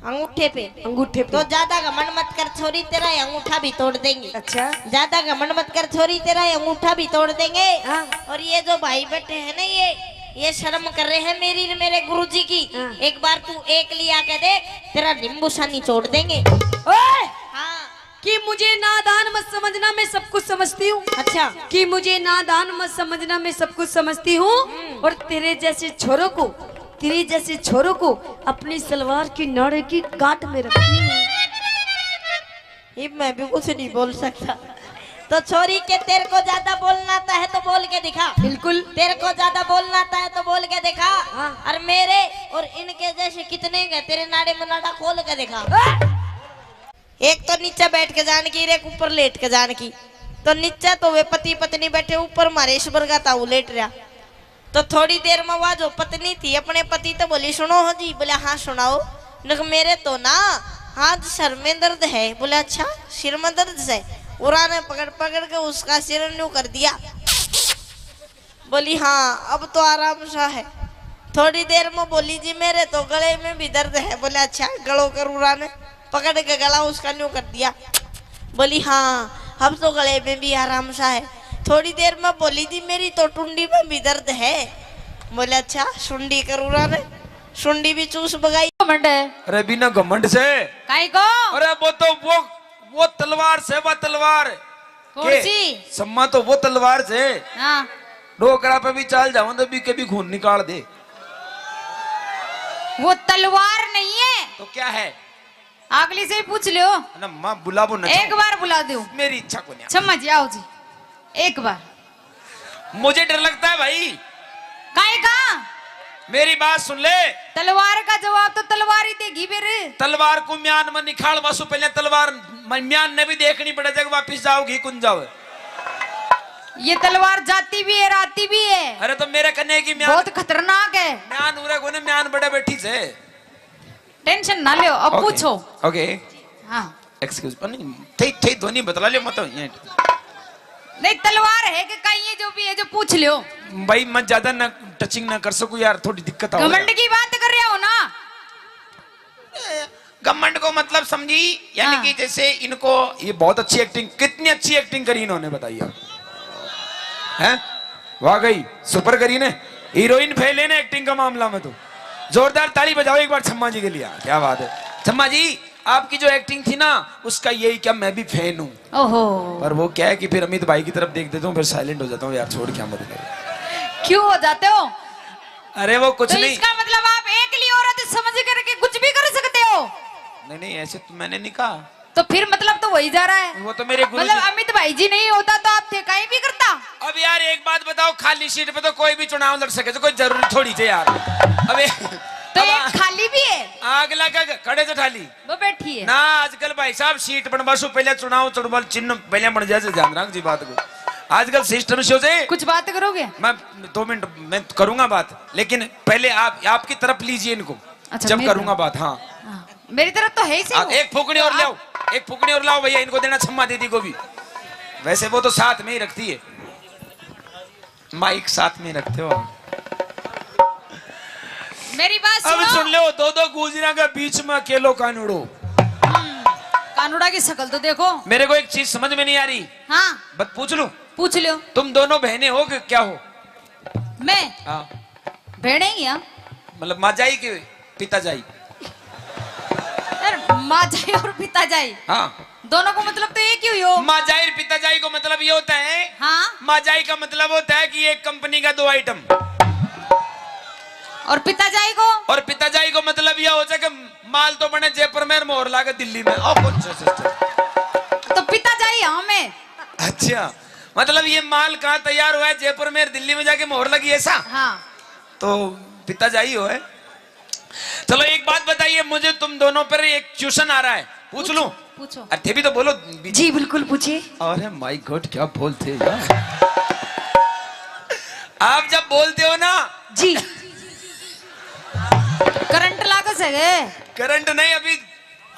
अंगूठे पे? अंगूठे पे। तो ज्यादा घमंड मत कर छोरी, तेरा ये अंगूठा भी तोड़ देंगे। अच्छा। ज्यादा घमंड मत कर छोरी, तेरा ये अंगूठा भी तोड़ देंगे। हाँ। और ये जो भाई बैठे हैं ना, ये ये शर्म कर रहे हैं मेरी, मेरे गुरुजी की। हाँ। एक बार तू एक लिया के देख, तेरा नींबू सा निचोड़ देंगे। ओए! हाँ। कि मुझे नादान मत समझना, मैं सब कुछ समझती हूँ। अच्छा। कि मुझे नादान मत समझना, मैं सब कुछ समझती हूँ। हम्म। और तेरे जैसे छोरों को, तेरे जैसे छोरों को अपनी सलवार की नाड़े की गांठ में रखती हूँ। ये मैं भी कुछ नहीं बोल सकता। तो छोरी के, तेरे को ज्यादा बोलना आता है तो बोल के दिखा। बिल्कुल। तेरे को ज्यादा बोलना आता है तो बोल के दिखा। हाँ। और मेरे और इनके जैसे कितने हैं तेरे नाड़े में नाड़ा खोल के दिखा। हाँ। एक तो नीचे बैठ के जान की, एक ऊपर लेट के जान की। तो नीचे तो वे पति पत्नी बैठे, ऊपर मारे ईश्वर का ताऊ लेट रहा। तो थोड़ी देर में वह जो पत्नी थी अपने पति तो बोली, "सुनो हो जी।" बोले, "हाँ, सुनाओ।" नक, "मेरे तो ना हाथ सर में दर्द है।" बोले, "अच्छा, सिर में दर्द है?" उरा ने पकड़ पकड़ के उसका सिर न्यू कर दिया। बोली, "हाँ, अब तो आराम सा है।" थोड़ी देर में बोली, "जी, मेरे तो गले में भी दर्द है।" बोले, "अच्छा, गलो करूरा ने?" पकड़ के गला उसका न्यू कर दिया। बोली, "हाँ, अब तो गले में भी आराम सा है।" थोड़ी देर में बोली, "जी, मेरी तो टुंडी में भी दर्द है।" बोले, "अच्छा, सुंडी करूरा ने?" सुंडी भी चूस बगाई। घमंड है। अरे, बिना घमंड से। काई को? अरे, वो तो वो, वो तलवार से, वो तलवार। कौन के? सी? सम्मा तो वो तलवार से। हाँ। डोकरा पे भी चाल जाऊं तो भी कभी खून निकाल दे। वो तलवार नहीं है। तो क्या है? अगली से ही पूछ लियो। ना माँ, बुलावो ना, एक बार बुला दो। मेरी इच्छा को नहीं। छम्मा जी, आओ जी, एक बार। मुझे डर लगता है भाई। काहे का? मेरी बात सुन ले। तलवार का जवाब तो तलवार ही देगी फिर। तलवार को म्यान में निकाल वासु, पहले तलवार म-, म्यान ने भी देखनी पड़े, जब वापिस जाओगी कुन जाओ। ये तलवार जाती भी है, आती भी है। अरे तो मेरे कन्ने की म्यान बहुत खतरनाक है। म्यान उरे कोने, म्यान बड़े बैठी से। टेंशन ना लो, अब OK, पूछो। OK। हाँ। Excuse, नहीं, थे, थे ध्वनि बतला लियो, मत ये। नहीं, तलवार है कि कहीं, ये जो भी है, जो पूछ लियो। भाई, मैं ज्यादा ना टचिंग ना कर सकूं यार, थोड़ी दिक्कत आ घमंड की बात कर रहे हो ना। ए, घमंड को मतलब समझी, यानी हाँ। कि जैसे इनको, ये बहुत अच्छी एक्टिंग, कितनी अच्छी एक्टिंग करी इन्होंने, बताइए। हैं? वाकई सुपर करी ने, हीरोइन फेल है ना एक्टिंग का मामला में तो। जोरदार ताली बजाओ एक बार छम्मा जी के लिए, क्या बात है छम्मा जी। आपकी जो एक्टिंग थी ना, उसका यही क्या, मैं भी फैन हूँ। ओहो। पर वो क्या है कि फिर अमित भाई की तरफ देख देता हूँ, फिर साइलेंट हो जाता हूँ यार, छोड़, क्या मत करो। क्यों हो जाते हो? अरे वो कुछ तो नहीं। इसका मतलब आप एकली औरत समझ करके कुछ भी कर सकते हो? नहीं, नहीं, ऐसे तो मैंने नहीं कहा। तो फिर मतलब तो वही जा रहा है। वो तो मेरे गुरु मतलब जी। अमित भाई जी नहीं होता तो आप थे कहीं भी करता। अब यार एक बात बताओ, खाली सीट पे तो कोई भी चुनाव लड़ सके, तो कोई जरूरी थोड़ी थे यार। अबे तो अब एक आ-, खाली भी है। आग लगा के खड़े थे खाली। वो बैठी है। ना, आजकल भाई साहब सीट बनवा सु पहले चुनाव, चुनाव चिन्ह पहले बन जाए, ध्यान रख जी बात को। आजकल सिस्टम से हो जाए। कुछ बात करोगे? मैं दो मिनट में करूंगा बात, लेकिन पहले आप, आपकी तरफ लीजिए इनको। अच्छा, जब मेरी करूंगा तरफ। बात, हाँ। हाँ, मेरी तरफ तो है ही सही हाँ, वो। एक फूकनी और तो लाओ, आप एक फूकनी और लाओ भैया, इनको देना छम्मा दीदी को भी। वैसे वो तो साथ में ही रखती है, माइक साथ में रखते हो आप। मेरी बात अब सुनो। सुन लो, दो दो गुजरा के बीच में अकेलो कानूड़ो। हम्म, कानूड़ा की शक्ल तो देखो। मेरे को एक चीज समझ में नहीं आ रही। हाँ। बस पूछ लूं? पूछ लो। तुम दोनों बहनें हो कि क्या हो? मैं? हाँ। बहनें ही हैं। मतलब माँ जाई के पिता जाई? यार, माँ जाई और पिता जाई। हाँ। दोनों को मतलब तो एक ही हुई हो। माँ जाई और पिता जाई को मतलब ये होता है। हाँ। माँ जाई का मतलब होता है कि एक कंपनी का दो आइटम। और पिता जाई को? और पिता जाई को मतलब यह हो जाए कि माल तो बने जयपुर में, मोहर लागे दिल्ली में। और कौन सा सिस्टम? तो पिता जाई हाँ मैं। अच्छा, मतलब ये माल कहाँ तैयार हुआ है? जयपुर में, दिल्ली में जाके मोहर लगी, ऐसा? हाँ। तो पिता जाई हो है। चलो एक बात बताइए मुझे, तुम दोनों पर एक क्वेश्चन आ रहा है, पूछ लूं? पूछो। अरे थे भी तो बोलो। जी बिल्कुल पूछिए। अरे माय गॉड, क्या बोलते हैं यार। आप जब बोलते हो ना जी। करंट लाग सके। करंट नहीं, अभी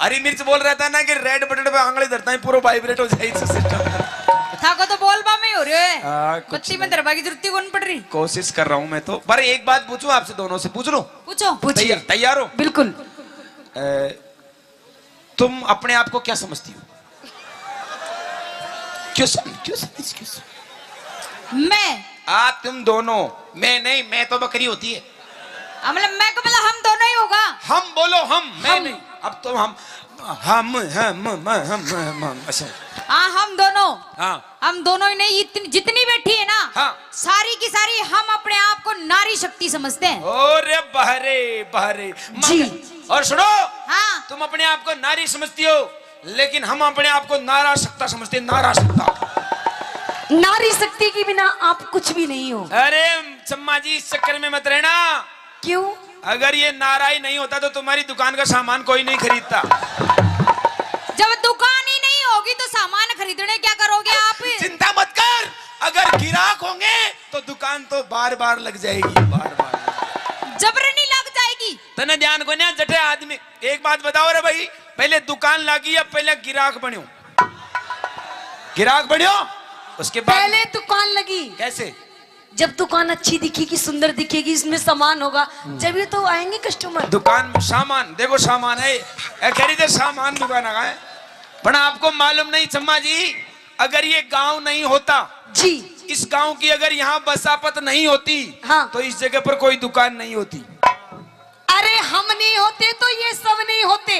हरी मिर्च बोल रहा था ना कि रेड बटन पे आंगली धरता है, पूरा वाइब्रेट हो जाए सिस्टम। थाको तो बोलबा में ही हो रहे है। हाँ, कुछ बत्ती में नहीं। धरबा की जरूरत ही कौन पड़ रही। कोशिश कर रहा हूँ मैं तो, पर एक बात पूछूं आपसे, दोनों से पूछ लूं? पूछो। पूछिए। तैयार, तैयार हो? बिल्कुल। अ, तुम अपने आप को क्या समझती हो? Question, question, question. मैं? आप, तुम दोनों। मैं नहीं, मैं तो बकरी होती है। हाँ, मतलब मैं को, मतलब हम दोनों ही होगा। हम बोलो, हम, मैं हम। नहीं। अब तो हम, हम, हम, हम, हम, हम, हम, अच्छा। हाँ, हम दोनों। हाँ। हम दोनों ही नहीं, इतनी, जितनी बैठी है ना, हाँ। सारी की सारी हम अपने आप को नारी शक्ति समझते हैं। अरे बहरे, बहरे, जी। मगर, और सुनो, हाँ। तुम अपने आप को नारी समझती हो, लेकिन हम अपने आप को नारा शक्ता समझते हैं, नारा शक्ता। नारी शक्ति के बिना आप कुछ भी नहीं हो। अरे चम्मा जी, इस चक्कर में मत रहना। क्यों? अगर ये नारा ही नहीं होता तो तुम्हारी दुकान का सामान कोई नहीं खरीदता। जब दुकान ही नहीं होगी तो सामान खरीदने क्या करोगे आप? चिंता मत कर, अगर गिराक होंगे तो दुकान तो बार बार लग जाएगी, बार बार। जबरनी लग जाएगी। तने ध्यान को ना जटे आदमी। एक बात बताओ रे भाई, पहले दुकान लागी या पहले गिराक बन्यो? गिराक बन्यो, उसके बाद पहले दुकान लगी। कैसे? जब दुकान अच्छी दिखेगी, सुंदर दिखेगी, इसमें सामान होगा, जब ये तो आएंगे कस्टमर। दुकान में सामान, देखो सामान है, ए, कह रही थे सामान दुकान का है, पर आपको मालूम नहीं चम्मा जी, अगर ये गांव नहीं होता, जी। इस गांव की अगर यहाँ बसापत नहीं होती, हाँ। तो इस जगह पर कोई दुकान नहीं होती। अरे हम नहीं होते तो ये सब नहीं होते।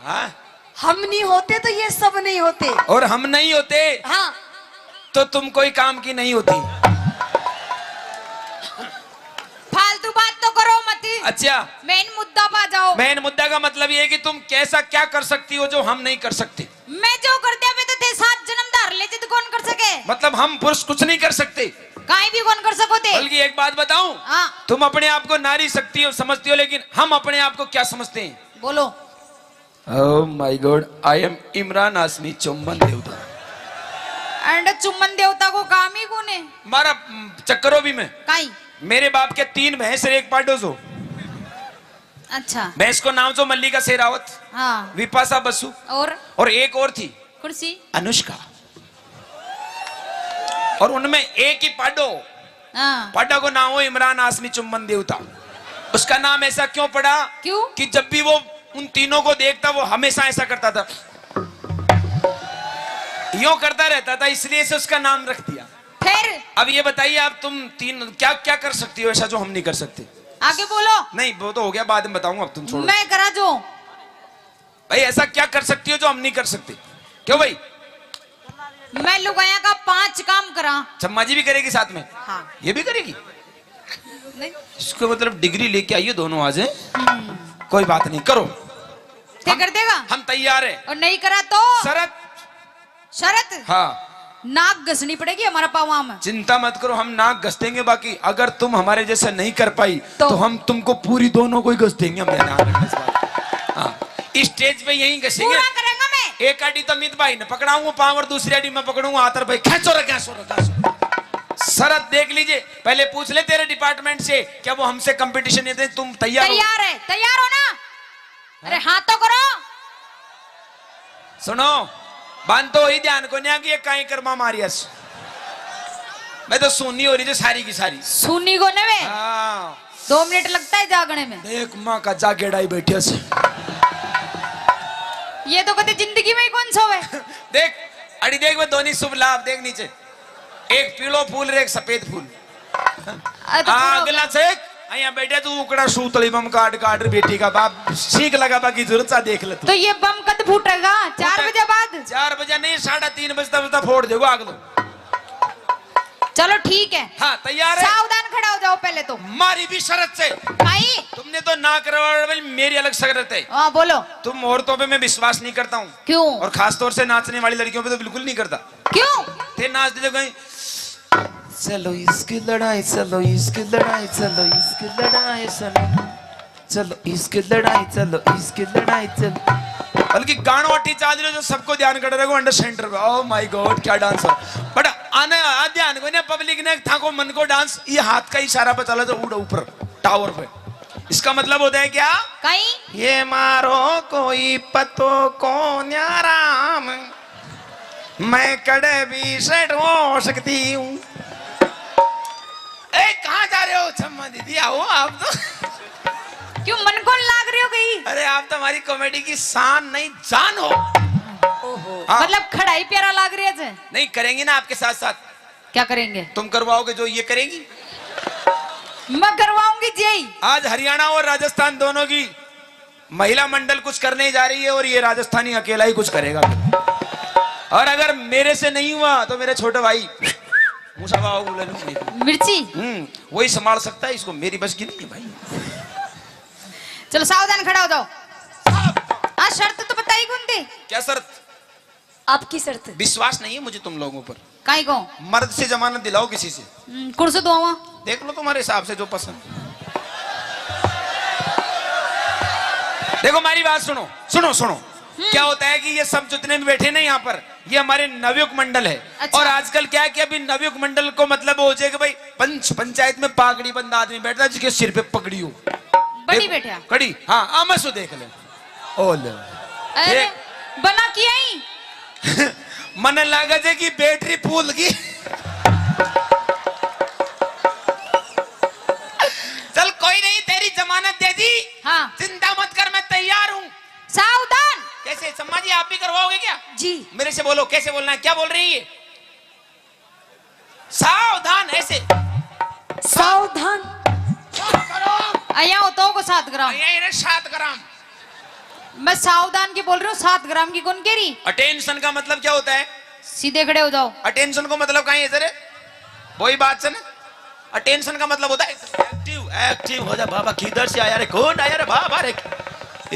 हाँ? हम नहीं होते तो ये सब नहीं होते। और हम नहीं होते हाँ। तो तुम कोई काम की नहीं होती। फालतू बात तो करो मत। अच्छा। मेन मुद्दा पा जाओ। मेन मुद्दा का मतलब ये है कि तुम कैसा क्या कर सकती हो जो हम नहीं कर सकते। मैं जो कर दिया, मैं तो थे सात जन्म धार ले, जिद कौन कर सके? मतलब हम पुरुष कुछ नहीं कर सकते। काई भी कौन कर सको थे। बल्कि एक बात बताऊं, हाँ। तुम अपने आप को नारी शक्ति समझती हो, लेकिन हम अपने आप को क्या समझते हैं? बोलो। Oh my God, I am Imran हाशमी चुम्बन देवता। एंड चुम्बन देवता को काम ही कौन है? मारा, हम्म, चक्करो भी मैं। काई? मेरे बाप के तीन भैंस और एक पाडो सो। अच्छा। भैंस को नाम सो मल्लिका शेरावत, हाँ। विपाशा बसु और? और एक और थी। कौन सी? अनुष्का। और उनमें एक ही पाडो, हाँ। पाडा को नाम हो इमरान हाशमी चुम्बन देवता। उसका नाम ऐसा क्यों पड़ा? क्यों? कि जब भी वो उन तीनों को देखता, वो हमेशा ऐसा करता था, यूं करता रहता था, इसलिए से उसका नाम रख दिया। फिर? अब ये बताइए, आप तुम तीन क्या क्या कर सकती हो ऐसा जो हम नहीं कर सकते? आगे बोलो। नहीं, वो तो हो गया, बाद में बताऊंगा, अब तुम छोड़ो। मैं करा जो। भाई, ऐसा क्या कर सकती हो जो हम नहीं कर सकते? क्यों भाई? मैं लुगाया का पांच काम करा। चम्मा जी भी करेगी साथ में? हाँ। ये भी करेगी? नहीं। इसको मतलब डिग्री लेके आइए दोनों आज, हैं? हम्म। कोई बात नहीं, करो। क्या हम, कर देगा? हम तैयार हैं। और नहीं करा तो? शरत। शरत? हाँ। नाक घसनी पड़ेगी हमारा पावा में। चिंता मत करो, हम नाक घस देंगे, बाकी अगर तुम हमारे जैसे नहीं कर पाई तो? तो हम तुमको पूरी दोनों को ही घस देंगे। हम ध्यान रखना इस बात। हाँ, इस स्टेज पे यहीं घसेंगे। पूरा करेंगे मैं। एक आड़ी तो अमित भाई ने पकड़ाऊंगा पाँव और दूसरी आड़ी मैं पकड़ूंगा हाथ, और भाई खेचो रे, खेचो रे, खेचो रे। शरत देख लीजिए, पहले पूछ ले तेरे डिपार्टमेंट से, क्या वो हमसे कंपटीशन लेते हैं? तुम तैयार हो? तैयार है, तैयार हो ना? अरे हाँ तो करो। सुनो, बांध तो ही ध्यान को नहीं कि ये काई कर्मा मारियस। मैं तो सुनी हो रही जो सारी की सारी। सुनी को ने वे? हाँ। दो मिनट लगता है जागने में। देख माँ का जागेड़ा ही बैठे से। ये तो कदे जिंदगी में ही कौन सोवे। देख, अड़ी देख, मैं दोनों शुभ लाभ देख नीचे। एक पीलो फूल रे एक सफेद फूल। अरे तो हाँ, पूरा अगला हो गया। से, अइयां बैठे तू उकड़ा सूतली बम काट काट रे बेटी का बाप, सीख लगा बाकी जरूरत सा देख ले तू। तो ये बम कद फूटेगा? चार फूटे-, बजे बाद? चार बजे नहीं, साढ़े तीन बजे तक फोड़ देगा अगलो। चलो ठीक है। हाँ, तैयार है? सावधान खड़ा हो जाओ पहले तो। मारी भी शरत से। भाई। तुमने तो ना करवा, मेरी अलग शरत है। हाँ, बोलो। तुम औरतों पे मैं विश्वास नहीं करता हूँ। क्यों? और खासतौर से नाचने वाली लड़कियों पे तो बिल्कुल नहीं करता। क्यों? थे नाच दे कहीं, चलो इसकी लड़ाई, चलो इसकी लड़ाई, चलो इसकी लड़ाई, चलो, चलो इसकी लड़ाई, चलो इसकी लड़ाई, चलो। बल्कि गाणो अटी चाल रहे जो सबको ध्यान कर रहे हो अंडर सेंटर पे। Oh my God, क्या डांस हो। बट आने आ ध्यान को ना, पब्लिक ने था को मन को डांस, ये हाथ का इशारा पे चला जो उड़ा ऊपर टावर पे। इसका मतलब होता है क्या? कहीं? ये मारो कोई पतो को न्याराम। मैं कड़े भी सेट हो सकती हूँ। ए, कहाँ जा रहे हो छम्मा दीदी? आओ आप तो। क्यों मन को लाग रही हो गई? अरे, आप तो हमारी कॉमेडी की शान नहीं, जान हो। ओहो। हाँ। मतलब खड़ा ही प्यारा लाग रही है जे। नहीं, करेंगे ना आपके साथ साथ। क्या करेंगे? तुम करवाओगे जो ये करेगी? मैं करवाऊंगी जी। आज हरियाणा और राजस्थान दोनों की महिला मंडल कुछ करने जा रही है और ये राजस्थानी अकेला ही कुछ करेगा। और अगर मेरे से नहीं हुआ तो मेरे छोटे भाई मूसा बाबू बोले लूंगे। मिर्ची। हम्म, वही संभाल सकता है इसको, मेरी बस की नहीं है भाई। चलो सावधान खड़ा हो जाओ। हाँ, शर्त तो बताई कौन थी? क्या शर्त? आपकी शर्त। विश्वास नहीं है मुझे तुम लोगों पर। काई को? मर्द से जमानत दिलाओ किसी से। हम्म, कुण से दुआवा? देख लो तुम्हारे हिसाब से जो पसंद। देखो हमारी बात सुनो, सुनो, सुनो। हम्म। क्या होता है कि ये सब जितने भी बैठे ना यहाँ पर, ये हमारे नवयुग मंडल है। अच्छा। और आजकल क्या है कि अभी नवयुग मंडल को मतलब हो जाए कि भाई पंच, पंचायत में पागड़ी बंदा आदमी बैठता है जिसके सिर पे पगड़ी हो। बड़ी देखो, बैठा। कड़ी, हाँ, आमसो देख ले। ओ ले। अरे, देख। बना किया ही। मने लागे जे कि बैटरी फूल गई। जमानत दे दी। हाँ। चिंता मत कर, मैं तैयार हूँ। सावधान। कैसे सम्मा जी, आप भी करवाओगे क्या? जी। मेरे से बोलो, कैसे बोलना है, क्या बोल रही है? सावधान, ऐसे। सावधान। सात ग्राम। आया होता होगा सात ग्राम। आया रे सात ग्राम। मैं सावधान की बोल रही हूँ, सात ग्राम की कौन कह रही? अटेंशन का मतलब क्या होता है? सीधे खड़े हो जाओ। अटेंशन को मतलब कहीं है सर? वही बात से ना। अटेंशन का मतलब होता है एक्टिव, एक्टिव हो जा बाबा, किधर से आया रे, कौन आया रे बाबा रे।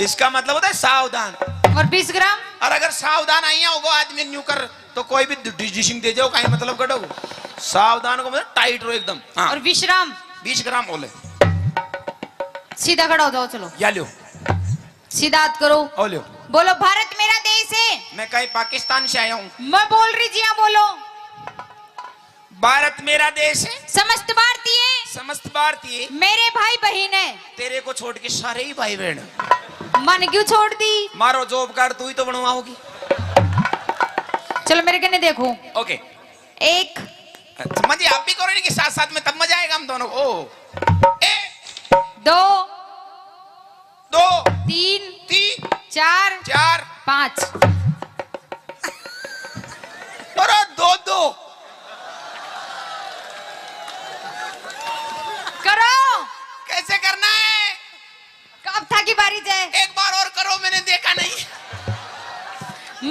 इसका मतलब होता है सावधान। और बीस ग्राम? और अगर सावधान आइया होगो आदमी न्यू कर, तो कोई भी डिसीजन दे जाओ, कहीं मतलब कटो। सावधान को मतलब टाइट रहो एकदम। हाँ। और विश्राम? बीस ग्राम बोले। सीधा खड़ा हो जाओ, चलो। या लियो। सीधा हाथ करो। ओ लियो। बोलो, भारत मेरा देश है। मैं कहीं पाकिस्तान से आया हूँ। मैं बोल रही जी, हाँ बोलो। भारत मेरा देश है। समस्त भारतीय। समस्त भारतीय। मेरे भाई बहन है। तेरे को छोड़ के सारे ही भाई बहन। मन क्यों छोड़ दी? मारो जॉब कार्ड तू ही तो बनवाओगी। चलो मेरे कने देखो। ओके। एक। समझिए, आप भी करो इनके साथ साथ में, तब मजा आएगा हम दोनों को। ओ। एक। दो। दो। तीन। तीन। चार। चार। पाँच। अरे दो दो। करो। कैसे करना है? अब थाकी बारी जय। एक बार और करो, मैंने देखा नहीं।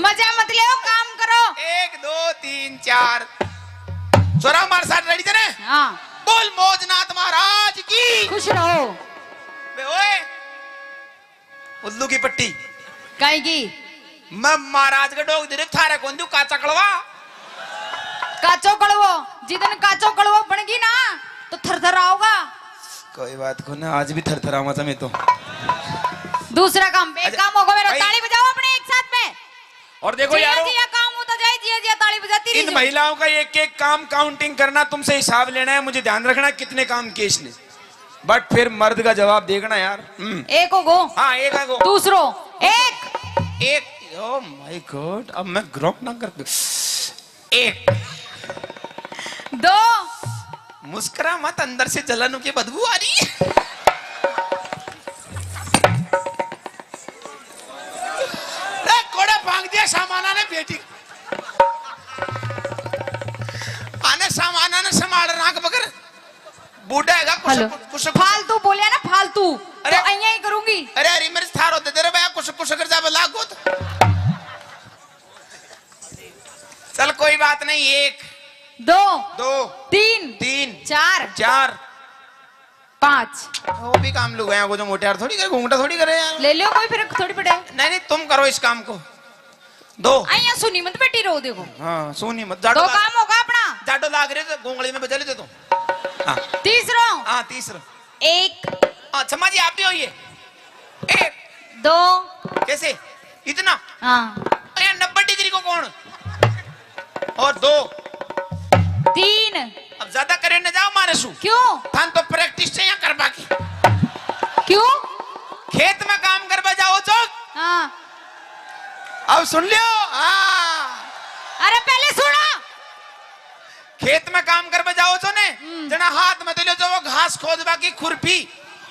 मजा मत ले, काम करो। एक, दो, तीन, चार। छोरा हमारे साथ रेडी थे ना? हाँ। बोल मौजनाथ महाराज की। खुश रहो। बे ओए, उल्लू की पट्टी। काई की? मैं महाराज के डोग दे रे, थारे कौन दू काचा कड़वा? काचो कड़वो, जिदन काचो कड़वो बन गई ना, तो थरथर आओगा। कोई बात को ना, आज भी थरथरावा था मैं तो। दूसरा काम, एक अच्छा, काम होगा मेरा, भाई। ताली बजाओ अपने एक साथ में। और देखो जिया यारो, जिया काम होता जाए, जिया जिया ताली बजाती इन रही। महिलाओं का एक एक काम काउंटिंग करना, तुमसे हिसाब लेना है, मुझे ध्यान रखना कितने काम किए इसने। बट फिर मर्द का जवाब देखना यार। हम्म। एक हो गो। हाँ, एक है गो। दूसरो। एक। एक। Oh my God, अब मैं ग्रॉक ना कर दूं। एक। दो। मुस्कुरा मत, अंदर से जलन की बदबू आ रही है। ए, कोड़ा भांग दिया सामाना ने बेटी। आने सामाना ने संभाल राख बगर। बूढ़ा हैगा, कुछ, हेलो। कुछ, कुछ, कुछ। फालतू बोलिया ना, फालतू। अरे। तो अइयां ही करूंगी। अरे, अरे, मेरे थारो दे दे रे भैया, कुछ, कुछ कर जा, लागो तो। चल, कोई बात नहीं, एक। दो। दो। तीन। तीन। चार। चार। पाँच। वो भी काम लुगाया को जो मोटे यार थोड़ी करे, घूंघटा थोड़ी करे यार। ले लो कोई, फर्क थोड़ी पड़े। नहीं, नहीं, तुम करो इस काम को। दो। अइयां सुनी मत बेटी रो, देखो। हाँ, सुनी मत। जाडो दो लाग-, काम होगा अपना। जाडो लाग रहे तो गोंगली में बजा ले दे तू। हाँ। तीसरो। हाँ, तीसरो। एक। हाँ, सम्मा जी, आप भी होइए। एक। दो। कैसे? इतना? हाँ। अरे, नब्बे डिग्री को कौन? और दो। तीन। अब ज्यादा करे न जाओ मारे सु। क्यों? थान तो प्रैक्टिस चाहिए करवा की। क्यों? खेत में काम करवा जाओ जो। हाँ। अब सुन लियो। हाँ। अरे पहले सुना। खेत में काम करवा जाओ जो ने, हम्म। जना हाथ में तो ले जो वो घास खोदवा की खुरपी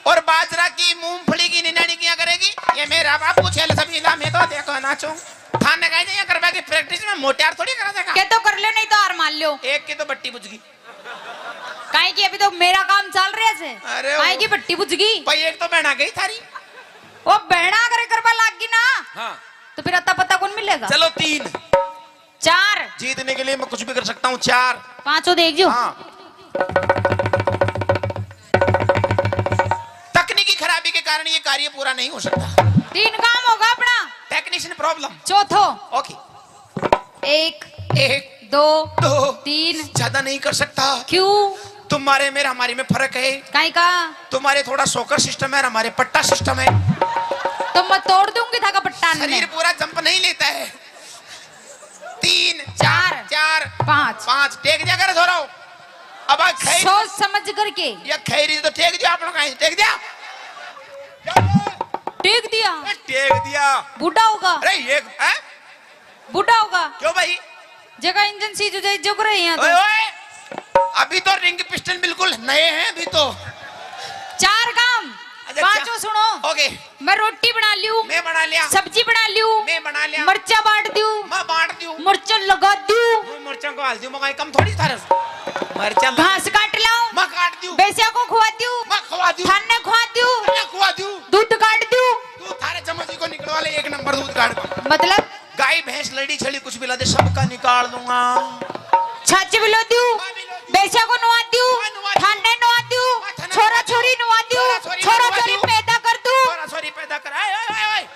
और बाजरा की, मूंगफली की निनानी किया करेगी। ये मेरा बाबू छेल सब इला में तो देखो नाचो। थाने कहीं नहीं करवा की प्रैक्टिस में मोटे यार थोड़ी करा देगा। के तो कर लो, नहीं तो हार मान लो। एक की तो बट्टी बुझ गई। काहे की अभी तो मेरा काम चल रहा है। अरे काहे वो की बट्टी बुझ गई? भाई एक तो बहना गई थारी। वो बहना अगर करवा लाग गई ना, हाँ। तो फिर अता पता कौन मिलेगा? चलो तीन। चार। जीतने के लिए मैं कुछ भी कर सकता हूँ। चार। पांचों देख जो। हाँ। तकनीकी खराबी के कारण ये कार्य पूरा नहीं हो सकता। तीन काम होगा अपना। Technician problem. चौथो। ओके। एक। एक। दो। दो। तीन। ज्यादा नहीं कर सकता। क्यों? तुम्हारे मेरे हमारे में फर्क है। काई का? तुम्हारे थोड़ा शॉकर सिस्टम है और हमारे पट्टा सिस्टम है। तो मैं तोड़ दूंगी थाका पट्टा ने। शरीर पूरा जंप नहीं लेता है। तीन, चार। चार, पाँच। पाँच। टेक दिया कर थोड़ा। अब आ खैर सोच समझ करके। ये खैरी तो टेक दिया, आपने कहीं टेक दिया? टेक दिया। ए, टेक दिया। बूढ़ा होगा। अरे ये, हैं? बूढ़ा होगा। क्यों भाई? जगह इंजन सीज हो जाए, जो करे यहाँ तो। ओए, ओए। अभी तो रिंग पिस्टन बिल्कुल नए हैं अभी तो। चार काम। पांचों सुनो। ओके। मैं रोटी बना लियो। मैं बना लिया। सब्जी बना लियो। मैं बना लिया। मरचा बांट दियो। मैं बांट दियो। मरचा लगा दियो। मैं मरचा को हाल दियो, मैं कम थोड़ी थारे। मरचा लगा घास काट लाओ। मैं काट दियो। भैंसिया को खुआ दियो। मैं खुआ दियो। थाने खुआ दियो। मैं खुआ दियो। दूध काट दियो। तू थारे चम्मच को निकलवा ले, एक नंबर दूध काट। मतलब? गाय, भैंस, लड़ी, छड़ी, कुछ भी ला दे, सबका निकाल दूंगा। छाछ भी लो दियो। मैं भी लो दियो। भैंसिया को नुआ दियो। मैं नुआ दियो। थाने नुआ दियो। मैं थाने छोरा नुआ दियो। छोरी नुआ दियो। छोरा छोरी छोरा नुआ छोरी दियो। पैदा कर दूं। छोरा छोरी पैदा कर। आए, आए, आए, आए।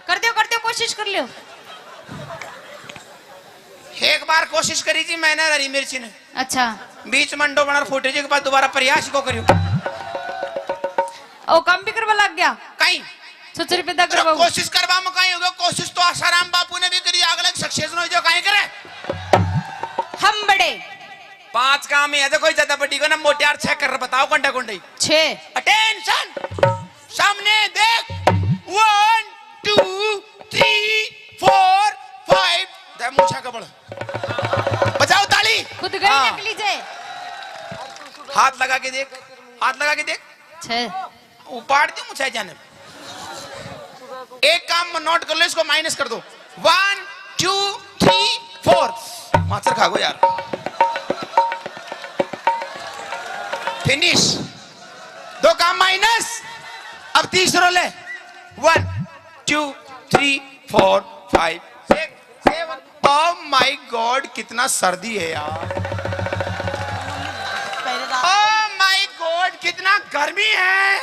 कर दियो, कर दियो, कोशिश कर लियो। एक बार कोशिश करी जी मैंने हरी मिर्ची ने। अच्छा। बीच में अंडो बना फूटे जी के बाद दोबारा प्रयास को करियो। ओ, काम भी करवा लग गया। कहीं। छोरा छोरी पैदा करवाओ। कोशिश करवा में कहीं होगा, कोशिश तो आसाराम बापू ने भी करी, अगले सक्सेस हो जो कहीं करे। हम बड़े। पांच काम ही है, देखो ज्यादा बड़ी को ना, मोटियार छह कर बताओ, घंटा घंटे। छह। अटेंशन। सामने देख, one, two, three, four, five. दे मूछा कबड़। बजाओ ताली। खुद गई हाँ। नकली जे। हाथ लगा के देख, हाथ लगा के देख। छह। उपाड़ दी मूछा जाने। एक काम नोट कर लो, इसको माइनस कर दो। One, two, three, four. माचर खा गो यार। फिनिश। दो काम माइनस। अब तीसरो ले। One, two, three, four, five, six, seven. Oh my god, कितना सर्दी है यार। ओ माय गॉड, कितना गर्मी है।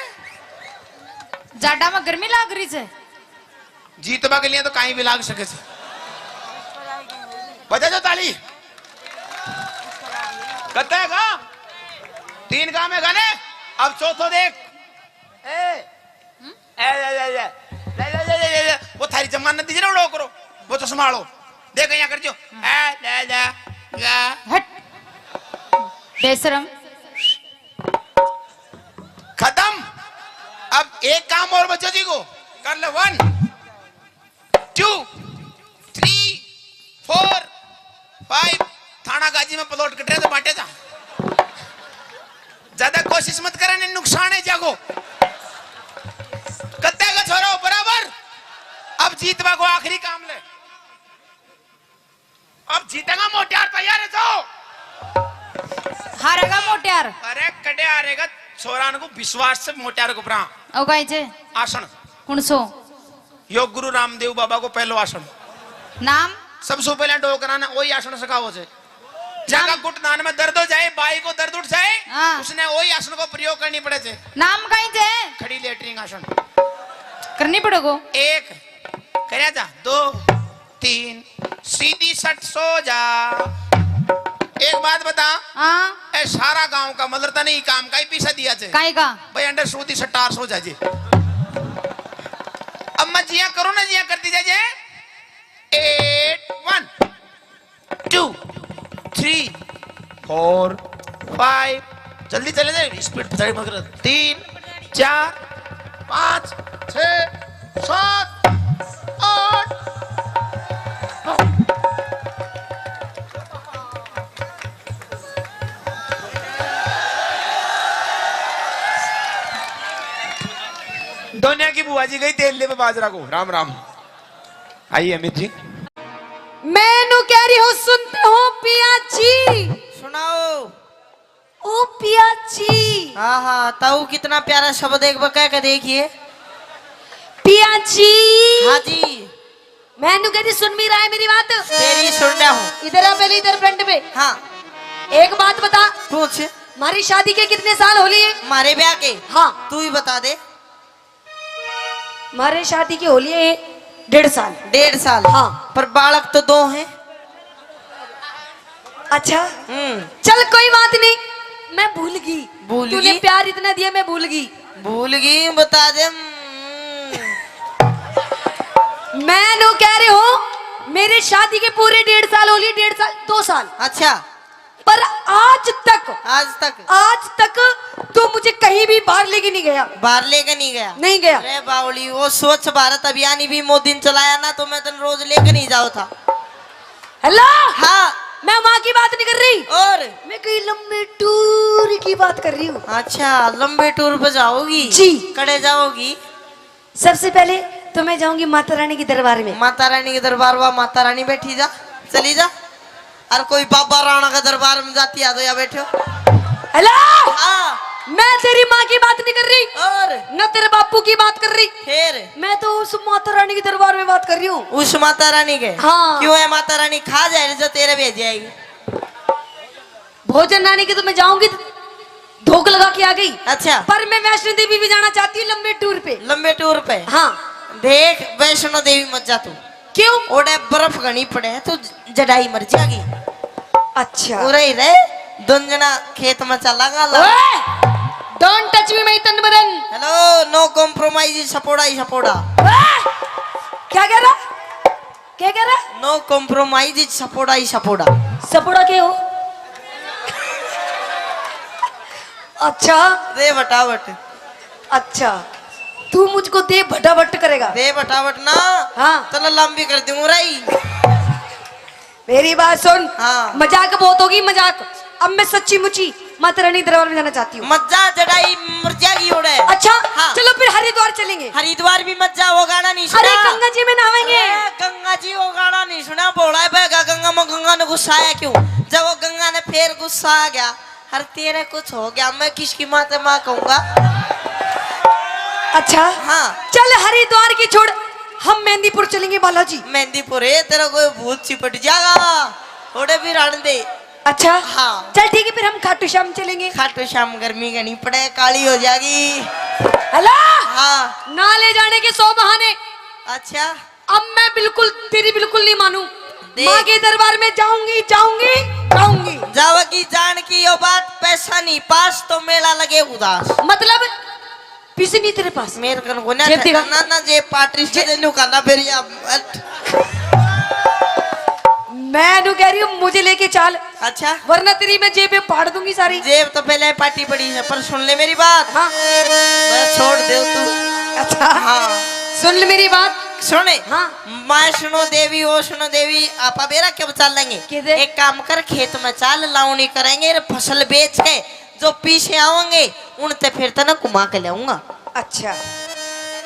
जाडा में गर्मी लाग रही है। जीतवा के लिए तो कहीं भी लाग सके से। बजा जो ताली। कत्ते का? तीन काम है गाने। अब चौथो देख। ए। ए, ए, ए, ए। ले, ले, ले। वो थारी जमानत दीजिए ना, उड़ो करो। वो तो संभालो। देख यहाँ कर जो। ए, ले, ले, ले। हट। बेशरम। खत्म। अब एक काम और बच्चों जी को कर ले। One, two, three, four, five. थाना गाजी में प्लॉट कट रहे तो बांटे जा। ज्यादा कोशिश मत करे, नहीं नुकसान है जागो। कत्ते का छोरा हो बराबर। अब जीतवा को आखिरी काम ले। अब जीतेगा मोटियार, तैयार है तो? हारेगा मोटियार। अरे कटे हारेगा, छोरान को विश्वास से मोटियार को परा। ओ गाई जे। आसन। कौन सो? यो गुरु रामदेव बाबा को पहलो आसन। नाम? सबसे पहले डोकरा ने वही आसन सिखाओ से। जाका घुटनान में दर्द हो जाए, बाई को दर्द उठ जाए, हाँ। उसने वही आसन को प्रयोग करनी पड़े थे। नाम कहीं थे? खड़ी लेटरिन आसन। करनी पड़ेगो। एक, करे जा, दो, तीन, सीधी सट सो जा। एक बात बता, हाँ। ए सारा गांव का मतलब तने ही काम का ही पीछा दिया थे। काई का? भाई अंडर सूदी सटार सो जा जी। अब मैं जिया करूँ ना, जिया करती जा जे। Eight, one, two, three, four, five. जल्दी चले जाए, स्पीड पचाड़ी मत कर। तीन, चार, पाँच, छः, सात, आठ। दुनिया की बुआ जी गई तेल ले बाजरा को। राम राम। आइए अमित जी। मैं नू कह रही हूँ, सुनते हो पिया जी? सुनाओ। ओ पिया जी। हाँ हाँ, ताऊ कितना प्यारा शब्द एक बार कह के देखिए। पिया जी। हाँ जी। मैं नू कह रही, सुन भी रहा है मेरी बात? तेरी सुन रहा हूँ। इधर आ पहले, इधर फ्रंट पे। हाँ। एक बात बता। पूछ। हमारी शादी के कितने साल हो लिए? हमारे ब्याह के? हाँ। तू ही बता दे। म्हारे शादी की हो लिए डेढ़ साल। डेढ़ साल? हाँ। पर बालक तो दो हैं। अच्छा। हम्म। चल कोई बात नहीं, मैं भूल गई। भूल तूने गई? प्यार इतना दिया, मैं भूल गई। भूल गई, बता दे। हम्म। मैं नू कह रही हूँ, मेरे शादी के पूरे डेढ़ साल हो लिए, डेढ़ साल, दो साल। अच्छा। पर आज तक, आज तक? आज तक तू मुझे कहीं भी बाहर लेके नहीं गया। बाहर लेके नहीं गया? नहीं गया। अरे बावली, वो स्वच्छ भारत अभियान ही भी मोदी ने चलाया ना, तो मैं तन रोज लेके नहीं जाओ था। हेलो। हाँ। मैं वहाँ की बात नहीं कर रही। और? मैं कहीं लंबे टूर की बात कर रही हूँ। अच्छा, लंबे टूर पे जाओगी? जी। कड़े जाओगी? सबसे पहले तो मैं जाऊंगी माता रानी के दरबार में। माता रानी के दरबार, वहाँ माता रानी बैठी, जा, चली जा। और कोई बाबा राणा का दरबार में जाती आ तो या बैठो। हेलो। हाँ। मैं तेरी माँ की बात नहीं कर रही। और? न तेरे बापू की बात कर रही। फिर? मैं तो उस माता रानी के दरबार में बात कर रही हूँ। उस माता रानी के? हाँ। क्यों है माता रानी? खा जाए जो तेरे भेज जाएगी। भोजन रानी के तो मैं जाऊंगी, धोख लगा के आ गई। अच्छा। पर मैं वैष्णो देवी भी जाना चाहती हूँ लंबे टूर पे। लंबे टूर पे? हाँ। देख, वैष्णो देवी मत जा तू। क्यों? ओड़े बर्फ घणी पड़े है, तू जड़ाई मर जाएगी। अच्छा। उरे ही रहे, दोन जना खेत में चलांगा ला। ओए! Don't touch me, my तन बदन। Hello, no compromise, सपोड़ा ही सपोड़ा। ओए! क्या कह रहा? क्या कह रहा? No compromise, सपोड़ा ही सपोड़ा। सपोड़ा के हो? अच्छा। दे बटावट। अच्छा, तू मुझको दे भटावट करेगा? दे बटावट ना। हाँ। तने लंबी कर दूंगा राई। मेरी बात सुन। हाँ। मजाक बहुत होगी, मजाक। अब मैं सच्ची मुची माता रानी दरबार में जाना चाहती हूँ। मत जा, जड़ाई मर जाएगी ओड़े। अच्छा, हाँ। चलो फिर हरिद्वार चलेंगे। हरिद्वार भी मत जा, वो गाना नहीं सुना। अरे गंगा जी में नहावेंगे। अरे गंगा जी, वो गाना नहीं सुना, भोला है बहगा गंगा में, गंगा ने गुस्सा आया क्यों? जब वो गंगा ने फिर गुस्सा आ गया, हर तेरा कुछ हो गया, मैं किसकी माँ से माँ कहूंगा? अच्छा। हाँ। चल हरिद्वार की छोड़, हम मेहंदीपुर चलेंगे बालाजी। मेहंदीपुर है, तेरा कोई भूत चिपट जाएगा, थोड़े भी रहने दे। अच्छा। हाँ। चल ठीक है, फिर हम खाटू श्याम चलेंगे। खाटू श्याम गर्मी घनी पड़े, काली हो जाएगी। हेलो। हाँ। ना ले जाने के सौ बहाने। अच्छा। अब मैं बिल्कुल, तेरी बिल्कुल नहीं मानू। देख। माँ के दरबार में जाऊंगी, जाऊंगी, जाऊंगी। जावेगी जान की यो बात, पैसा नहीं पास तो मेला लगे उदास। मतलब, पैसे नहीं तेरे पास? मेरे कन कोन्या जेब दिखा। ना, ना, जेब पाटरी से जे- न्यू करना फिर या, अट। मैं न्यू कह रही हूँ, मुझे लेके चाल। अच्छा। वरना तेरी मैं जेब में फाड़ दूंगी सारी। जेब तो पहले पाटी पड़ी है, पर सुन ले मेरी बात। हाँ। मैं छोड़ दे तू। अच्छा। हाँ। सुन ले मेरी बात। सुने। हाँ। वैष्णो देवी, वैष्णो देवी, आपा बेरा के बचा लेंगे। किधर? एक काम कर, खेत में चाल, लावणी करेंगे, फसल बेच के जो पीछे आवेंगे, उनते फिर तने घुमा के लाऊंगा। अच्छा,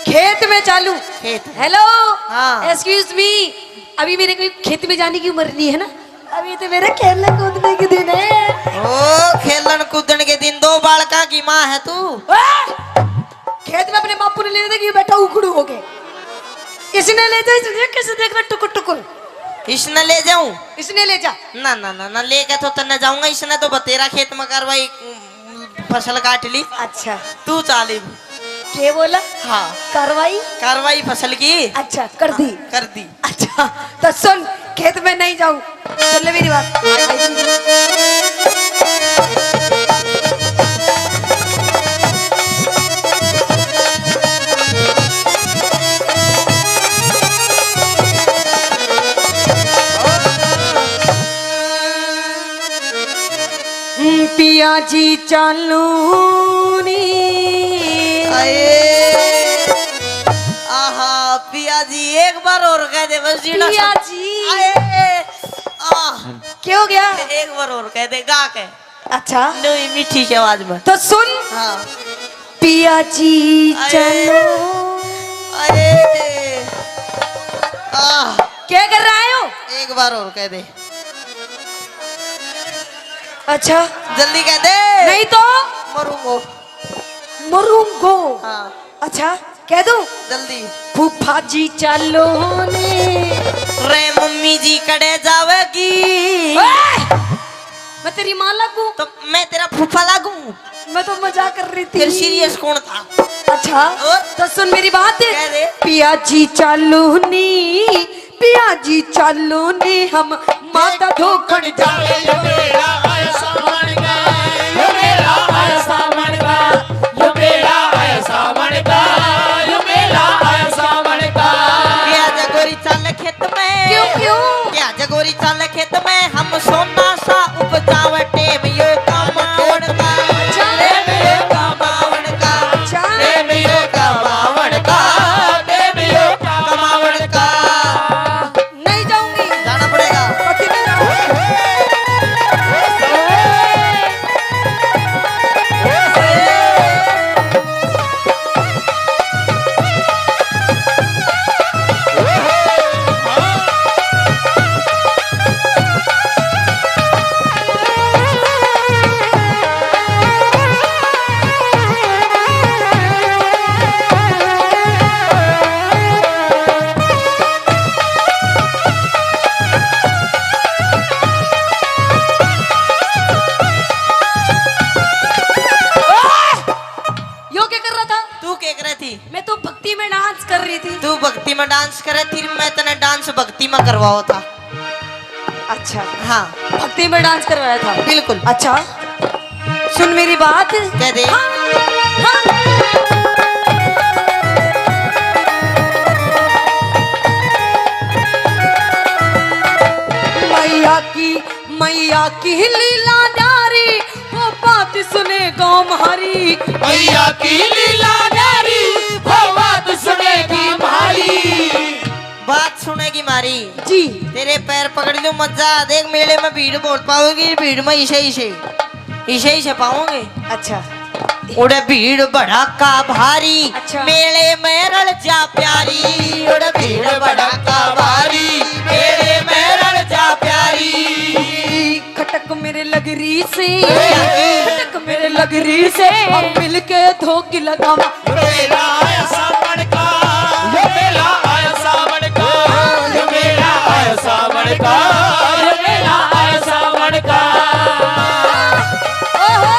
खेत में चालू। खेत में। Hello। हाँ। Excuse me, अभी मेरे को खेत में जाने की उम्र नहीं है ना, अभी तो मेरे खेलने कूदने के दिन है। ओ, खेलन कूदन के दिन, दो बालका की माँ है तू। ओए! खेत में अपने बापू ने लेने देखिए, बैठा उखड़ू होके। इसने ले जा, इसने कैसे देख रहा टुकुर टुकुर। इसने ले जाऊं? इसने ले जा। ना, ना, ना, ना, लेके तो तन्ने जाऊंगा, इसने तो बतेरा खेत में कार्रवाई, उम, फसल काट ली। अच्छा। तू चाल इब। के बोला? हाँ। कार्रवाई? कार्रवाई फसल की। अच्छा, कर दी। हाँ, कर दी। अच्छा, तो सुन, खेत में नहीं जाऊं। सुन ले मेरी बात। पिया जी चालू नी। आए। आहा, पिया जी, एक बार और कह दे बस, जीना पिया सब। जी। आए। आह। क्या हो गया? एक बार और कह दे, गा के। अच्छा। नवी मीठी सी आवाज में। तो सुन। हाँ। पिया जी आए। चलो। आए। आह। क्या कर रहा है हो? एक बार और कह दे। अच्छा। जल्दी कह दे। नहीं तो? मरूंगो। मरूंगो। हाँ। अच्छा, कह दूं? जल्दी। फूफा जी चालो ने। रे मम्मी जी कड़े जावेगी? ओए! मैं तेरी माँ लागू? तो मैं तेरा फूफा लागू? मैं तो मजाक कर रही थी। फिर serious कौन था? अच्छा, और? तो सुन मेरी बात। कह दे। पिया जी चालो नी, पिया जी चालो ने हम माता धोखण जावे। यो मेला आया सावण का, यो मेला आया सावण का, यो मेला आया सावण का, यो मेला आया सावण का। क्या जगोरी चाल खेत में? क्यों, क्यों? क्या जगोरी चाल खेत में हम सोना सा उपजावे टेम यो कमावण का। अच्छा। टेम यो कमावण का। अच्छा। टेम यो कमावण का। टेम यो कमावण का। नहीं जाऊंगी। जाना पड़ेगा। पति नहीं जाऊंगी। पाओ था। अच्छा। हाँ। भक्ति में डांस करवाया था। बिल्कुल। अच्छा, सुन मेरी बात। कह दे। हाँ, हाँ। मैया की, मैया की लीला न्यारी, वो बात सुनेगा म्हारी। मैया की लीला न्यारी, वो बात सुनेगी म्हारी। बात सुनेगी म्हारी। जी। तेरे पैर पकड़ लूं, मजा। देख, मेले में भीड़ बहुत पाओगी, भीड़ में इसे, इसे, इसे, इसे पाओगे। अच्छा। उड़े भीड़ भड़ाका भारी, अच्छा। मेले में रल जा प्यारी। उड़े भीड़ भड़ाका भारी, मेले में रल जा प्यारी। खटक मेरे लग रही से, खटक मेरे लग रही से, हम मिलके धोखी लगावा। मेला आया सावन का, ये मेला आया सावन का, ये मेला आया सावन का, ये मेला आया सावन का। ओहो।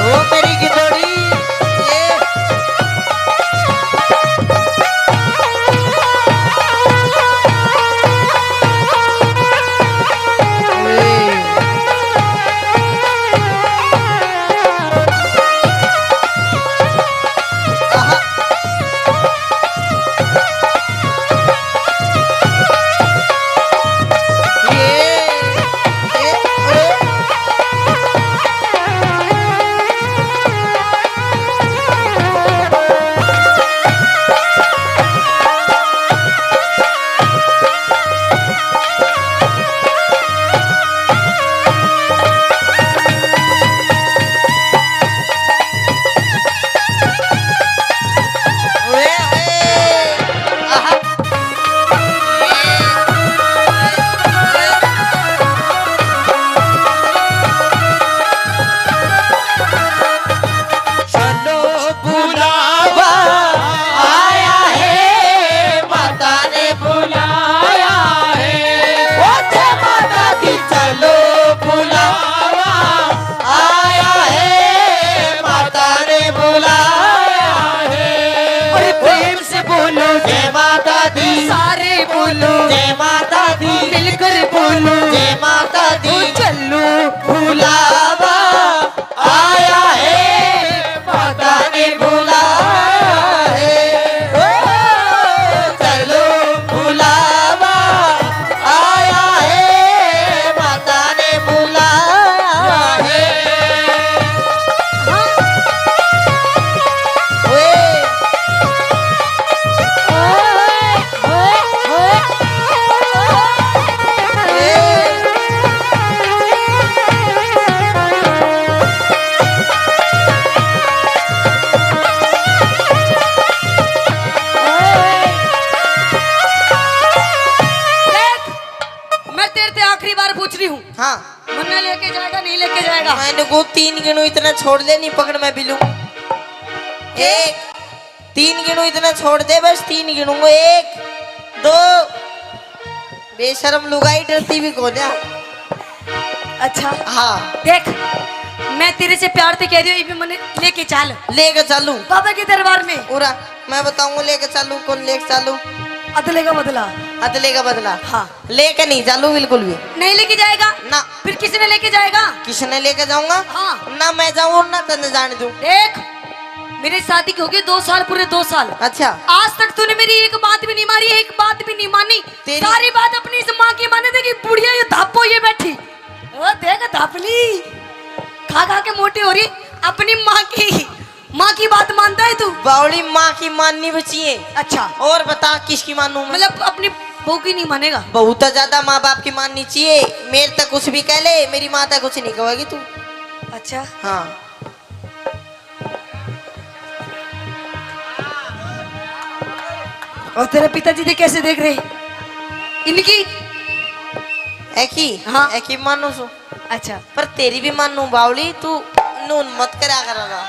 ओ मेरी गिदोड़ी, ये। चलो बुलावा आया है, माता ने बुलाया है। ओ जय माता दी, चलो बुलावा आया है, माता ने बुलाया है। अरे प्रेम से बोलो जय माता दी, सारे बोलो जय माता दी, मिलकर बोलो जय माता दी। ओ चलो बुलावा आया है, माता ने बुलाया है। ओ, चलो बुलावा आया है, माता ने बुलाया है। ओए। देख, मैं तेरे ते आखिरी बार पूछ रही हूँ। हाँ। मन्ने लेके जाएगा, नहीं लेके जाएगा? मैंने को तीन गिनू इतना छोड़ दे, नहीं पकड़ मैं भी लूं। एक, तीन गिनू इतना छोड़ दे, बस तीन गिनूंगा। एक, दो। बेशरम लुगाई, डरती भी कोन्या। अच्छा। हाँ। देख, मैं तेरे से प्यार से कह रही हूँ, ये भी मन्ने लेके चल। लेके चलूं? बाबा के दरबार में। पूरा मैं बताऊंगा लेके चलूं, कौन लेके चलूं। अदले का बदला। अदले का बदला। हाँ। लेके नहीं चालू बिल्कुल भी। नहीं लेके जाएगा? ना। फिर किसने लेके जाएगा? किसने लेके जाऊंगा? हाँ। ना मैं जाऊं और ना तन्ने जाने दूं। देख, मेरी शादी की हो गई दो साल, पूरे दो साल। अच्छा। आज तक तूने मेरी एक बात भी नहीं मानी, एक बात भी नहीं मानी। तेरी सारी बात अपनी इस माँ की माने। देखी बुढ़िया ये धापो ये बैठी। ओ देख धापली, खा खा के मोटी हो रही, अपनी माँ की माँ की बात मानता है तू? बावली, माँ की माननी भी चाहिए। अच्छा। और बता किसकी मानूं मैं? मतलब अपनी बहू की नहीं मानेगा? बहू तो ज्यादा माँ बाप की माननी चाहिए। मेरे तक कुछ भी कह ले, मेरी माँ तक कुछ नहीं कहेगी तू। अच्छा। हाँ। और तेरे पिताजी दे कैसे देख रहे इनकी? एकी? हाँ। एकी मानू सु। अच्छा। पर तेरी भी मानू बावली, तू नून मत करा करा।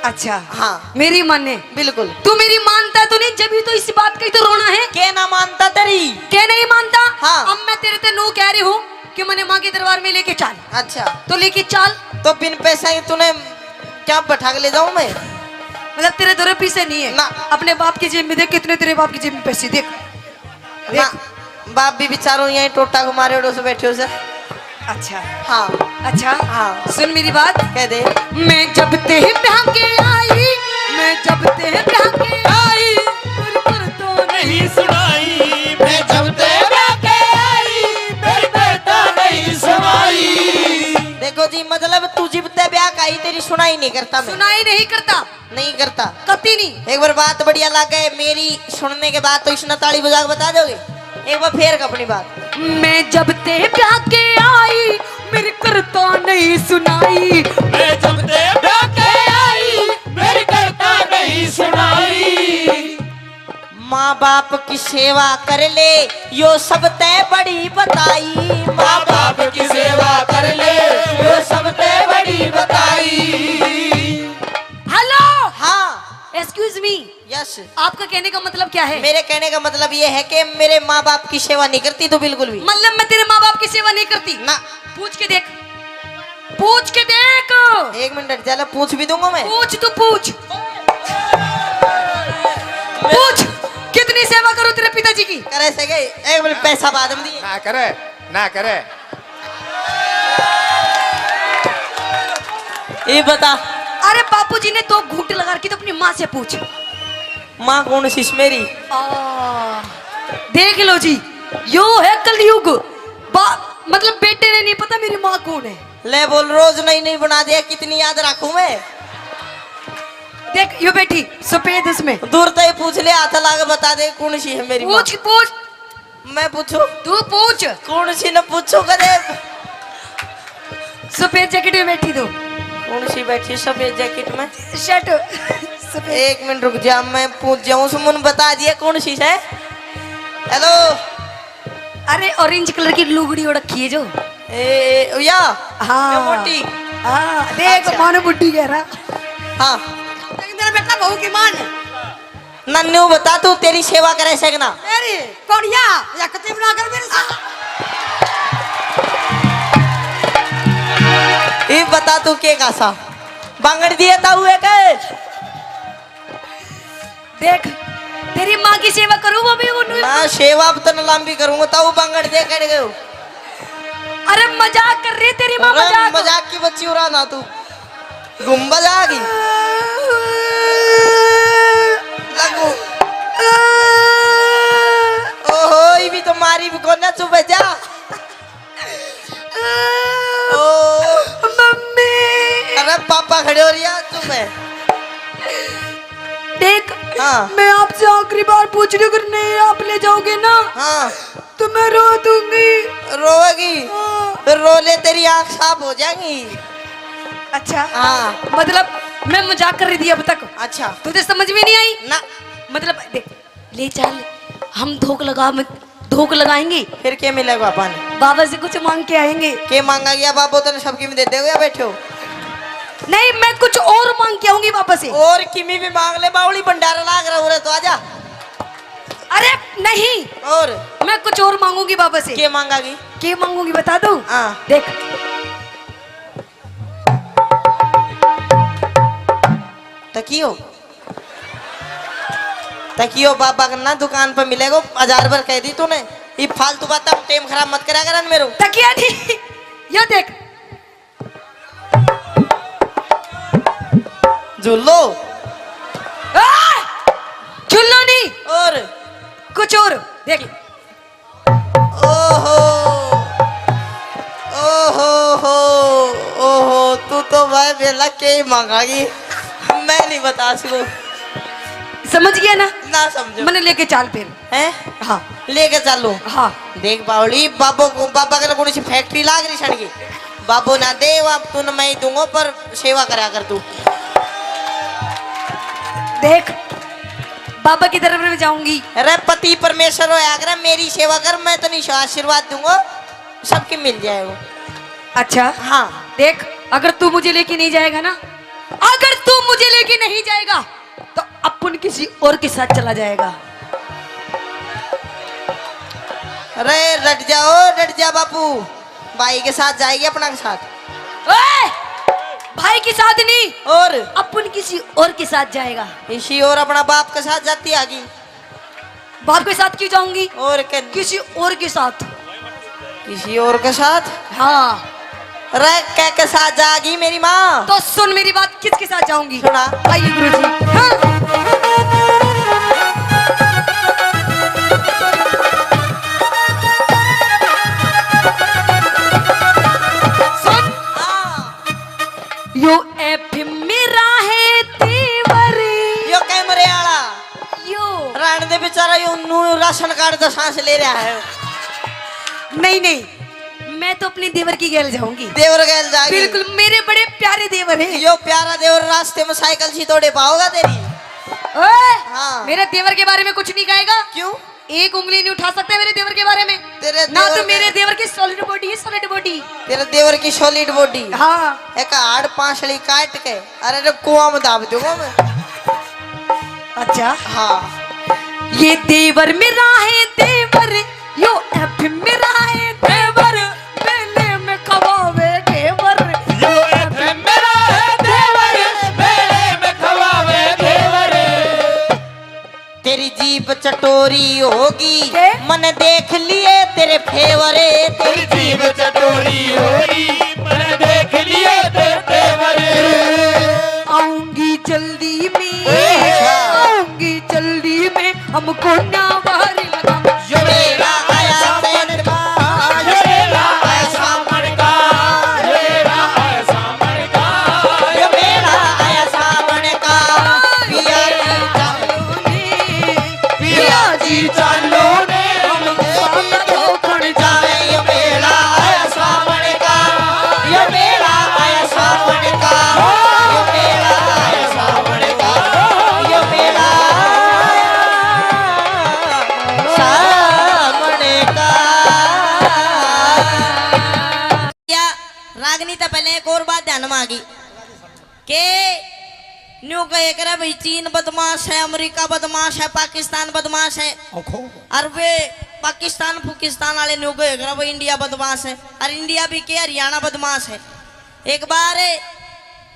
अच्छा। हाँ। मेरी माने? बिल्कुल। तू मेरी मानता तो नहीं, जब ही तो इसी बात का ही तो रोना है। के ना मानता तेरी? के नहीं मानता? हाँ। अब मैं तेरे ते नू कह रही हूँ कि मने माँ के दरबार में लेके चल। अच्छा। तो लेके चल। तो बिन पैसा ही तूने क्या बैठा के ले जाऊं मैं? मतलब तेरे दो रुपये से नहीं है ना। अपने बाप की जेब में देख, कितने तेरे बाप की जेब में पैसे देख। ना, बाप भी बेचारो यहीं टोटा को मारे उड़ो से बैठे हो सर। अच्छा। हाँ। अच्छा। हाँ। सुन मेरी बात। कह दे। मैं जब ते ब्याह के आई, मैं जब ते ब्याह के आई, मेरे घर तो नहीं सुनाई। मैं जब ते ब्याह के आई, मेरे घर तो नहीं सुनाई। देखो जी, मतलब तू जिब ते ब्याह का आई, तेरी सुनाई नहीं करता मैं। सुनाई नहीं करता। नहीं करता। कती नहीं। एक बार बात बढ़िया लागे मेरी, सुनने के बाद तो इसने ताली बजा के बता दोगे। एक बार फेर अपनी बात। मैं जब ते ब्याह के आई, मेरे करता नहीं सुनाई। मैं जब ते ब्याह के आई, मेरे करता नहीं सुनाई। माँ बाप की सेवा कर ले, यो सबते बड़ी बताई। माँ बाप की सेवा कर ले, यो सबते बड़ी बताई। हेलो। हाँ। Excuse me. यस। आपका कहने का मतलब क्या है? मेरे कहने का मतलब ये है कि मेरे माँ बाप की सेवा नहीं करती तू बिल्कुल भी। मतलब मैं तेरे माँ बाप की सेवा नहीं करती? ना। पूछ के देख, पूछ के देख। एक मिनट, जरा पूछ भी दूंगा मैं। पूछ, तू पूछ। पूछ, कितनी सेवा करूं तेरे पिताजी की? करे से गए, एक मिनट, पैसा बाद में दिए। ना करे, ना करे। ये बता। अरे बापू जी ने दो घूंट लगा रखी, तो अपनी माँ से पूछ। माँ कौन सी मेरी? आ, देख लो जी, यो है कलयुग। बा-, मतलब बेटे ने नहीं पता मेरी माँ कौन है। ले बोल, रोज नई नई बना दिया, कितनी याद रखूं मैं? देख, यो बैठी सफेद, उसमें। दूर तो ही पूछ ले, हाथ लाग बता दे कौन सी है मेरी माँ। पूछ, पूछ। मैं पूछूं? तू पूछ। कौन सी न पूछूं कदे? सफेद जैकेट में बैठी तू। कौन सी बैठी सफेद जैकेट में? शर्ट सफेद। एक मिनट रुक जा, मैं पूछ जाऊं। सुमन बता दिया कौन सी है। हेलो। अरे ऑरेंज कलर की लुगड़ी ओढ़ रखी है जो। ए, ए, या? हाँ। या मोटी? हाँ, देख अच्छा। मानो बुड्ढी कह रहा। हाँ। तेरा बेटा बहू की माँ ने। नन्नू बता, तू तेरी सेवा करे से कि ना? तेरी कौड़िया, या कतई बना कर मेरे साथ। ये बता तू के का सा? बांगड़ दिए ताऊ एक। देख, तेरी माँ की सेवा करूँ वो भी उन्होंने। ना, सेवा अब तो न लंबी करूँगा, ताऊ बांगड़ दे कड़ गयो। अरे मजाक कर रही तेरी माँ, अरे मजाक। मजाक की बच्ची उड़ा ना तू। गुम्बद आ गई। लगू। ओहो, ये भी तो मारी भी कोना, चुप है जा। ओ। मम्मी। अरे पापा खड़े हो रही है, चुप है। देख, हाँ। मैं आपसे आखिरी बार पूछ रही हूँ, अगर नहीं आप ले जाओगे ना, हाँ। तो मैं रो दूंगी। रोएगी? हाँ। फिर रो ले, तेरी आँख साफ हो जाएगी। अच्छा। हाँ। मतलब मैं मजाक कर रही थी अब तक। अच्छा। तुझे समझ में नहीं आई? ना। मतलब देख, ले चल, हम धोख लगा, धोख लगाएंगे। फिर क्या मिलेगा अपन? बाबा से कुछ मांग के आएंगे। के मांगा गया बाबो, तने सबकी में दे देगा या बैठो? नहीं, मैं कुछ और मांग के आऊंगी बाबा से। और किमी भी मांग ले, बावली भंडारा लाग रहा हो रे, तो आजा। अरे नहीं, और? मैं कुछ और मांगूंगी बाबा से। के मांगागी? के मांगूंगी बता दूं? हाँ। देख। तकियो, तकियो बाबा के ना दुकान पर मिलेगो, हजार बार कह दी तूने। ये फालतू बात, टाइम खराब मत करा कर मेरो। तकिया नहीं, ये देख। झूलो। आ! झूलो नहीं। और? कुछ और। देख। ओहो, ओहो हो, ओहो, तू तो भाई बेला के ही मांगागी, मैं नहीं बता सकूं। समझ गया ना? ना समझो। मैंने लेके चाल फिर। हैं? हाँ। लेके चालू। हाँ। देख बावली, बाबो को, बाबा के कौन सी फैक्ट्री लाग रही सड़की? बाबो ना दे, अब तू न मैं ही दूंगा, पर सेवा करा कर तू। देख, बाबा की तरफ में जाऊंगी। अरे पति परमेश्वर होया कर, मेरी सेवा कर, मैं तो नहीं आशीर्वाद दूंगा, सबके मिल जाएगा। अच्छा। हाँ। देख, अगर तू मुझे लेके नहीं जाएगा ना, अगर तू मुझे लेके नहीं जाएगा, तो अपन किसी और के साथ चला जाएगा। अरे डट जाओ, डट जा बापू, भाई के साथ जाएगी, अपना के साथ। ओए, भाई के साथ नहीं, और? अपन किसी और के साथ जाएगा। इसी और अपना बाप के साथ जाती आगी। बाप के साथ क्यों जाऊंगी? और के? किसी और के साथ। किसी और के साथ? हाँ। रे, के के साथ जागी मेरी माँ? तो सुन मेरी बात, किसके साथ जाऊंगी? सुना। आइए गुरुजी। हाँ। सुन। हाँ। यो एफ मेरा है देवर। यो कैमरे आला। यो। राण दे बेचारा, यो नू राशन कार्ड तो सांस ले रहा है। नहीं, नहीं, मैं तो अपने देवर की गैल जाऊंगी। देवर गैल जाएगी। बिल्कुल, मेरे बड़े प्यारे देवर हैं। यो प्यारा देवर रास्ते में साइकिल सी तोड़े पाओगा तेरी। ओए, हाँ। मेरे देवर के बारे में कुछ नहीं कहेगा। क्यों? एक उंगली नहीं उठा सकते मेरे देवर के बारे में। तेरे ना देवर तो के मेरे देवर की सॉलिड बॉडी है, सॉलिड बॉडी। तेरे देवर की सॉलिड बॉडी। हाँ। एक हाड़ पांसली काट के, अरे रे, कुआं में दाब दूंगा मैं। अच्छा। हाँ। ये देवर मेरा है देवर, यो एफ मेरा है देवर, मेले में खवावे घेवर। यो एफ मेरा है देवर, मेले में खवावे घेवर। तेरी जीभ चटोरी होगी, के? मन देख लिए तेरे फेवर। तेरी जीभ चटोरी होगी, मन देख लिए तेरे फेवर। आऊंगी जल्दी में, ए, हाँ। आऊंगी जल्दी में, हमको ना वारी लगा। यो मेरा आया सावन का, यो मेरा आया सावन का, यो मेरा आया सावन का। यो मेरा आया सावन का, पिया जी चालू ने, पिया जी चालू ने, हम साथ धोखण जावे। यो मेला आया सावन का, यो मेला आया सावन का, यो मेला आया सावन का, यो मेला आया सावन का। या रागनी तो पहले एक और बात ध्यान में आ गई। के न्यू कहे करे भाई, चीन बदमाश है, अमेरिका बदमाश है, पाकिस्तान बदमाश है। ओखो। और वे पाकिस्तान फुकिस्तान वाले न्यू कहे करे भाई, इंडिया बदमाश है, और इंडिया भी के, हरियाणा बदमाश है। एक बार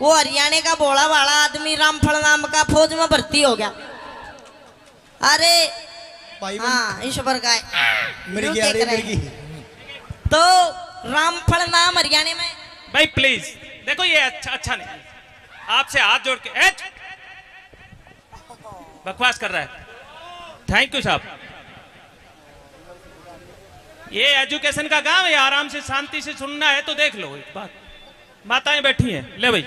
वो हरियाणा का भोला भाला आदमी रामफल नाम का फौज में भर्ती हो गया। अरे भाई, हाँ, ईश्वर का है। मिर्गी आ रही, मिर्गी। तो रामफल नाम हरियाणा में। भाई प्लीज, देखो ये अच्छा, अच्छा नहीं। आपसे हाथ जोड़ के, ए, बकवास कर रहा है। थैंक यू साहब। ये एजुकेशन का गांव है, आराम से शांति से सुनना है तो देख लो एक बात। माताएं बैठी हैं, ले भाई।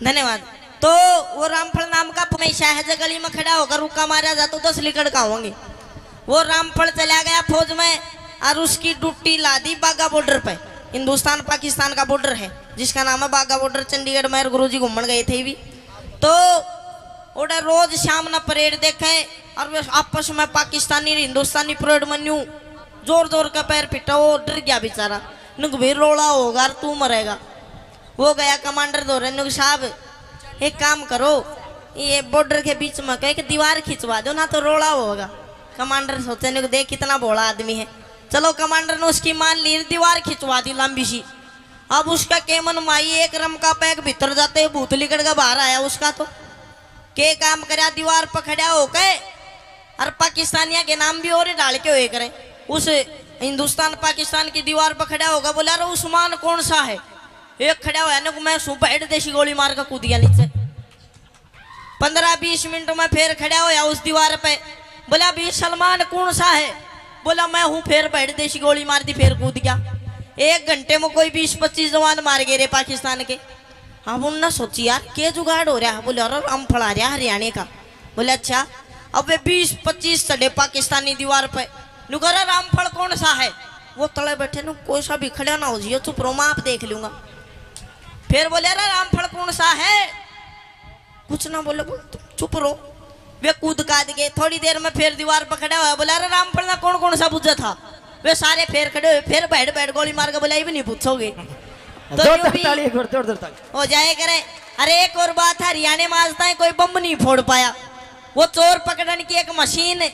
धन्यवाद। तो वो रामफल नाम का हमेशा है, जो गली में खड़ा होकर रुक्का मारा जा तो दस लिकड़ का होंगे। वो रामफल चला गया फौज में और उसकी ड्यूटी ला दी बाघा बॉर्डर पे। हिंदुस्तान पाकिस्तान का बॉर्डर है, जिसका नाम है बाघा बॉर्डर। चंडीगढ़ में गुरुजी घूमण गए थे भी। तो ओड़ा रोज शाम ना परेड देखे और वे आपस में पाकिस्तानी और हिंदुस्तानी परेड में न्यू जोर जोर का पैर पिटा। वो डर गया बेचारा, नुक भी रोला होगा और तू मरेगा। वो गया कमांडर धोरे, नुक साहब एक काम करो, ये बॉर्डर के बीच में कह के दीवार खिंचवा दो ना तो रोला होगा। कमांडर सोचे, नुक देख कितना भोला आदमी है। चलो कमांडर ने उसकी मान ली, दीवार खिंचवा दी लंबी सी। अब उसका केमन माई एक रमका पैक भीतर जाते ही भूत लिकड़ के बाहर आया उसका तो। के काम करया, दीवार पर खड़ा होके और पाकिस्तानिया के नाम भी और डाल के होए करे। उस हिंदुस्तान पाकिस्तान की दीवार पर खड़ा होगा, बोला, "अरे उस्मान कौन सा है?" एक खड़ा होया ने, "मैं सूं बैठ देसी," गोली मार के कूद गया नीचे। पन्द्रह बीस मिनट में फिर खड़ा होया उस दीवार पे, बोला, "भी सलमान कौन सा है?" बोला, "मैं हूँ।" फिर बैठ देसी गोली मार दी, फिर कूद गया। एक घंटे में कोई बीस पच्चीस जवान मार गए रे पाकिस्तान के। अब उनने सोची, "यार, के जुगाड़ हो रहा?" बोले, "अरे, रामफल आ रहा हरियाणा का।" बोले, "अच्छा।" अब वे बीस पच्चीस चढ़े पाकिस्तानी दीवार पे। नु कह रहा, "रामफल कौन सा है?" वो तले बैठे नु, "कोई सा भी खड़ा ना हो जियो, चुप रहो, मैं आप देख लूंगा।" फिर बोले, "अरे, रामफल कौन सा है?" कुछ ना बोले, बोल, "तुम चुप रहो।" वे कूद काद गए। थोड़ी देर में फिर दीवार पर खड़ा हुआ, बोला, "अरे, रामफल ना कौन कौन सा बुझा था?" वे सारे फिर खड़े हुए, फिर बैठ बैठ गोली मार के बोला, "ये भी नहीं पूछोगे।" तो जोरदार यूं भी ताली, एक बार जोरदार ताली। हो जाए करे। अरे, एक और बात है, हरियाणा में आज तक कोई बम नहीं फोड़ पाया। वो चोर पकड़न की एक मशीन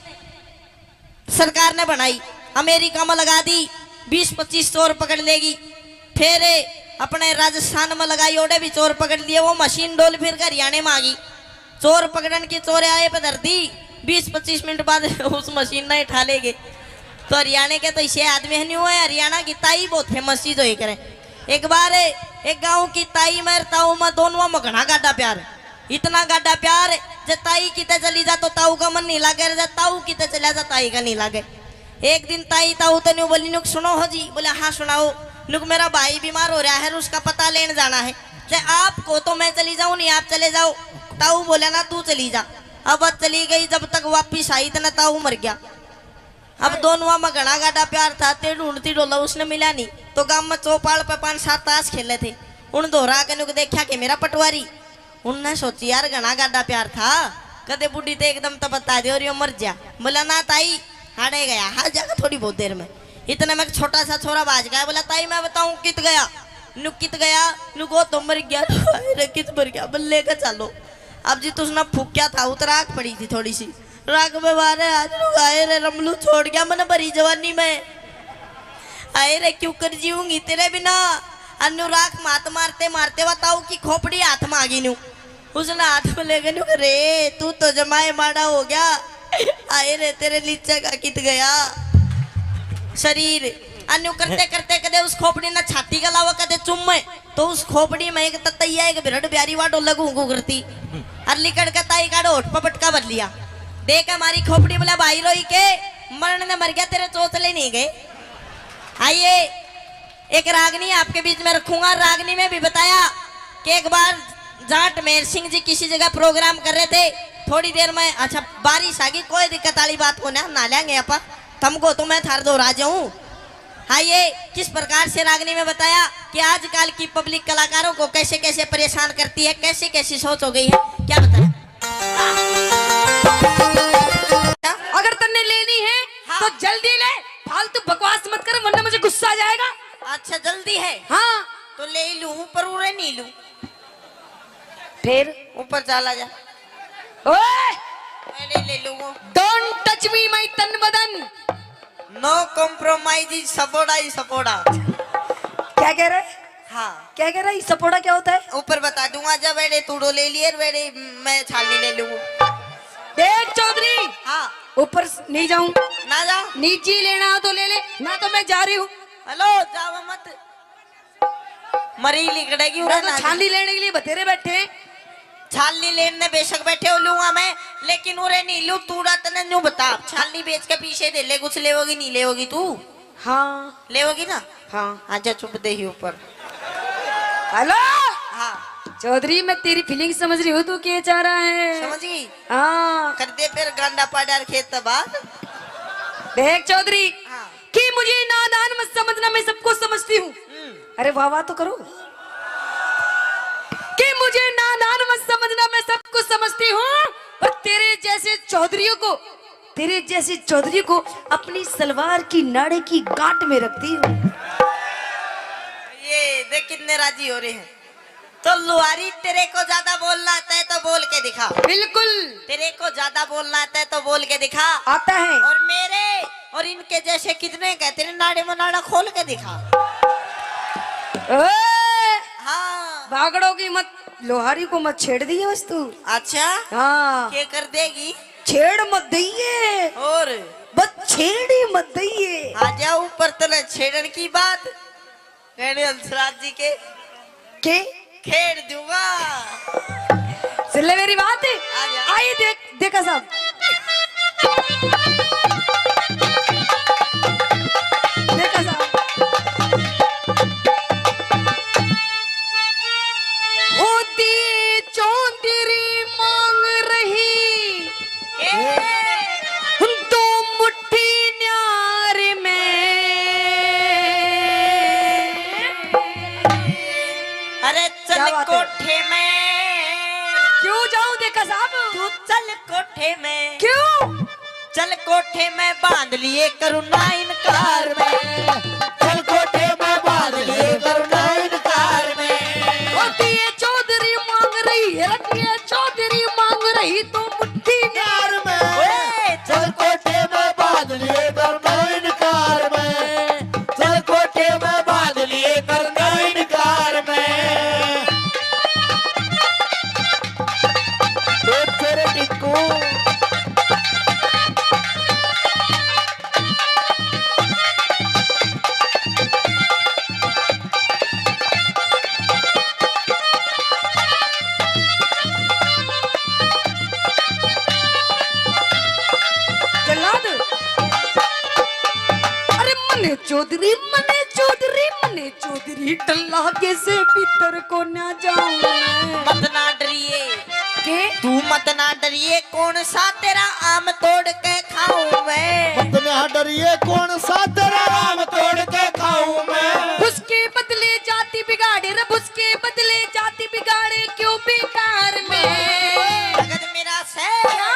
सरकार ने बनाई, अमेरिका में लगा दी, बीस पच्चीस चोर पकड़ लेगी। फिर अपने राजस्थान में लगाई, ओड़े भी चोर पकड़ लिए। वो मशीन डोल फिर के हरियाणे में आ गई। चोर पकड़न की चोर आए पे धर दी। बीस पच्चीस मिनट बाद उस मशीन ने उठा ले गए। तो हरियाणा के तो इसे आदमी है नहीं हुआ है। हरियाणा की ताई बहुत फेमस चीज होई करे। एक बार एक गांव की ताई में ताऊ में दोनों में घना गाढ़ा प्यार, इतना गाढ़ा प्यार, जे ताई किते चली जा तो ताऊ का मन नहीं लागे, जे ताऊ किते चला जा ताई का नहीं लागे। एक दिन ताई ताऊ तो न्यू बोली, नुक सुनो हो जी। बोले, हाँ सुनाओ। नुक मेरा भाई बीमार हो रहा है, उसका पता लेने जाना है। जे आप को तो मैं चली जाऊं, नहीं आप चले जाओ। ताऊ बोला ना, तू चली जा। अब चली गई, जब तक वापिस आई तो ना ताऊ मर गया। अब दोनों में घना गाढ़ा प्यार था, ते ढूंढती डोला उसने मिला नहीं। तो गांव में चौपाल पे पांच सात ताश खेले थे। उन दोहरा के नुक देखा कि मेरा पटवारी। उनने सोची, यार घना गाढ़ा प्यार था, कदे बुढ़ी ते एकदम तो बता दे और यो मर जा। बोला, ना ताई, हाड़े गया, हार जाएगा थोड़ी बहुत देर में। इतने में एक छोटा सा छोरा बाज गया, बोला, ताई मैं बताऊं कित गया? नु कित गया? नु गो तो मर गया। हाय रे, कित मर गया? बल्ले का चलो। अब जी तुसने फूक्या था, उतर आग पड़ी थी थोड़ी सी। राग में मारे आज नु गाए रे, रमलू छोड़ गया मन भरी जवानी में। आए रे, क्यों कर जीऊंगी तेरे बिना? अन्नू राख मात मारते मारते वा ताऊ की खोपड़ी हाथ में आ गई न्यू। उसने हाथ में लेके न्यू कह, रे तू तो जमाए माड़ा हो गया। आए रे, तेरे नीचे का कित गया शरीर। अन्नू करते करते कदे उस खोपड़ी ने छाती का लावा, कदे चुम्मे। तो उस खोपड़ी में एक ततैया, एक बिरड़ ब्यारी वा डोलक हूँ करती। और लिकड़ के ताई काढ़ो होठ पर पटका भर लिया। देख हमारी खोपड़ी बोला, भाई रोई के मरण ने मर गया, तेरे चोचले नहीं गए। आइए, एक रागनी आपके बीच में रखूंगा। रागनी में भी बताया कि एक बार जाट मेर सिंह जी किसी जगह प्रोग्राम कर रहे थे, थोड़ी देर में, अच्छा, बारिश आ गई, कोई दिक्कत वाली बात को ना, ना लेंगे आप, तुमको तो मैं थार दो राजा हूँ। हाँ, ये किस प्रकार से रागनी में बताया कि आजकल की पब्लिक कलाकारों को कैसे कैसे परेशान करती है, कैसी कैसी सोच हो गई है, क्या बताया? अगर तन्ने लेनी है, हाँ। तो जल्दी ले, फालतू बकवास मत कर, वरना मुझे गुस्सा आ जाएगा। अच्छा, जल्दी है? हाँ। तो ले ही लूं, पर उरे नहीं लूं। फिर? ऊपर चला जा। ओए! मैं नहीं ले लूं वो। Don't touch me, my तन बदन। No compromise, सपोड़ा ही सपोड़ा। क्या कह रहे? हाँ। क्या कह रहा है? सपोड़ा क्या होता है? ऊपर बता दूंगा, जब एड़े तूड़ो ले लिए, एड़े मैं छालनी ले लूंगा। देख चौधरी, हाँ। ऊपर स-, नहीं जाऊं। ना जा। नीचे लेना हो तो ले ले, ना तो मैं जा रही हूँ। हेलो, जावा मत। मरी लिकड़ेगी, उरे तो ना छालनी लेने के लिए बतेरे बैठे। छालनी लेने बेशक बैठे हो लूंगा मैं, लेकिन उरे नहीं लूं। तूड़ा तने न्यू बता, छालनी बेच के पीछे दे ले, कुछ लेवोगी नहीं लेवोगी तू? हाँ। लेवोगी ना? हाँ। आजा चुप दे ही ऊपर। हेलो। हाँ। चौधरी, मैं तेरी फीलिंग समझ रही हूँ, तू क्या चाह रहा है? समझ गई? हाँ। कर दे फिर गांडा पाड़ा खेत बात। देख चौधरी, हाँ। कि मुझे नादान मत समझना, मैं सबको समझती हूँ। हम्म। अरे वाह वाह तो करो। कि मुझे नादान मत समझना, मैं सब कुछ समझती हूँ। और तेरे जैसे चौधरियों को, तेरे जैसे चौधरी को अपनी सलवार की नाड़े की गांठ में रखती हूँ। ये देख कितने राजी हो रहे हैं। तो लुहारी, तेरे को ज्यादा बोलना आता है तो बोल के दिखा। बिल्कुल। तेरे को ज्यादा बोलना आता है तो बोल के दिखा। आता है। और मेरे और इनके जैसे कितने कहते हैं, नाड़े में नाड़ा खोल के दिखा। ओए! हाँ। बागड़ों की मत, लोहारी को मत छेड़ दिए बस तू। अच्छा? हाँ। के कर देगी? छेड़ मत दइए। और? बस छेड़ ही मत दइए। आजा ऊपर तले छेड़न की बात। कहने हंसराज जी के के? खेड़ दूंगा। सुन ले मेरी बात। आ जा। आई देख, देखा साहब। देखा साहब। होती चौधरी मांग रही। ए। दो मुट्ठी न्यार में। अरे चल क्या बात है? कोठे में। क्यों जाऊं देखा साहब? तू चल कोठे में। क्यों? चल कोठे में बांध लिए करूँ ना इनकार में। चल कोठे में बांध लिए करूँ ना इनकार में। ओ दिए चौधरी मांग रही है, दिए चौधरी मांग रही तो मुट्ठी न्यार में। ओए, चल कोठे में बांध लिए करूँ ना इनकार में। चल कोठे में बांध लिए करूँ ना इनकार चौधरी मने, चौधरी मने, चौधरी टल्ला के से भीतर को ना जाऊं मैं। मत ना डरिए। के? तू मत ना डरिए, कौन सा तेरा आम तोड़ के खाऊं मैं। मत ना डरिए, कौन सा तेरा आम तोड़ के खाऊं मैं। उसके बदले जाति बिगाड़े रे, उसके बदले जाति बिगाड़े क्यों बेकार में। भगत मेरा से। क्या?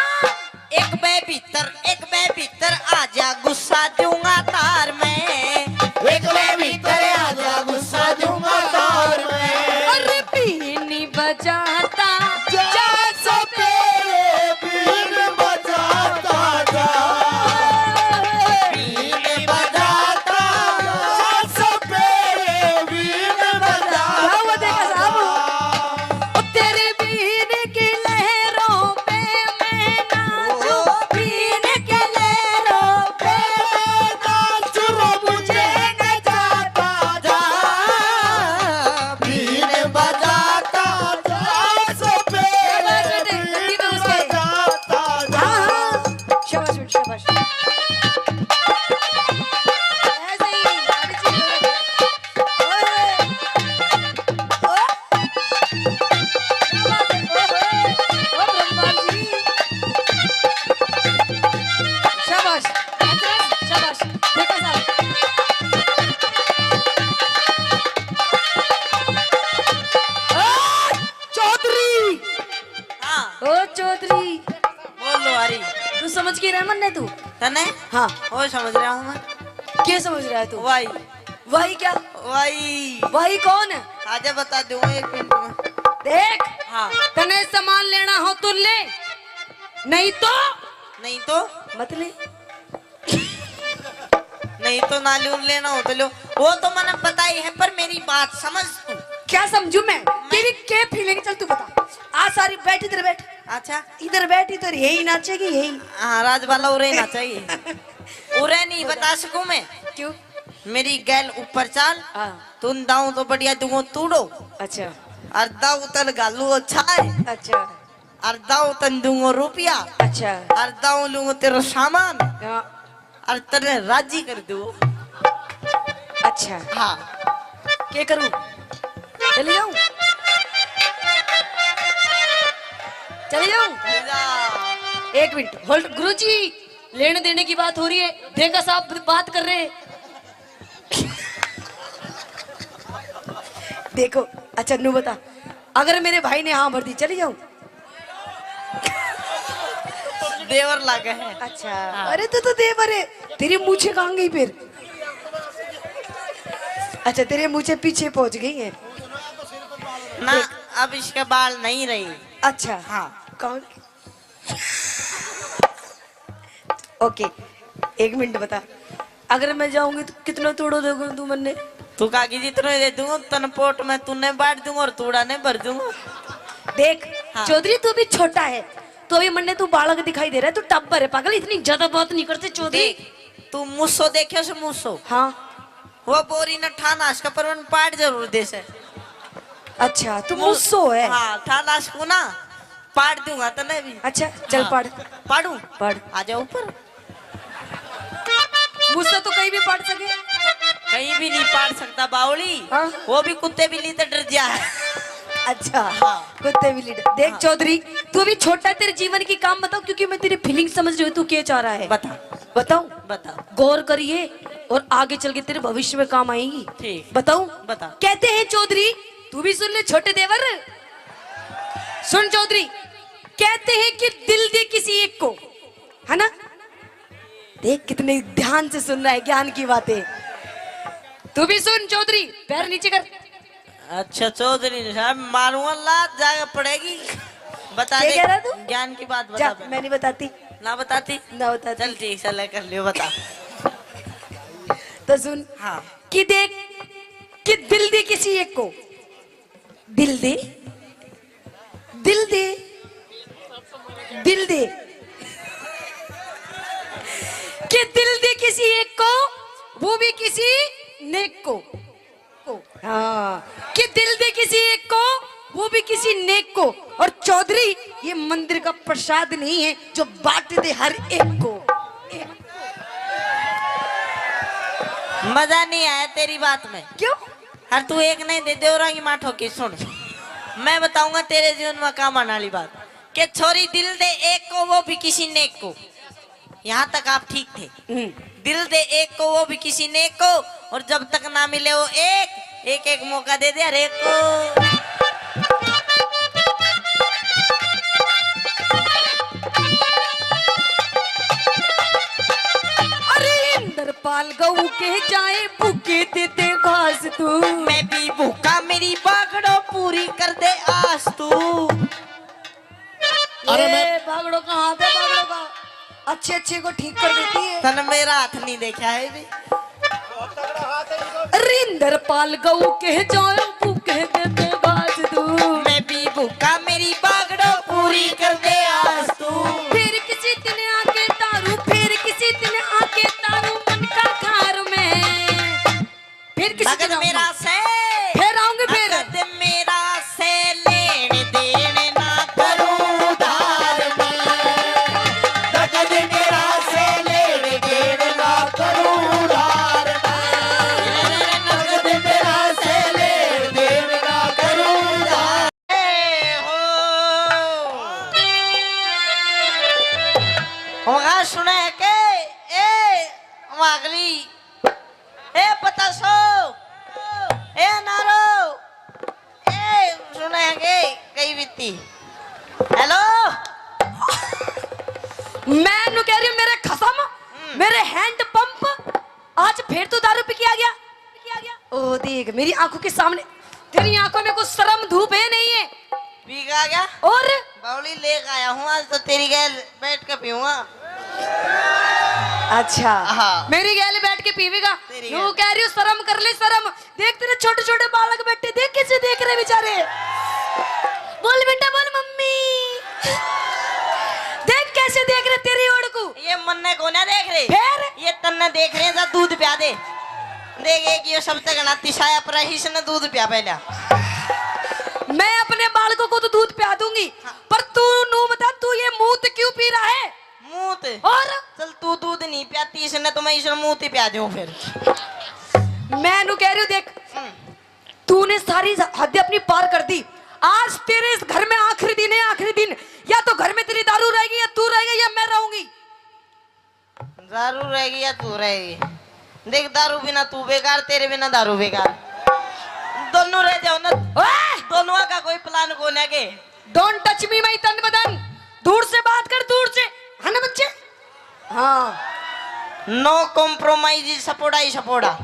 एक बे भीतर, एक बे भीतर आजा, गुस्सा दूंगा तार में। एक बे भीतर आजा, गुस्सा दूंगा तार में। अरे बीन बजाता जा सपेरे, बीन बजाता जा। बीन बजाता जा सपेरे, बीन बजाता जा। वाह, वाह, देखा साहब। ओ तेरी बीन की लहरों पे मैं नाचूं, बीन की लहरों पे मैं नाचूं, रो मुझे नचाता जा, बीन बजाता जा, सपेरे शाबाश बेटे, गद्दी में घुस गए। बजाता जा। हाँ, हाँ। शाबाश बेटे, शाबाश। ऐसे ही, अभी चीज़ हो गई। ओए। ओ। क्या बात है? ओहो, ओ ब्रह्मा जी। शाबाश, हथरस, शाबाश। देखो साहब। ओ, चौधरी। हाँ। ओ, चौधरी। बोल लो, हरी। तू समझ के रह मन्ने तू? तने? हाँ। ओ, समझ रहा हूँ मैं। क्या समझ रहा है तू? वाई। वाई क्या? वाई। वाई कौन है? आजा, बता दूंगा एक मिनट में। देख, हाँ। तने सामान लेना हो तो ले, नहीं तो, नहीं तो? मत ले। नहीं तो ना लूं, लेना हो तो लो। वो तो मैंने पता ही है, पर मेरी बात समझ तू। क्या समझू मैं? मैं तेरी क्या फीलिंग? चल तू बता। आ सारी बैठ, इधर बैठ। अच्छा। इधर बैठ, इधर यही नाचेगी, यही। हाँ, राजबाला उरे नाचेगी। उरे नहीं बता सकूं मैं। क्यों? मेरी गैल ऊपर चाल। हाँ। तुम दाऊं तो बढ़िया दूंगो तूड़ो। अच्छा। और दाऊ तन घालू अच्छा है। अच्छा। और दाऊ तन दूंगो रुपया। अच्छा। और दाऊ लूंगो तेरा सामान। हाँ। और तने राजी कर दूं। अच्छा। हाँ। क्या करूं? चले जाऊं? चले जाऊं? ले जा। एक मिनट, होल्ड। गुरुजी, लेने देने की बात हो रही है, देखा साहब बात कर रहे हैं। देखो, अच्छा नू बता, अगर मेरे भाई ने हाँ भर दी, चली जाऊं? देवर लागे है। अच्छा, हाँ। अरे तू तो देवर है, तेरी मूछें कहाँ गई फिर? अच्छा, तेरे मूछें पीछे पहुंच गई है। ना, देख। अब इसके बाल नहीं रही। अच्छा, हाँ। कौन? ओके, एक मिनट बता, अगर मैं जाऊंगी तो कितना तूड़ो दोगे तू मन्ने? तू काकी जितना दे दूंगा, तन पोट में तूने बांट दूंगा और तूड़ा ने भर दूंगा। देख, हाँ। चौधरी तू भी छोटा है, तो अभी मन्ने तू बालक दिखाई दे रहा है, तू टब्बर है पागल, इतनी ज्यादा बात नहीं करते चौधरी। देख, तू मूसो देखे से मूसो? हाँ। वो बोरी न ठाना इसका पर मन पाट जरूर दे से। अच्छा, तू मू-, मूसो है? हाँ, ठाना इसको ना। पाड़ दूंगा तने भी। अच्छा, चल हाँ। पाड़। पाड़ू? पाड़। आ जाओ ऊपर। मुझसे तो कहीं भी पाड़ सके। कहीं भी नहीं पाड़ सकता बावली। हाँ। वो भी कुत्ते बिल्ली तो डर जा है। अच्छा, हाँ। कुत्ते बिल्ली डर। देख हाँ। चौधरी, तू अभी छोटा है, तेरे जीवन की काम बताओ, क्योंकि मैं तेरी फीलिंग समझ रही हूँ, तू क्या चाह रहा है। बता। बताऊं? बता। गौर करिए और आगे चल के तेरे भविष्य में काम आएगी। ठीक। बताऊं? बता। कहते हैं चौधरी, तू भी सुन ले छोटे देवर, सुन चौधरी, कहते हैं कि दिल दे किसी एक को, है ना? देख कितने ध्यान से सुन रहा है ज्ञान की बातें। तू भी सुन चौधरी, पैर नीचे कर। अच्छा चौधरी साहब, मारूंगा लात, जाके पड़ेगी। बता क्या दे, कह रहा तू? ज्ञान की बात बता जा, पहले। मैं नहीं बताती। ना बताती? ना बताती। चल ठीक, चल कर लियो, बता। तो सुन, हाँ। कि देख, कि दिल दे किसी एक को, दिल दे, दिल दे, दिल दे, कि दिल दे किसी एक को, वो भी किसी नेक को। को। हाँ, कि दिल दे किसी एक को, वो भी किसी नेक को। और चौधरी, ये मंदिर का प्रसाद नहीं है जो बांट दे हर एक को। मजा नहीं आया तेरी बात में। क्यों? हर तू एक नहीं दे, देवरा की माँ ठोकी। सुन, मैं बताऊंगा तेरे जीवन में काम आने वाली बात। के छोरी दिल दे एक को, वो भी किसी नेक को। यहाँ तक आप ठीक थे। हम्म। दिल दे एक को, वो भी किसी नेक को, और जब तक ना मिले वो एक, एक एक मौका दे दे हर एक को। अरे इंद्रपाल गऊ के जाए, भूखे दे दे घास तू। मैं भी भूखा, मेरी बागड़ो पूरी कर दे आस तू। अरे ये मैं बागड़ो का हाथ है, बागड़ो का। अच्छे अच्छे को ठीक कर देती है। तन मेरा हाथ नहीं देखा है भी। रिंदर पाल गऊ के जाओ, भूखे दे दे गाज तू। मैं भी भूखा, मेरी बागड़ो पूरी कर दे आज तू। फिर किसी दिन आके तारू, फिर किसी दिन आके तारू मन का घर में। फिर किसी नगद दिन आऊंगी। मेरा से, फिर आऊंगी फिर। नगद मेरा से लेन देन ना करूं उधार में। नगद मेरा से लेन देन ना करूं उधार में। नगद मेरा से लेन देन ना करूं उधार। ए हो। होगा सुने के, ए, वागली। ए पतासो, ए नारो, ए सुने के कई बीती। हेलो, मैं नु कह रही हूँ मेरे खसम, हम्म। मेरे हैंड पंप, आज फिर तू दारू पी के आ गया, पी के आ गया। ओ देख मेरी आंखों के सामने, तेरी आंखों में कुछ शर्म धूप है नहीं है। पी के आ गया? और? बावली लेके आया हूँ, आज तो तेरी गैल बैठ के पीऊंगा। अच्छा। हाँ। मेरी गैल बैठ के पीवेगा? तेरी यूं गैल। कह रही हूँ, शर्म कर ले, शर्म। देख, तेरे छोटे-छोटे बालक बैठे, देख कैसे देख रहे बेचारे। बोल बेटा, बोल मम्मी। देख कैसे देख रहे तेरी ओड़ को। ये मन्ने को ना देख रहे। फिर? ये तन्ने देख रहे हैं, जा दूध प्या दे। देख, एक ये सबसे घना तिसाया पर है, इसने दूध प्या पहला। मैं अपने बालकों को तो दूध प्या दूंगी, हाँ। पर तू नू बता, तू ये मूत क्यों पी रहा है? मूत? और? चल, तू दूध नहीं प्याती, इसने तो मैं इसने मूत ही प्या दूं फिर। मैं नू कह रही हूँ, देख, हम्म। तूने सारी हद अपनी पार कर दी। आज तेरे इस घर में आखिरी दिन है, आखिरी दिन। या तो घर में तेरी दारू रहेगी, या तू रहेगा, या मैं रहूंगी। दारू रहेगी या तू रहेगी? देख, दारू बिना तू बेकार, तेरे बिना दारू बेकार। दोनों रह जाओ ना। ओए! दोनों का कोई प्लान कोने के। Don't touch me, my तन बदन। दूर से बात कर, दूर से। है ना बच्चे? हाँ। No compromise, सपोड़ा ही सपोड़ा।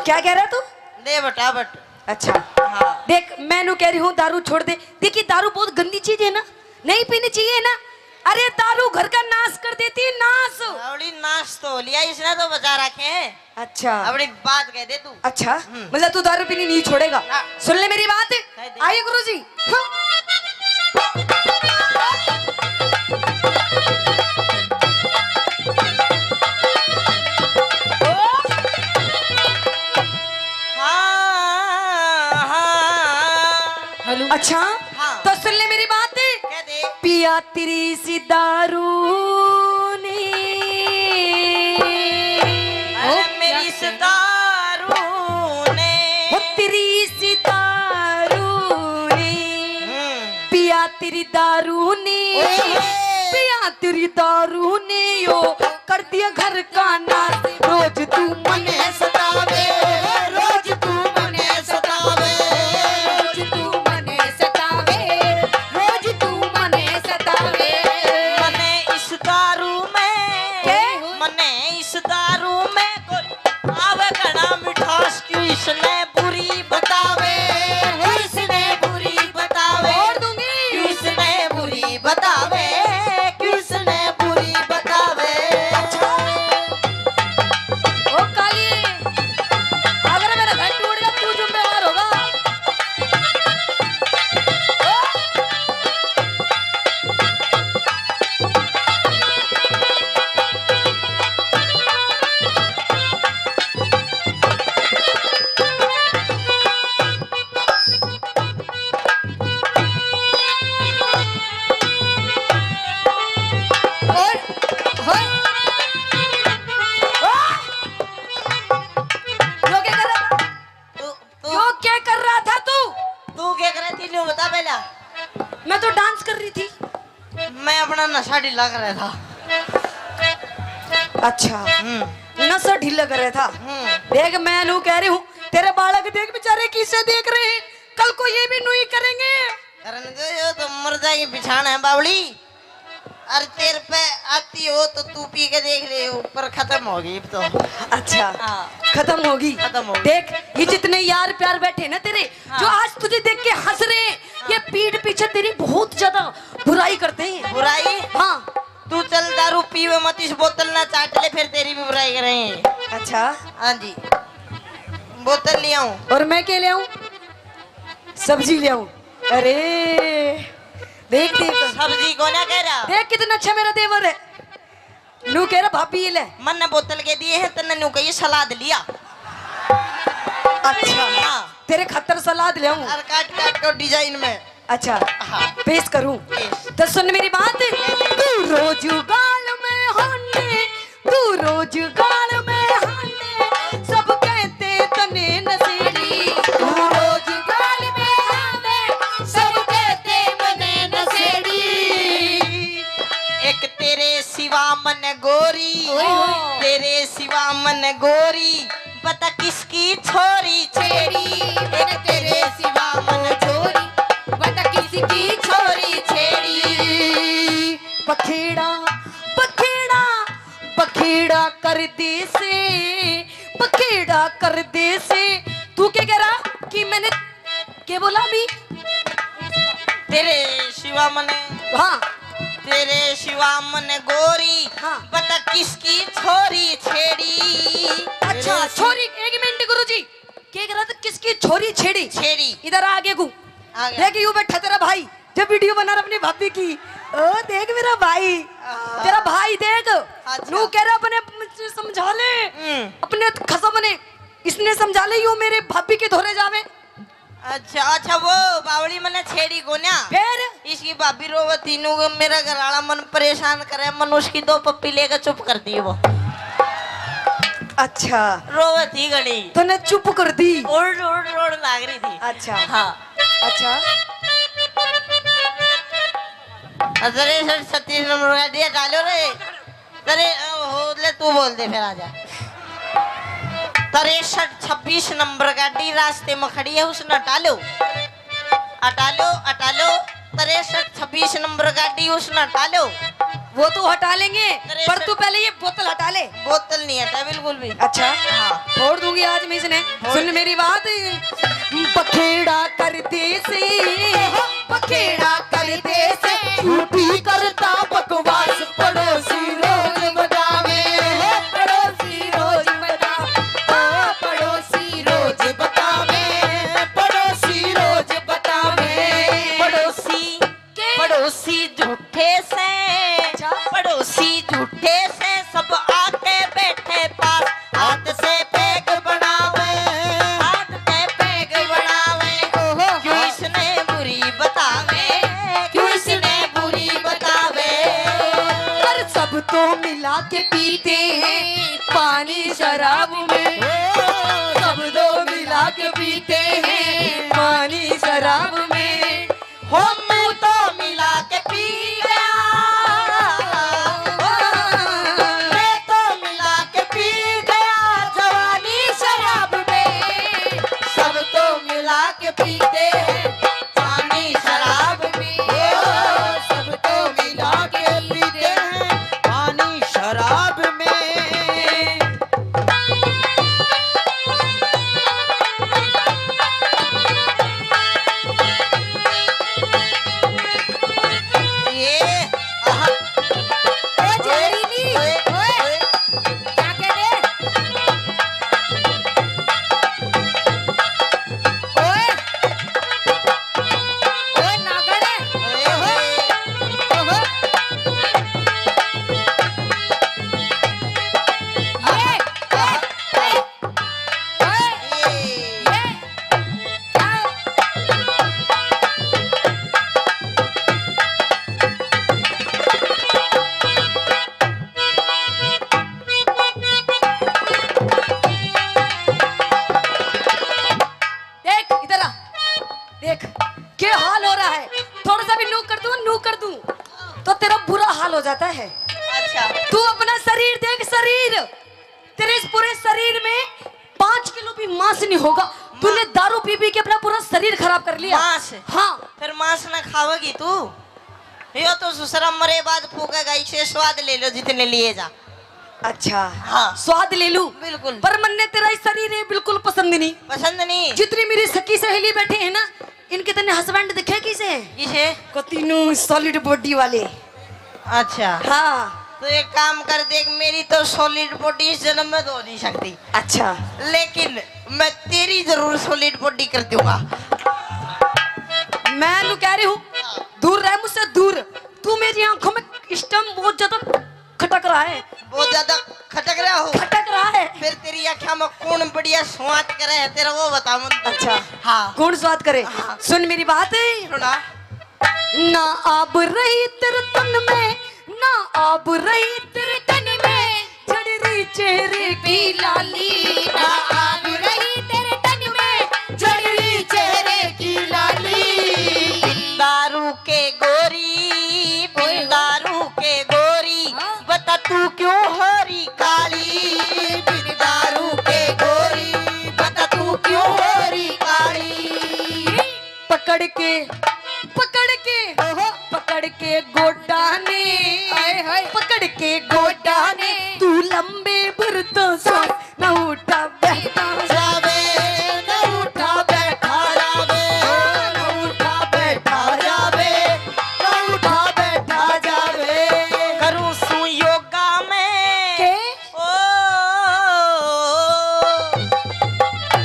क्या कह रहा तू? दे बटा बट। अच्छा। हाँ। देख, मैं नू कह रही हूँ, दारू छोड़ दे। देखिए, दारू बहुत गंदी चीज है ना, नहीं पीनी चाहिए ना। अरे, दारू घर का नाश कर देती है, नाश। अबड़ी नाश तो हो लिया, इसने तो बचा रखे हैं। अच्छा। अबड़ी बात कह दे तू। अच्छा, हम्म। मतलब तू दारू पीनी नहीं छोड़ेगा? हाँ। सुन ले मेरी बात। कह दे। आइए गुरुजी। हाँ। हाँ, हाँ। हेलो। अच्छा, हाँ। तो सुन ले मेरी बात। कह दे। पिया तेरी सी दारू ने। अरे ओ, मेरी क्या इस कह रही? दारू ने। हो तेरी सी दारू ने। हम्म। पिया तेरी दारू ने। ओए। पिया तेरी दारू ने यो कर दिया घर का नाश। रोज तू मने सतावे, रोज तू मने सतावे, रोज तू मने सतावे, रोज तू मने सतावे। मने इस दारू में, के? मने इस दारू में कोई आवे घना मिठास, क्यों इसने बुरी बतावे, क्यों इसने बुरी बतावे, और दूंगी। क्यों इसने बुरी बतावे, क्यों इसने बुरी बतावे। अच्छा। नशा ढीला कर रहा था। अच्छा, हम्म। नशा ढीला कर रहा था। हम्म। देख, मैं नू कह रही हूँ, तेरे बालक देख बेचारे किसे देख रहे हैं, कल को ये भी नू ही करेंगे। करने दो, यो तो मर जाएगी बिछाना है बावली। अरे तेरे पे आती हो तो तू पी के देख ले, ऊपर खत्म होगी अब तो। अच्छा, हाँ। खत्म होगी। खत्म होगी। देख, ये जितने यार प्यार बैठे ना तेरे, हाँ। जो आज तुझे देख के हंस रहे हैं, ये पीठ पीछे तेरी बहुत ज्यादा बुराई करते हैं। बुराई? हाँ। तू चल दारू पीवे मत, इस बोतल ना चाट ले, फिर तेरी भी बुराई करेंगे। अच्छा। हाँ जी, बोतल ले आऊं। और मैं क्या ले आऊं? सब्जी ले आऊं। अरे देख, देख। सब्जी को ना कह रहा। देख कितना अच्छा मेरा देवर है। नू कह रहा, "भाभी, ये ले।" मन ने बोतल के दिए हैं, तन्ने नू कहिए सलाद लिया। अच्छा। हाँ। तेरे खातर सलाद ले आऊं। और काट काट के डिजाइन में। अच्छा। हाँ। पेश करूं? पेश। तो सुन मेरी बात। तू रोज गाल में हाने, तू रोज गाल में हाने, सब कहते तने नशेड़ी। तू रोज गाल में हाने, सब कहते मने नशेड़ी। एक तेरे सिवा मन गोरी, ओए होए। तेरे सिवा मन गोरी, बता किसकी छोरी छेड़ी। एक तेरे सिवा मन छोरी, बता किसकी छोरी छेड़ी। बखेड़ा, बखेड़ा, बखेड़ा कर दे से, बखेड़ा कर दे से। तू क्या कह रहा कि मैंने के बोला अभी? तेरे सिवा मने, हाँ। तेरे सिवा मने गोरी, हाँ। बता किसकी छोरी छेड़ी। अच्छा, छोरी, एक मिनट गुरुजी, के कह रहा था किसकी छोरी छेड़ी? छेड़ी। इधर आ आगे को। आ गया। देख, यू बैठा तेरा भाई, जब वीडियो बना रहा अपनी भाभी की। ओ देख मेरा भाई, हाँ। तेरा भाई देख, अच्छा। नू कह रहा अपने समझा ले, हम्म। अपने खसम ने, इसने समझा ले, यू मेरे भाभी के धोरे जावे। अच्छा, अच्छा, वो बावली मने छेड़ी कोन्या। फिर? इसकी भाभी रोवती नू, मेरा घर वाला मन परेशान करे, मन उसकी दो पप्पी लेकर चुप कर दी वो। अच्छा। रोवती घणी। तूने चुप कर दी? रोड़, रोड़, रोड़ लाग रही थी। अच्छा। हाँ। अच्छा। अरे सर, छत्तीस नंबर का दिया डालो रे। तरे, ओ, हो, ले, तू बोल दे, फिर आजा। तिरसठ छब्बीस नंबर गाड़ी रास्ते में खड़ी है, उसने हटा लो, हटा लो, हटा लो। तिरसठ छब्बीस नंबर गाड़ी, उसने हटा लो। वो तो हटा लेंगे, अरे पर सर। तू पहले ये बोतल हटा ले। बोतल नहीं हटा बिल्कुल भी। अच्छा, हाँ। फोड़ दूंगी आज मैं इसने। फोड़। सुन मेरी बात, बखेड़ा कर दे से, बखेड़ा कर दे से, झूठी करता बकवास, पड़ोसी रोज बतावे, पड़ोसी रोज बतावे, ओ पड़ोसी रोज बतावे, पड़ोसी रोज बतावे। पड़ोसी, के? पड़ोसी झूठे से, अच्छा। पड़ोसी झूठे से, सब आके बैठे पास, हाथ से पैग बनावे, हाथ से पैग बनावे। ओहो। क्यों इसने बुरी बतावे, क्यों इसने बुरी बतावे। पर सब तो मिला के पीते हैं पानी शराब में, सब तो मिला के पीते हैं पानी शराब में। हो, तू तो मिला के पी गया, मैं तो मिला के पी गया जवानी शराब में। सब तो मिला के पीते हैं पानी शराब में, सब तो मिला के पीते हैं पानी शराब में। पता है? अच्छा। तू अपना शरीर देख, शरीर। तेरे इस पूरे शरीर में पाँच किलो भी मांस नहीं होगा। तूने दारू पी पी के अपना पूरा शरीर खराब कर लिया। मांस? हाँ। फिर मांस ना खावेगी तू? यो तो ससुरा मरे बाद फूकेगा, इसे स्वाद ले लो जितने लिए जा। अच्छा। हाँ। स्वाद ले लूं? बिल्कुल। पर मन्ने तेरा ये शरीर है बिल्कुल पसंद नहीं। पसंद नहीं? जितनी मेरी सखी सहेली बैठी है ना, इनके तने हस्बैंड दिखे किसे? किसे? कतीनू सॉलिड बॉडी वाले। अच्छा। हाँ। तो एक काम कर, देख, मेरी तो सॉलिड बॉडी इस जन्म में तो हो नहीं सकती, अच्छा। लेकिन मैं तेरी जरूर सॉलिड बॉडी कर दूंगा। मैं नू कह रही हूँ, दूर रह मुझसे, दूर। तू मेरी आंखों में इस टाइम बहुत ज्यादा खटक रहा है। बहुत ज्यादा खटक रहा हो? खटक रहा है। फिर तेरी आंखों में कौन बढ़िया स्वाद करे है तेरा, वो बता मन। अच्छा। हाँ। कौन स्वाद करे? हाँ। सुन मेरी बात। सुना। ना आब रही तेरे तन में, ना आब रही तेरे तन में, झड़ रही चेहरे की लाली। ना आब रही तेरे तन में, झड़ रही चेहरे की लाली। दारू के गोरी, बिन दारू के गोरी, हाँ। बता तू क्यों हो रही काली? बिन दारू के गोरी, बता तू क्यों हो रही काली? पकड़ के, पकड़ के, पकड़ के गोडा ने, हाय, हाय। पकड़ के गोडा ने, तू लंबे भर तो सांस न उठा बैठा। जावे, न उठा बैठा जावे, न उठा बैठा जावे, न उठा बैठा जावे। करूं सू योगा में। के? ओ,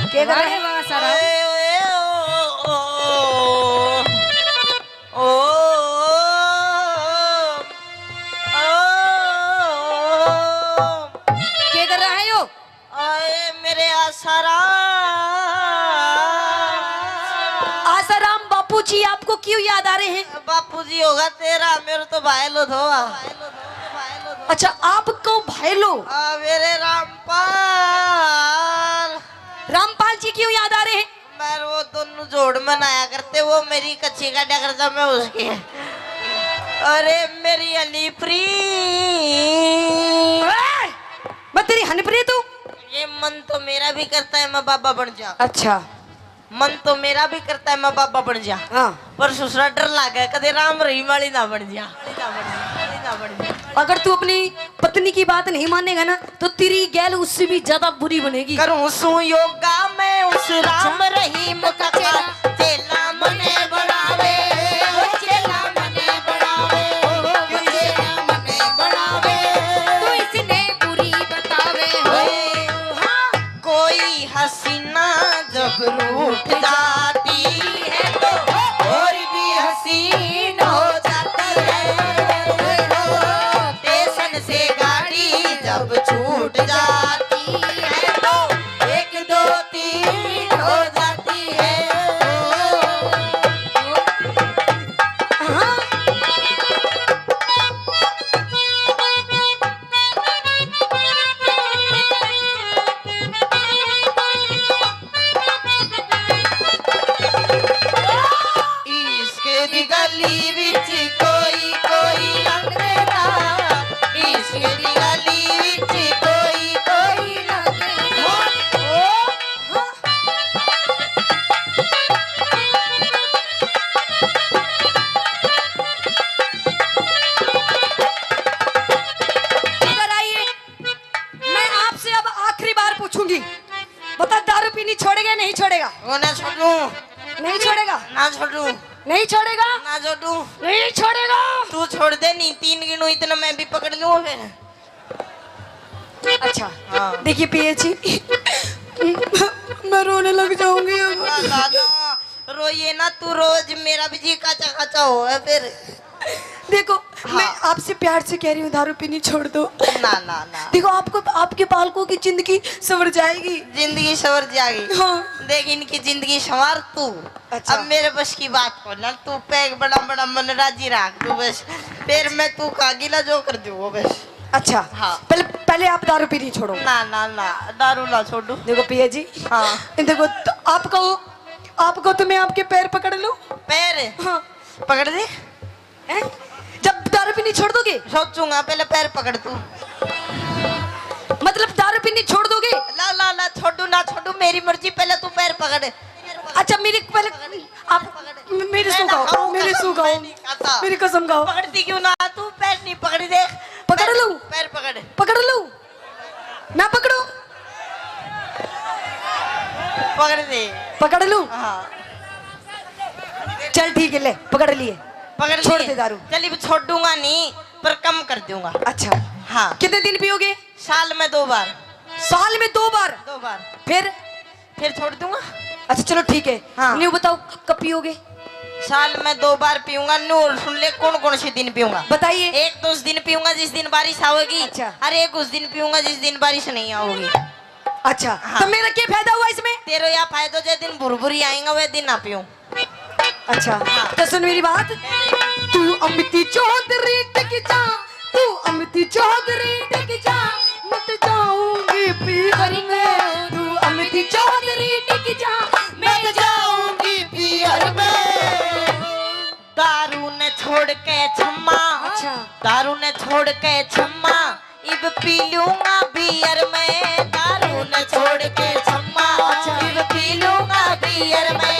के कर रहे? वाह, वाह, सारा। ओए, ओए, ओ, ओ, ओ, ओ, ओ। के कर रहा है यो? आए मेरे आसाराम। आसाराम बापू जी आपको क्यों याद आ रहे हैं? बापू जी होगा तेरा, मेरे तो भाई लो थो। अच्छा, आपको भाई लो। आ, मेरे रामपाल। रामपाल जी क्यों याद आ रहे हैं? मैं वो दोनों जोड़ में नहाया करते, वो मेरी कच्ची काटा करता, मैं उसकी। अरे मेरी हनीप्रीत। ए, मैं तेरी हनीप्रीत हूँ। ये मन तो मेरा भी करता है मैं बाबा बन जा। अच्छा। मन तो मेरा भी करता है मैं बाबा बन जा। हाँ। पर ससुरा डर लागे, कदे राम रहीम वाली ना बन जा। अगर तू अपनी पत्नी की बात नहीं मानेगा ना, तो तेरी गैल उससे भी ज्यादा बुरी बनेगी। करूं सू योगा मैं उस राम रहीम का, चेला मने बनावे, चेला मने बनावे, चेला मने बनावे। तू इसने बुरी बतावे हो। हाँ। कोई हसीना जब रूठ जाती है तो और भी हसीन हो जाती है। स्टेशन से गाड़ी जब छूट जाती है तो एक दो तीन हो जाती है। इश्क दी गली विच कोई कोई लंघदा, इश्क दी गली विच कोई कोई लंघदा। इधर आइए, मैं आपसे अब आखिरी बार पूछूंगी, बता, दारू पीनी छोड़ेगा या नहीं छोड़ेगा? वो ना छोड़ू, नहीं छोड़ेगा? ना छोड़ू, नहीं छोड़ेगा? ना छोड़ू। नहीं छोड़ेगा? तू छोड़ दे, नहीं तीन गिनू इतना मैं भी पकड़ लूँ फिर। अच्छा, हाँ। देखिए पिया जी, मैं रोने लग जाऊंगी अब। ना, ना, ना, रोइए ना तू, रोज मेरा भी जी काचा काचा हो है फिर। देखो, मैं हाँ। आपसे प्यार से कह रही हूँ, दारू पीनी छोड़ दो। ना, ना, ना। देखो, आपको, आपके बालकों की जिंदगी संवर जाएगी। जिंदगी संवर जाएगी। हाँ। देख, इनकी जिंदगी संवार तू। अच्छा। अब मेरे बस की बात को ना, तू पैग बड़ा बड़ा मन राजी रख तू बस। फिर मैं तू का गिला जो कर दूँ बस। अच्छा, हाँ। पहले, पहले आप दारू पीनी छोड़ो। ना, ना, ना, दारू ना छोड़ू। देखो पिया जी, हाँ। देखो, तो आपको, आपको तो मैं आपके पैर पकड़ लूं। पैर हाँ। पकड़ दे। हैं? जब दारू दारू पीनी छोड़ दोगे? सोचूंगा, पहले पैर पकड़ तू। मतलब दारू पीनी छोड़ दोगे? ला ला ला, छोड़ू ना छोड़ू, मेरी मर्जी, पहले तू पैर पकड़। अच्छा, मेरी पहले आप मेरी मैं सू ना खाओ, खाऊं, मेरी कसम, सू मैं खाओ, नहीं खाता। मेरी कसम खाओ। पकड़ती क्यों ना तू? पैर नहीं पकड़ी, देख। पकड़ पैर, लूं? पैर पकड़। पकड़ लूं? ना पकड़ो? पकड़ दे। पकड़ लूं? हाँ। चल ठीक है, ले पकड़ लिए। पकड़ छोड़ लिए। दे दारू। चल, अब छोड़ूंगा नहीं, पर कम कर दूंगा। अच्छा। हाँ। कितने दिन पियोगे? साल में दो बार। साल में दो बार? दो बार। फिर? फिर छोड़ दूंगा। अच्छा चलो ठीक है। हाँ। न्यू बताओ, कब पियोगे? साल में दो बार पीऊंगा। न्यू और सुन ले, कौन कौन से दिन पीऊंगा। बताइए। एक तो उस दिन पीऊंगा जिस दिन बारिश आओगी। अच्छा। और एक उस दिन पीऊंगा जिस दिन बारिश नहीं आओगी। अच्छा। हाँ। तो मेरा क्या फायदा हुआ इसमें? तेरा यह फायदा, जो दिन भुरभुरी आएगा वह दिन ना पीऊं। अच्छा। हाँ। तो सुन मेरी बात। तू अमिती चौधरी टिक जा, तू अमिती चौधरी टिक जा, मत जाऊंगी पीहर में। तू अमिती चौधरी टिक जा, मत जाऊंगी पीहर में। दारू ने छोड़ के छम्मा। अच्छा। दारू ने छोड़ के छम्मा, इब पी लूंगा बियर में। दारू ने छोड़ के छम्मा, अच्छा। इब पी लूंगा बियर में।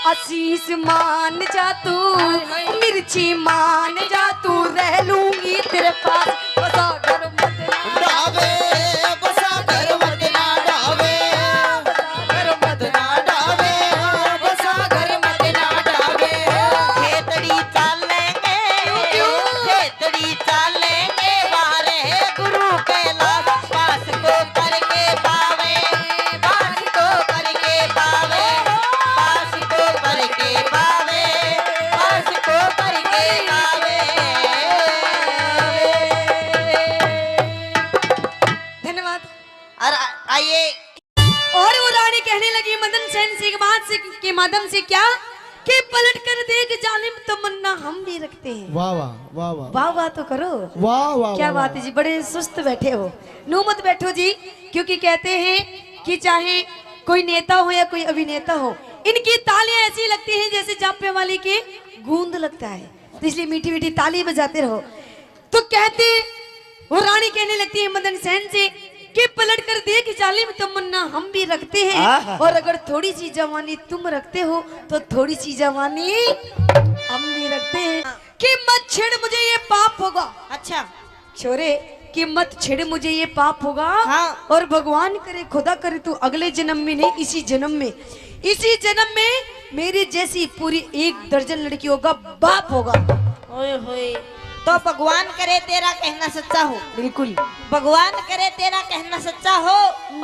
आशीष मान जा तू, हाय, हाय। मिर्ची मान जा तू, रह लूंगी तेरे पास। बसा घर मत ना डावे, बसा घर मत ना डावे, बसा घर मत ना डावे, बसा घर मत ना डावे। खेतड़ी चालेंगे, क्यों, क्यों? खेतड़ी चालेंगे, बाहर है गुरु कैलाश। पास को करके पावे, पास को करके पावे, पास को करके पावे, पास को करके पावे। धन्यवाद। और आ-, आइए। और वो रानी कहने लगी मदन सेन से एक बात से, के माध्यम से, क्या कि पलट कर देख जालिम, तमन्ना हम भी रखते हैं। वाह, वाह, वाह, वाह। वाह, वाह तो करो। वाह, वाह, क्या वाह, बात वाह। है जी, बड़े सुस्त बैठे हो। नू मत बैठो जी, क्योंकि कहते हैं कि चाहे कोई नेता हो या कोई अभिनेता हो, इनकी तालियां ऐसी लगती हैं जैसे जापे वाले के गूंद लगता है, तो इसलिए मीठी मीठी ताली बजाते रहो। तो कहते, वो रानी कहने लगती है मदन सेन से कि पलट कर देख जालिम, तमन्ना हम भी रखते हैं, आहा। और अगर थोड़ी सी जवानी तुम रखते हो तो थोड़ी सी जवानी हम भी रखते हैं। कि मत छेड़ मुझे, ये पाप होगा। अच्छा। छोरे, कि मत छेड़ मुझे, ये पाप होगा। हाँ। और भगवान करे, खुदा करे, तू अगले जन्म में नहीं, इसी जन्म में, इसी जन्म में मेरे जैसी पूरी एक दर्जन लड़कियों का बाप होगा। ओए होए। तो भगवान करे तेरा कहना सच्चा हो। बिल्कुल। भगवान करे तेरा कहना सच्चा हो,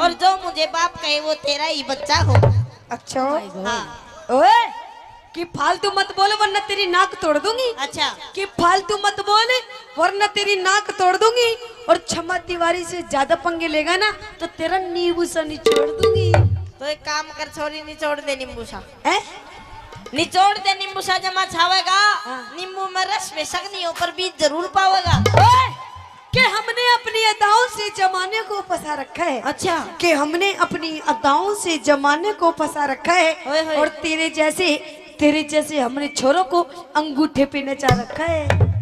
और जो मुझे बाप कहे वो तेरा ही बच्चा हो। अच्छा। Oh my God। हाँ। ओए, कि फालतू मत बोल वरना तेरी नाक तोड़ दूंगी। अच्छा। कि फालतू मत बोल वरना तेरी नाक तोड़ दूंगी। और क्षमा तिवारी से ज्यादा पंगे लेगा ना तो तेरा नींबू सा निचोड़ दूंगी। तो एक काम कर छोरी, निचोड़ दे नींबू सा। हैं? निचोड़ दे नींबू सा, जमा छावेगा। हाँ। नींबू में रस बेशक नहीं हो पर बीज जरूर पावेगा। ओए, कि हमने अपनी अदाओं से जमाने को फंसा रखा है। अच्छा। कि हमने अपनी अदाओं से जमाने को फंसा रखा है। ओए होए। और तेरे जैसे, तेरे जैसे हमने छोरों को अंगूठे पे नचा रखा है।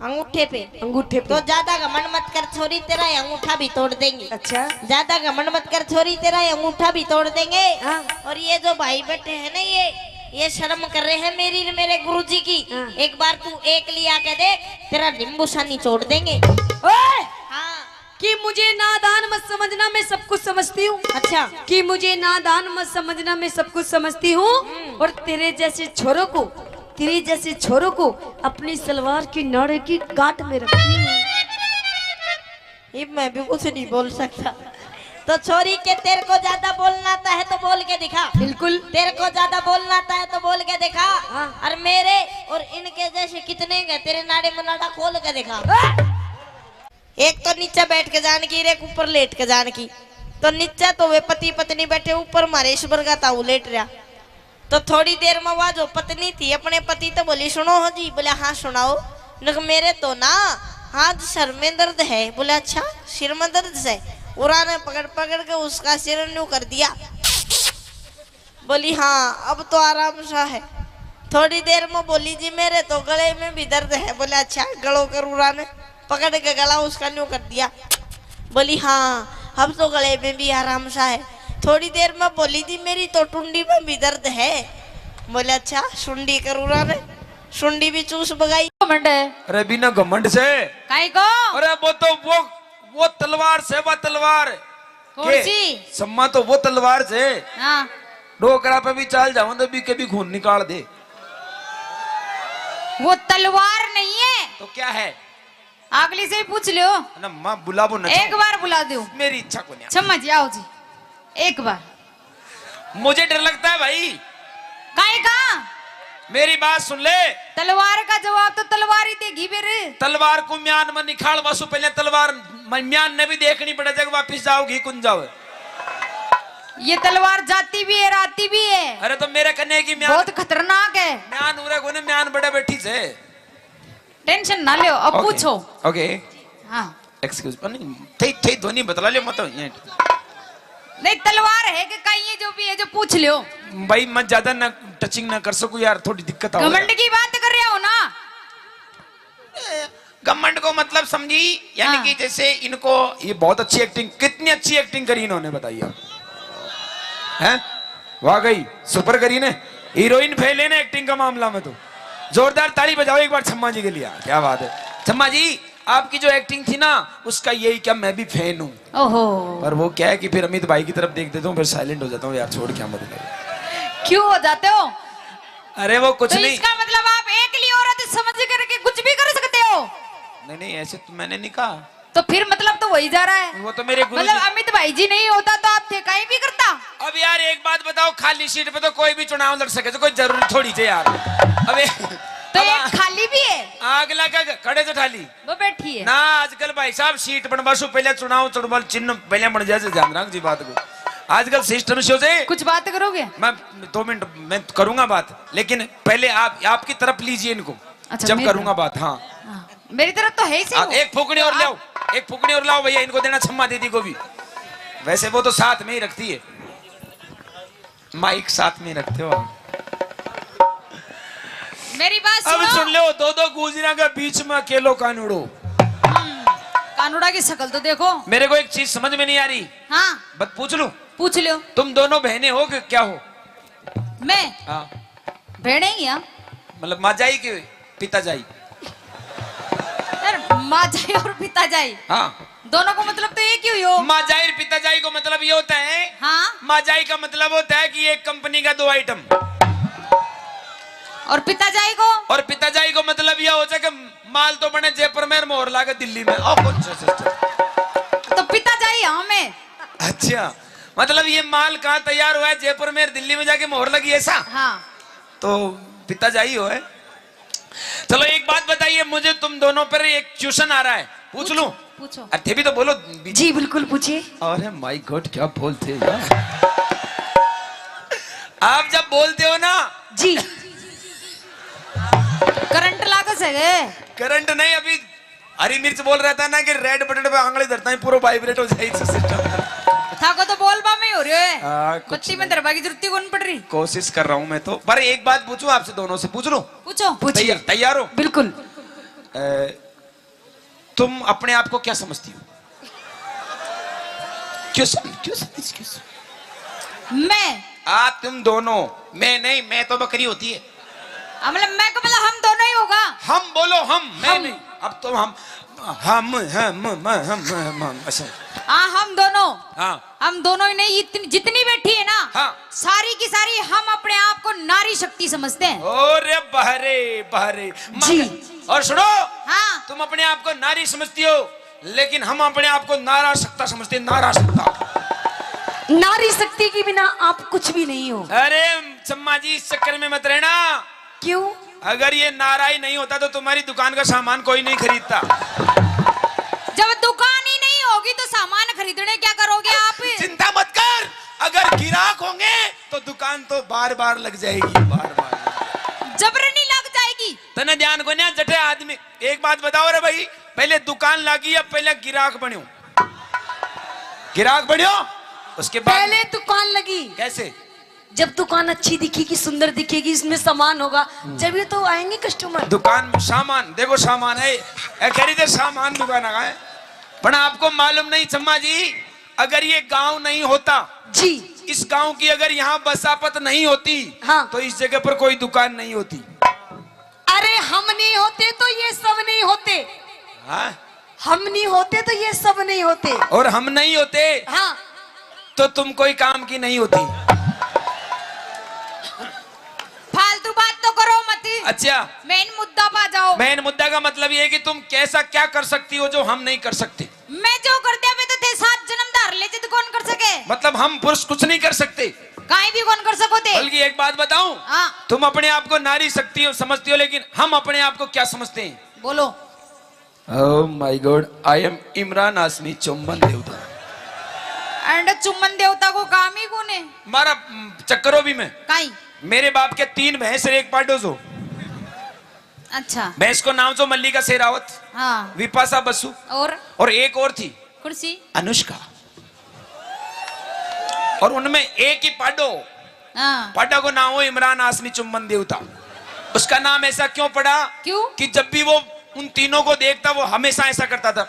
अंगूठे पे? अंगूठे पे। तो ज्यादा घमंड मत कर छोरी, तेरा ये अंगूठा भी तोड़ देंगे। अच्छा। ज्यादा घमंड मत कर छोरी, तेरा ये अंगूठा भी तोड़ देंगे। हाँ। और ये जो भाई बैठे हैं ना, ये, ये शर्म कर रहे हैं मेरी, मेरे गुरुजी की। हाँ। एक बार तू एक लिया के देख, तेरा नींबू सा निचोड़ देंगे। ओए! हाँ। कि मुझे नादान मत समझना, मैं सब कुछ समझती हूँ। अच्छा। कि मुझे नादान मत समझना, मैं सब कुछ समझती हूँ। हम्म। और तेरे जैसे छोरों को, तेरे जैसे छोरों को अपनी सलवार की नाड़े की गांठ में रखती हूँ। ये मैं भी कुछ नहीं बोल सकता। तो छोरी के, तेरे को ज्यादा बोलना आता है तो बोल के दिखा। बिल्कुल। तेरे को ज्यादा बोलना आता है तो बोल के दिखा। हाँ। और मेरे और इनके जैसे कितने हैं, तेरे नाड़े में नाड़ा खोल के दिखा। हाँ। एक तो नीचे बैठ के जान की, एक ऊपर लेट के जान की। तो नीचे तो वे पति पत्नी बैठे, ऊपर मारे इस बरगा ताऊ लेट रहा। तो थोड़ी देर में वह जो पत्नी थी अपने पति तो बोली, "सुनो हो जी।" बोले, "हाँ, सुनाओ।" नक, "मेरे तो ना हाथ सर में दर्द है।" बोले, "अच्छा, सिर में दर्द है?" उरा ने पकड़ पकड़ के उसका सिर न्यू कर दिया। बोली, "हाँ, अब तो आराम सा है।" थोड़ी देर में बोली, "जी, मेरे तो गले में भी दर्द है।" बोले, "अच्छा, गलो करूरा ने?" पकड़ के गला उसका न्यू कर दिया। बोली, "हाँ, अब तो गले में भी आराम सा है।" थोड़ी देर में बोली, "जी, मेरी तो टुंडी में भी दर्द है।" बोले, "अच्छा, सुंडी करूरा ने?" सुंडी भी चूस बगाई। घमंड है। अरे, बिना घमंड से। काई को? अरे, वो तो वो, वो तलवार से, वो तलवार। कौन के? सी? सम्मा तो वो तलवार से। हाँ। डोकरा पे भी चाल जाऊं तो भी के भी खून निकाल दे। वो तलवार नहीं है। तो क्या है? अगली से ही पूछ लो। ना माँ, बुलाबो ना एक छम्मा। बार बुला दो। मेरी इच्छा को नहीं। छम्मा जी, आओ जी, एक बार। मुझे डर लगता है भाई। काहे का? मेरी बात सुन ले। तलवार का जवाब तो तलवार ही देगी फिर। तलवार को म्यान में निकाल वासु, पहले तलवार म-, म्यान ने भी देखनी पड़े, जब वापिस जाओगी कुन जाओ। ये तलवार जाती भी है, आती भी है। अरे तो मेरे कन्ने की म्यान बहुत खतरनाक है। म्यान उरे कोने, म्यान बड़े बैठी से। टेंशन ना लो, अब OK, पूछो। OK। हाँ। Excuse, नहीं, थे, थे ध्वनि बतला लियो, मत ये। नहीं, तलवार है कि कहीं, ये जो भी है, जो पूछ लियो। भाई, मैं ज्यादा ना टचिंग ना कर सकूं यार, थोड़ी दिक्कत आ घमंड की बात कर रहे हो ना। ए, घमंड को मतलब समझी, यानी हाँ। कि जैसे इनको, ये बहुत अच्छी एक्टिंग, कितनी अच्छी एक्टिंग करी इन्होंने, बताइए। हैं? वाह गई, सुपर करी ने। हीरोइन फेल है ना एक्टिंग का मामला में तो। जोरदार ताली बजाओ एक बार छम्मा जी के लिए। क्या बात है छम्मा जी, आपकी जो एक्टिंग थी ना, उसका यही क्या, मैं भी फैन हूँ। ओहो। पर वो क्या है कि फिर अमित भाई की तरफ देख देता हूँ, फिर साइलेंट हो जाता हूँ यार, छोड़, क्या मतलब। क्यों हो जाते हो? अरे वो कुछ तो नहीं। इसका मतलब आप एकली औरत समझ करके कुछ भी कर सकते हो? नहीं नहीं, ऐसे तो मैंने नहीं कहा। तो फिर मतलब तो वही जा रहा है। वो तो मेरे गुरु मतलब जी। अमित भाई जी नहीं होता तो आप थे कहीं भी करता। अब यार एक बात बताओ, खाली सीट पे तो कोई भी चुनाव लड़ सके, तो कोई जरूरी थोड़ी थे यार। अबे तो अब एक आ-, खाली भी है। अगला का खड़े से ठाली। वो बैठी है ना। आजकल भाई साहब सीट बनवा सु पहले चुनाव, चुनाव चिन्ह पहले बन जाए, ध्यान रख जी बात को। आजकल सिस्टम से हो जाए। कुछ बात करोगे? मैं दो मिनट में करूंगा बात, लेकिन पहले आप, आपकी तरफ लीजिए इनको। अच्छा, जब मेरी करूंगा तरफ। बात, हाँ। हाँ, मेरी तरफ तो है ही सही हाँ, वो। एक फूकनी और तो लाओ, आप एक फूकनी और लाओ भैया, इनको देना छम्मा दीदी को भी। वैसे वो तो साथ में ही रखती है, माइक साथ में रखते हो आप। मेरी बात अब सुनो। सुन लो, दो दो गुजरिया के बीच में अकेलो कानूड़ो। हम्म, कानूड़ा की शक्ल तो देखो। मेरे को एक चीज समझ में नहीं आ रही। हाँ। बस पूछ लूं? पूछ लो। तुम दोनों बहनें हो कि क्या हो? मैं? हाँ। बहनें ही हैं। मतलब माँ जाई के पिता जाई? यार, माँ जाई और पिता जाई। हाँ। दोनों को मतलब तो एक ही हुई हो। माँ जाई और पिता जाई को मतलब ये होता है। हाँ। माँ जाई का मतलब होता है कि एक कंपनी का दो आइटम। और पिता जाई को? और पिता जाई को मतलब यह हो जाए कि माल तो बने जयपुर में और मोहर लागे दिल्ली में। ओ, कौन सा सिस्टम? तो पिता जाई हाँ मैं। अच्छा, मतलब ये माल कहाँ तैयार हुआ है, जयपुर में, दिल्ली में जाके मोहर लगी, ऐसा? हाँ। तो पिता जाई हो है। चलो एक बात बताइए मुझे, तुम दोनों पर एक क्वेश्चन आ रहा है, पूछ पूछ-, लूं? पूछो। अरे थे भी तो बोलो। जी बिल्कुल पूछिए। अरे माय गॉड, क्या बोलते हो यार। आप जब बोलते हो ना जी। करंट लागे से? करंट नहीं, अभी हरी मिर्च बोल रहा था ना कि रेड बटन पे आंगली धरता है, पूरा वाइब्रेट हो जाए सिस्टम। थाको तो बोलबा में ही हो रहे है। हाँ, कुछ बत्ती में नहीं। धरबा की जरूरत ही कौन पड़ रही। कोशिश कर रहा हूँ मैं तो, पर एक बात पूछूं आपसे, दोनों से पूछ लूं? पूछो। पूछिए। तैयार, तैयार हो? बिल्कुल। अ, तुम अपने आप को क्या समझती हो? क्यों सम-, क्यों समझ, क्यों समझ? मैं? आप तुम दोनों, मैं नहीं, मैं तो बकरी होती है। हाँ, मतलब मैं को, मतलब हम दोनों ही होगा। हम बोलो, हम, मैं हम। नहीं। अब तो हम, हम, हम, हम, हम, हम, हम, ऐसा। हाँ, हम दोनों। हाँ। हम दोनों ही नहीं, इतनी, जितनी बैठी है ना, हाँ। सारी की सारी हम अपने आप को नारी शक्ति समझते हैं। अरे बहरे, बहरे, जी। मगर, और सुनो, हाँ। तुम अपने आप को नारी समझती हो, लेकिन हम अपने आप को नारा शक्ता समझते हैं, नारा शक्ता। नारी शक्ति के बिना आप कुछ भी नहीं हो। अरे चम्मा जी, इस चक्कर में मत रहना। क्यों? अगर ये नारा ही नहीं होता तो तुम्हारी दुकान का सामान कोई नहीं खरीदता। जब दुकान ही नहीं होगी तो सामान खरीदने क्या करोगे आप? चिंता मत कर, अगर गिराक होंगे तो दुकान तो बार बार लग जाएगी, बार बार। जबरनी लग जाएगी। तने ध्यान को नहीं, जटे आदमी। एक बात बताओ रे भाई, पहले दुकान लागी या पहले गिराक बन्यो? गिराक बन्यो, उसके बाद पहले दुकान लगी। कैसे? जब दुकान अच्छी दिखेगी, सुंदर दिखेगी, इसमें सामान होगा, जब ये तो आएंगे कस्टमर। दुकान में सामान, देखो सामान है, ए, खरीदे सामान दुकान का है। पर आपको मालूम नहीं चम्मा जी, अगर ये गांव नहीं होता जी। इस गांव की अगर यहाँ बसापत नहीं होती, हाँ। तो इस जगह पर कोई दुकान नहीं होती। अरे हम नहीं होते तो ये सब नहीं होते। हाँ। हम नहीं होते तो ये सब नहीं होते। और हम नहीं होते, हाँ। तो तुम कोई काम की नहीं होती। फालतू बात तो करो मत। अच्छा। मेन मुद्दा पा जाओ। मेन मुद्दा का मतलब ये है कि तुम कैसा क्या कर सकती हो जो हम नहीं कर सकते। मैं जो कर दिया, मैं तो थे सात जन्म धार ले जिद कौन कर सके। मतलब हम पुरुष कुछ नहीं कर सकते। काई भी कौन कर सको थे। बल्कि एक बात बताऊं, हाँ। तुम अपने आप को नारी शक्ति हो, समझती हो, लेकिन हम अपने आप को क्या समझते हैं? बोलो। Oh my God, I am Imran हाशमी चुम्बन देवता। एंड चुम्बन देवता को काम ही कौन है? मारा, हम्म, चक्करो भी मैं। काई? मेरे बाप के तीन भैंस और एक पाडो जो। अच्छा। भैंस को नाम जो मल्लिका शेरावत, हाँ। विपाशा बसु और? और एक और थी। कौन सी? अनुष्का। और उनमें एक ही पाडो, हाँ। पाडा को नाम हो इमरान हाशमी चुम्बन देवता। उसका नाम ऐसा क्यों पड़ा? क्यों? कि जब भी वो उन तीनों को देखता, वो हमेशा ऐसा करता था,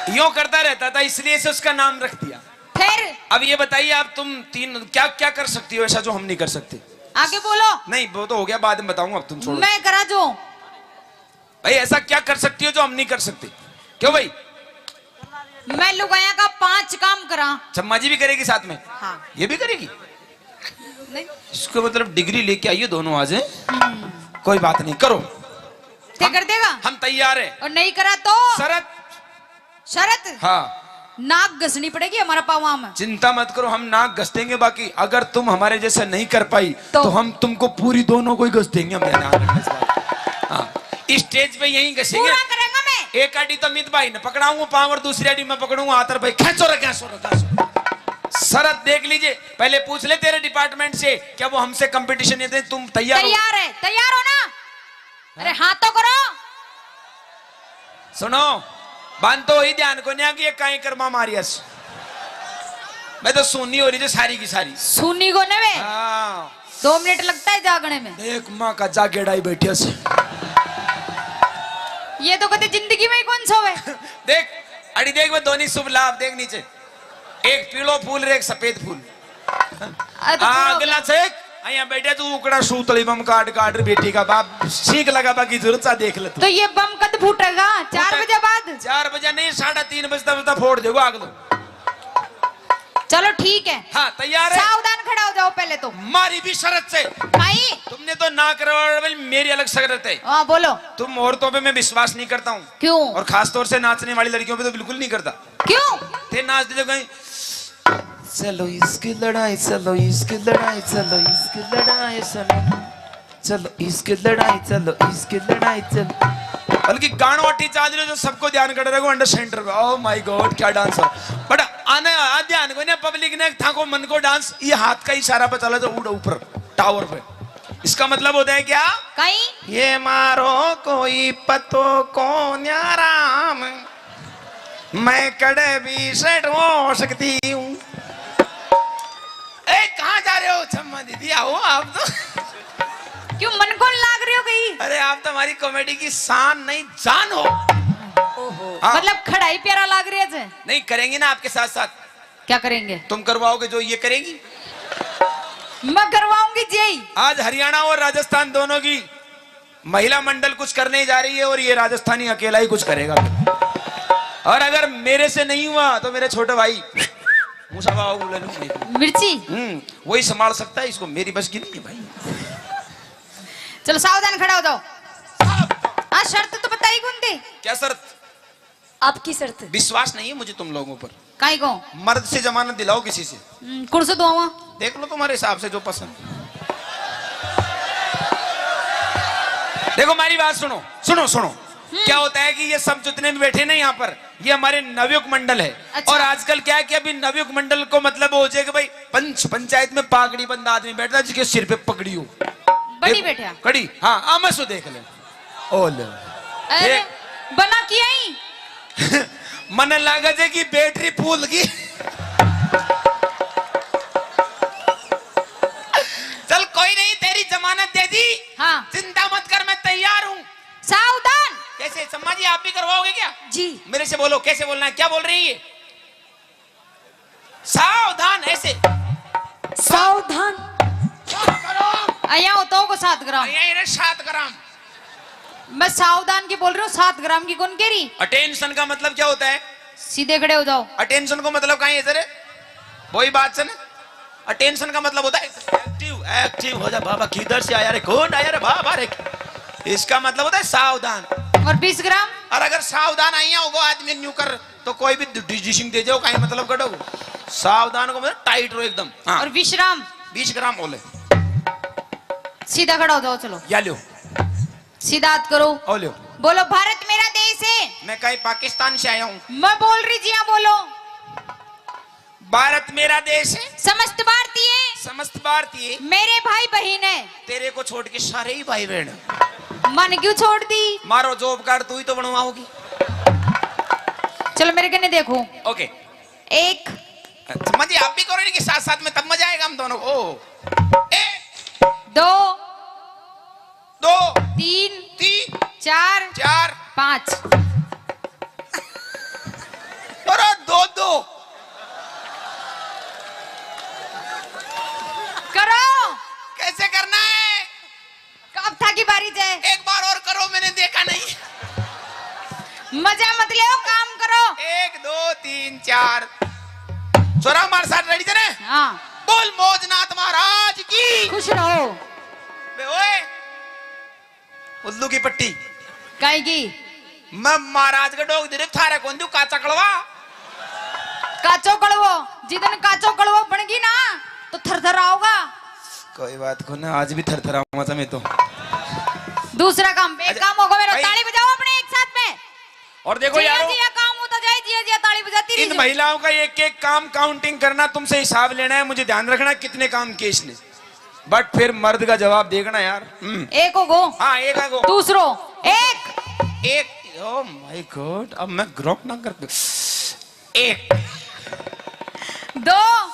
यूं करता रहता था, इसलिए से उसका नाम रख दिया। फिर? अब ये बताइए, आप तुम तीन क्या क्या कर सकती हो ऐसा जो हम नहीं कर सकते? आगे बोलो। नहीं, वो तो हो गया, बाद में बताऊंगा, अब तुम छोड़ो। मैं करा जो। भाई, ऐसा क्या कर सकती हो जो हम नहीं कर सकते? क्यों भाई? मैं लुगाया का पांच काम करा। चम्मा जी भी करेगी साथ में? हाँ। ये भी करेगी? नहीं। इसको मतलब डिग्री लेके आइए दोनों आज, हैं? हम्म। कोई बात नहीं, करो। ते हम, कर देगा? हम तैयार हैं। और नहीं करा तो? शरत। शरत? हाँ। नाक घसनी पड़ेगी हमारा पावा में। चिंता मत करो, हम नाक घस देंगे, बाकी अगर तुम हमारे जैसे नहीं कर पाई तो? तो हम तुमको पूरी दोनों को ही घस देंगे, हम यहाँ आने के बाद। हाँ, इस स्टेज पे यहीं घसेंगे। पूरा करेंगे मैं। एक आड़ी तो मित भाई ने पकड़ाऊंगा पाँव और दूसरी आड़ी मैं पकड़ूंगा हाथ, और भाई खेचो रे, खेचो रे, खेचो रे। शरत देख लीजिए, पहले पूछ ले तेरे डिपार्टमेंट से, क्या वो हमसे कंपटीशन ये दे, तुम तैयार हो? तैयार है, तैयार हो ना? अरे हाँ तो करो। सुनो, बांध तो ही ध्यान को नहीं कि ये काई कर्मा मारियस। मैं तो सुनी हो रही जो सारी की सारी। सुनी को ने बे? हाँ। दो मिनट लगता है जागने में। देख माँ का जागेड़ा ही बैठे से। ये तो कदे जिंदगी में ही कौन सोवे। देख, अड़ी देख, मैं दोनों शुभ लाभ देख नीचे। एक पीलो फूल रे एक सफेद फूल। अरे तो आ, पूरा अगला हो गया। चेक, यहाँ बैठे तू उकड़ा सूतली बम काट काट रे बेटी का बाप, सीख लगा बाकी जरूरत सा देख ले तू। तो ये बम कद फूटेगा? चार फूटे-, बजे बाद? चार बजे नहीं, साढ़े तीन बजता बजता फोड़ देगा आग तो। चलो ठीक है। हाँ, तैयार है? सावधान खड़ा हो जाओ पहले तो। मारी भी शरत से। भाई। तुमने तो ना करवा, मेरी अलग शरत है। हाँ, बोलो। तुम औरतों पे मैं विश्वास नहीं करता हूँ। क्यों? और खास तौर से नाचने वाली लड़कियों पे तो बिल्कुल नहीं करता। क्यों? ते नाच दे जो कहीं, चलो इसकी लड़ाई, चलो इसकी लड़ाई, चलो इसकी लड़ाई, चलो, चलो इसकी लड़ाई, चलो इसकी लड़ाई, चलो। बल्कि गाणो अट्टी चाल रहे जो सबको ध्यान कर रहे हो अंडर सेंटर पे। Oh my God, क्या डांस हो। बट आने आ ध्यान को ना पब्लिक ने थाको मन को डांस, ये हाथ का इशारा पे चला जो उड़ ऊपर टावर पे। इसका मतलब होता है क्या? कहीं? ये मारो कोई पतो को न्याराम। मैं कड़े भी सेट हो सकती हूँ। ए, कहाँ जा रहे हो छम्मा दीदी? आओ आप तो। क्यों मन कौन लाग रही हो गई? अरे, आप तो हमारी कॉमेडी की शान नहीं, जान हो। ओहो। हाँ। मतलब खड़ा ही प्यारा लाग रहे थे। नहीं, करेंगे ना आपके साथ साथ। क्या करेंगे? तुम करवाओगे जो ये करेगी? मैं करवाऊंगी जी। आज हरियाणा और राजस्थान दोनों की महिला मंडल कुछ करने जा रही है और ये राजस्थानी अकेला ही कुछ करेगा। और अगर मेरे से नहीं हुआ तो मेरे छोटे भाई मूसा बाबा को ले लूं। मिर्ची? हम्म, वही संभाल सकता है इसको, मेरी बस की नहीं है भाई। चलो सावधान खड़ा हो जाओ। हाँ, शर्त तो बताई कौन थी? क्या शर्त? आपकी शर्त। विश्वास नहीं है मुझे तुम लोगों पर। काई को? मर्द से जमानत दिलाओ किसी से। हम्म, कौन से दुआवा? देख लो तुम्हारे हिसाब से जो पसंद। देखो, हमारी बात सुनो, सुनो, सुनो। हम्म। क्या होता है कि ये सब जितने भी बैठे ना यहाँ पर, ये हमारे नवयुग मंडल है। अच्छा। और आजकल क्या है कि अभी नवयुग मंडल को मतलब हो जाए कि भाई, पंच, पंचायत में पागड़ी बंदा आदमी बैठता है जिसके सिर पे पगड़ी हो। बड़ी एक बैठा। कड़ी, हाँ, आ मैं सो देख ले। ओ ले। अरे, ए- बना किया ही? मने लागे जे कि बैटरी फूल गई। हाँ। चिंता मत कर, मैं तैयार हूँ। सावधान। कैसे, सम्मा जी, आप भी करवाओगे क्या? जी। मेरे से बोलो, कैसे बोलना है, क्या बोल रही है? सावधान, ऐसे। सावधान। सात ग्राम। अया होता होगा सात ग्राम। अया इन्हें सात ग्राम। मैं सावधान की बोल रही हूँ, सात ग्राम की कौन कह रही? अटेंशन का मतलब क्या होता है? सीधे खड़े हो जाओ। अटेंशन को मतलब कहाँ है सर? वही बात से ना। अटेंशन का मतलब होता है एक्टिव, एक्टिव हो जा बाबा, किधर से आया रे, कौन आया रे बाबा रे। इसका मतलब होता है सावधान। और बीस ग्राम? और अगर सावधान आइया होगा आदमी न्यू कर, तो कोई भी डिसीजन दे जाओ, कहीं मतलब कटो। सावधान को मतलब टाइट रहो एकदम। हाँ। और विश्राम? बीस ग्राम बोले। सीधा खड़ा हो जाओ, चलो। या लो। सीधा हाथ करो। ओ लो। बोलो, भारत मेरा देश है। मैं कहीं पाकिस्तान से आया हूँ। मैं बोल रही जी, हाँ बोलो। भारत मेरा देश है। समस्त भारतीय। समस्त भारतीय। मेरे भाई बहन है। तेरे को छोड़ के सारे ही भाई बहन है। मन क्यों छोड़ दी? मारो जॉब कार्ड तू ही तो बनवाओगी। चलो मेरे कने देखो। ओके। एक। अच्छा, मजे आप भी करो इनके साथ साथ में, तब मजा आएगा हम दोनों को। एक। दो। दो। तीन। तीन। चार। चार। पाँच। अरे दो दो। करो। कैसे करना है? अब थाकी बारी जे। एक बार और करो, मैंने देखा नहीं। मजा मत ले, काम करो। एक, दो, तीन, चार। छोरा मार साथ रेडी तेरे। हाँ। बोल मौजनाथ महाराज की। खुश रहो। बे ओए, उल्लू की पट्टी। काई की? मैं महाराज के डोग दे रे, थारे कौन दू काचा कड़वा? काचो कड़वो, जिदन काचो कड़वो बन गई ना, तो थरथर आओगा। कोई बात को ना, आज भी थरथराऊंगा मैं तो। दूसरा काम, एक अच्छा, काम होगा मेरा, भाई। ताली बजाओ अपने एक साथ में। और देखो जिया यारो, जिया काम होता जाए, जिया जिया ताली बजाती इन रही। महिलाओं का एक एक काम काउंटिंग करना, तुमसे हिसाब लेना है, मुझे ध्यान रखना कितने काम किए इसने। बट फिर मर्द का जवाब देखना यार। हम्म। एक हो गो। हाँ, एक हो गो। दूसरो। एक। एक। Oh my God, अब मैं ग्रोक ना कर दूं। एक। दो।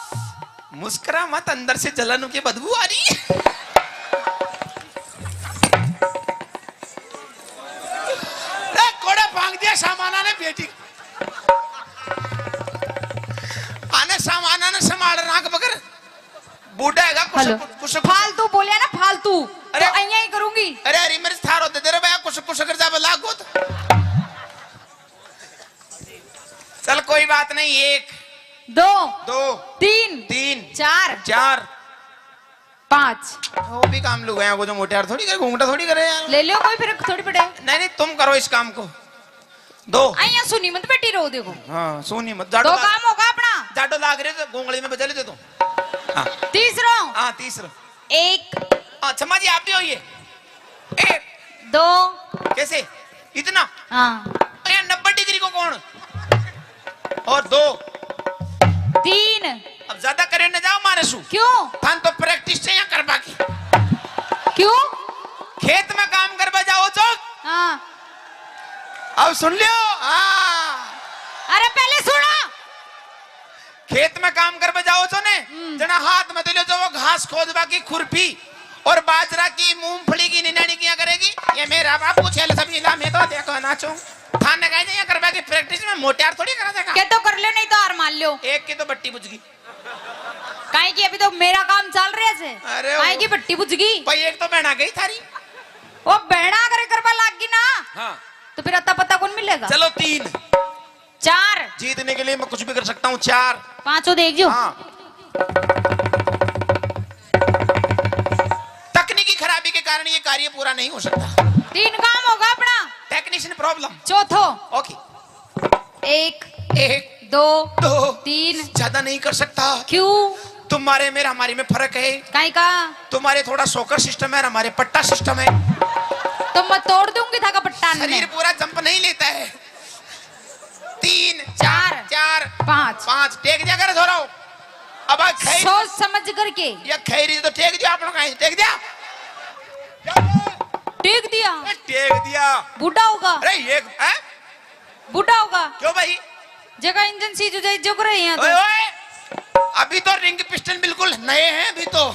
मुस्कुरा मत, अंदर से जलन की बदबू आ रही है। रे, कोड़े फांक दिया सामाना ने बेटी। आने सामाना ने संभाल राख बगर। बूढ़ा हैगा, कुछ, हेलो। कुछ, कुछ, कुछ। फालतू बोलिया ना, फालतू। अरे। तो अइयां ही करूंगी। अरे, अरे, मेरे थारो दे दे रे भैया, कुछ, कुछ कर जा, लाग गो तो। चल, कोई बात नहीं, एक। दो। दो। तीन। तीन। चार। चार। पाँच। वो भी काम लुगाया को जो मोटे यार थोड़ी करे, घूंघटा थोड़ी करे यार। ले लो, कोई फर्क थोड़ी पड़े। नहीं, नहीं, तुम करो इस काम को। दो। अइयां सुनी मत बैठी रहो, देखो। हाँ, सुनी मत। जाडो दो लाग-, काम होगा अपना। जाडो लाग रहे तो गोंगली में बजा ले दे तो। हाँ। तीसरो। हाँ, तीसरो। एक। हाँ, छम्मा जी, आप भी होइए। एक। दो। कैसे? इतना? हाँ। अरे, नब्बे डिग्री को कौन? और दो। तीन। अब ज्यादा करे न जाओ मारे सु। क्यों? थान तो प्रैक्टिस से यहाँ करवा की। क्यों? खेत में काम करवा जाओ चौक। हाँ। अब सुन लियो। हाँ। अरे पहले सुना। खेत में काम करवा जाओ जो ने, हम्म। जना हाथ में तो ले जाओ घास खोदवा की खुरपी और बाजरा की, मूंगफली की निनानी किया करेगी। ये मेरा बापू छेल सभी ला, मैं तो देखो नाचूं। थाने कहे ये करवा की प्रैक्टिस में मोटे यार थोड़ी करा देगा। के तो कर लो, नहीं तो हार मान लो। एक की तो बट्टी बुझ गई। काहे की अभी तो मेरा काम चल रहा है। अरे काहे वो की बट्टी बुझ गई। भाई एक तो बहना गई थारी। वो बहना अगर करवा लाग गई ना, हाँ। तो फिर अता पता कौन मिलेगा? चलो तीन। चार। जीतने के लिए मैं कुछ भी कर सकता हूँ। चार। पांचों देख जो। हाँ। तकनीकी खराबी के कारण ये कार्य पूरा नहीं हो सकता। तीन काम होगा अपना। Technician problem. चौथो। ओके। एक। एक। दो। दो। तीन। ज्यादा नहीं कर सकता। क्यों? तुम्हारे में हमारे में फर्क है। काहे का? तुम्हारे थोड़ा शॉकर सिस्टम है और हमारे पट्टा सिस्टम है। तो मैं तोड़ दूंगी थाका पट्टा ने। शरीर पूरा जंप नहीं लेता है। तीन, चार। चार, पाँच। पाँच। टेक दिया करे थोड़ा। अब आ खैर सोच समझ करके। ये खैरी तो टेक दिया आप लोग, टेक दिया। टेक दिया। ए, टेक दिया। बूढ़ा होगा। अरे ये, हैं? बूढ़ा होगा। क्यों भाई? जगह इंजन सीज हो जाए, जो करे यहाँ तो। ओए, ओए, अभी तो रिंग पिस्टन बिल्कुल नए हैं अभी तो।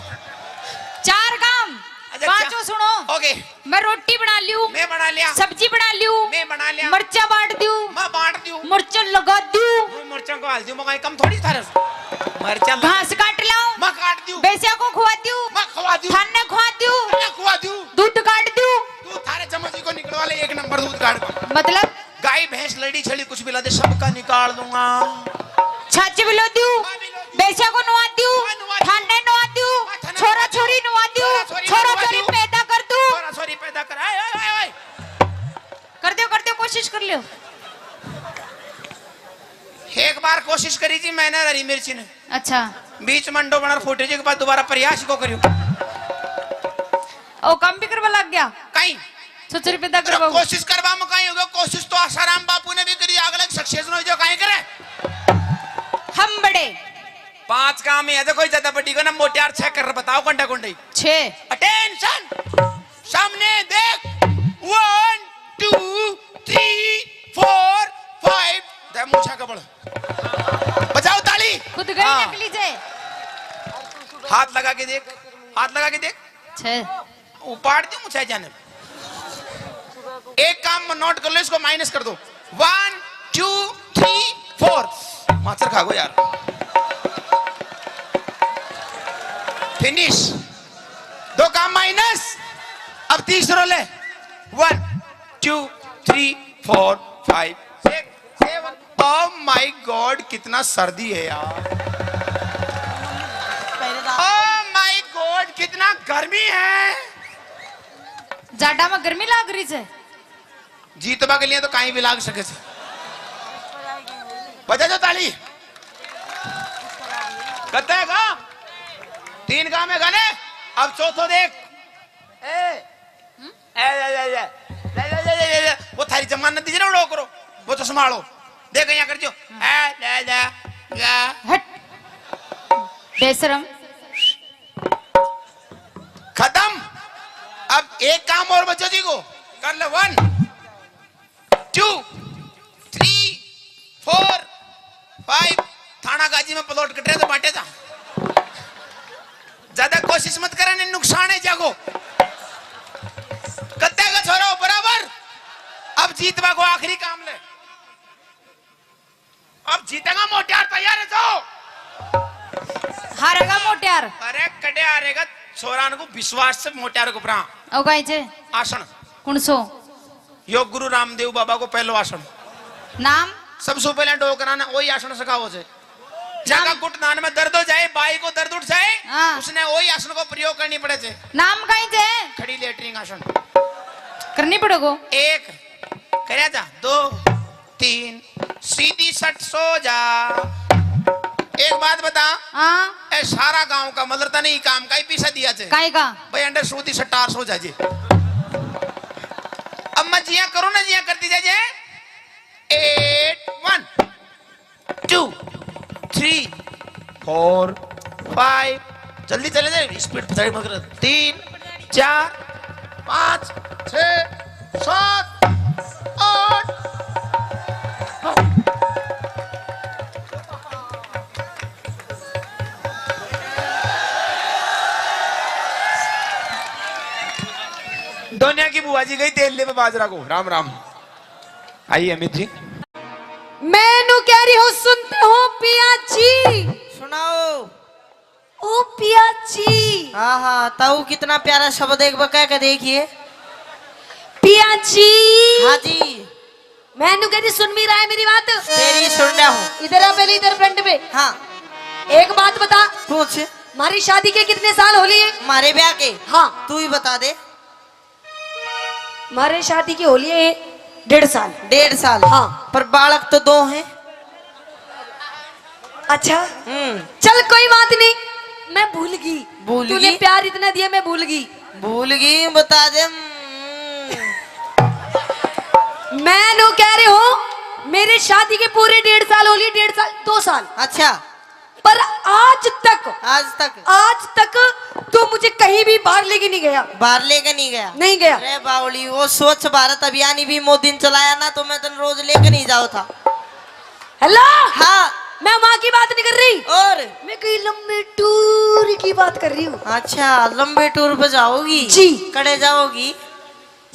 चार काम। पांचों सुनो। ओके। मैं रोटी बना लियू। मैं बना लिया। सब्जी बना लियू। मैं बना लिया। मरचा बांट दियू। मैं बांट दियू। मरचा लगा दियू। मैं मरचा को हाल दियू, मैं कम थोड़ी थारे। मरचा लगा घास काट लाओ। मैं काट दियू। भैंसिया को खुआ दियू। मैं खुआ दियू। थाने खुआ दियू। मैं खुआ दियू। दूध काट दियू। दूध थारे चम्मच को निकलवा ले, एक नंबर दूध काट। मतलब? गाय भैंस लड़ी छड़ी कुछ भी ला दे, सबका निकाल दूंगा। छाछ भी लो दियू। मैं भी लो दियू। भैंसिया को नवा दियू। मैं नवा दियू। थाने नवा दियू। मैं थाने छोरा नवा दियू। छोरी नवा दियू। छोरा छोरी छोरा नवा छोरी दियू। पैदा कर दूं। छोरा छोरी पैदा कर। आए, आए, आए, आए। कर दो, कर दो, कोशिश कर लो। एक बार कोशिश करी थी मैंने हरी मिर्ची ने। अच्छा। बीच में अंडो बना फूटे जी के बाद दोबारा प्रयास को करियो। ओ, काम भी करवा लग गया। कहीं। छोरा छोरी पैदा अरे करवाओ। कोशिश करवा में कहीं होगा, कोशिश तो आसाराम बापू ने भी करी, अगले सक्सेस हो जो कहीं करे। हम बड़े। पांच काम ही है, देखो ज्यादा बड़ी को ना, मोटियार छह कर बताओ, कंडा कंडे। छह। अटेंशन। सामने देख। One, two, three, four, five. दे मूछा कबल। बजाओ ताली। खुद गई हाँ। नकली जे। हाथ लगा के देख, हाथ लगा के देख। छह। उपाड़ दी मूछा जाने। एक काम नोट कर लो, इसको माइनस कर दो। One, two, three, four. माचर खा गो यार। फिनिश। दो काम माइनस। अब तीसरो ले। One, two, three, four, five, six, seven. Oh my god, कितना सर्दी है यार। ओ माय गॉड, कितना गर्मी है। जाडा में गर्मी लाग रही है। जीतवा के लिए तो कहीं भी लाग सके से। बजा दो ताली। कत्ते का? तीन काम है गाने। अब चौथो देख। ए, ए, ले, ले, ले, ले। ले, ले, ले, ले, ले, ले। वो थारी जमानत दीजिए ना, उड़ो करो। वो तो संभालो। देख, यहाँ कर जो। ए, ले, ले, ले। हट। बेशरम। खत्म। अब एक काम और बचो जी को। कर ले, one, two, three, four, five. थाना गाजी में प्लॉट कट रहे तो बांटे जा। ज्यादा कोशिश मत करे, नहीं नुकसान है जागो। कत्ते का छोरो बराबर। अब जीतवा को आखिरी काम ले। अब जीतेगा मोटियार, तैयार है जो। हारेगा मोटियार। अरे कटे हारेगा, छोरान को विश्वास से मोटियार को परा। ओ गाय जे। आसन। कौन सो? यो गुरु रामदेव बाबा को पहलो आसन। नाम? सबसे पहले डोकरा ने वही आसन सिखाओ से। जाका नाम? घुटनान में दर्द हो जाए, बाई को दर्द उठ जाए, हाँ। उसने वही आसन को प्रयोग करनी पड़े से। नाम कहीं जे? खड़ी लेटरिन आसन। करनी पड़ेगो। एक, करया जा, दो, तीन, सीधी सट सो जा। एक बात बता। हाँ। ए सारा गांव का मतलब तने ही काम का ही पीछे दिया जे। काई का? भाई अंडर सूदी सटार सो जाजे। अब मैं जिया करूँ ना, जिया करती जाजे। Eight, one, two, three, four, five. जल्दी चले जाए, स्पीड साइड में कर। तीन, चार, पाँच, छः, सात, आठ। दोनिया की बुआ जी गई तेल लेवे बाजरा को। राम राम। आइए अमित जी। मैं नू कह रही हूँ, सुनते हो पिया जी? सुनाओ। ओ पिया जी। हाँ हाँ, ताऊ कितना प्यारा शब्द एक बार कह के देखिए। पिया जी। हाँ जी। मैं नू कह रही, सुन भी रहा है मेरी बात? तेरी सुन रहा हूँ। इधर आ पहले, इधर फ्रंट पे। हाँ। एक बात बता। पूछ। हमारी शादी के कितने साल हो लिए? हमारे ब्याह के? हाँ। तू ही बता दे। हमारे शादी के हो लिए डेढ़ साल। डेढ़ साल? हाँ। पर बालक तो दो हैं। अच्छा। हम्म। चल कोई बात नहीं, मैं भूल गई। भूल तूने गई? प्यार इतना दिया, मैं भूल गई। भूल गई, बता दे। हम्म। मैं नू कह रही हूँ, मेरे शादी के पूरे डेढ़ साल हो लिए, डेढ़ साल, दो साल। अच्छा। पर आज तक, आज तक? आज तक तू मुझे कहीं भी बाहर लेके नहीं गया। बाहर लेके नहीं गया? नहीं गया। अरे बावली, वो स्वच्छ भारत अभियान ही भी मोदी ने चलाया ना, तो मैं तन रोज लेके नहीं जाओ था। हेलो। हाँ। मैं वहाँ की बात नहीं कर रही। और? मैं कहीं लंबे टूर की बात कर रही हूँ। अच्छा, लंबे टूर पे जाओगी? जी। कड़े जाओगी?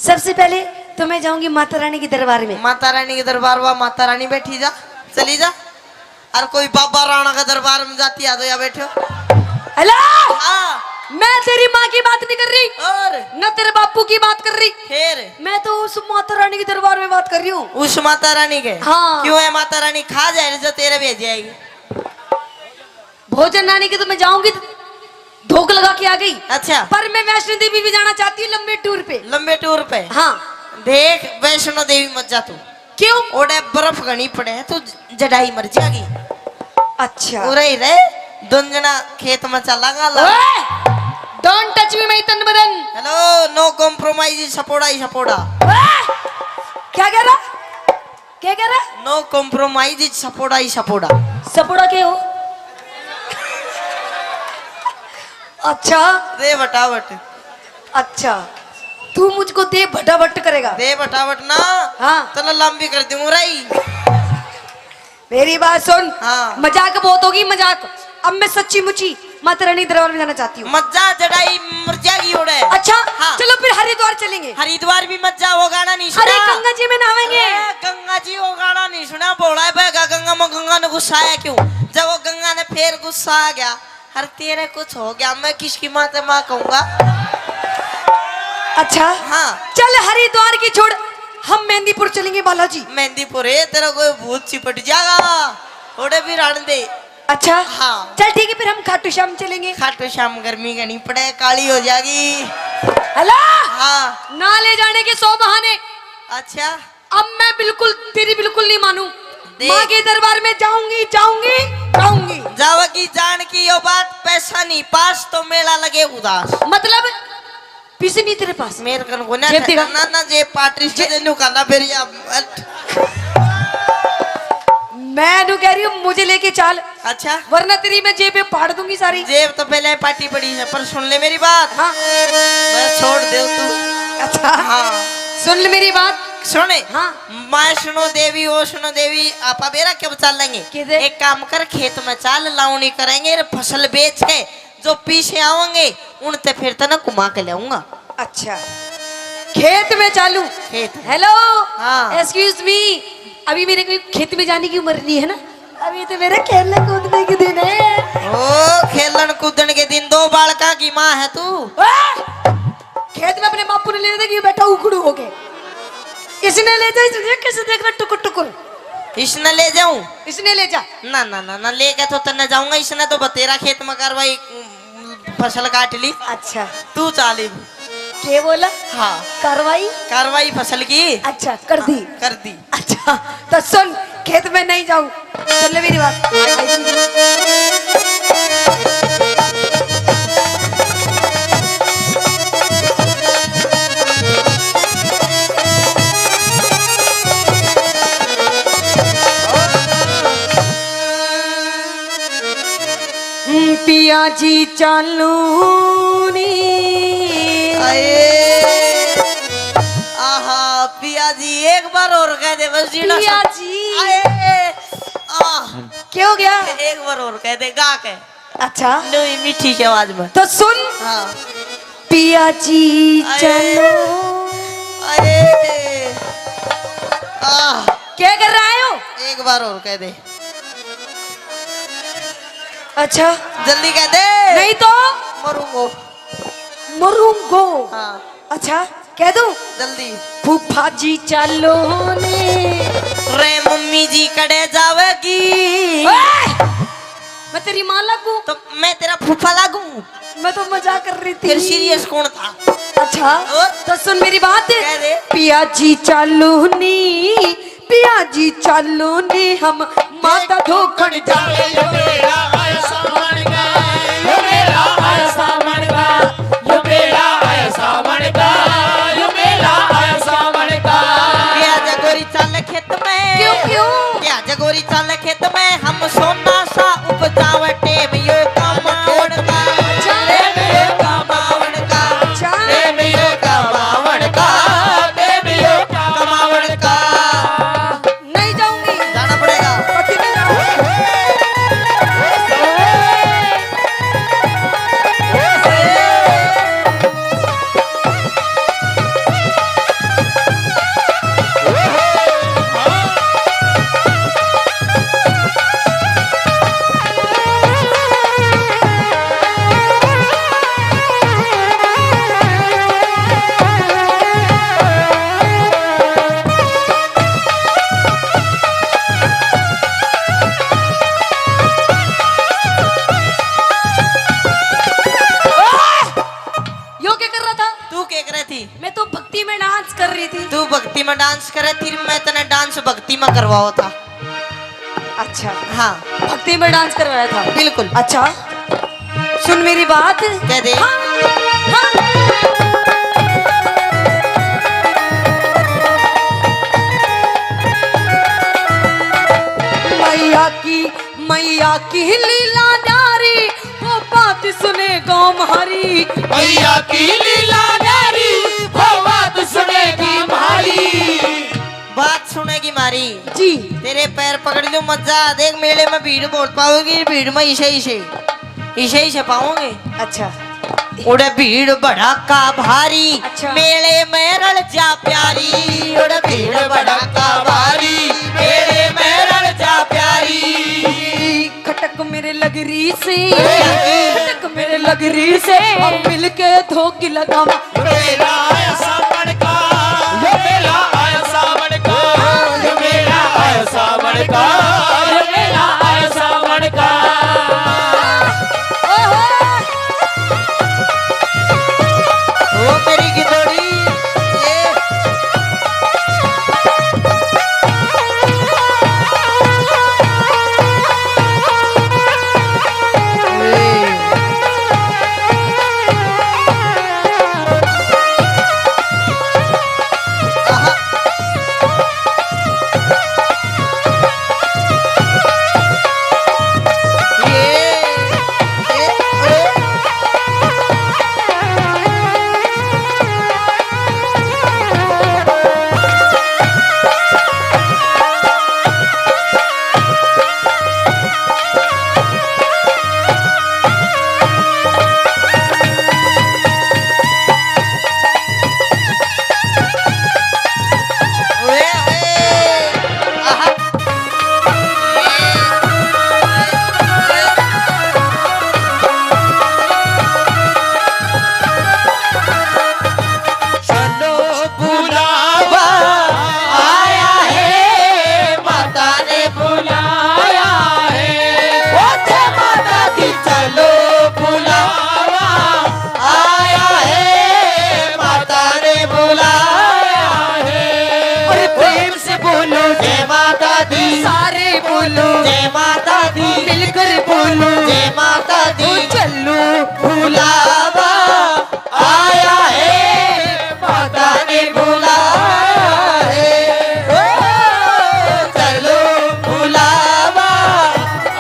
सबसे पहले तो मैं जाऊंगी माता रानी के दरबार में। माता रानी के दरबार, वहाँ माता रानी बैठी जा, चली जा। और कोई बाबा राणा का दरबार में जाती आ तो या बैठो। हेलो। हाँ। मैं तेरी माँ की बात नहीं कर रही। और? न तेरे बापू की बात कर रही। फिर? मैं तो उस माता रानी के दरबार में बात कर रही हूँ। उस माता रानी के? हाँ। क्यों है माता रानी खा जाए जो तेरे भेज जाएगी? भोजन रानी के तो मैं जाऊंगी तो धोख लगा के आ गई। अच्छा। पर मैं वैष्णो देवी भी जाना चाहती हूँ लंबे टूर पे। लंबे टूर पे? हाँ। देख, वैष्णो देवी मत जा तू। क्यों? ओड़े बर्फ घणी पड़े है, तू जड़ाई मर जाएगी। अच्छा। उरे ही रहे, दोन जना खेत में चला गा ला। ओए! Don't touch me, my तन बदन। Hello, no compromise, सपोड़ा ही सपोड़ा। ओए! क्या कह रहा? क्या कह रहा? No compromise, सपोड़ा ही सपोड़ा। सपोड़ा के हो? अच्छा। दे बटावट। अच्छा, तू मुझको दे भटावट करेगा? दे बटावट ना। हाँ। तने लंबी कर दूं राई। मेरी बात सुन। हाँ। मजाक बहुत होगी, मजाक। अब मैं सच्ची मुची माता रानी दरबार में जाना चाहती हूँ। मत जा, जड़ाई मर जाएगी ओड़े। अच्छा, हाँ। चलो फिर हरिद्वार चलेंगे। हरिद्वार भी मत जा, वो गाना नहीं सुना। अरे गंगा जी में नहावेंगे। अरे गंगा जी, वो गाना नहीं सुना। भोला है बहगा गंगा में, गंगा ने गुस्सा आया क्यों? जब वो गंगा ने फिर गुस्सा आ गया, अरे तेरे कुछ हो गया, मैं किसकी माँ से माँ कहूंगा? अच्छा। हाँ। चल हरिद्वार की छोड़, हम मेहंदीपुर चलेंगे बालाजी। मेहंदीपुर है, तेरा कोई भूत चिपट जाएगा, थोड़े भी रहने दे। अच्छा। हाँ। चल ठीक है, फिर हम खाटू श्याम चलेंगे। खाटू श्याम गर्मी घनी पड़े, काली हो जाएगी। हेलो। हाँ। ना ले जाने के सौ बहाने। अच्छा। अब मैं बिल्कुल, तेरी बिल्कुल नहीं मानू। देख। माँ के दरबार में जाऊंगी, जाऊंगी, जाऊंगी। जावेगी जान की यो बात, पैसा नहीं पास तो मेला लगे उदास। मतलब? पैसे नहीं तेरे पास? मेरे कन कोन्या जेब दिखा। ना, ना, जेब पाटरी से जे- नु खाना फिर या, मैं नु कह रही हूँ, मुझे लेके चाल। अच्छा। वरना तेरी मैं जेब पे फाड़ दूंगी सारी। जेब तो पहले पाटी पड़ी है, पर सुन ले मेरी बात। हाँ। मैं छोड़ दे तू। अच्छा। हाँ। सुन ले मेरी बात। सुने। हाँ। वैष्णो देवी, वैष्णो देवी, आपा बेरा कब चलेंगे? किधर? एक काम कर, खेत में चाल, लावणी करेंगे, रे फसल बेच के जो पीछे आवेंगे, उनते फिर तने घुमा के लाऊंगा। अच्छा, खेत में चालू। खेत में। Hello, हाँ। Excuse me, अभी मेरे को खेत में जाने की उम्र नहीं है ना, अभी तो मेरे खेलने कूदने के दिन है। ओ, खेलन कूदन के दिन, दो बालका की माँ है तू। ओए! खेत में अपने बापू ने लेने देखिए, बैठा उखड़ू होके। इसने ले जा, इसने कैसे देख रहा टुकुर टुकुर। इसने ले जाऊं? इसने ले जा। ना, ना, ना, ना, लेके तो तन्ने जाऊंगा, इसने तो बतेरा खेत में कार्रवाई, उम, फसल काट ली। अच्छा। तू चाल इब। के बोला? हाँ। कार्रवाई? कार्रवाई फसल की। अच्छा, कर दी। कर दी। अच्छा, तो सुन, खेत में नहीं जाऊं। सुन ले मेरी बात। पिया जी चालू नी। आए। आहा, पिया जी, एक बार और कह दे बस जीना पिया सब। जी। आए। आह। क्या हो गया? एक बार और कह दे, गा के। अच्छा। नहीं, मीठी सी आवाज में। तो सुन। हाँ। पिया जी आए। चलो। आए। आह। क्या कर रहा है हो? एक बार और कह दे। अच्छा। जल्दी कह दे। नहीं तो? मरूंगो। मरूंगो। हाँ। अच्छा, कह दूं? जल्दी। फूफा जी चालो ने। रे मम्मी जी कड़े जावेगी? ओए! मैं तेरी माँ लागू? तो मैं तेरा फूफा लागू? मैं तो मजाक कर रही थी। फिर serious कौन था? अच्छा, और? तो सुन मेरी बात। कह दे। पिया जी चालो नी, पिया जी चालो ने हम माता धोखण जावे। यो मेला आया सावण का, यो मेला आया सावण का, यो मेला आया सावण का, यो मेला आया सावण का। प्याज गोरी चाल खेत में। क्यों, क्यों? प्याज गोरी चाल खेत में हम सोना सा उपजावे। टेम यो कमावण का, टेम यो कमावण का, टेम यो कमावण का, टेम यो कमावण का। नहीं जाऊंगी। जाना पड़ेगा। पति नहीं जाऊंगी। करवाओ था। अच्छा। हाँ। भक्ति में डांस करवाया था। बिल्कुल। अच्छा, सुन मेरी बात। कह दे। हाँ, हाँ। मैया की, मैया की लीला न्यारी, वो बात सुने गाँव म्हारी। मैया की लीला न्यारी, वो बात सुनेगी म्हारी। बात सुनेगी म्हारी। जी। तेरे पैर पकड़ लूं, मत जा। देख, मेले में भीड़ बहुत पाओगी, भीड़ में इसे, इसे, इसे, इसे पाओगे। अच्छा। उड़े भीड़ भड़ाका भारी, अच्छा। मेले में रल जा प्यारी। उड़े भीड़ भड़ाका भारी, मेले में रल जा प्यारी। खटक मेरे लग रही से, खटक मेरे लग रही से, हम मिलके धोखी लगावा। मेला आया सावन का, ये मेला आया सावन का, ये मेला आया सावन का, ये मेला आया सावन का। ओ मेरी गिदोड़ी, ये चलो बुलावा आया है, माता ने बुलाया है। ओ जय माता दी, चलो बुलावा आया है, माता ने बुलाया है। अरे प्रेम से बोलो जय माता दी, सारे बोलो जय माता दी, मिलकर बोलो जय माता दी। ओ चलो बुलावा आया है, माता ने बुलाया है। ओ, चलो बुलावा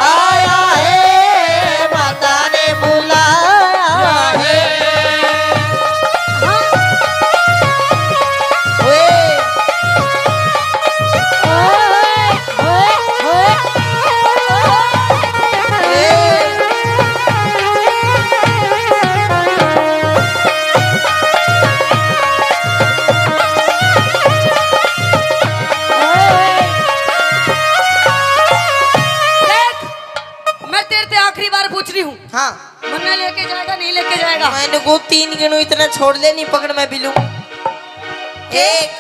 आया है, माता ने बुलाया है। ओए। देख, मैं तेरे ते आखिरी बार पूछ रही हूँ। हाँ। मन्ने लेके जाएगा, नहीं लेके जाएगा? मैंने को तीन गिनू इतना छोड़ दे, नहीं पकड़ मैं बिलू। एक,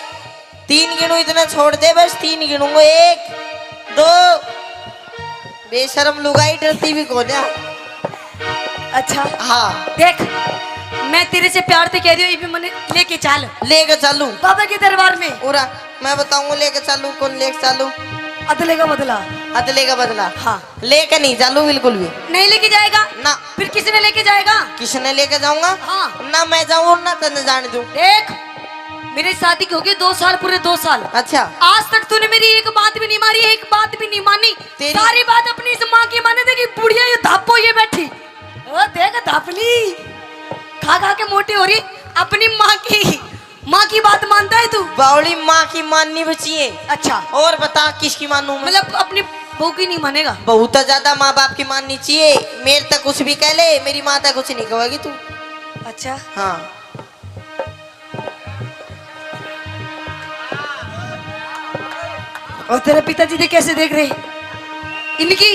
तीन गिनू इतना छोड़ दे, बस तीन गिनूंगा। एक, दो। बेशरम लुगाई, डरती भी कोन्या। अच्छा। हाँ। देख, मैं तेरे से प्यार से कह रही हूँ, ये भी मन्ने लेके चल। लेके चलूं? बाबा के दरबार में। उरा, मैं बताऊंगा लेके चलूं, कौन लेके चलूं? अदले का बदला। अदले का बदला। हाँ। लेके नहीं चालू बिल्कुल भी। नहीं लेके जाएगा? ना। फिर किसने लेके जाएगा? किसने लेके जाऊंगा? हाँ। ना मैं जाऊं और ना तन्ने जाने दूं। देख, मेरी शादी की हो गई दो साल, पूरे दो साल। अच्छा। आज तक तूने मेरी एक बात भी नहीं मानी, एक बात भी नहीं मानी। तेरी सारी बात अपनी इस माँ की माने। देखी बुढ़िया ये धापो ये बैठी। ओ देख धापली, खा खा के मोटी हो रही अपनी माँ की। माँ की बात मानता है तू? बावली, माँ की माननी भी चाहिए। अच्छा। और बता किसकी मानूं मैं? मतलब अपनी बहू की नहीं मानेगा? बहू तो ज्यादा माँ बाप की माननी चाहिए। मेरे तक कुछ भी कह ले, मेरी माँ तक कुछ नहीं कहेगी तू। अच्छा। हाँ। और तेरे पिताजी ने कैसे देख रहे इनकी?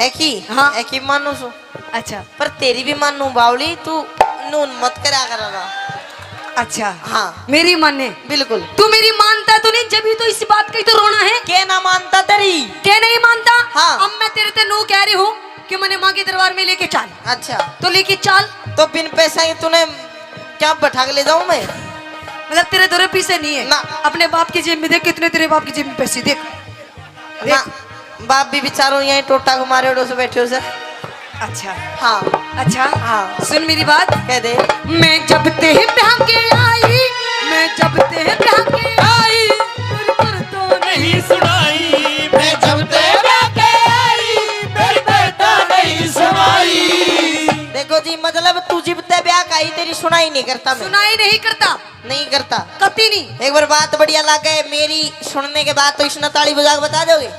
एकी? हाँ। एकी मानू सु। अच्छा। पर तेरी भी मानू बावली, तू नून मत करा कर रहा। अच्छा। हाँ। मेरी माने? बिल्कुल। तू मेरी मानता तो नहीं, जब ही तो इस बात का ही तो रोना है। के ना मानता तेरी? के नहीं मानता? हाँ। अब मैं तेरे ते नू कह रही हूँ कि मने माँ के दरबार में लेके चल। अच्छा। तो लेके चल। तो बिन पैसा ही तूने क्या बैठा के ले जाऊं मैं? मतलब तेरे धोरे पैसे नहीं है? ना। अपने बाप की जेब में देख, कितने तेरे बाप की जेब में पैसे, देख। ना, बाप भी बेचारो यहीं टोटा को मारे उड़ो से बैठे हो सर। अच्छा। हाँ। अच्छा। हाँ। सुन मेरी बात। कह दे। मैं जब ते ब्याह के आई, मैं जब ते ब्याह के आई, मेरी कर तो नहीं सुनाई। मैं जब ते ब्याह के आई, मेरी कर तो नहीं सुनाई। देखो जी, मतलब तू जिब ते ब्याह का आई, तेरी सुनाई नहीं करता मैं। सुनाई नहीं करता। नहीं करता। कती नहीं। एक बार बात बढ़िया लागे मेरी सुनने के बाद, तो इसने ताली बजा के बता दोगे?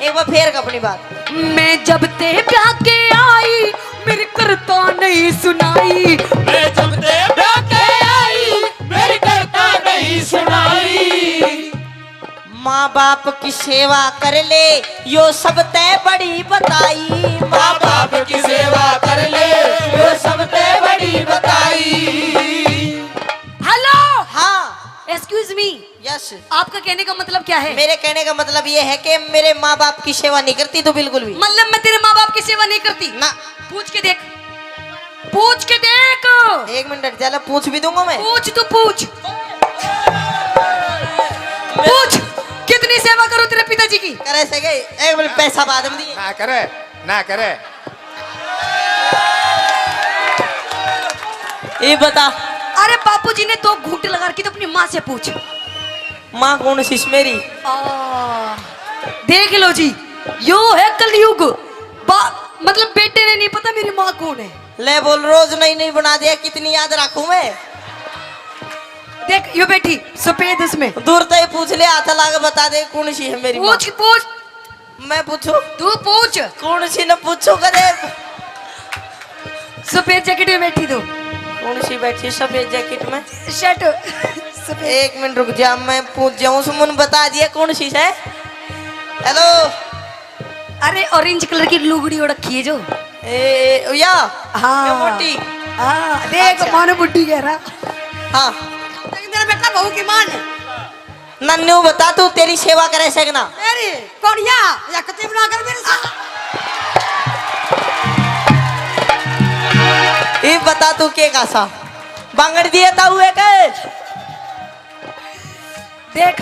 एक बार फेर अपनी बात। मैं जब ते ब्याह के आई, मेरी करता नहीं सुनाई। मैं जब ते ब्याह के आई, मेरी करता नहीं सुनाई। माँ बाप की सेवा कर ले, यो सबते बड़ी बताई। माँ बाप की सेवा कर ले, यो सबते बड़ी बताई। हेलो। हाँ। Excuse me. यस। आपका कहने का मतलब क्या है? मेरे कहने का मतलब ये है कि मेरे माँ बाप की सेवा नहीं करती तू बिल्कुल भी। मतलब मैं तेरे माँ बाप की सेवा नहीं करती? ना। पूछ के देख, पूछ के देख। एक मिनट हट जा, ले पूछ भी दूंगा मैं। पूछ, तू पूछ। पूछ, कितनी सेवा करो तेरे पिताजी की? करे से गए, एक मिनट पैसा बाद में दिए। ना करे, ना करे। ये बता। अरे बापू जी ने दो घूंट लगा रखी, तो अपनी माँ से पूछ। माँ कौन सी मेरी? आ, देख लो जी, यो है कलयुग। बा-, मतलब बेटे ने नहीं पता मेरी माँ कौन है। ले बोल, रोज नई नई बना दिया, कितनी याद रखूं मैं? देख यो बैठी सफेद, उसमें। दूर तो ही पूछ ले, हाथ ला के बता दे कौन सी है मेरी माँ। पूछ, पूछ। मैं पूछूं? तू पूछ। कौन सी न पूछूं कदे? सफेद जैकेट में बैठी तू। कौन सी बैठी सफेद जैकेट में? शर्ट सफेद। एक मिनट रुक जा, मैं पूछ जाऊं। सुमन बता दिया कौन सी है। हेलो। अरे ऑरेंज कलर की लुगड़ी ओढ़ रखी है जो। ए, ए, या? हाँ। ये मोटी? हाँ, देख अच्छा। मानो बुड्ढी कह रहा। हाँ। लेकिन तेरा बेटा बहू की माँ ने। नन्नू बता, तू तेरी सेवा करे से कि ना? मेरी? कौन या? या कती बना कर मेरे से? ये बता तू के कासा बांगड़ दिए ताऊ है के? देख,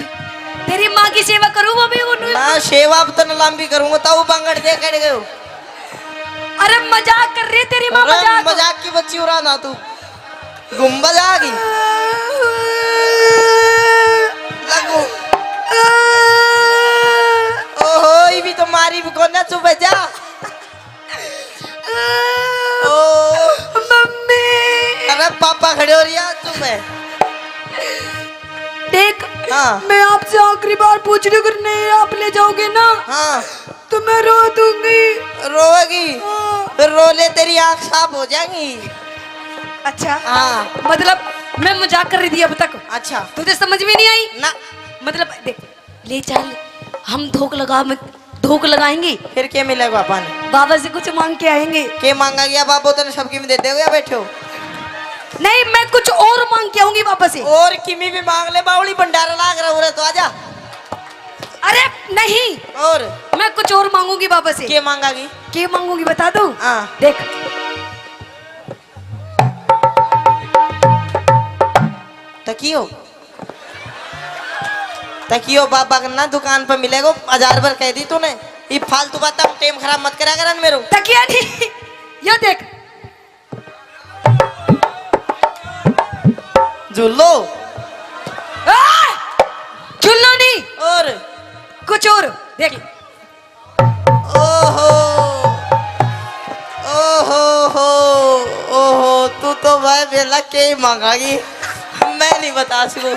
तेरी माँ की सेवा करूँ वो भी उन्होंने। ना, सेवा अब तन लंबी करूँगा, ताऊ बांगड़ दे कड़ गयो। अरे मजाक कर रही, तेरी माँ अरे मजाक। मजाक की बच्ची उड़ा ना तू। गुम्बद आ गई। लगू। ओहो, ये भी तो मारी भी कोन्या, चुप है जा। ओ। मम्मी। अरे पापा खड़े हो रही है, चुप है। देख, हाँ। मैं आपसे आखिरी बार पूछ रही हूँ, अगर नहीं आप ले जाओगे ना, हाँ। तो मैं रो दूंगी। रोएगी? हाँ। फिर रो ले, तेरी आँख साफ हो जाएगी। अच्छा। हाँ। मतलब मैं मजाक कर रही थी अब तक। अच्छा। तुझे समझ में नहीं आई? ना। मतलब देख, ले चल, हम धोक लगा, धोक लगाएंगे। फिर क्या मिलेगा अपन? बाबा से कुछ मांग के आएंगे। के मांगा गया बाबू, तने सब किमी दे देगा, बैठो। नहीं, मैं कुछ और मांग के आऊंगी बाबा से। और किमी भी मांग ले, बावली भंडारा लाग रहा हो रहा, तो आजा। अरे नहीं, और? मैं कुछ और मांगूंगी बाबा से। के मांगागी? के मांगूंगी बता दूं? हाँ। देख। तकियो, तकियो बाबा के ना दुकान पर मिलेगो, हजार बार कह दी तूने। ये फालतू बात, टेम खराब मत करा करन मेरो। तकिया नहीं, यो देख। झूलो। आ! झूलो नहीं। और? कुछ और। देख। ओहो, ओहो हो, ओहो, तू तो भाई बेला के ही मांगागी, मैं नहीं बता सकूं।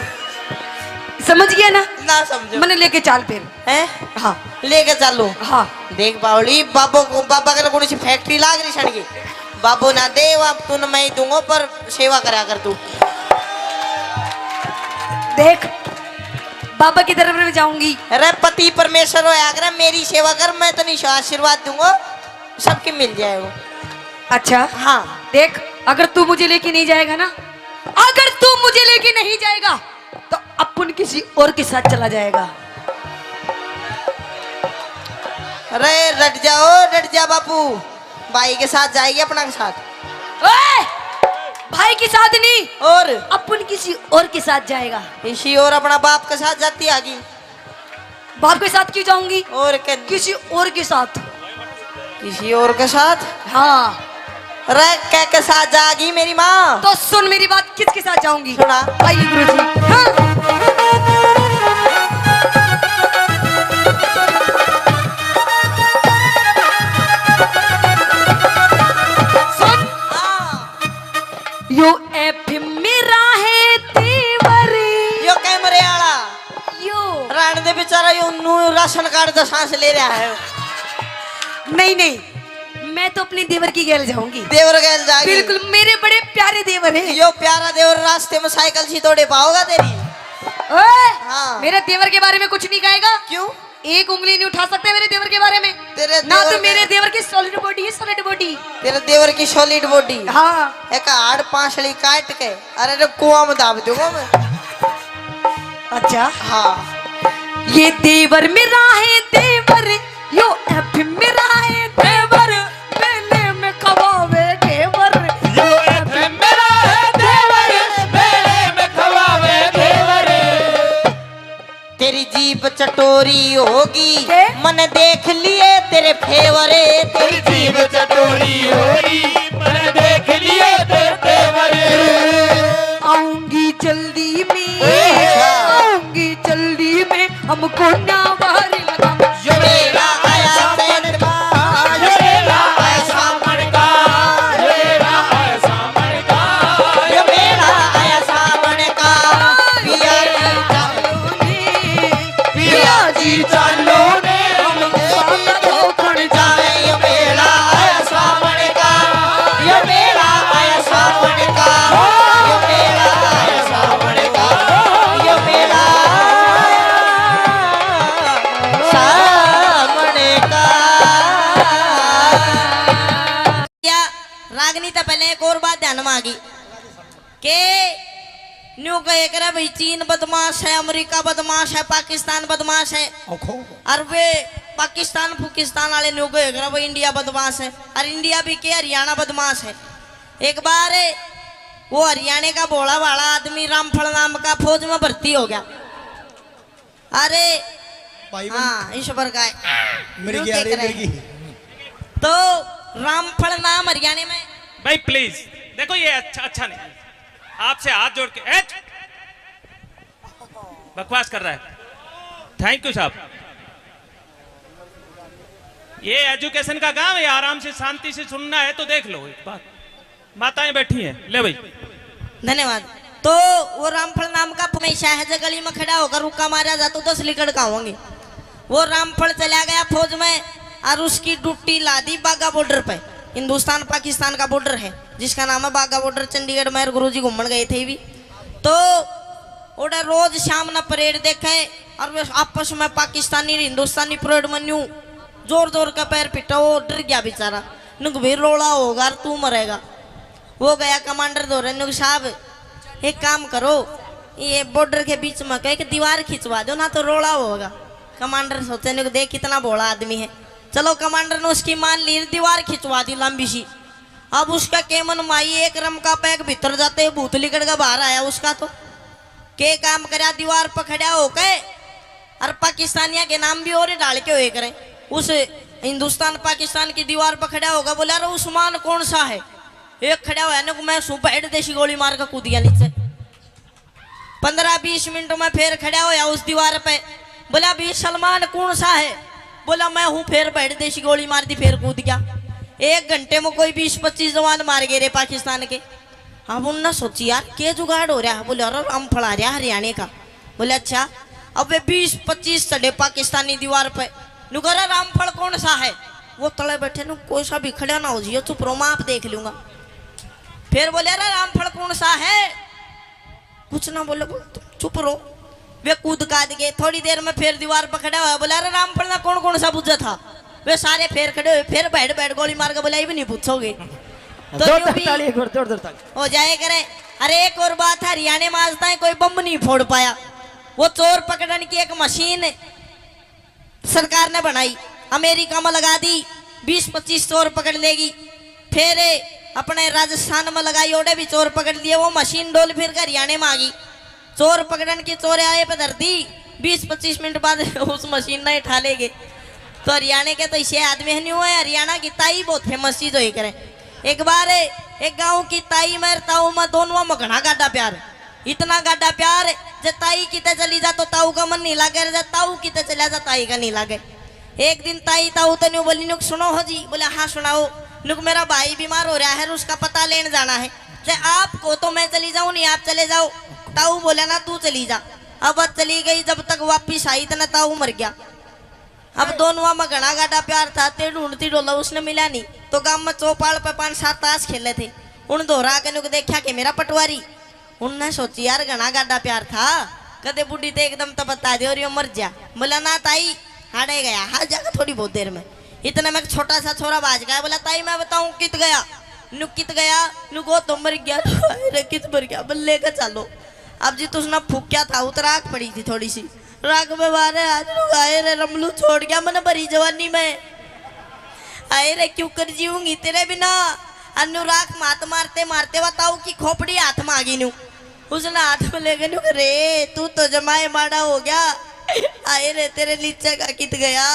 समझ गया ना? ना समझो। मैंने लेके चाल फिर। हैं? हाँ। लेके चालू। हाँ। देख बावली, बाबू को, बाबा के कौन सी फैक्ट्री लाग रही छड़ की? बाबू ना दे, अब तू न मैं ही दूंगा, पर सेवा करा कर तू। देख, बाबा के दरबार में जाऊंगी। अरे पति परमेश्वर होया करे, मेरी सेवा कर, मैं तो नहीं आशीर्वाद दूंगा, सबके मिल जाएगा। अच्छा। हाँ। देख, अगर तू मुझे लेके नहीं जाएगा ना, अगर तू मुझे लेके नहीं जाएगा, तो अपन किसी और के साथ चला जाएगा। अरे डट जाओ, डट जा बापू, भाई के साथ जाएगी अपना के साथ। ओए! भाई के साथ नहीं, और? अपन किसी और के साथ जाएगा। किसी और अपना बाप के साथ जाती आगी। बाप के साथ क्यों जाऊंगी? और के? किसी और के साथ। किसी और के साथ? हाँ। रे, के के साथ जागी मेरी माँ? तो सुन मेरी बात, किसके साथ जाऊंगी? सुना। आइए गुरुजी। हाँ। सुन। हाँ। यो एफ मेरा है देवर। यो कैमरे आला। यो। रहने दे बेचारा, यो नू राशन कार्ड का सांस ले रहा है। नहीं, नहीं, मैं तो अपने देवर की गैल जाऊंगी। देवर गैल जाएगी। बिल्कुल, मेरे बड़े प्यारे देवर हैं। यो प्यारा देवर रास्ते में साइकिल सी दौड़े पाओगा तेरी। ओए, हाँ। मेरे देवर के बारे में कुछ नहीं कहेगा। क्यों? एक उंगली नहीं उठा सकते मेरे देवर के बारे में। तेरे ना तो देवर मेरे का देवर की सॉलिड बॉडी है, सॉलिड बॉडी। तेरे देवर की सॉलिड बॉडी। हाँ। एक हाड़ पांसली काट के, अरे रे, कुआं में दाब दूंगा मैं। अच्छा। हाँ। ये देवर मेरा है देवर, यो एफ मेरा है देवर, बेले में खवावे घेवर। यो एफ मेरा है देवर, बेले में खवावे घेवर। तेरी जीभ चटोरी होगी, के? मने देख लिए तेरे फेवर। तेरी जीभ चटोरी होगी, मने देख लिए तेरे फेवर। आऊंगी जल्दी में, अच्छा। आऊंगी जल्दी में, हमको ना बाहर लगा। यो मेरा आया सावन का, यो मेरा आया सावन का, यो मेरा आया सावन का, यो मेरा आया सावन का। पिया जी चालो ने, पिया जी चालो ने, हम साथ धोखण जाए। यो मेला आया सावन का, यो मेला आया सावन का, यो मेला आया सावन का, यो मेला आया सावन का। या रागनी तो पहले एक और बात ध्यान में आ गई। के न्यू कहे करे भाई, चीन बदमाश है, अमेरिका बदमाश है, पाकिस्तान बदमाश है। ओखो। और वे पाकिस्तान फुकिस्तान वाले न्यू कहे करे भाई, इंडिया बदमाश है, और इंडिया भी के, हरियाणा बदमाश है। एक बार वो हरियाणा का भोला भाला आदमी रामफल नाम का फौज में भर्ती हो गया। अरे भाई बन- हाँ, ईश्वर का है। मिर्गी न्यू आ के रही, करे। मिर्गी। तो रामफल नाम हरियाणा में। भाई प्लीज, देखो ये अच्छा, अच्छा नहीं। आपसे हाथ जोड़ के, ए, बकवास कर रहा है। थैंक यू साहब। ये एजुकेशन का गांव है, आराम से शांति से सुनना है तो देख लो एक बार। माताएं बैठी हैं, ले भाई। धन्यवाद। तो वो रामफल नाम का हमेशा है, जो गली में खड़ा होकर रुक्का मारा जा तो दस लिकड़ का होंगे। वो रामफल चला गया फौज में और उसकी ड्यूटी ला दी बाघा बॉर्डर पे। हिंदुस्तान पाकिस्तान का बॉर्डर है, जिसका नाम है बाघा बॉर्डर। चंडीगढ़ में गुरुजी घूमन गए थे भी। तो ओड़ा रोज शाम ना परेड देखे और वे आपस में पाकिस्तानी और हिंदुस्तानी परेड में न्यू जोर जोर का पैर पिटा। वो डर गया बेचारा, नुक भी रोला होगा और तू मरेगा। वो गया कमांडर धोरे, नुक साहब एक काम करो, ये बॉर्डर के बीच में कह एक दीवार खिंचवा दो ना तो रोला होगा। कमांडर सोचे, नुक देख कितना भोला आदमी है। चलो कमांडर ने उसकी मान ली, दीवार खिंचवा दी लंबी सी। अब उसका केमन माई एक रमका पैक भीतर जाते ही भूत लिकड़ के बाहर आया उसका तो। के काम करया, दीवार पर खड़ा होके और पाकिस्तानिया के नाम भी और डाल के होए करे। उस हिंदुस्तान पाकिस्तान की दीवार पर खड़ा होगा, बोला, "अरे उस्मान कौन सा है?" एक खड़ा होया ने, "मैं सूं बैठ देसी," गोली मार के कूद गया नीचे। पन्द्रह बीस मिनट में फिर खड़ा होया उस दीवार पे, बोला, "भी सलमान कौन सा है?" बोला, "मैं हूँ।" फिर बैठ देसी गोली मार दी, फिर कूद गया। एक घंटे में कोई बीस पच्चीस जवान मार गए रे पाकिस्तान के। अब उनने सोची, "यार, के जुगाड़ हो रहा है?" बोले, "अरे, रामफल आ रहा हरियाणा का।" बोले, "अच्छा।" अब वे बीस पच्चीस चढ़े पाकिस्तानी दीवार पे। नु कह रहा, "रामफल कौन सा है?" वो तले बैठे नु, "कोई सा भी खड़ा ना हो जियो, चुप रहो, मैं आप देख लूंगा।" फिर बोले, "अरे, रामफल कौन सा है?" कुछ ना बोले, बोल, "तुम चुप रहो।" वे कूद काद गए। थोड़ी देर में फिर दीवार पर खड़ा होया, बोला, "अरे, रामफल ना कौन कौन सा बुझा था?" वे सारे फिर खड़े हुए, फिर बैठ बैठ गोली मार के बोला, "ये भी नहीं पूछोगे।" तो जोरदार यूं भी ताली, एक बार जोरदार ताली। हो जाए करे। अरे, एक और बात है, हरियाणा में आज तक कोई बम नहीं फोड़ पाया। वो चोर पकड़न की एक मशीन सरकार ने बनाई, अमेरिका में लगा दी, बीस पच्चीस चोर पकड़ लेगी। फिर अपने राजस्थान में लगाई, ओड़े भी चोर पकड़ लिए, वो मशीन डोल फिर के हरियाणे में आ गई। चोर पकड़न की चोर आए पे धर दी, बीस पच्चीस मिनट बाद उस मशीन ने उठा ले गए। तो हरियाणा के तो इसे आदमी है नहीं हुआ है, हरियाणा की ताई बहुत फेमस चीज होई करे। एक बार एक गांव की ताई में ताऊ में दोनों में घना गाडा प्यार, इतना गाडा प्यार, जे ताई किते चली जा तो ताऊ का मन नहीं लागे, जे ताऊ किते चला जा ताई का नहीं लागे। एक दिन ताई ताऊ तो न्यू बोली, नुक सुनो हो जी। बोले, हाँ सुनाओ। नुक मेरा भाई बीमार हो रहा है, उसका पता लेने जाना है। जे आप को तो मैं चली जाऊं, नहीं आप चले जाओ। ताऊ बोला ना, तू चली जा। अब वह चली गई, जब तक वापिस आई इतना ताऊ मर गया। अब दोनों में घना गाडा प्यार था, ते ढूंढती डोला उसने मिला नहीं। तो गांव में चौपाल पे पांच सात ताश खेले थे, उन दोहरा के नुक देखा के मेरा पटवारी। उनने सोची, यार घना गाडा प्यार था, कदे बूढ़ी ते एकदम तो बता दे और यो मर जा। बोला, ना ताई, हाड़े गया, हाल जाकर थोड़ी बहुत देर में। इतने में एक छोटा सा छोरा बाज गया, बोला, ताई मैं बताऊं कित गया? नु कित गया? नु को तो मर गया। अरे कित मर गया? बल्ले का चालो। अब जी तुसने फूक्या था, उतर आग पड़ी थी थोड़ी सी। राग में मारे आज नु आए रे रमलू छोड़ गया मन भरी जवानी में। आए रे क्यों कर जीऊंगी तेरे बिना। अन्नू राख मात मारते मारते वा ताऊ की खोपड़ी हाथ में आ गई न्यू। उसने हाथ में लेके न्यू, रे तू तो जमाए माड़ा हो गया। आए रे तेरे नीचे का कित गया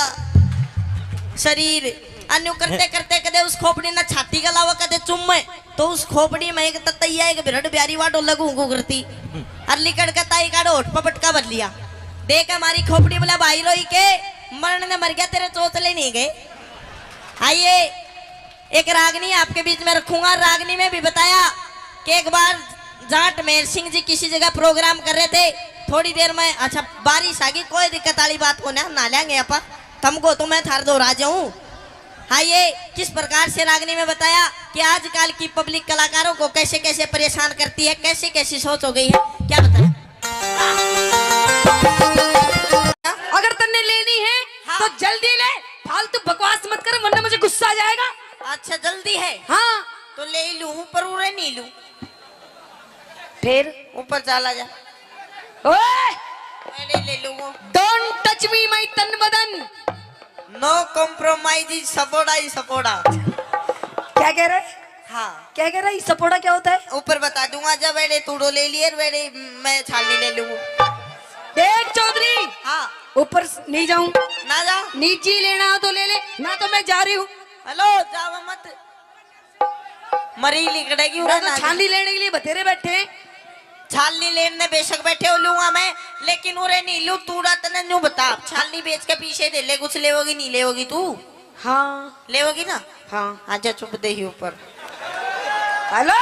शरीर। अन्नू करते करते कदे उस खोपड़ी ना छाती का लावा कदे चुम्मे। तो उस खोपड़ी में एक ततैया एक बिरड़ ब्यारी वाडो लगू गू करती। अर लिकड़ के ताई काढ़ो होठ पर पटका भर लिया। देख हमारी खोपड़ी बोला भाई रोई के मरण ने मर गया तेरे चोचले नहीं गए। आइए एक रागनी आपके बीच में रखूंगा। रागनी में भी बताया कि एक बार जाट मेर सिंह जी किसी जगह प्रोग्राम कर रहे थे, थोड़ी देर में अच्छा बारिश आ गई, कोई दिक्कत वाली बात को ना, नहा लेंगे आप, तुमको तो मैं थार दो राजा हूँ। हाँ, ये किस प्रकार से रागनी में बताया कि आजकल की पब्लिक कलाकारों को कैसे कैसे परेशान करती है, कैसी कैसी सोच हो गई है, क्या बताया। अगर तन्ने लेनी है हाँ। तो जल्दी ले, फालतू बकवास मत कर वरना मुझे गुस्सा आ जाएगा। अच्छा जल्दी है हाँ। तो ले लूं पर उरे नहीं लूं। फिर ऊपर चला जा। ओए मैं नहीं ले लूंगा। Don't touch me my तन बदन। No compromise is सपोड़ा ही सपोड़ा। क्या कह रहे? हाँ क्या कह रहा है? सपोड़ा क्या होता है? ऊपर बता दूंगा। जब वेड़े तूड़ो ले लिए वेड़े मैं छाली ले लूंगा। देख चौधरी हाँ ऊपर नहीं जाऊं, ना जा। नीचे लेना हो तो ले ले, ना तो मैं जा रही हूँ। हेलो जावा मत। मरी लिकड़ेगी मैं उरे तो ना। छाली लेने के लिए बतेरे बैठे हैं। छालनी लेन ने बेशक बैठे हो लूंगा मैं, लेकिन उरे नहीं लू। तूड़ा तने न्यू बता, छालनी बेच के पीछे दे ले, कुछ लेवोगी नहीं लेवोगी तू? हाँ लेवोगी ना? हाँ आजा चुप दे ही ऊपर। हेलो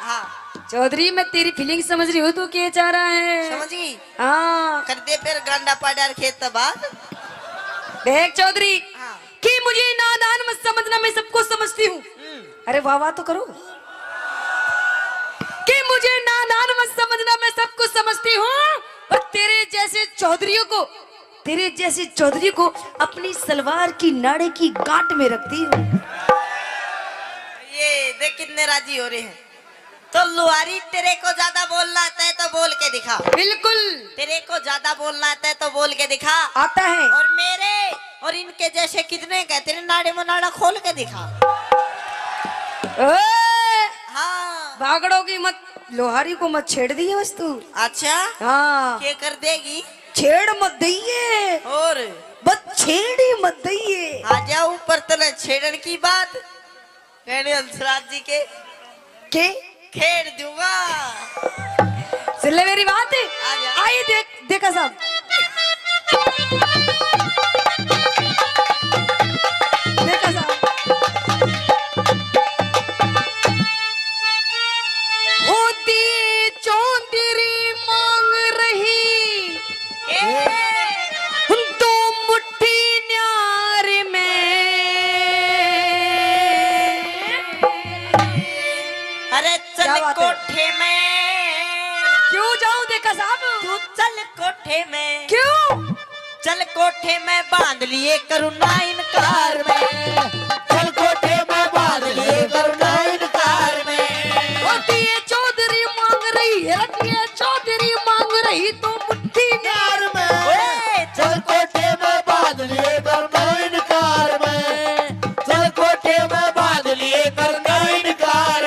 हाँ चौधरी, मैं तेरी फीलिंग समझ रही हूँ, तू क्या चाह रहा है? समझ गई? हाँ कर दे फिर गांडा पाड़ा खेत बाद। देख चौधरी, हाँ कि मुझे नादान मत समझना, मैं सबको समझती हूँ। हम्म। अरे वाह वाह तो करो। कि मुझे नादान मत समझना, मैं सब कुछ समझती हूँ, पर तेरे जैसे चौधरियों को, तेरे जैसे चौधरी को अपनी सलवार की नाड़े की गांठ में रखती हूँ। ये देख कितने राजी हो रहे हैं। तो लुहारी, तेरे को ज्यादा बोलना आता है तो बोल के दिखा। बिल्कुल तेरे को ज्यादा बोलना आता है तो बोल के दिखा। आता है। और मेरे और इनके जैसे कितने हैं, तेरे नाड़े में नाड़ा खोल के दिखा। ओए, हाँ। भागड़ोगी मत, लोहारी को मत छेड़ दिए बस तू। अच्छा, हाँ, के कर देगी? छेड़ मत दइए, और बस छेड़ ही मत दइए। आ जा ऊपर, तने छेड़न की बात। कहने हंसराज जी के के खेड़ दूंगा। सुन ले मेरी बात। आ गया। आई देख, देखा साहब, देखा साहब। होती चौधरी मांग रही दो मुट्ठी न्यार में। अरे चल क्या बात है? कोठे में। क्यों जाऊं देखा साहब? तू चल कोठे में। क्यों? चल कोठे में बांध लिए करूँ ना इनकार में। चल कोठे में बांध लिए करूँ ना इनकार में। होती है चौधरी मांग रही है, रतिया चौधरी मांग रही तो मुट्ठी न्यार में। ओए, चल कोठे में बांध लिए करूँ ना इनकार में। चल कोठे में बांध लिए करूँ ना इनकार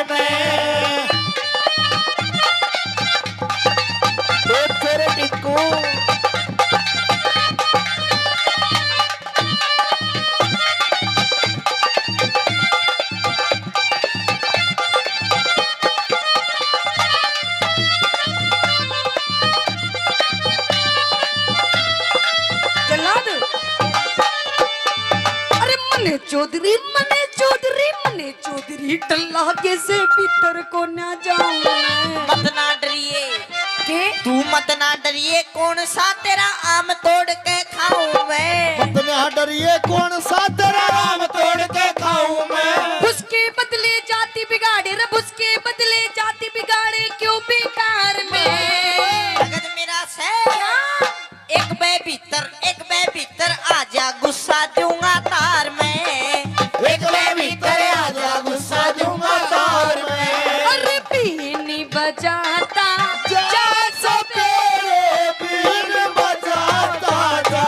चौधरी मने चौधरी मने चौधरी, टल्ला के से भीतर को ना जाऊं मैं। मत ना डरिए। के? तू मत ना डरिए, कौन सा तेरा आम तोड़ के खाऊं मैं। मत ना डरिए, कौन सा तेरा आम तोड़ के खाऊं मैं। उसके बदले जाति बिगाड़े रे, उसके बदले जाति बिगाड़े क्यों बेकार में। जगत मेरा से। क्या? एक बे भीतर, एक बे भीतर, आजा गुस्सा दूंगा तार में। एक बे भीतर, आजा गुस्सा दूंगा तार में। अरे बीन बजाता जा सपेरे, बीन बजाता जा।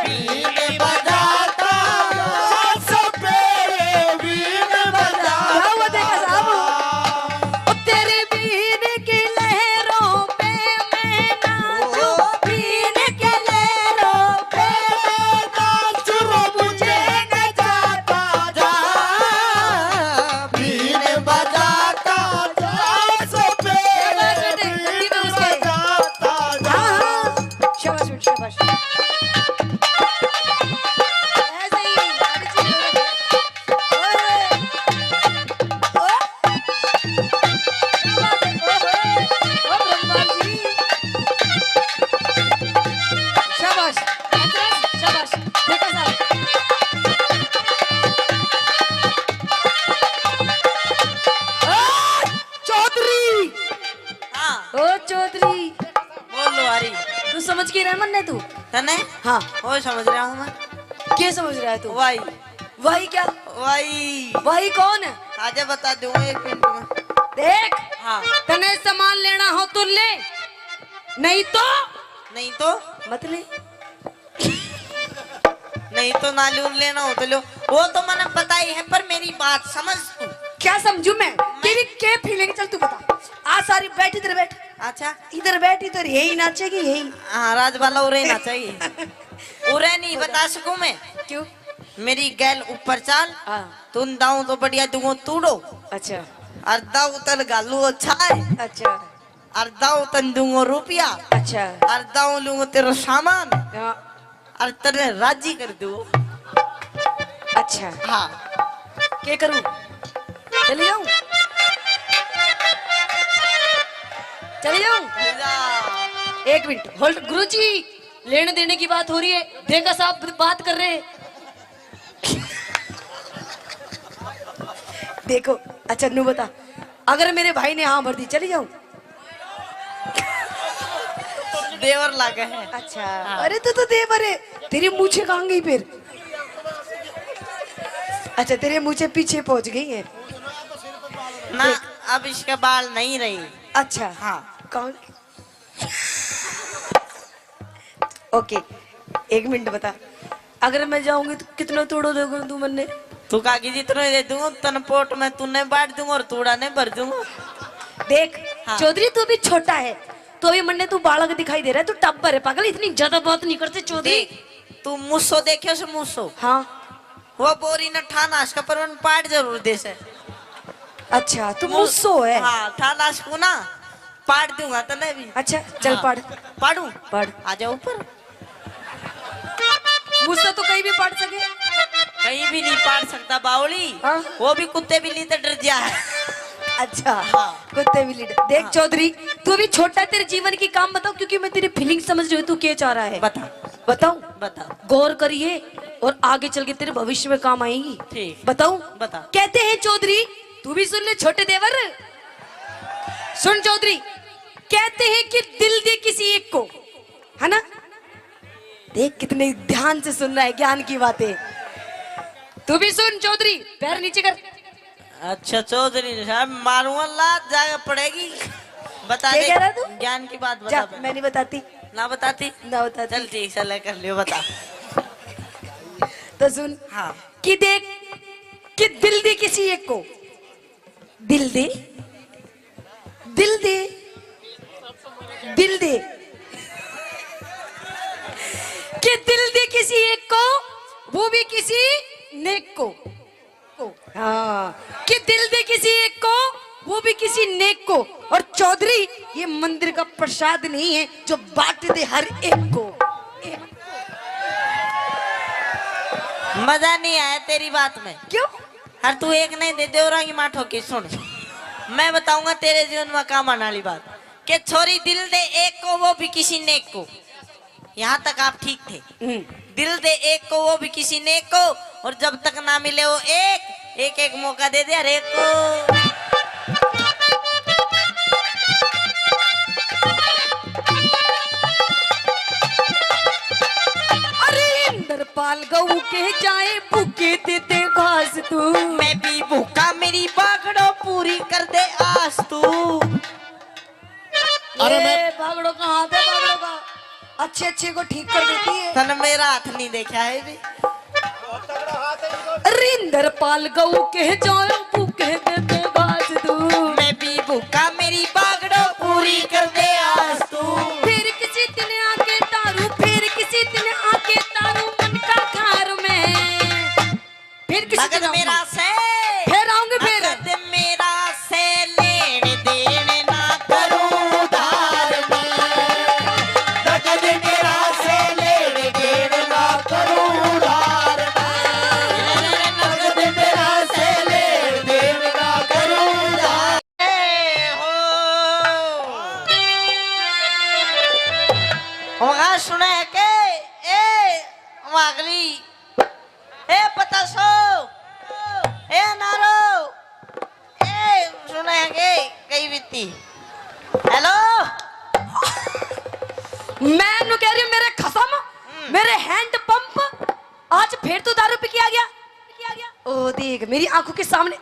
बीन बजाता जा सपेरे, बीन बजाता। क्या हुआ देखा साहब? ओ तेरे बीन की लहरों पे मैं नाचूं, बीन की लहरों पे मैं नाचूं, मुझे न जाता जा, बीन बजाता जा, सपेरे शाबाश बेटे, बीन गलती में उसके। बजाता जा। हाँ, हाँ। शाबाश बेटे, शाबाश। ऐसे ही, ऐसे ही। ओए। ओ। क्या बात है? ओहो, ओ ब्रह्मा जी। शाबाश, हथरस, शाबाश। देखो साहब। ओ, चौधरी। हाँ। ओ, चौधरी। बोल लो, हरी। तू समझ के रह मन्ने तू? तने? हाँ। ओ, समझ रहा हूँ मैं। क्या समझ रहा है तू? वाई। वाई क्या? वाई। वाई कौन है? आजा बता दूंगा एक मिनट में। देख, हाँ। तने सामान लेना हो तो ले, नहीं तो नहीं तो? मत ले। नहीं तो ना लूं, लेना हो तो लो। वो तो मैंने पता ही है, पर मेरी बात समझ तू। क्या समझू मैं? मैं तेरी के फीलिंग? चल तू बता। आ सारी बैठ, इधर बैठ। अच्छा। इधर बैठ, इधर यही नाचेगी, यही। हाँ, राजबाला उरे नाचेगी। उरे नहीं बता सकूं मैं। क्यों? मेरी गैल ऊपर चाल। हाँ। तुम दाऊं तो बढ़िया दूंगो तूड़ो। अच्छा। और दाऊ तन घालू अच्छा है। अच्छा। और दाऊ तन दूंगो रुपया। अच्छा। और दाऊ लूंगो तेरा सामान। हाँ। और तने राजी कर दूंगो। अच्छा। हाँ। के करूं? चली जाऊं? चली जाऊं? ले जा। एक मिनट, होल्ड। गुरुजी, लेने देने की बात हो रही है, देखा साहब बात कर रहे हैं। देखो, अच्छा नू बता, अगर मेरे भाई ने हाँ भर दी, चली जाऊं? देवर लागे है। अच्छा। हाँ। अरे तू तो देवर है, तेरी मूछें कहाँ गई फिर? अच्छा, तेरे मूछें पीछे पहुंच गई है। ना, देख। अब इसके बाल नहीं रही। अच्छा। हाँ। कौन? ओके, एक मिनट बता, अगर मैं जाऊंगी तो कितना तूड़ो देगा तू मन्ने? तू काकी जितना दे दूंगा, तन पोट में तूने बांट दूंगा और तूड़ा ने भर दूंगा। देख, हाँ। चौधरी तू भी छोटा है, तो अभी मन्ने तू बालक दिखाई दे रहा है, तू टब्बर है पागल, इतनी ज्यादा बात नहीं करते चौधरी। देख, तू मूसो देखे से मूसो? हाँ। वो बोरी न ठाना इसका, पर मन पाट जरूर दे से। अच्छा, तू मू-, मूसो है? हाँ, ठाना इसको ना, पाट दूंगा तने भी। अच्छा, चल हाँ। पाड़। पाड़ू? पाड़। आ जाओ ऊपर। मूसो तो कहीं भी पाड़ सके। कहीं भी नहीं पाड़ सकता बावली। हाँ। वो भी कुत्ते बिल्ली तो डर जा है। अच्छा, हाँ। कुत्ते बिल्ली डर। देख हाँ। चौधरी, तू अभी छोटा है, तेरे जीवन की काम बताओ, क्योंकि मैं तेरी फीलिंग समझ रही हूँ, तू क्या चाह रहा है। बता। बताऊं? बता। गौर करिए और आगे चल के तेरे भविष्य में काम आएगी। ठीक। बताऊं? बता। कहते हैं चौधरी, तू भी सुन ले छोटे देवर, सुन चौधरी, कहते हैं कि दिल दे किसी एक को, है ना? देख कितने ध्यान से सुन रहा है ज्ञान की बातें। तू भी सुन चौधरी, पैर नीचे कर। अच्छा चौधरी साहब, मारूंगा लात, जाके पड़ेगी। बता क्या दे, कह रहा तू? ज्ञान की बात बता जा, पहले। मैं नहीं बताती। ना बताती? ना बताती। चल ठीक, चल कर लियो, बता। तो सुन, हाँ। कि देख, कि दिल दे किसी एक को, दिल दे, दिल दे, दिल दे, कि दिल दे किसी एक को, वो भी किसी नेक को। को। हाँ, कि दिल दे किसी एक को, वो भी किसी नेक को। और चौधरी, ये मंदिर का प्रसाद नहीं है जो बांट दे हर एक को। मजा नहीं आया तेरी बात में। क्यों? हर तू एक नहीं दे, देवरा की माँ ठोकी। सुन, मैं बताऊंगा तेरे जीवन में काम आने वाली बात। के छोरी दिल दे एक को, वो भी किसी नेक को। यहाँ तक आप ठीक थे। हम्म। दिल दे एक को, वो भी किसी नेक को, और जब तक ना मिले वो एक, एक एक मौका दे दे हर एक को। अरे इंद्रपाल गऊ के जाए, भूखे दे दे घास तू। मैं भी भूखा, मेरी बागड़ो पूरी कर दे आस तू। अरे ये मैं बागड़ो का हाथ है, बागड़ो का। अच्छे अच्छे को ठीक कर देती है। तन मेरा हाथ नहीं देखा है भी। रिंदर पाल गऊ के जाओ, भूखे दे दे घास तू। मैं भी भूखा, मेरी बागड़ो पूरी कर दे आस तू। फिर किसी दिन आके तारू, फिर किसी दिन आके तारू मन का घर में। फिर किसी नगद दिन आऊंगी। मेरा से, फिर आऊंगी फिर। नगद मेरा से लेन देन ना करूं उधार में। नगद मेरा से लेन देन ना करूं उधार में। नगद मेरा से लेन देन ना करूं उधार। ए हो। वहाँ सुने के, ए, वागली। ए पतासो, ए नारो, ए सुने के कई बीती। हेलो। मैं नु कह रही हूँ, मेरे खसम, हम्म। मेरे हैंड पंप, आज फिर तू दारू पी के आ गया। ओ देख, मेरी आंखों के सामने,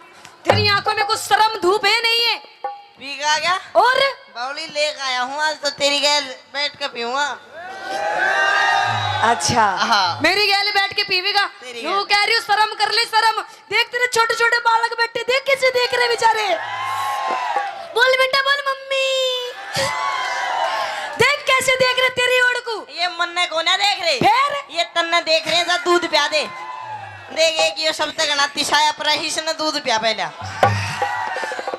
तेरी आंखों में कुछ शर्म धूप है नहीं है? पी के आ गया? और? बावली लेके आया हूँ, आज तो तेरी गैल बैठ के पीऊंगा। अच्छा, हाँ। मेरी गैल बैठ के पीवेगा? तेरी यूं गैल। कह रही हूँ, शर्म कर ले, शर्म। देख, तेरे छोटे छोटे बालक बैठे, देख कैसे देख रहे बेचारे। बोल बेटा, बोल मम्मी। देख कैसे देख रहे तेरी ओड़ को। ये मन्ने को ना देख रहे। फिर? ये तन्ने देख रहे हैं, जा दूध प्या दे। देख, एक ये सब तक ना तिसाया पर इसने दूध प्या पहला।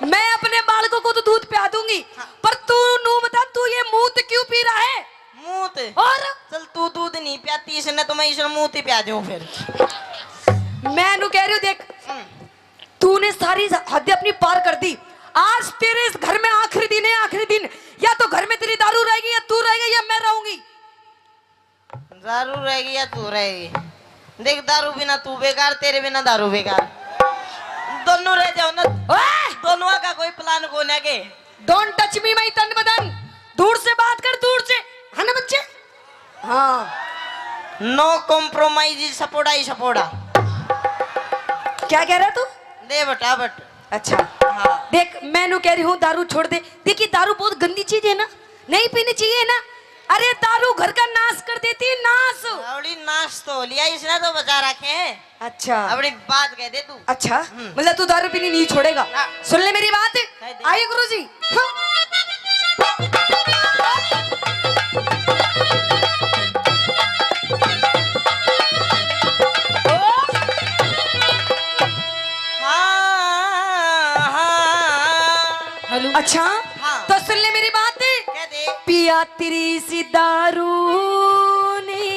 मैं अपने बालकों को तो दूध प्या दूंगी, हाँ। पर तू नू बता, तू ये मूत क्यों पी रहा है? मूत? और? चल, तू दूध नहीं प्याती इसने, तो मैं इसने मूत ही प्या दूं फिर। मैं नू कह रही हूँ, देख, हम्म। तूने सारी हद अपनी पार कर दी। आज तेरे इस घर में आखिरी दिन है, आखिरी दिन। या तो घर में तेरी दारू रहेगी, या तू रहेगा, या मैं रहूंगी। दारू रहेगी या तू रहेगी? देख, दारू बिना तू बेकार, तेरे बिना दारू बेकार। दोनों रह जाओ ना। ओए! दोनों का कोई प्लान को ना के। Don't touch me, my तन बदन। दूर से बात कर, दूर से। है ना बच्चे? हाँ। No compromise, सपोड़ा ही सपोड़ा। क्या कह रहा तू? दे बटा बट। अच्छा। हाँ। देख, मैं नू कह रही हूँ, दारू छोड़ दे। देखिए, दारू बहुत गंदी चीज है ना, नहीं पीनी चाहिए ना। अरे, दारू घर का नाश कर देती है, नाश। अबड़ी नाश तो हो लिया, इसने तो बचा रखे हैं। अच्छा। अबड़ी बात कह दे तू। अच्छा, हम्म। मतलब तू दारू पीनी नहीं छोड़ेगा? हाँ। सुन ले मेरी बात। कह दे। आइए गुरुजी। हाँ। हाँ, हाँ। हेलो। अच्छा, हाँ। तो सुन ले मेरी बात। कह दे। पिया तेरी सी दारू ने।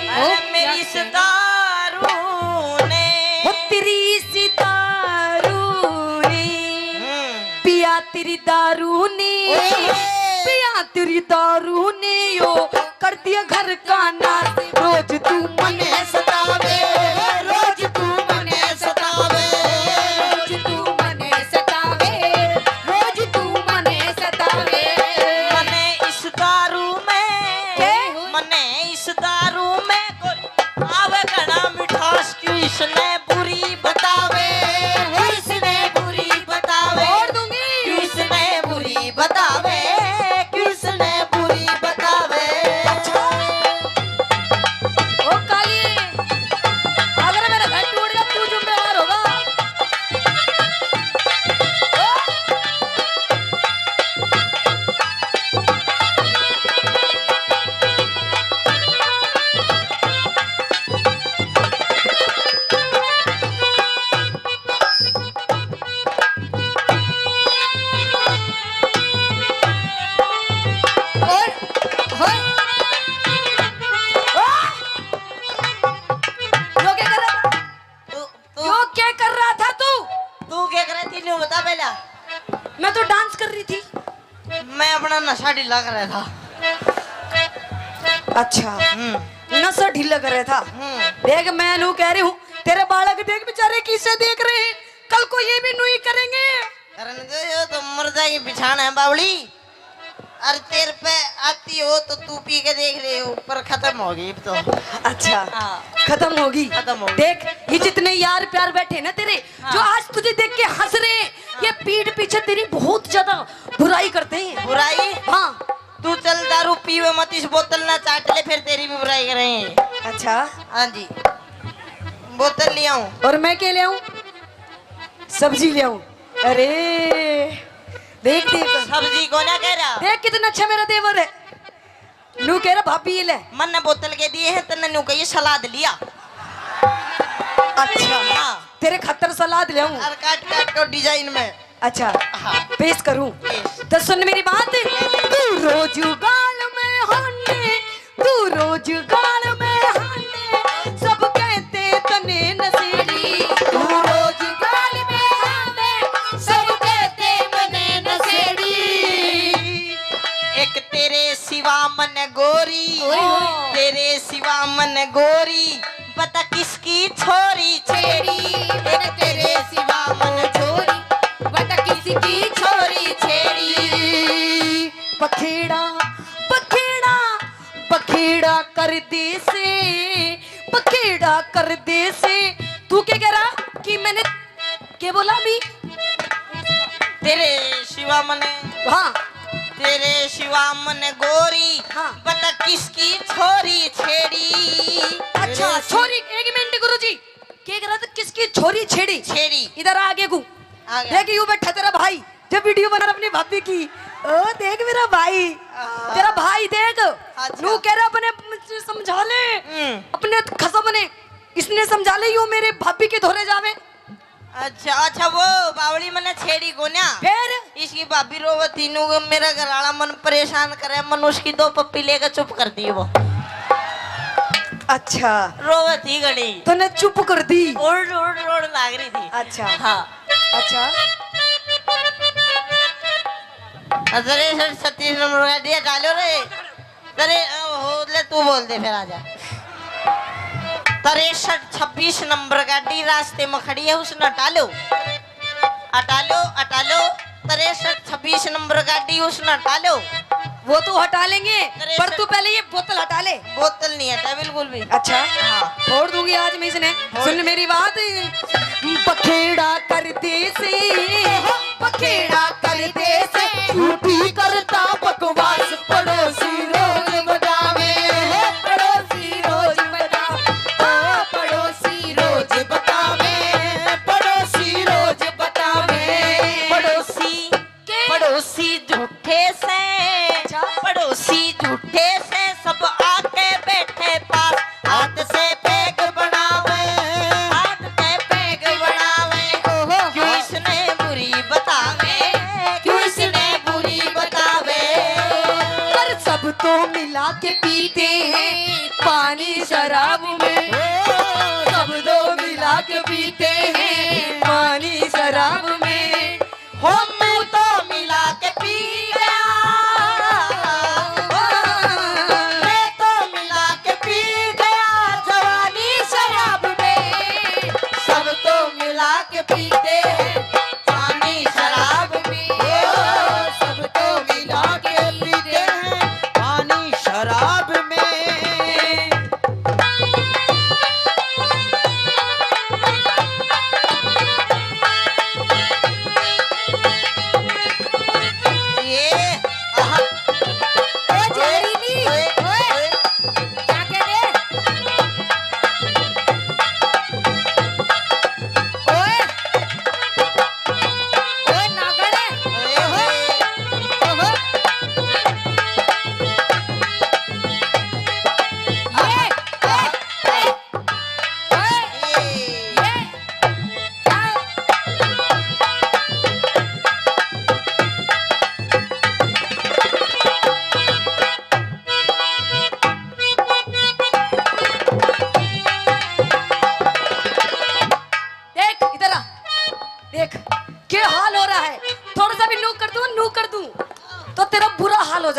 अरे ओ, मेरी क्या इस कह रहे? दारू ने। ओ तेरी सी दारू ने। हम्म। पिया तेरी दारू ने। ओए। पिया तेरी दारू ने यो कर दिया घर का नाश। रोज तू मने सतावे, रोज तू मने सतावे, रोज तू मने सतावे, रोज तू मने सतावे। मने इस दारू में, के? मने इस दारू में कोई आवे घना मिठास, क्यों इसने बुरी बतावे, क्यों इसने बुरी बतावे। छोड़ दूंगी। क्यों इसने बुरी बतावे, क्यों इसने बुरी बतावे। अच्छा। ओ काली, अगर मेरा घर टूट गया, तू जिम्मेवार होगा। ओ। मैं तो डांस कर रही थी। मैं अपना नशा ढीला कर रहा था। अच्छा, हम्म। नशा ढीला कर रहा था। हम्म। देख, मैं नू कह रही हूँ, तेरे बालक देख बेचारे किसे देख रहे हैं, कल को ये भी नू ही करेंगे। करन दे, यो तो मर जाएगी बिछाना है बावली। अरे तेरे पे आती हो तो तू पी के देख ले, ऊपर खत्म होगी अब तो। अच्छा, हाँ। खत्म होगी। खत्म होगी। देख, ये जितने यार प्यार बैठे ना तेरे, हाँ। जो आज तुझे देख के हंस रहे हैं, ये पीठ पीछे तेरी बहुत ज्यादा बुराई करते हैं। बुराई? हाँ। तू चल दारू पीवे मत, इस बोतल ना चाट ले, फिर तेरी भी बुराई करेंगे। अच्छा, हाँ जी, बोतल ले आऊं। और मैं क्या ले आऊं? सब्जी ले आऊं। अरे देख, देख, सब्जी को ना कह रहा। देख कितना अच्छा मेरा देवर है। नू कह रहा, भाभी ये ले। मन ने बोतल के दिए हैं, तन्ने नू कहिए सलाद लिया। अच्छा, हाँ। तेरे खातर सलाद ले आऊं। और काट काट के डिजाइन में। अच्छा, हाँ। पेश करूं। पेश। तो सुन मेरी बात, तू रोज गाल में हाने, तू रोज गाल में हाने, सब कहते तने नशेड़ी। तू रोज गाल में हाने, सब कहते मने नशेड़ी। एक तेरे सिवा मन गोरी, ओए होए। तेरे सिवा मन गोरी, बता किसकी छोरी छेड़ी। एक तेरे सिवा मन छोरी, बता किसकी छोरी छेड़ी। बखेड़ा, बखेड़ा, बखेड़ा कर दे से, बखेड़ा कर दे से। तू क्या कह रहा कि मैंने क्या बोला अभी? तेरे सिवा मन, हाँ। तेरे सिवा मन गोरी, हाँ। बता किसकी छोरी छेड़ी। अच्छा, छोरी, एक मिनट गुरुजी, क्या कह रहा था, किसकी छोरी छेड़ी? छेड़ी। इधर आ आगे को। आ गया। देख, यू बैठा तेरा भाई, जब वीडियो बना रहा अपनी भाभी की। ओ देख मेरा भाई, हाँ। तेरा भाई देख, अच्छा। नू कह रहा अपने समझा ले, हम्म। अपने खसम ने, इसने समझा ले, यू मेरे भाभी के धोरे जावे। अच्छा, अच्छा, वो बावली मने छेड़ी कोन्या। फिर? इसकी भाभी रोवती नू, मेरा घर वाला मन परेशान करे, मन उसकी दो पप्पी लेकर चुप कर दी वो। अच्छा, रोवती घणी। तूने चुप कर दी। रोड़ रोड़ रोड़ लाग रही थी। अच्छा। हाँ। अच्छा। तिरसठ छत्तीस नंबर गाड़ी हटा लो रे। तेरे, ओ, हो, ले, तू बोल दे, फिर आजा। तिरसठ छब्बीस नंबर गाड़ी रास्ते में खड़ी है, उसने हटा लो। हटा लो, हटा लो। तिरसठ छब्बीस नंबर गाड़ी, उसने हटा लो। वो तो हटा लेंगे, पर तू पहले ये बोतल हटा ले। बोतल नहीं हटा बिल्कुल भी। अच्छा, हाँ। फोड़ दूंगी आज मैं इसने। फोड़। सुन मेरी बात, बखेड़ा कर दे से, बखेड़ा कर दे से, झूठी करता बकवास, पड़ोसी रोज बतावे, पड़ोसी रोज बतावे, ओ पड़ोसी रोज बतावे, पड़ोसी रोज बतावे। पड़ोसी, के? पड़ोसी झूठे से, अच्छा। पड़ोसी झूठे से, सब आके बैठे पास, हाथ से पैग बनावे, हाथ से पैग बनावे। ओहो। क्यों इसने बुरी बतावे, क्यों इसने बुरी बतावे। पर सब तो मिला के पीते हैं पानी शराब में, सब तो मिला के पीते हैं पानी शराब में। हो तू तो मिला के पी गया, मैं तो मिला के पी गया जवानी शराब में। सब तो मिला के पीते हैं पानी शराब में, सब तो मिला के पीते हैं पानी शराब में।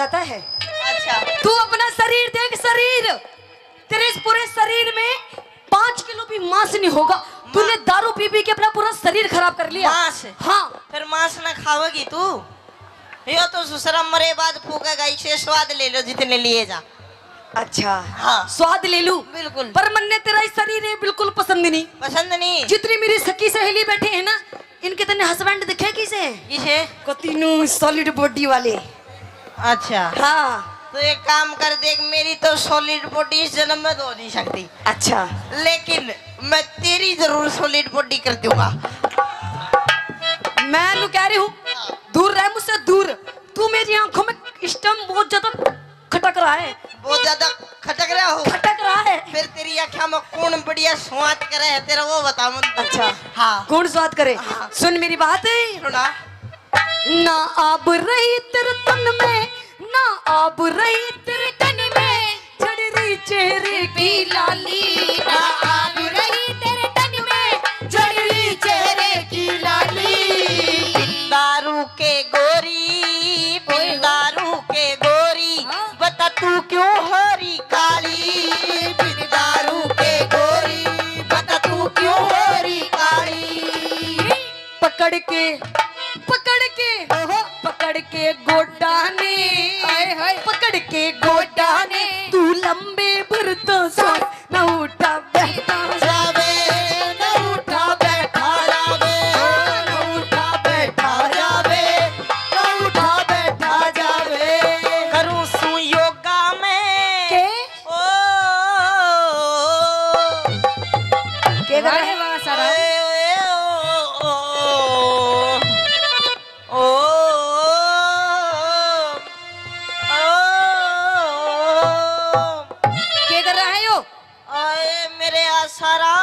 जाता है। अच्छा। तू अपना शरीर देख, शरीर, तेरे इस पूरे शरीर में पाँच किलो भी मांस नहीं होगा। तूने दारू पी पी के अपना पूरा शरीर खराब कर लिया। मांस? हाँ। फिर मांस ना खावेगी तू? यो तो ससुरा मरे बाद फूकेगा, इसे स्वाद ले लो जितने लिए जा। अच्छा। हाँ। स्वाद ले लूं? बिल्कुल। पर मन्ने तेरा ये शरीर है बिल्कुल पसंद नहीं। पसंद नहीं? जितनी मेरी सखी सहेली बैठे हैं ना, इनके तने हस्बैंड दिखे किसे? किसे? कतीनू सॉलिड बॉडी वाले। अच्छा। हाँ। तो एक काम कर, देख, मेरी तो सॉलिड बॉडी इस जन्म में तो हो नहीं सकती। अच्छा। लेकिन मैं तेरी जरूर सॉलिड बॉडी कर दूंगा। मैं नू कह रही हूँ, दूर रह मुझसे, दूर। तू मेरी आंखों में इस टाइम बहुत ज्यादा खटक रहा है। बहुत ज्यादा खटक रहा हो? खटक रहा है। फिर तेरी आंखों में कौन बढ़िया स्वाद करे है तेरा, वो बता मन। अच्छा। हाँ। कौन स्वाद करे? हाँ। सुन मेरी बात। सुना। ना आब रही तेरे तन में, ना आब रही तेरे तन में, झड़ रही चेहरे की लाली। ना आब रही तेरे तन में, झड़ रही चेहरे की लाली। बिन दारू के गोरी, बिन दारू के गोरी, हाँ। बता तू क्यों हो रही काली? बिन दारू के गोरी, बता तू क्यों हो रही काली? पकड़ के, पकड़ के, ओहो। पकड़ के गोडा ने, आए हाय। पकड़ के गोडा ने, तू लंबे भर तो सांस, ना उठा बैठा जावे, ना उठा बैठा जावे, ना उठा बैठा जावे, ना उठा बैठा जावे। करूं सू योगा में। के? ओ, के कर रहा है? वाह, वाह, सारा। ओ, ओ, ओ, ओ, ओ। के कर रहा है यो? आए मेरे आसाराम।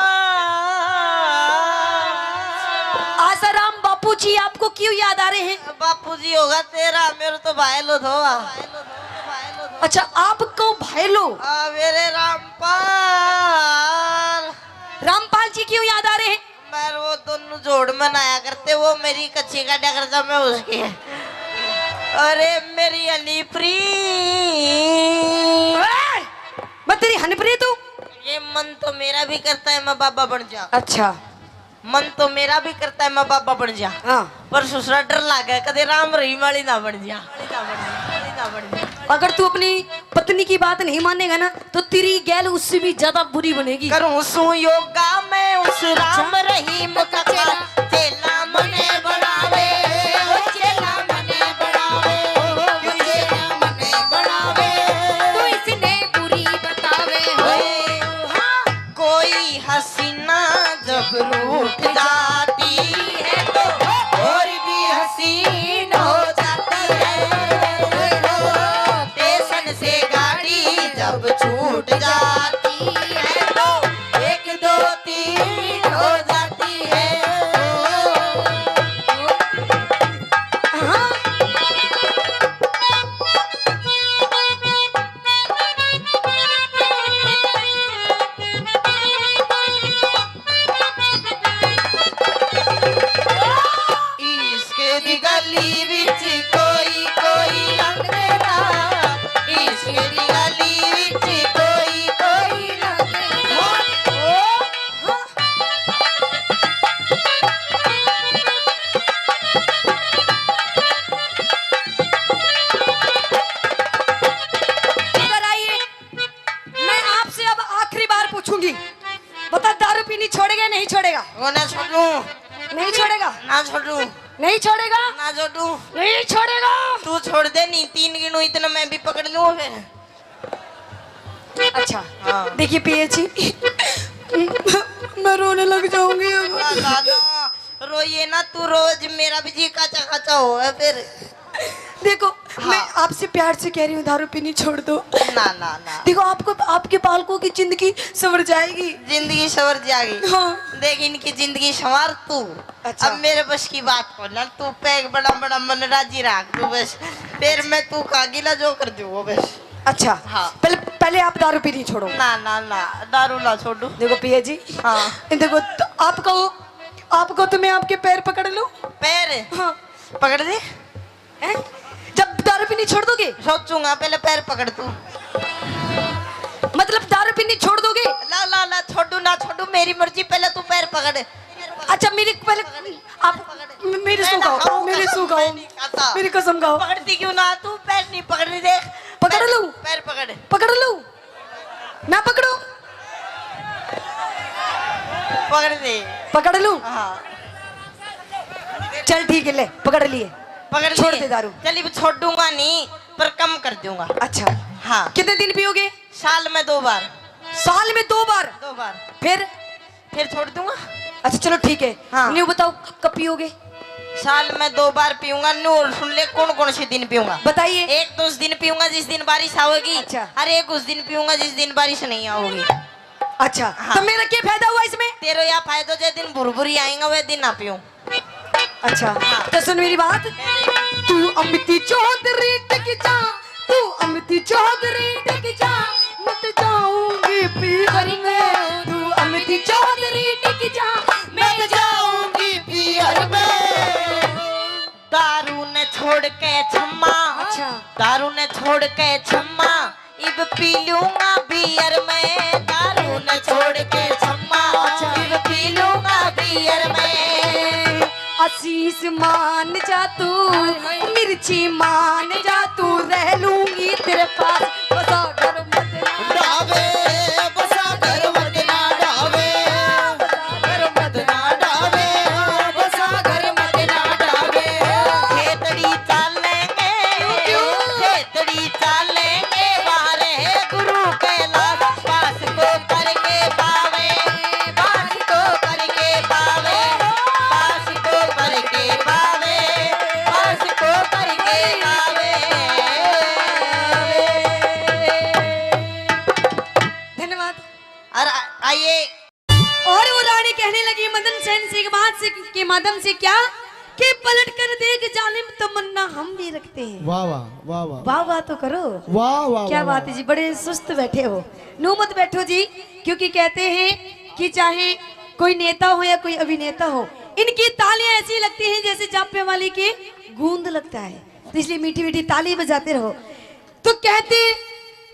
आसाराम बापू जी आपको क्यों याद आ रहे हैं? बापू जी होगा तेरा, मेरे तो भाई लो थो। अच्छा, आपको भाई लो? आ, मेरे रामपाल। रामपाल जी क्यों याद आ रहे हैं? मैं वो दोनों जोड़ में नहाया करते, वो मेरी कच्ची काटा करता, मैं उसकी। अरे मेरी हनीप्रीत। ए, मैं तेरी हनीप्रीत हूँ? ये मन तो मेरा भी करता है मैं बाबा बन जा। अच्छा। मन तो मेरा भी करता है मैं बाबा बन जा। हाँ। पर ससुरा डर लागे, कदे राम रहीम वाली ना बन जा। अगर तू अपनी पत्नी की बात नहीं मानेगा ना, तो तेरी गैल उससे भी ज्यादा बुरी बनेगी। करूं सू योगा मैं उस राम रहीम का चेला, चेला मने बनावे, ओ चेला मने बनावे, ओ चेला मने बनावे। तू इसने बुरी बतावे हो। हाँ। कोई हसीना जब रूठ जाती है तो और भी हसीन हो जाती है। स्टेशन से गाड़ी जब छूट जाती है तो एक दो तीन हो जाती है। हाँ। इश्क दी गली विच कोई कोई लंघदा, इश्क दी गली विच कोई कोई लंघदा। इधर आइए, मैं आपसे अब आखिरी बार पूछूंगी, बता, दारू पीनी छोड़ेगा या नहीं छोड़ेगा? वो ना छोड़ू। नहीं छोड़ेगा? ना छोड़ू। नहीं छोड़ेगा? ना छोड़ू। नहीं छोड़ेगा? तू छोड़ दे, नहीं तीन गिनू इतना मैं भी पकड़ लूँ फिर। अच्छा, हाँ। देखिए पिया जी, मैं रोने लग जाऊंगी अब। ना, ना, ना, रोइए ना तू, रोज मेरा भी जी काचा काचा हो है फिर। देखो, हाँ। मैं आपसे प्यार से कह रही हूँ, दारू पीनी छोड़ दो। ना, ना, ना। देखो, आपको, आपके बालकों की जिंदगी संवर जाएगी। जिंदगी संवर जाएगी। हाँ। देख, इनकी जिंदगी संवार तू। अच्छा। अब मेरे बस की बात को ना, तू पैग बड़ा बड़ा मन राजी रख तू बस। फिर मैं तू का गिला जो कर दूँ वो बस। अच्छा। हाँ। पहले, पहले आप दारू पीनी छोड़ो। ना, ना, ना, दारू ना छोड़ू। देखो पिया जी। हाँ। देखो, तो आपको, आपको तो मैं आपके पैर पकड़ लूँ। पैर? हाँ। पकड़ दे। हैं? जब दारू पीनी छोड़ दोगे? सोचूंगा, पहले पैर पकड़ तू। मतलब दारू पीनी छोड़ दोगे? ला ला ला, छोड़ू ना छोड़ू, मेरी मर्जी, पहले तू पैर पकड़। अच्छा, मेरी पहले आप मेरी सू खाओ, मेरी सू खाओ, मेरी कसम खाओ। पकड़ती क्यों ना तू? पैर नहीं पकड़ रही, देख। पकड़ लूं? पैर पकड़। पकड़ लूं? ना पकड़ूं? पकड़ दे। पकड़ लूं? हाँ। चल ठीक है, ले पकड़ लिए। पकड़ छोड़ दे दारू। चल, अब छोड़ूंगा नहीं, पर कम कर दूंगा। अच्छा। हाँ। कितने दिन पियोगे? साल में दो बार। साल में दो बार? दो बार। फिर? फिर छोड़ दूंगा। अच्छा चलो ठीक है। हाँ। न्यू बताओ, क-, कब पियोगे? साल में दो बार पीऊंगा। न्यू और सुन ले, कौन कौन से दिन पीऊंगा। बताइए। एक तो उस दिन पीऊंगा जिस दिन बारिश आओगी। अच्छा। और एक उस दिन पीऊंगा जिस दिन बारिश नहीं आओगी। अच्छा। हाँ। तो मेरा क्या फायदा हुआ इसमें? तेरा या फायदा, जे दिन भुरभुरी आएगा वह दिन ना पीऊं। अच्छा। हाँ। तो सुन मेरी बात। तू अमिती चौधरी टिक जा, तू अमिती चौधरी टिक जा, मत जाऊंगी पीहर में। तू अमिती चौधरी टिक जा, मत जाऊंगी पीहर में। दारू ने छोड़ के छम्मा। अच्छा। दारू ने छोड़ के छम्मा, इब पी लूंगा बियर में। दारू ने छोड़ के छम्मा, अच्छा। इब पी लूंगा बियर में। आशीष मान जा तू, हाय, हाय। मिर्ची मान जा तू, रह लूंगी तेरे पास। बसा घर मत ना डावे, बसा घर मत ना डावे, बसा घर मत ना डावे, बसा घर मत ना डावे। खेतड़ी चालेंगे, क्यों? खेतड़ी चालेंगे, बाहर है गुरु कैलाश। पास को करके पावे, पास को करके पावे, पास को करके पावे, पास को करके पावे। धन्यवाद। और आ-, आइए। और वो रानी कहने लगी मदन सेन से एक बात से, के माध्यम से क्या, कि पलट कर देख जालिम, तमन्ना हम भी रखते हैं। वाह, वाह, वाह, वाह। वाह, वाह तो करो। वाह, वाह, क्या वाह, बात वाह। है जी, बड़े सुस्त बैठे हो। नू मत बैठो जी, क्योंकि कहते हैं कि चाहे कोई नेता हो या कोई अभिनेता हो, इनकी तालियां ऐसी लगती हैं जैसे जापे वाली के गूंद लगता है, तो इसलिए मीठी मीठी ताली बजाते रहो। तो कहते,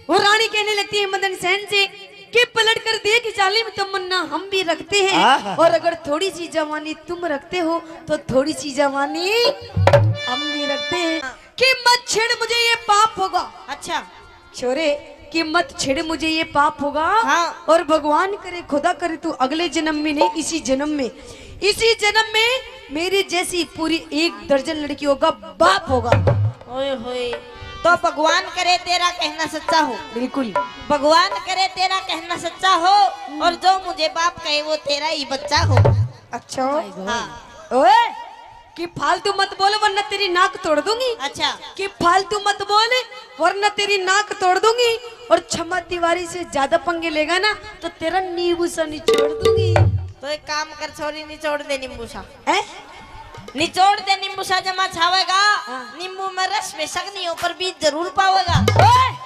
वो रानी कहने लगती है मदन सेन से कि पलट कर देख जालिम, तमन्ना हम भी रखते हैं, आहा। और अगर थोड़ी सी जवानी तुम रखते हो तो थोड़ी सी जवानी हम भी रखते हैं। कि मत छेड़ मुझे, ये पाप होगा। अच्छा। छोरे, कि मत छेड़ मुझे, ये पाप होगा। हाँ। और भगवान करे, खुदा करे, तू अगले जन्म में नहीं, इसी जन्म में, इसी जन्म में मेरे जैसी पूरी एक दर्जन लड़कियों का बाप होगा। ओए होए, तो भगवान करे तेरा कहना सच्चा हो। बिल्कुल। भगवान करे तेरा कहना सच्चा हो, और जो मुझे बाप कहे वो तेरा ही बच्चा हो। अच्छा। Oh my God। हाँ। ओए, कि फालतू मत बोल वरना तेरी नाक तोड़ दूंगी। अच्छा। कि फालतू मत बोल वरना तेरी नाक तोड़ दूंगी। और छमा तिवारी से ज्यादा पंगे लेगा ना तो तेरा नींबू सा निचोड़ दूंगी। तो एक काम कर छोरी, निचोड़ दे नींबू सा। हैं? निचोड़ दे नींबू सा, जमा छावेगा। हाँ। नींबू में रस बेशक नहीं हो पर बीज जरूर पावेगा। ओए!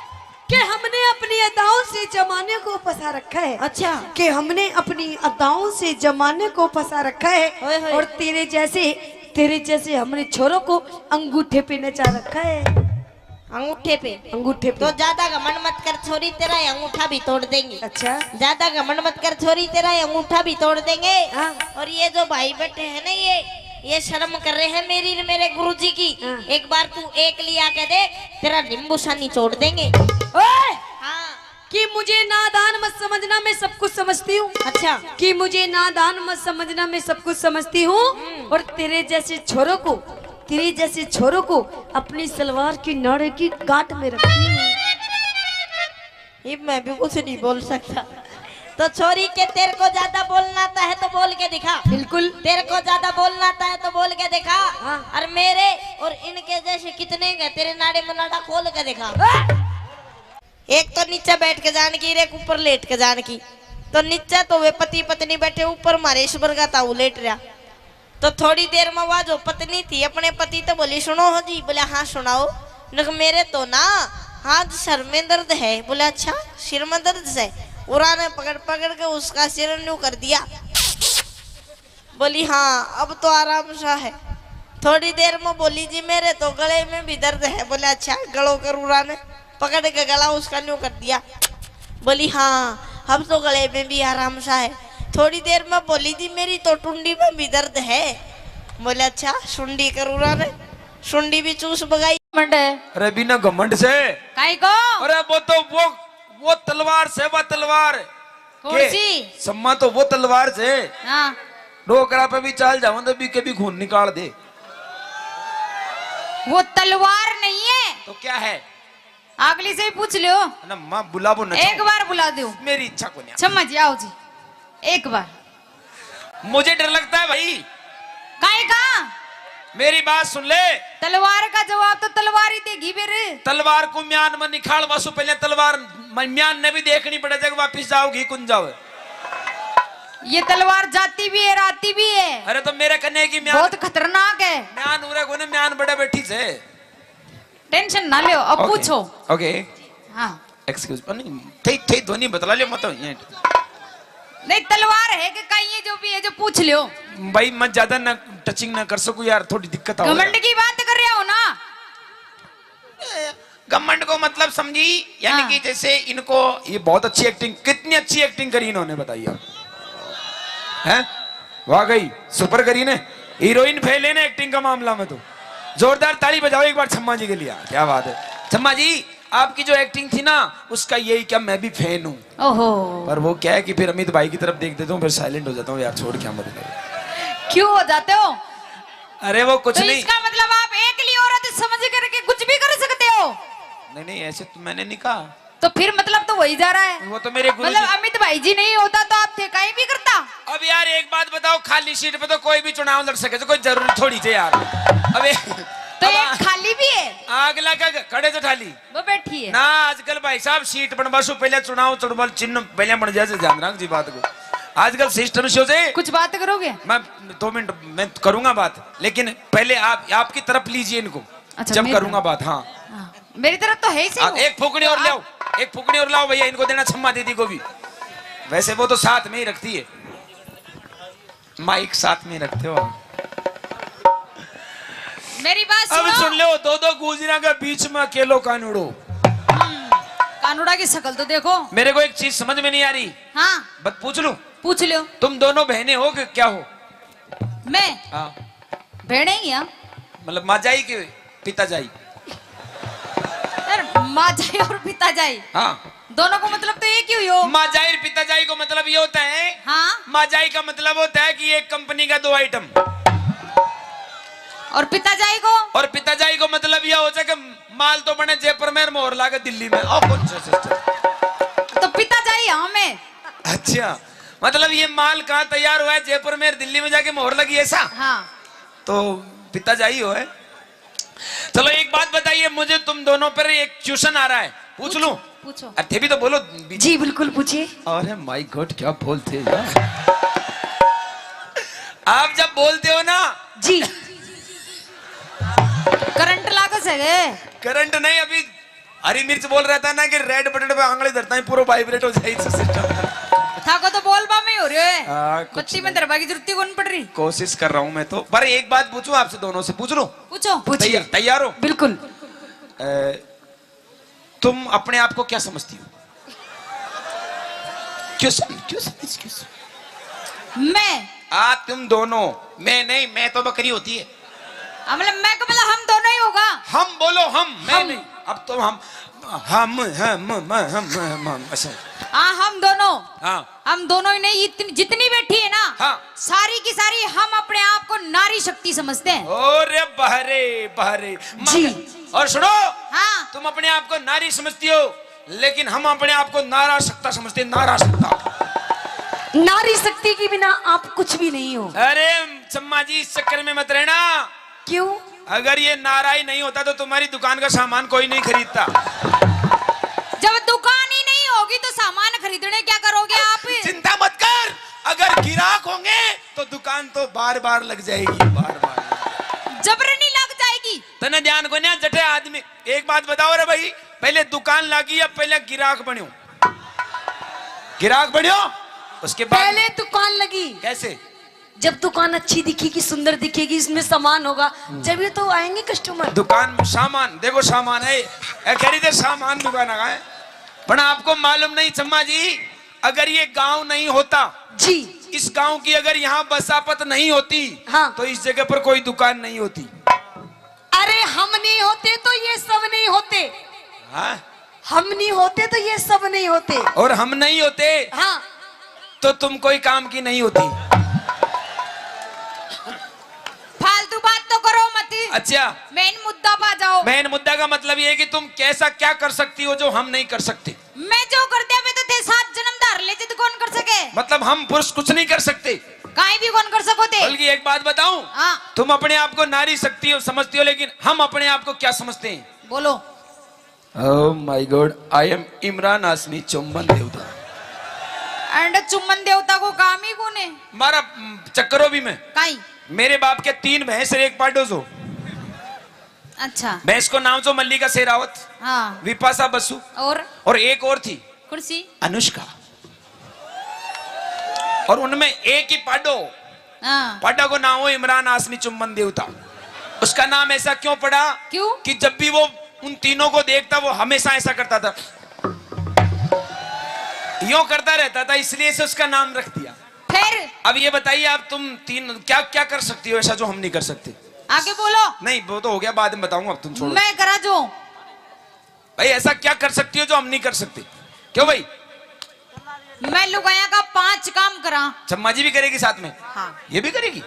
कि हमने अपनी अदाओं से जमाने को फंसा रखा है। अच्छा। कि हमने अपनी अदाओं से जमाने को फंसा रखा है। ओए होए। और तेरे जैसे, तेरे जैसे हमने छोरों को अंगूठे पे नचा रखा है। अंगूठे पे? अंगूठे पे। तो ज्यादा घमंड मत कर छोरी, तेरा ये अंगूठा भी तोड़ देंगे। अच्छा। ज्यादा घमंड मत कर छोरी, तेरा ये अंगूठा भी तोड़ देंगे। हाँ। और ये जो भाई बैठे हैं ना, ये ये शर्म कर रहे हैं मेरी, मेरे गुरुजी की। हाँ। एक बार तू एक लिया के देख, तेरा नींबू सा निचोड़ देंगे। ओए! हाँ। कि मुझे नादान मत समझना, मैं सब कुछ समझती हूँ। अच्छा। कि मुझे नादान मत समझना, मैं सब कुछ समझती हूँ। हम्म। और तेरे जैसे छोरों को, तेरे जैसे छोरों को अपनी सलवार की नाड़े की गांठ में रखती हूँ। ये मैं भी कुछ नहीं बोल सकता। तो छोरी के, तेरे को ज्यादा बोलना आता है तो बोल के दिखा। बिल्कुल। तेरे को ज्यादा बोलना आता है तो बोल के दिखा। हाँ। और मेरे और इनके जैसे कितने हैं तेरे नाड़े मनाड़ा, खोल के दिखा। हाँ। एक तो नीचे बैठ के जान की, एक ऊपर लेट के जान की। तो नीचे तो वे पति पत्नी बैठे, ऊपर मारे ईश्वर का ताऊ लेट रहा। तो थोड़ी देर में वा जो पत्नी थी अपने पति तो बोली, "सुनो हो जी।" बोले, "हाँ, सुनाओ।" नक, "मेरे तो ना आज सर में दर्द है।" बोले, "अच्छा, सिर में दर्द है?" उरा ने पकड़ पकड़ के उसका सिर न्यू कर दिया। बोली, "हाँ, अब तो आराम सा है।" थोड़ी देर में बोली, "जी, मेरे तो गले में भी दर्द है।" बोले, "अच्छा, गलो करूरा ने?" पकड़ के गला उसका न्यू कर दिया। बोली, "हाँ, अब तो गले में भी आराम सा है।" थोड़ी देर में बोली, "जी, मेरी तो टुंडी में भी दर्द है।" बोले, "अच्छा, सुंडी करूरा ने?" सुंडी भी चूस बगाई। घमंड है। अरे, बिना घमंड से। काई को? अरे, वो तो वो, वो तलवार से, वो तलवार। कौन के? सी? सम्मा तो वो तलवार से। हाँ। डोकरा पे भी चाल जाऊं तो भी के भी खून निकाल दे। वो तलवार नहीं है। तो क्या है? अगली से ही पूछ लो। ना, माँ बुलाबो ना एक चाहो। बार बुला दो। मेरी इच्छा को नहीं। सम्मा जी, आओ जी। एक बार। मुझे डर लगता है भाई। काहे का? मेरी बात सुन ले। तलवार का जवाब तो तलवार ही देगी फिर। तलवार को म्यान में निकाल वासु, पहले तलवार म-, म्यान ने भी देखनी पड़े, जब वापिस जाओगी कुन जाओ। ये तलवार जाती भी है, आती भी है। अरे तो मेरे कन्ने की म्यान बहुत खतरनाक है। म्यान उरे कोने, म्यान बड़े बैठी से। टेंशन ना लो, अब OK। पूछो। OK। हाँ। Excuse, नहीं, थे, थे ध्वनि बतला लियो मत ये। नहीं, तलवार है कि कहीं ये जो भी है, जो पूछ लियो। भाई, मैं ज्यादा ना टचिंग ना कर सकूं यार, थोड़ी दिक्कत आ घमंड की बात कर रहे हो ना। घमंड को मतलब समझी, यानी हाँ। कि जैसे इनको, ये बहुत अच्छी एक्टिंग, कितनी अच्छी एक्टिंग करी इन्होंने, बताइए आप। हैं? वाकई सुपर करी ने, हीरोइन फेल है ना एक्टिंग का मामला में तो। जोरदार ताली बजाओ एक बार छम्मा जी के लिए। क्या बात है छम्मा जी, आपकी जो एक्टिंग थी ना, उसका यही क्या, मैं भी फैन हूँ। ओहो। पर वो क्या है कि फिर अमित भाई की तरफ देख देता हूँ, फिर साइलेंट हो जाता हूँ यार, छोड़, क्या मत करो। क्यों हो जाते हो? अरे वो कुछ तो नहीं। इसका मतलब आप एकली औरत समझ करके कुछ भी कर सकते हो? नहीं नहीं, ऐसे तो मैंने नहीं कहा। तो फिर मतलब तो वही जा रहा है। वो तो मेरे गुरु मतलब जी। अमित भाई जी नहीं होता तो आप थे कहीं भी करता। अब यार एक बात बताओ, खाली सीट पे तो कोई भी चुनाव लड़ सके, तो कोई जरूरी थोड़ी थे यार। अबे तो अब एक आ-, खाली भी है। आग लगा के खड़े थे ठाली। वो बैठी है। ना, आजकल भाई साहब सीट बनवा सु पहले चुनाव, चुनाव चिन्ह पहले बन जाए, ध्यान रख जी बात को। आजकल सिस्टम से हो जाए। कुछ बात करोगे? मैं दो मिनट में करूंगा बात, लेकिन पहले आप, आपकी तरफ लीजिए इनको। अच्छा, जब मेरी करूंगा तरफ। बात, हाँ। हाँ, मेरी तरफ तो है ही सही हाँ, वो। एक फूकनी और तो लाओ, आप एक फूकनी और लाओ भैया, इनको देना छम्मा दीदी को भी। वैसे वो तो साथ में ही रखती है, माइक साथ में रखते हो आप। मेरी बात अब सुनो। सुन लो, दो दो गुजरा के बीच में अकेलो कानूड़ो। हम्म, कानूड़ा की शक्ल तो देखो। मेरे को एक चीज समझ में नहीं आ रही। हाँ। बस पूछ लूं? पूछ लो। तुम दोनों बहनें हो कि क्या हो? मैं? हाँ। बहने ही हैं। मतलब माँ जाई के पिता जाई? यार, माँ जाई और पिता जाई। हाँ। दोनों को मतलब तो एक ही हुई हो। माँ जाई और पिता जाई को मतलब ये होता है। हाँ। माँ जाई का मतलब होता है कि एक कंपनी का दो आइटम। और पिता जाई को? और पिता जाई को मतलब यह हो जाए कि माल तो बने जयपुर में, मोहर लागे दिल्ली में। ओ, कौन सा सिस्टम? तो पिता जाई हाँ मैं। अच्छा, मतलब ये माल कहाँ तैयार हुआ है? जयपुर में, दिल्ली में जाके मोहर लगी, ऐसा? हाँ। तो पिता जाई हो है। चलो एक बात बताइए मुझे, तुम दोनों पर एक क्वेश्चन आ रहा है, पूछ लूं? पूछो। अरे थे भी तो बोलो। जी बिल्कुल पूछिए। अरे माय गॉड, क्या बोलते हैं यार। आप जब बोलते हो ना जी। करंट लागे से रे। करंट नहीं, अभी हरी मिर्च बोल रहा था ना कि रेड बटन पे आंगली धरता ही पूरा वाइब्रेट हो जाए सिस्टम। थाको तो बोलबा में ही हो रहे है। हाँ, कुछ बत्ती में नहीं। धरबा की जरूरत ही कौन पड़ रही। कोशिश कर रहा हूँ मैं तो, पर एक बात पूछूं आपसे दोनों से, पूछ लूं? पूछो। पूछिए। तैयार, तैयार हो? बिल्कुल। अ, तुम अपने आप को क्या समझती हो? क्यों सम-, क्यों समझ, क्यों समझ? मैं? आ, तुम दोनों। मैं नहीं, मैं तो बकरी होती है। हाँ, मतलब मैं का मतलब हम दोनों ही होगा। हम बोलो, हम, मैं हम। नहीं। अब तो हम, हम, हम, हम, हम, हम, हम, ऐसे। हाँ, हम दोनों। हाँ। हम दोनों ही नहीं, इतनी, जितनी बैठी है ना, हाँ। सारी की सारी हम अपने आप को नारी शक्ति समझते हैं। अरे बहरे, बहरे, जी। मगर, और सुनो, हाँ। तुम अपने आप को नारी समझती हो, लेकिन हम अपने आप को नारा शक्ता समझते हैं, नारा शक्ता। नारी शक्ति के बिना आप कुछ भी नहीं हो। अरे चम्मा जी, इस चक्कर में मत रहना। क्यों? अगर ये नारा ही नहीं होता तो तुम्हारी दुकान का सामान कोई नहीं खरीदता। जब दुकान ही नहीं होगी तो सामान खरीदने क्या करोगे आप? चिंता मत कर, अगर गिराक होंगे तो दुकान तो बार बार लग जाएगी, बार बार। जबरनी लग जाएगी। तने ध्यान को ना जटे आदमी, एक बात बताओ रे भाई, पहले दुकान लागी या पहले गिराक बन्यो? गिराक बन्यो, उसके बाद पहले दुकान लगी। कैसे? जब दुकान अच्छी दिखेगी, सुंदर दिखेगी, इसमें सामान होगा, जब ये तो आएंगे कस्टमर। दुकान में सामान, देखो सामान है, ए, कह रही थे सामान दुकान आ है, पर आपको मालूम नहीं चम्मा जी, अगर ये गांव नहीं होता, जी। इस गांव की अगर यहाँ बसापत नहीं होती, हाँ। तो इस जगह पर कोई दुकान नहीं होती। अरे हम नहीं होते तो ये सब नहीं होते। हाँ? हम नहीं होते तो ये सब नहीं होते। और हम नहीं होते हाँ। तो तुम कोई काम की नहीं होती। फालतू बात तो करो मत। अच्छा। मेन मुद्दा पा जाओ। मेन मुद्दा का मतलब ये है कि तुम कैसा क्या कर सकती हो जो हम नहीं कर सकते। मैं जो कर दिया, मैं तो थे सात जन्म धार ले, जिद कौन कर सके? मतलब हम पुरुष कुछ नहीं कर सकते। काई भी कौन कर सको थे। बल्कि एक बात बताऊं, हाँ। तुम अपने आप को नारी शक्ति हो, समझती हो, लेकिन हम अपने आप को क्या समझते हैं? बोलो। Oh my God, I am Imran हाशमी चुम्बन देवता। एंड चुम्बन देवता को काम ही कौन है? मारा, हम्म, चक्करो भी मैं। काई? मेरे बाप के तीन भैंस और एक पाडो सो। अच्छा। भैंस को नाम सो मल्लिका शेरावत, हाँ। विपाशा बसु और? और एक और थी। कौन सी? अनुष्का। और उनमें एक ही पाडो, हाँ। पाडा को नाम हो इमरान हाशमी चुम्बन देवता। उसका नाम ऐसा क्यों पड़ा? क्यों? कि जब भी वो उन तीनों को देखता, वो हमेशा ऐसा करता था, यूं करता रहता था, इसलिए से उसका नाम रख दिया। फिर? अब ये बताइए आप, तुम तीन क्या क्या कर सकती हो ऐसा जो हम नहीं कर सकते? आगे बोलो। नहीं, वो तो हो गया, बाद में बताऊंगा, अब तुम छोड़ो। मैं करा जो। भाई, ऐसा क्या कर सकती हो जो हम नहीं कर सकते? क्यों भाई? मैं लुगाया का पांच काम करा। चम्मा जी भी करेगी साथ में? हाँ। ये भी करेगी?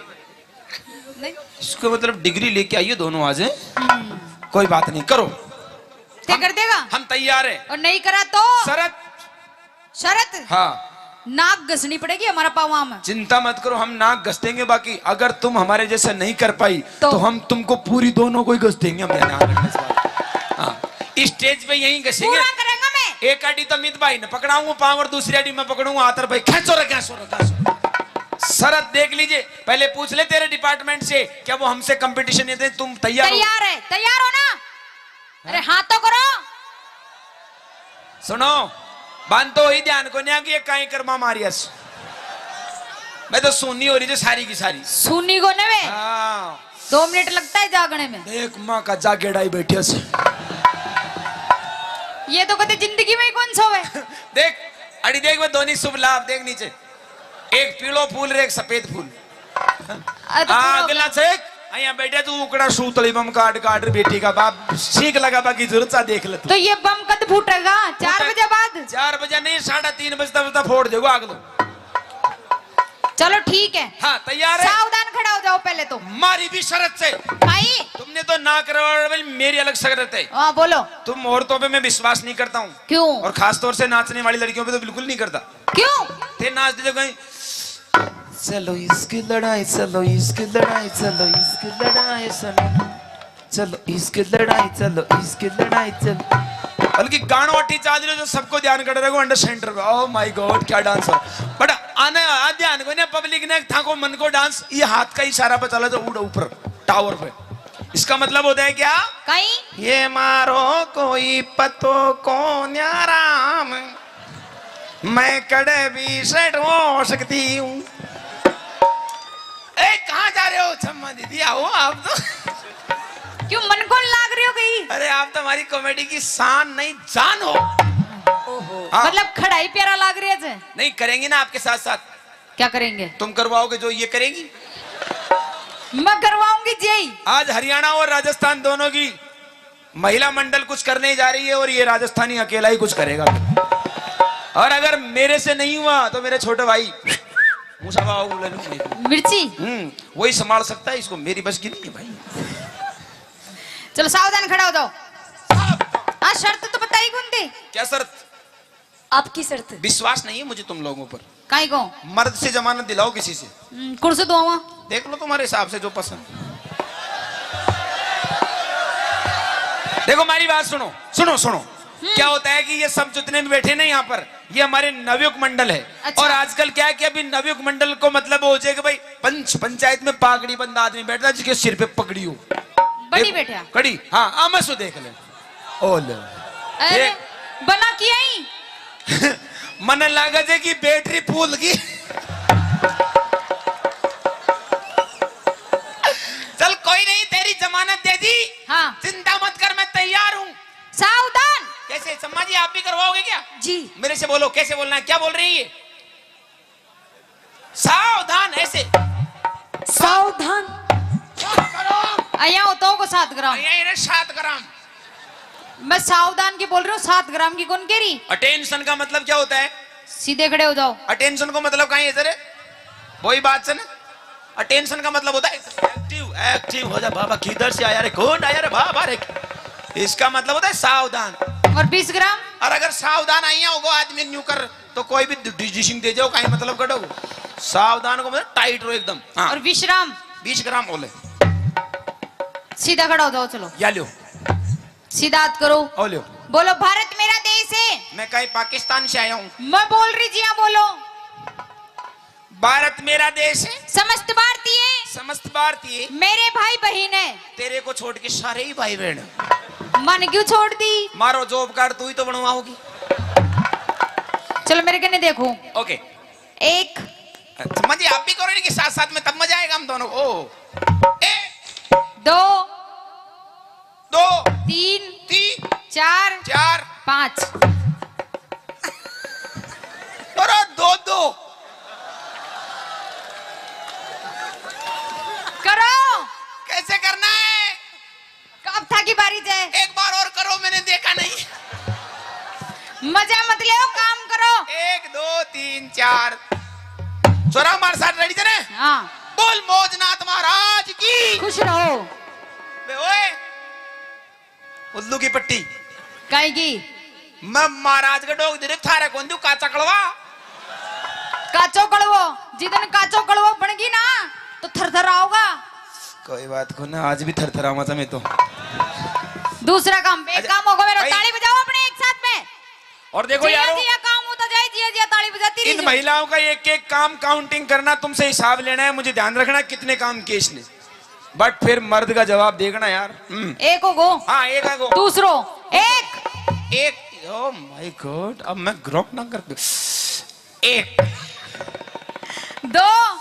नहीं। इसको मतलब डिग्री लेके आइए दोनों आज, हैं? हम्म। कोई बात नहीं, करो। ते हम, कर देगा? हम तैयार हैं। और नहीं करा तो? शरत। शरत? हाँ। नाक घसनी पड़ेगी हमारा पावा में। चिंता मत करो, हम नाक घस देंगे, बाकी अगर तुम हमारे जैसे नहीं कर पाई तो? तो हम तुमको पूरी दोनों को ही घस देंगे। हम ध्यान रखना इस बात। हाँ, इस स्टेज पे यहीं घसेंगे। पूरा करेंगे मैं। एक आड़ी तो मित भाई ने पकड़ाऊंगा पाँव और दूसरी आड़ी मैं पकड़ूंगा हाथ, और भाई खेचो रे, खेचो रे, खेचो। शरत देख लीजिए, पहले पूछ ले तेरे डिपार्टमेंट से, क्या वो हमसे कंपटीशन नहीं दे? तुम तैयार हो? तैयार है, तैयार हो ना? अरे हाँ तो करो। सुनो, बांध तो ही ध्यान को नहीं कि ये काई कर्मा मारियस। मैं तो सुननी हो रही जो सारी की सारी। सुनी को ने वे? हाँ। दो मिनट लगता है जागने में। देख माँ का जागेड़ा ही बैठे से। ये तो कदे जिंदगी में ही कौन सोवे। देख, अड़ी देख, मैं दोनों शुभ लाभ देख नीचे। एक पीलो फूल रे एक सफेद फूल। अरे तो हाँ, पूरा अगला से, यहाँ बैठे तू उकड़ा सूतली बम काट काट रे बेटी का बाप, सीख लगा बाकी जरूरत सा देख ले तू। तो ये बम कद फूटेगा? चार फूटे-, बजे बाद? चार बजे नहीं, साढ़े तीन बजे तक तो फोड़ देगा आग तो। चलो ठीक है। हाँ, तैयार है? सावधान खड़ा हो जाओ पहले तो। मारी भी शरत से। भाई। तुमने तो ना करवा, मेरी अलग शरत है। हाँ, बोलो। तुम औरतों पे मैं विश्वास नहीं करता हूँ। क्यों? और खास तौर से नाचने वाली लड़कियों पे तो बिल्कुल नहीं करता। क्यों? ते नाच दे जो कहीं, चलो इसकी लड़ाई, चलो इसकी लड़ाई, चलो इसकी लड़ाई, चलो, चलो इसकी लड़ाई, चलो इसकी लड़ाई, चलो। बल्कि गाणो अठी चाल रहे जो सबको ध्यान कर रहे हो, अंडर सेंटर पे। Oh my God, क्या डांस हो। बट आने आ ध्यान को ना, पब्लिक ने था को मन को डांस, ये हाथ का इशारा पे चला जो उड़ ऊपर टावर पे। इसका मतलब होता है क्या? कहीं? ये मारो कोई पतो को न्याराम। मैं कड़े भी सेट हो सकती हूँ। ए, कहाँ जा रहे हो छम्मा दीदी? आओ आप तो। क्यों मन को लाग रही हो गई? अरे, आप तो हमारी कॉमेडी की शान नहीं, जान हो। ओहो। हाँ। मतलब खड़ा ही प्यारा लाग रही है जे। नहीं, करेंगे ना आपके साथ साथ। क्या करेंगे? तुम करवाओगे जो ये करेगी? मैं करवाऊंगी जी। आज हरियाणा और राजस्थान दोनों की महिला मंडल कुछ करने जा रही है और ये राजस्थानी अकेला ही कुछ करेगा। और अगर मेरे से नहीं हुआ तो मेरे छोटे भाई मूसा बाबा को ले लूं। मिर्ची? हम्म, वही संभाल सकता है इसको, मेरी बस की नहीं है भाई। चलो सावधान खड़ा हो जाओ। हाँ, शर्त तो बताई कौन थी? क्या शर्त? आपकी शर्त। विश्वास नहीं है मुझे तुम लोगों पर। काई को? मर्द से जमानत दिलाओ किसी से। हम्म, कौन से दुआवा? देख लो तुम्हारे हिसाब से जो पसंद। देखो, हमारी बात सुनो, सुनो, सुनो। हम्म। क्या होता है कि ये सब जितने भी बैठे ना यहाँ पर, ये हमारे नवयुग मंडल है। अच्छा। और आजकल क्या है कि अभी नवयुग मंडल को मतलब हो जाए कि भाई, पंच, पंचायत में पागड़ी बंदा आदमी बैठता है जिसके सिर पे पगड़ी हो। बड़ी एक बैठा। कड़ी, हाँ, आमसो देख ले। ओ ले। अरे, देख। बना किया ही। मने लागे जे कि बैटरी फूल गई। सम्मा जी, आप भी करवाओगे क्या? जी। मेरे से बोलो, कैसे बोलना है, क्या बोल रही है? सावधान, ऐसे। सावधान। अया होता होगा सात ग्राम। अया इन्हें सात ग्राम। मैं सावधान की बोल रही हूँ, सात ग्राम की कौन कह रही? अटेंशन का मतलब क्या होता है? सीधे खड़े हो जाओ। अटेंशन को मतलब कहाँ है सर? वही बात से ना, अटेंशन का मतलब होता है एक्टिव, एक्टिव हो जा बाबा, किधर से आया रे, कौन आया रे बाबा रे। इसका मतलब होता है सावधान। और बीस ग्राम? और अगर सावधान आई होगो आदमी न्यू कर, तो कोई भी डिसीजन दे जाओ, कहीं मतलब कटो। सावधान को मतलब टाइट रहो एकदम। हाँ। और विश्राम? बीस ग्राम बोले। सीधा खड़ा हो जाओ, चलो। या लो। सीधा हाथ करो। ओ लो। बोलो, भारत मेरा देश है। मैं कहीं पाकिस्तान से आया हूँ। मैं बोल रही जी, हाँ बोलो। भारत मेरा देश है। समस्त भारतीय। समस्त भारतीय। मेरे भाई बहन है। तेरे को छोड़ के सारे ही भाई बहन। मन क्यों छोड़ दी? मारो जॉब कार्ड तू ही तो बनवाओगी। चलो मेरे कने देखो। ओके। एक। अच्छा, मजे आप भी करो इनके साथ साथ में, तब मजा आएगा हम दोनों को। एक। दो। दो। तीन। तीन। चार। चार। पाँच। अरे दो दो। करो। कैसे करना है? अब थाकी बारी जै। एक बार और करो, मैंने देखा नहीं। मजा मत ले, काम करो। एक, दो, तीन, चार। छोरा हमारे साथ रेडी थे ना? हाँ। बोल मौजनाथ महाराज की। खुश रहो। बे ओए, उल्लू की पट्टी। काई की? मैं महाराज के डोग दे थारे कौन दू काचा कड़वा। काचो कड़वो, जिदन काचो कड़वो बन गई ना, तो थरथर आओगा। कोई बात को ना, आज भी थरथरावा था मैं तो। दूसरा काम, एक अच्छा, काम होगा मेरा, भाई। ताली बजाओ अपने एक साथ में। और देखो जिया यारो, जिया काम होता जाए, जिया जिया ताली बजाती इन रहिजो। महिलाओं का एक एक काम काउंटिंग करना, तुमसे हिसाब लेना है, मुझे ध्यान रखना कितने काम किए इसने। बट फिर मर्द का जवाब देखना यार। हम्म। एक हो गो। हाँ, एक है गो। दूसरो। एक। एक। Oh my God, अब मैं ग्रहण ना कर दूं। एक। दो।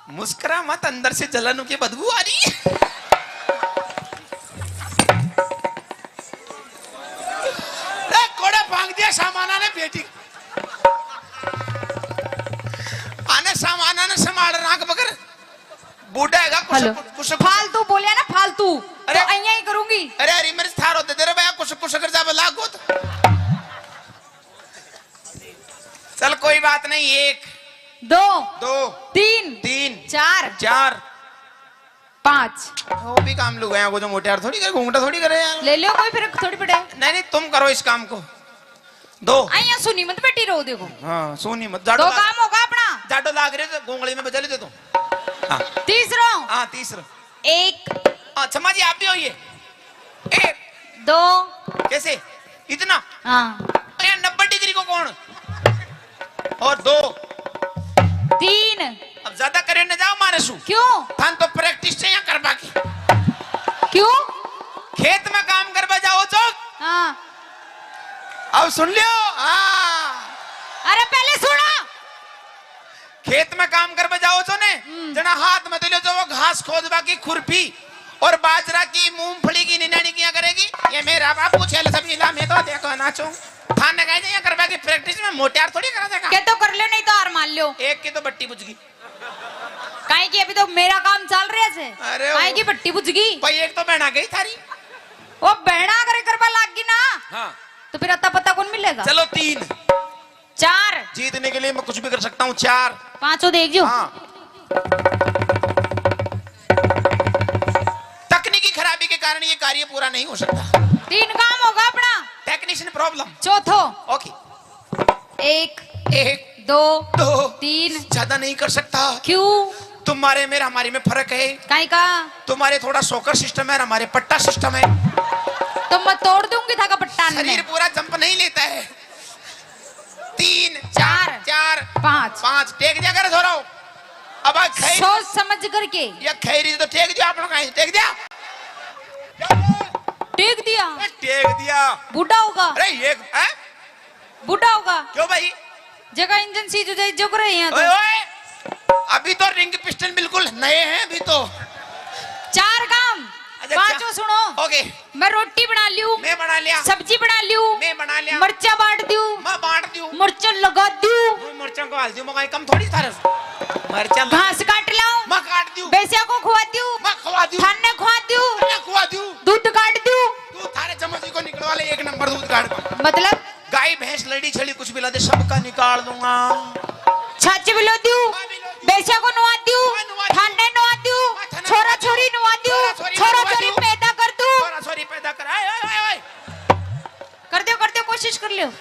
मुस्कुरा मत, अंदर से जलन की बदबू आ रही है। ए, कोड़े भांग दिया सामाना ने बेटी। आने सामाना ने संभाल राख बगर। बूढ़ा हैगा, कुछ, हेलो। कुछ, कुछ, कुछ। फालतू बोलिया ना, फालतू। अरे। तो अइयां ही करूंगी। अरे, अरे, मेरे थारो दे दे रे भैया, कुछ, कुछ कर जावे लागो तो। चल, कोई बात नहीं, एक। दो। दो। तीन। तीन। चार। चार। पाँच। वो भी काम लुगाया को जो मोटे यार थोड़ी करे, घूंघटा थोड़ी करे यार। ले लो कोई, फर्क थोड़ी पड़े। नहीं, नहीं, तुम करो इस काम को। दो। अइयां सुनी मत बेटी रो, देखो। हाँ, सुनी मत। जाडो दो लाग-, काम होगा अपना। जाडो लाग रहे तो गोंगली में बजा ले दे तो। हाँ। तीसरो। हाँ, तीसरो। एक। हाँ, क्षमा जी, आप भी होइए। एक। दो। कैसे? इतना? हाँ। अरे, नब्बे डिग्री को कौन? और दो। तीन। अब ज्यादा करे न जाओ मारे सु। क्यों? थान तो प्रैक्टिस चाहिए करवा की। क्यों? खेत में काम करवा जाओ चौक। हाँ। अब सुन लियो। हाँ। अरे पहले सुना। खेत में काम करवा जाओ छो ने, हम्म। जना हाथ में तो लो जो वो घास खोदवा की खुरपी और बाजरा की, मूंगफली की निनानी किया करेगी। ये मेरा बापू छेल सभी ला, मैं तो देखो नाचूं। थाने कहे यहाँ करवा की प्रैक्टिस में मोटे यार थोड़ी करा देगा। के तो कर लो, नहीं तो हार मान लो। एक की तो बट्टी बुझ गई। काहे की अभी तो मेरा काम चल रहा है। अरे काहे वो की बट्टी बुझ गई? भाई एक तो बहना गई थारी। वो बहना अगर करवा लाग गई ना, हाँ। तो फिर अता पता कौन मिलेगा? चलो तीन। चार। जीतने के लिए मैं कुछ भी कर सकता हूँ। चार। पांचों देख जो। हाँ। तकनीकी खराबी के कारण ये कार्य पूरा नहीं हो सकता। तीन काम होगा अपना। Technician problem. चौथो। ओके। एक। एक। दो। दो। तीन। ज्यादा नहीं कर सकता। क्यों? तुम्हारे मेरे हमारे में फर्क है। काई का? तुम्हारे थोड़ा शॉकर सिस्टम है और हमारे पट्टा सिस्टम है। तो मैं तोड़ दूंगी थाका पट्टा ने। शरीर पूरा जंप नहीं लेता है। तीन, चार। चार, पाँच। पाँच। टेक दिया कर, धोरो। अब आ खैर सोच समझ करके। ये खैरी तो टेक दिया, आप लोग कहीं टेक दिया। टेक दिया। ए, टेक दिया। बूढ़ा होगा। अरे, ये, हैं? बूढ़ा होगा। क्यों भाई? जगह इंजन सीज हो जाए, जो करे यहाँ तो। ओए, ओए। अभी तो रिंग पिस्टन बिल्कुल नए हैं, अभी तो। चार काम, अच्छा, पांच जो सुनो। ओके। मैं रोटी बना लियू। मैं बना लिया। सब्जी बना लियू। मैं बना लिया। मरचा बांट दियू। मैं बांट दियू। मरचा लगा दियू। वो मरचा को हाल दियू, मगाई कम थोड़ी थारे। मरचा लगा घास काट लाओ। मैं काट दियू। बेसिया को खुआ दियू। मैं खुआ दियू। थाने खुआ दियू। मैं खुआ दियू। दूध काट दियू। तू थारे चम्मच को निकलवा ले, एक नंबर दूध काट। मतलब? गाय, भैंस, लड़ी, छड़ी, कुछ भी ला दे, सबका निकाल दूंगा। छाछ भी लो दियू, हाँ, भी लो दियू। बेसिया को नुआ दियू, हाँ, नुआ दियू। थाने नुआ दियू, हाँ, थाने छोरा नुआ दियू। छोरी नुआ दियू, छोरा छोरी छोरा नुआ छोरी दियू। पैदा कर दू। छोरा छोरी पैदा कर, आए, आए, आए, आए। कर दो, कर दो, कोशिश कर लियो।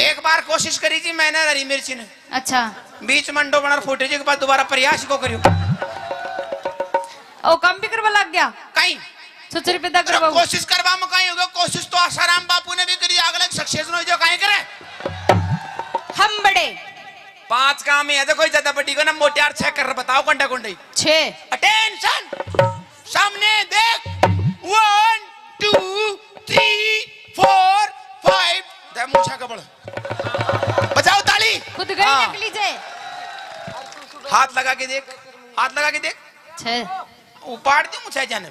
एक बार कोशिश करी जी मैंने हरी मिर्ची ने। अच्छा। बीच में अंडो बना फूटे जी के बाद दोबारा प्रयास को करियो। ओ, काम भी करवा लग गया। कहीं। छोरा छोरी पैदा अरे करवाओ। कोशिश करवा में कहीं होगा, कोशिश तो आसाराम बापू ने भी करी, अगले सक्सेस नहीं जो कहीं करे। हम बड़े। पांच काम ही है, देखो ज्यादा बड़ी को ना, मोटियार छह कर बताओ, कंडा कंडी। छह। अटेंशन, सामने देख, one, two, three, four, five. दे मूछा कबल। बजाओ ताली। खुद गई हाँ। नकली जे। हाथ लगा के देख, हाथ लगा के देख। छह। उपाड़ दी मुझे जाने।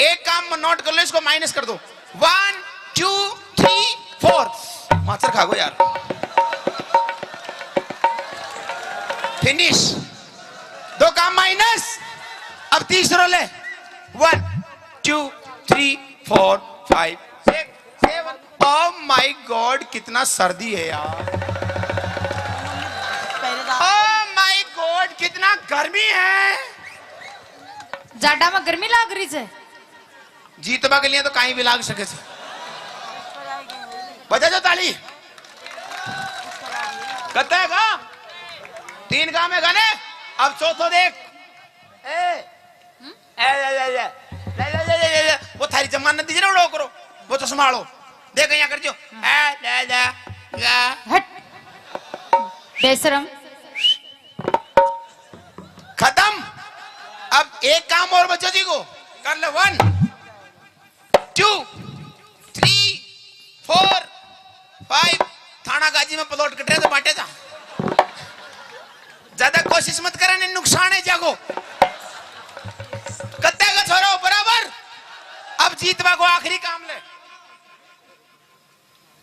एक काम नोट कर लो, इसको माइनस कर दो। One, two, three, four. माचर खा गो यार। फिनिश। दो काम माइनस। अब तीसरो ले। One, two, three, four, five, six, seven. Oh my god, कितना सर्दी है यार। ओ माय गॉड, कितना गर्मी है। जाडा में गर्मी लाग रही है। जीतबा के लिए तो कहीं भी लाग सके से। बजा जो ताली। कत्ता है गा? तीन काम है गाने। अब चौथो देख। ए, ए, ए, ए, ए। वो थारी जमानत दीजिए ना, उड़ो करो। वो चश्मा आलो। देख यहाँ कर जो। ए, ले, ले, ले। हट। बेशरम। खत्म। अब एक काम और बच्चों जी को कर ले। One, two, three, four, five. थाना गाजी में प्लॉट कट रहे तो बांटे जा। ज्यादा कोशिश मत करे, नहीं नुकसान है जागो। कत्ते का छोरा हो बराबर। अब जीतवा को आखिरी काम ले।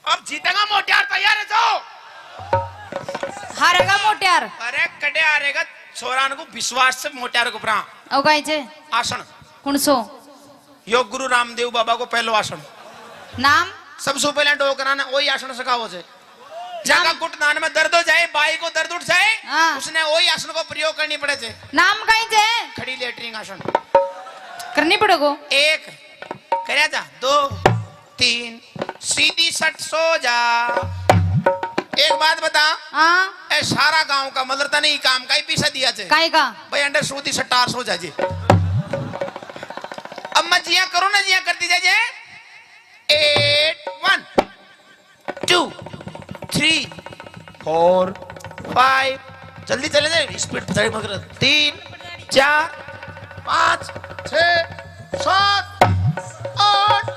अब जीतेगा मोटियार, तैयार है जाओ। हारेगा मोटियार। अरे कटे हारेगा, छोरान को विश्वास से मोटियार को परा। ओ गाय जे। आसन। कौन सो? योग गुरु रामदेव बाबा को पहलो आसन। नाम? सबसे पहले डोकरा ने वही आसन सिखाओ से। जाका नाम? घुटनान में दर्द हो जाए, बाई को दर्द उठ जाए, हाँ। उसने वही आसन को प्रयोग करनी पड़े से। नाम कहीं जे? खड़ी लेटरिन आसन। करनी पड़ेगो। एक, करया जा, दो, तीन, सीधी सट सो जा। एक बात बता। हाँ। ए सारा गांव का मतलब तने ही काम का ही पीसा दिया छे। काई का? भाई अंडर सूदी सट्टार सो जाजे। अब मैं जिया करूँ ना, जिया करती जाजे। Eight, one, two, three, four, five. जल्दी चले जाए, स्पीड पचास मत कर। तीन, चार, पाँच, छः, सात, आठ।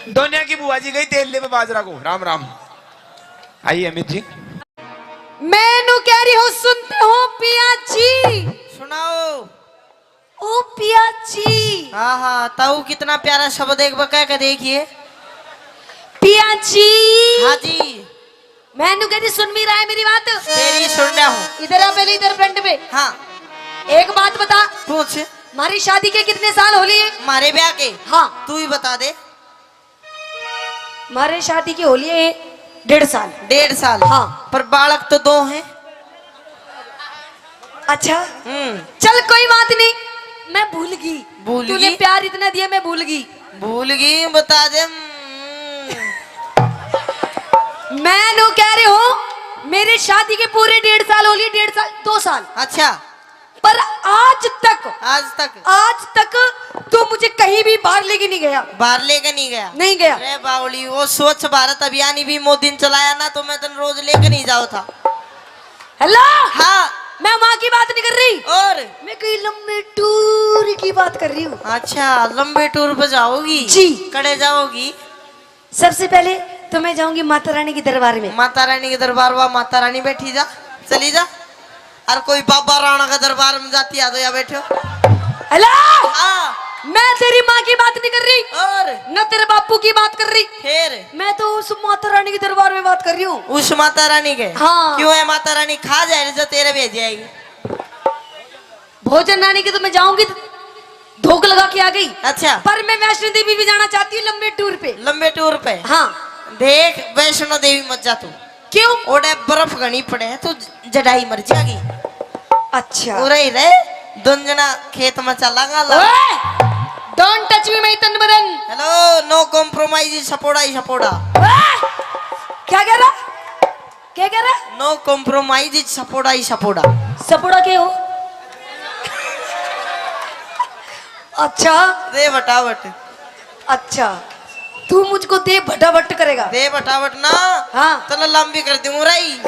दोनिया की बुआ जी गई तेल लेवे बाजरा को। राम राम। आइए अमित जी। मैं नू कह रही हूँ, सुनते हो पिया जी? सुनाओ। ओ पिया जी। हाँ, हाँ, ताऊ कितना प्यारा शब्द एक बार कह के देखिए। पिया जी। हाँ जी। मैं नू कह रही, सुन भी रहा है मेरी बात? तेरी सुन रहा हूँ। इधर आ पहले, इधर फ्रंट पे। हाँ। एक बात बता। पूछ। हमारी शादी के कितने साल हो लिए? हमारे ब्याह के? हाँ। तू ही बता दे। हमारे शादी के हो लिए डेढ़ साल। डेढ़ साल? हाँ। पर बालक तो दो हैं। अच्छा। हम्म। चल कोई बात नहीं, मैं भूल गई। भूल तूने गई? प्यार इतना दिया, मैं भूल गई। भूल गई, बता दे। हम्म। मैं नू कह रही हूँ, मेरे शादी के पूरे डेढ़ साल हो लिए, डेढ़ साल, दो साल। अच्छा। पर आज तक, आज तक? आज तक तू मुझे कहीं भी बाहर लेके नहीं गया। बाहर लेके नहीं गया? नहीं गया। अरे बावली, वो स्वच्छ भारत अभियान ही भी मोदी ने चलाया ना, तो मैं तन रोज लेके नहीं जाओ था। हेलो। हाँ। मैं वहाँ की बात नहीं कर रही। और? मैं कहीं लंबे टूर की बात कर रही हूँ। अच्छा, लंबे टूर पे जाओगी? जी। कड़े जाओगी? सबसे पहले तो मैं जाऊंगी माता रानी के दरबार में। माता रानी के दरबार, वहाँ माता रानी बैठी जा, चली जा। और कोई बाबा राणा का दरबार में जाती आ तो या बैठो। हेलो। हाँ। मैं तेरी माँ की बात नहीं कर रही। और? न तेरे बापू की बात कर रही। फिर? मैं तो उस माता रानी के दरबार में बात कर रही हूँ। उस माता रानी के? हाँ। क्यों है माता रानी खा जाए जो तेरे भेजे आएगी? भोजन रानी के तो मैं जाऊंगी तो धोख लगा के आ गई। अच्छा। पर मैं वैष्णो देवी भी जाना चाहती हूँ लंबे टूर पे। लंबे टूर पे? हाँ। देख, वैष्णो देवी मत जा तू। क्यों? ओड़े बर्फ घणी पड़े है, तू जड़ाई मर जाएगी। अच्छा। उरे ही रहे, दोन जना खेत में चलांगा ला। ओए! Don't touch me, my तन बदन। Hello, no compromise, सपोड़ा ही सपोड़ा। ओए! क्या कह रहा? क्या कह रहा? No compromise, सपोड़ा ही सपोड़ा। सपोड़ा के हो? अच्छा। दे बटावट। अच्छा, तू मुझको दे भटावट करेगा? दे बटावट ना। हाँ। तने लंबी कर दूं राई।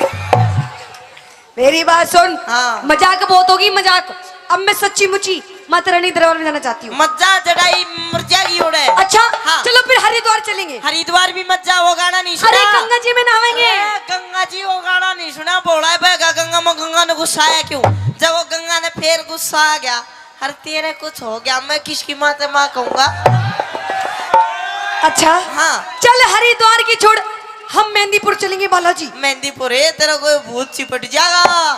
मेरी बात सुन। हाँ। मजाक बहुत होगी, मजाक। अब मैं सच्ची मुची माता रानी दरबार में जाना चाहती हूँ। मत जा, जड़ाई मर जाएगी ओड़े। अच्छा, हाँ। चलो फिर हरिद्वार चलेंगे। हरिद्वार भी मत जा, वो गाना नहीं सुना। अरे गंगा जी में नहावेंगे। अरे गंगा जी, वो गाना नहीं सुना। भोला है बहगा गंगा में, गंगा ने गुस्सा आया क्यों? जब वो गंगा ने फिर गुस्सा आ गया, अरे तेरे कुछ हो गया, मैं किसकी माँ से माँ कहूंगा? अच्छा। हाँ। चल हरिद्वार की छोड़, हम मेहंदीपुर चलेंगे बालाजी। मेहंदीपुर है, तेरा कोई भूत चिपट जाएगा,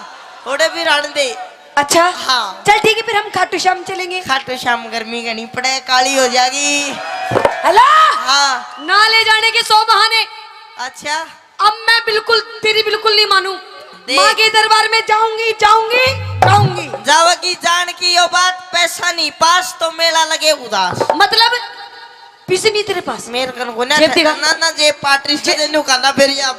थोड़े भी रहने दे। अच्छा। हाँ। चल ठीक है, फिर हम खाटू श्याम चलेंगे। खाटू श्याम गर्मी घनी पड़े, काली हो जाएगी। हेलो। हाँ। ना ले जाने के सौ बहाने। अच्छा। अब मैं बिल्कुल, तेरी बिल्कुल नहीं मानू। देख। माँ के दरबार में जाऊंगी, जाऊंगी, जाऊंगी। जावेगी जान की यो बात, पैसा नहीं पास तो मेला लगे उदास। मतलब? पैसे नहीं तेरे पास? मेरे कन कोन्या जेब दिखा। ना, ना, जेब पाटरी से जे- नु खाना फिर या,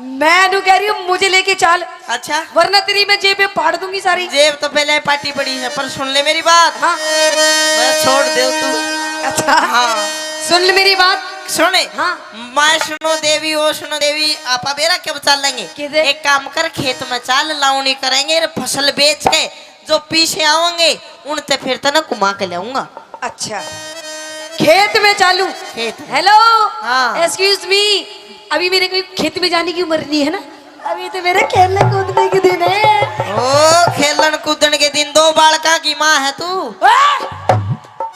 मैं नु कह रही हूँ, मुझे लेके चाल। अच्छा। वरना तेरी मैं जेब में फाड़ दूंगी सारी। जेब तो पहले पाटी पड़ी है, पर सुन ले मेरी बात। हाँ। मैं छोड़ दे तू। अच्छा। हाँ। सुन ले मेरी बात। सुने। हाँ। वैष्णो देवी, वैष्णो देवी, आपा बेरा के बचा लेंगे। किधर? एक काम कर, खेत में चाल, लावणी करेंगे, रे फसल बेच के जो पीछे आवेंगे, उनते फिर तने घुमा के लाऊंगा। अच्छा, खेत में चालू। खेत में। हेलो। हाँ। Excuse me, अभी मेरे कोई खेत में जाने की उम्र नहीं है ना, अभी तो मेरे खेलने कूदने के दिन है। ओ, खेलन कूदन के दिन, दो बालका की माँ है तू। ओए!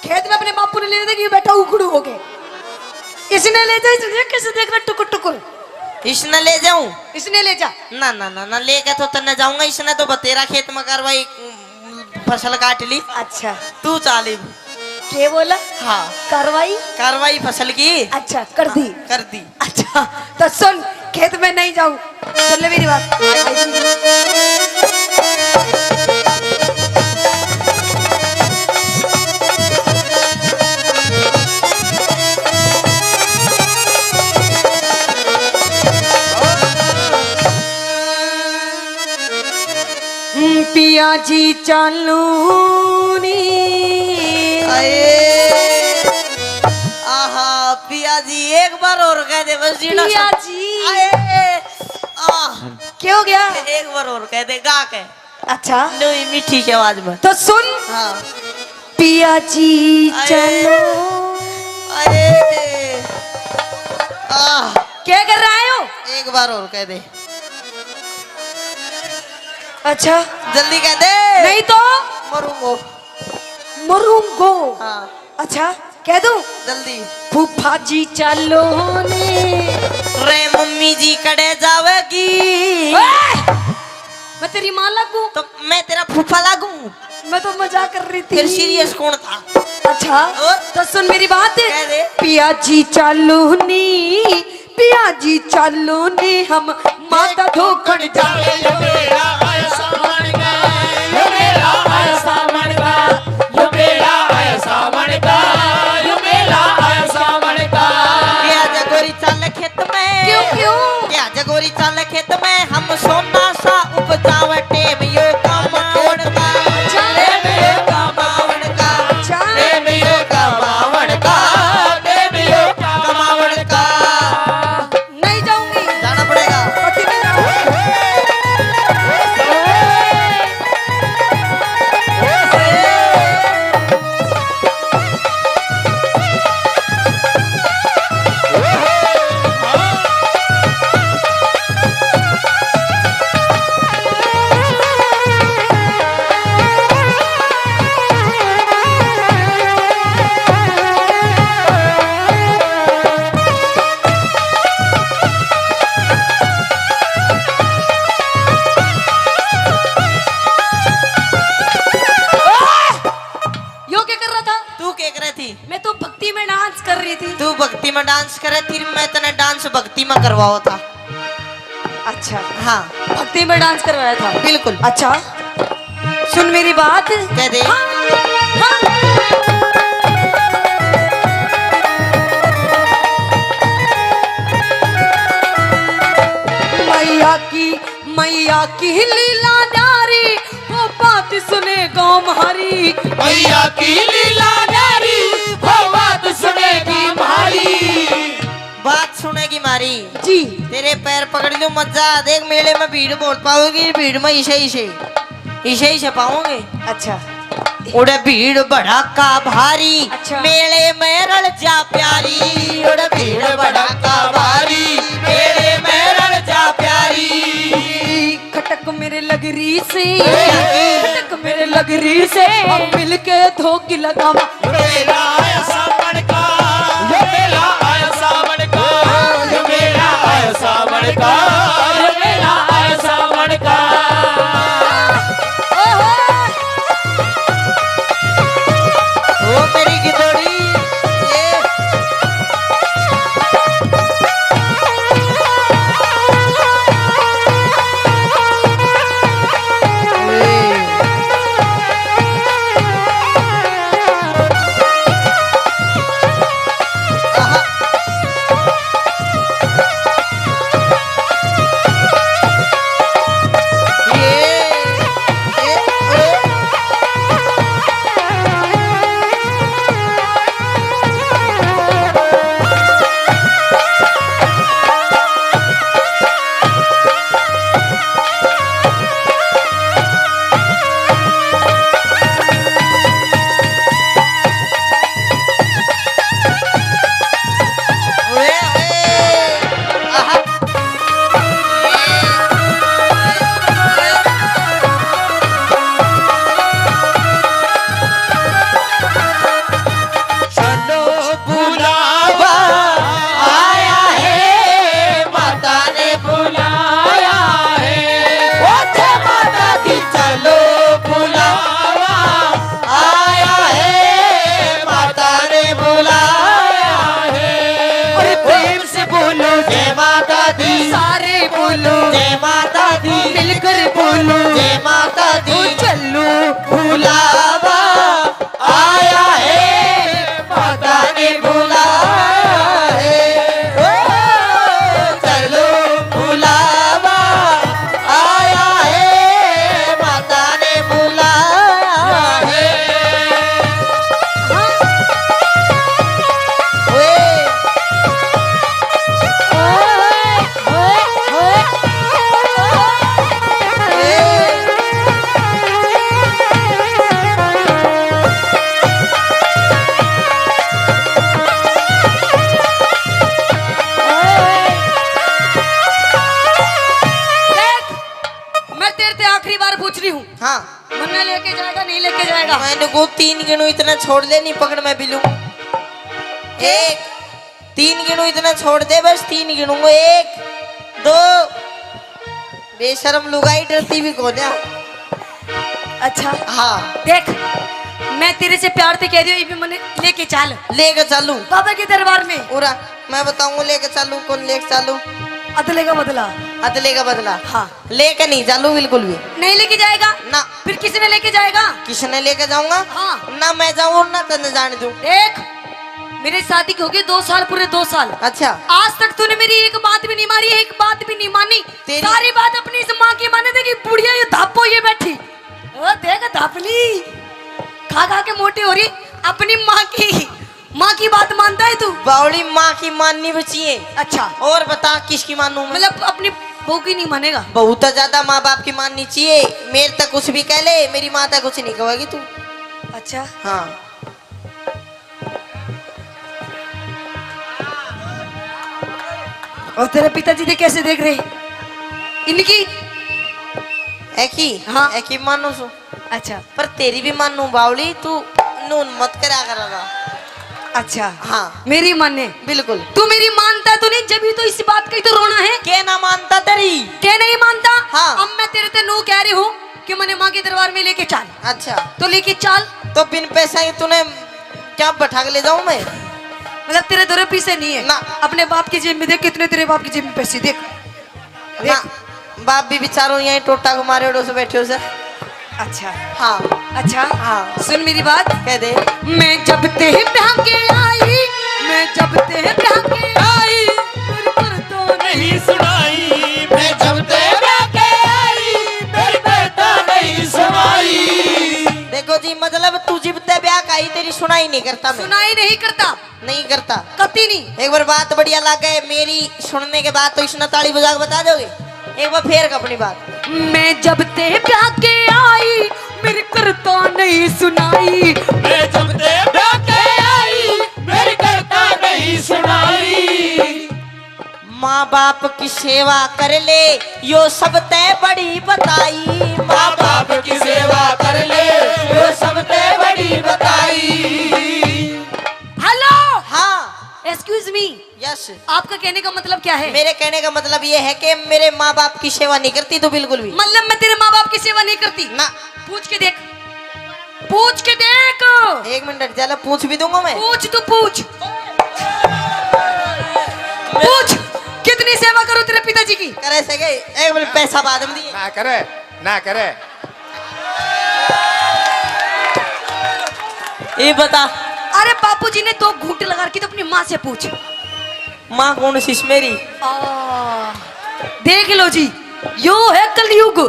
खेत में अपने बापू ने लेने देखी बैठा उखड़ू होके। इसने ले जा, इसने कैसे देख रहा टुकुर टुकुर। इसने ले जाऊं? इसने ले जा। ना, ना, ना, ना, लेके तो तन्ने जाऊंगा, इसने तो बतेरा खेत में कार्रवाई, उम, फसल काट ली। अच्छा। तू चाल इब। के बोला? हाँ। कार्रवाई? कार्रवाई फसल की। अच्छा, कर दी। कर दी। अच्छा, तो सुन, खेत में नहीं जाऊं। सुन ले मेरी बात। पिया जी चालू नी। आए। आहा, पिया जी, एक बार और कह दे बस जीना पिया सा- जी। आए। आह। क्या हो गया? एक बार और कह दे, गा के। अच्छा। नई मीठी सी आवाज में। तो सुन। हाँ। पिया जी आए। चलो। आए। आह। क्या कर रहा है हो? एक बार और कह दे। अच्छा। जल्दी कह दे। नहीं तो? मरूंगो। मरूंगो। हाँ। अच्छा, कह दूं? जल्दी। फूफा जी चालो ने। रे मम्मी जी कड़े जावेगी? ओए! मैं तेरी माँ लागू? तो मैं तेरा फूफा लागू? मैं तो मजाक कर रही थी। फिर serious कौन था? अच्छा, और? तो सुन मेरी बात। कह दे। पिया जी चालो नी, पिया जी चालो ने हम माता धोखण जावे। यो मेला आया सावण का, यो मेला आया सावण का, यो मेला आया सावण का, यो मेला आया सावण का। क्या जगोरी चाल खेत में? क्यों, क्यों? क्या जगोरी चाल खेत में हम सोना सा उपजावे। टेम यो कमावण का, टेम यो कमावण का, टेम यो कमावण का, टेम यो कमावण का। नहीं जाऊंगी। जाना पड़ेगा। पति नहीं जाऊंगी। में डांस करे, फिर मैं तने डांस भक्ति में करवाओ था। अच्छा। हाँ। भक्ति में डांस करवाया था। बिल्कुल। अच्छा, सुन मेरी बात। कह दे। हाँ, हाँ। मैया की, मैया की लीला डारी, वो बात सुने गाँव म्हारी। मैया की लीला डारी, वो बात सुने गाँव म्हारी। बात सुनेगी म्हारी। जी। तेरे पैर पकड़ लूं, मजा। देख, मेले में भीड़ बहुत पाओगी, भीड़ में इसे, इसे, इसे, इसे पाओगे। अच्छा। उड़े भीड़ भड़ाका भारी, अच्छा। मेले में रल जा प्यारी। उड़े भीड़ भड़ाका भारी, मेले में रल जा प्यारी। खटक मेरे लगरी से, खटक मेरे लगरी से, हम मिलके धोखी लगावा। मेला आया सावन का, ये मेला आया सावन का, ये मेला आया सावन का, ये मेला आया सावन का। ओ मेरी गिदोड़ी, ये। चलो बुलावा आया है, माता ने बुलाया है। ओ जय माता दी, चलो बुलावा आया है, माता ने बुलाया है। और प्रेम से बोलो जय माता दी, सारे बोलो जय माता दी, मिलकर बोलो जय माता दी। ओ चलो बुलावा आया है, माता ने बुलाया है। ओ, चलो बुलावा आया है, माता ने बुलाया है। ओए। देख, मैं तेरे ते आखिरी बार पूछ रही हूँ। हाँ। मन्ने लेके जाएगा, नहीं लेके जाएगा? मैंने को तीन गिनू, इतना छोड़ दे, नहीं पकड़ मैं बिलू। एक, तीन गिनू, इतना छोड़ दे, बस तीन गिनूंगा। एक, दो। बेशरम लुगाई, डरती भी कोन्या। अच्छा। हाँ। देख, मैं तेरे से प्यार से कह रही हूँ, ये भी मन्ने लेके चल। लेके चालू। बाबा के दरबार में। उरा, मैं बताऊंगा लेके चालू, कौन लेके चालू। अदले का बदला। अदले का बदला। हाँ। लेके नहीं चालू बिल्कुल भी। नहीं लेके जाएगा? ना। फिर किसने लेके जाएगा? किसने लेके जाऊंगा? हाँ। ना मैं जाऊँ और ना तन्ने जाने दूँ। देख, मेरे शादी के हो गए दो साल, पूरे दो साल। अच्छा। आज तक तूने मेरी एक बात भी नहीं मानी, एक बात भी नहीं मानी। तेरी सारी बात अपनी इस माँ की माने। देखी बुढ़िया ये धापो ये बैठी। ओ देख धापली, खा खा के मोटी हो रही। अपनी माँ की, माँ की बात मानता है तू? बावली, माँ की माननी बची है। अच्छा। और बता किसकी मानूं मैं? मतलब अपनी बहू की नहीं मानेगा? बहू तो ज्यादा माँ बाप की माननी चाहिए। मेरे तक कुछ भी कह ले, मेरी माँ तक कुछ नहीं कहेगी तू। अच्छा। हाँ। और तेरे पिताजी ने कैसे देख रहे इनकी? एकी? हाँ। एकी मानू सु। अच्छा। पर तेरी भी मानू बावली, तू नून मत करा करा। अच्छा। हाँ। मेरी माने? बिल्कुल। तू मेरी मानता तो नहीं, जब ही तो इस बात का ही तो रोना है। के ना मानता तेरी? के नहीं मानता? हाँ। अब मैं तेरे ते नू कह रही हूँ कि मने माँ के दरबार में लेके चल। अच्छा। तो लेके चल। तो बिन पैसा के तूने क्या बैठा के ले जाऊं मैं? मतलब तेरे धोरे पैसे नहीं है? ना। अपने बाप की जेब में देख, कितने तेरे बाप की जेब में पैसे, देख। ना, बाप भी बेचारो यहीं टोटा को मारे उड़ो से बैठे हो सर। अच्छा। हाँ। अच्छा। हाँ। सुन मेरी बात। कह दे। मैं जब ते ब्याह के आई, मैं जब ते ब्याह के आई, मेरी कर तो नहीं सुनाई। मैं जब ते ब्याह के आई, मेरी कर तो नहीं सुनाई। देखो जी, मतलब तू जिब ते ब्याह का आई, तेरी सुनाई नहीं करता मैं। सुनाई नहीं करता। नहीं करता। कती नहीं। एक बार बात बढ़िया लागे मेरी सुनने के बाद, तो इसने ताली बजा के बता दोगे? एक बार फेर अपनी बात। मैं जब ते ब्याह के आई, मेरी करता नहीं सुनाई। मैं जब ते ब्याह के आई, मेरी करता नहीं सुनाई। माँ बाप की सेवा कर ले, यो सबते बड़ी बताई। माँ बाप की सेवा कर ले, यो सबते बड़ी बताई। हेलो। हाँ। Excuse me. यस। आपका कहने का मतलब क्या है? मेरे कहने का मतलब ये है कि मेरे माँ बाप की सेवा नहीं करती तू बिल्कुल भी। मतलब मैं तेरे माँ बाप की सेवा नहीं करती? ना। पूछ के देख, पूछ के देख। एक मिनट हट जा, ले पूछ भी दूंगा मैं। पूछ, तू पूछ। पूछ, कितनी सेवा करूं तेरे पिताजी की? करे से गए, एक मिनट पैसा बाद में दिए। ना करे, ना करे। ये बता। अरे बापूजी ने दो घूंट लगा रखी, तो अपनी माँ से पूछ। माँ कौन सी मेरी? आ, देख लो जी, यो है कलयुग।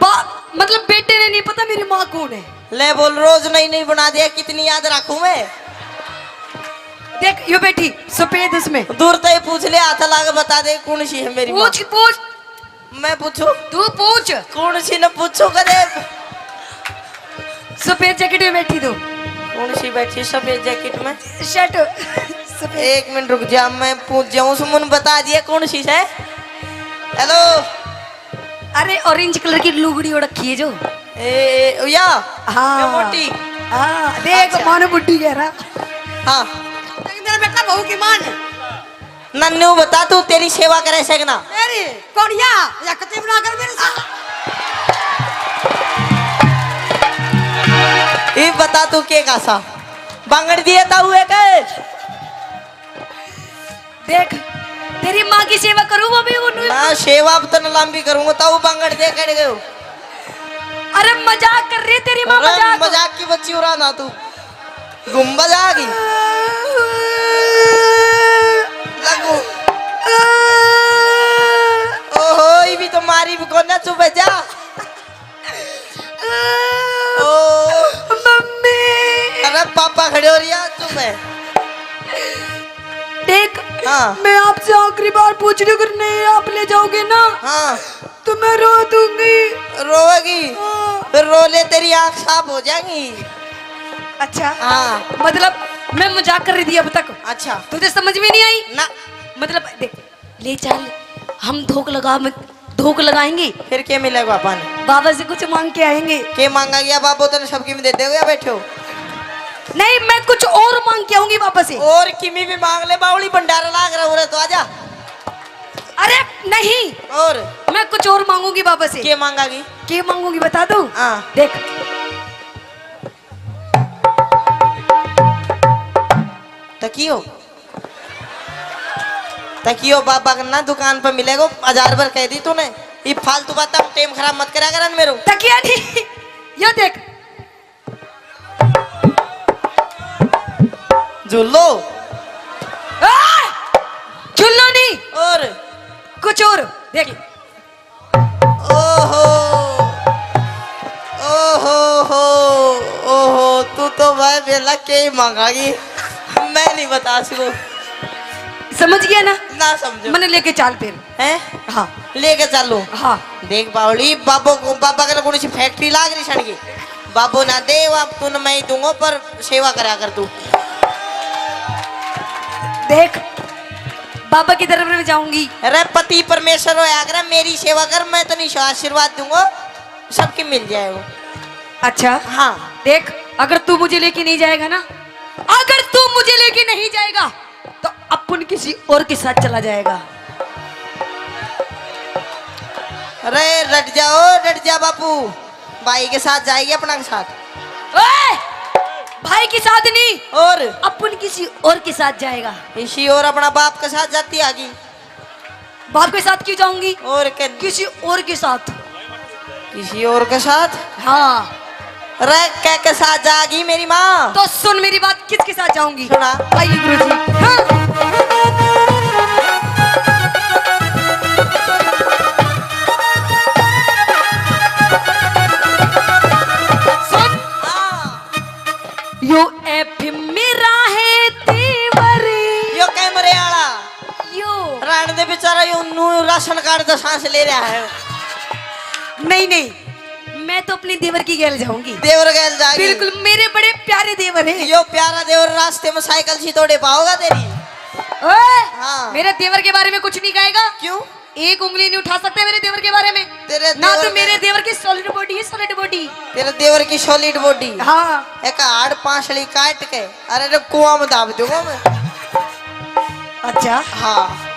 बा-, मतलब बेटे ने नहीं पता मेरी माँ कौन है। ले बोल, रोज नई नई बना दिया, कितनी याद रखूं मैं? देख, यो बैठी सफेद उसमें। दूर तो ही पूछ ले, हाथ ला के बता दे कौन सी है मेरी माँ। पूछ, पूछ। मैं पूछूं? तू पूछ। कौन सी न पूछूं कदे? सफेद जैकेट में बैठी तू। कौन सी बैठी सफेद जैकेट में? शर्ट सफेद। एक मिनट रुक जा, मैं पूछ जाऊं। सुमन बता दिया कौन सी है। हेलो। अरे, ऑरेंज कलर की लुगड़ी ओढ़ रखी है जो। ए, ए, या? हाँ। ये मोटी? हाँ, देख, अच्छा। मानो बुड्ढी कह रहा। हाँ। लेकिन तेरा बेटा बहू की माँ ने। नन्नू बता, तू तेरी सेवा करे से कि ना? मेरी? कौन या? या कती बना कर मेरे से? ये बता, तू के कासा बांगड़ दिए ताऊ है के? देख, तेरी माँ की सेवा करूँ, वो भी उन्होंने। ना, सेवा अब तन लंबी करूँगा, ताऊ बांगड़ दे कड़ गयो। अरे मजाक कर रही, तेरी माँ अरे मजाक। मजाक की बच्ची उड़ा ना तू। गुम्बद आ गई। लगू। ओहो, ये भी तो मारी भी कोना, चुप है जा। ओ। मम्मी। अरे पापा खड़े हो रही है, चुप है। देख, हाँ। मैं आपसे आखिरी बार पूछ रही हूँ, अगर नहीं आप ले जाओगे ना, हाँ। तो मैं रो दूंगी। रोएगी? हाँ। फिर रो ले, तेरी आँख साफ हो जाएगी। अच्छा। हाँ। मतलब मैं मजाक कर रही थी अब तक। अच्छा। तुझे समझ में नहीं आई? ना। मतलब देख, ले चल, हम धोख लगा, धोख लगाएंगे। फिर के मिलेगा अपन? बाबा से कुछ मांग के आएंगे। के मांगा गया बाबू, तने सब किमी दे देगा, बैठो। नहीं, मैं कुछ और मांग के आऊंगी बाबा से। और किमी भी मांग ले, बावली भंडारा लाग रहा हो रहा, तो आजा। अरे नहीं, और? मैं कुछ और मांगूंगी बाबा से। के मांगागी? के मांगूंगी बता दूं? हाँ। देख। तकियो, तकियो बाबा के ना दुकान पर मिलेगो, हजार बार कह दी तूने। ये फालतू बात, टाइम खराब मत करा करन मेरो। तकिया नहीं, यो देख। झूलो। आ! झूलो नहीं। और? कुछ और। देख। ओहो, ओहो हो, ओहो, तू तो भाई बेला के ही मांगागी, मैं नहीं बता सकूं। समझ गया ना? ना समझो। मैंने लेके चाल फिर। हैं? हाँ। लेके चालू। हाँ। देख बावली, बाबो को, बाबा के कौन सी फैक्ट्री लाग रही छड़ की? बाबो ना दे, अब तू न मैं ही दूंगा, पर सेवा करा कर तू। देख, बाबा की तरफ में जाऊंगी। अरे पति परमेश्वर होया कर, मेरी सेवा कर, मैं तो नहीं आशीर्वाद दूंगा, सबके मिल जाएगा। अच्छा। हाँ। देख, अगर तू मुझे लेके नहीं जाएगा ना, अगर तू मुझे लेके नहीं जाएगा, तो अपन किसी और के साथ चला जाएगा। अरे डट जाओ, डट जा बापू, भाई के साथ जाएगी अपना के साथ। ओए! भाई के साथ नहीं, और? अपन किसी और के साथ जाएगा। किसी और अपना बाप के साथ जाती आगी। बाप के साथ क्यों जाऊंगी? और के? किसी और के साथ। किसी और के साथ? हाँ। रे, के के साथ जागी मेरी माँ? तो सुन मेरी बात, किसके साथ जाऊंगी? सुना। आइए गुरुजी। हाँ। सुन। हाँ। यो एफ मेरा है देवर। यो कैमरे आला। यो। रहने दे बेचारा, यो नू राशन कार्ड का सांस ले रहा है। नहीं, नहीं, मैं तो अपने देवर की गैल जाऊंगी। देवर गैल जाएगी। बिल्कुल, मेरे बड़े प्यारे देवर हैं। यो प्यारा देवर रास्ते में साइकिल सी तोड़े पाओगा तेरी। ओए, हाँ। मेरे देवर के बारे में कुछ नहीं कहेगा। क्यों? एक उंगली नहीं उठा सकते मेरे देवर के बारे में। तेरे ना तो देवर मेरे के देवर की सॉलिड बॉडी है, सॉलिड बॉडी। तेरे देवर की सॉलिड बॉडी। हाँ। एक हाड़ पांसली काट के, अरे रे, कुआं में दाब दूंगा मैं। अच्छा। हाँ।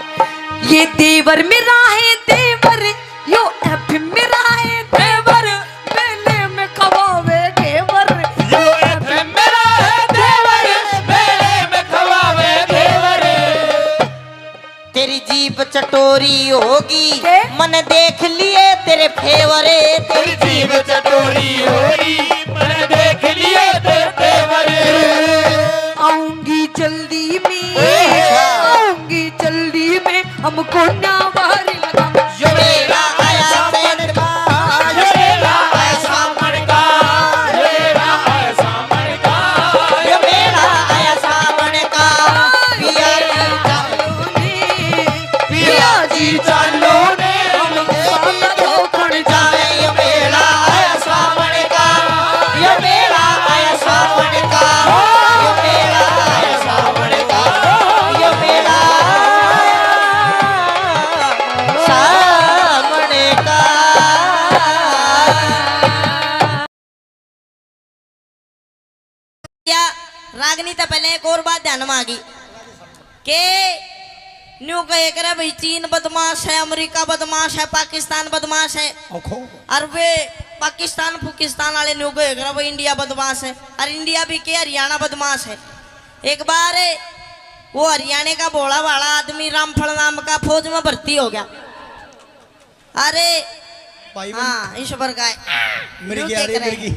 ये देवर मेरा है देवर, यो एफ मेरा है देवर, मेले में खवावे घेवर। यो एफ मेरा है देवर, मेले में खवावे घेवर। तेरी जीभ चटोरी होगी, के? मने देख लिए तेरे फेवर। तेरी जीभ चटोरी होगी, मने देख लिए तेरे फेवर। आऊंगी जल्दी में, अच्छा। आऊंगी जल्दी में, हमको ना बाहर लगा। यो मेरा आया सावन का, यो मेरा आया सावन का, यो मेरा आया सावन का, यो मेरा आया सावन का। पिया जी चालो ने, पिया जी चालो ने, हम साथ धोखण जाए। यो मेला आया सावन का, यो मेला आया सावन का, यो मेला आया सावन का, यो मेला सावन का। या रागनी तो पहले एक और बात ध्यान में आ गई के न्यू कहे करे भाई चीन बदमाश है, अमेरिका बदमाश है, पाकिस्तान बदमाश है। ओखो। और वे पाकिस्तान फुकिस्तान वाले न्यू कहे करे भाई इंडिया बदमाश है, और इंडिया भी के हरियाणा बदमाश है। एक बार वो हरियाणा का भोला भाला आदमी रामफल नाम का फौज में भर्ती हो गया। अरे भाई हाँ, ईश्वर का है। मेरी यूं की आ रही, मेरी की।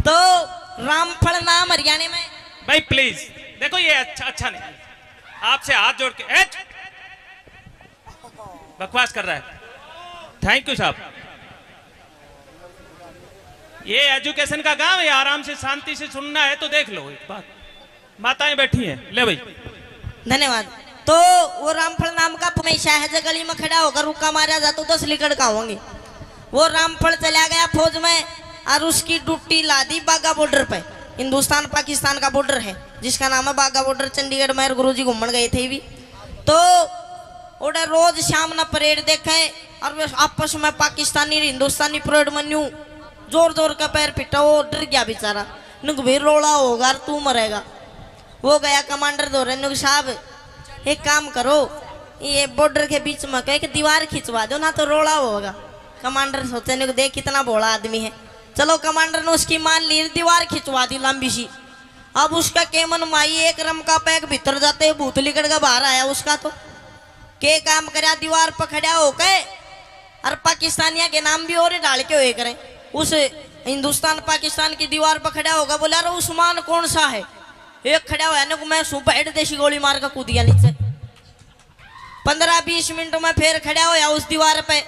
तो रामफल नाम हरियाणा में। भाई प्लीज, देखो ये अच्छा, अच्छा नहीं। आपसे हाथ जोड़ के, ए, बकवास कर रहा है। थैंक यू साहब। ये एजुकेशन का गांव है, आराम से शांति से सुनना है तो देख लो एक बात। माताएं बैठी हैं, ले भाई। धन्यवाद। तो वो रामफल नाम का हमेशा है जो गली में खड़ा होकर रुक्का मारा जा तो दस लिकड़ का होंगे। वो रामफल चला गया फौज में और उसकी ड्यूटी ला दी बाघा बॉर्डर पे। हिंदुस्तान पाकिस्तान का बॉर्डर है जिसका नाम है बाघा बॉर्डर। चंडीगढ़ में गुरु जी घूमन गए थे भी। तो ओड़े रोज शाम ना परेड देखे और वे आपस में पाकिस्तानी और हिंदुस्तानी परेड में न्यू जोर जोर का पैर पिटा। वो डर गया बेचारा। नुक भी रोला होगा और तू मरेगा। वो गया कमांडर धोरे, नुक साहब एक काम करो, ये बॉर्डर के बीच में कह के दीवार खिंचवा दो ना तो रोला होगा। कमांडर सोचे, नुक देख कितना भोला आदमी है। चलो कमांडर ने उसकी मान ली, दीवार खिंचवा दी लंबी सी। अब उसका केमन माई एक रम का पैक भीतर जाते ही भूत लिकड़ के बाहर आया उसका तो। के काम करया, दीवार पर खड़ा होके और पाकिस्तानिया के नाम भी और डाल के होए करें। उस हिंदुस्तान पाकिस्तान की दीवार पर खड़ा होकर बोला, "अरे उस्मान कौन सा है?" एक खड़ा होया ने को मैं सूं बैठ देसी गोली मार के कूद गया नीचे। पन्द्रह बीस मिनट में फिर खड़ा होया उस दीवार पे,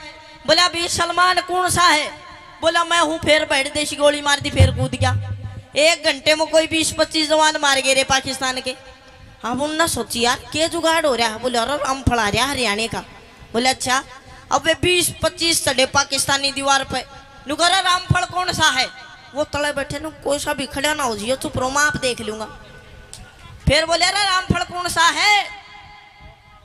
बोला, "अभी सलमान कौन सा है?" बोला, "मैं हूँ।" फिर बैठ देसी गोली मार दी, फिर कूद गया। एक घंटे में कोई बीस पच्चीस जवान मार गए रे पाकिस्तान के। अब उनने सोची, "यार, के जुगाड़ हो रहा है?" बोले, "अरे, रामफल आ रहा हरियाणा का।" बोले, "अच्छा।" अब वे बीस पच्चीस चढ़े पाकिस्तानी दीवार पे। नु कह रहा, "रामफल कौन सा है?" वो तले बैठे नु, "कोई सा भी खड़ा ना हो जियो, चुप रहो, मैं आप देख लूंगा।" फिर बोले, "अरे, रामफल कौन सा है?"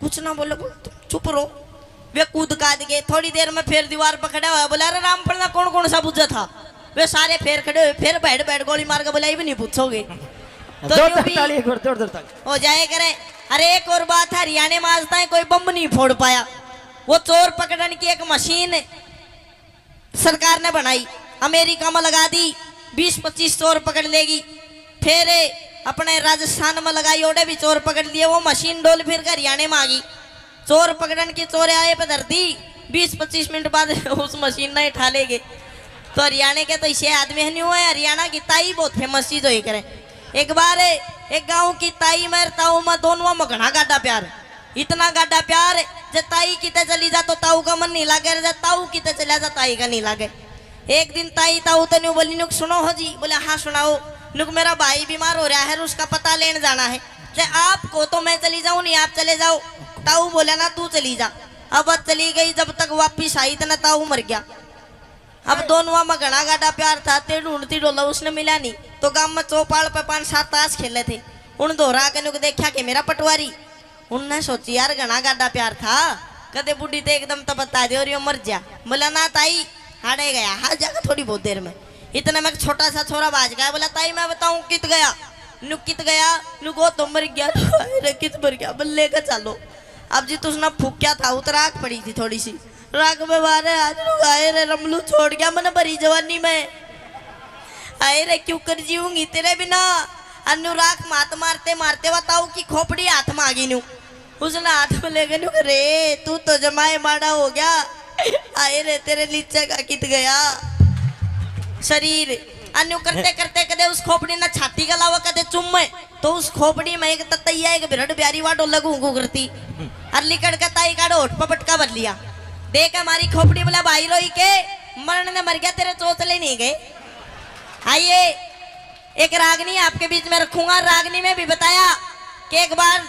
कुछ ना बोले, बोल, "तुम चुप रहो।" वे कूद काद गए। थोड़ी देर में फिर दीवार पर खड़ा हुआ, बोला, "अरे, रामफल ना कौन कौन सा बुझा था?" वे सारे फिर खड़े हुए, फिर बैठ बैठ गोली मार के बोला, "ये भी नहीं पूछोगे।" तो जोरदार यूं भी ताली, एक बार जोरदार ताली। हो जाए करे। अरे, एक और बात है, हरियाणा में आज तक कोई बम नहीं फोड़ पाया। वो चोर पकड़न की एक मशीन सरकार ने बनाई, अमेरिका में लगा दी, बीस पच्चीस चोर पकड़ लेगी। फिर अपने राजस्थान में लगाई, ओड़े भी चोर पकड़ लिए। वो मशीन डोल फिर के हरियाणे में आ गई। चोर पकड़न की चोर आए पे धर दी। बीस पच्चीस मिनट बाद उस मशीन ने उठा ले गए। तो हरियाणा के तो इसे आदमी है नहीं हुआ है। हरियाणा की ताई बहुत फेमस चीज होई करे। एक बार एक गांव की ताई में ताऊ में दोनों में घना गाडा प्यार, इतना गाडा प्यार, जे ताई किते चली जा तो ताऊ का मन नहीं लागे, जे ताऊ किते चला जा ताई का नहीं लागे। एक दिन ताई ताऊ तो न्यू बोली, नुक सुनो हो जी। बोले, हाँ सुनाओ। नुक मेरा भाई बीमार हो रहा है, उसका पता लेने जाना है। जे आप को तो मैं चली जाऊं, नहीं आप चले जाओ। ताऊ बोला ना, तू चली जा। अब वह चली गई, जब तक वापिस आई इतना ताऊ मर गया। अब दोनों में घना गाडा प्यार था, ते ढूंढती डोला उसने मिला नहीं। तो गांव में चौपाल पे पांच सात ताश खेले थे। उन दोहरा के नुक देखा कि मेरा पटवारी। उनने सोची, यार घना गाडा प्यार था, कदे बूढ़ी ते एकदम तो बता दे और यो मर जा। बोला, ना ताई, हाड़े गया, हार जाएगा थोड़ी बहुत देर में। इतने में एक छोटा सा छोरा बाज गया, बोला, ताई मैं बताऊं कित गया? नु कित गया? नु को तो मर गया। हाय रे, कित मर गया? बल्ले का चालो। अब जी तुसने फूक्या था, उतर आग पड़ी थी थोड़ी सी। राग में मारे आज नु आए रे, रमलू छोड़ गया मन भरी जवानी में। आए रे, क्यों कर जीऊंगी तेरे बिना? अन्नू राख मात मारते मारते बताओ कि खोपड़ी हाथ में आ गई न्यू। उसने हाथ में लेके न्यू, रे तू तो जमाए माड़ा हो गया। आए रे, तेरे नीचे का कित गया शरीर। अन्नू करते करते कदे उस खोपड़ी ने छाती का लावा, कदे चुम्मे। तो उस खोपड़ी में एक ततैया, एक बिरड़ प्यारी वाटो लगू गू करती। अर लिकड़ के ताई काढ़ो होठ पर पटका भर लिया। देख हमारी खोपड़ी बोला, भाई रोई के मरण ने मर गया, तेरे चोचले नहीं गए। आइए, एक रागनी आपके बीच में रखूंगा। रागनी में भी बताया कि एक बार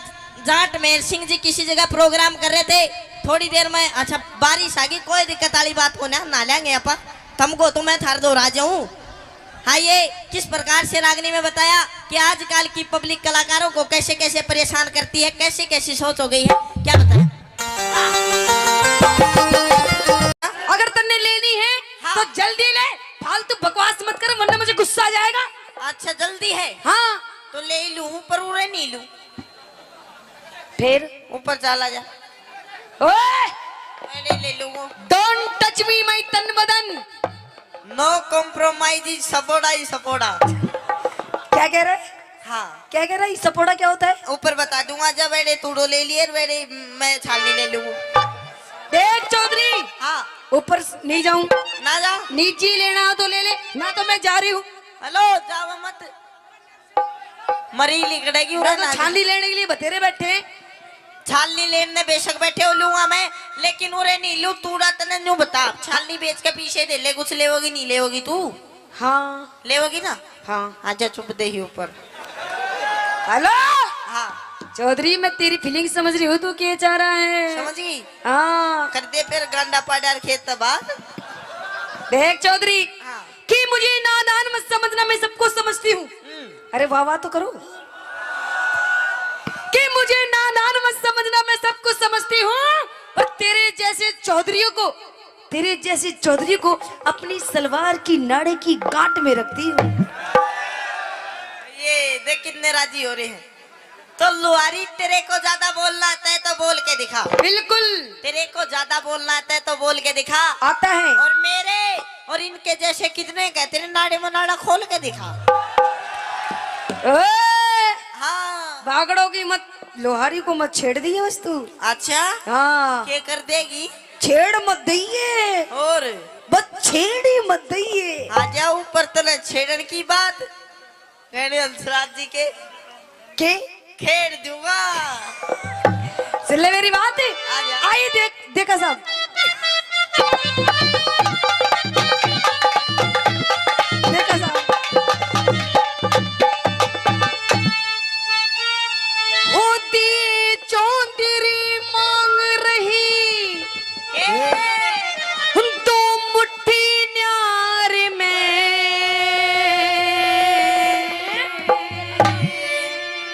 जाट मेर सिंह जी किसी जगह प्रोग्राम कर रहे थे, थोड़ी देर में, अच्छा, बारिश आ गई, कोई दिक्कत वाली बात को ना, नहा लेंगे आप, तुमको तो मैं थार दो राजा हूँ। हाँ, ये किस प्रकार से रागनी में बताया कि आजकल की पब्लिक कलाकारों को कैसे कैसे परेशान करती है, कैसी कैसी सोच हो गई है, क्या बताया। अगर तन्ने लेनी है, हाँ। तो जल्दी ले, फालतू बकवास मत कर, वरना मुझे गुस्सा आ जाएगा। अच्छा, जल्दी है? हाँ। तो ले ही लूं, पर उरे नहीं लूं। फिर? ऊपर चला जा। ओए! मैं नहीं ले लूं वो। Don't touch me, my तन बदन। No compromise, सपोड़ा ही सपोड़ा। क्या कह रहे? हाँ। क्या कह रहा है? सपोड़ा क्या होता है? ऊपर बता दूंगा, जब एड़े तूड़ो ले लिए, वेड़े मैं छाली ले लूं। देख चौधरी, हाँ। ऊपर स-, नहीं जाऊं। ना जा। नीचे लेना हो तो ले ले, ना तो मैं जा रही हूँ। हेलो, जावा मत। मरी लिकड़ेगी, मैं उरे तो ना छाली लेने के लिए बतेरे बैठे। छाली लेने बेशक बैठे हो लूंगा मैं, लेकिन उरे नहीं लूं। तूड़ा तने न्यू बता, छाली बेच के पीछे दे ले, कुछ लेवोगी नहीं लेवोगी तू? हाँ। लेवोगी ना? हाँ। आजा चुप दे ही ऊपर। हेलो। हाँ। चौधरी, मैं तेरी फीलिंग समझ रही हूँ, तू क्या चाह रहा है? समझ गई? हाँ। कर दे फिर गांडा पाड़ा खेत बात। देख चौधरी, हाँ। कि मुझे नादान मत समझना, मैं सबको समझती हूँ। हम्म। अरे वाह वाह तो करो। कि मुझे नादान मत समझना, मैं सब कुछ समझती हूँ। और तेरे जैसे चौधरियों को, तेरे जैसे चौधरी को अपनी सलवार की नाड़े की गांठ में रखती हूँ। ये देख कितने राजी हो रहे हैं। तो लुहारी, तेरे को ज्यादा बोलना आता है तो बोल के दिखा। बिल्कुल। तेरे को ज्यादा बोलना आता है तो बोल के दिखा। आता है। और मेरे और इनके जैसे कितने हैं, तेरे नाड़े में नाड़ा खोल के दिखा। ओए! हाँ। बागड़ों की मत, लुहारी को मत छेड़ दिए बस तू। अच्छा? हाँ। के कर देगी? छेड़ मत दइए। और? बस छेड़ ही मत दइए। आजा ऊपर, तने छेड़न की बात। कहने हंसराज जी के के? खेड़ दूंगा। सुन ले मेरी बात। आ जा। आई देख, देखा साहब। देखा साहब। होती चौधरी मांग रही दो मुट्ठी न्यार में।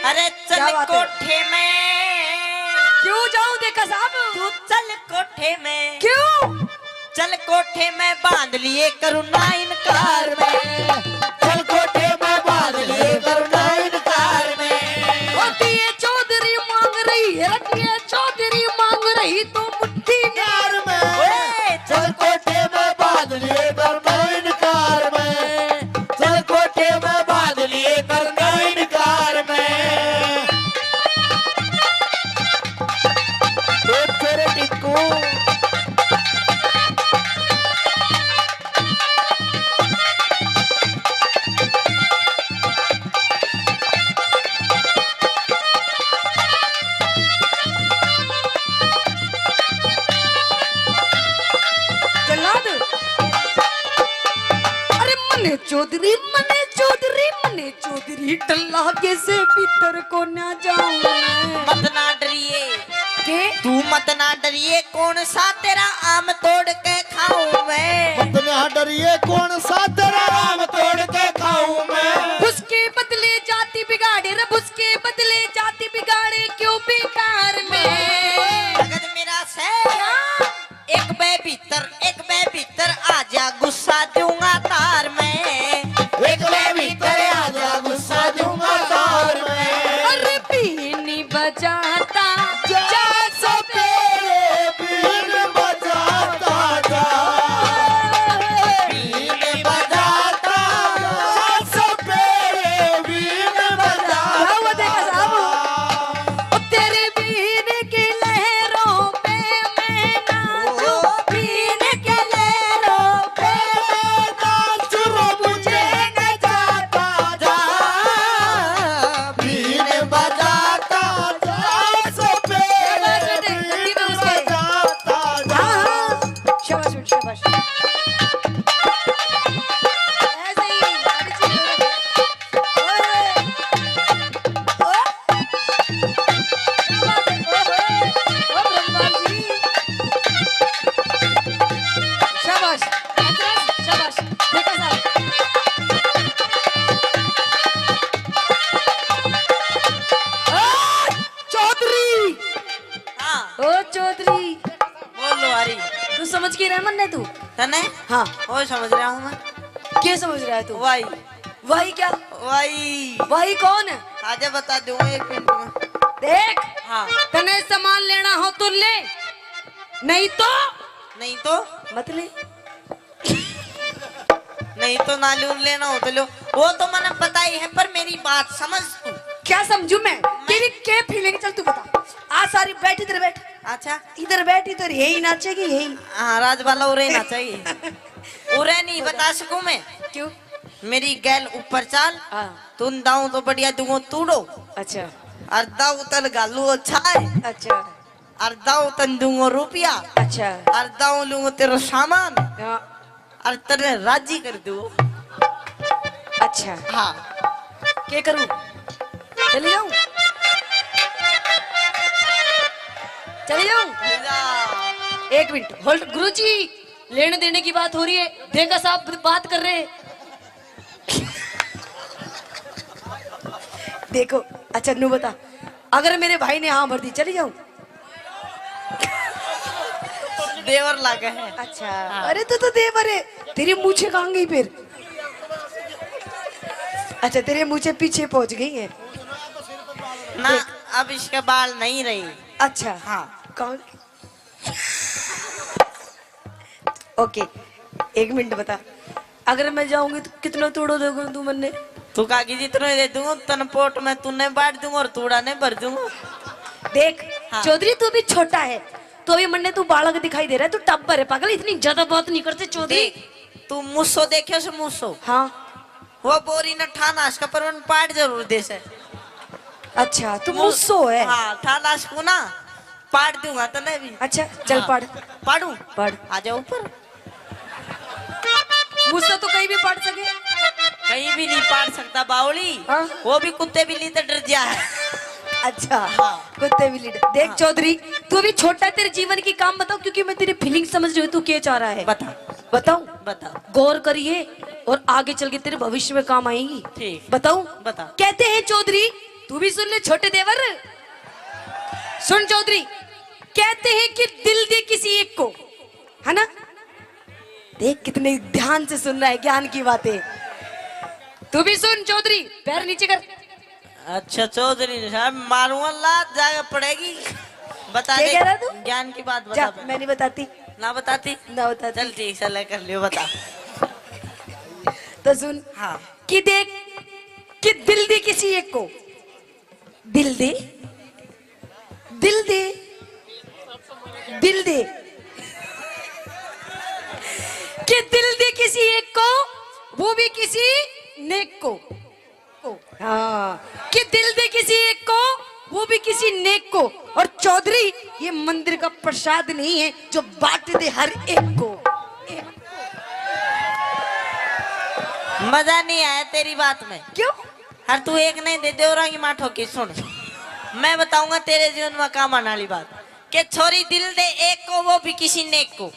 अरे चल क्या बात है? कोठे में। क्यों जाऊं देखा साहब? तू चल कोठे में। क्यों? चल कोठे में बांध लिए करूं ना इनकार में। चल कोठे में बांध लिए करूं ना इनकार में। होती है चौधरी मांग रही है, रखिए चौधरी मांग रही तो मुट्ठी न्यार में। ओए, चल कोठे में बांध लिए करूं ना इनकार में। चल कोठे में बांध लिए करूं ना चौधरी मने, चौधरी मने, चौधरी टल्ला के से भीतर को ना जाऊं मैं। मत ना डरिए। के? तू मत ना डरिए, कौन सा तेरा आम तोड़ के खाऊं मैं। मत ना डरिए, कौन सा तेरा आम तोड़ के खाऊं मैं। उसके बदले जाति बिगाड़े रे, उसके बदले जाति बिगाड़े क्यों बेकार में। भगत मेरा से। क्या? एक बे भीतर, एक बे भीतर आजा, गुस्सा दूंगा तार में। एक बे भीतर आजा, गुस्सा दूंगा तार में। अरे बीन बजाता जा सपेरे, बीन बजाता जा। बीन बजाता जा सपेरे, बीन बजाता। वाह, वाह, देखा साहब। जा। ओ तेरी बीन की लहरों पे मैं नाचूं, बीन की लहरों पे मैं नाचूं, मुझे नचाता जा, बीन बजाता जा, सपेरे शाबाश बेटे, गद्दी में घुस गए। बीन बजाता जा। हाँ, हाँ। शाबाश बेटे, शाबाश। ऐसे ही, अभी चीज़ हो रही है। ओए, ओए। क्या बात है? ओहो, ओ ब्रह्मा जी। शाबाश, हथरस, शाबाश। देखो साहब। ओ चौधरी। हाँ। ओ चौधरी। बोल लो हरी। तू समझ के रह मन्ने तू? तने? हाँ। ओ समझ रहा हूँ मैं। क्या समझ रहा है तू? वाई। वाई क्या? वाई। वाई कौन है? आजा बता दूंगा एक मिनट में। देख, हाँ। तने सामान लेना हो तो ले, नहीं तो नहीं तो? मत ले। नहीं तो ना लूं, लेना हो तो लो। वो तो मैंने पता ही है, पर मेरी बात समझ तू। क्या समझू मैं? मैं तेरी क्या फीलिंग? चल तू बता। आ सारी बैठ, इधर बैठ। अच्छा। इधर बैठ, इधर यही नाचेगी, यही। हाँ, राजबाला उरे नाचेगी। उरे नहीं बता सकूं मैं। क्यों? मेरी गैल ऊपर चाल। हाँ। तुम दाऊं तो बढ़िया दूंगो तूड़ो। अच्छा। और दाऊ तन घालू अच्छा है। अच्छा। और दाऊ तन दूंगो रुपया। अच्छा। और दाऊ लूंगो तेरा सामान। हाँ। और तेरे राजी कर दूं। अच्छा। हाँ। क्या करूं? चली जाऊं? चली जाऊं? ले जा। एक मिनट, होल्ड। गुरुजी, लेने देने की बात हो रही है, देखा साहब बात कर रहे हैं। देखो, अच्छा नू बता, अगर मेरे भाई ने हाँ भर दी, चली जाऊं? देवर लागे है। अच्छा। हाँ। अरे तू तो देवर है, तेरी मूछें कहाँ गई फिर? अच्छा, तेरे मूछें पीछे पहुंच गई है। ना, देख। अब इसके बाल नहीं रही। अच्छा। हाँ। कौन? ओके, एक मिनट बता, अगर मैं जाऊंगी तो कितना तूड़ो दोगे तू मन्ने? तू काकी जितना ही दे दूंगा, तन पोट में तूने बांट दूंगा और तूड़ा ने भर दूंगा। देख, हाँ। चौधरी तू भी छोटा है, तो अभी मन्ने तू बालक दिखाई दे रहा है, तू टब्बर है पागल, इतनी ज्यादा बात नहीं करते चौधरी। देख, तू मूसो देखे से मूसो? हाँ। वो बोरी न ठाना इसका, पर उन पाट जरूर दे से। अच्छा, तू मू-, मूसो है? हाँ, ठाना इसको ना, पाट दूंगा तने भी। अच्छा, चल हाँ। पाड़। पाड़ू? पाड़। आ जाओ ऊपर। मूसो तो कहीं भी पाड़ सके। कहीं भी नहीं पाड़ सकता बावली। हाँ। वो भी कुत्ते बिल्ली तो डर गया है। अच्छा, हाँ। कुत्ते बिल्ली डर। देख हाँ। चौधरी, तू अभी छोटा है, तेरे जीवन की काम बताओ, क्योंकि मैं तेरी फीलिंग समझ रही हूँ, तू क्या चाह रहा है। बता। बताऊं? बता। गौर करिए और आगे चल के तेरे भविष्य में काम आएगी। ठीक। बताऊं? बता। कहते हैं चौधरी, तू भी सुन ले छोटे देवर, सुन चौधरी, कहते हैं कि दिल दे किसी एक को, है ना? देख कितने ध्यान से सुन रहा है ज्ञान की बातें। तू भी सुन चौधरी, पैर नीचे कर। अच्छा चौधरी साहब, मारूंगा लात, जाके पड़ेगी। बता क्या दे, कह रहा तू? ज्ञान की बात बता जा, पहले। मैं नहीं बताती। ना बताती? ना बताती। चल ठीक, चल कर लियो, बता। तो सुन, हाँ। कि देख, कि दिल दे किसी एक को, दिल दे, दिल दे, दिल दे, कि दिल दे किसी एक को, वो भी किसी नेक को। को। हाँ, कि दिल दे किसी एक को, वो भी किसी नेक को। और चौधरी, ये मंदिर का प्रसाद नहीं है जो बांट दे हर एक को। मजा नहीं आया तेरी बात में। क्यों? हर तू एक नहीं दे दे और आगे माठो की सुन। मैं बताऊंगा तेरे जीवन में काम आने वाली बात। के छोरी दिल दे एक को, वो भी किसी नेक को।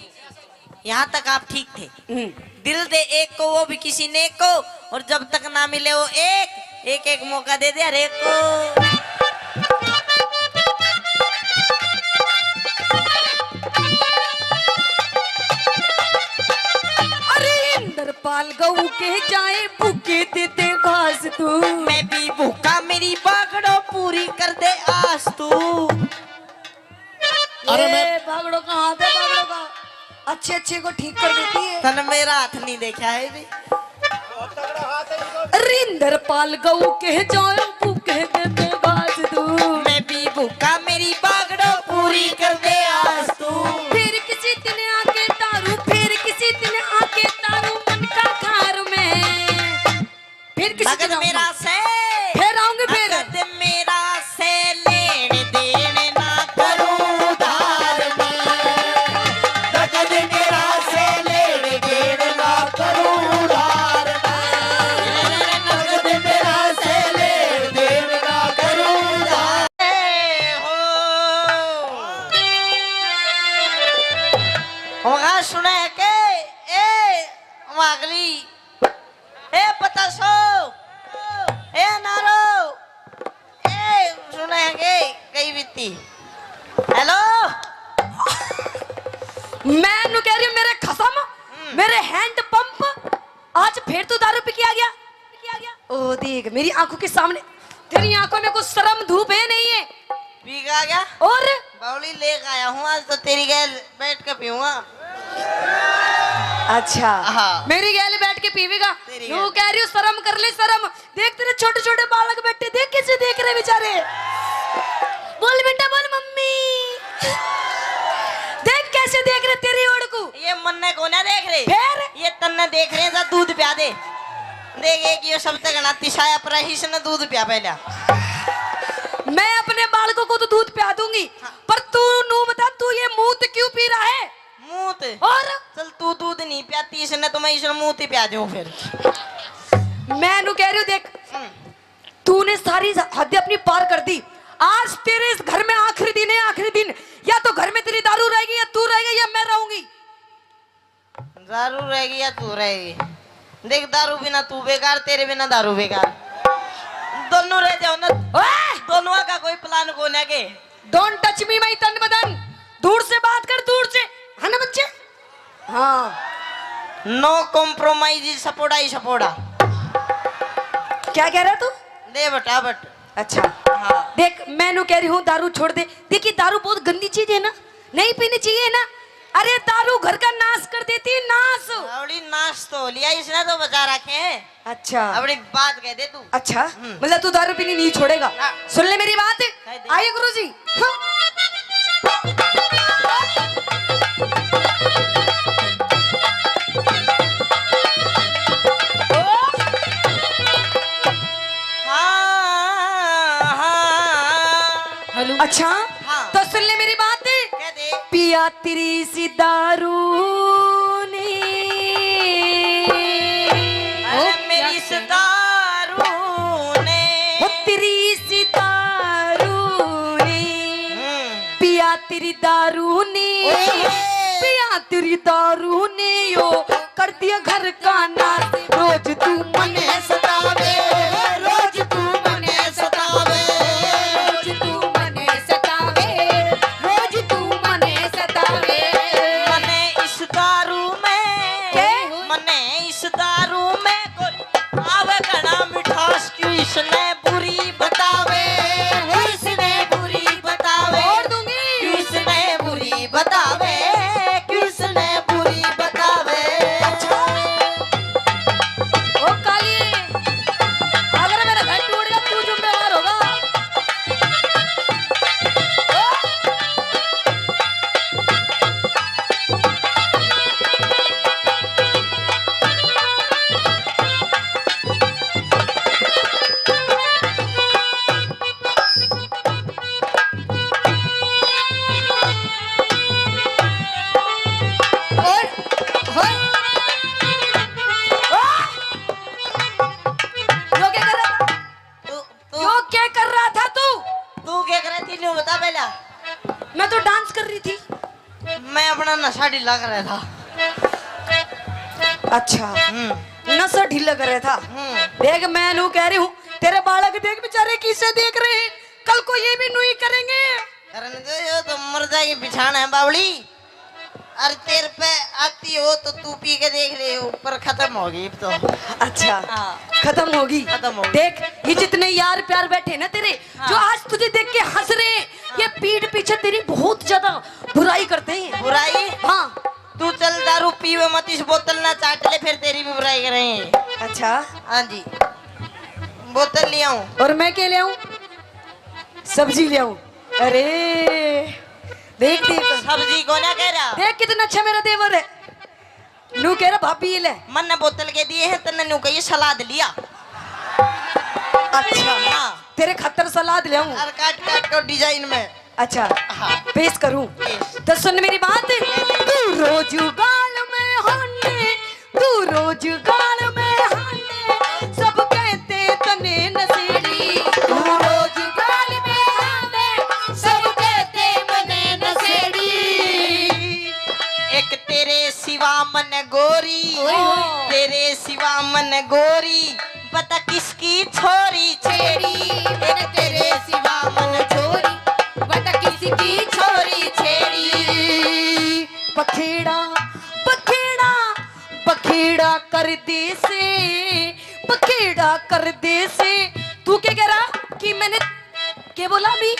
यहाँ तक आप ठीक थे। हम्म। दिल दे एक को, वो भी किसी नेक को, और जब तक ना मिले वो एक, एक एक मौका दे दे हर एक को। अरे इंद्रपाल गऊ के जाए भूखे दे दे घास तू। मैं भी भूखा, मेरी बागड़ो पूरी कर दे आस तू। अरे ये मैं बागड़ो का हाथ है, बागड़ो का। अच्छे अच्छे को ठीक कर देती है। तन मेरा हाथ नहीं देखा है भी। रिंदर पाल गऊ के जाऊं, भूखे दे दे गाज दूं। मैं भी भूखा, मेरी बागड़ो पूरी कर दे आज तू। फिर किसी दिन आके तारू, फिर किसी दिन आके तारू मन का घर में। फिर किसी नगद दिन आऊंगी। मेरा से, फिर आऊंगी फिर। नगद मेरा से लेन देन ना करूं उधार में। नगद मेरा से लेन देन ना करूं उधार में। नगद मेरा से लेन देन ना करूं उधार। ए हो। होगा सुने के, ए, वागली। ए पतासो, ए नारो, ए सुने के कई बीती। हेलो, मैं नु कह रही हूँ मेरे खसम, हम्म। मेरे हैंड पंप, आज फिर तू दारू पी के आ गया, पी के आ गया। ओ देख मेरी आंखों के सामने, तेरी आंखों में कुछ शर्म धूप है नहीं है? पी के आ गया? और? बावली लेके आया हूँ, आज तो तेरी गैल बैठ के पीऊंगा। अच्छा। हाँ। मेरी गैल बैठ के पीवेगा? तेरी यूं गैल। कह रही हूँ, शर्म कर ले, शर्म। देख तेरे छोटे छोटे बालक बैठे, देख कैसे देख रहे बेचारे। बोल बेटा, बोल मम्मी। देख कैसे देख रहे तेरी ओर को। ये मन्ने को ना देख रहे। फिर? ये तन्ने देख रहे हैं, जा दूध प्या दे। देख, एक यो सबसे घना तिसाया पर इसने दूध प्या पहला। मैं अपने बालकों को तो दूध प्या दूंगी, हाँ। पर तू नू बता, तू ये मूत क्यों पी रहा है? मूत? और? चल, तू दूध नहीं प्याती इसने, तो मैं इसने मूत ही प्या दूं फिर। मैं नू कह रही हूँ, देख, हम्म। तूने सारी हद अपनी पार कर दी। आज तेरे इस घर में आखिरी दिन है, आखिरी दिन। या तो घर में तेरी दारू रहेगी, या तू रहेगा, या मैं रहूंगी। दारू रहेगी या तू रहेगी? देख, दारू बिना तू बेकार, तेरे बिना दारू बेकार। दोनों रह जाओ ना। ओए! दोनों का कोई प्लान को ना के। Don't touch me, my तन बदन। दूर से बात कर, दूर से। है ना बच्चे? हाँ। No compromise, सपोड़ा ही सपोड़ा। क्या कह रहा तू? दे बटा बट। अच्छा। हाँ। देख, मैं नू कह रही हूँ, दारू छोड़ दे। देखिए, दारू बहुत गंदी चीज है ना, नहीं पीनी चाहिए ना। अरे, दारू घर का नाश कर देती है, नाश। अबड़ी नाश तो लिया, इसने तो बचा रखे हैं। अच्छा। अबड़ी बात कह दे तू। अच्छा, हम्म। मतलब तू दारू पीनी नहीं छोड़ेगा? हाँ। सुन ले मेरी बात। कह दे। आइए गुरुजी। हाँ। हाँ, हाँ। हेलो। अच्छा, हाँ। तो सुन ले मेरी बात। कह दे। पिया तेरी सी दारू ने। अरे ओ, मेरी क्या इस दारू ने। ओ तेरी सी दारू ने। हम्म। पिया तेरी दारू ने। ओए। पिया तेरी दारू ने यो कर दिया घर का नाश। रोज तू मने सतावे, रोज तू मने सतावे, रोज तू मने सतावे, रोज तू मने सतावे। मने इस दारू में, के? मने इस दारू में कोई आवे घना मिठास, क्यों इसने बुरी बतावे, क्यों इसने बुरी बतावे। और दूंगी। क्यों इसने बुरी बतावे, क्यों इसने बुरी बतावे। अच्छा। मैं तो डांस कर रही थी। मैं अपना नशा ढीला कर रहा था। अच्छा, हम्म। नशा ढीला कर रहा था। हम्म। देख, मैं नू कह रही हूँ, तेरे बालक देख बेचारे किसे देख रहे हैं, कल को ये भी नू ही करेंगे। करने दो, ये तो मर जाएगी बिछाना है बावली। अरे तेरे पे आती हो तो तू पी के देख ले, ऊपर खत्म होगी अब तो। अच्छा, हाँ। खत्म होगी। खत्म होगी। देख, ये जितने यार प्यार बैठे ना तेरे, हाँ। जो आज तुझे देख के हंस रहे हैं, हाँ। ये पीठ पीछे तेरी बहुत ज्यादा बुराई करते हैं। बुराई? हाँ। तू चल दारू पीवे मत, इस बोतल ना चाट ले, फिर तेरी भी बुराई करेंगे। अच्छा। हाँ जी, बोतल ले आऊं। और मैं क्या ले आऊं? सब्जी ले आऊं। अरे देख, देख। सब्जी को ना कह रहा। देख कितना अच्छा मेरा देवर है। नू कह रहा भाभी ये ले। मन ने बोतल के दिए हैं, तन्ने नू कहिए सलाद लिया। अच्छा। हाँ। तेरे खातर सलाद ले आऊं। और काट काट के डिजाइन में। अच्छा। हाँ। पेश करूं? पेश। तो सुन मेरी बात। तू रोज गाल में हाने, तू रोज गाल में हाने, सब कहते तने नशेड़ी। तू रोज गाल में हाने, सब कहते मने नशेड़ी। एक तेरे सिवा मन गोरी, ओए होए। तेरे सिवा मन गोरी, बता किसकी छोरी छेड़ी। मैंने तेरे सिवा मन छोरी, बता किसकी छोरी छेड़ी। बखेड़ा, बखेड़ा, बखेड़ा कर दे से, बखेड़ा कर दे से। तू क्या कह रहा कि मैंने, क्या बोला अभी?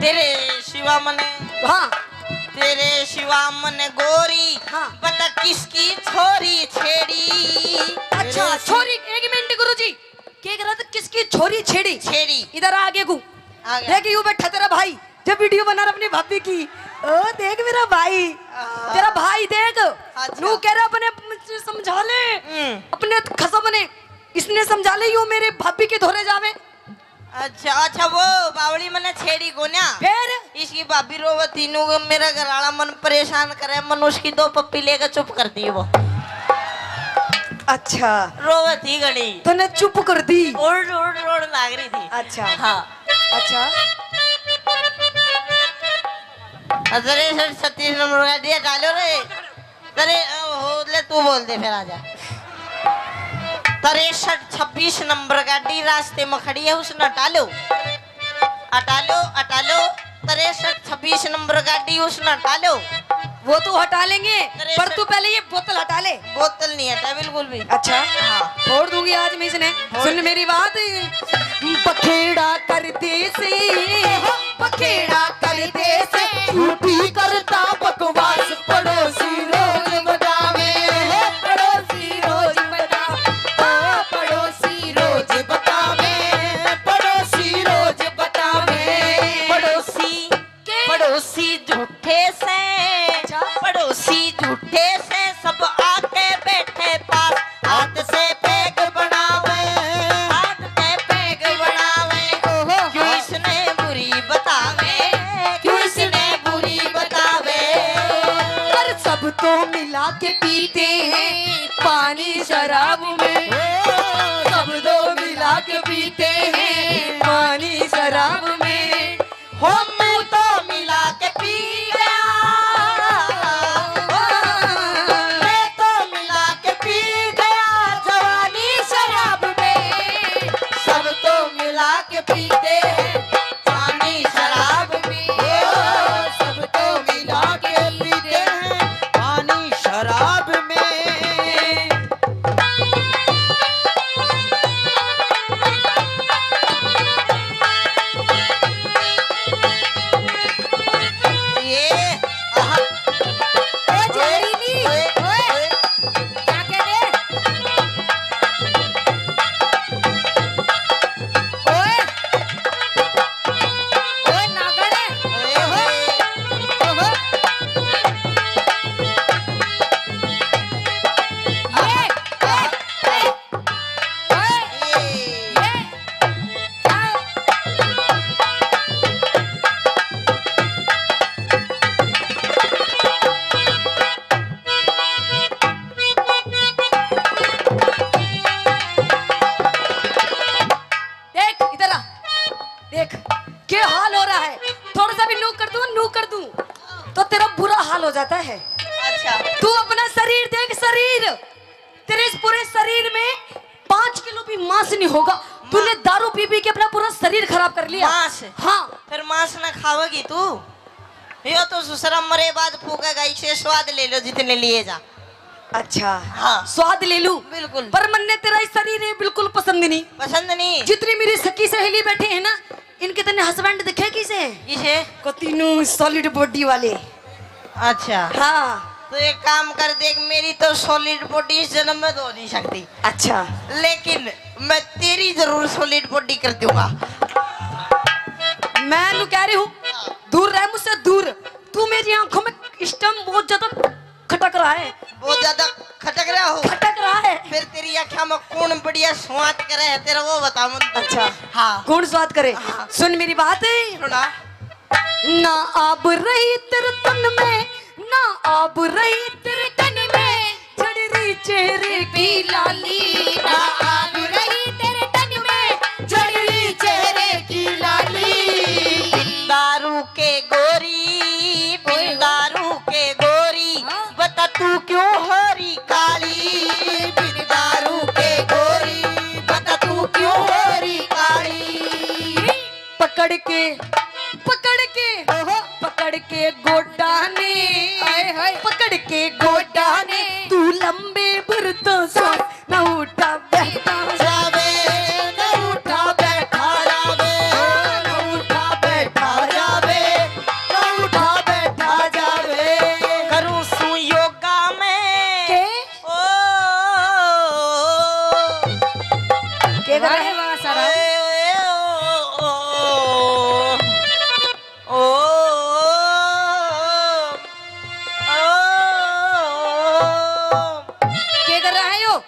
तेरे सिवा मने, हाँ। तेरे सिवा मने गोरी, हाँ। बता किसकी छोरी छेड़ी। अच्छा, छोरी, एक मिनट गुरुजी, क्या कह रहा था, किसकी छोरी छेड़ी? छेड़ी। इधर आ आगे को। आ गया। देख, यू बैठा तेरा भाई, जब वीडियो बना रहा अपनी भाभी की। ओ देख मेरा भाई, हाँ। तेरा भाई देख, अच्छा। नू कह रहा अपने समझा ले, हम्म। अपने खसम ने, इसने समझा ले, यू मेरे भाभी के धोरे जावे। अच्छा, अच्छा, वो बावली मने छेड़ी कोन्या। फिर? इसकी भाभी रोवत थी, नू मेरा घर वाला मन परेशान करे, मन उसकी दो पप्पी लेकर चुप कर दी वो। अच्छा। रोवत थी घणी। तूने चुप कर दी? ओड़, ओड़, ओड़ लाग रही थी। अच्छा। हाँ। अच्छा। अरे सर, छत्तीस नंबर का दिया डालो रे। अरे, ओ, हो, ले, तू बोल दे, फिर आ जा। तिरसठ छब्बीस नंबर गाड़ी रास्ते में खड़ी है, उसने हटा लो, हटा लो, हटा लो। तिरसठ छब्बीस नंबर गाड़ी, उसने हटा लो। वो तो हटा लेंगे, तिरसठ। पर तू पहले ये बोतल हटा ले। बोतल नहीं हटा बिल्कुल भी। अच्छा, हाँ। फोड़ दूंगी आज मैं इसने। फोड़। सुन मेरी बात, बखेड़ा कर दे से, बखेड़ा कर दे से, झूठी करता बकवास, पड़ोसी रोज बतावे, पड़ोसी रोज बता, ओ पड़ोसी रोज बतावे, पड़ोसी रोज बतावे। पड़ोसी, के? पड़ोसी झूठे से, अच्छा। पड़ोसी झूठे से, सब आके बैठे पास, हाथ से पैग बनावे, हाथ से पैग बनावे। ओहो। क्यों इसने बुरी बतावे, क्यों इसने बुरी बतावे। पर सब तो मिला के पीते हैं पानी शराब में, सब तो मिला के पीते हैं पानी शराब में। हो मैं तो मिला के पी गया, मैं तो मिला के पी गया जवानी शराब में। सब तो मिला के पीते हैं पानी शराब में, सब तो मिला के पीते हैं पानी शराब में। ये, आहा। ओ जहरीली, ओए, ओए, ओए। क्या कह रहे? ओए। पता है? अच्छा। तू अपना शरीर देख, शरीर। तेरे इस पूरे शरीर में पाँच किलो भी मांस नहीं होगा। तूने दारू पी पी के अपना पूरा शरीर खराब कर लिया। मांस? हाँ। फिर मांस ना खावेगी तू? यो तो सुसरा मरे बाद फूकेगा, इसे स्वाद ले लो जितने लिए जा। अच्छा। हाँ। स्वाद ले लूं? बिल्कुल। पर मन्ने तेरा ये शरीर है बिल्कुल पसंद नहीं। पसंद नहीं? जितनी मेरी सखी सहेली बैठी है ना, इनके तने हस्बैंड दिखे किसे? किसे? को तीनों सॉलिड बॉडी वाले। अच्छा। हाँ। तो एक काम कर, देख, मेरी तो सॉलिड बॉडी इस जन्म में तो हो नहीं सकती। अच्छा। लेकिन मैं तेरी जरूर सॉलिड बॉडी कर दूंगा। मैं नू कह रही हूँ, दूर रह मुझसे, दूर। तू मेरी आंखों में इस टाइम बहुत ज्यादा खटक रहा है। बहुत ज्यादा खटक रहा हो? खटक रहा है। फिर तेरी आंखों में कौन बढ़िया स्वाद करे है तेरा, वो बता मन। अच्छा। हाँ। कौन स्वाद करे? हाँ। सुन मेरी बात। सुना। ना आब रही तेरे तन में, ना आब रही तेरे तन में, झड़ रही चेहरे की लाली। ना आब रही तेरे तन में, झड़ रही चेहरे की लाली। बिन दारू के गोरी, बिन दारू के गोरी, हाँ। बता तू क्यों हो रही काली? बिन दारू के गोरी, बता तू क्यों हो रही काली? पकड़ के, पकड़ के, ओहो। पकड़ के गोडा ने, हाय, हाय। पकड़ के गोडा ने, तू लंबे भर तो सांस, ना उठा बैठा जावे, ना उठा बैठा जावे, ना उठा बैठा जावे, ना उठा बैठा जावे। करूं सू योगा में। के? ओ, के कर रहे? वाह, वाह, सारा। ओए, ओए, ओ, ओ, ओ, ओ। के कर रहा है यो?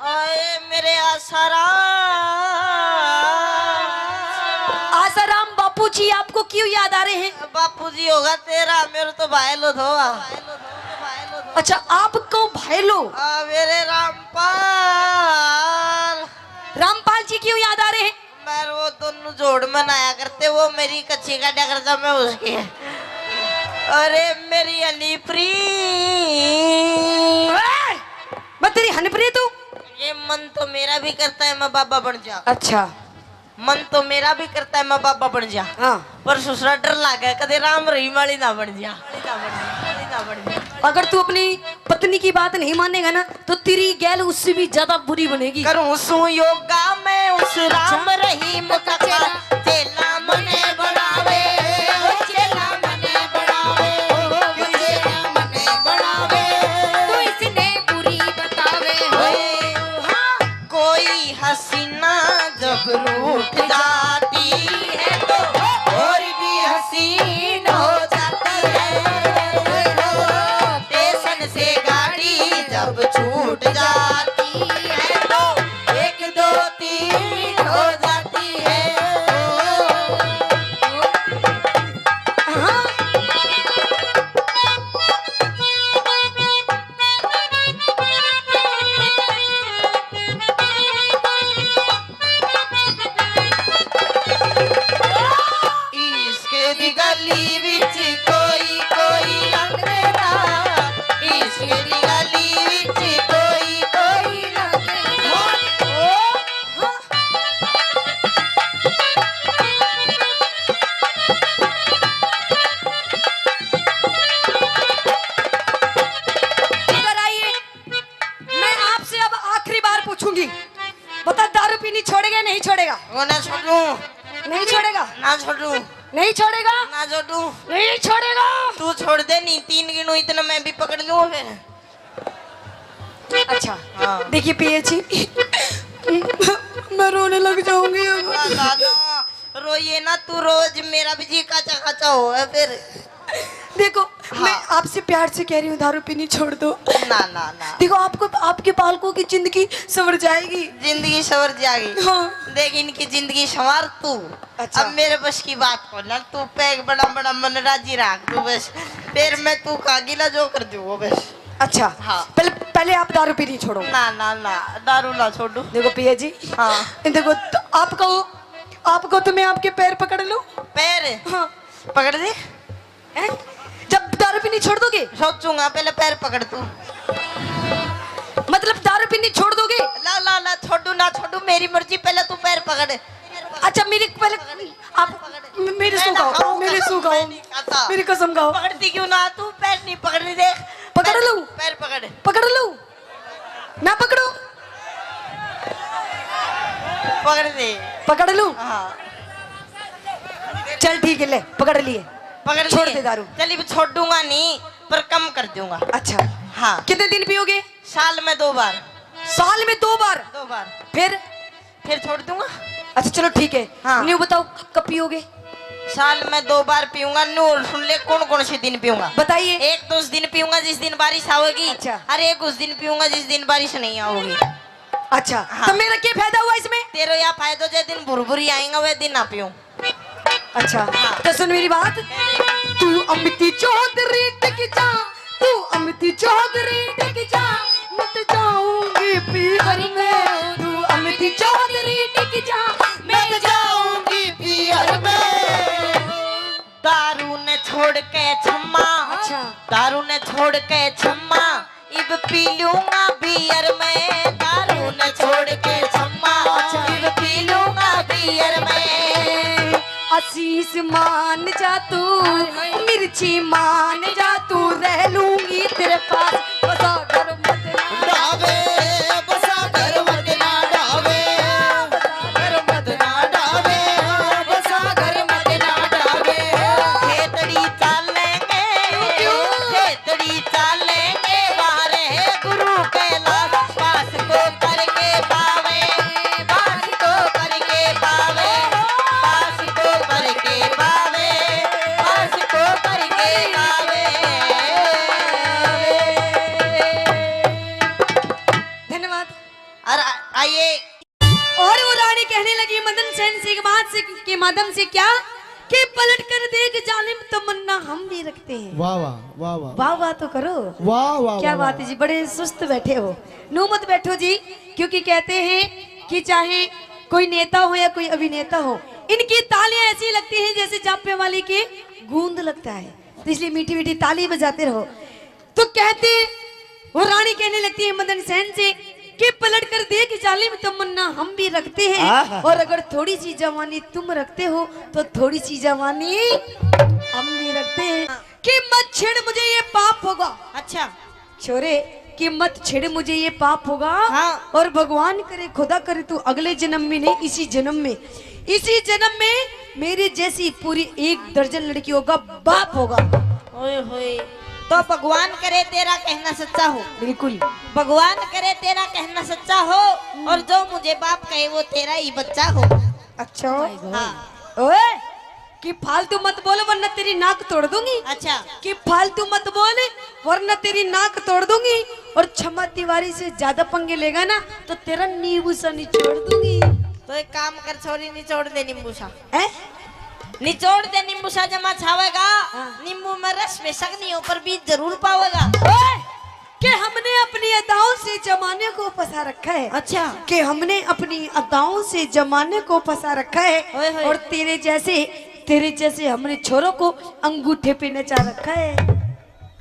आए मेरे आसाराम। आसाराम बापू जी आपको क्यों याद आ रहे हैं? बापू जी होगा तेरा, मेरे तो भाई लो थो। अच्छा, आपको भाई लो? आ, मेरे रामपाल। रामपाल जी क्यों याद आ रहे हैं? मैं वो दोनों जोड़ मनाया करते, वो मेरी कच्ची काटा करता, मैं उसकी। अरे मेरी हनीप्री। ए, मैं तेरी हनीप्री तू? ये मन तो मेरा भी करता है मैं बाबा बन जा। अच्छा। मन तो मेरा भी करता है मैं बाबा बन जा। हाँ। पर ससुरा डर लागे कदे राम रहीम वाली ना बन जा। अगर तू अपनी पत्नी की बात नहीं मानेगा ना, तो तेरी गैल उससे भी ज्यादा बुरी बनेगी। करूं सू योगा मैं उस राम रहीम का चेला, चेला मने बनावे, ओ चेला मने बनावे, ओ चेला मने बनावे। तू इसने बुरी बतावे हो। हाँ। कोई हसीना जब रूठ जाती है तो और भी हसीन हो जाती है। स्टेशन से गाड़ी जब छूट जाती है तो एक दो तीन हो जाती है। हाँ। इश्क दी गली विच कोई कोई लंघदा, इश्क दी गली विच कोई कोई लंघदा। इधर आइए, मैं आपसे अब आखिरी बार पूछूंगी, बता, दारू पीनी छोड़ेगा या नहीं छोड़ेगा? वो ना छोड़ू। नहीं छोड़ेगा? ना छोड़ू। नहीं छोड़ेगा? ना छोड़ू। नहीं छोड़ेगा? तू छोड़ दे, नहीं तीन गिनू इतना मैं भी पकड़ लूँ फिर। अच्छा। हाँ। देखिए पिया जी, मैं रोने लग जाऊंगी अब। ना, ना, ना, रोइए ना, तू रोज मेरा भी जी काचा काचा हो है फिर। देखो, हाँ। मैं आपसे प्यार से कह रही हूँ, दारू पीनी छोड़ दो। ना, ना, ना। देखो, आपको, आपके बालकों की जिंदगी संवर जाएगी। जिंदगी संवर जाएगी। हाँ। देख, इनकी जिंदगी संवार तू। अच्छा। अब मेरे बस की बात को ना, तू पैग बड़ा बड़ा मन राजी रख तू बस। फिर मैं तू का गिला जो कर दूँ वो बस। अच्छा। हाँ। पहले, पहले आप दारू पीनी छोड़ो। ना, ना, ना, दारू ना छोड़ू। देखो पिया जी। हाँ। देखो, तो आपको, आपको तो मैं आपके पैर पकड़ लूँ। पैर? हाँ। पकड़ दे। हैं? जब पीनी छोड़ दोगे? सोचूंगा, पहले पैर पकड़ तू। मतलब दारू पीनी छोड़ दोगे? ला ला ला, छोड़ू ना छोड़ू, मेरी मर्जी, पहले तू पैर पकड़। अच्छा, मेरी पहले आप मेरी सू खाओ, मेरी सू खाओ, मेरी कसम खाओ। पकड़ती क्यों ना तू? पैर नहीं पकड़ रही, देख। पकड़ लूं? पैर पकड़। पकड़ लूं? ना पकड़ो? पकड़ दे। पकड़ लूं? हाँ। चल ठीक है, ले पकड़ लिए। पकड़ छोड़ दे दारू। चल, अब छोड़ूंगा नहीं, पर कम कर दूंगा। अच्छा। हाँ। कितने दिन पियोगे? साल में दो बार। साल में दो बार? दो बार। फिर? फिर छोड़ दूंगा। अच्छा चलो ठीक है। हाँ। न्यू बताओ, कब पियोगे? साल में दो बार पीऊंगा। न्यू और सुन ले, कौन कौन से दिन पीऊंगा। बताइए। एक तो उस दिन पीऊंगा जिस दिन बारिश आओगी। अच्छा। और एक उस दिन पीऊंगा जिस दिन बारिश नहीं आओगी। अच्छा। हाँ। तो मेरा क्या फायदा हुआ इसमें? तेरा या फायदा, जे दिन भुरभुरी आएगा वह दिन ना पीऊं। अच्छा। हाँ। तो सुन मेरी बात। तू अमिती चौधरी टिक जा, तू अमिती चौधरी टिक जा, मत जाऊंगी पीहर में। तू अमिती चौधरी टिक जा, मत जाऊंगी पीहर में। दारू ने छोड़ के छम्मा। अच्छा। दारू ने छोड़ के छम्मा, इब पी लूंगा बियर में। दारू ने छोड़ के छम्मा, अच्छा। इब पी लूंगा बियर में। आशीष मान जा तू, हाय, हाय। मिर्ची मान जा तू, रह लूंगी तेरे पास। बसा घर मत ना डावे, बसा घर मत ना डावे, बसा घर मत ना डावे, बसा घर मत ना डावे। खेतड़ी चालेंगे, क्यों? खेतड़ी चालेंगे, वारे गुरु कैलाश पास को करके पावे, पास को करके पावे, पास को करके पावे, पास को करके पावे। धन्यवाद। और आ-, आइए। और वो रानी कहने लगी मदन सेन से एक बात से, के माध्यम से क्या, कि पलट कर देख जालिम तमन्ना हम भी रखते हैं। वाह, वाह, वाह, वाह। वाह, वाह तो करो। वाह, वाह, क्या वाह, बात वाह। है जी, बड़े सुस्त बैठे हो। नू मत बैठो जी, क्योंकि कहते हैं कि चाहे कोई नेता हो या कोई अभिनेता हो, इनकी तालियां ऐसी लगती हैं जैसे जापे वाली की गूंद लगता है, तो इसलिए मीठी मीठी ताली बजाते रहो। तो कहते, वो रानी कहने लगती है मदन सेन से कि पलट कर देख जालिम तमन्ना हम भी रखते हैं, आहा। और अगर थोड़ी सी जवानी तुम रखते हो तो थोड़ी सी जवानी हम भी रखते हैं। कि मत छेड़ मुझे ये पाप होगा। अच्छा। छोरे, कि मत छेड़ मुझे ये पाप होगा। हाँ। और भगवान करे, खुदा करे, तू अगले जन्म में नहीं, इसी जन्म में, इसी जन्म में मेरे जैसी पूरी एक दर्जन लड़कियों का बाप होगा। ओए होए, तो भगवान करे तेरा कहना सच्चा हो। बिल्कुल। भगवान करे तेरा कहना सच्चा हो, और जो मुझे बाप कहे वो तेरा ही बच्चा हो। अच्छा। Oh my God। हाँ। ओए, कि फालतू मत बोल वरना तेरी नाक तोड़ दूंगी। अच्छा। कि फालतू मत बोल वरना तेरी नाक तोड़ दूंगी। और छमा तिवारी से ज्यादा पंगे लेगा ना तो तेरा नींबू सा निचोड़ दूंगी। तो एक काम कर छोरी, निचोड़ दे नींबू सा। हैं? निचोड़ दे नींबू सा, जमा छावेगा। हाँ। नींबू में रस बेशक नहीं हो पर बीज जरूर पावेगा। ओए! कि हमने अपनी अदाओं से जमाने को फंसा रखा है। अच्छा। कि हमने अपनी अदाओं से जमाने को फंसा रखा है। ओए होए। और तेरे जैसे, तेरे जैसे हमने छोरों को अंगूठे पे नचा रखा है।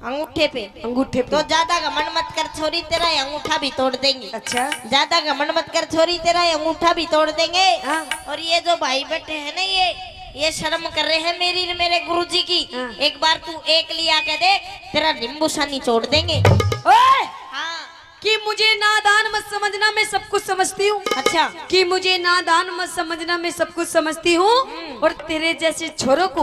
अंगूठे पे? अंगूठे पे। तो ज्यादा घमंड मत कर छोरी, तेरा ये अंगूठा भी तोड़ देंगे। अच्छा। ज्यादा घमंड मत कर छोरी, तेरा ये अंगूठा भी तोड़ देंगे। हाँ। और ये जो भाई बैठे हैं ना, ये ये शर्म कर रहे हैं मेरी, मेरे गुरुजी की। हाँ। एक बार तू एक लिया के देख, तेरा नींबू सा निचोड़ देंगे। ओए! हाँ। कि मुझे नादान मत समझना, मैं सब कुछ समझती हूँ। अच्छा। कि मुझे नादान मत समझना, मैं सब कुछ समझती हूँ। हम्म। और तेरे जैसे छोरों को,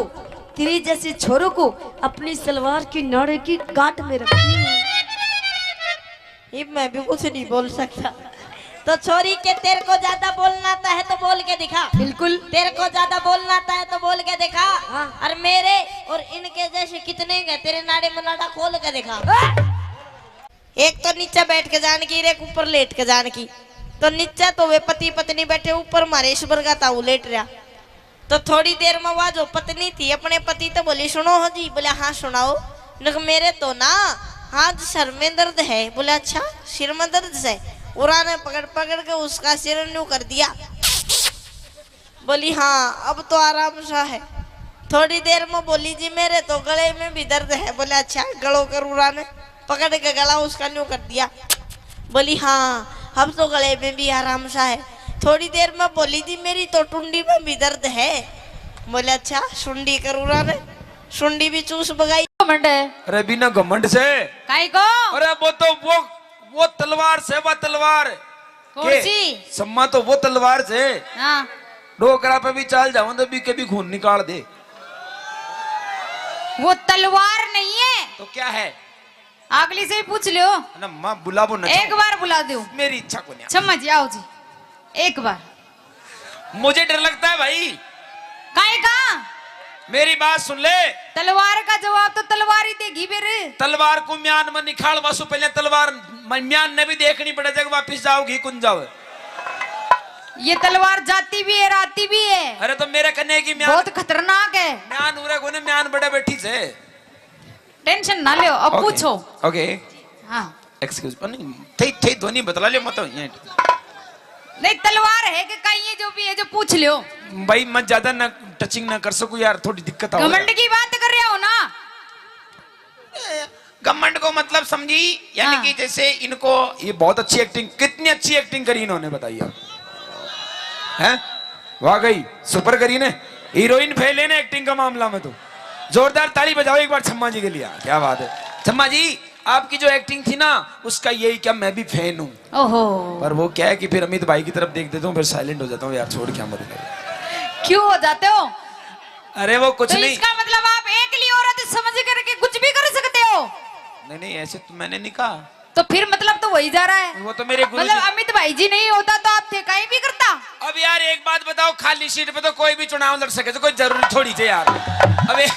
तेरे जैसे छोरों को अपनी सलवार की नाड़े की गांठ में रखती हूँ। ये मैं भी कुछ नहीं बोल सकता। तो छोरी के, तेरे को ज्यादा बोलना आता है तो बोल के दिखा। बिल्कुल। तेरे को ज्यादा बोलना आता है तो बोल के दिखा। हाँ। और मेरे और इनके जैसे कितने हैं तेरे नाड़े में नाड़ा, खोल के दिखा। हाँ। एक तो नीचे बैठ के जान की, एक ऊपर लेट के जान की। तो नीचे तो वे पति पत्नी बैठे, ऊपर मारे ईश्वर का ताऊ लेट रहा। तो थोड़ी देर में वह जो पत्नी थी अपने पति तो बोली, "सुनो हो जी।" बोले, "हाँ, सुनाओ।" बोले, "मेरे तो ना आज सर में दर्द है।" बोले, "अच्छा, सिर में दर्द है?" उरा ने पकड़ पकड़ के उसका सिर न्यू कर दिया। बोली, "हाँ, अब तो आराम सा है।" थोड़ी देर में बोली, "जी, मेरे तो गले में भी दर्द है।" बोले, "अच्छा, गलो करूरा ने?" पकड़ के गला उसका न्यू कर दिया। बोली, "हाँ, अब तो गले में भी आराम सा है।" थोड़ी देर में बोली, "जी, मेरी तो टुंडी में भी दर्द है।" बोले, "अच्छा, सुंडी करूरा ने?" सुंडी भी चूस बगाई। घमंड है। अरे, बिना घमंड से। काई को? अरे, वो तो वो, वो तलवार से, वो तलवार। कौन के? सी? सम्मा तो वो तलवार से। हाँ। डोकरा पे भी चाल जाऊं तो भी कभी खून निकाल दे। वो तलवार नहीं है। तो क्या है? अगली से ही पूछ लियो। ना, माँ बुलावो ना। एक बार बुला दो। मेरी इच्छा को नहीं। छम्मा जी, आओ जी। एक बार। मुझे डर लगता है भाई। काहे का? मेरी बात सुन ले। तलवार का जवाब तो तलवार ही देगी फिर। तलवार को म्यान में निकाल वासु, पहले तलवार म-, म्यान ने भी देखनी पड़े, जब वापिस जाओगी कुन जाओ। ये तलवार जाती भी है, आती भी है। अरे तो मेरे कन्ने की म्यान बहुत खतरनाक है। म्यान उरे कोने, म्यान बड़े बैठी से। टेंशन ना लो, अब OK, पूछो। OK। हाँ। Excuse, नहीं, थे, थे ध्वनि बतला लियो, मत ये। नहीं, तलवार है कि कहीं है, जो भी है, जो पूछ लियो। भाई, मैं ज्यादा ना टचिंग ना कर सकूं यार, थोड़ी दिक्कत आ घमंड की बात कर रहे हो ना। ए, घमंड को मतलब समझी, यानी हाँ। कि जैसे इनको, ये बहुत अच्छी एक्टिंग, कितनी अच्छी एक्टिंग करी इन्होंने, बताइए आप। हैं? वाकई सुपर करी ने, हीरोइन फेल है ना एक्टिंग का मामला में तो। जोरदार ताली बजाओ एक बार छम्मा जी के लिए, क्या बात है छम्मा जी। आपकी जो एक्टिंग थी ना, उसका यही क्या, मैं भी फैन हूँ। ओहो। पर वो क्या है कि फिर अमित भाई की तरफ देख देता हूँ, फिर साइलेंट हो जाता हूँ यार, छोड़, क्या मत करो। क्यों हो जाते हो? अरे वो कुछ तो नहीं। इसका मतलब आप एकली औरत समझ करके कुछ भी कर सकते हो? नहीं, नहीं, ऐसे तो मैंने नहीं कहा। तो फिर मतलब तो वही जा रहा है। वो तो मेरे गुरु मतलब जी। अमित भाई जी नहीं होता तो आप थे कहीं भी करता। अब यार एक बात बताओ, खाली सीट पे तो कोई भी चुनाव लड़ सके, तो कोई जरूरी थोड़ी थे यार। अबे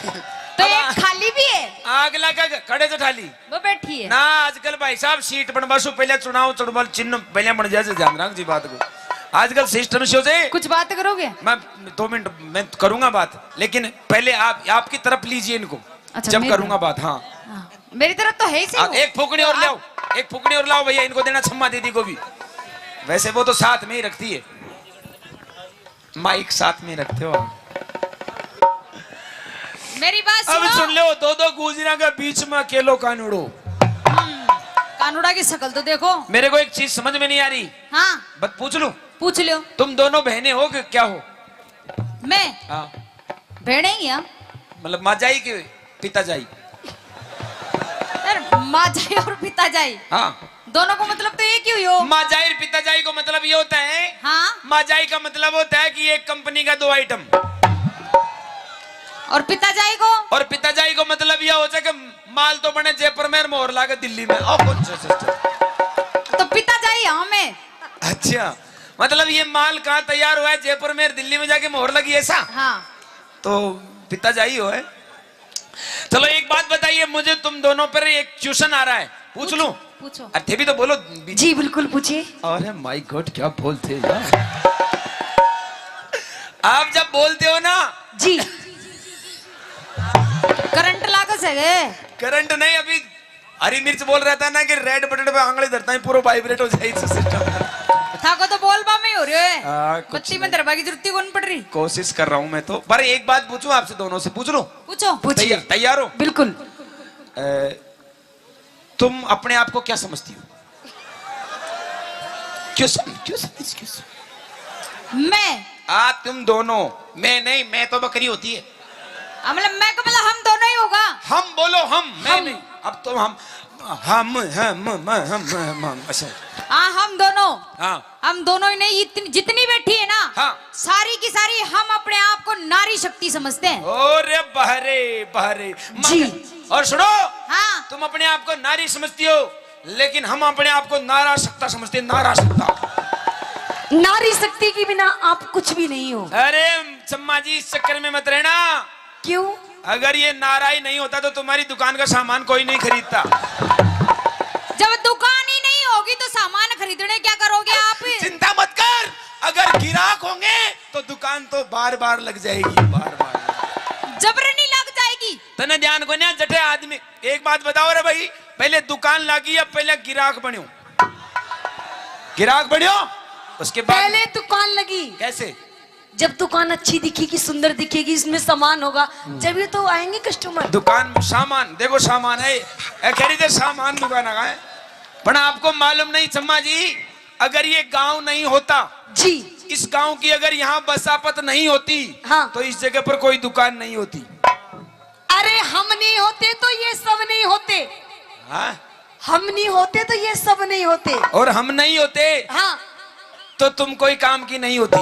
तो अब एक आ-, खाली भी है। आग लगा के खड़े थे ठाली। वो बैठी है। ना, आजकल भाई साहब सीट बनवा सु पहले चुनाव, चुनाव चिन्ह पहले बन जाए, ध्यान रख जी बात को। आजकल सिस्टम से हो जाए। कुछ बात करोगे? मैं दो मिनट में करूंगा बात, लेकिन पहले आप, आपकी तरफ लीजिए इनको। अच्छा, जब मेरी करूंगा तरफ। बात, हाँ। हाँ, मेरी तरफ तो है ही सही हाँ, वो। एक फूकनी और तो लाओ, आप एक फूकनी और लाओ भैया, इनको देना छम्मा दीदी को भी। वैसे वो तो साथ में ही रखती है, माइक साथ में रखते हो आप। मेरी बात अब सुनो। सुन लो, दो दो गुजरा के बीच में अकेलो कानूड़ो। हम्म, कानूड़ा की शक्ल तो देखो। मेरे को एक चीज समझ में नहीं आ रही। हाँ। बस पूछ लूं? पूछ लो। तुम दोनों बहनें हो कि क्या हो? मैं? हाँ। बहने ही हैं। मतलब माँ जाई के पिता जाई? यार, माँ जाई और पिता जाई। हाँ। दोनों को मतलब तो एक ही हुई हो। माँ जाई और पिता जाई को मतलब ये होता है। हाँ। माँ जाई का मतलब होता है कि एक कंपनी का दो आइटम। और पिता जाई को? और पिता जाई को मतलब यह हो जाए कि माल तो बने जयपुर में, मोहर लागे दिल्ली में। ओ, कौन सा सिस्टम? तो पिता जाई हाँ मैं। अच्छा, मतलब ये माल कहाँ तैयार हुआ है? जयपुर में, दिल्ली में जाके मोहर लगी, ऐसा? हाँ। तो पिता जाई हो है। चलो एक बात बताइए मुझे, तुम दोनों पर एक क्वेश्चन आ रहा है, पूछ लूं? पूछो। अरे थे भी तो बोलो। जी बिल्कुल पूछिए। अरे माय गॉड, क्या बोलते हैं यार। आप जब बोलते हो ना जी। करंट लागे से। करंट नहीं, अभी हरी मिर्च बोल रहा था ना कि रेड बटन पे आंगली धरता ही पूरा वाइब्रेट हो जाए सिस्टम। थाको तो बोलबा में ही हो रहे है। हाँ, कुछ बत्ती में नहीं। धरबा की जरूरत ही कौन पड़ रही। कोशिश कर रहा हूँ मैं तो, पर एक बात पूछूं आपसे दोनों से, पूछ लूं? पूछो। पूछिए। तैयार, तैयार हो? बिल्कुल। अ, तुम अपने आप को क्या समझती हो? क्यों सम-, क्यों समझ, क्यों समझ? मैं? आ, तुम दोनों। मैं नहीं, मैं तो बकरी होती है। हाँ, मतलब मैं का मतलब हम दोनों ही होगा। हम बोलो, हम, मैं हम। नहीं। अब तो हम, हम, हम, हम, हम, हम, हम, अच्छा। हाँ, हम दोनों। हाँ। हम दोनों ही नहीं, इतनी, जितनी बैठी है ना, हाँ। सारी की सारी हम अपने आप को नारी शक्ति समझते हैं। अरे बहरे, बहरे, जी। मगर, और सुनो, हाँ। तुम अपने आप को नारी समझती हो, लेकिन हम अपने आप को नारा शक्ता समझते हैं, नारा शक्ता। नारी शक्ति के बिना आप कुछ भी नहीं हो। अरे चम्मा जी, इस चक्कर में मत रहना। क्यों? अगर ये नारा ही नहीं होता तो तुम्हारी दुकान का सामान कोई नहीं खरीदता। जब दुकान ही नहीं होगी तो सामान खरीदने क्या करोगे आप? चिंता मत कर, अगर गिराक होंगे तो दुकान तो बार बार लग जाएगी, बार बार। जबरनी लग जाएगी। तने ध्यान को ना जठे आदमी, एक बात बताओ रे भाई, पहले दुकान लागी या पहले गिराक बन्यो? गिराक बन्यो, उसके बाद पहले दुकान लगी। कैसे? जब दुकान अच्छी दिखेगी, सुंदर दिखेगी, इसमें सामान होगा, जब ये तो आएंगे कस्टमर। दुकान में सामान, देखो सामान है, ए, कह रही थे सामान दुकान आ है, पर आपको मालूम नहीं चम्मा जी, अगर ये गांव नहीं होता, जी। इस गांव की अगर यहाँ बसापत नहीं होती, हाँ। तो इस जगह पर कोई दुकान नहीं होती। अरे हम नहीं होते तो ये सब नहीं होते। हाँ? हम नहीं होते तो ये सब नहीं होते। और हम नहीं होते हाँ। तो तुम कोई काम की नहीं होती।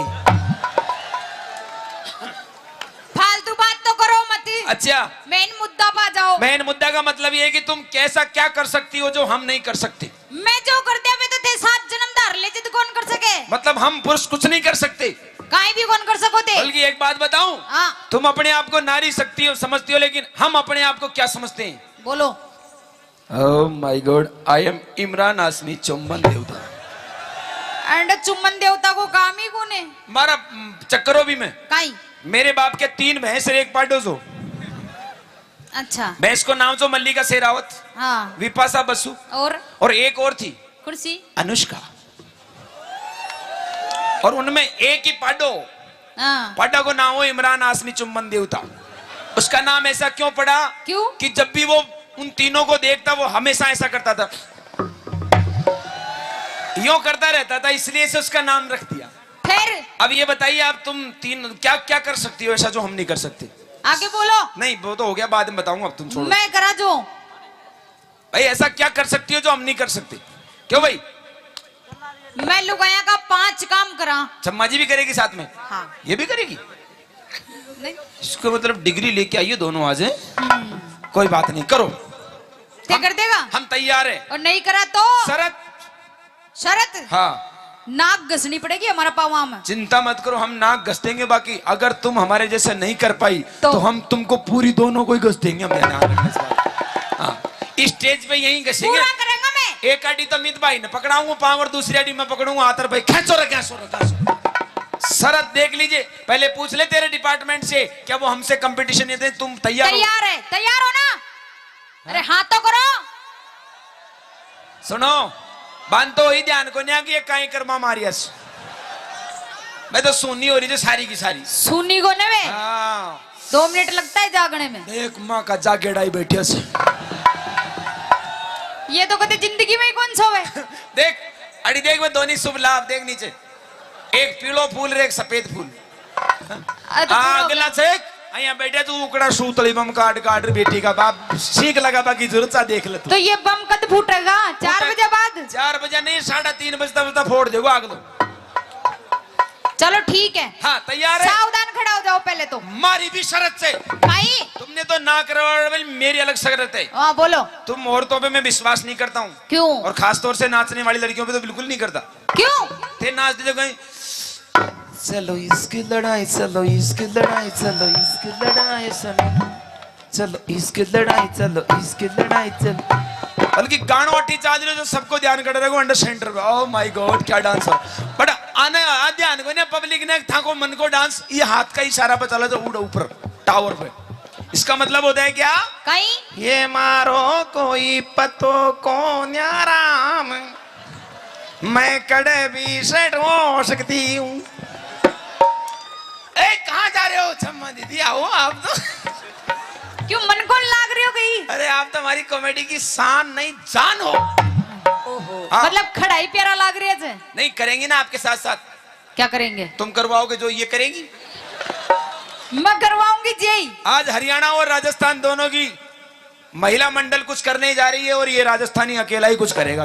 फालतू बात तो करो मत। अच्छा। मेन मुद्दा पा जाओ। मेन मुद्दा का मतलब ये है कि तुम कैसा क्या कर सकती हो जो हम नहीं कर सकते। मैं जो कर दिया, मैं तो थे सात जन्म धार ले जिद कौन कर सके। मतलब हम पुरुष कुछ नहीं कर सकते। काई भी कौन कर सको थे। बल्कि एक बात बताऊं, हाँ। तुम अपने आप को नारी शक्ति हो, समझती हो, लेकिन हम अपने आप को क्या समझते हैं? बोलो। Oh my God, I am Imran हाशमी चुम्बन देवता। एंड चुम्बन देवता को काम ही कौन है? मारा, हम्म, चक्करो भी मैं। काई? मेरे बाप के तीन भैंस और एक पाडो जो। अच्छा। भैंस को नाम जो मल्लिका शेरावत, हाँ। विपाशा बसु और? और एक और थी। कुर्सी? अनुष्का। और उनमें एक ही पाडो, हाँ। पाडा को नाम हो इमरान हाशमी चुम्बन देवता। उसका नाम ऐसा क्यों पड़ा? क्यों? कि जब भी वो उन तीनों को देखता, वो हमेशा ऐसा करता था, यूं करता रहता था, इसलिए से उसका नाम रख दिया। फिर? अब ये बताइए आप, तुम तीन क्या क्या कर सकती हो ऐसा जो हम नहीं कर सकते? आगे बोलो। नहीं, वो तो हो गया, बाद में बताऊंगा, अब तुम छोड़ो। मैं करा जो। भाई, ऐसा क्या कर सकती हो जो हम नहीं कर सकते? क्यों भाई? मैं लुगाया का पांच काम करा। चम्मा जी भी करेगी साथ में? हाँ। ये भी करेगी? नहीं। इसको मतलब डिग्री लेके आइए दोनों आज, हैं? हम्म। कोई बात नहीं, करो। ते हम, कर देगा? हम तैयार हैं। और नहीं करा तो? शरत। शरत? हाँ। नाक घसनी पड़ेगी हमारा पावा में। चिंता मत करो, हम नाक घस देंगे, बाकी अगर तुम हमारे जैसे नहीं कर पाई तो? तो हम तुमको पूरी दोनों को ही घस देंगे। हम ध्यान रखना इस बात। हाँ, इस स्टेज पे यहीं घसेंगे। पूरा करेंगे मैं। एक आड़ी तो मित भाई ने पकड़ाऊंगा पाँव और दूसरी आड़ी मैं पकड़ूंगा हाथ, और भाई खेचो रे, खेचो रे, खेचो। शरत देख लीजिए, पहले पूछ ले तेरे डिपार्टमेंट से, क्या वो हमसे कंपटीशन ये दे? तुम तैयार हो? तैयार है, तैयार हो ना? अरे हाँ तो करो। सुनो, बांध तो ही ध्यान को नहीं कि ये काई कर्मा मारियस। मैं तो सुनी हो रही जो सारी की सारी। सुनी को ने वे? हाँ। दो मिनट लगता है जागने में। देख माँ का जागेड़ा ही बैठे से। ये तो कदे जिंदगी में ही कौन सोवे। देख, अड़ी देख, मैं दोनों शुभ लाभ देख नीचे। एक पीलो फूल रे एक सफेद फूल। अरे तो आ, पूरा अगला चेक। यहाँ बैठे तू उकड़ा सूतली बम काट काट रे बेटी का बाप सीख लगा, बाकी जरूरत सा देख ले तू। तो ये बम कद फूटेगा? चार फूटे-, बजे बाद? चार बजे नहीं, साढ़े तीन बजे तक, तक फोड़ देगा आग तो। चलो ठीक है। हाँ, तैयार है? सावधान खड़ा हो जाओ पहले तो। मारी भी शरत से। भाई। तुमने तो ना करवा, मेरी अलग शरत है। हाँ, बोलो। तुम औरतों पे मैं विश्वास नहीं करता हूँ। क्यों? और खास तौर से नाचने वाली लड़कियों पे तो बिल्कुल नहीं करता। क्यों? थे नाच दे जो कहीं, चलो इसकी लड़ाई, चलो इसकी लड़ाई, चलो इसकी लड़ाई, चलो, चलो इसकी लड़ाई, चलो इसकी लड़ाई, चलो। बल्कि गाणो अटी चाल रहे जो सबको ध्यान कर रहे हो अंडर सेंटर पे। Oh my God, क्या डांस हो। बट आने आ ध्यान को ना, पब्लिक ने थाको मन को डांस, ये हाथ का इशारा पे चला जो उड़ा ऊपर टावर पे। इसका मतलब होता है क्या? कहीं? ये मारो कोई पतो को न्याराम। मैं कड़े भी सेट हो सकती हूँ। ए, कहाँ जा रहे हो छम्मा दीदी? आओ आप तो। क्यों मन कौन लाग रही हो गई? अरे, आप तो हमारी कॉमेडी की शान नहीं, जान हो। ओहो। हाँ। मतलब खड़ा ही प्यारा लाग रहे थे। नहीं, करेंगे ना आपके साथ साथ। क्या करेंगे? तुम करवाओगे जो ये करेगी? मैं करवाऊंगी जी। आज हरियाणा और राजस्थान दोनों की महिला मंडल कुछ करने जा रही है और ये राजस्थानी अकेला ही कुछ करेगा।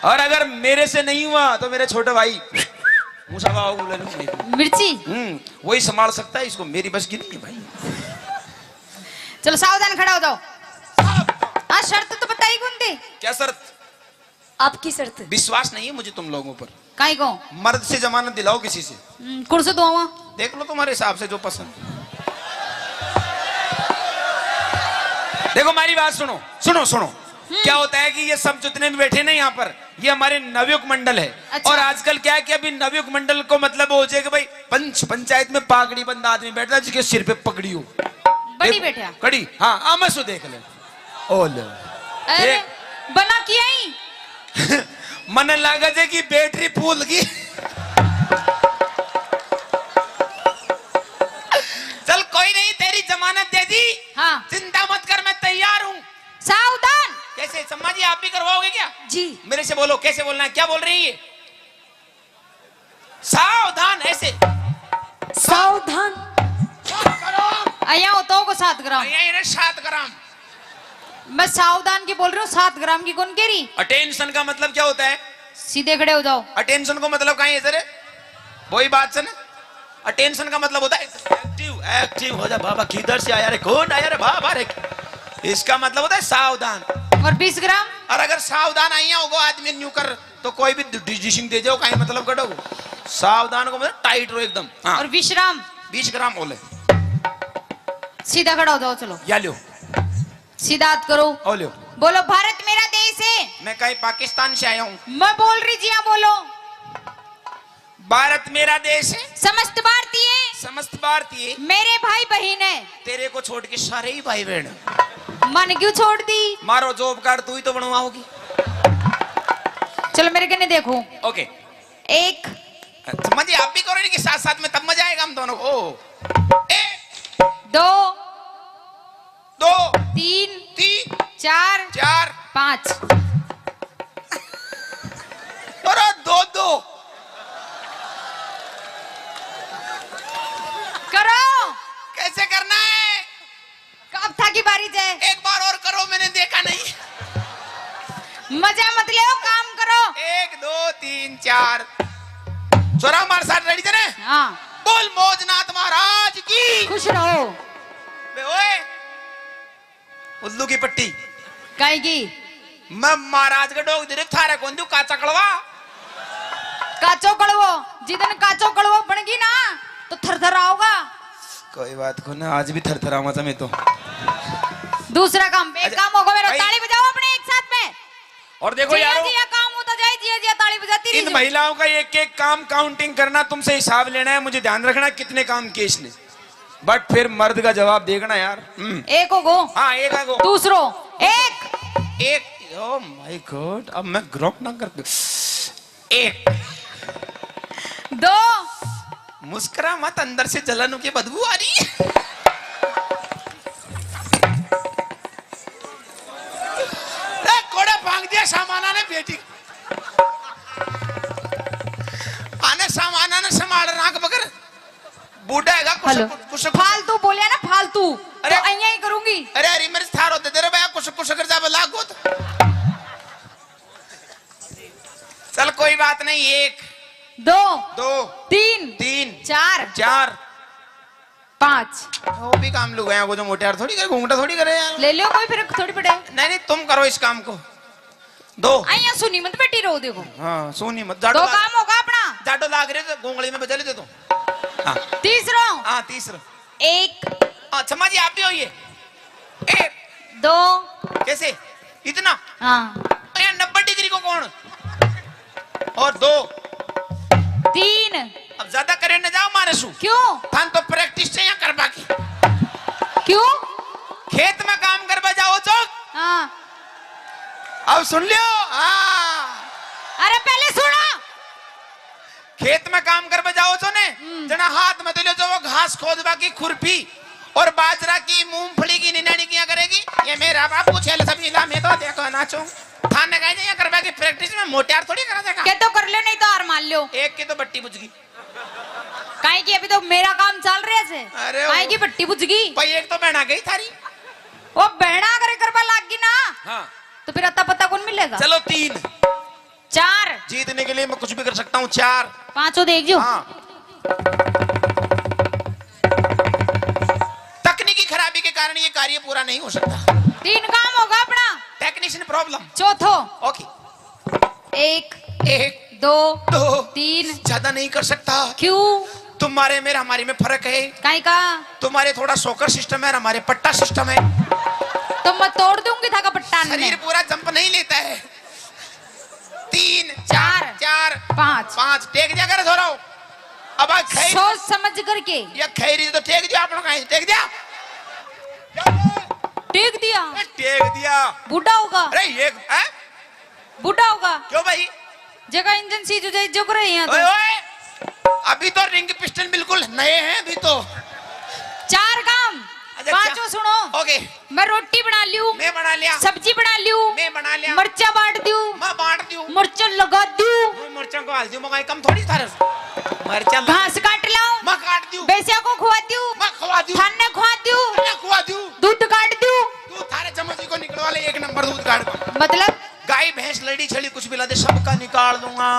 और अगर मेरे से नहीं हुआ तो मेरे छोटे भाई मूसा बाबा को ले लूंगा। मिर्ची? हम्म, वही संभाल सकता है इसको, मेरी बस की नहीं है भाई। चलो सावधान खड़ा हो जाओ। हाँ, शर्त तो बताई कौन थी? क्या शर्त? आपकी शर्त। विश्वास नहीं है मुझे तुम लोगों पर। काई को? मर्द से जमानत दिलाओ किसी से। हम्म, कुर्सी दुआवा। देख लो तुम्हारे हिसाब से जो पसंद। देखो, हमारी बात सुनो, सुनो, सुनो। हम्म। क्या होता है कि ये सब जितने भी बैठे ना यहाँ पर, ये हमारे नवयुग मंडल है। अच्छा। और आजकल क्या है कि अभी नवयुग मंडल को मतलब हो जाए कि भाई, पंच, पंचायत में पागड़ी बंदा आदमी बैठता है जिसके सिर पे पगड़ी हो। बड़ी देखो, बैठा। कड़ी, हाँ, आमसो देख ले। ओ ले। अरे, देख। बना किया ही। मने लागे जे कि बैटरी फूल गई। बोलो, कैसे बोलना है? क्या बोल रही है? सावधान, ऐसे। सावधान। सात ग्राम। आया होता होगा सात ग्राम। आया इन्हें सात ग्राम। मैं सावधान की बोल रही हूँ, सात ग्राम की कौन कह रही? अटेंशन का मतलब क्या होता है? सीधे खड़े हो जाओ। अटेंशन को मतलब कहाँ है सर? वही बात से ना। अटेंशन का मतलब होता है एक्टिव, एक्टिव हो जा बाबा, किधर से आया रे, कौन आया रे बाबा रे। इसका मतलब होता है सावधान। और बीस ग्राम? और अगर सावधान आइया होगा आदमी न्यू कर, तो कोई भी डिसीजन दे जाओ, कहीं मतलब कटो। सावधान को मतलब टाइट रहो एकदम। हाँ। और विश्राम? बीस ग्राम बोले। सीधा खड़ा हो जाओ, चलो। या लो। सीधा हाथ करो। ओ लो। बोलो, भारत मेरा देश है। मैं कहीं पाकिस्तान से आया हूँ। मैं बोल रही जी, हाँ बोलो। भारत मेरा देश है। समस्त भारतीय। समस्त भारतीय। मेरे भाई बहन है। तेरे को छोड़ के सारे ही भाई बहन। मन क्यों छोड़ दी? मारो जॉब कार्ड तू ही तो बनवाओगी। चलो मेरे कने देखो। ओके। एक। समझिए, आप भी करो इनके साथ साथ में, तब मजा आएगा हम दोनों को। एक। दो। दो। तीन। तीन। चार। चार। पाँच। अरे दो दो। करो। कैसे करना है? अब थाकी बारी जै। एक बार और करो, मैंने देखा नहीं। मजा मत लेओ, काम करो। एक, दो, तीन, चार। छोरा हमारे साथ रेडी थे ना? हाँ। बोल मौजनाथ महाराज की। खुश रहो। बे ओए, उल्लू की पट्टी। काई की? मैं महाराज के डोग दे थारे कौन दू काचा कड़वा। काचो कड़वो, जिदन काचो कड़वो बनगी ना, तो थरथर आओगा। कोई बात को ना, आज भी थरथरावा था मैं तो। दूसरा काम, एक अच्छा, काम होगा मेरा, भाई। ताली बजाओ अपने एक साथ में। और देखो जिया यारो, जिया काम होता जाए, जिया जिया ताली बजाती रही इन जाओ। महिलाओं का एक एक काम काउंटिंग करना, तुमसे हिसाब लेना है, मुझे ध्यान रखना कितने काम किए इसने। बट फिर मर्द का जवाब देखना यार। हम्म। एक हो गो। हाँ, एक है गो। दूसरो। एक। एक। Oh my God, अब मैं ग्राउंड ना कर। एक। दो। मुस्कुरा मत, अंदर से जलन की बदबू आ रही है। ए, कोड़ा भांग दिया सामाना ने बेटी। आने सामाना ने संभाल राख बगर। बूढ़ा हैगा, कुछ, हेलो। कुछ, कुछ। फालतू बोलिया ना, फालतू। अरे। तो अइयां ही करूंगी। अरे, अरे, मेरे थारो दे दे रे भैया, कुछ, कुछ कर जा, लागो तो। चल, कोई बात नहीं, एक। दो। दो। तीन। तीन। चार। चार। पाँच। वो भी काम लुगाया को जो मोटे यार थोड़ी करे, घूंघटा थोड़ी करे यार। ले लो कोई, फिर थोड़ी पड़े। नहीं, नहीं, तुम करो इस काम को। दो। अइयां सुनी मत बेटी रो, देखो। हाँ, सुनी मत। जाडो दो लाग-, काम होगा अपना। जाडो लाग रहे तो गोंगली में बजा ले दे तो। हाँ। तीसरो। हाँ, तीसरो। एक। हाँ, क्षमा जी, आप भी होइए। एक। दो। कैसे? इतना? हाँ। अरे, नब्बे डिग्री को कौन? और दो। तीन। अब ज्यादा करे न जाओ मारे सु। क्यों? थान तो प्रैक्टिस चाहिए करबा की। क्यों? खेत में काम करबा जाओ चौक। हाँ। अब सुन लियो। हाँ। अरे पहले सुनो। खेत में काम करबा जाओ छो ने, हम्म। जना हाथ में तो ले जाओ घास खोदबा की खुरपी और बाजरा की, मूंगफली की निनानी किया करेगी। ये मेरा बाप कुछ है सब इला में तो देखो नाचो। थाने कहे ये करबा की प्रैक्टिस में मोटे यार थोड़ी करा देगा। के तो कर लो, नहीं तो हार मान लो। एक की तो बट्टी बुझ गई। काहे की अभी तो मेरा काम चल रहा है। अरे काहे वो की बट्टी बुझ गई। भाई एक तो बहना गई थारी। वो बहना अगर करबा लाग गई ना, हाँ। तो फिर अता पता कौन मिलेगा? चलो तीन। चार। जीतने के लिए मैं कुछ भी कर सकता हूँ। चार। पांचों देख जो। हाँ। तकनीकी खराबी के कारण ये कार्य पूरा नहीं हो सकता। तीन काम होगा अपना। Technician problem. चौथो। ओके। एक। एक। दो। दो। तीन। ज्यादा नहीं कर सकता। क्यों? तुम्हारे में हमारे में फर्क है। काहे का? तुम्हारे थोड़ा सोकर सिस्टम है और हमारे पट्टा सिस्टम है। तो मैं तोड़ दूंगी थाका पट्टा ने। शरीर पूरा जंप नहीं लेता है। तीन, चार, चार, चार, पाँच। पाँच। टेक दिया करे थोड़ा। अब आ खैर। सोच समझ करके। ये खैरी तो टेक दिया, आपने कहीं टेक दिया। टेक दिया। ए, टेक दिया। बूढ़ा होगा। अरे ये, हैं? बूढ़ा होगा। क्यों भाई? जगह इंजन सीज हो जाए, जो करे यहाँ तो। ओए, ओए। अभी तो रिंग पिस्टन बिल्कुल नए हैं अभी तो। चार काम। पांचों सुनो। ओके। मैं रोटी बना लियू। मैं बना लिया। सब्जी बना लियू। मैं बना लिया। मर्चा बांट दियू। मैं बांट दियू। मर्चा लगा दियू। मैं मर्चा को हाल दियू, मगाई कम थोड़ी थारे। मर्चा लगा घास काट लाओ। मैं काट दियू। बेस्या को खुआ दियू। मैं खुआ दियू। थाने खुआ दियू। मैं खुआ दियू। दूध काट दियू। तू थारे चम्मच को निकलवा ले, एक नंबर दूध काट। मतलब? गाय, भैंस, लड़ी, छड़ी, कुछ भी ला दे, सबका निकाल दूंगा।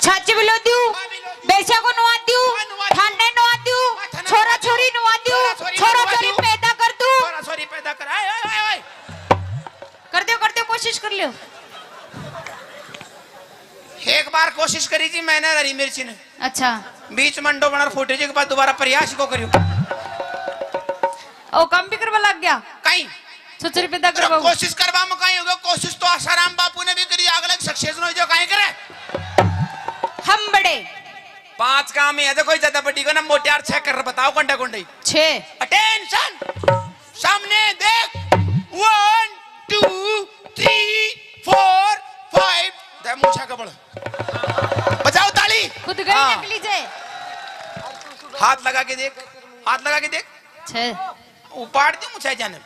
छाछ भी लो दियो, हाँ, भी लो दियो। बेस्या को नुआ दियो, हाँ, नुआ दियो। थाने नुआ दियो, हाँ, थाने छोरा नुआ दियो। छोरी नुआ दियो, छोरा छोरी छोरा नुआ छोरी दियो। पैदा कर दू। छोरा छोरी पैदा कर, आए, आए, आए, आए। कर दियो, कर दियो, कोशिश कर लियो। एक बार कोशिश करी जी मैंने, हरी मिर्ची ने। अच्छा। बीच में अंडो बना फूटे जी के बाद दोबारा प्रयास को करियो। ओ, काम भी करवा लग गया। कहीं। छोरा छोरी पैदा अरे करवाओ। कोशिश करवा में कहीं होगा, कोशिश तो आसाराम बापू ने भी करी, अगले सक्सेस हो जाओ, कहीं करे। हम बड़े। पांच काम ही है, देखो, ज्यादा बड़ी को ना, मोटियार छह कर, बताओ, कोंडा कोंडे। छह। अटेंशन, सामने देख, one, two, three, four, five, दे मूछा कबल, बजाओ ताली। खुद गए हाँ। नकली जे। हाथ लगा के देख, हाथ लगा के देख। छह। उपाड़ दूं मुझे जाने।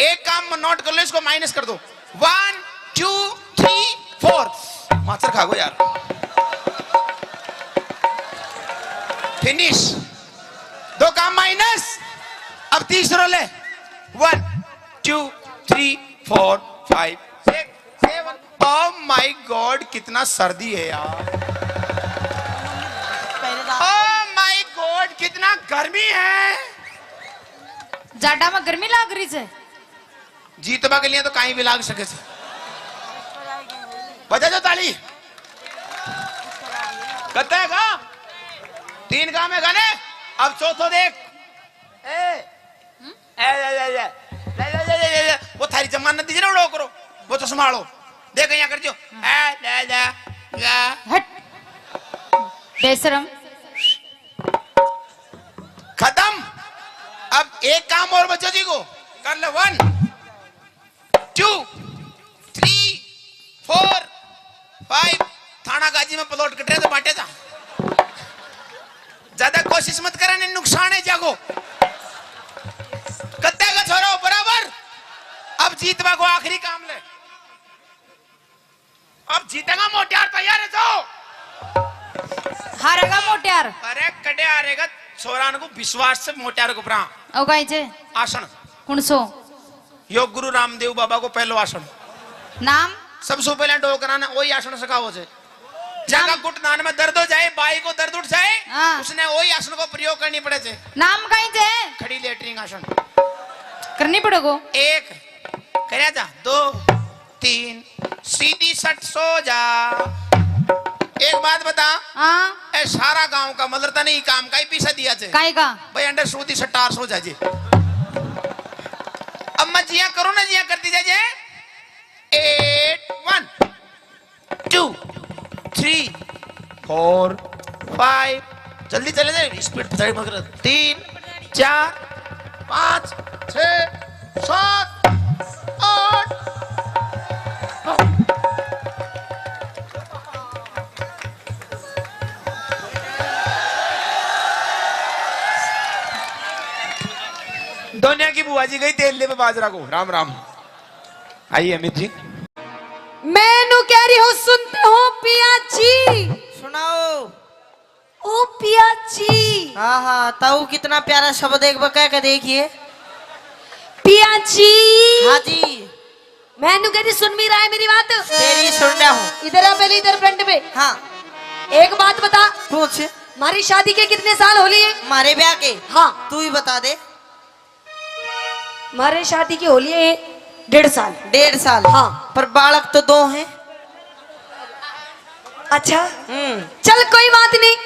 एक काम नोट कर लो, इसको माइनस कर दो। One, two, three, four. माचर खा गो यार। फिनिश। दो काम माइनस। अब तीसरो ले। One, two, three, four, five, six, seven. Oh my god, कितना सर्दी है यार। ओ माय गॉड, कितना गर्मी है। जाडा में गर्मी लाग रही है। जीतबा के लिए तो कहीं भी लाग सके से। बजा दो ताली। कत्ता है काम? तीन काम है गाने। अब चौथो देख। ए, ए, ए, ए, ए। वो थारी जमानत दीजिए ना, उड़ो करो। वो चश्मा आलो। देख, यहाँ कर दियो। ए, ले, ले, ले। हट। बेशरम। खत्म। अब एक काम और बच्चों जी को कर ले। One, two, three, four, five. थाना गाजी में प्लॉट कट रहे तो बांटे जा। ज्यादा कोशिश मत करे, नहीं नुकसान है जागो। कत्ते का छोरा हो बराबर। अब जीतवा को आखिरी काम ले। अब जीतेगा मोटियार, तैयार है जाओ। हारेगा मोटियार। अरे कटे हारेगा, छोरा को विश्वास से मोटियार को परा। ओ गाय जे। आसन। कौन सो? योग गुरु रामदेव बाबा को पहलो आसन। नाम? सबसे पहले डोकरा ने वही आसन सिखाओ जे। जाका नाम? घुटनान में दर्द हो जाए, बाई को दर्द उठ जाए, हाँ। उसने वही आसन को प्रयोग करनी पड़े जे। नाम कहीं जे? खड़ी लेटरिन आसन। करनी पड़ेगो। एक, करे जा, दो, तीन, सीधी सट सो जा। एक बात बता। हाँ। ए सारा गांव का मतलब तने ही काम का ही पीछा दिया जे। काई का? भाई अंडर सूदी सट्टार सो जाजे। अब मैं जिया करूँ ना, जिया करती जाजे। Eight, one, two, three, four, five. जल्दी चले जाए, स्पीड पे मत कर। तीन, चार, पाँच, छः, सात, आठ। दोनिया की बुआ जी गई तेल लेवे बाजरा को। राम राम। आइए अमित जी। मैं नू कह रही हूँ, सुनते हो पिया जी? सुनाओ। ओ पिया जी। हाँ हाँ, ताऊ कितना प्यारा शब्द एक बार कह के देखिए। पिया जी। हाँ जी। मैं नू कह रही, सुन भी रहा है मेरी बात? तेरी सुन रहा हूँ। इधर आ पहले, इधर फ्रंट पे। हाँ। एक बात बता। पूछ। हमारी शादी के कितने साल हो लिए? हमारे ब्याह के? हाँ। तू ही बता दे। हमारे शादी के हो लिए डेढ़ साल। डेढ़ साल? हाँ। पर बालक तो दो हैं। अच्छा। हम्म। चल कोई बात नहीं,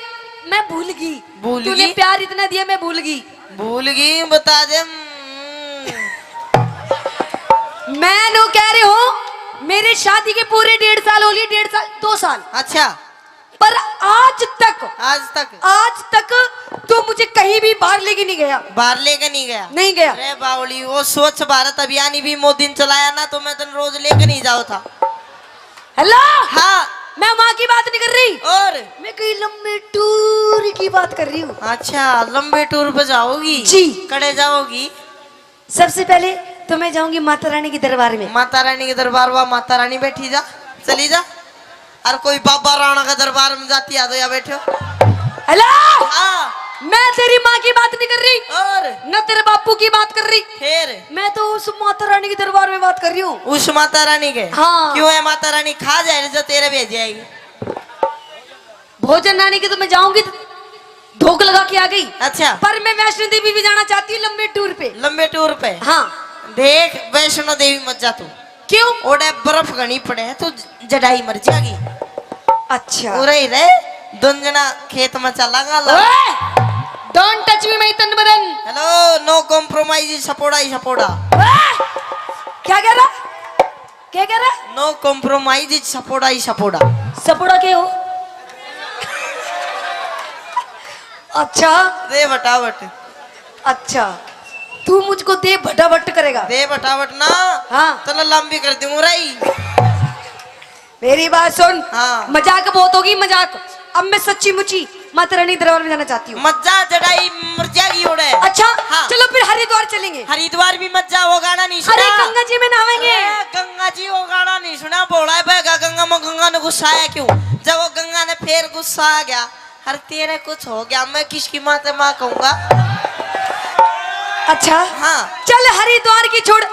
मैं भूल गई। भूल तूने गई? प्यार इतना दिया, मैं भूल गई। भूल गई, बता दे। हम्म। मैं नू कह रही हूँ, मेरे शादी के पूरे डेढ़ साल हो लिए, डेढ़ साल, दो साल। अच्छा। पर आज तक, आज तक? आज तक तू मुझे कहीं भी बाहर लेके नहीं गया। बाहर लेके नहीं गया? नहीं गया। अरे बावली, वो स्वच्छ भारत अभियान ही भी मोदी ने चलाया ना, तो मैं तन रोज लेके नहीं जाओ था। हेलो। हाँ। मैं वहाँ की बात नहीं कर रही। और? मैं कहीं लंबे टूर की बात बात कर रही हूँ। अच्छा, लंबे टूर पे जाओगी? जी। कड़े जाओगी? सबसे पहले तो मैं जाऊंगी माता रानी के दरबार में। माता रानी के दरबार, वहाँ माता रानी बैठी जा, चली जा। और कोई बाबा राणा का दरबार में जाती आ तो या बैठो। हेलो, हाँ। मैं तेरी माँ की बात नहीं कर रही और न तेरे बापू की बात कर रही। फिर? मैं तो उस माता रानी के दरबार में बात कर रही हूँ। उस माता रानी के? हाँ। क्यों है माता रानी? खा जाए जो तेरे भेज जाएगी। भोजन रानी के तो मैं जाऊंगी धोख लगा के आ गई। अच्छा। पर मैं वैष्णो देवी भी जाना चाहती हूँ लंबे टूर पे। लंबे टूर पे? हाँ। देख, वैष्णो देवी मत जा तू। क्यों? ओड़े बर्फ घणी पड़े है, तू जड़ाई मर जाएगी। अच्छा। उरे ही रहे, दोन जना खेत में चलांगा ला। ओए! Don't touch me, my तन बदन। Hello, no compromise, सपोड़ा ही सपोड़ा। ओए! क्या कह रहा? क्या कह रहा? No compromise, सपोड़ा ही सपोड़ा। सपोड़ा के हो? अच्छा। दे बटावट। अच्छा, तू मुझको दे भटावट करेगा? दे बटावट ना। हाँ। तने लंबी कर दूंगा रही। मेरी बात सुन। हाँ। मजाक बहुत होगी, मजाक। अब मैं सच्ची मुची माता रानी दरबार में जाना चाहती हूँ। मत जा, जड़ाई मर जाएगी ओड़े। अच्छा, हाँ। चलो फिर हरिद्वार चलेंगे। हरिद्वार भी मत जा, वो गाना नहीं सुना। अरे गंगा जी में नहावेंगे। अरे गंगा जी, वो गाना नहीं सुना, भोला है बहगा गंगा में, गंगा ने गुस्सा आया क्यों? जब वो गंगा ने फिर गुस्सा आ गया, हर तेरे कुछ हो गया, मैं किसकी माँ ते माँ कहूंगा? अच्छा। हाँ। चल हरिद्वार की छोड़,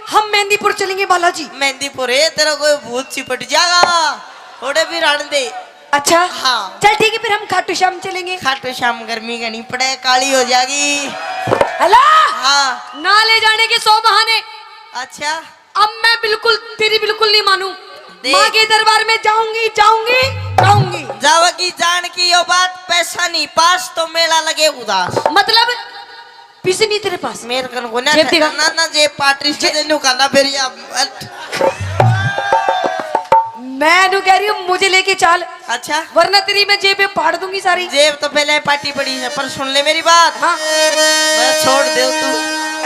हम मेहंदीपुर चलेंगे बालाजी। मेहंदीपुर है, तेरा कोई भूत चिपट जाएगा, थोड़े भी रहने दे। अच्छा। हाँ। चल ठीक है, फिर हम खाटू श्याम चलेंगे। खाटू श्याम गर्मी घनी पड़े, काली हो जाएगी। हेलो। हाँ। ना ले जाने के सौ बहाने। अच्छा। अब मैं बिल्कुल, तेरी बिल्कुल नहीं मानू। देख। माँ के दरबार में जाऊंगी, जाऊंगी, जाऊंगी। जावेगी जान की यो बात, पैसा नहीं पास तो मेला लगे उदास। मतलब पैसे नहीं तेरे पास? मेरे कन को ना जेब दिखा। ना, ना, जेब पाटरी से जे- न्यू करना फिर या, मैं न्यू कह रही हूँ, मुझे लेके चल। अच्छा। वरना तेरी मैं जेबें फाड़ दूंगी सारी। जेब तो पहले पाटी पड़ी है, पर सुन ले मेरी बात। हाँ। मैं छोड़ दे तू।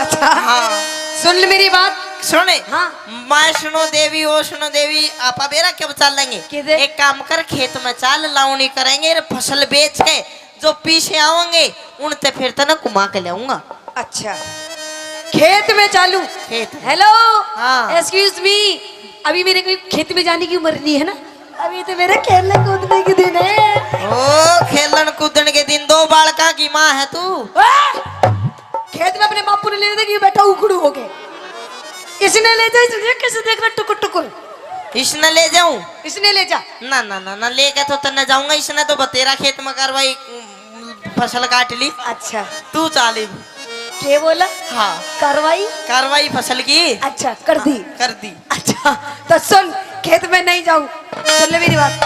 अच्छा। हाँ। सुन ले मेरी बात। सुने। हाँ। मैं सुनो देवी, ओ सुनो देवी, आपा बेरा कब चालेंगे? किधर? एक काम कर, खेत में चाल, लावणी करेंगे, रे फसल बेच के जो पीछे आवेंगे, उनते फिर तने घुमा के लाऊंगा। अच्छा, खेत में चालू। खेत में। हेलो। हाँ। Excuse me, अभी मेरे कोई खेत में जाने की उम्र नहीं है ना, अभी तो मेरे खेलने कूदने के दिन है। ओ, खेलन कूदन के दिन। दो बालका की माँ है तू। ओए! खेत में अपने बापू ने ले जाते कि बैठा उखड़ू होके। इसने ले जा, इसने कैसे देख रहा टुकुर टुकुर। इसने ले जाऊं? इसने ले जा। ना, ना, ना, ना, लेके तो तन्ने जाऊंगा, इसने तो बतेरा खेत में कार्रवाई, उम, फसल काट ली। अच्छा। तू चाल इब। के बोला? हाँ। कार्रवाई? कार्रवाई फसल की। अच्छा, कर दी। कर दी। अच्छा, तो सुन, खेत में नहीं जाऊं। सुन ले मेरी बात।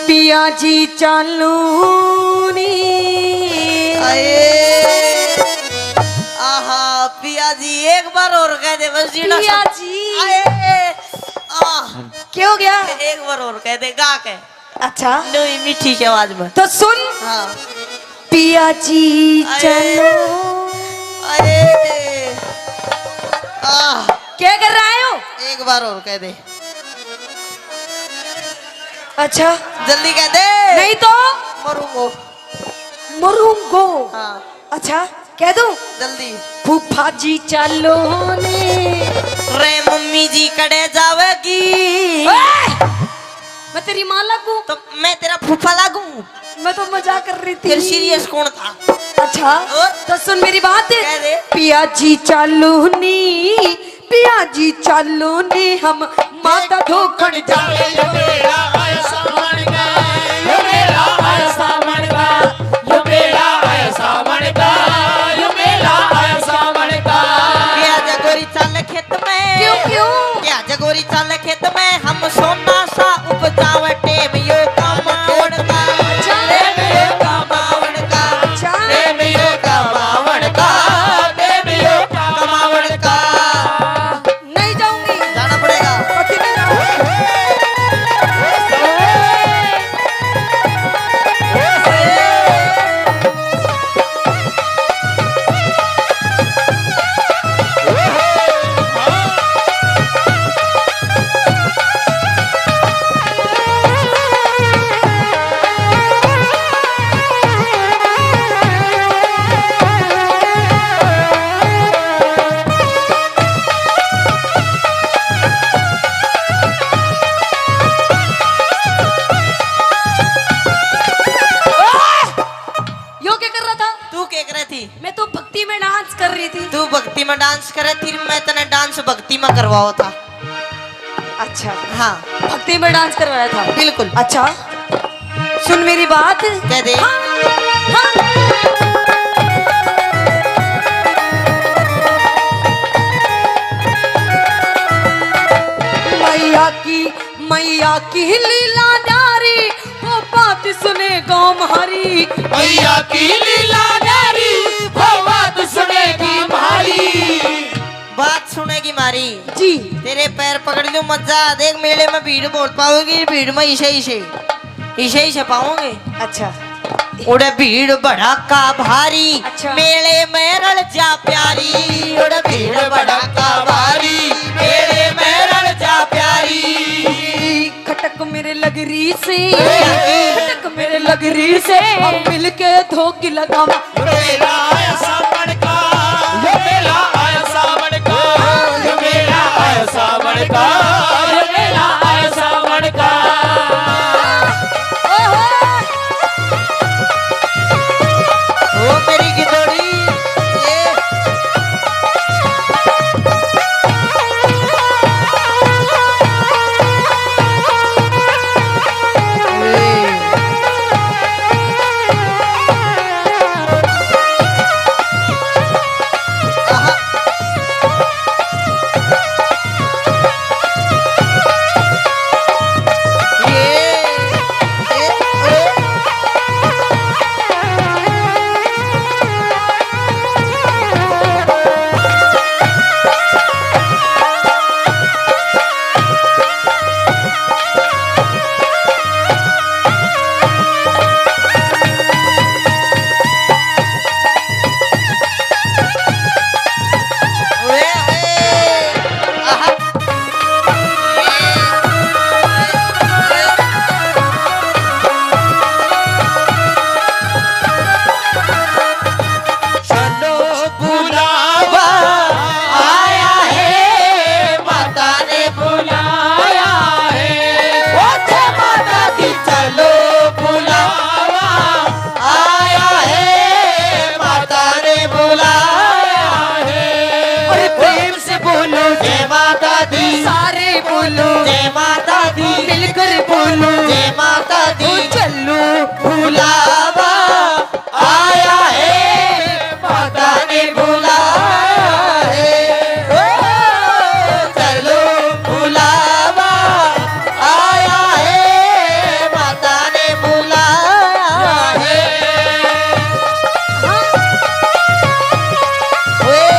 पिया जी चालू नी। आए। आहा, पिया जी एक बार और कह दे बस जीना पिया सब। जी। आए। आह। क्या हो गया? एक बार और कह दे, गा के। अच्छा। नई मीठी सी आवाज में। तो सुन। हाँ। पिया जी आए। चलो। आए। आह। क्या कर रहा है हो? एक बार और कह दे। अच्छा। जल्दी कह दे। नहीं तो? मरूंगो। मरूंगो। हाँ। अच्छा, कह दूं? जल्दी। फूफा जी चालो ने। रे मम्मी जी कड़े जावेगी? ओए! मैं तेरी माँ लागू? तो मैं तेरा फूफा लागू? मैं तो मजाक कर रही थी। फिर सीरियस कौन था? अच्छा, और? तो सुन मेरी बात। कह दे। पिया जी चालो नी, पिया जी चालो ने हम माता धोखण जावे। यो मेला आया सावण का, यो मेला आया सावण का, यो मेला आया सावण का, यो मेला आया सावण का। क्या जगोरी चाल खेत में? क्यों, क्यों? क्या जगोरी चाल खेत में हम सोना सा उपजावे टेम यो कमावण का। अच्छा। टेम यो कमावण का। अच्छा। टेम यो कमावण का। टेम यो कमावण का। नहीं जाऊंगी। जाना पड़ेगा। पति नहीं जाऊंगी। में डांस करे थी, मैं तने डांस भक्ति में करवाओ था। अच्छा। हाँ। भक्ति में डांस करवाया था। बिल्कुल। अच्छा, सुन मेरी बात। कह दे। हाँ, हाँ। मैया की, मैया की लीला न्यारी, वो बात सुने गाँव म्हारी। मैया की लीला न्यारी, वो बात सुने गाँव म्हारी। बात सुनेगी म्हारी। जी। तेरे पैर पकड़ लूं, मजा। देख, मेले में भीड़ बहुत पाओगी, भीड़ में इसे, इसे, इसे, इसे पाओगे। अच्छा। उड़े भीड़ भड़ाका भारी, अच्छा। मेले में रल जा प्यारी। उड़े भीड़ भड़ाका भारी, मेले में रल जा प्यारी। खटक मेरे लगरी से, खटक मेरे लगरी से, हम मिलके धोकी लगावा। मेला आया सावन का, ये मेला आया सावन का, ये मेला आया सावन का, ये मेला आया सावन का। ओहो। ओ मेरी गिदोड़ी, ये। चलो बुलावा आया है, माता ने बुलाया है। ओ जय माता दी, चलो बुलावा आया है, माता ने बुलाया है। अरे प्रेम से बोलो जय माता दी, सारे बोलो जय माता दी, मिलकर बोलो जय माता दी। ओ चलो बुलावा आया है, माता ने बुलाया है। ओ, चलो बुलावा आया है, माता ने बुलाया है। ओए।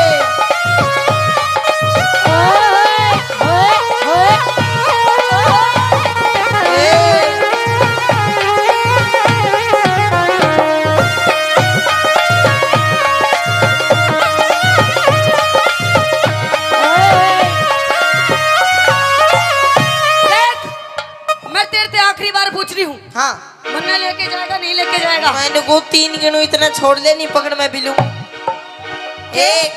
देख, मैं तेरे ते आखिरी बार पूछ रही हूँ। हाँ। मन्ने लेके जाएगा, नहीं लेके जाएगा? मैंने को तीन गिनू इतना छोड़ दे, नहीं पकड़ मैं बिलू। एक,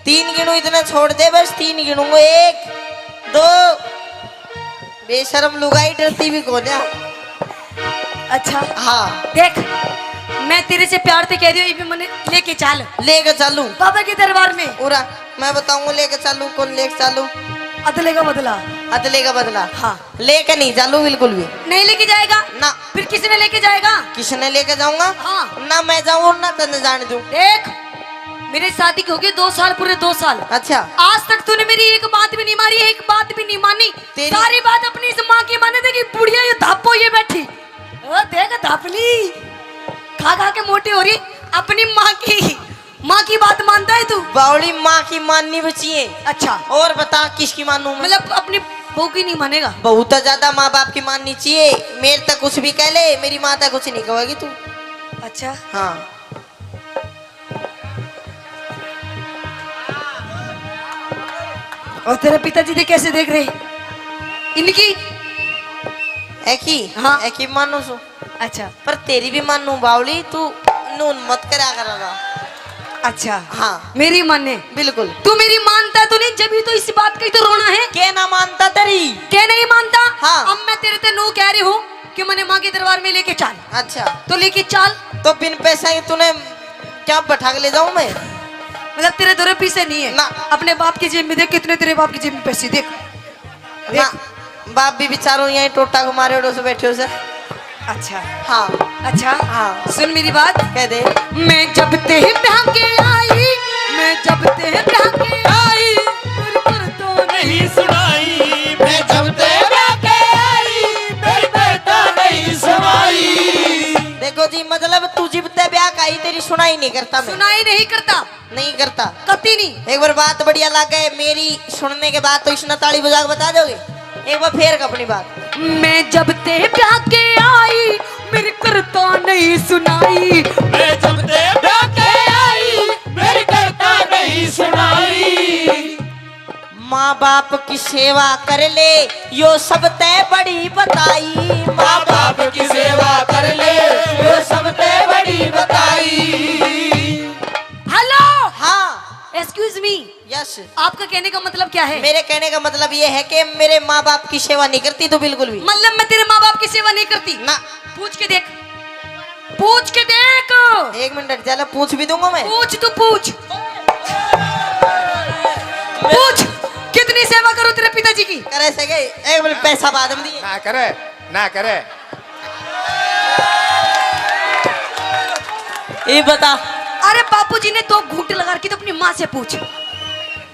तीन गिनू इतना छोड़ दे, बस तीन गिनूंगा। एक, दो। बेशरम लुगाई, डरती भी कोन्या। अच्छा। हाँ। देख, मैं तेरे से प्यार से कह रही हूँ, ये भी मन्ने लेके चाल। लेके चालू। बाबा के दरबार में। पूरा मैं बताऊंगा लेके चालू, कौन लेके चालू। अदले का बदला। अदले का बदला। हाँ। लेके नहीं चालू बिल्कुल भी। नहीं लेके जाएगा? ना। फिर किसने लेके जाएगा? किसने लेके जाऊंगा? हाँ। ना मैं जाऊं और ना तन्ने जाने दूं। देख, मेरी शादी की हो गई दो साल, पूरे दो साल। अच्छा। आज तक तूने मेरी एक बात भी नहीं मानी, एक बात भी नहीं मानी। तेरी सारी बात अपनी इस माँ की माने। देखी बुढ़िया ये धापो ये बैठी। ओ देख धापली, खा खा के मोटी हो रही। अपनी माँ की, माँ की बात मानता है तू? बावली, माँ की माननी बची है। अच्छा। और बता किसकी मानूं मैं? मतलब अपनी बहू की नहीं मानेगा? बहू तो ज्यादा माँ बाप की माननी चाहिए। मेरे तक कुछ भी कह ले, मेरी माँ तक कुछ नहीं कहेगी तू। अच्छा। हाँ। और तेरे पिताजी दे कैसे देख रहे इनकी? एकी? हाँ। एकी मानू सु। अच्छा। पर तेरी भी मानू बावली, तू नून मत करा करा। अच्छा। हाँ। मेरी माने? बिल्कुल। तू मेरी मानता तो नहीं, जब ही तो इस बात का ही तो रोना है। के ना मानता तेरी? के नहीं मानता? हाँ। अब मैं तेरे ते नू कह रही हूँ कि मने माँ के दरबार में लेके चाल। अच्छा। तो लेके चाल। तो बिन पैसा के तूने क्या बैठा के ले जाऊं मैं? मतलब तेरे दो रुपये से नहीं है ना। अपने बाप की जेब में देख, कितने तेरे बाप की जेब में पैसे देख। ना, बाप भी बेचारो यहीं टोटा को मारे उड़ो से बैठे हो सर। अच्छा। हाँ। अच्छा। हाँ। सुन मेरी बात। कह दे। मैं जब ते ब्याह के आई, मैं जब ते ब्याह के आई, मेरे घर तो नहीं सुनाई। मैं जब ते ब्याह के आई, मेरे घर तो नहीं सुनाई। देखो जी, मतलब तू जिब ते ब्याह का आई, तेरी सुनाई नहीं करता मैं। सुनाई नहीं करता। नहीं करता। कती नहीं। एक बार बात बढ़िया लागे मेरी, सुनने के बाद तो इसने ताली बजा के बता दोगे। एक बार फेर अपनी बात। मैं जब ते ब्याह के आई, मेरे करता नहीं सुनाई। मैं जब ते ब्याह के आई, मेरे करता नहीं सुनाई। माँ बाप की सेवा कर ले, यो सबते बड़ी बताई। माँ बाप की सेवा कर ले, यो सबते बड़ी बताई। हेलो। हाँ। Excuse me. यस। आपका कहने का मतलब क्या है? मेरे कहने का मतलब ये है कि मेरे माँ बाप की सेवा नहीं करती तू बिल्कुल भी। मतलब मैं तेरे माँ बाप की सेवा नहीं करती? ना। पूछ के देख, पूछ के देख। एक मिनट हट जा, ले पूछ भी दूंगा मैं। पूछ, तू पूछ। पूछ, कितनी सेवा करूं तेरे पिताजी की? करे सके, एक मिनट, पैसा बाद में दिए। ना करे, ना करे। ये बता। अरे बापू जी ने दो घूंट लगा रखी, तो अपनी माँ से पूछ।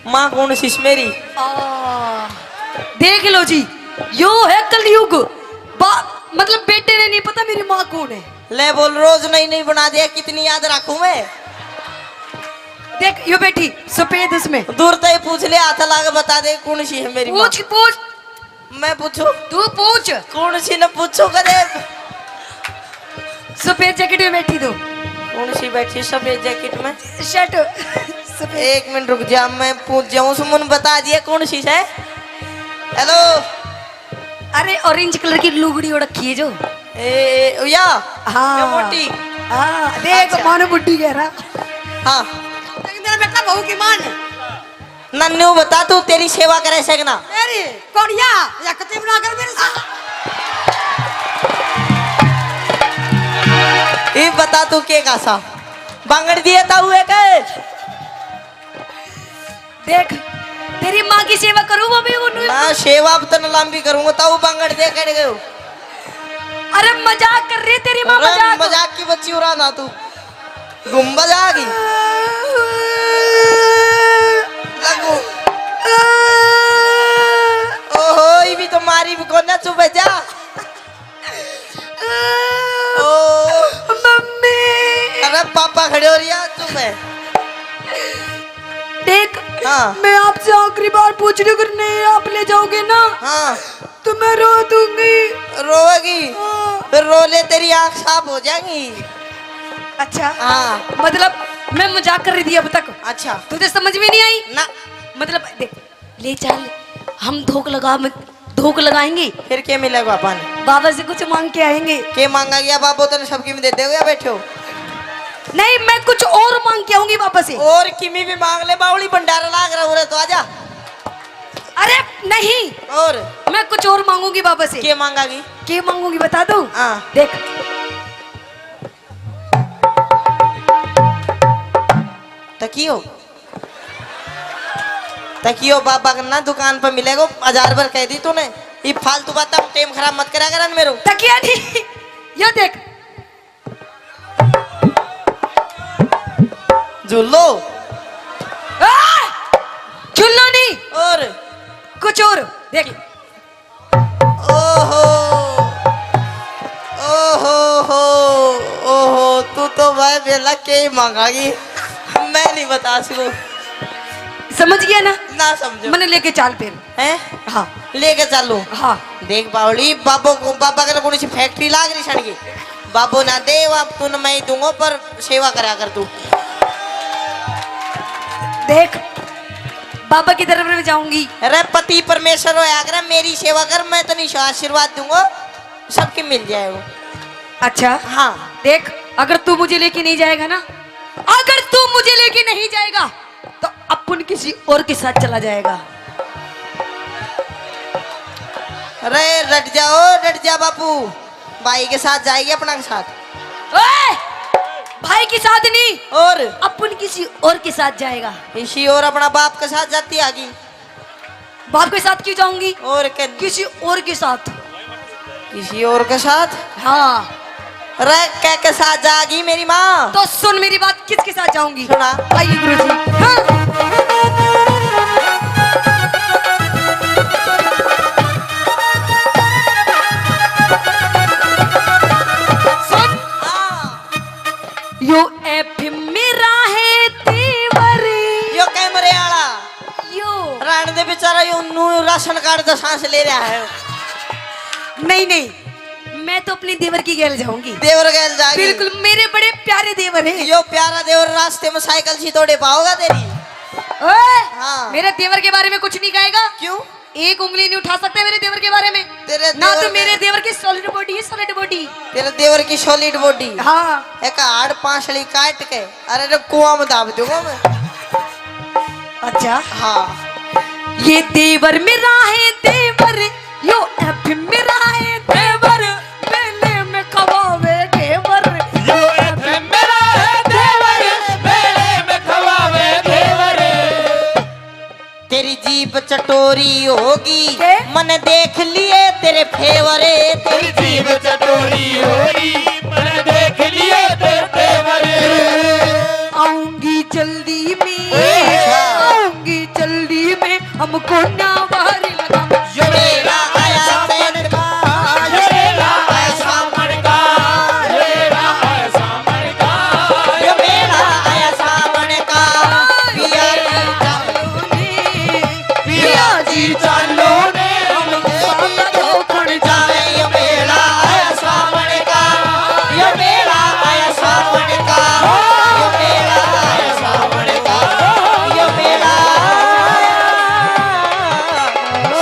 माँ कौन सी मेरी? आ, देख लो जी, यो है कलयुग। बा-, मतलब बेटे ने नहीं पता मेरी माँ कौन है। ले बोल, रोज नई नई बना दिया, कितनी याद रखूं मैं? देख, यो बैठी सफेद, उसमें। दूर से ही पूछ ले, हाथ ला के बता दे कौन सी है मेरी माँ। पूछ, पूछ। मैं पूछूं? तू पूछ। कौन सी न पूछूं कदे? सफेद जैकेट में बैठी तू। कौन सी बैठी सफेद जैकेट में? शर्ट सफेद। एक मिनट रुक जा, मैं पूछ जाऊं। सुमन बता दिया कौन सी है। हेलो। अरे ऑरेंज कलर की लुगड़ी ओढ़ रखी है जो। ए, ए, या? हाँ। या मोटी? हाँ, देख अच्छा। मानो बुड्ढी कह रहा। हाँ। लेकिन तेरा बेटा बहू की माँ ने। नन्नू बता, तू तेरी सेवा करे से कि ना? तेरी कोड़िया, या कते बना कर मेरे साथ। ये बता तू के का सा बांगड़ दिए ताऊ एक? देख, तेरी माँ की सेवा करूँ वो भी उन्होंने। ना, सेवा अब तन लंबी करूँगा, ताऊ बांगड़ दे कड़ गयो। अरे मजाक कर रही तेरी माँ, अरे मजाक। मजाक की बच्ची उड़ा ना तू। गुम्बद आ गई। लगू। ओहो, ये भी तो मारी भी कोना, चुप है जा। ओ। मम्मी। अरे पापा खड़े हो रही है, चुप है। देख, हाँ। मैं आपसे आखिरी बार पूछ रही हूँ, अगर नहीं आप ले जाओगे ना, हाँ। तो मैं रो दूंगी। रोएगी? हाँ। फिर रो ले, तेरी आँख साफ हो जाएगी। अच्छा। हाँ। मतलब मैं मजाक कर रही थी अब तक। अच्छा। तुझे समझ में नहीं आई? ना। मतलब देख, ले चल, हम धोख लगा, धोख लगाएंगे। फिर के मिलेगा अपन? बाबा से कुछ मांग के आएंगे। के मांगा गया बाबो, तने सब किमी दे देगा या बैठे हो? नहीं, मैं कुछ और मांग के आऊंगी बाबा से। और किमी भी मांग ले, बावली भंडारा लाग रहा हो रे, तो आजा। अरे नहीं, और? मैं कुछ और मांगूंगी बाबा से। के मांगागी? के मांगूंगी बता दूं? हाँ। देख। तकियो, तकियो बाबा के ना दुकान पर मिलेगो, हजार बार कह दी तूने। ये फालतू बात, टाइम खराब मत करा कर मेरो। तकिया नहीं, ये देख। झूलो। आ! झूलो नहीं। और? कुछ और। देख। ओहो, ओहो हो, ओहो, तू तो भाई बेला के ही मांगागी, मैं नहीं बता सकूं। समझ गया ना? ना समझो। मैंने लेके चाल फिर। हैं? हाँ। लेके चालू। हाँ। देख बावली, बाबो को, बाबा के कौन सी फैक्ट्री लाग रही सड़की? बाबो ना दे, अब तू न मैं ही दूंगा, पर सेवा करा कर तू। देख, बाबा की तरफ में जाऊंगी। अरे पति परमेश्वर होया कर, मेरी सेवा कर, मैं तनी आशीर्वाद दूंगा, सबके मिल जाएगा। अच्छा। हाँ। देख, अगर तू मुझे लेके नहीं जाएगा ना, अगर तू मुझे लेके नहीं जाएगा, तो अपन किसी और के साथ चला जाएगा। अरे डट जाओ, डट जा बापू, भाई के साथ जाएगी अपना के साथ। ओए! भाई के साथ नहीं, और? अपन किसी और के साथ जाएगा। किसी और अपना बाप के साथ जाती आगी। बाप के साथ क्यों जाऊंगी? और के? किसी और के साथ। किसी और के साथ? हाँ। रे, के के साथ जागी मेरी माँ? तो सुन मेरी बात, किसके साथ जाऊंगी? सुना। आइए गुरुजी। हाँ। सुन। हाँ। यो एफ मेरा है देवर। यो कैमरे आला। यो। राण दे बेचारा, यो नू राशन कार्ड तो सांस ले रहा है। नहीं, नहीं, मैं तो अपने देवर की गैल जाऊंगी। देवर गैल जाएगी। बिल्कुल, मेरे बड़े प्यारे देवर हैं। यो प्यारा देवर रास्ते में साइकिल सी तोड़े पाओगा तेरी। ओए, हाँ। मेरे देवर के बारे में कुछ नहीं कहेगा। क्यों? एक उंगली नहीं उठा सकते मेरे देवर के बारे में। तेरे ना देवर तो मेरे के देवर की सॉलिड बॉडी है, सॉलिड बॉडी। तेरे देवर की सॉलिड बॉडी। हाँ। एक हाड़ पांसली काट के, अरे रे, कुआं में दाब दूंगा मैं। अच्छा। हाँ। ये देवर मेरा है देवर, यो एफ मेरा है देवर, मेले में खवावे घेवर। यो एफ मेरा है देवर, मेले में खवावे घेवर। तेरी जीभ चटोरी होगी, के? मने देख लिए तेरे फेवर। तेरी जीभ चटोरी होगी, मने देख लिए तेरे फेवर। आऊंगी जल्दी में, ए, हाँ। आऊंगी जल्दी में, हमको ना वारी लगा। यो मेरा आया सावन का, यो मेरा आया सावन का, यो मेरा आया सावन का, यो मेरा आया सावन का। पिया जी चालो ने, पिया जी चालो ने, हम साथ धोखण जावे। यो मेला आया सावन का, यो मेला आया सावन का, यो मेला आया सावन का, यो मेला आया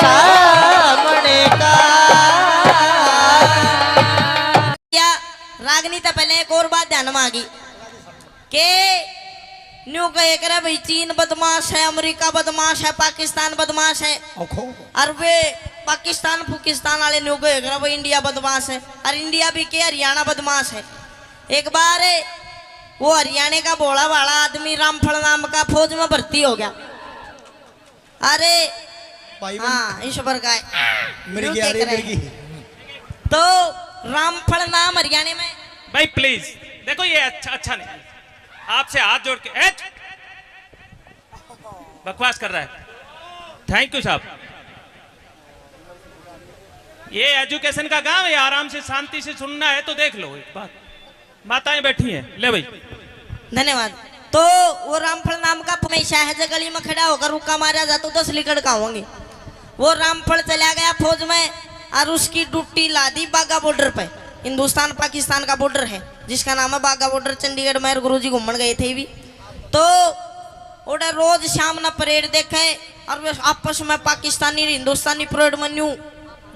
सावन का। या रागनी तो पहले एक और बात ध्यान में आ गई। के न्यू कहे करे भाई, चीन बदमाश है, अमेरिका बदमाश है, पाकिस्तान बदमाश है। ओखो। और वे पाकिस्तान फुकिस्तान वाले न्यू कहे करे भाई, इंडिया बदमाश है, और इंडिया भी के, हरियाणा बदमाश है। एक बार वो हरियाणा का भोला भाला आदमी रामफल नाम का फौज में भर्ती हो गया। अरे भाई बन- हाँ, ईश्वर का है। मिर्गी न्यू आ रही, कह रहे मिर्गी। हैं। तो रामफल नाम हरियाणा में। भाई प्लीज, देखो ये अच्छा, अच्छा नहीं। आपसे हाथ जोड़ के, ए, बकवास कर रहा है। थैंक यू साहब। ये एजुकेशन का गांव है, आराम से शांति से सुनना है तो देख लो एक बात। माताएं बैठी हैं, ले भाई। धन्यवाद। तो वो रामफल नाम का हमेशा है, जो गली में खड़ा होकर रुक्का मारा जा तो दस लिकड़ का होंगे। वो रामफल चला गया फौज में और उसकी ड्यूटी ला दी बाघा बॉर्डर पे। हिंदुस्तान पाकिस्तान का बॉर्डर है, जिसका नाम है बाघा बॉर्डर। चंडीगढ़ में गुरुजी घूमन गए थे भी। तो ओड़ा रोज शाम ना परेड देखे और वे आपस में पाकिस्तानी और हिंदुस्तानी परेड में न्यू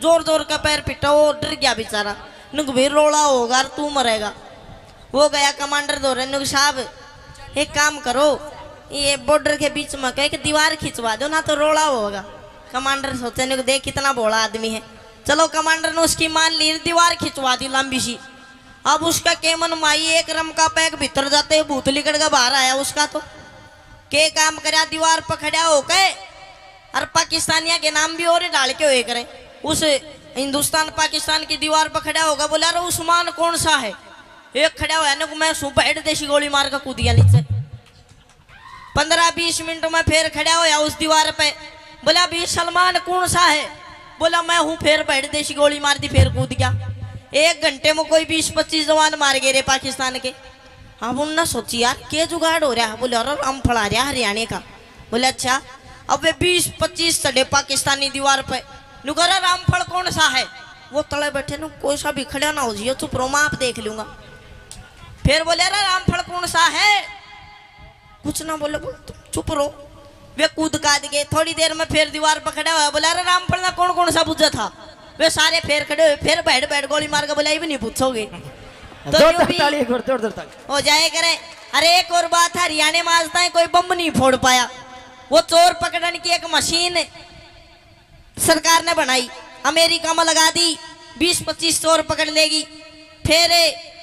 जोर जोर का पैर पिटा। वो डर गया बेचारा, नुक भी रोला होगा और तू मरेगा। वो गया कमांडर धोरे, नुक साहब एक काम करो, ये बॉर्डर के बीच में कह के दीवार खिंचवा दो ना तो रोला होगा। कमांडर सोचे, नुक देख कितना भोला आदमी है। चलो कमांडर ने उसकी मान ली, दीवार खिंचवा दी लंबी सी। अब उसका केमन माई एक रम का पैक भीतर जाते ही भूत लिकड़ के बाहर आया उसका तो। के काम करया, दीवार पर खड़ा होके और पाकिस्तानिया के नाम भी और डाल के होए करे। उस हिंदुस्तान पाकिस्तान की दीवार पर खड़ा होगा, बोला, "अरे उस्मान कौन सा है?" एक खड़ा होया ने को मैं सूं बैठ देसी गोली मार के कूद गया नीचे। पन्द्रह बीस मिनट में फिर खड़ा होया उस दीवार पे, बोला, "भी सलमान कौन सा है?" बोला, "मैं हूँ।" फिर बैठ देसी गोली मार दी, फिर कूद गया। एक घंटे में कोई बीस पच्चीस जवान मार गए रे पाकिस्तान के। अब उनने सोची, "यार, के जुगाड़ हो रहा है?" बोले, "अरे, रामफल आ रहा हरियाणा का।" बोले, "अच्छा।" अब वे बीस पच्चीस चढ़े पाकिस्तानी दीवार पे। नु कह रहा, "रामफल कौन सा है?" वो तले बैठे नु, "कोई सा भी खड़ा ना हो जियो, चुप रहो, मैं आप देख लूंगा।" फिर बोले, "अरे, रामफल कौन सा है?" कुछ ना बोले, बोल, "तुम चुप रहो।" वे कूद काद गए। थोड़ी देर में फिर दीवार पर खड़ा होया, बोला, "अरे, रामफल ना कौन कौन सा बुझा था?" वे सारे फिर खड़े हुए, फिर बैठ बैठ गोली मार के बोला, "ये भी नहीं पूछोगे।" तो जोरदार यूं भी ताली, एक बार जोरदार ताली। हो जाए करे। अरे, एक और बात, हरियाणा में आज तक कोई बम नहीं फोड़ पाया। वो चोर पकड़न की एक मशीन सरकार ने बनाई, अमेरिका में लगा दी, बीस पच्चीस चोर पकड़ लेगी। फिर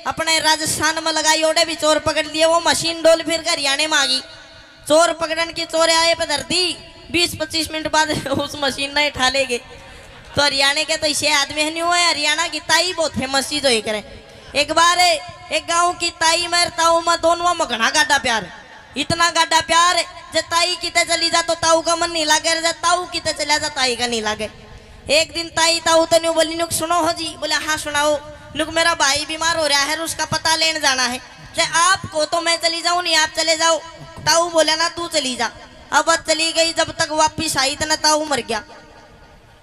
अपने राजस्थान में लगाई, ओड़े भी चोर पकड़ लिए। वो मशीन डोल फिर के हरियाणे में आ गई। चोर पकड़न की चोर आए पे धर दी। बीस पच्चीस मिनट बाद उस मशीन ने उठा ले गए। तो हरियाणा के तो इसे आदमी है नहीं हुआ है। हरियाणा की ताई बहुत फेमस चीज होई करे। एक बार एक गांव की ताई में ताऊ में दोनों में घना गाढ़ा प्यार, इतना गाढ़ा प्यार, जे ताई किते चली जा तो ताऊ का मन नहीं लागे, जे ताऊ किते चला जा ताई का नहीं लागे। एक दिन ताई ताऊ तो न्यू बोली, नुक सुनो हो जी। बोले, हाँ सुनाओ। नुक मेरा भाई बीमार हो रहा है, उसका पता लेने जाना है। जे आप को तो मैं चली जाऊं, नहीं आप चले जाओ। ताऊ बोला ना, तू चली जा। अब चली गई, जब तक वापिस आई तो ना ताऊ मर गया।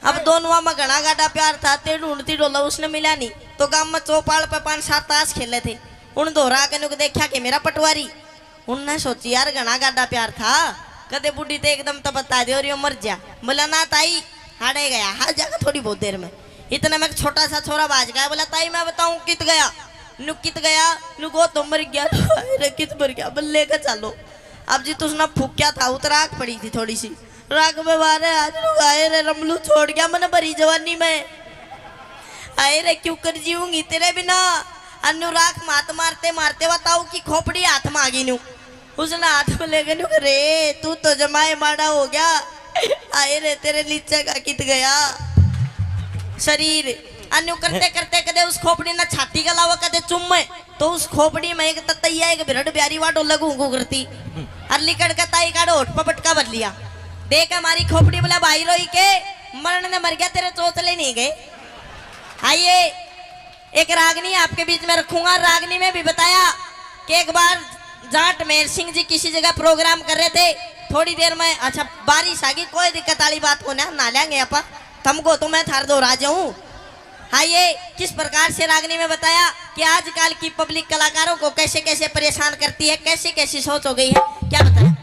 अब दोनों में घना गाढ़ा प्यार था, ते ढूंढती डोला उसने मिला नहीं। तो गांव में चौपाल पे पांच सात ताश खेले थे। उन धोरा के नुक देखा के मेरा पटवारी। उनने सोची, यार घना गाढ़ा प्यार था, कदे बुढ़ी ते एकदम तो बता दे और यो मर जा। बोला, ना ताई, हाड़े गया, हार जाएगा थोड़ी बहुत देर में। इतने में एक छोटा सा छोरा बाज गया। बोला, ताई मैं बताऊं कित गया? नु कित गया? नु गो तो मर गया। हाय रे, कित मर गया? बोले, लेके चलो। अब जी तुसने फूक्या था, उतर आग पड़ी थी थोड़ी सी। राग में मारे आज नु गाए रे, रमलू छोड़ गया मन भरी जवानी में। आए रे, क्यों कर जीऊंगी तेरे बिना? अन्नू राख मात मारते मारते वा ताऊ की खोपड़ी हाथ में आ गई न्यू। उसने हाथ में लेके न्यू कह, रे तू तो जमाए माड़ा हो गया। आए रे, तेरे नीचे का कित गया शरीर। अन्नू करते करते कदे उस खोपड़ी ना छाती का लावा, कदे चुम्मे। तो उस खोपड़ी में एक ततैया, एक बिरड़ ब्यारी वा डोला घूं घूं करती। और लिकड़ के ताई काढ़ो होठ पर पटका भर लिया। देख हमारी खोपड़ी बोला, भाई रोई के मरण ने मर गया, तेरे चोचले नहीं गए। आइए, एक रागनी आपके बीच में रखूंगा। रागनी में भी बताया कि एक बार जाट मेर सिंह जी किसी जगह प्रोग्राम कर रहे थे, थोड़ी देर में, अच्छा, बारिश आ गई, कोई दिक्कत वाली बात को ना, नहा लेंगे आप, तुमको तो मैं थार दो राजा हूँ। हाँ, ये किस प्रकार से रागनी में बताया कि आजकल की पब्लिक कलाकारों को कैसे कैसे परेशान करती है, कैसी कैसी सोच हो गई है, क्या बताया?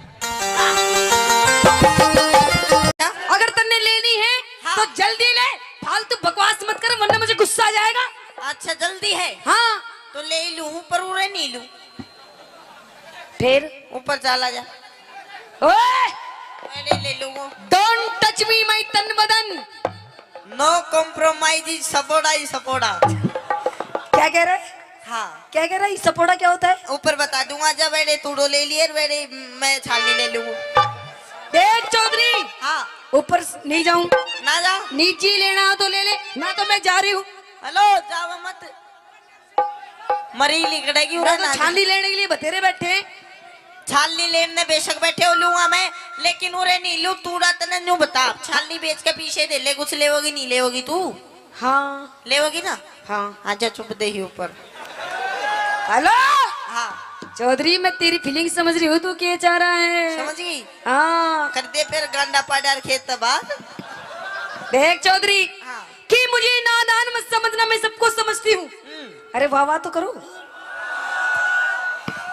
अगर तन्ने लेनी है, हाँ। तो जल्दी ले, फालतू बकवास मत कर, वरना मुझे गुस्सा आ जाएगा। अच्छा, जल्दी है? हाँ। तो ले ही लूं, पर उरे नहीं लूं। फिर? ऊपर चला जा। ओए! मैं नहीं ले लूं वो। Don't touch me, my तन बदन। No compromise, सपोड़ा ही सपोड़ा। क्या कह रहे? हाँ। क्या कह रहा है? सपोड़ा क्या होता है? ऊपर बता दूंगा, जब एड़े तूड़ो ले लिए, एड़े मैं छाली ले लूं। देख चौधरी, हाँ। ऊपर स-, नहीं जाऊं। ना जा। निजी लेना हो तो ले ले, ना तो मैं जा रही हूँ। हेलो, जावा मत। मरी लिकड़ेगी, उरे तो ना जा। छाली लेने के लिए बतेरे बैठे। छाली लेने बेशक बैठे हो लूंगा मैं, लेकिन उरे नहीं लूं। तूड़ा तने न्यू बता, छाली बेच के पीछे दे ले, कुछ लेवोगी नहीं लेवोगी तू? हाँ। लेवोगी ना? हाँ। आजा चुप दे ही ऊपर। हेलो। हाँ। चौधरी, मैं तेरी फीलिंग समझ रही हूँ, तू क्या चाह रहा है? समझ गई? हाँ। कर दे फिर गांडा पाड़ा खेत बात। देख चौधरी, हाँ। कि मुझे नादान मत समझना, मैं सब कुछ समझती हूँ। हम्म। अरे वाह वाह तो करो।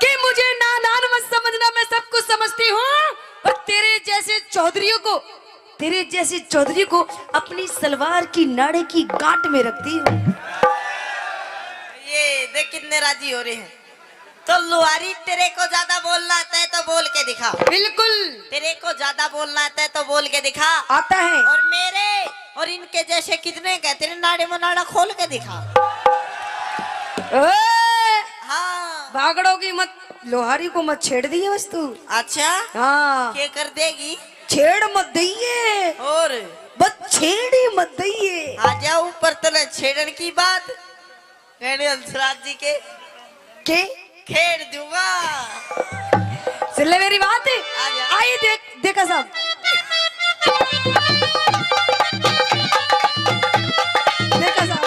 कि मुझे नादान मत समझना, मैं सब कुछ समझती हूँ, पर तेरे जैसे चौधरियों को, तेरे जैसे चौधरी को अपनी सलवार की नाड़े की गांठ में रखती हूँ। ये देख कितने राजी हो रहे हैं। तो लुहारी, तेरे को ज्यादा बोलना आता है तो बोल के दिखा। बिल्कुल। तेरे को ज्यादा बोलना आता है तो बोल के दिखा। आता है। और मेरे और इनके जैसे कितने का है, तेरे नाड़े में नाड़ा खोल के दिखा। ओए! हाँ। भागड़ो की मत, लुहारी को मत छेड़ दिए बस तू। अच्छा? हाँ। क्या कर देगी? छेड़ मत दइए। और? बस छेड़ ही मत दइए। आ जा ऊपर, तने छेड़न की बात। कहने हंसराज जी के के? खेड़ दूंगा। सुन ले मेरी बात। आ जा। आई देख, देखा साहब। देखा साहब।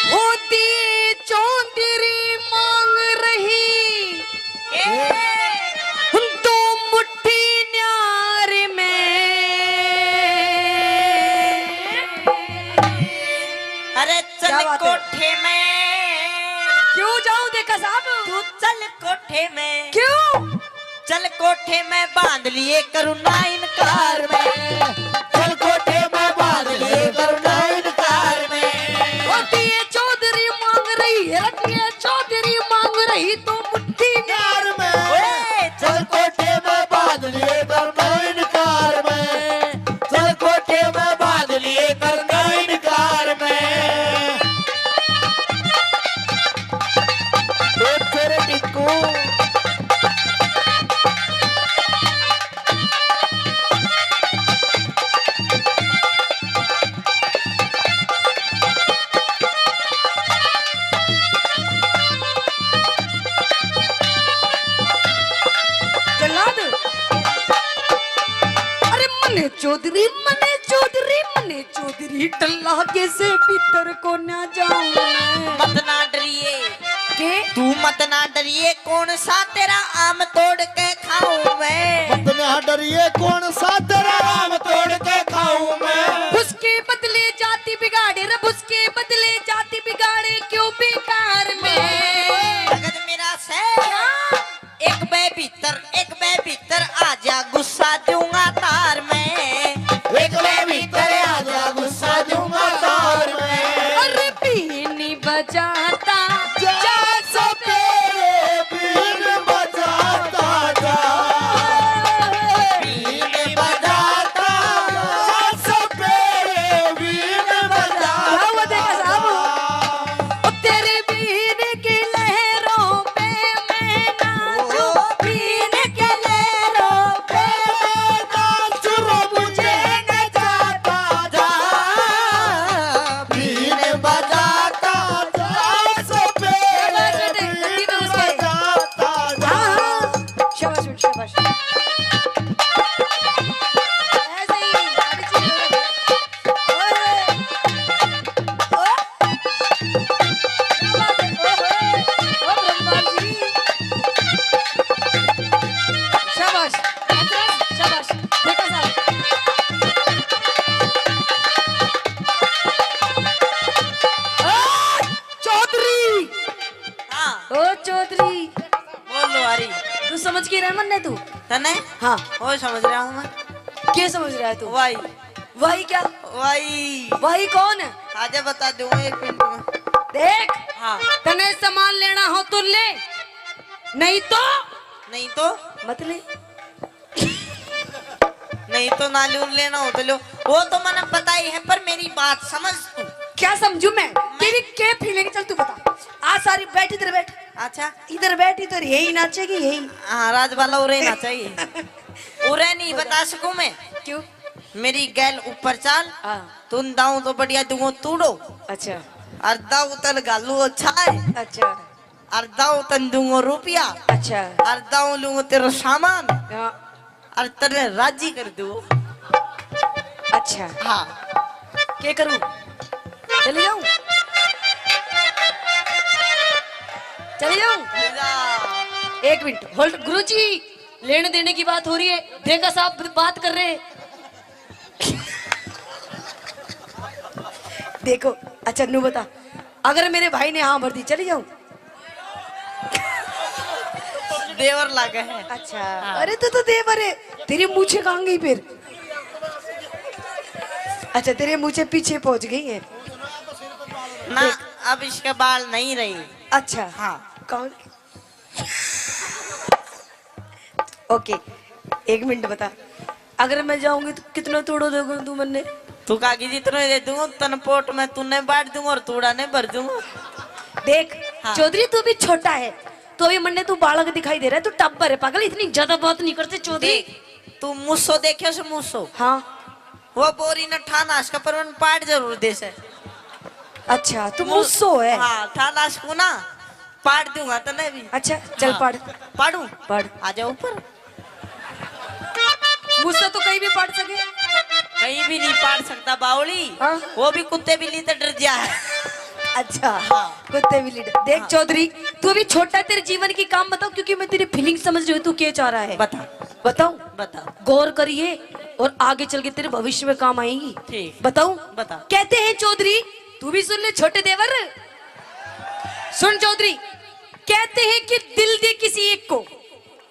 होती चौधरी मांग रही। ए? दो मुट्ठी न्यार में। अरे चल क्या बात है? कोठे में। क्यों जाऊं देखा साहब? तू चल कोठे में। क्यों? चल कोठे में बांध लिए करूँ ना इनकार में। चल कोठे में बांध लिए करूँ ना इनकार में। होती है चौधरी मांग रही है, रखी है चौधरी मांग रही तो मुट्ठी न्यार में। ओए, चल कोठे में बांध लिए करूँ ना इनकार में। चल कोठे में बांध लिए करूँ ना इनकार लागे से भीतर को ना जाऊं मैं। मत ना डरिए। के? तू मत ना डरिए, कौन सा तेरा आम तोड़ के खाऊं मैं। मत ना डरिए, कौन सा तेरा आम तोड़ के खाऊं मैं। उसके बदले जाति बिगाड़े रे, उसके बदले जाति बिगाड़े क्यों बेकार में। भगत मेरा से। क्या? एक बे भीतर, एक बे भीतर आजा, गुस्सा दूंगा तार में। एक बे भीतर आजा, गुस्सा दूंगा तार में। अरे बीन बजाता जा, जा सपेरे, बीन बजाता जा। बीन बजाता जा सपेरे, बीन बजाता जा। क्या हुआ देखा साहब? ओ तेरे बीन की लहरों पे मैं नाचूं, बीन की लहरों पे मैं नाचूं, मुझे न जाता जा। बीन बजाता जा, सपेरे शाबाश बेटे, बीन धीमे उसके। बजाता जा। हाँ, हाँ। शाबाश बेटे, शाबाश। ऐसे ही, आगे चलो। ओए। ओ। क्या बात है? ओहो। ओ ब्रह्मा जी। शाबाश। शाबाश। देखो साहब। ओ, चौधरी। हाँ। ओ चौधरी। बोल लो, आरी। तू समझ के रह मन्ने तू? तने? हाँ। वो समझ रहा हूँ मैं। क्या समझ रहा है तू? वाई। वाई क्या? वाई। वाई कौन है? आजा बता दूंगा एक मिनट में। देख, हाँ। तने सामान लेना हो तो ले, नहीं तो नहीं तो? मत ले। नहीं तो ना लून लेना हो तो लो। वो तो मैंने पता ही है, पर मेरी बात समझ तू। क्या समझू मैं? मैं तेरी क्या फीलिंग? चल तू बता। आ सारी बैठ, इधर बैठ। अच्छा। इधर बैठ, इधर यही नाचेगी, यही। हाँ, राजबाला उरे नाचेगी। उरे नहीं बता सकूं मैं। क्यों? मेरी गैल ऊपर चाल। हाँ। तुम दाऊ तो बढ़िया दूंगो तूड़ो। अच्छा। और दाऊ तन घालू अच्छा है। अच्छा। और दाऊ तन दूंगो रुपया। अच्छा। और दाऊ लूंगो तेरा सामान। हाँ। और तेरे राजी कर दूं। अच्छा। हाँ। क्या करूं? चले जाऊं? चले जाऊं? ले जा। एक मिनट, होल्ड। गुरुजी, लेने देने की बात हो रही है, देखा साहब बात कर रहे हैं। देखो, अच्छा नू बता, अगर मेरे भाई ने हाँ भर दी, चली जाऊं? देवर लागे है। अच्छा। हाँ। अरे तू तो देवर है, तेरी मूछें कहाँ गई फिर? अच्छा, तेरे मूछें पीछे पहुंच गई है। ना, देख। अब इसके बाल नहीं रही। अच्छा। हाँ। कौन? ओके, एक मिनट बता, अगर मैं जाऊंगी तो कितना तूड़ो दोगे तू मन्ने? तू काकी जितना दे दूंगा, तन पोट में तू नहीं बांट दूंगा और तूड़ा नहीं भर दूंगा। देख, हाँ। चौधरी तू भी छोटा है, तो भी मन्ने तू बालक दिखाई दे रहा है, तू टब्बर है पागल, इतनी ज्यादा बात नहीं करते चौधरी। देख, तू मूसो देखे से मूसो? हाँ। वो बोरी न ठाना इसका पर उन पाट जरूर दे से। अच्छा, तू मू-, मूसो है? हाँ, ठाना इसको ना, पाट दूंगा तने भी। अच्छा, चल हाँ। पाट। पाड़ू? पाट। आ जाओ ऊपर। मूसो तो कहीं भी पाट सके। कहीं भी नहीं पाट सकता बावली। हाँ। वो भी कुत्ते बिल्ली तो डर जा है। अच्छा, हाँ। कुत्ते बिल्ली डर। देख हाँ। चौधरी, तू अभी छोटा है, तेरे जीवन की काम बताओ, क्योंकि मैं तेरी फीलिंग समझ रही हूँ, तू क्या चाह रहा है। बता। बताऊं? बता। गौर करिए और आगे चल के तेरे भविष्य में काम आएंगी। ठीक। बताऊं? बता। कहते हैं चौधरी, तू भी सुन ले छोटे देवर, सुन चौधरी, कहते हैं कि दिल दे किसी एक को,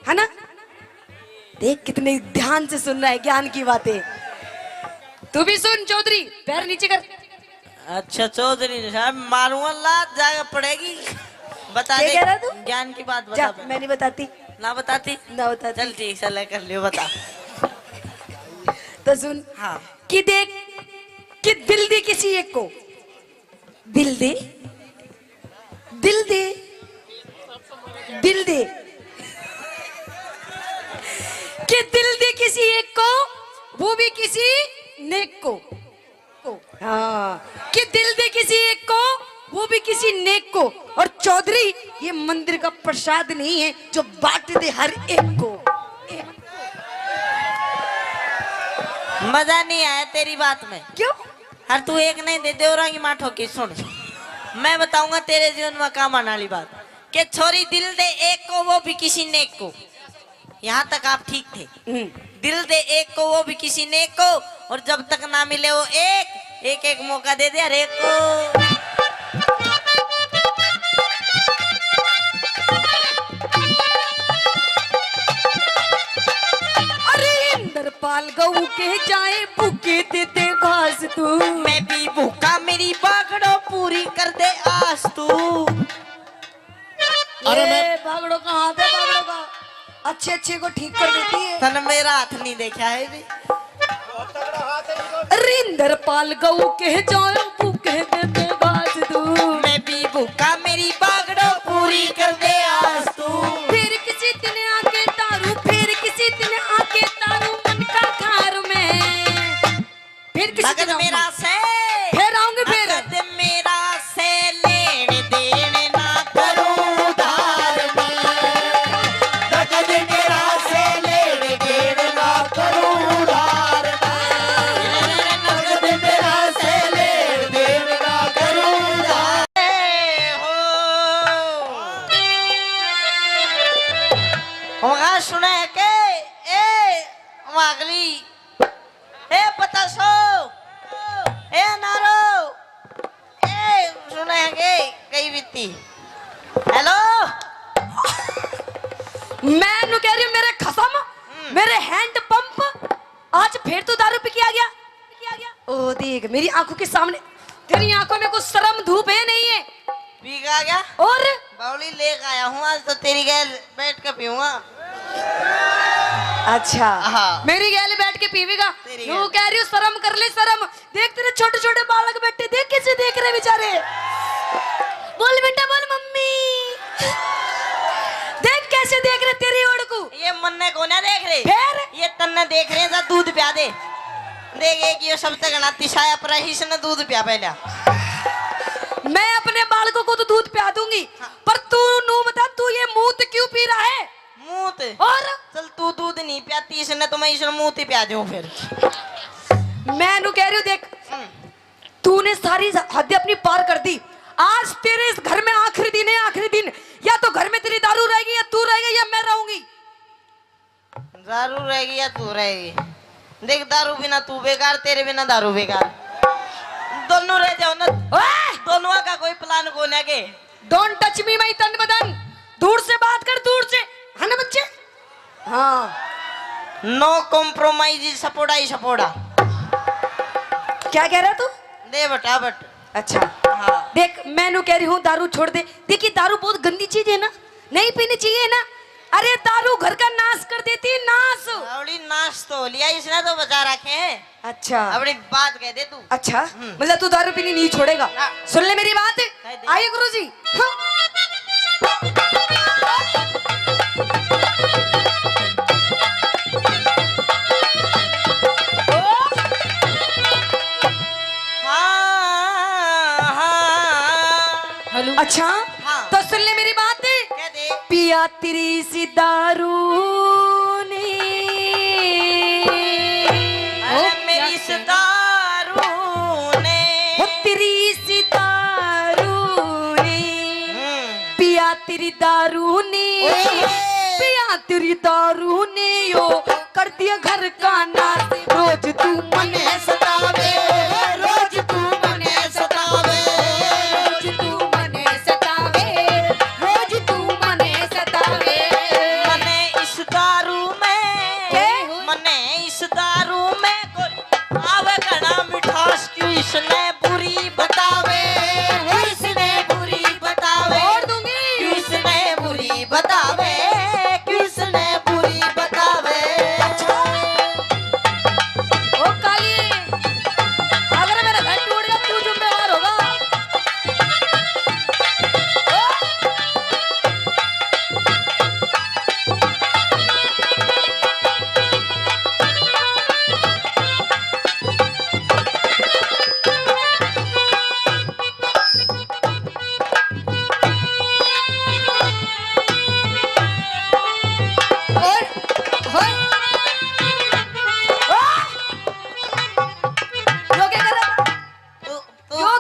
है ना? देख कितने ध्यान से सुन रहा है ज्ञान की बातें। तू भी सुन चौधरी, पैर नीचे कर। अच्छा चौधरी साहब, मारूंगा लात, जाके पड़ेगी। बता क्या दे, कह रहा तू? ज्ञान की बात बता जा, पहले। मैं नहीं बताती। ना बताती? ना बताती। चल ठीक, चल कर लियो, बता। तो सुन। हाँ। कि देख, कि दिल दे किसी एक को, दिल दे, दिल दे, दिल दे, कि दिल दे किसी एक को, वो भी किसी नेक को। को। हाँ, कि दिल दे किसी एक को, वो भी किसी नेक को। और चौधरी, ये मंदिर का प्रसाद नहीं है जो बांट दे हर एक को। मजा नहीं आया तेरी बात में। क्यों? और तू एक नहीं दे, देवरा की माँ ठोकी। सुन, मैं बताऊंगा तेरे जीवन में काम आने वाली बात। कि छोरी दिल दे एक को, वो भी किसी नेक को। यहाँ तक आप ठीक थे। हम्म। दिल दे एक को, वो भी किसी नेक को, और जब तक ना मिले वो एक, एक एक मौका दे दे हर एक को। अरे इंद्रपाल गऊ के जाए, भूखे दे दे घास तू। मैं भी भूखा, मेरी बागड़ो पूरी कर दे आस तू। अरे ये मैं बागड़ो का हाथ है, बागड़ो का। अच्छे अच्छे को ठीक कर देती है। तन मेरा हाथ नहीं देखा है भी। रिंदर पाल गऊ कह जाओ, भूखे दे दे बाज दू। मैं भी भूखा, मेरी बागड़ो पूरी कर दे आज तू। फिर किसी दिन आके तारू, फिर किसी दिन आके तारू मन का खार में। फिर किसी नगद दिन आऊंगी। मेरा से, फिर आऊंगी फिर। नगद मेरा से लेन देन ना करूं उधार में। नगद मेरा से लेन देन ना करूं उधार में। नगद मेरा से लेन देन ना करूं उधार। ए हो। वहाँ सुना है के? ए, वहाँ अगली ए पतासो, ए नारो, ए सुना है के कई बीती। हेलो। मैं नु कह रही हूँ मेरे खसम, हम्म। मेरे हैंड पंप, आज फिर तू दारू पी के आ गया। ओ देख मेरी आंखों के सामने, तेरी आंखों में कुछ शर्म धूप है नहीं है? पी के आ गया? और? बावली लेके आया हूँ, आज तो तेरी गैल बैठ के पीऊंगा। अच्छा। हाँ। मेरी गैल बैठ के पीवेगा? तेरी यूं गैल। कह रही हूँ, शर्म कर ले, शर्म। देख तेरे छोटे छोटे बालक बैठे, देख कैसे देख रहे बेचारे। बोल बेटा, बोल मम्मी। देख कैसे देख रहे तेरी ओर को। ये मन्ने कोन्या देख रहे। फिर? ये तन्ने देख रहे हैं, जा दूध प्या दे। देख, एक ये सबसे घना तिसाया पर है, इसने दूध प्या पहला। मैं अपने बालकों को तो दूध प्या दूंगी, हाँ। पर तू नू बता, तू ये मूत क्यों पी रहा है? मूत? और? चल, तू दूध नहीं प्याती इसने, तो मैं इसने मूत ही प्या दूं फिर। मैं नू कह रही हूँ, देख, हम्म। तूने सारी हद अपनी पार कर दी। आज तेरे इस घर में आखिरी दिन है, आखिरी दिन। या तो घर में तेरी दारू रहेगी, या तू रहेगा, या मैं रहूंगी। दारू रहेगी या तू रहेगी? देख, दारू बिना तू बेकार, तेरे बिना दारू बेकार। दोनों रह जाओ ना। ओए! दोनों का कोई प्लान को ना के। Don't touch me, my तन बदन। दूर से बात कर, दूर से। है ना बच्चे? हाँ। No compromise, सपोड़ा ही सपोड़ा। क्या कह रहा तू? दे बटा बट। अच्छा। हाँ। देख, मैं नू कह रही हूँ, दारू छोड़ दे। देखिए, दारू बहुत गंदी चीज है ना, नहीं पीनी चाहिए ना। अरे, दारू घर का नाश कर देती है, नाश। बावली, नाश तो हो लिया, इसने तो बचा रखे हैं। अच्छा। अपनी बात कह दे तू। अच्छा, हम्म। मतलब तू दारू पीनी नहीं छोड़ेगा? हाँ। सुन ले मेरी बात। कह दे। आइए गुरुजी। हाँ। हाँ, हाँ। हेलो। अच्छा, हाँ। तो सुन ले मेरी बात। कह दे। पिया तेरी सी दारू ने। अरे ओ, मेरी क्या इस कह रही? दारू ने। ओ तेरी सी दारू ने। हम्म। पिया तेरी दारू ने। ओए होए। पिया तेरी दारू ने यो कर दिया घर का नाश। रोज तू मने सतावे, रोज तू मने सतावे, रोज तू मने सतावे, रोज तू मने सतावे। मने इस दारू में, के? मने इस दारू में कोई आवे घना मिठास, क्यों इसने बुरी बतावे, क्यों इसने बुरी बतावे, छोड़ दूंगी। क्यों इसने बुरी बतावे, क्यों इसने बुरी बतावे। अच्छा। ओ काली,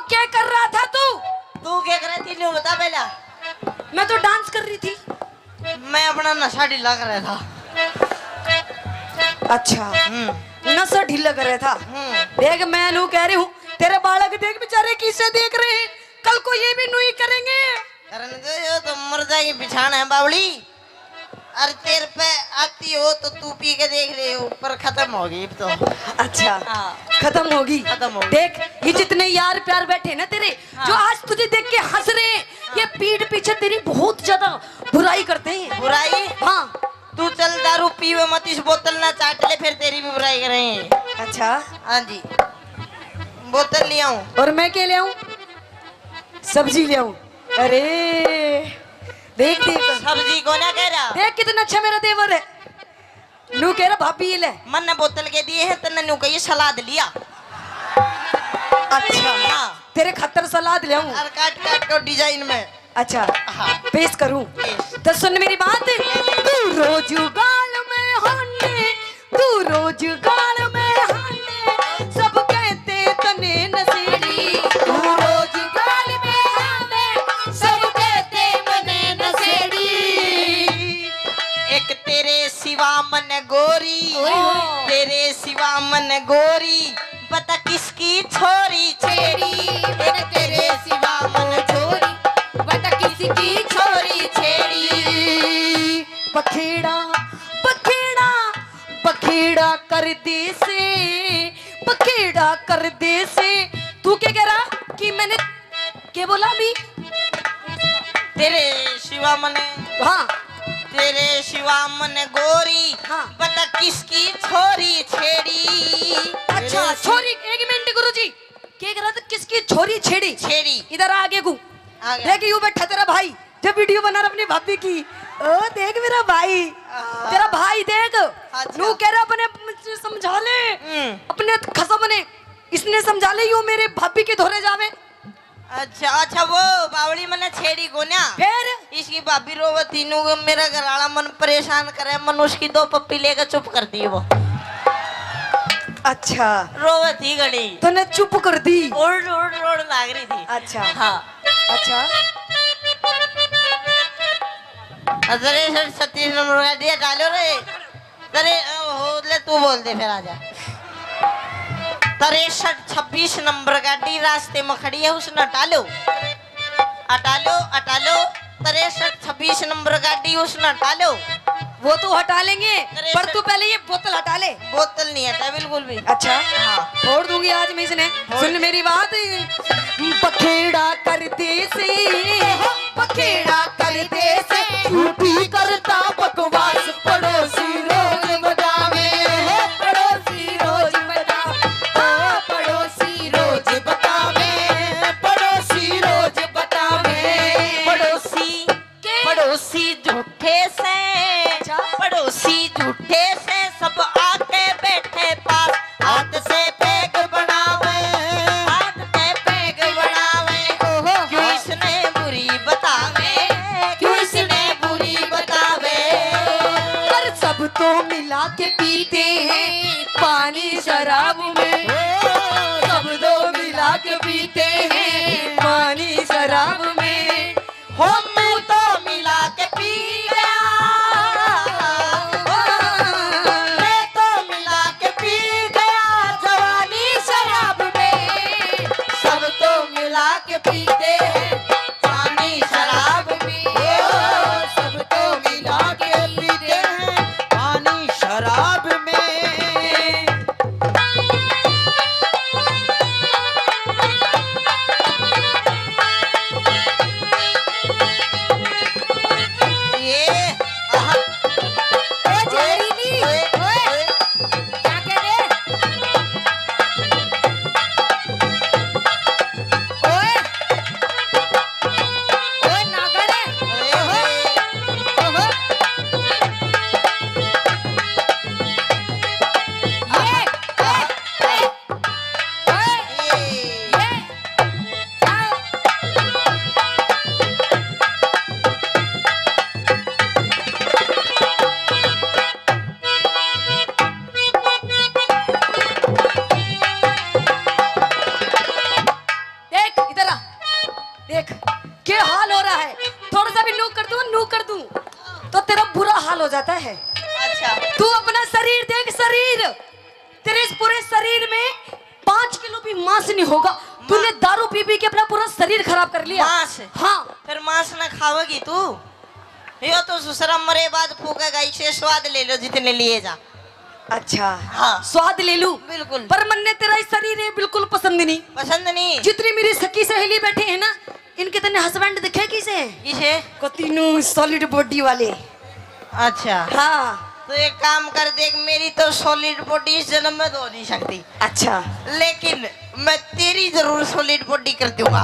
क्या कर रहा था तू? तू क्या कर रही थी, न्यू बता पहला। मैं तो डांस कर रही थी। मैं अपना नशा ढीला कर रहा था। अच्छा, हम्म। नशा ढीला कर रहा था। हम्म। देख, मैं नू कह रही हूँ, तेरे बालक देख बेचारे किसे देख रहे हैं, कल को ये भी नू ही करेंगे। करन दो, यो तो मर जाएगी बिछाना है बावली। अरे तेरे पे आती हो तो तू पी के देख ले, ऊपर खत्म होगी अब तो। अच्छा, हाँ। खत्म होगी। खत्म होगी। देख, ये जितने यार प्यार बैठे ना तेरे, हाँ। जो आज तुझे देख के हंस रहे हैं, हाँ। ये पीठ पीछे तेरी बहुत ज्यादा बुराई करते हैं। बुराई? हाँ। तू चल दारू पीवे मत, इस बोतल ना चाट ले, फिर तेरी भी बुराई करेंगे। अच्छा। हाँ जी। बोतल ले आऊं? और मैं क्या ले आऊं? सब्जी ले आऊं? अरे, देख, देख। सब्जी को ना कह रहा। देख, कितना अच्छा मेरा देवर है। नू कह रहा, "भाभी, ये ले।" मन ने बोतल के दिए हैं, तन्ने नू कहिए, "सलाद लिया।" अच्छा। हाँ। तेरे खातर सलाद ले आऊं? और काट काट के डिजाइन में। अच्छा, हाँ। पेश करूं? पेश। तो सुन मेरी बात, तू रोज गाल में हाने, तू रोज गाल में हाने, सब कहते तने नशेड़ी। तू रोज गाल में हाने, सब कहते मने नशेड़ी। एक तेरे सिवा मन गोरी, ओए होए। तेरे सिवा मन गोरी, बता किसकी छोरी छेड़ी। एक तेरे सिवा मन छोरी, बता किसकी छोरी छेड़ी। बखेड़ा, बखेड़ा, बखेड़ा कर दे से, बखेड़ा कर दे से। तू क्या कह रहा कि मैंने, क्या बोला अभी? तेरे सिवा मने, हाँ। तेरे सिवा मने गोरी, हाँ। बता किसकी छोरी छेड़ी। अच्छा, तेरे छोरी, एक मिनट गुरुजी, क्या कह रहा था, किसकी छोरी छेड़ी? छेड़ी। इधर आ आगे को। आ गया। देख, यू बैठा तेरा भाई, जब वीडियो बना रहा अपनी भाभी की। ओ देख मेरा भाई, हाँ। तेरा भाई देख, अच्छा। नू कह रहा अपने समझा ले, हम्म। अपने खसम ने, इसने समझा ले, यू मेरे भाभी के धोरे जावे। अच्छा, अच्छा, वो बावली मने छेड़ी कोन्या। फिर? इसकी भाभी रोवे थी, नू मेरा घर वाला मन परेशान करे, मन उसकी दो पप्पी लेके चुप कर दी वो। अच्छा। रोवे थी घणी। तूने चुप कर दी? उड़, उड़, उड़ लाग रही थी। अच्छा। हाँ। अच्छा। अरे सर, छत्तीस नंबर का दिया डालो रे। तेरे, ओ, हो, ले, तू बोल दे, फिर आजा। तिरसठ छब्बीस नंबर गाड़ी रास्ते में खड़ी है, उसने हटा लो, हटा लो, हटा लो। तिरसठ छब्बीस नंबर गाड़ी, उसने हटा लो। वो तो हटा लेंगे, तिरसठ पर तू पहले ये बोतल हटा ले। बोतल नहीं हटा बिल्कुल भी। अच्छा, हाँ। फोड़ दूंगी आज मैं इसने। फोड़ सुन दे। मेरी बात, बखेड़ा कर दे से। बखेड़ा कर दे से, झूठी करता बकवास, पड़ोसी रोज बतावे। पड़ोसी रोज बतावे, ओ पड़ोसी रोज बतावे, पड़ोसी रोज बतावे। पड़ोसी, के? पड़ोसी झूठे से, अच्छा। पड़ोसी झूठे से, सब आके बैठे पास। हाथ से पैग बनावे, हाथ से पैग बनावे। ओहो। क्यों इसने बुरी बतावे, क्यों इसने बुरी बतावे। पर सब तो मिला के पीते हैं पानी शराब में। सब तो मिला के पीते हैं पानी शराब में। हो मैं तो मिला के पी गया, मैं तो मिला के पी गया जवानी शराब में। सब तो मिला के पीते हैं पानी शराब में। ओ, सब तो मिला के पीते हैं पानी शराब में। ये, आहा। ओ जहरीली, ओए, ओए, ओए। क्या कह रहे? ओए। देख, क्या हाल हो रहा है। थोड़ा सा भी नू कर दूं, नू कर दूं, तो तेरा बुरा हाल हो जाता है। अच्छा। तू अपना शरीर देख, शरीर। तेरे इस पूरे शरीर में पाँच किलो भी मांस नहीं होगा। तूने दारू पी पी के अपना पूरा शरीर खराब कर लिया। मांस? हाँ। फिर मांस ना खावेगी तू? यो तो ससुरा मरे बाद फूकेगा, इसे स्वाद ले लो जितने लिए जा। अच्छा। हाँ। स्वाद ले लूं? बिल्कुल। पर मन्ने तेरा ये शरीर है बिल्कुल पसंद नहीं। पसंद नहीं? जितनी मेरी सखी सहेली बैठी है ना, इनके तने हस्बैंड दिखे किसे? किसे? कती नू सॉलिड बॉडी वाले। अच्छा। हाँ। तो एक काम कर, देख, मेरी तो सॉलिड बॉडी इस जन्म में तो हो नहीं सकती। अच्छा। लेकिन मैं तेरी जरूर सॉलिड बॉडी कर दूंगा।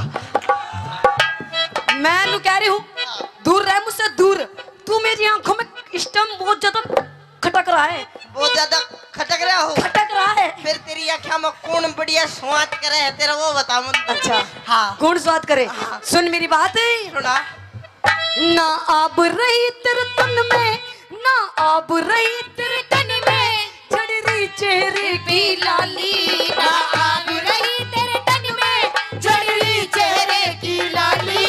मैं नू कह रही हूँ, दूर रह मुझसे, दूर। तू मेरी आंखों में इस टाइम बहुत ज्यादा खटक रहा है। बहुत ज्यादा खटक रहा हो? खटक रहा है। फिर तेरी आँखों में कौन बढ़िया स्वाद करे है तेरा, वो बता मन। अच्छा। हाँ। कौन स्वाद करे? हाँ। सुन मेरी बात। सुना। ना आब रही तेरे तन में, ना आब रही तेरे तन में, झड़ रही चेहरे की लाली। ना आब रही तेरे तन में, झड़ रही चेहरे की लाली।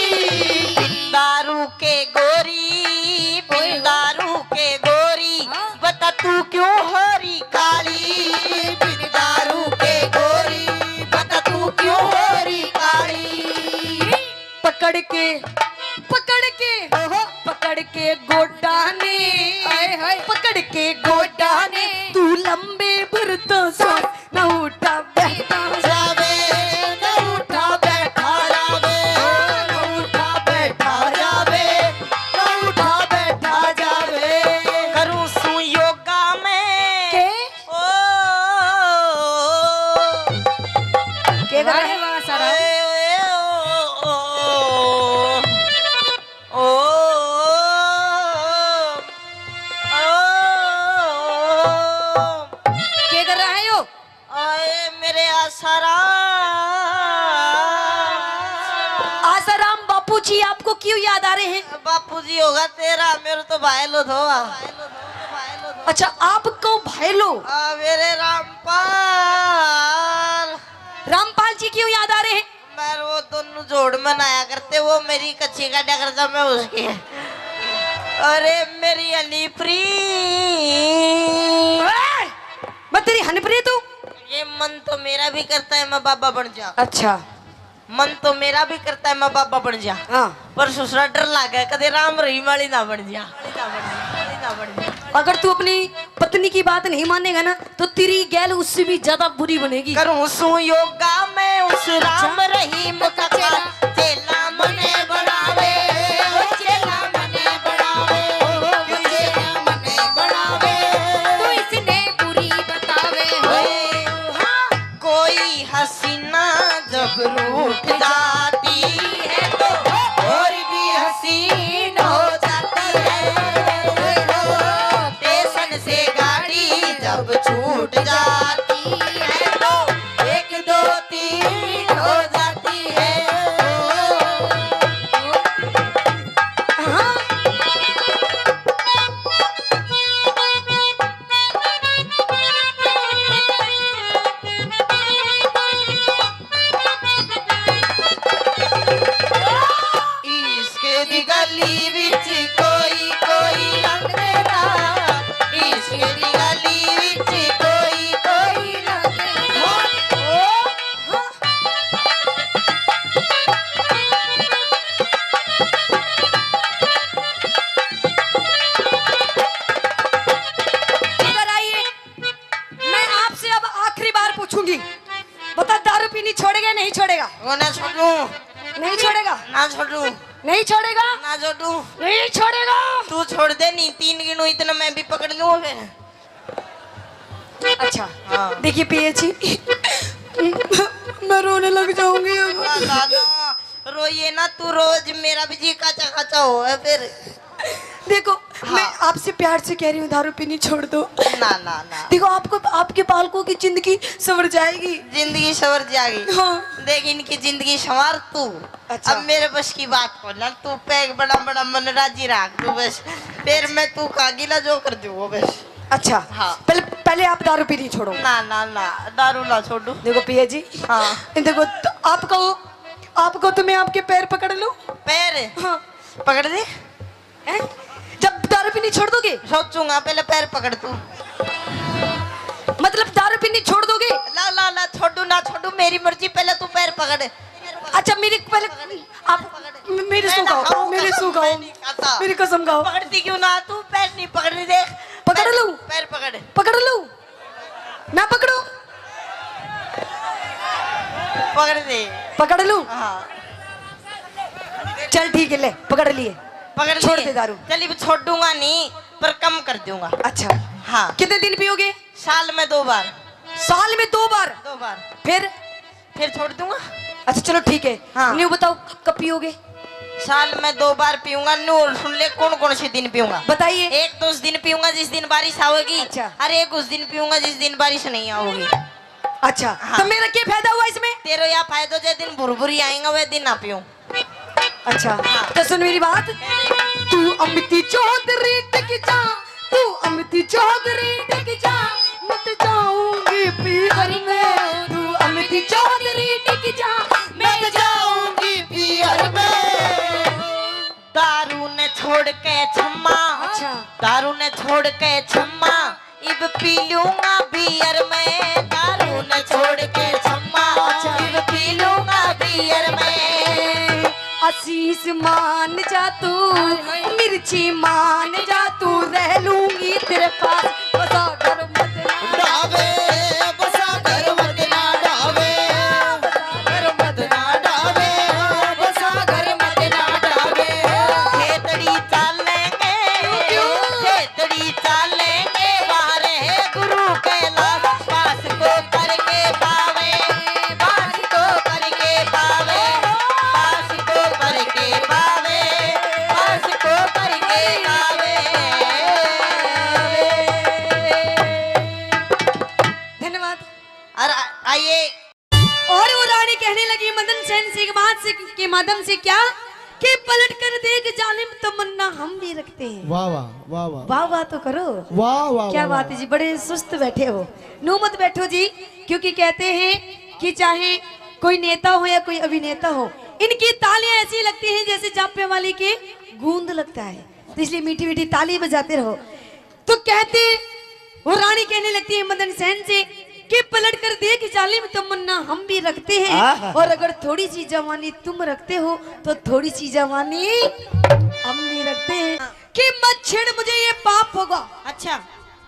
दारू के गोरी, बिन दारू के गोरी, हाँ। बता तू क्यों हो रही काली? बिन दारू के गोरी, बता तू क्यों हो रही काली? पकड़ के, पकड़ के, ओहो। पकड़ के गोडा ने, हाय, हाय। पकड़ के गोडा ने, तू लंबे भर तो सांस ना उठा बैठा जावे, ना उठा बैठा जावे, ना उठा बैठा जावे, ना उठा बैठा जावे। करूँ सू योगा में। के? ओ, के कर रहा है? वाह, वाह, सारा। ए, ओ, ओ, ओ, ओ, ओ। के कर रहा है यो? आए मेरे आसाराम। आसाराम बापू जी आपको क्यों याद आ रहे हैं? बापू जी होगा तेरा, मेरे तो भाई लो थो। अच्छा, आपको भाई लो? आ, मेरे रामपाल। रामपाल जी क्यों याद आ रहे हैं? मैं वो दोनों जोड़ मनाया करते, वो मेरी कच्ची काटा करता, मैं उसकी। अरे मेरी हनीप्री। ए, मैं तेरी हनीप्री तू? ये मन तो मेरा भी करता है मैं बाबा बन जा। अच्छा। मन तो मेरा भी करता है मैं बाबा बन जा। हाँ। पर ससुरा डर लागे कदे राम रहीम वाली ना बन जा। अगर तू अपनी पत्नी की बात नहीं मानेगा ना, तो तेरी गैल उससे भी ज्यादा बुरी बनेगी। करूं सू योगा मैं उस राम रहीम का चेला, चेला मने बनावे, ओ चेला मने बनावे, ओ चेला मने बनावे। तू इसने बुरी बतावे हो। हाँ। कोई हसीना जब रूठ जाती है तो और भी हसीन हो जाती है। स्टेशन से गाड़ी जब छूट जाती है तो एक दो तीन हो जाती है। हाँ। इश्क दी गली विच कोई कोई लंघदा, इश्क दी गली विच कोई कोई लंघदा। इधर आइए, मैं आपसे अब आखिरी बार पूछूंगी, बता, दारू पीनी छोड़ेगा या नहीं छोड़ेगा? वो ना छोड़ू। नहीं छोड़ेगा? ना छोड़ू। नहीं छोड़ेगा? ना छोड़ू। नहीं छोड़ेगा? तू छोड़ दे, नहीं तीन गिनू इतना मैं भी पकड़ लूँ फिर। अच्छा। हाँ। देखिए पिया जी, मैं रोने लग जाऊंगी अब। ना, ना, ना, रोइए ना, तू रोज मेरा भी जी काचा काचा हो है फिर। देखो, हाँ। मैं आपसे प्यार से कह रही हूँ, दारू पीनी छोड़ दो। ना, ना, ना। देखो, आपको, आपके बालकों की जिंदगी संवर जाएगी। जिंदगी संवर जाएगी। हाँ। देख, इनकी जिंदगी संवार तू। अच्छा। अब मेरे बस की बात को ना, तू पैग बड़ा बड़ा मन राजी रख तू बस। फिर मैं तू का गिला जो कर दूँ वो बस। अच्छा। हाँ। पहले, पहले आप दारू पीनी छोड़ो। ना, ना, ना, दारू ना छोड़ू। देखो पिया जी। हाँ। देखो, तो आपको आपको तो मैं आपके पैर पकड़ लूं? पैर? हाँ। पकड़ दे। हैं? जब दारू पीनी छोड़ दोगे? सोचूंगा, पहले पैर पकड़ तू। मतलब दारू पीनी छोड़ दोगे? ला, ला, ला, छोड़ू ना छोड़ू, मेरी मर्जी, पहले तू पैर पकड़। अच्छा, मेरी पहले आप मेरी सू खाओ, मेरी सू खाओ, मेरी कसम खाओ। पकड़ती क्यों ना तू? पैर नहीं पकड़ रही, देख। पकड़ लूं? पैर पकड़। पकड़ लूं? ना पकड़ो? पकड़ दे। पकड़ लूं? हाँ। चल ठीक है, ले पकड़ लिए। पकड़ छोड़ दे दारू। चल, अब छोड़ूंगा नहीं, पर कम कर दूंगा। अच्छा। हाँ। कितने दिन पियोगे? साल में दो बार। साल में दो बार? दो बार। फिर? फिर छोड़ दूंगा। अच्छा चलो ठीक है। हाँ। न्यू बताओ, क-, कब पियोगे? साल में दो बार पीऊंगा। न्यू और सुन ले, कौन कौन से दिन पीऊंगा। बताइए। एक तो उस दिन पीऊंगा जिस दिन बारिश आओगी। अच्छा। और एक उस दिन पीऊंगा जिस दिन बारिश नहीं आओगी। अच्छा। हाँ। तो मेरा क्या फायदा हुआ इसमें? तेरा या फायदा, जे दिन भुरभुरी आएगा, वह दिन ना पीऊं। अच्छा। हाँ। तो सुन मेरी बात। तू अमिती चौधरी टिक जा, तू अमिती चौधरी टिक जा, मत जाऊंगी पीहर में। तू अमिती चौधरी टिक जा, मत जाऊंगी पीहर में। दारू ने छोड़ के छम्मा। अच्छा। दारू ने छोड़ के छम्मा, इब पी लूंगा बियर में। दारू ने छोड़ के छम्मा, अच्छा। इब पी लूंगा बियर में। आशीष मान जा तू, हाय, हाय। मिर्ची मान जा तू, रह लूंगी तेरे पास। बसा घर मत ना डावे, बसा घर मत ना डावे, बसा घर मत ना डावे, बसा घर मत ना डावे। खेतड़ी चालेंगे, क्यों? खेतड़ी चालेंगे, बाहर है गुरु कैलाश, पास को करके पावे, पास को करके पावे, पास को करके पावे, पास को करके पावे। धन्यवाद। और आ-, आइए। और वो रानी कहने लगी मदन सेन से एक बात से, के माध्यम से क्या कि पलट कर देख जालिम, तमन्ना हम भी रखते हैं। वाह, वाह, वाह, वाह। वाह, वाह तो करो। वाह, वाह, क्या वाह, बात वाह। है जी, बड़े सुस्त बैठे हो। नू मत बैठो जी, क्योंकि कहते हैं कि चाहे कोई नेता हो या कोई अभिनेता हो, इनकी तालियां ऐसी लगती हैं जैसे जापे वाली के गूंद लगता है, तो इसलिए मीठी मीठी ताली बजाते रहो। तो कहते, वो रानी कहने लगती है मदन सेन से कि पलट कर देख जालिम, तमन्ना हम भी रखते हैं, आहा। और अगर थोड़ी सी जवानी तुम रखते हो तो थोड़ी सी जवानी हम भी रखते हैं। कि मत छेड़ मुझे, ये पाप होगा। अच्छा।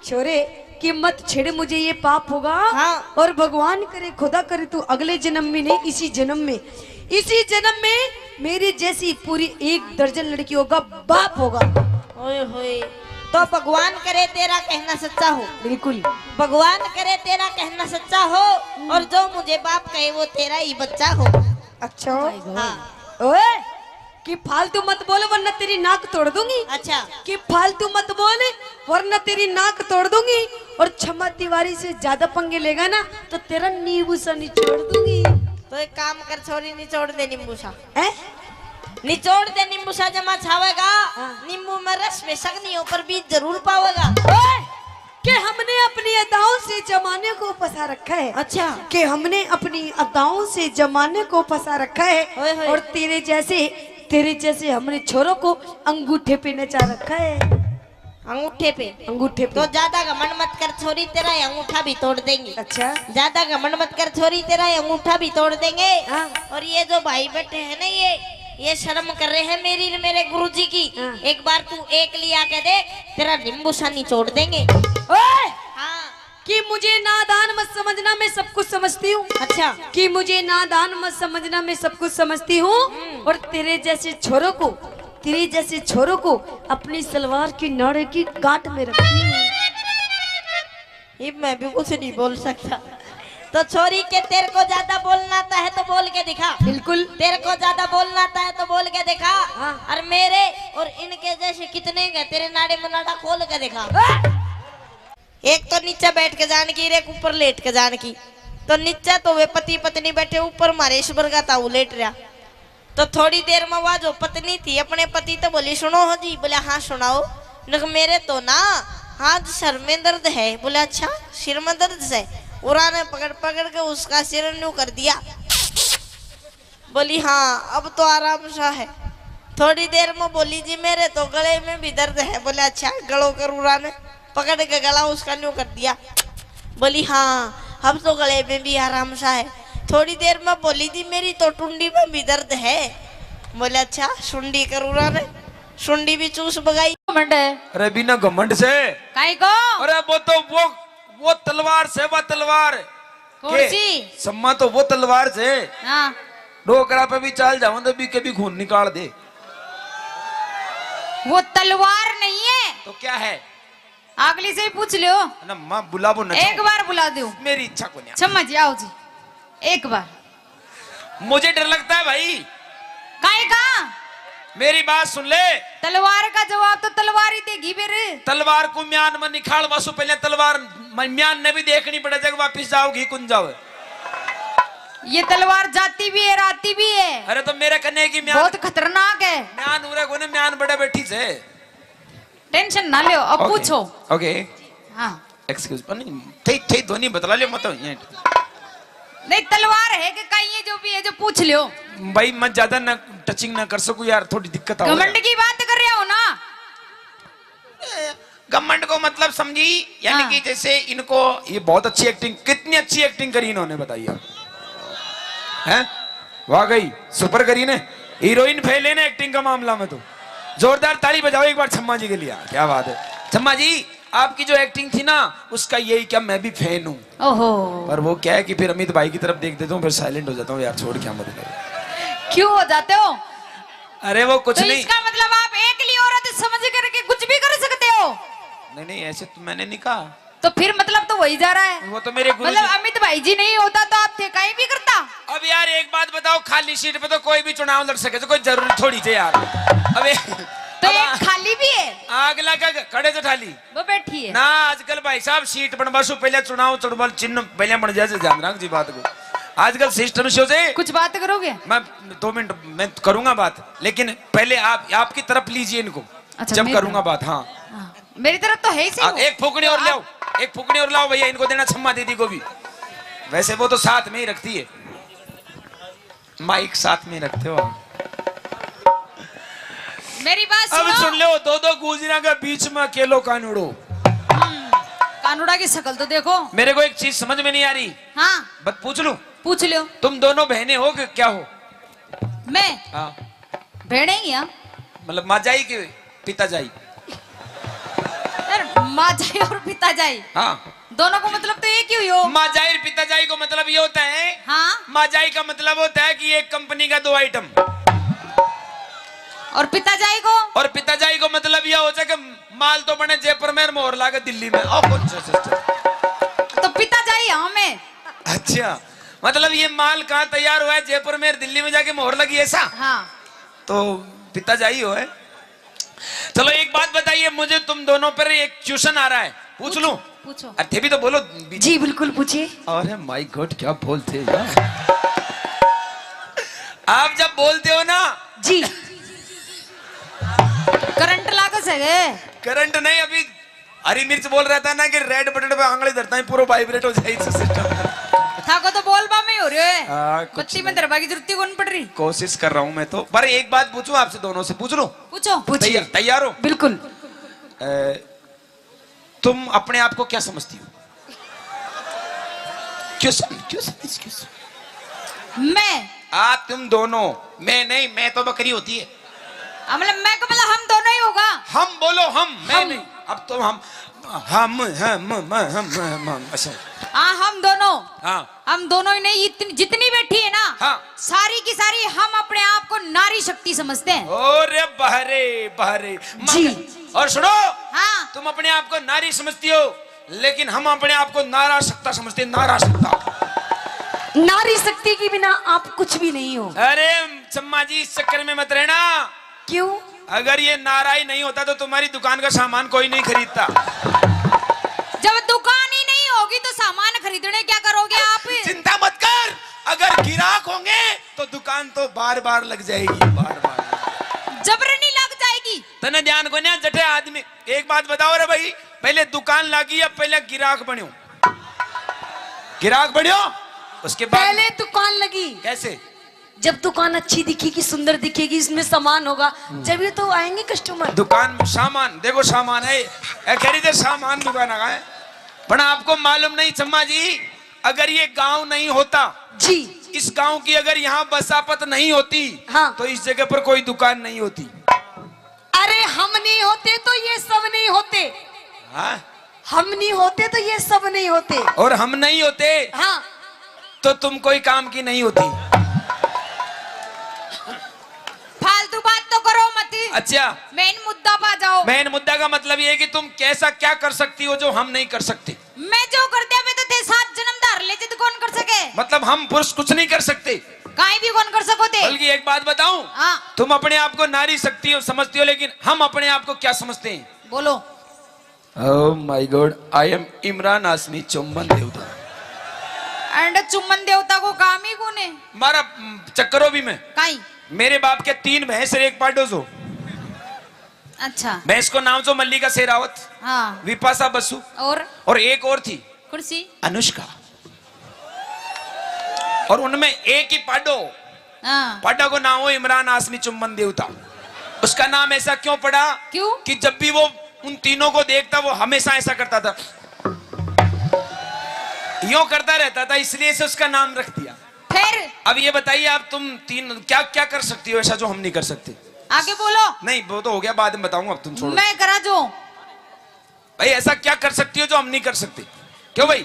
छोरे, कि मत छेड़ मुझे, ये पाप होगा। हाँ। और भगवान करे, खुदा करे, तू अगले जन्म में नहीं, इसी जन्म में, इसी जन्म में मेरे जैसी पूरी एक दर्जन लड़कियों का बाप होगा। ओए होए, तो भगवान करे तेरा कहना सच्चा हो। बिल्कुल। भगवान करे तेरा कहना सच्चा हो, और जो मुझे बाप कहे वो तेरा ही बच्चा हो। अच्छा। Oh my God। हाँ। ओए, कि फालतू मत बोल वरना तेरी नाक तोड़ दूंगी। अच्छा। कि फालतू मत बोल वरना तेरी नाक तोड़ दूंगी, और क्षमा तिवारी से ज्यादा पंगे लेगा ना तो तेरा नींबू सा निचोड़ दूंगी। तो एक काम कर छोरी, निचोड़ दे नींबू सा। हैं? निचोड़ दे नींबू सा, जमा छावेगा। हाँ। नींबू में रस बेशक नहीं हो पर बीज जरूर पावेगा। ओए! कि हमने अपनी अदाओं से जमाने को फंसा रखा है। अच्छा। कि हमने अपनी अदाओं से जमाने को फंसा रखा है। ओए होए। और तेरे जैसे, तेरे जैसे हमने छोरों को अंगूठे पे नचा रखा है। अंगूठे पे? अंगूठे पे। तो ज्यादा घमंड मत कर छोरी, तेरा ये अंगूठा भी तोड़ देंगे। अच्छा। ज्यादा घमंड मत कर छोरी, तेरा ये अंगूठा भी तोड़ देंगे। हाँ। और ये जो भाई बैठे हैं ना, ये, ये शर्म कर रहे हैं मेरी, मेरे गुरुजी की। हाँ। एक बार तू एक लिया के देख, तेरा नींबू सा निचोड़ देंगे। ओए! हाँ। कि मुझे नादान मत समझना, मैं सब कुछ समझती हूँ। अच्छा। कि मुझे नादान मत समझना, मैं सब कुछ समझती हूँ। हम्म। और तेरे जैसे छोरों को, तेरे जैसे छोरों को अपनी सलवार की नाड़े की गांठ में रखती हूँ। ये मैं भी कुछ नहीं बोल सकता। तो छोरी के, तेरे को ज्यादा बोलना आता है तो बोल के दिखा। बिल्कुल। तेरे को ज्यादा बोलना आता है तो बोल के दिखा। हाँ। और मेरे और इनके जैसे कितने हैं, तेरे नाड़े मनाड़ा खोल के दिखा। हाँ। एक तो नीचे बैठ के जान की, एक ऊपर लेट के जान की। तो नीचे तो वे पति पत्नी बैठे, ऊपर मारे इस बरगा ताऊ लेट रहा। तो थोड़ी देर में वह जो पत्नी थी अपने पति तो बोली, "सुनो हो जी।" बोले, "हाँ, सुनाओ।" "नक मेरे तो ना आज सर में दर्द है।" बोले, "अच्छा, सिर में दर्द है?" उरा ने पकड़ पकड़ के उसका सिर न्यू कर दिया। बोली, हाँ, अब तो आराम सा है। थोड़ी देर में बोली, जी, मेरे तो गले में भी दर्द है। बोले, अच्छा, गलो करूरा ने पकड़ के गला उसका न्यू कर दिया। बोली, हाँ, अब तो गले में भी आराम सा है। थोड़ी देर में बोली, जी, मेरी तो टुंडी में भी दर्द है। बोले, अच्छा, सुंडी करूरा ने सुंडी भी चूस बगाई। घमंड है। अरे बिना घमंड से। काई को? अरे वो तो वो वो तलवार से, वो तलवार। कौन के? सी? सम्मा तो वो तलवार से। हाँ। डोकरा पे भी चाल जाऊं तो भी कभी खून निकाल दे। वो तलवार नहीं है। तो क्या है? अगली से ही पूछ लियो। ना माँ, बुलाबो ना। एक बार बुला दो। मेरी इच्छा को नहीं। सम्मा जी, आओ जी, एक बार। मुझे डर लगता है भाई। काहे का? मेरी बात सुन ले। तलवार का जवाब तो तलवार ही देगी फिर। तलवार को म्यान में निकाल वासु, पहले तलवार म-, म्यान ने भी देखनी पड़े, जब वापिस जाओगी कुन जाओ। ये तलवार जाती भी है, आती भी है। अरे तो मेरे कने की म्यान बहुत खतरनाक है। म्यान उरे कोने, म्यान बड़े बैठी से। टेंशन ना लो, अब OK, पूछो। OK। हाँ। Excuse, नहीं, थे, थे ध्वनि बतला लियो, मत ये। नहीं, तलवार है कि काई है, जो भी है, जो पूछ लियो। भाई, मैं ज्यादा ना टचिंग ना कर सकूं यार, थोड़ी दिक्कत आ घमंड की बात कर रहे हो ना। ए, घमंड को मतलब समझी, यानी हाँ। कि जैसे इनको, ये बहुत अच्छी एक्टिंग, कितनी अच्छी एक्टिंग करी इन्होंने, बताइए। हैं? वाह गई, सुपर करी ने। हीरोइन फेल है ना एक्टिंग का मामला में तो। जोरदार ताली बजाओ एक बार छम्मा जी के लिए। क्या बात है छम्मा जी, आपकी जो एक्टिंग थी ना, उसका यही क्या, मैं भी फैन हूँ। ओहो। पर वो क्या है कि फिर अमित भाई की तरफ देख देता हूँ, फिर साइलेंट हो जाता हूँ यार, छोड़, क्या मतलब। क्यों हो जाते हो? अरे वो कुछ तो नहीं। इसका मतलब आप एकली औरत समझ करके कुछ भी कर सकते हो? नहीं नहीं, ऐसे तो मैंने नहीं कहा। तो फिर मतलब तो वही जा रहा है। वो तो मेरे गुरु मतलब जी। अमित भाई जी नहीं होता तो आप थे कहीं भी करता। अब यार एक बात बताओ, खाली सीट पे तो कोई भी चुनाव लड़ सके, तो कोई जरूरी थोड़ी थे यार। अबे तो अब एक आ-, खाली भी है। आग लगा के खड़े तो ठाली। वो बैठी है। ना, आजकल भाई साहब सीट बनवा सु पहले चुनाव चढ़वा चिन्ह पहले बन जाए, ध्यान रख जी बात को। आजकल सिस्टम से हो जाए। कुछ बात करोगे? मैं दो मिनट में करूंगा बात, लेकिन पहले आप, आपकी तरफ लीजिए इनको। अच्छा, जब मेरी करूंगा तरफ। बात, हाँ। हाँ, मेरी तरफ तो है ही सही आ, वो। एक फूकनी और तो लाओ, आप एक फूकनी और लाओ भैया, इनको देना छम्मा दीदी को भी। वैसे वो तो साथ में ही रखती है, माइक साथ में रखते हो आप। मेरी बात अब सुनो। सुन लो, दो दो गुजरा के बीच में अकेलो कानूड़ो। हम्म, कानूड़ा की शक्ल तो देखो। मेरे को एक चीज समझ में नहीं आ रही। हाँ। बस पूछ लूं? पूछ लो। तुम दोनों बहनें हो कि क्या हो? मैं? हाँ। बहनें ही हैं। मतलब माँ जाई के पिता जाई? यार, माँ जाई और पिता जाई। हाँ। दोनों को मतलब तो एक ही हुई हो। माँ जाई और पिता जाई को मतलब ये होता है। हाँ। माँ जाई का मतलब होता है कि एक कंपनी का दो आइटम। और पिता जाई को? और पिता जाई को मतलब यह हो जाए कि माल तो बने जयपुर में और मोहर लागे दिल्ली में। और कौन सा सिस्टम? तो पिता जाई हाँ मैं। अच्छा, मतलब ये माल कहाँ तैयार हुआ है? जयपुर में, दिल्ली में जाके मोहर लगी, ऐसा? हाँ। तो पिता जाई हो है। चलो एक बात बताइए मुझे, तुम दोनों पर एक क्वेश्चन आ रहा है, पूछ लूं? पूछो। अरे थे भी तो बोलो। जी बिल्कुल पूछिए। अरे माय गॉड, क्या बोलते हैं यार। आप जब बोलते हो ना। जी। करंट लाग सके। करंट नहीं, अभी हरी मिर्च बोल रहा था ना कि रेड बटन पे आंगली धरता है, पूरा वाइब्रेट हो जाए सिस्टम। थाको तो बोलबा में ही हो रहे है। हाँ, कुछ बत्ती में नहीं। धरबा की जरूरत ही कौन पड़ रही। कोशिश कर रहा हूँ मैं तो, पर एक बात पूछूं आपसे, दोनों से पूछ लूं? पूछो। पूछिए। तैयार, तैयार हो? बिल्कुल। अ, तुम अपने आप को क्या समझती हो? क्यों सम-, क्यों समझ, क्यों समझ? मैं? आप, तुम दोनों। मैं नहीं, मैं तो बकरी होती है। हाँ, मतलब मैं का मतलब हम दोनों ही होगा। हम बोलो, हम, मैं हम। नहीं। अब तो हम, हम, हम, हम, हम, हम, हम, अच्छा। हाँ, हम दोनों। हाँ। हम दोनों ही नहीं, इतनी, जितनी बैठी है ना, हाँ। सारी की सारी हम अपने आप को नारी शक्ति समझते हैं। अरे बहरे, बहरे। जी। मगर, और सुनो, हाँ। तुम अपने आप को नारी समझती हो, लेकिन हम अपने आप को नारा शक्ता समझते हैं, नारा शक्ता। नारी शक्ति के बिना आप कुछ भी नहीं हो। अरे चम्मा जी, इस चक्कर में मत रहना। क्यों? अगर ये नारा ही नहीं होता तो तुम्हारी दुकान का सामान कोई नहीं खरीदता। जब दुकान ही नहीं होगी तो सामान खरीदने क्या करोगे आप? चिंता मत कर, अगर गिराक होंगे तो दुकान तो बार बार लग जाएगी, बार बार। जबर नहीं लग जाएगी। तने ध्यान को नहीं, जटे आदमी। एक बात बताओ रे भाई, पहले दुकान लागी या पहले गिराक बन्यो? गिराक बन्यो, उसके बाद पहले दुकान लगी। कैसे? जब दुकान अच्छी दिखेगी, सुंदर दिखेगी, इसमें सामान होगा, जब ये तो आएंगे कस्टमर। दुकान में सामान, देखो सामान है, ए, कह रही थे सामान दुकान आ है, पर आपको मालूम नहीं चम्मा जी, अगर ये गांव नहीं होता, जी। इस गांव की अगर यहाँ बसापत नहीं होती, हाँ। तो इस जगह पर कोई दुकान नहीं होती। अरे हम नहीं होते तो ये सब नहीं होते। हाँ? हम नहीं होते तो ये सब नहीं होते। और हम नहीं होते, हाँ। तो तुम कोई काम की नहीं होती। फालतू बात तो करो मत। अच्छा। मेन मुद्दा पा जाओ। मेन मुद्दा का मतलब ये है कि तुम कैसा क्या कर सकती हो जो हम नहीं कर सकते। मैं जो कर दे, मैं तो थे सात जन्म धार ले, जित कौन कर सके? मतलब हम पुरुष कुछ नहीं कर सकते। काई भी कौन कर सको थे। बल्कि एक बात बताऊं, हाँ। तुम अपने आप को नारी शक्ति हो, समझती हो, लेकिन हम अपने आप को क्या समझते हैं? बोलो। Oh my God, I am Imran हाशमी चुम्बन देवता। एंड चुम्बन देवता को काम ही कौन है? मारा, हम्म, चक्करो भी मैं। काई? मेरे बाप के तीन भैंस और एक पाडो जो। अच्छा। भैंस को नाम जो मल्लिका शेरावत, हाँ। विपाशा बसु और? और एक और थी। कौन सी? अनुष्का। और उनमें एक ही पाडो, हाँ। पाडा को नाम हो इमरान हाशमी चुम्बन देवता। उसका नाम ऐसा क्यों पड़ा? क्यों? कि जब भी वो उन तीनों को देखता, वो हमेशा ऐसा करता था, यूं करता रहता था, इसलिए से उसका नाम रख दिया। फिर? अब ये बताइए आप, तुम तीन क्या क्या कर सकती हो ऐसा जो हम नहीं कर सकते? आगे बोलो। नहीं, वो तो हो गया, बाद में बताऊंगा, अब तुम छोड़ो। मैं करा जो। भाई, ऐसा क्या कर सकती हो जो हम नहीं कर सकते? क्यों भाई?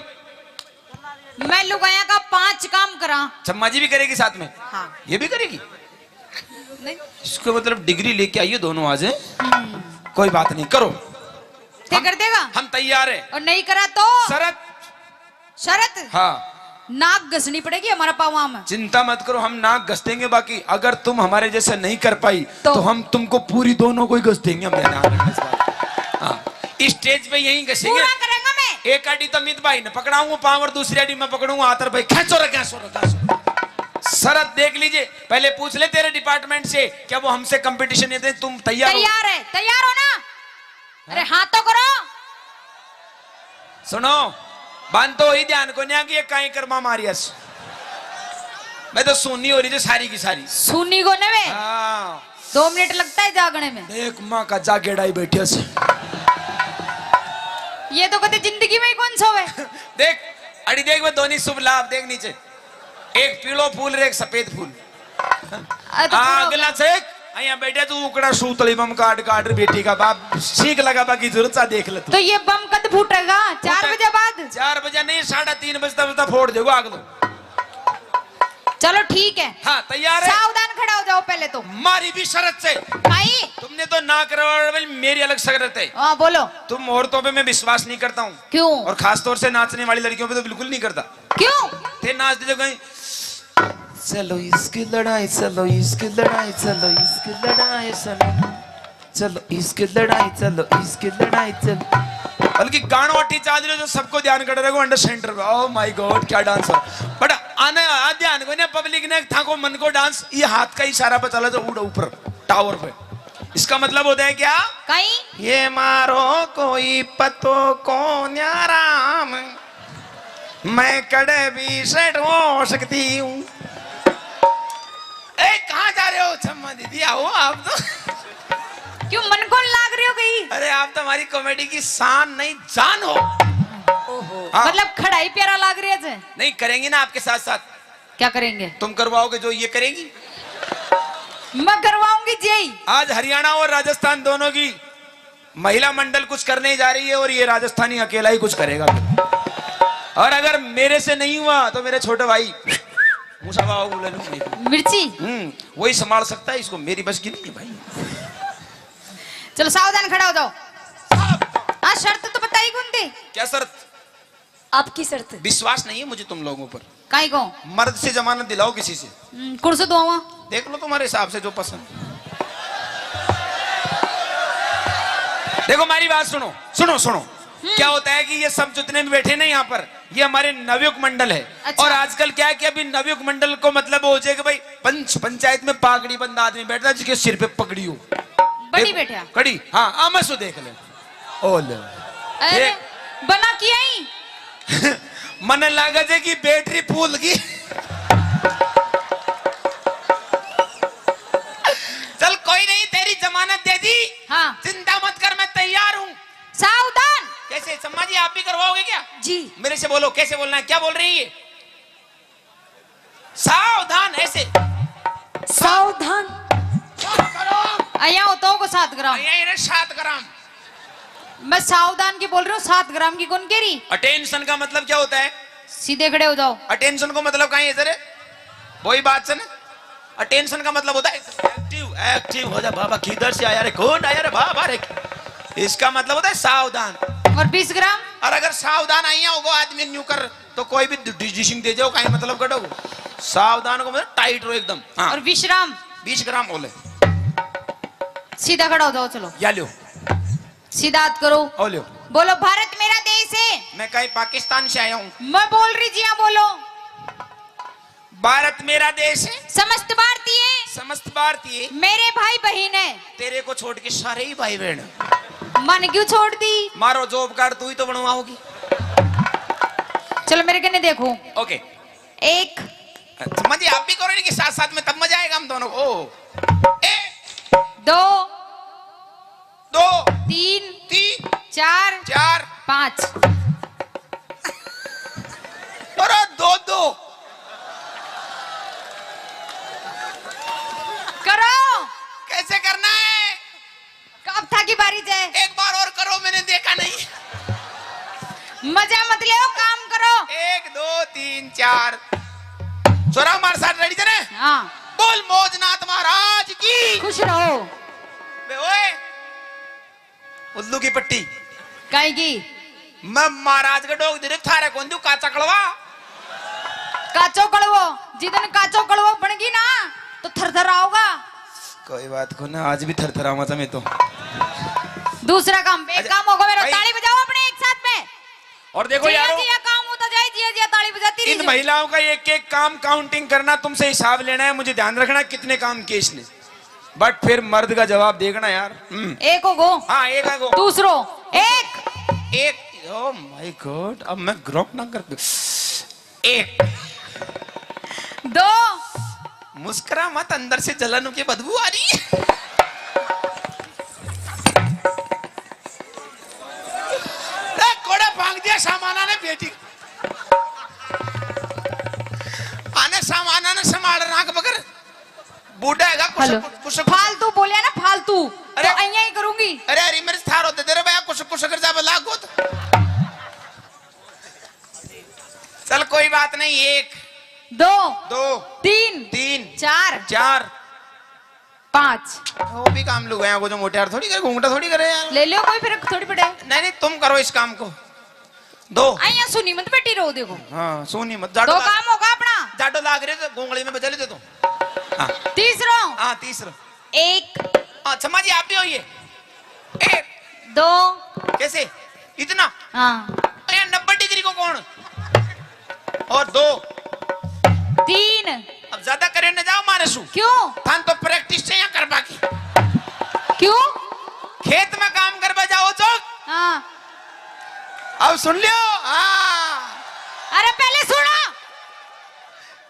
मैं लुगाया का पांच काम करा। चम्मा जी भी करेगी साथ में? हाँ। ये भी करेगी? नहीं। इसको मतलब डिग्री लेके आइए दोनों आज, हैं? हम्म। कोई बात नहीं, करो। ते हम, कर देगा? हम तैयार हैं। और नहीं करा तो? शरत। शरत? हाँ। नाक घसनी पड़ेगी हमारा पावां में। चिंता मत करो, हम नाक घस देंगे, बाकी अगर तुम हमारे जैसे नहीं कर पाई, तो? तो हम तुमको पूरी दोनों को ही घस देंगे, हम ध्यान रखना इस बात। हाँ, इस स्टेज पे यहीं घसेंगे। पूरा करेंगे मैं। एक आड़ी तो मित भाई ने पकड़ाऊंगा पावर, दूसरी आड़ी मैं पकड़ूंगा आतर भाई, खेचो रे, खेचो रे, खेचो रे। शरत देख लीजिए, पहले पूछ ले तेरे डिपार्टमेंट से, क्या वो हमसे कंपटीशन लेते हैं? तुम तैयार हो? तैयार है, तैयार हो ना? अरे हाँ तो करो। सुनो, बांध तो ही ध्यान को नहीं कि ये काई कर्मा मारियस। मैं तो सुनी हो रही थी सारी की सारी। सुनी को ने वे? हाँ। दो मिनट लगता है जागने में। देख माँ का जागेड़ा ही बैठे से। ये तो कदे जिंदगी में ही कौन सोवे। देख, अड़ी देख, मैं दोनों शुभ लाभ देख नीचे। एक पीलो फूल रे एक सफेद फूल। अरे तो हाँ, पूरा अगला से, यहाँ बैठे तू उकड़ा सूतली बम काट काट बेटी का बाप सीख लगा बाकी जरूरत सा देख ले तू। तो ये बम कद फूटेगा? चार बजे बाद? चार बजे नहीं, साढ़े तीन बजता बजता फोड़ देगा आग तो। चलो ठीक है। हाँ, तैयार है? सावधान खड़ा हो जाओ पहले तो। मारी भी शरत से। भाई। तुमने तो ना करवा, मेरी अलग शरत है। हाँ, बोलो। तुम औरतों पे मैं विश्वास नहीं करता हूँ। क्यों? और खास तौर से नाचने वाली लड़कियों पे तो बिल्कुल नहीं करता। क्यों? थे नाच दे कहीं, चलो इसकी लड़ाई, चलो इसकी लड़ाई, चलो इसकी लड़ाई, चलो, चलो इसकी लड़ाई, चलो इसकी लड़ाई, चलो। बल्कि गाणो अट्टी चाल रहे जो सबको ध्यान कर रहे हो अंडर सेंटर पे। Oh my God, क्या डांस हो। बट आने आ ध्यान को ना पब्लिक ने था को मन को डांस, ये हाथ का इशारा पे चला जो उड़ा ऊपर टावर पे। इसका मतलब होता है क्या? कहीं? ये मारो कोई पतो को न्याराम। मैं कड़े भी सेट हो सकती हूँ। ए, कहाँ जा रहे हो छम्मा दीदी? आओ आप तो। क्यों मन को लाग रही हो गई? अरे, आप तो हमारी कॉमेडी की शान नहीं, जान हो। ओहो। हाँ। मतलब खड़ा ही प्यारा लाग रहे थे। नहीं, करेंगे ना आपके साथ साथ। क्या करेंगे? तुम करवाओगे जो ये करेंगी? मैं करवाऊंगी जी। आज हरियाणा और राजस्थान दोनों की महिला मंडल कुछ करने जा रही है और ये राजस्थानी अकेला ही कुछ करेगा। और अगर मेरे से नहीं हुआ तो मेरे छोटे भाई मूसा बाबा को बुला लूंगा। मिर्ची। हम्म, वही संभाल सकता है इसको, मेरी बस की नहीं है भाई। चलो सावधान खड़ा हो जाओ। हाँ, शर्त तो बताई कौन थी? क्या शर्त? आपकी शर्त। विश्वास नहीं है मुझे तुम लोगों पर। काई को? मर्द से जमानत दिलाओ किसी से। हम्म, कौन से दुआवा? देख लो तुम्हारे हिसाब से जो पसंद। देखो हमारी बात सुनो, सुनो, सुनो। हम्म। क्या होता है कि ये सब जितने भी बैठे ना यहाँ पर, ये हमारे नवयुग मंडल है। अच्छा। और आजकल क्या है कि अभी नवयुग मंडल को मतलब हो जाए कि भाई पंच, पंचायत में पागड़ी बंदा आदमी बैठता है जिसके सिर पे पगड़ी हो। बड़ी देखो, बैठा। कड़ी, हाँ, आमसो देख ले। ओ ले। अरे, देख। बना किया ही? मने लागे जे कि बैटरी फूल की। जमानत दे दी। हाँ। चिंता मत कर, मैं तैयार हूँ। सावधान। कैसे सम्मा जी, आप भी करवाओगे क्या? जी। मेरे से बोलो, कैसे बोलना है, क्या बोल रही है? सावधान, ऐसे। सावधान। सात ग्राम। अया होता होगा सात ग्राम। अया इन्हें सात ग्राम। मैं सावधान की बोल रही हूँ, सात ग्राम की कौन कह रही? अटेंशन का मतलब क्या होता है? सीधे खड़े हो जाओ। अटेंशन को मतलब कहाँ है सर? वही बात से ना। अटेंशन का मतलब होता है एक्टिव, एक्टिव हो जा बाबा, किधर से आया रे, कौन आया रे बाबा रे। इसका मतलब होता है सावधान। और बीस ग्राम? और अगर सावधान आइया होगा आदमी न्यू कर, तो कोई भी डिसीजन दे जाओ, कहीं मतलब कटो। सावधान को मतलब टाइट रहो एकदम। हाँ। और विश्राम? बीस ग्राम बोले। सीधा खड़ा हो जाओ, चलो। या लो। सीधा हाथ करो। ओ लो। बोलो, भारत मेरा देश है। मैं कहीं पाकिस्तान से आया हूँ। मैं बोल रही जी, हाँ बोलो। भारत मेरा देश है। समस्त भारतीय। समस्त भारतीय। मेरे भाई बहन है। तेरे को छोड़ के सारे ही भाई बहन। मन क्यों छोड़ दी? मारो जॉब कार्ड तू ही तो बनवाओगी। चलो मेरे कने देखो। ओके। एक। समझिए, आप भी करो इनके साथ साथ में, तब मजा आएगा हम दोनों को। ओ। एक। दो। दो। तीन। तीन। चार। चार। पाँच। अरे दो दो। करो। कैसे करना है? अब थाकी बारी जय। एक बार और करो, मैंने देखा नहीं। मजा मत ले, काम करो। एक, दो, तीन, चार। छोरा हमारे साथ रेडी थे ना? हाँ। बोल मौजनाथ महाराज की। खुश रहो। बे ओए, उल्लू की पट्टी। काई की? मैं महाराज के डोग दे रे, थारे कौन दू काचा कड़वा? काचो कड़वो, जिदन काचो कड़वो बन गई ना, तो थरथर आओगा। कोई बात को ना, आज भी थरथरावा था मैं तो। दूसरा काम, एक अच्छा, काम होगा मेरा, भाई। ताली बजाओ अपने एक साथ में। और देखो जिया यारो, जिया काम होता जाए, जिया जिया ताली बजाती इन रही। महिलाओं का एक एक काम काउंटिंग करना, तुमसे हिसाब लेना है, मुझे ध्यान रखना कितने काम किए इसने। बट फिर मर्द का जवाब देखना यार। हम्म। एक हो गो। हाँ, एक है गो। दूसरो। एक। एक। Oh my God, अब मैं ग्रॉक ना कर दूं। एक। दो। मुस्कुरा मत, अंदर से जलन की बदबू आ रही है। ए, कोड़ा भांग दिया सामाना ने बेटी। आने सामाना ने संभाल राख बगर। बूढ़ा हैगा, कुछ, हेलो। कुछ, कुछ, कुछ। फालतू बोलिया ना, फालतू। अरे। तो अइयां ही करूंगी। अरे, अरे, मेरे थारो दे दे रे भैया, कुछ, कुछ कर जा, लाग गोद। चल, कोई बात नहीं, एक। दो। दो। तीन। तीन। चार। चार। पाँच। वो भी काम लुगाया को जो मोटे यार थोड़ी करे, घूंघटा थोड़ी करे यार। ले लो कोई, फर्क थोड़ी पड़े। नहीं, नहीं, तुम करो इस काम को। दो। अइयां सुनी मत बैठी रहो, देखो। हाँ, सुनी मत। जाडो दो लाग-, काम होगा अपना। जाडो लाग रहे तो गोंगली में बजा लेते तुम। हाँ। तीसरो। हाँ, तीसरो। एक। हाँ, क्षमा जी, आप भी होइए। एक। दो। कैसे? इतना? हाँ। अरे, नब्बे डिग्री को कौन? और दो। तीन। अब ज्यादा करे न जाओ मारे सु। क्यों? थान तो प्रैक्टिस चाहिए करवा की। क्यों? खेत में काम करवा जाओ जो। हाँ। अब सुन लियो। हाँ। अरे पहले सुनो।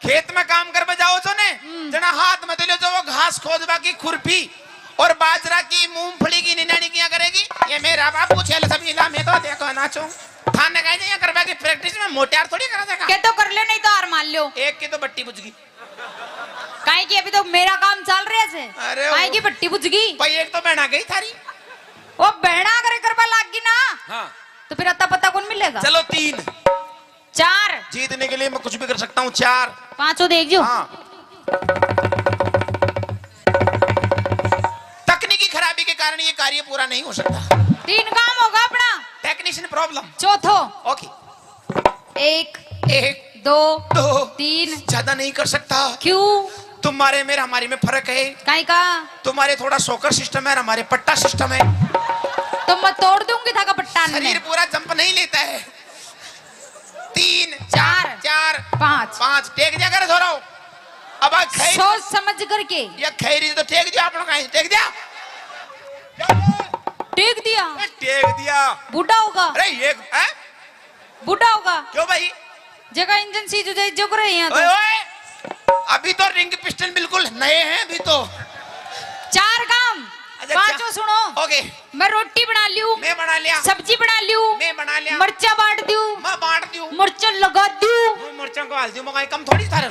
खेत में काम करवा जाओ जो ने, हम्म। जना हाथ में तो लियो जो वो घास खोदवा की खुरपी और बाजरा की, मूंगफली की निनाणी किया करेगी। ये मेरा बापू छेल सब इला में तो देखो ना चूं। थाने कहे जे ये करवा की प्रैक्टिस में मोटे यार थोड़ी करा देगा। के तो कर लो, नहीं तो हार मान लो। एक की तो बट्टी बुझ गई। काहे की अभी तो मेरा काम चल रहा है। अरे काहे वो की बट्टी बुझ गई? भाई एक तो बहना गई थारी। वो बहना अगर करवा लाग गई ना, हाँ। तो फिर अता पता कौन मिलेगा? चलो तीन। चार। जीतने के लिए मैं कुछ भी कर सकता हूँ। चार। पांचों देख जो। हाँ। तकनीकी खराबी के कारण ये कार्य पूरा नहीं हो सकता। तीन काम होगा अपना। Technician problem. चौथो। ओके। एक। एक। दो। दो। तीन। ज्यादा नहीं कर सकता। क्यों? तुम्हारे मेरे हमारे में फर्क है। काई का? तुम्हारे थोड़ा शॉकर सिस्टम है और हमारे पट्टा सिस्टम है। तो मैं तोड़ दूंगी थाका पट्टा ने। शरीर पूरा जंप नहीं लेता है। तीन, चार। चार, पाँच। पाँच। टेक दिया कर थोड़ा। अब आ खैर सोच समझ करके। ये खैरी तो टेक दिया आप लोग, कहीं टेक दिया। टेक दिया। ए, टेक दिया। बूढ़ा होगा। अरे ये, हैं? बूढ़ा होगा। क्यों भाई? जगह इंजन सीज हो जाए, जो करे यहाँ तो। ओए, ओए। अभी तो रिंग पिस्टन बिल्कुल नए हैं अभी तो। चार काम। पांचों सुनो। ओके। मैं रोटी बना लियो। मैं बना लिया। सब्जी बना लियो। मैं बना लिया। मरचा बांट दियो। मैं बांट दियो। मरचा लगा दियो। मैं मरचा को हाल दियो, मैं कम थोड़ी थारे।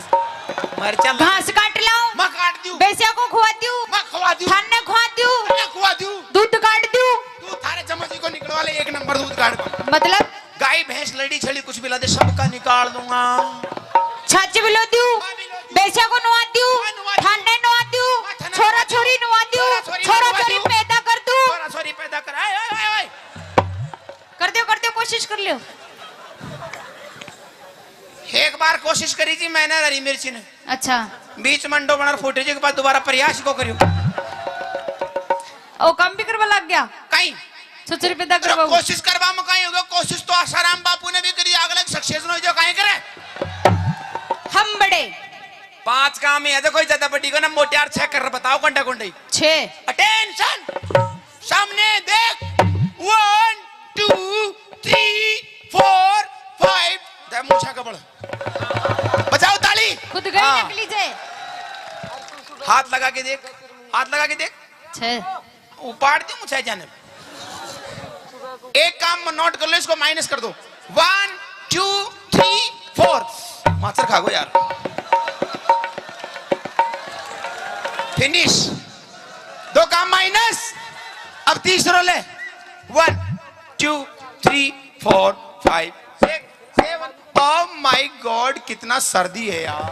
मरचा लगा घास काट लाओ। मैं काट दियो। भैंसिया को खुआ दियो। मैं खुआ दियो। थाने खुआ दियो। मैं खुआ दियो। दूध काट दियो। तू थारे चम्मच को निकलवा ले, एक नंबर दूध काट। मतलब? गाय भैंस लड़ी छड़ी कुछ भी ला दे, सबका निकाल दूंगा। छाछ भी लो दियो। मैं भी लो दियो। भैंसिया को नुआ दियो। मैं नुआ दियो। थाने नुआ दियो। मैं थाने छोरा नुआ दियो। छोरी नुआ दियो। छोरा छोरी छोरा नुआ छोरी दियो। पैदा कर दूं। छोरा छोरी पैदा कर। आए, आए, आए, आए। कर दियो, कर दियो, कोशिश कर लियो। एक बार कोशिश करी थी मैंने हरी मिर्ची ने। अच्छा। बीच में अंडो बना फूटे जी के बाद दोबारा प्रयास को करियो। ओ, काम भी करवा लग गया। कहीं। छोरा छोरी पैदा अरे करवाओ। कोशिश करवा में कहीं होगा, कोशिश तो आसाराम बापू ने भी करी, अगले सक्सेस हो जाओ, कहीं करे। हम बड़े। पांच काम ही है, देखो, ज्यादा बड़ी को ना, मोटियार छह कर बताओ, कंडा कुंडई। छह। अटेंशन। सामने देख। One, two, three, four, five। दे मूछा कबड़। बजाओ ताली। खुद गई हाँ। नकली जे। हाथ लगा के देख, हाथ लगा के देख। छह। उपाड़ दी मुझे जाने। एक काम नोट कर लो, इसको माइनस कर दो। One, two, three, four। माचर खा गो यार। फिनिश। दो काम माइनस। अब तीसरो ले। One, two, three, four, five, six, seven। Oh my God, कितना सर्दी है यार।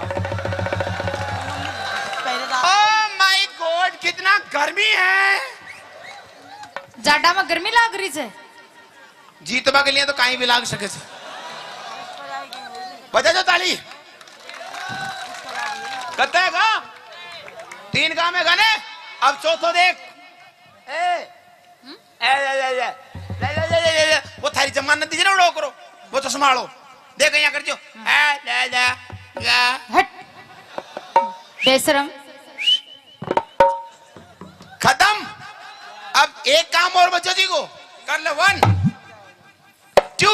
Oh my God, कितना गर्मी है। जाडा में गर्मी लाग रही है। जीतवा के लिए तो कहीं भी लाग सके से। बजा दो ताली। कत्ते का? तीन काम है गाने। अब चौथो देख। ए, ए, ले, ले, ले, ले। ले, ले, ले, ले, ले, ले। वो थारी जमानत दीजिए ना, उड़ो करो। वो तो संभालो। देख, यहाँ कर दियो। ए, ले, ले, ले। हट। बेशरम। खत्म। अब एक काम और बचो जी को। कर ले, one. Two,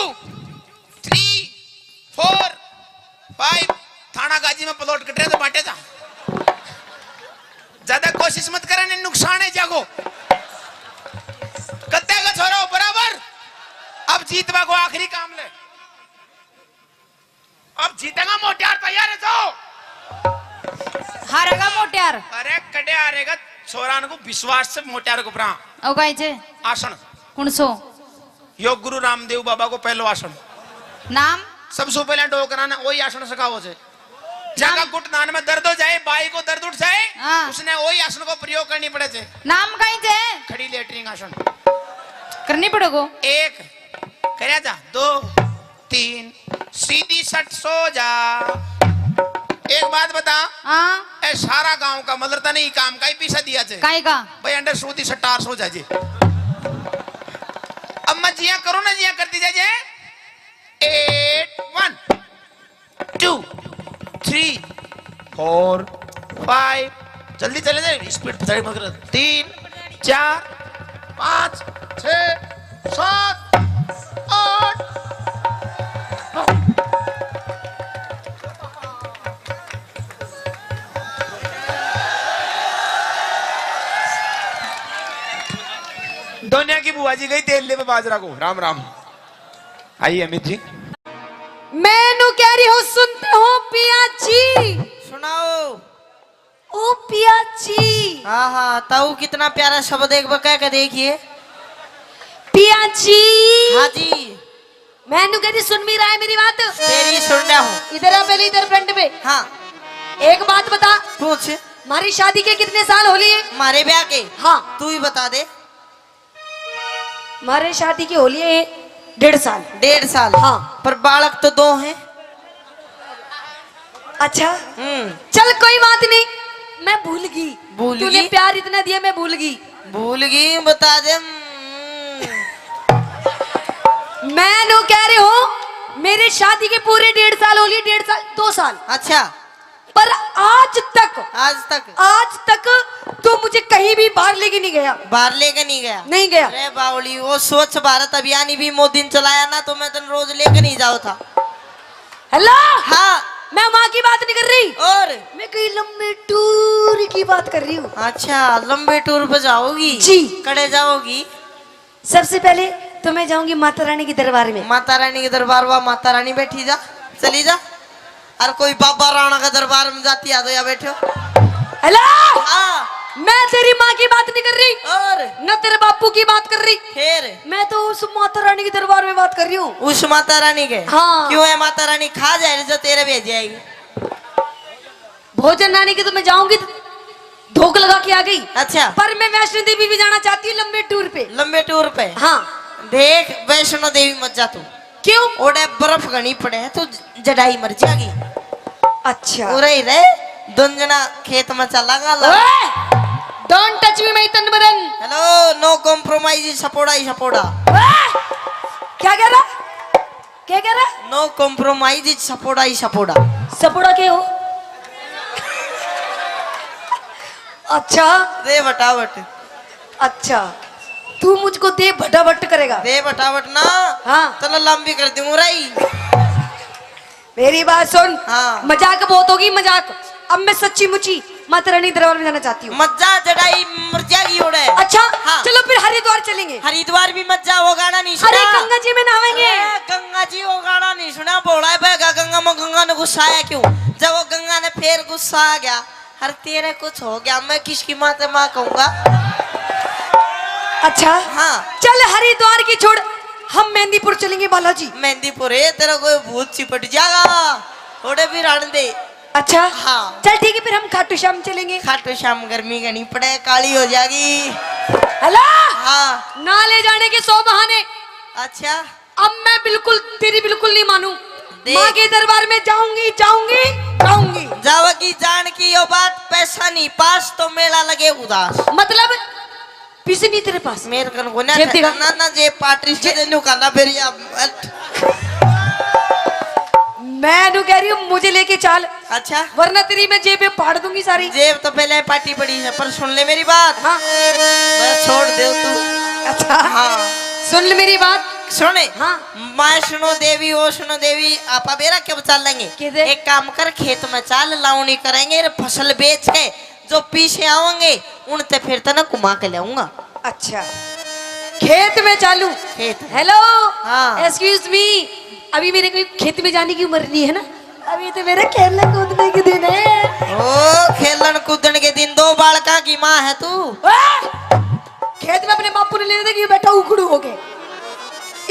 three, four, five. थाना गाजी में प्लॉट कट रहे तो बांटे जा। ज्यादा कोशिश मत करे, नहीं नुकसान है जागो। कत्ते का छोरा हो बराबर। अब जीतवा को आखिरी काम ले। अब जीतेगा मोटियार, तैयार है तो। हारेगा मोटियार। अरे कटे हारेगा, छोरा को विश्वास से मोटियार को परा। ओ गाय जे। आसन। कौन सो? यो गुरु रामदेव बाबा को पहलो आसन। नाम? सबसे पहले डोकरा ने वही आसन सिखाओ से। जाका घुटनान में दर्द हो जाए, बाई को दर्द उठ जाए, हाँ। उसने वही आसन को प्रयोग करनी पड़े से। नाम कहीं जे? खड़ी लेटरिन आसन। करनी पड़ेगो। एक, करया जा, दो, तीन, सीधी सट सो जा। एक बात बता। हाँ। ए सारा गांव का मतलब तने ही काम का ही पीसा दिया जे। काई का? भाई अंडर सूती सटार सो जाजे। अब मैं जिया करो ना, जिया करती जाजे। Eight, one, two, three, four, five। जल्दी चले जाए, स्पीड पे चढ़ मगर। तीन, चार, पाँच, छः, सात, आठ। दुनिया की बुआ जी गई तेल ले बाजरा को। राम राम। आइए अमित जी। मैं नू कह रही हूँ, सुनते हो पिया जी? सुनाओ। ओ पिया जी। हाँ हाँ, ताऊ कितना प्यारा शब्द एक बार कह के देखिए। पिया जी। हाँ जी। मैं नू कह रही, सुन भी रहा है मेरी बात? तेरी सुन रहा हूँ। इधर आ पहले, इधर फ्रंट पे। हाँ। एक बात बता। पूछ। हमारी शादी के कितने साल हो लिए? हमारे ब्याह के? हाँ। तू ही बता दे। हमारे शादी के हो लिए डेढ़ साल। डेढ़ साल? हाँ। पर बालक तो दो हैं। अच्छा। हम्म। चल कोई बात नहीं, मैं भूल गई। भूल तूने गई? प्यार इतना दिया, मैं भूल गई। भूल गई, बता दे। हम्म। मैं नू कह रही हूँ, मेरे शादी के पूरे डेढ़ साल हो लिए, डेढ़ साल, दो साल। अच्छा। पर आज तक, आज तक? आज तक तू मुझे कहीं भी बाहर लेके नहीं गया। बाहर लेके नहीं गया? नहीं गया। अरे बावली, वो स्वच्छ भारत अभियान ही भी मोदी ने चलाया ना, तो मैं तन रोज लेके नहीं जाओ था। हेलो। हाँ। मैं वहाँ की बात नहीं कर रही। और? मैं कहीं लंबे टूर की बात कर रही हूँ। अच्छा, लंबे टूर पे जाओगी? जी। कड़े जाओगी? सबसे पहले तो मैं जाऊंगी माता रानी के दरबार में। माता रानी के दरबार, वहाँ माता रानी बैठी, जा, चली जा। और कोई बाबा राणा का दरबार में जाती आ तो या बैठो। हेलो। हाँ। मैं तेरी माँ की बात नहीं कर रही। और? न तेरे बापू की बात कर रही। फिर? मैं तो उस माता रानी के दरबार में बात कर रही हूँ। उस माता रानी के? हाँ। क्यों है माता रानी खा जाए जो तेरे भेजे आएगी? भोजन रानी के तो मैं जाऊंगी, धोख लगा के आ गई। अच्छा। पर मैं वैष्णो देवी भी जाना चाहती हूँ लंबे टूर पे। लंबे टूर पे? हाँ। देख, वैष्णो देवी मत जा तू। क्यों? ओड़े बर्फ घणी पड़े है, तू जड़ाई मर जाएगी। अच्छा। उरे ही रहे, दोन जना खेत में चला गा ला। ओए! Don't touch me, my तन बदन। Hello, no compromise, सपोड़ा ही सपोड़ा। ओए! क्या कह रहा? क्या कह रहा? No compromise, सपोड़ा ही सपोड़ा। सपोड़ा के हो? अच्छा। दे बटावट। अच्छा, तू मुझको दे भटावट करेगा? दे बटावट ना। हाँ। तला लंबी कर दूंगा राई। मेरी बात सुन। हाँ। मजाक बहुत होगी, मजाक। अब मैं सच्ची मुची माता रानी दरबार में जाना चाहती हूँ। मत जा, जड़ाई मर जाएगी ओड़े। अच्छा, हाँ। चलो फिर हरिद्वार चलेंगे। हरिद्वार भी मत जा, वो गाना नहीं सुना। अरे गंगा जी में नहावेंगे। अरे गंगा जी, वो गाना नहीं सुना। भोला है बहगा गंगा में, गंगा ने गुस्सा आया क्यों? जब वो गंगा ने फिर गुस्सा आ गया, हर तेरे कुछ हो गया, मैं किसकी माँ से माँ कहूंगा? अच्छा। हाँ। चल हरिद्वार की छोड़, हम मेहंदीपुर चलेंगे बालाजी। मेहंदीपुर है, तेरा कोई भूत चिपट जाएगा, थोड़े भी रहने दे। अच्छा। हाँ। चल ठीक है, फिर हम खाटू श्याम चलेंगे। खाटू श्याम गर्मी घनी पड़े, काली हो जाएगी। हेलो। हाँ। ना ले जाने के सौ बहाने। अच्छा। अब मैं बिल्कुल, तेरी बिल्कुल नहीं मानू। देख। माँ के दरबार में जाऊंगी, जाऊंगी, जाऊंगी। जावेगी जान की यो बात, पैसा नहीं पास तो मेला लगे उदास। मतलब? पैसे नहीं तेरे पास? मेरे कन कोन्या जेब दिखा। ना, ना, जेब पाटरी से जे- दे न्यू खाना फिर या। मैं न्यू कह रही हूँ, मुझे लेके चाल। अच्छा। वरना तेरी मैं जेब में फाड़ दूंगी सारी। जेब तो पहले पाटी पड़ी है, पर सुन ले मेरी बात। हाँ। मैं छोड़ दे तू। अच्छा। हाँ। सुन ले मेरी बात। सुने। हाँ। वैष्णो देवी, वैष्णो देवी, आपा बेरा कब चलेंगे? किधर? एक काम कर, खेत में चाल, लावणी करेंगे, फसल बेच के जो पीछे आवेंगे, उनते फिर तने घुमा के लाऊंगा। अच्छा, खेत में चालू। खेत में। Hello, हाँ। Excuse me, अभी मेरे कोई खेत में जाने की उम्र नहीं है ना, अभी तो मेरे खेलने कूदने के दिन है। ओ, खेलन कूदन के दिन, दो बालका की माँ है तू। ओए! खेत में अपने बापू ने लेने देगी, बैठा उखड़ू होके।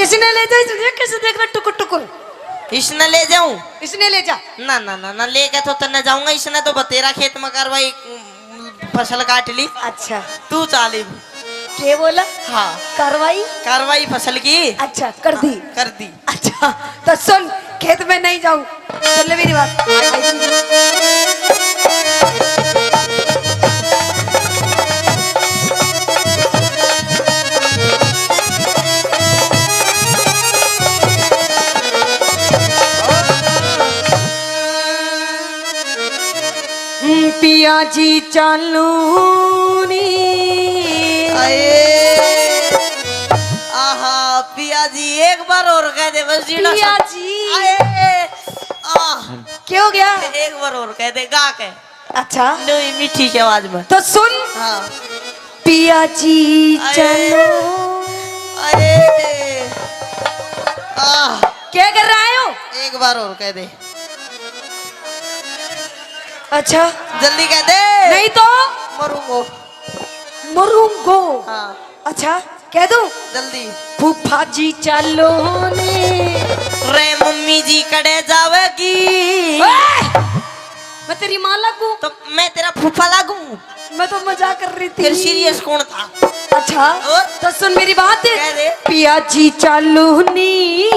इसने ले जा, इसने कैसे देख रहा टुकुर टुकुर। इसने ले जाऊं? इसने ले जा। ना, ना, ना, ना, लेके तो तन्ने जाऊंगा, इसने तो बतेरा खेत में कार्रवाई, उम, फसल काट ली। अच्छा। तू चाल इब। के बोला? हाँ। कार्रवाई? कार्रवाई फसल की। अच्छा, कर दी। कर दी। अच्छा, तो सुन, खेत में नहीं जाऊं। सुन ले मेरी बात। पिया जी चालू नी। आए। आहा, पिया जी, एक बार और कह दे बस, जीना पिया सा- जी। आए। आह। क्या हो गया? एक बार और कह दे, गा के। अच्छा। नहीं, मीठी सी आवाज में। तो सुन। हाँ। पिया जी आए। चलो। आए। आह। क्या कर रहा है हो? एक बार और कह दे। अच्छा। जल्दी कह दे। नहीं तो? मरूंगो। मरूंगो। हाँ। अच्छा, कह दूं? जल्दी। फूफा जी चालो ने। रे मम्मी जी कड़े जावेगी? ओए! मैं तेरी माँ लागू? तो मैं तेरा फूफा लागू? मैं तो मजाक कर रही थी। फिर serious कौन था? अच्छा, और? तो सुन मेरी बात। कह दे। पिया जी चालो नी,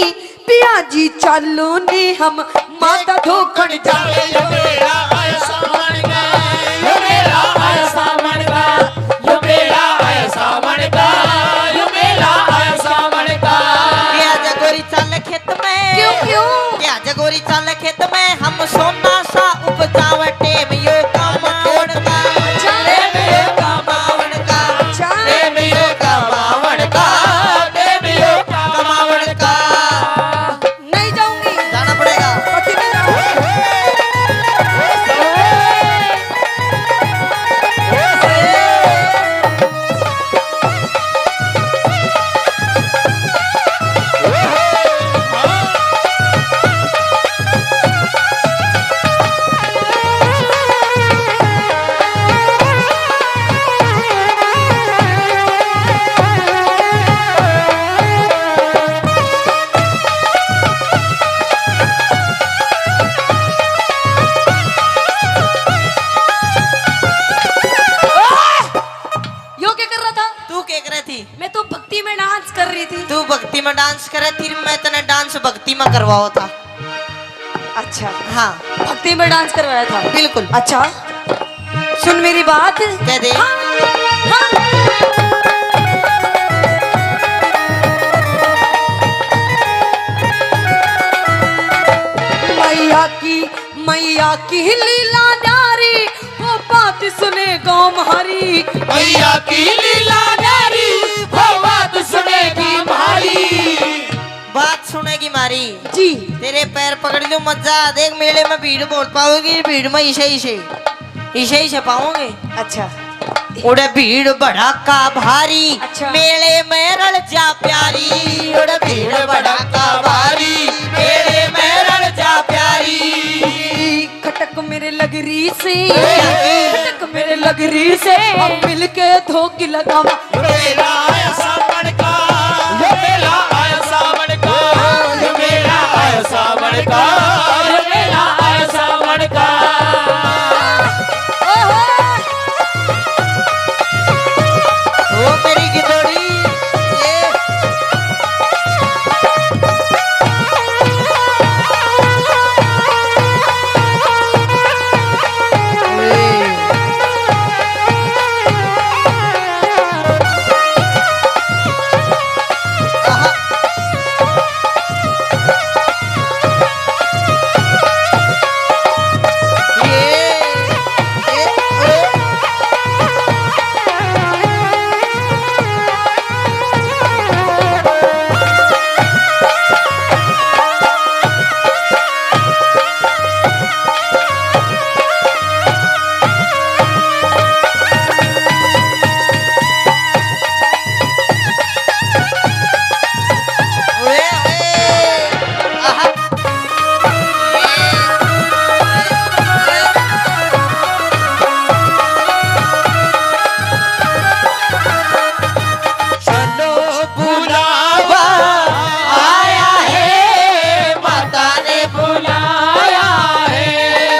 पिया जी चालो नी, हम माता धोखण जावे। यो मेला आया सावण का, यो मेला आया सावण का, यो मेला आया सावण का, यो मेला आया सावण का। पिया जगोरी चाल खेत में। क्यों, क्यों? पिया जगोरी चाल खेत में, हम सोना सा उपजावे, टेम यो कमावण का। अच्छा। टेम यो कमावण का। अच्छा। टेम यो कमावण का, टेम यो कमावण का। नहीं जाऊंगी। जाना पड़ेगा। पति नहीं जाऊंगी। देख रही थी? मैं तो भक्ति में डांस कर रही थी। तू भक्ति में डांस करे थी, मैं तने डांस भक्ति में करवाओ था। अच्छा। हाँ। भक्ति में डांस करवाया था। बिल्कुल। अच्छा, सुन मेरी बात। कह दे। हाँ, हाँ। मैया की, मैया की लीला न्यारी, वो बात सुने गाँव म्हारी। मैया की लीला न्यारी, वो बात सुनेगी म्हारी। बात सुनेगी म्हारी। जी। तेरे पैर पकड़ लूं, मत जा। देख, मेले में भीड़ बहुत पाओगी, भीड़ में इसे, इसे, इसे, इसे पाओगे। अच्छा। उड़े भीड़ भड़ाका भारी, अच्छा। मेले में रल जा प्यारी। उड़े भीड़ भड़ाका भारी, मेले में रल जा प्यारी। खटक मेरे लग रही से, खटक मेरे लग रही से, हम मिलके धोक लगावा। यो मेला आया सावन का, यो मेला आया सावन का, यो मेला आया सावन का, यो मेला आया सावन का। ओहो। ओ मेरी गिदड़ी, ये। चलो बुलावा आया है, माता ने बुलाया है।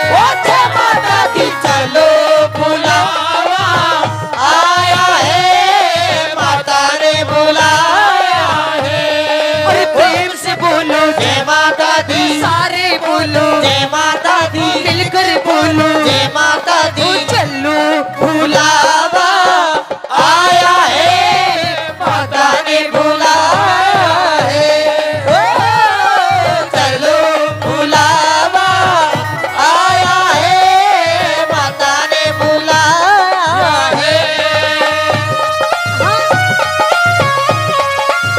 ओ जय माता दी, चलो बुलावा आया है, माता ने बुलाया है। अरे प्रेम से बोलो जय माता दी, सारे बोलो जय माता दी, मिलकर बोलो जय माता दी। ओ चलो बुलावा आया है, माता ने बुलाया है। ओ, चलो बुलावा आया है, माता ने बुलाया है।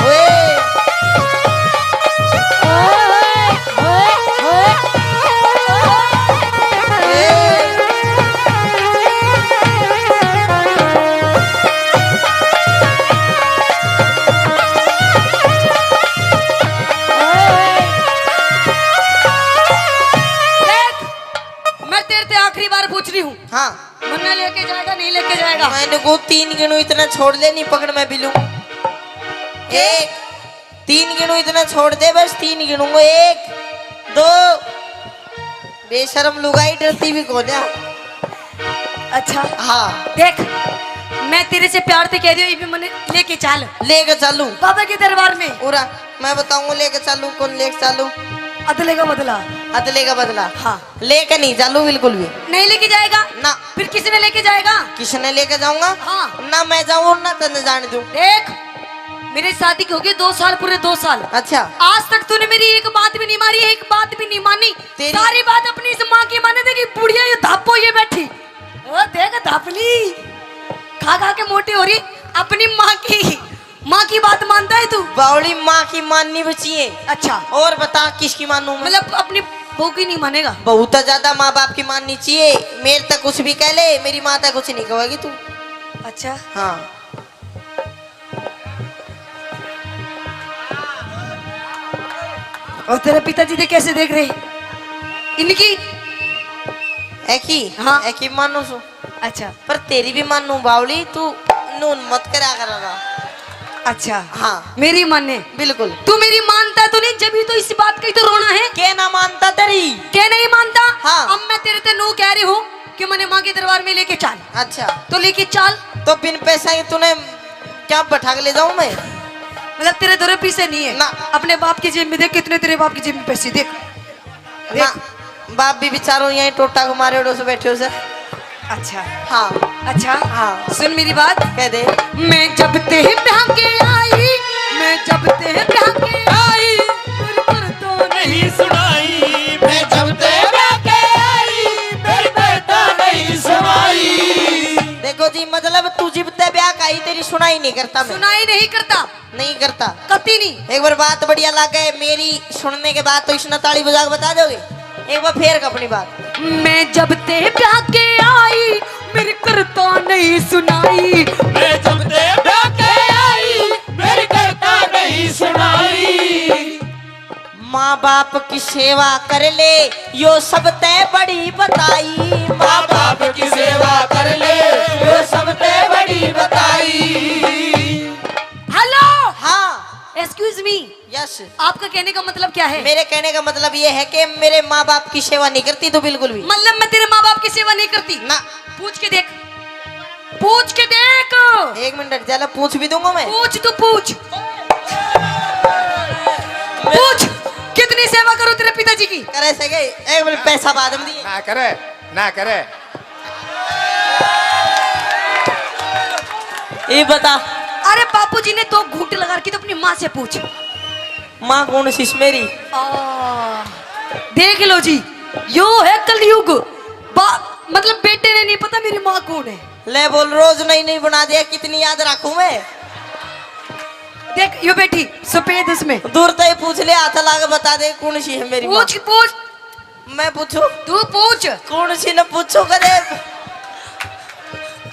ओए। देख, मैं तेरे ते आखिरी बार पूछ रही हूँ। हाँ। मन्ने लेके जाएगा, नहीं लेके जाएगा? मैंने को तीन गिनू इतना छोड़ ले, नहीं पकड़ मैं भी लूं। एक, तीन गिनू इतना छोड़ दे, बस तीन गिनूंगा। एक, दो। बेशरम लुगाई, डरती भी कोन्या। अच्छा। हाँ। देख, मैं तेरे से प्यार से कह रही हूँ, ये भी मन्ने लेके चाल। लेके चालू। बाबा के दरबार में। पूरा मैं बताऊंगा, लेके चालू, कौन लेके चालू। अदले का बदला। अदले का बदला। हाँ। लेके नहीं चालू बिल्कुल भी। नहीं लेके जाएगा? ना। फिर किसने लेके जाएगा? किसने लेके जाऊंगा? हाँ। ना मैं जाऊं और ना तन्ने जाने दूं। देख, मेरी शादी की हो गई दो साल, पूरे दो साल। अच्छा। आज तक तूने मेरी एक बात भी नहीं मारी, एक बात भी नहीं मानी। तेरी सारी बात अपनी इस माँ की माने। देखी बुढ़िया, ये धापो ये बैठी। ओ देख धापली, खा खा के मोटी हो रही। अपनी माँ की, माँ की बात मानता है तू? बावली, माँ की माननी भी चाहिए। अच्छा। और बता किसकी मानूं मैं? मतलब अपनी बहू की नहीं मानेगा? बहू तो ज्यादा माँ बाप की माननी चाहिए। मेरे तक कुछ भी कह ले, मेरी माँ तक कुछ नहीं कहेगी तू। अच्छा। हाँ। और तेरे पिताजी थे कैसे देख रहे इनकी? है की? हाँ। है की मानू सु। अच्छा। पर तेरी भी मानू बावली, तू नून मत करा करा। अच्छा। हाँ। मेरी माने? बिल्कुल। तू मेरी मानता तो नहीं, जब ही तो इस बात का ही तो रोना है। के ना मानता तेरी? के नहीं मानता? हाँ। अब मैं तेरे ते नू कह रही हूँ कि मने माँ के दरबार में लेके चाल। अच्छा। तो लेके चाल। तो बिन पैसा ही तूने क्या बैठा के ले जाऊं मैं? मतलब, तेरे धोरे पैसे नहीं है? ना। अपने बाप की जेब में देख, कितने तेरे बाप की जेब में पैसे, देख। ना। बाप भी बेचारो यहीं टोटा को मारेड़ो से बैठे हो सर। अच्छा। हाँ। अच्छा। हाँ। सुन मेरी बात। कह दे। मैं जब ते ब्याह के आई, मैं जब ते ब्याह के आई, बिल्कुल तो नहीं सुनाई। मैं जब ते ब्याह के आई, बिल्कुल तो नहीं सुनाई। देखो जी, मतलब, तू जिब ते ब्याह का आई, तेरी सुनाई नहीं करता मैं। सुनाई नहीं करता। नहीं करता। कती नहीं। एक बार बात बढ़िया लागे मेरी, सुनने के बाद तो इसने ताली बजा के बता दोगे। एक बार फेर अपनी बात। मैं जब ते ब्याह के आई, मेरी करता नहीं सुनाई। मैं जब ते ब्याह के आई, मेरी करता नहीं सुनाई। माँ बाप की सेवा कर ले, यो सबते बड़ी बताई। माँ बाप की सेवा कर ले, यो सबते बड़ी बताई। हेलो। हाँ। Excuse me. यस। आपका कहने का मतलब क्या है? मेरे कहने का मतलब ये है कि मेरे माँ बाप की सेवा नहीं करती तू बिल्कुल भी। मतलब, मैं तेरे माँ बाप की सेवा नहीं करती? ना। पूछ के देख, पूछ के देख। एक मिनट, जरा पूछ भी दूंगा मैं। पूछ, तू पूछ। पूछ, कितनी सेवा करूं तेरे पिताजी की? करे से गए, एक मिनट, पैसा बाद में दिए। ना करे, ना करे। ये बता। अरे, बापूजी ने दो घूंट लगा रखी, तो अपनी माँ से पूछ। माँ कौन सी मेरी? आ, देख लो जी, यो है कलयुग। बा-, मतलब, बेटे ने नहीं पता मेरी माँ कौन है। ले बोल, रोज नई नई बना दे, कितनी याद रखूं मैं। देख, यो बैठी सफेद, उसमें। दूर तो ही पूछ ले, हाथ ला के बता दे कौन सी है मेरी माँ। पूछ, पूछ। मैं पूछूं? तू पूछ। कौन सी न पूछो कदे?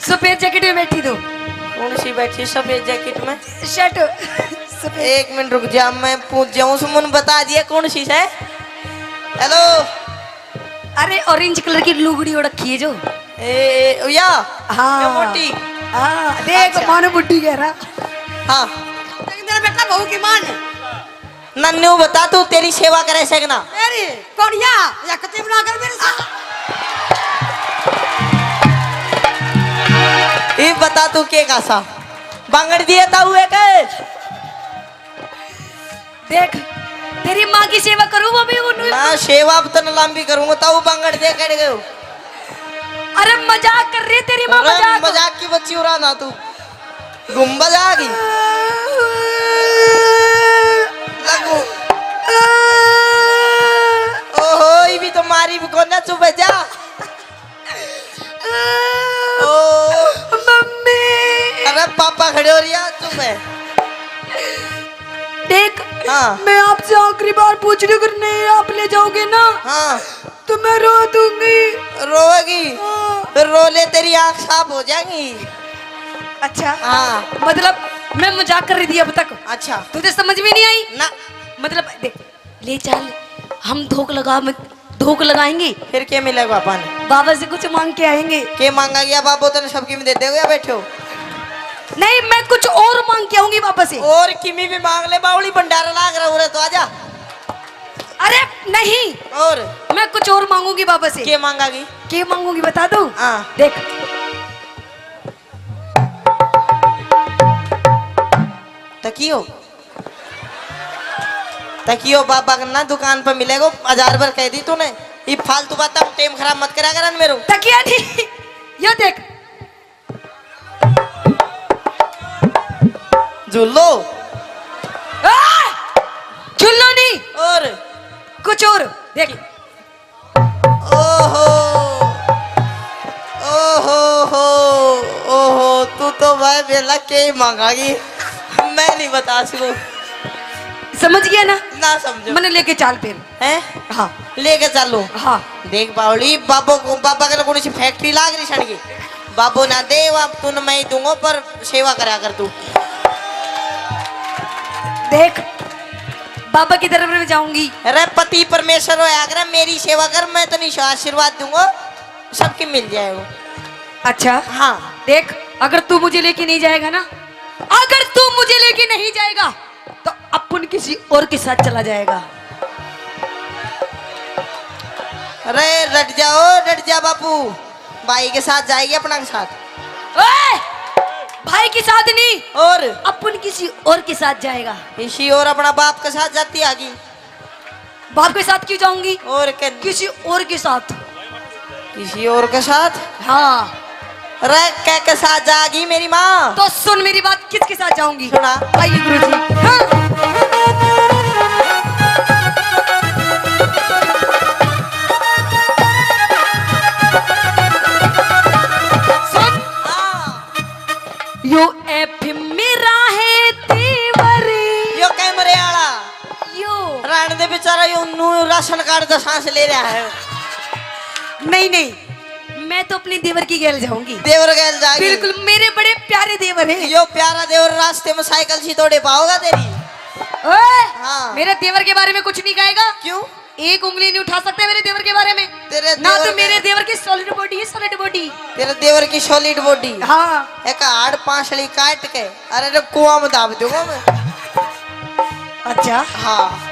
सफेद जैकेट में बैठी तू। कौन सी बैठी सफेद जैकेट में? शर्ट। सफेद। एक मिनट रुक जा, मैं पूछ जाऊं। सुमन बता दिया कौन सी है। हेलो। अरे, ऑरेंज कलर की लुगड़ी ओढ़ रखी है जो। ए, ए, या? हाँ। ये मोटी? हाँ, देख, अच्छा। मानो बुड्ढी कह रहा। हाँ। तेरा बेटा बहू की माँ ने। नन्नू बता, तू तेरी सेवा करे से कि ना? मेरी? कौन या? या कती बना कर मेरे से? ये बता, तू के कासा बांगड़ दिए ताऊ एक? देख, तेरी माँ की सेवा करूँ वो भी उन ना, सेवा अब तन लंबी करूँगा, ताऊ बांगड़ दे कड़ गयो। अरे, मजाक कर रही तेरी माँ, अरे, मजाक। मजाक की बच्ची उड़ा ना तू। गुम्बद आ गई। लगू। ओहो, ये भी तो मारी भी कोना, चुप है जा। ओ। मम्मी। अरे पापा खड़े हो रही है, चुप है। देख, हाँ। मैं आपसे आखिरी बार पूछ रही हूँ, अगर नहीं आप ले जाओगे ना, हाँ। तो मैं रो दूंगी। रोएगी? हाँ। फिर रो ले, तेरी आँख साफ हो जाएगी। अच्छा। हाँ। मतलब, मैं मजाक कर रही थी अब तक। अच्छा। तुझे समझ में नहीं आई? ना। मतलब, देख, ले चल, हम धोख लगा, धोख लगाएंगे। फिर क्या मिलेगा अपन? बाबा से कुछ मांग के आएंगे। के मांगा गया बाबू, तने सबकी में दे देगा, बैठो। नहीं, मैं कुछ और मांग के आऊंगी बाबा से। और किमी भी मांग ले, बावली भंडारा लाग रहा, उरे तो आजा। अरे नहीं, और? मैं कुछ और मांगूंगी बाबा से। के मांगागी? के मांगूंगी, बता दूं? हाँ। देख। तकियो, तकियो बाबा के ना दुकान पर मिलेगो, हजार बार कह दी तूने। ये फालतू बात, टाइम खराब मत करा करन मेरो। तकिया नहीं, यो देख। झूलो। आ! झूलो नहीं। और? कुछ और देख। ओहो, ओहो हो, ओहो, तू तो भाई बेला के ही मांगागी, मैं नहीं बता सकूं। समझ गया ना? ना समझो। मैंने लेके चाल फिर। हैं? हाँ। लेके चालू। हाँ। देख बावली, बाबो को, बाबा के कौन सी फैक्ट्री लाग रही सड़की? बाबो ना दे, अब तू न मैं ही दूंगा, पर सेवा करा कर तू। देख, बाबा की तरफ में जाऊंगी। अरे पति परमेश्वर होया कर, मेरी सेवा कर, मैं तनी आशीर्वाद दूंगा, सबके मिल जाएगा। अच्छा। हाँ। देख, अगर तू मुझे लेके नहीं जाएगा ना, अगर तू मुझे लेके नहीं जाएगा, तो अपन किसी और के साथ चला जाएगा। अरे डट जाओ, डट जा बापू, भाई के साथ जाएगी, अपना के साथ। ओए! भाई के साथ नहीं, और अपन किसी और के साथ जाएगा। किसी और अपना बाप के साथ जाती आगी। बाप के साथ क्यों जाऊंगी? और के किसी और के साथ। किसी और के साथ? हाँ। रे, के के साथ जागी मेरी माँ? तो सुन मेरी बात, किसके साथ जाऊंगी? सुना। आइए गुरुजी। हाँ। सुन। हाँ। यो एफ मेरा है तेवर। यो कैमरे आला। यो। रहने दे बेचारा, यो नू राशन कार्ड का सांस ले रहा है। नहीं, नहीं, मैं तो अपने देवर की गैल जाऊंगी। देवर गैल जाएगी। बिल्कुल, मेरे बड़े प्यारे देवर हैं। यो प्यारा देवर रास्ते में साइकिल सी तोड़े पाओगा तेरी। ओए, हाँ। मेरे देवर के बारे में कुछ नहीं कहेगा। क्यों? एक उंगली नहीं उठा सकते मेरे देवर के बारे में। तेरे ना देवर तो के मेरे देवर की सॉलिड बॉडी है, सॉलिड बॉडी। तेरे देवर की सॉलिड बॉडी। हाँ। एक हाड़ पांसली काट के, अरे रे, कुआं में दाब दूंगा मैं। अच्छा। हाँ।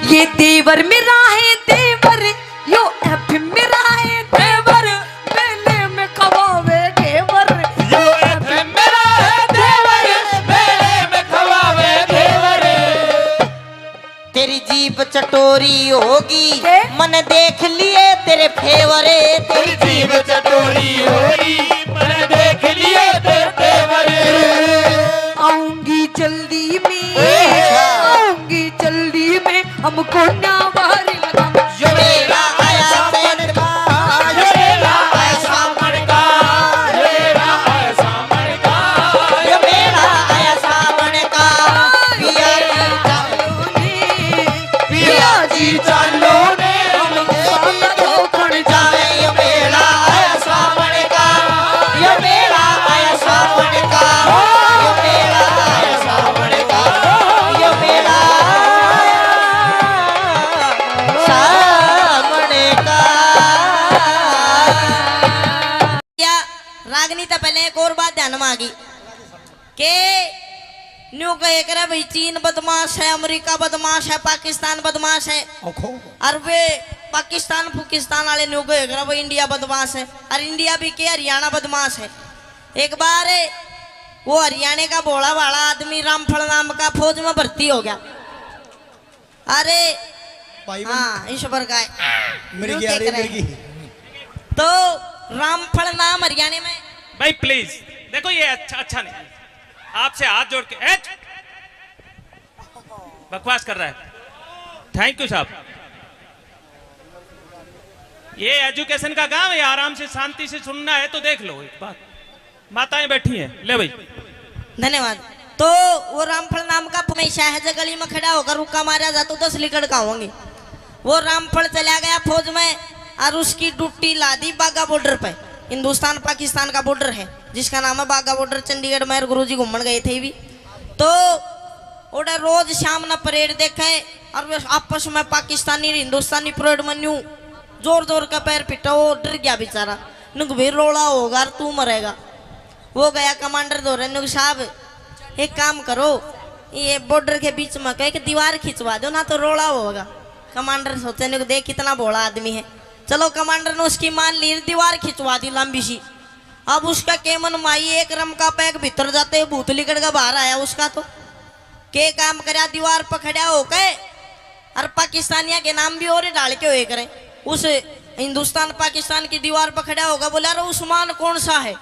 ये देवर मेरा है देवर, यो एफ मेरा है देवर, मेले में खवावे घेवर। यो एफ मेरा है देवर, मेले में खवावे घेवर। तेरी जीभ चटोरी होगी, के? मन देख लिए तेरे फेवर। तेरी जीभ चटोरी होगी, मन देख लिए तेरे फेवर। आऊंगी जल्दी में, अच्छा। आऊंगी जल्दी में, हमको ना बाहर लगा। यो मेरा आया सावन का, यो मेरा आया सावन का, यो मेरा आया सावन का, यो मेरा आया सावन का। पिया जी चालो ने, पिया जी चालो ने, हम साथ धोखण जाए। यो मेला आया सावन का, यो मेला आया सावन का, यो मेला आया सावन का, यो मेला आया सावन का। या रागनी तो पहले एक और बात ध्यान में आ गई। के न्यू कहे करे भाई, चीन बदमाश है, अमेरिका बदमाश है, पाकिस्तान बदमाश है। ओखो। और वे पाकिस्तान फुकिस्तान वाले न्यू कहे करे भाई, इंडिया बदमाश है, और इंडिया भी के, हरियाणा बदमाश है। एक बार वो हरियाणा का भोला भाला आदमी रामफल नाम का फौज में भर्ती हो गया। अरे भाई बन- हाँ, ईश्वर का है। मिर्गी न्यू आ के रही, करे। मिर्गी। तो रामफल नाम हरियाणा में। भाई प्लीज, देखो ये अच्छा, अच्छा नहीं। आपसे हाथ जोड़ के, ए, बकवास कर रहा है। थैंक यू साहब। ये एजुकेशन का गांव है, आराम से शांति से सुनना है तो देख लो एक बात। माताएं बैठी हैं, ले भाई। धन्यवाद। तो वो रामफल नाम का हमेशा है, जो गली में खड़ा होकर रुक्का मारा जा तो दस लिकड़ का होंगे। वो रामफल चला गया फौज में और उसकी ड्यूटी ला दी बाघा बॉर्डर पे। हिंदुस्तान पाकिस्तान का बॉर्डर है जिसका नाम है बाघा बॉर्डर। चंडीगढ़ में गुरुजी घूमन गए थे भी, तो ओड़ा रोज शाम ना परेड देखे और वे आपस में पाकिस्तानी हिंदुस्तानी परेड में न्यू जोर जोर का पैर पिटा। वो डर गया बेचारा, नुक भी रोला होगा और तू मरेगा। वो गया कमांडर धोरे, नुक साहब एक काम करो, ये बॉर्डर के बीच में कह के दीवार खिंचवा दो ना तो रोला होगा। कमांडर सोचे, नुक देख कितना भोला आदमी है। चलो कमांडर ने उसकी मान ली, दीवार खिंचवा दी लंबी सी। अब उसका केमन माई एक रम का पैक भीतर जाते ही भूत लिकड़ के बाहर आया उसका तो। के काम करया, दीवार पर खड़ा होके और पाकिस्तानिया के नाम भी और डाल के होए करे। उस हिंदुस्तान पाकिस्तान की दीवार पर खड़ा होगा, बोला, "अरे उस्मान कौन सा है?"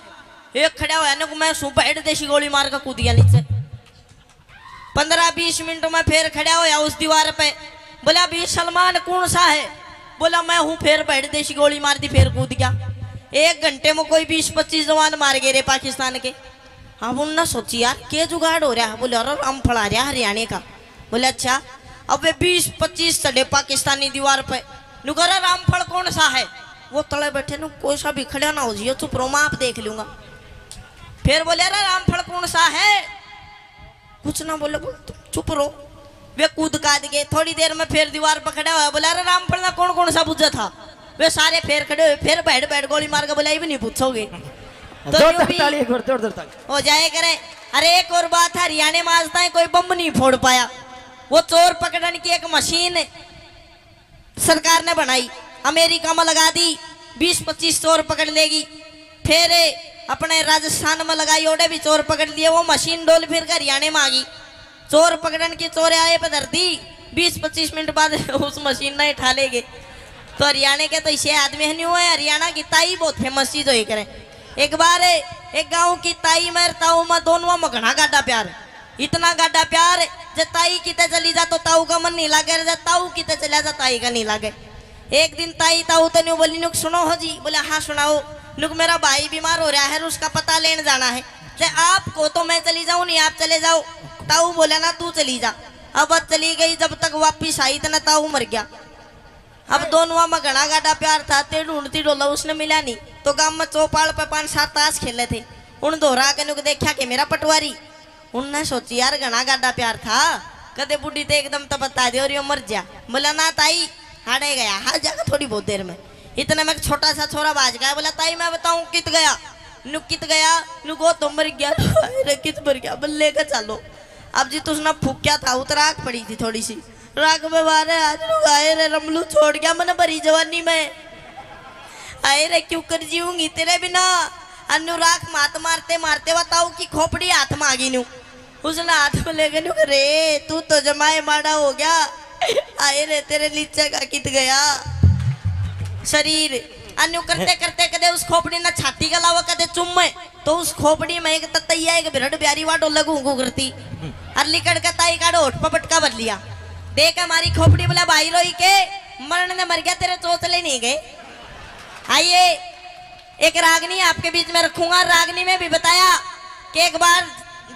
एक खड़ा होया ने, "मैं सूं," बैठ देसी गोली मार के कूद गया नीचे। पन्द्रह बीस मिनट में फिर खड़ा होया उस दीवार पे, बोला, "भी सलमान कौन सा है?" बोला, "मैं हूँ।" फिर बैठ देसी गोली मार दी, फिर कूद गया। एक घंटे में कोई बीस पच्चीस जवान मार गए रे पाकिस्तान के। अब उनने सोची, "यार, के जुगाड़ हो रहा है?" बोले, "अरे, रामफल आ रहा हरियाणा का।" बोले, "अच्छा।" अब वे बीस पच्चीस चढ़े पाकिस्तानी दीवार पे। नु कह रहा, "रामफल कौन सा है?" वो तले बैठे नु, "कोई सा भी खड़ा ना हो जियो, चुप रहो, मैं आप देख लूंगा।" फिर बोले, "अरे, रामफल कौन सा है?" कुछ ना बोले, बोल, "तुम चुप रहो।" वे कूद काद गए। थोड़ी देर में फिर दीवार पर खड़ा होया, बोला, "अरे, रामफल ना कौन कौन सा बुझा था?" वे सारे फिर खड़े हुए, फिर बैठ बैठ गोली मार के बोला, "ये भी नहीं पूछोगे।" तो जोरदार यूं भी ताली, एक बार जोरदार ताली। हो जाए करे। अरे, एक और बात, हरियाणा में आज तक कोई बम नहीं फोड़ पाया। वो चोर पकड़न की एक मशीन सरकार ने बनाई, अमेरिका में लगा दी, बीस पच्चीस चोर पकड़ लेगी। फिर अपने राजस्थान में लगाई, ओड़े भी चोर पकड़ लिए। वो मशीन डोल फिर के हरियाणे में आ गई। चोर पकड़न की चोर आए पे धर दी। बीस पच्चीस मिनट बाद उस मशीन ने उठा ले गए। तो हरियाणा के तो इसे आदमी है नहीं हुआ है। हरियाणा की ताई बहुत फेमस चीज होई करे। एक बार एक गांव की ताई में ताऊ में दोनों में घना गाढ़ा प्यार, इतना गाढ़ा प्यार, जे ताई किते चली जा तो ताऊ का मन नहीं लागे, जे ताऊ किते चला जा ताई का नहीं लागे। एक दिन ताई ताऊ ते न्यू बोली, नुक सुनो हो जी। बोले, हाँ सुनाओ। नुक मेरा भाई बीमार हो रहा है, उसका पता लेने जाना है। जे आप को तो मैं चली जाऊं, नहीं आप चले जाओ। ताऊ बोला ना, तू चली जा। अब चली गई, जब तक वापिस आई इतना ताऊ मर गया। अब दोनों में घना गाढ़ा प्यार था, ते ढूंढती डोला उसने मिला नहीं। तो गांव में चौपाल पे पांच सात ताश खेले थे। उन दोहरा के नुक देखा के मेरा पटवारी। उनने सोची, यार घना गाढ़ा प्यार था, कदे बूढ़ी ते एकदम तो बता दे और यो मर जा। बोला, ना ताई, हाड़े गया, हाल जाकर थोड़ी बहुत देर में। इतने में एक छोटा सा छोरा बाज गया। बोला, ताई मैं बताऊं कित गया? नु कित गया? नु को तो मर गया। अरे कित मर गया? बल्ले का चालो। अब जी तुसने फूक्या था, उतर आग पड़ी थी थोड़ी सी। राग में मारे आज नु आए रे रमलू छोड़ गया मन भरी जवानी में। आए रे क्यों कर जीऊंगी तेरे बिना। अन्नू राख मात मारते मारते बताओ कि खोपड़ी हाथ में आ गई न्यू। उसने हाथ में लेके न्यू, रे तू तो जमाए माड़ा हो गया। आए रे तेरे लीचे का कित गया शरीर। अन्नू करते करते कदे उस खोपड़ी ने छाती का लावा कदे चुम्मे। तो उस खोपड़ी में एक ततैया, एक बिरड़ ब्यारी वाडो लगू गू करती। अर लिकड़ के ताई काढ़ो होठ पर पटका भर लिया। देख हमारी खोपड़ी बोला, भाई रोई के मरण ने मर गया, तेरे चोचले नहीं गए। आइए, एक रागनी आपके बीच में रखूंगा। रागनी में भी बताया कि एक बार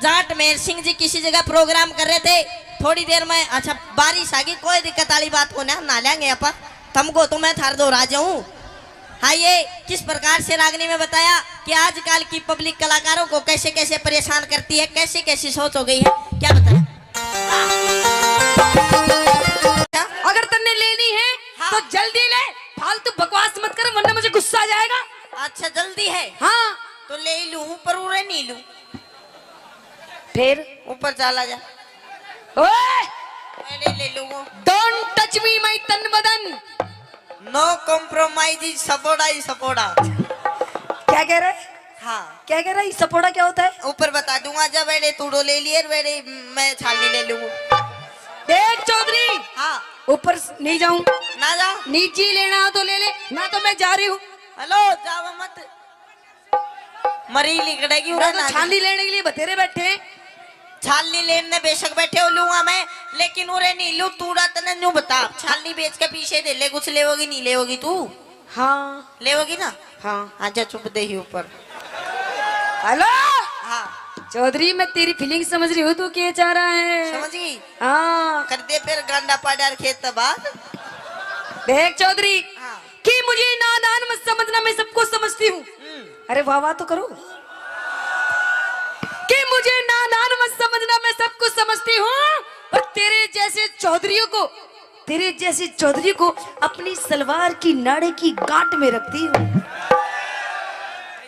जाट मेहर सिंह जी किसी जगह प्रोग्राम कर रहे थे, थोड़ी देर में, अच्छा, बारिश आ गई, कोई दिक्कत वाली बात को ना, नहा लेंगे आप, तुमको तो मैं थार दो राजा हूँ। हाँ, ये किस प्रकार से रागनी में बताया कि आजकल की पब्लिक कलाकारों को कैसे कैसे परेशान करती है, कैसी कैसी सोच हो गई है, क्या बताया? अगर तन्ने लेनी है, हाँ। तो जल्दी ले, फालतू बकवास मत कर, वरना मुझे गुस्सा आ जाएगा। अच्छा, जल्दी है? हाँ। तो ले ही लूं, पर उरे नहीं लूं। फिर? ऊपर चला जा। ओए! मैंने ले लूं वो। Don't touch me, my तन बदन। No compromise, सपोड़ा ही सपोड़ा। क्या कह रहे? हाँ। क्या कह रहा है? सपोड़ा क्या होता है? ऊपर बता दूंगा। जब मैंने तूड़ो ले लिए, मैंने, मैं छालनी ले लूंगा। देख चौधरी, हाँ। ऊपर स-, नहीं जाऊं। ना जा। नीचे लेना हो तो ले ले, ना तो मैं जा रही हूँ। हेलो, जावा मत। मरी लिकड़ेगी मैं उरे तो ना। छालनी लेने के लिए बतेरे बैठे। छालनी लेने बेशक बैठे हो लूंगा मैं, लेकिन उरे नहीं लूं। तूड़ा तने न्यू बता, छालनी बेच के पीछे दे ले, कुछ लेवोगी नहीं लेवोगी तू? हाँ। लेवोगी ना? हाँ। आजा चुप दे ही ऊपर। हेलो। हाँ। चौधरी, मैं तेरी फीलिंग समझ रही हूँ, तू क्या चाह रहा है? समझ गई? हाँ। कर दे फिर गांडा पाड़ा खेत बाद। देख चौधरी, हाँ। कि मुझे नादान मत समझना, मैं सब कुछ समझती हूँ। हम्म। अरे वाह वाह तो करो। कि मुझे नादान मत समझना, मैं सब कुछ समझती हूँ। और तेरे जैसे चौधरियों को, तेरे जैसे चौधरी को अपनी सलवार की नाड़े की गांठ में रखती हूँ।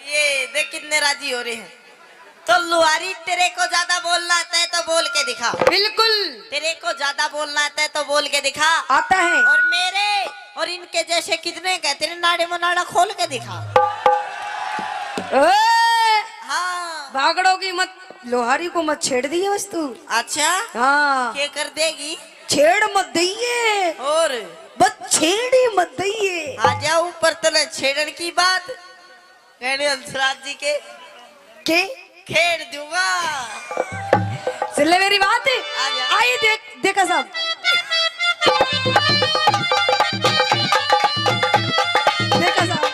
ये देख कितने राजी हो रहे हैं। तो लुहारी, तेरे को ज्यादा बोलना आता है तो बोल के दिखा। बिल्कुल। तेरे को ज्यादा बोलना आता है तो बोल के दिखा। आता है। और मेरे और इनके जैसे कितने हैं, तेरे नाड़े में नाड़ा खोल के दिखा। ओए! हाँ। भागड़ो की मत, लुहारी को मत छेड़ दिए बस तू। अच्छा। हाँ। क्या कर देगी? छेड़ मत दइए। और? बस छेड़ ही मत दइए। आ जा ऊपर, तने छेड़न की बात। कहने हंसराज जी के के? खेड़ दूंगा। सुन ले मेरी बात। आ गया। आई देख, देखा साहब। देखा साहब।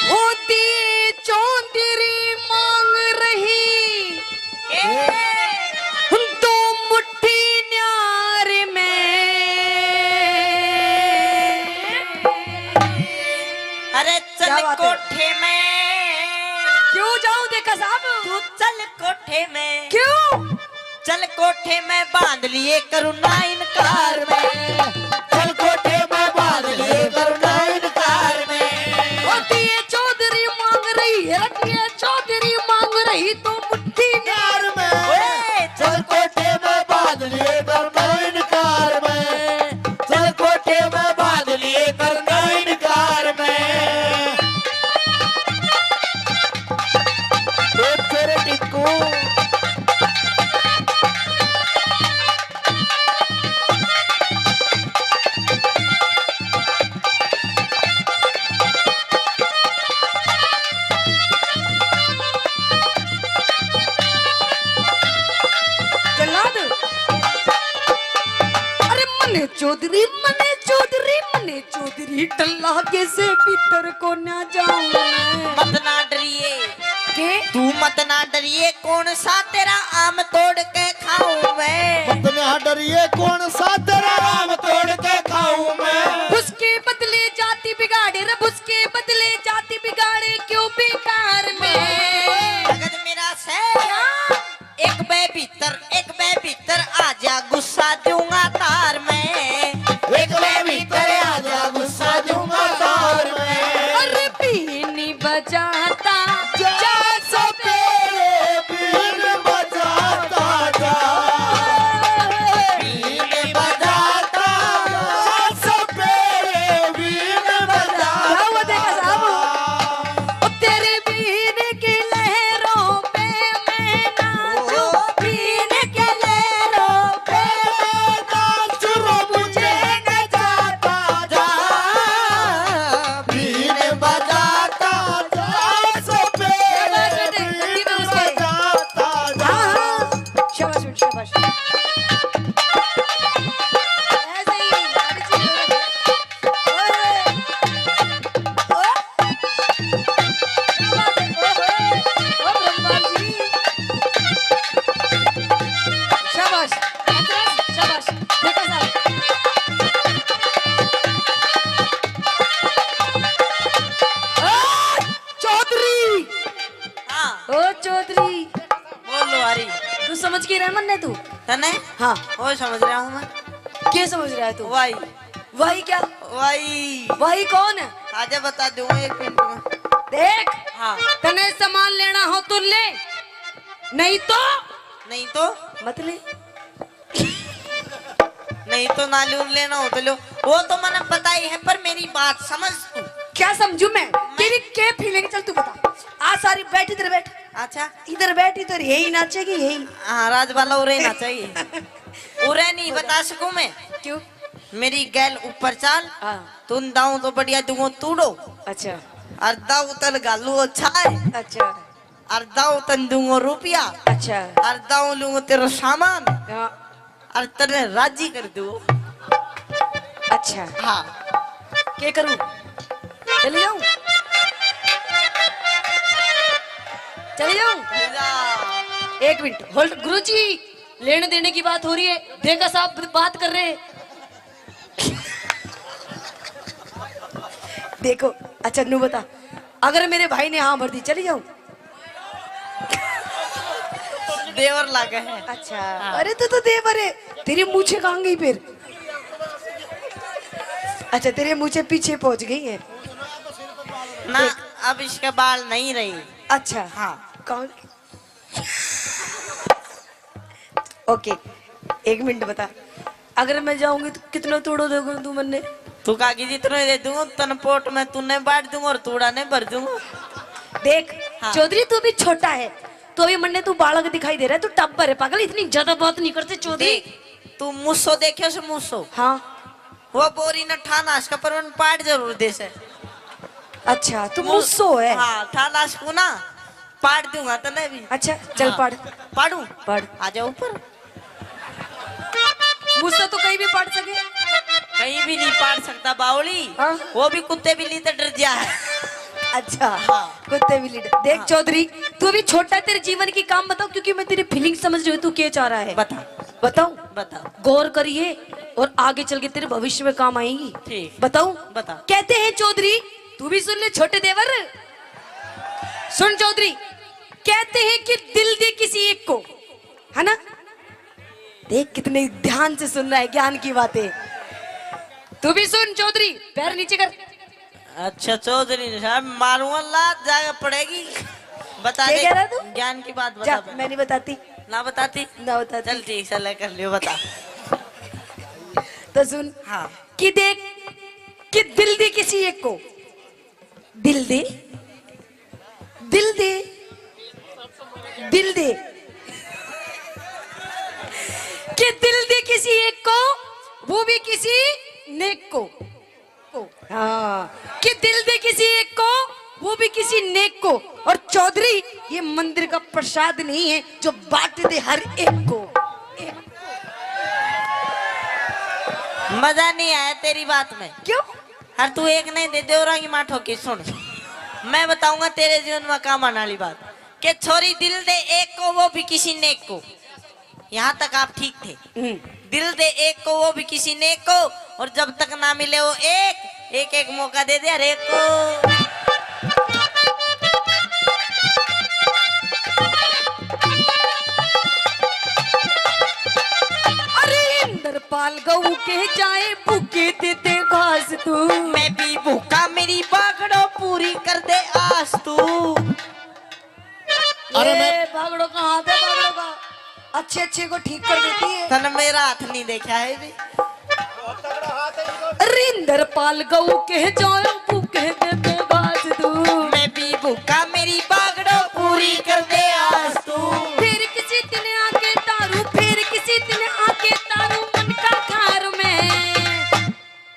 होती चौधरी मांग रही। ए? दो मुट्ठी न्यार में। अरे चल क्या बात है? कोठे में। क्यों जाऊं देखा साहब? तू चल कोठे में। क्यों? चल कोठे में बांध लिए करूँ ना इनकार में। चल कोठे में बांध लिए करूँ ना इनकार में। होती है चौधरी मांग रही है, रखिए चौधरी मांग रही तो मुट्ठी न्यार में। ओए, चल कोठे में बांध लिए करूँ ना इनकार में। चल कोठे में बांध लिए करूँ ना इनकार जल्लाद। अरे मने चौधरी, मने चौधरी, मने चौधरी, डल्ला कैसे भीतर को ना जाऊं मैं। मत ना डरिए। के? तू मत ना डरिए, कौन सा तेरा आम तोड़ के खाऊं मैं। मत ना डरिए, कौन सा तेरा आम तोड़ के खाऊं मैं। उसके बदले जाति बिगाड़े रे, उसके बदले जाति बिगाड़े क्यों बेकार में। जगत मेरा से क्या? एक बे भीतर, एक बे भीतर, आजा गुस्सा दूंगा तार में। एक बे भीतर, आजा गुस्सा दूंगा तार में। अरे बीन बजाता जा सपेरे, बीन बजाता जा। बीन बजाता जा सपेरे, बीन बजाता क्या हुआ देखा साहब? जा। ओ तेरे बीन की लहरों पे मैं नाचूं, बीन की लहरों पे मैं नाचूं, मुझे नचाता जा, बीन बजाता जा, सपेरे शाबाश बेटे, बीन गद्दी में घुस गए। बजाता जा। हाँ, हाँ। शाबाश बेटे, शाबाश। ऐसे ही, आगे चलो। ओए। ओ। क्या बात है? ओहो, ओ ब्रह्मा जी। शाबाश, हथरस, शाबाश। देखो साहब। ओ, चौधरी। हाँ। ओ, चौधरी। बोल लो, हरी। तू समझ के रह मन्ने तू? तने? हाँ। ओ, समझ रहा हूँ मैं। क्या समझ रहा है तू? वाई। वाई क्या? वाई। वाई कौन है? आजा बता दूंगा एक मिनट में। देख, हाँ। तने सामान लेना हो तो ले, नहीं तो नहीं तो? मत ले। नहीं तो ना लूं, लेना हो तो लो। वो तो मैंने पता ही है, पर मेरी बात समझ तू। क्या समझू मैं? मैं तेरी के फीलिंग, चल तू बता। आ सारी बैठ, इधर बैठ। अच्छा। इधर बैठ, इधर यही नाचेगी, यही। हाँ, राजबाला उरे नाचेगी। उरे नहीं बता सकूं मैं। क्यों? मेरी गैल ऊपर चाल। हाँ। तुम दाऊं तो बढ़िया दूंगो तूड़ो। अच्छा। और दाऊ तल घालू अच्छा है। अच्छा। और दाऊ तन दूंगो रुपया। अच्छा। और दाऊ लूंगो तेरा सामान। हाँ। और तने राजी कर दूंगो। अच्छा। हाँ। के करूं? चली जाऊं? चली जाऊं? एक मिनट, होल्ड। गुरुजी, लेने देने की बात हो रही है, देखा साहब बात कर रहे हैं। देखो, अच्छा नू बता, अगर मेरे भाई ने हाँ भर दी, चली जाऊं? देवर लागे है। अच्छा। हाँ। अरे तू तो देवर है, तेरी मूछे कहाँ गई फिर? अच्छा, तेरे मूछे पीछे पहुंच गई है। ना, देख। अब इसके बाल नहीं रही। अच्छा। हाँ। कौन? ओके, एक मिनट बता, अगर मैं जाऊंगी तो कितना तूड़ो देगा तू मन्ने? तू कहा कि जितना दे दूं, तन पोट में तूने बांट दूं और तूड़ा ने भर दूं। देख, हाँ। चौधरी तू भी छोटा है, तो अभी मन्ने तू बालक दिखाई दे रहा है, तू टब्बर है पागल, इतनी ज्यादा बात नहीं करते चौधरी। देख, तू मूसो देखे से मूसो? हाँ। वो बोरी न ठाना इसका, पर उन पाट जरूर दे से। अच्छा, तू मू-, मूसो है? हाँ, ठाना इसको ना, पाट दूंगा तने भी। अच्छा, चल हाँ। पाट। पाड़ू? पाट। आ जाओ ऊपर। मूसो तो कहीं भी पाट सके। कहीं भी नहीं पाट सकता बावली। हाँ। वो भी कुत्ते बिल्ली तो डर जा है। अच्छा, हाँ। कुत्ते बिल्ली डर। देख हाँ। चौधरी, तू भी छोटा है, तेरे जीवन की काम बताओ, क्योंकि मैं तेरी फीलिंग समझ रही हूँ, तू क्या चाह रहा है। बता। बताऊं? बता। गौर करिए और आगे चल के तेरे भविष्य में काम आएंगी। ठीक। बताऊं? बता। कहते हैं चौधरी, तू भी सुन ले छोटे देवर, सुन चौधरी, कहते हैं कि दिल दे किसी एक को, है ना? देख कितने ध्यान से सुन रहा है ज्ञान की बातें। तू भी सुन चौधरी, पैर नीचे कर। अच्छा चौधरी साहब, मारूंगा लात, जाके पड़ेगी। बता क्या दे, कह रहा तू? ज्ञान की बात बता जा, पहले। मैं नहीं बताती। ना बताती? ना बताती। चल ठीक, चल कर लियो, बता। तो सुन। हाँ। कि देख, कि दिल दे किसी एक को, दिल दे, दिल दे, दिल दे, कि दिल दे किसी एक को, वो भी किसी नेक को। हाँ, कि दिल दे किसी एक को, वो भी किसी नेक को। और चौधरी, ये मंदिर का प्रसाद नहीं है जो बांट दे हर एक को। मजा नहीं आया तेरी बात में। क्यों? हर तू एक नहीं दे, देवरा की माँ ठोकी। सुन, मैं बताऊंगा तेरे जीवन में काम आने वाली बात। के छोरी, दिल दे एक को, वो भी किसी नेक को। यहाँ तक आप ठीक थे। दिल दे एक को, वो भी किसी नेक को। और जब तक ना मिले वो एक, एक एक मौका दे दे हर एक को। अरे इंद्रपाल गऊ के जाए, भूखे दे दे घास तू। मैं भी भूखा, मेरी बागड़ो पूरी कर दे आस तू। अरे ये मैं बागड़ों का हाथ है, बागड़ों का। अच्छे अच्छे को ठीक कर देती है। तन मेरा हाथ नहीं देखा है भी। रिंदर पाल गऊ के जाओ, भूखे दे दे घास तू। मैं भी भूखा, मेरी बागड़ो पूरी कर दे आस तू। फिर किसी दिन आके तारू, फिर किसी दिन आके तारू मन का खार में।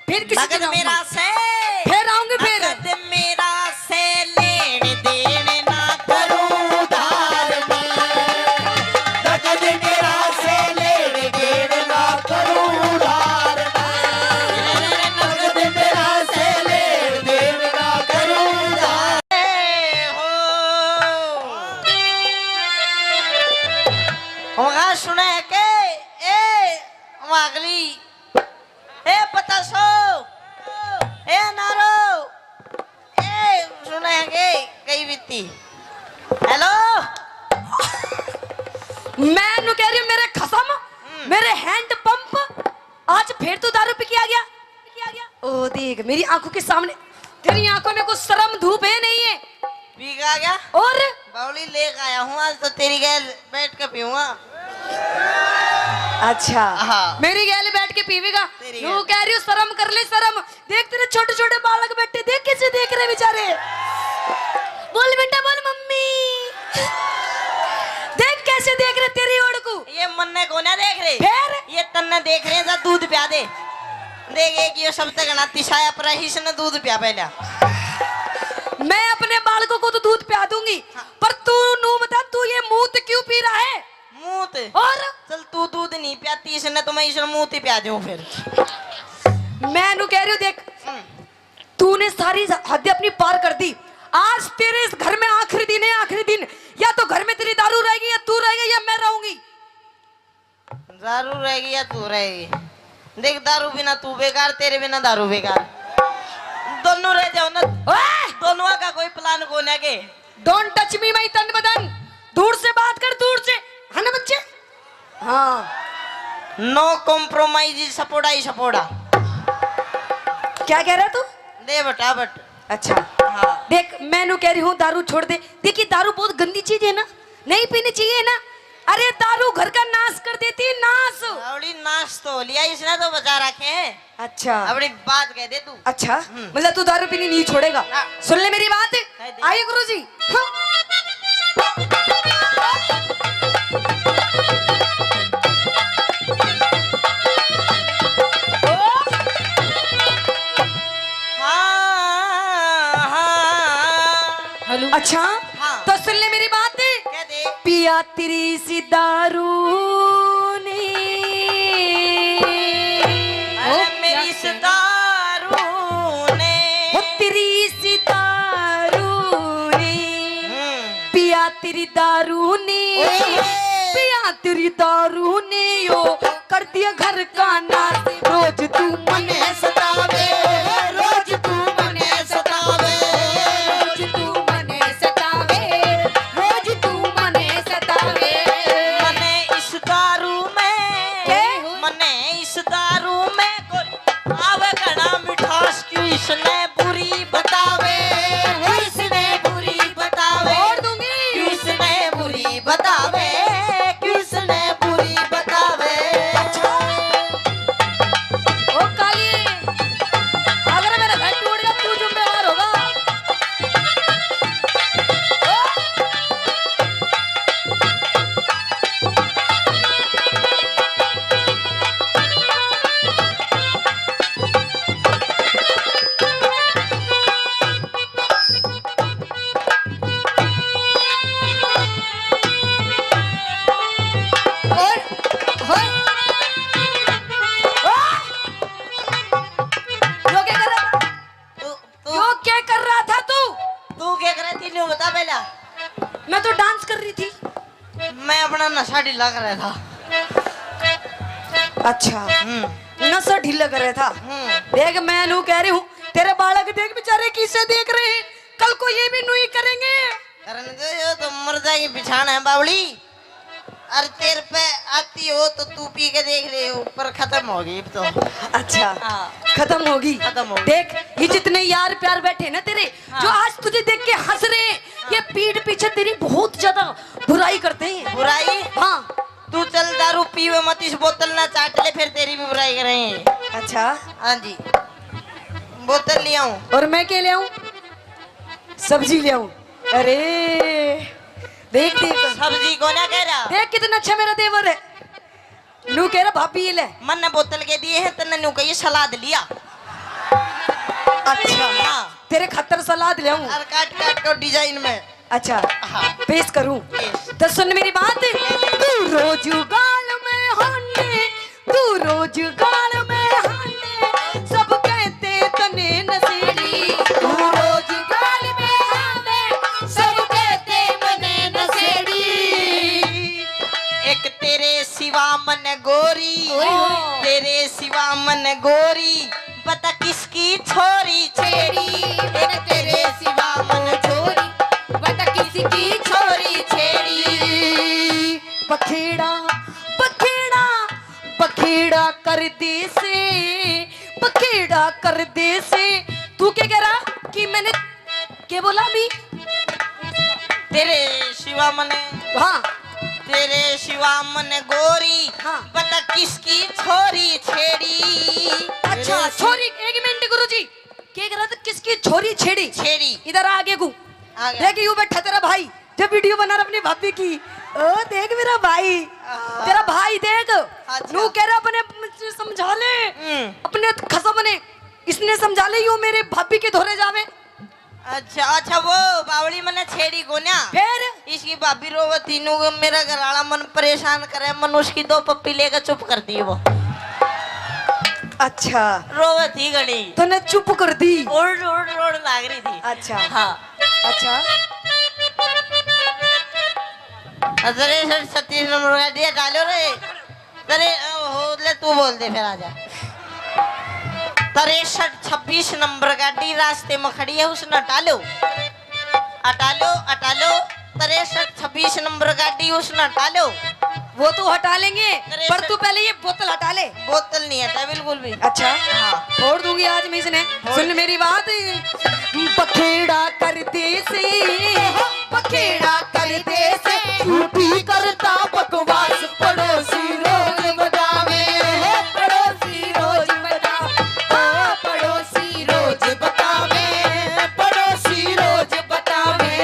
फिर किसी नगद दिन आऊंगी। मेरा से, फिर आऊंगी फिर। नगद मेरा से लेन देन ना करूं उधार मैं। नगद मेरा से लेन देन ना करूं उधार मैं। नगद मेरा से लेन देन ना करूं उधार। हो। वहाँ सुना है के, ए, वहाँ अगली ए पतासो, ए नारो, ए सुने है के कई बीती। हेलो। मैं नु कह रही हूँ, मेरे खसम, मेरे हैंड पंप, आज फिर तू दारू पी के आ गया। ओ देख, मेरी आंखों के सामने, तेरी आंखों में कुछ शर्म धूप है नहीं है? पी के आ गया? और बावली लेके आया हूँ, आज तो तेरी गैल बैठ के पीऊंगा। अच्छा, हाँ। मेरी गैल बैठ के पीवेगा। तेरी नु गैल। कह रही हूँ, शर्म कर ले, शर्म। देख, तेरे छोटे छोटे बालक बैठे, देख कैसे देख रहे बेचारे। बोल बेटा, बोल मम्मी। देख कैसे देख रहे तेरी ओर को। ये मन्ने को ना देख रहे। फिर? ये तन्ने देख रहे हैं, जा दूध प्या दे। देख, एक ये सब तक ना तिसाया पर इसने दूध प्या पहला। मैं अपने बालकों को तो दूध प्या दूंगी, पर तू नू बता, तू ये मूत क्यों पी रहा है? मूत? और? चल, तू दूध नहीं प्याती इसने, तो मैं इसने मूत ही प्या दूं फिर। मैं नु कह रही हूँ, देख, हम्म। तूने सारी हद अपनी पार कर दी। आज तेरे इस घर में आखिरी दिन है, आखिरी दिन। या तो घर में तेरी दारू रहेगी, या तू रहेगा, या मैं रहूंगी। दारू रहेगी या तू रहेगी? देख, दारू बिना तू बेकार, तेरे बिना दारू बेकार। दोनों रह जाओ ना। ओए! दोनों का कोई प्लान को ना के। Don't touch me, my तन बदन। दूर से बात कर, दूर से। है ना बच्चे? हाँ। No compromise, सपोड़ा ही सपोड़ा। क्या कह रहा तू? दे बटा बट। अच्छा। हाँ। देख, मैं नु कह रही हूँ, दारू छोड़ दे। देखिए, दारू बहुत गंदी चीज है ना, नहीं पीनी चाहिए ना। अरे, दारू घर का नाश कर देती है, नाश। अबड़ी नाश तो हो लिया, इसने तो बचा रखे हैं। अच्छा। अबड़ी बात कह दे तू। अच्छा, हम्म। मतलब तू दारू पीनी नहीं छोड़ेगा? हाँ। सुन ले मेरी बात। कह दे। आइए गुरुजी। हाँ। हाँ, हाँ। अच्छा, हाँ। तो सुन ले मेरी बात। कह दे। पिया तेरी सी दारू ने। अरे मेरी इस दारू ने। हो तेरी सी दारू ने। हम्म। पिया तेरी दारू ने। ओए। पिया तेरी दारू ने यो कर दिया घर का नाश। रोज तू मने सतावे, रोज तू मने सतावे, रोज तू मने सतावे, रोज तू मने सतावे। मने इस दारू में, के? मने इस दारू में कोई आवे घना मिठास, क्यों इसने बुरी बतावे, क्यों इसने बुरी बतावे, छोड़ दूंगी। क्यों इसने बुरी बतावे, क्यों इसने बुरी बतावे। ओ काली, आ था पहला? मैं तो डांस कर रही थी। मैं अपना नशा ढीला कर रहा था। अच्छा, हम्म। नशा ढीला कर रहा था। हम्म। देख, मैं नू कह रही हूँ, तेरे बालक देख बेचारे किसे देख रहे हैं, कल को ये भी नू ही करेंगे। करन दे, यो तो मर्दा की पिछाण है बावली। अरे तेरे पे आती हो तो तू पी के देख ले, ऊपर खत्म होगी अब तो। अच्छा, हाँ। खत्म होगी। खत्म होगी। देख, ये जितने यार प्यार बैठे ना तेरे, हाँ। जो आज तुझे देख के हंस रहे हैं, हाँ। ये पीठ पीछे तेरी बहुत ज्यादा बुराई करते हैं। बुराई? हाँ। तू चल दारू पीवे मत, इस बोतल ना चाट ले, फिर तेरी भी बुराई करेंगे। अच्छा। हाँ जी। बोतल ले आऊं? और मैं क्या ले आऊं? सब्जी ले आऊं? अरे देख, देख। सब्जी को ना कह रहा। देख कितना अच्छा मेरा देवर है। नू कह रहा, "भाभी ये ले।" मन ने बोतल के दिए हैं, तन्ने नू कहिए सलाद लिया। अच्छा। हाँ। तेरे खातर सलाद ले आऊं। और काट काट के डिजाइन में। अच्छा, हाँ। पेश करूं? पेश। तो सुन मेरी बात। तू रोज गाल में हांडे, तू रोज गाल में हांडे, सब कहते तने नशेड़ी। तू रोज गाल में हांडे, सब कहते मने नशेड़ी। एक तेरे सिवा मन गोरी, ओए होए। तेरे सिवा मन गोरी, बता किसकी छोरी छेड़ी। एक तेरे सिवा मन छोरी, बता किसकी छोरी छेड़ी। बखेड़ा, बखेड़ा, बखेड़ा कर दे से, बखेड़ा कर दे से। तू क्या कह रहा कि मैंने, क्या बोला अभी? तेरे सिवा मने, हाँ। तेरे सिवा मने गोरी, हाँ। बता किसकी छोरी छेड़ी। अच्छा, तेरे छोरी, एक मिनट गुरुजी, क्या कह रहा था, किसकी छोरी छेड़ी? छेड़ी। इधर आ आगे को। आ गया। देख, यू बैठा तेरा भाई, जब वीडियो बना रहा अपनी भाभी की। ओ देख मेरा भाई, हाँ। तेरा भाई देख, अच्छा। नू कह रहा अपने समझा ले, हम्म। अपने खसम ने, इसने समझा ले, यू मेरे भाभी के धोरे जावे। अच्छा, अच्छा, वो बावली मने छेड़ी कोन्या। फिर? इसकी भाभी रोवती नू, मेरा घर वाला मन परेशान करे, मन उसकी दो पप्पी लेकर चुप कर दी वो। अच्छा। रोवती घणी। तूने चुप कर दी? रोड़, रोड़, रोड़ लाग रही थी। अच्छा। हाँ। अच्छा। अरे सर, छत्तीस नंबर का दिया डालो रे। तेरे, ओ, हो, ले, तू बोल दे, फिर आ जा। तिरसठ छब्बीस नंबर गाड़ी रास्ते में खड़ी है, उसने हटा लो, हटा लो, हटा लो। तिरसठ छब्बीस नंबर गाड़ी, उसने हटा लो। वो तो हटा लेंगे, तिरसठ पर तू पहले ये बोतल हटा ले। बोतल नहीं हटा बिल्कुल भी। अच्छा, हाँ। फोड़ दूंगी आज मैं इसने। फोड़। सुन मेरी बात, बखेड़ा कर दे से, बखेड़ा कर दे से, झूठी करता बकवास। पड़ोसी रोज बतावे, पड़ोसी रोज बता, ओ पड़ोसी रोज बतावे, पड़ोसी रोज बतावे।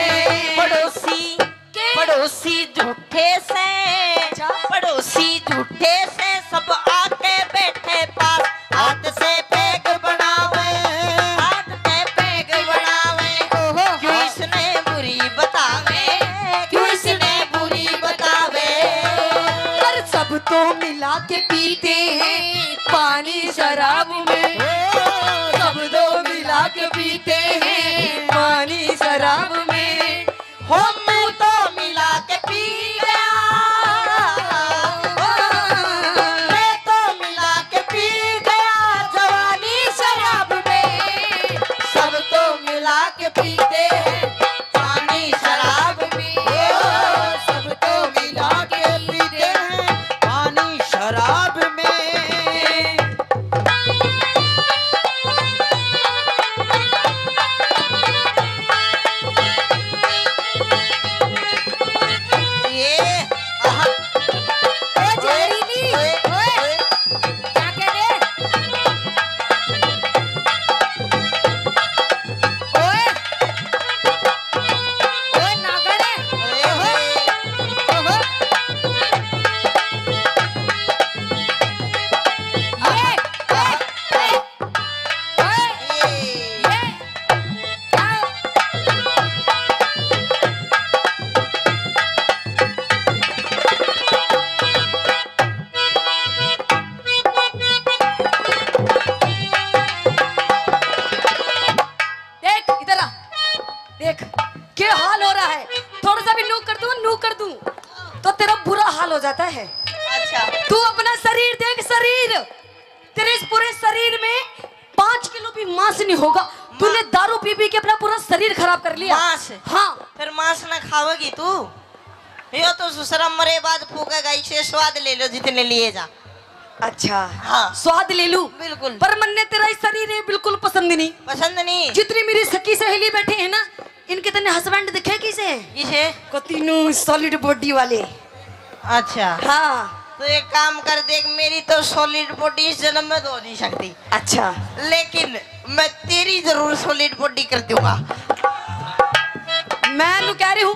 पड़ोसी, के? पड़ोसी झूठे से, अच्छा। पड़ोसी झूठे से, सब आके बैठे पास। हाथ से पैग बनावे, हाथ से पैग बनावे। ओहो। क्यों इसने बुरी बतावे, क्यों इसने बुरी बतावे। पर सब तो मिला के पीते हैं पानी शराब में। सब तो मिला के पीते हैं पानी शराब में। हो मैं तो मिला के पी गया, मैं तो मिला के पी गया जवानी शराब में। सब तो मिला के पीते हैं पानी शराब में, सब तो मिला के पीते हैं पानी शराब में। है, थोड़ा सा भी नू कर दूं, नू कर दूं तो तेरा बुरा हाल हो जाता है। अच्छा। तू अपना शरीर देख, शरीर, तेरे इस पूरे शरीर में पाँच किलो भी मांस नहीं होगा। तूने दारू पी पी के अपना पूरा शरीर खराब कर लिया। मांस? हाँ। फिर मांस ना खावेगी तू? यो तो ससुरा मरे बाद फूकेगा, इसे स्वाद ले लो जितने लिए जा। अच्छा। हाँ। स्वाद ले लूं? बिल्कुल। पर मन्ने तेरा ये शरीर है बिल्कुल पसंद नहीं। पसंद नहीं? जितनी मेरी सखी सहेली बैठी है ना, इनके तने हस्बैंड दिखे किसे? किसे? कती नू सॉलिड बॉडी वाले। अच्छा। हाँ। तो एक काम कर, देख, मेरी तो सॉलिड बॉडी इस जन्म में तो हो नहीं सकती। अच्छा। लेकिन मैं तेरी जरूर सॉलिड बॉडी कर दूंगा। मैं नू कह रही हूँ,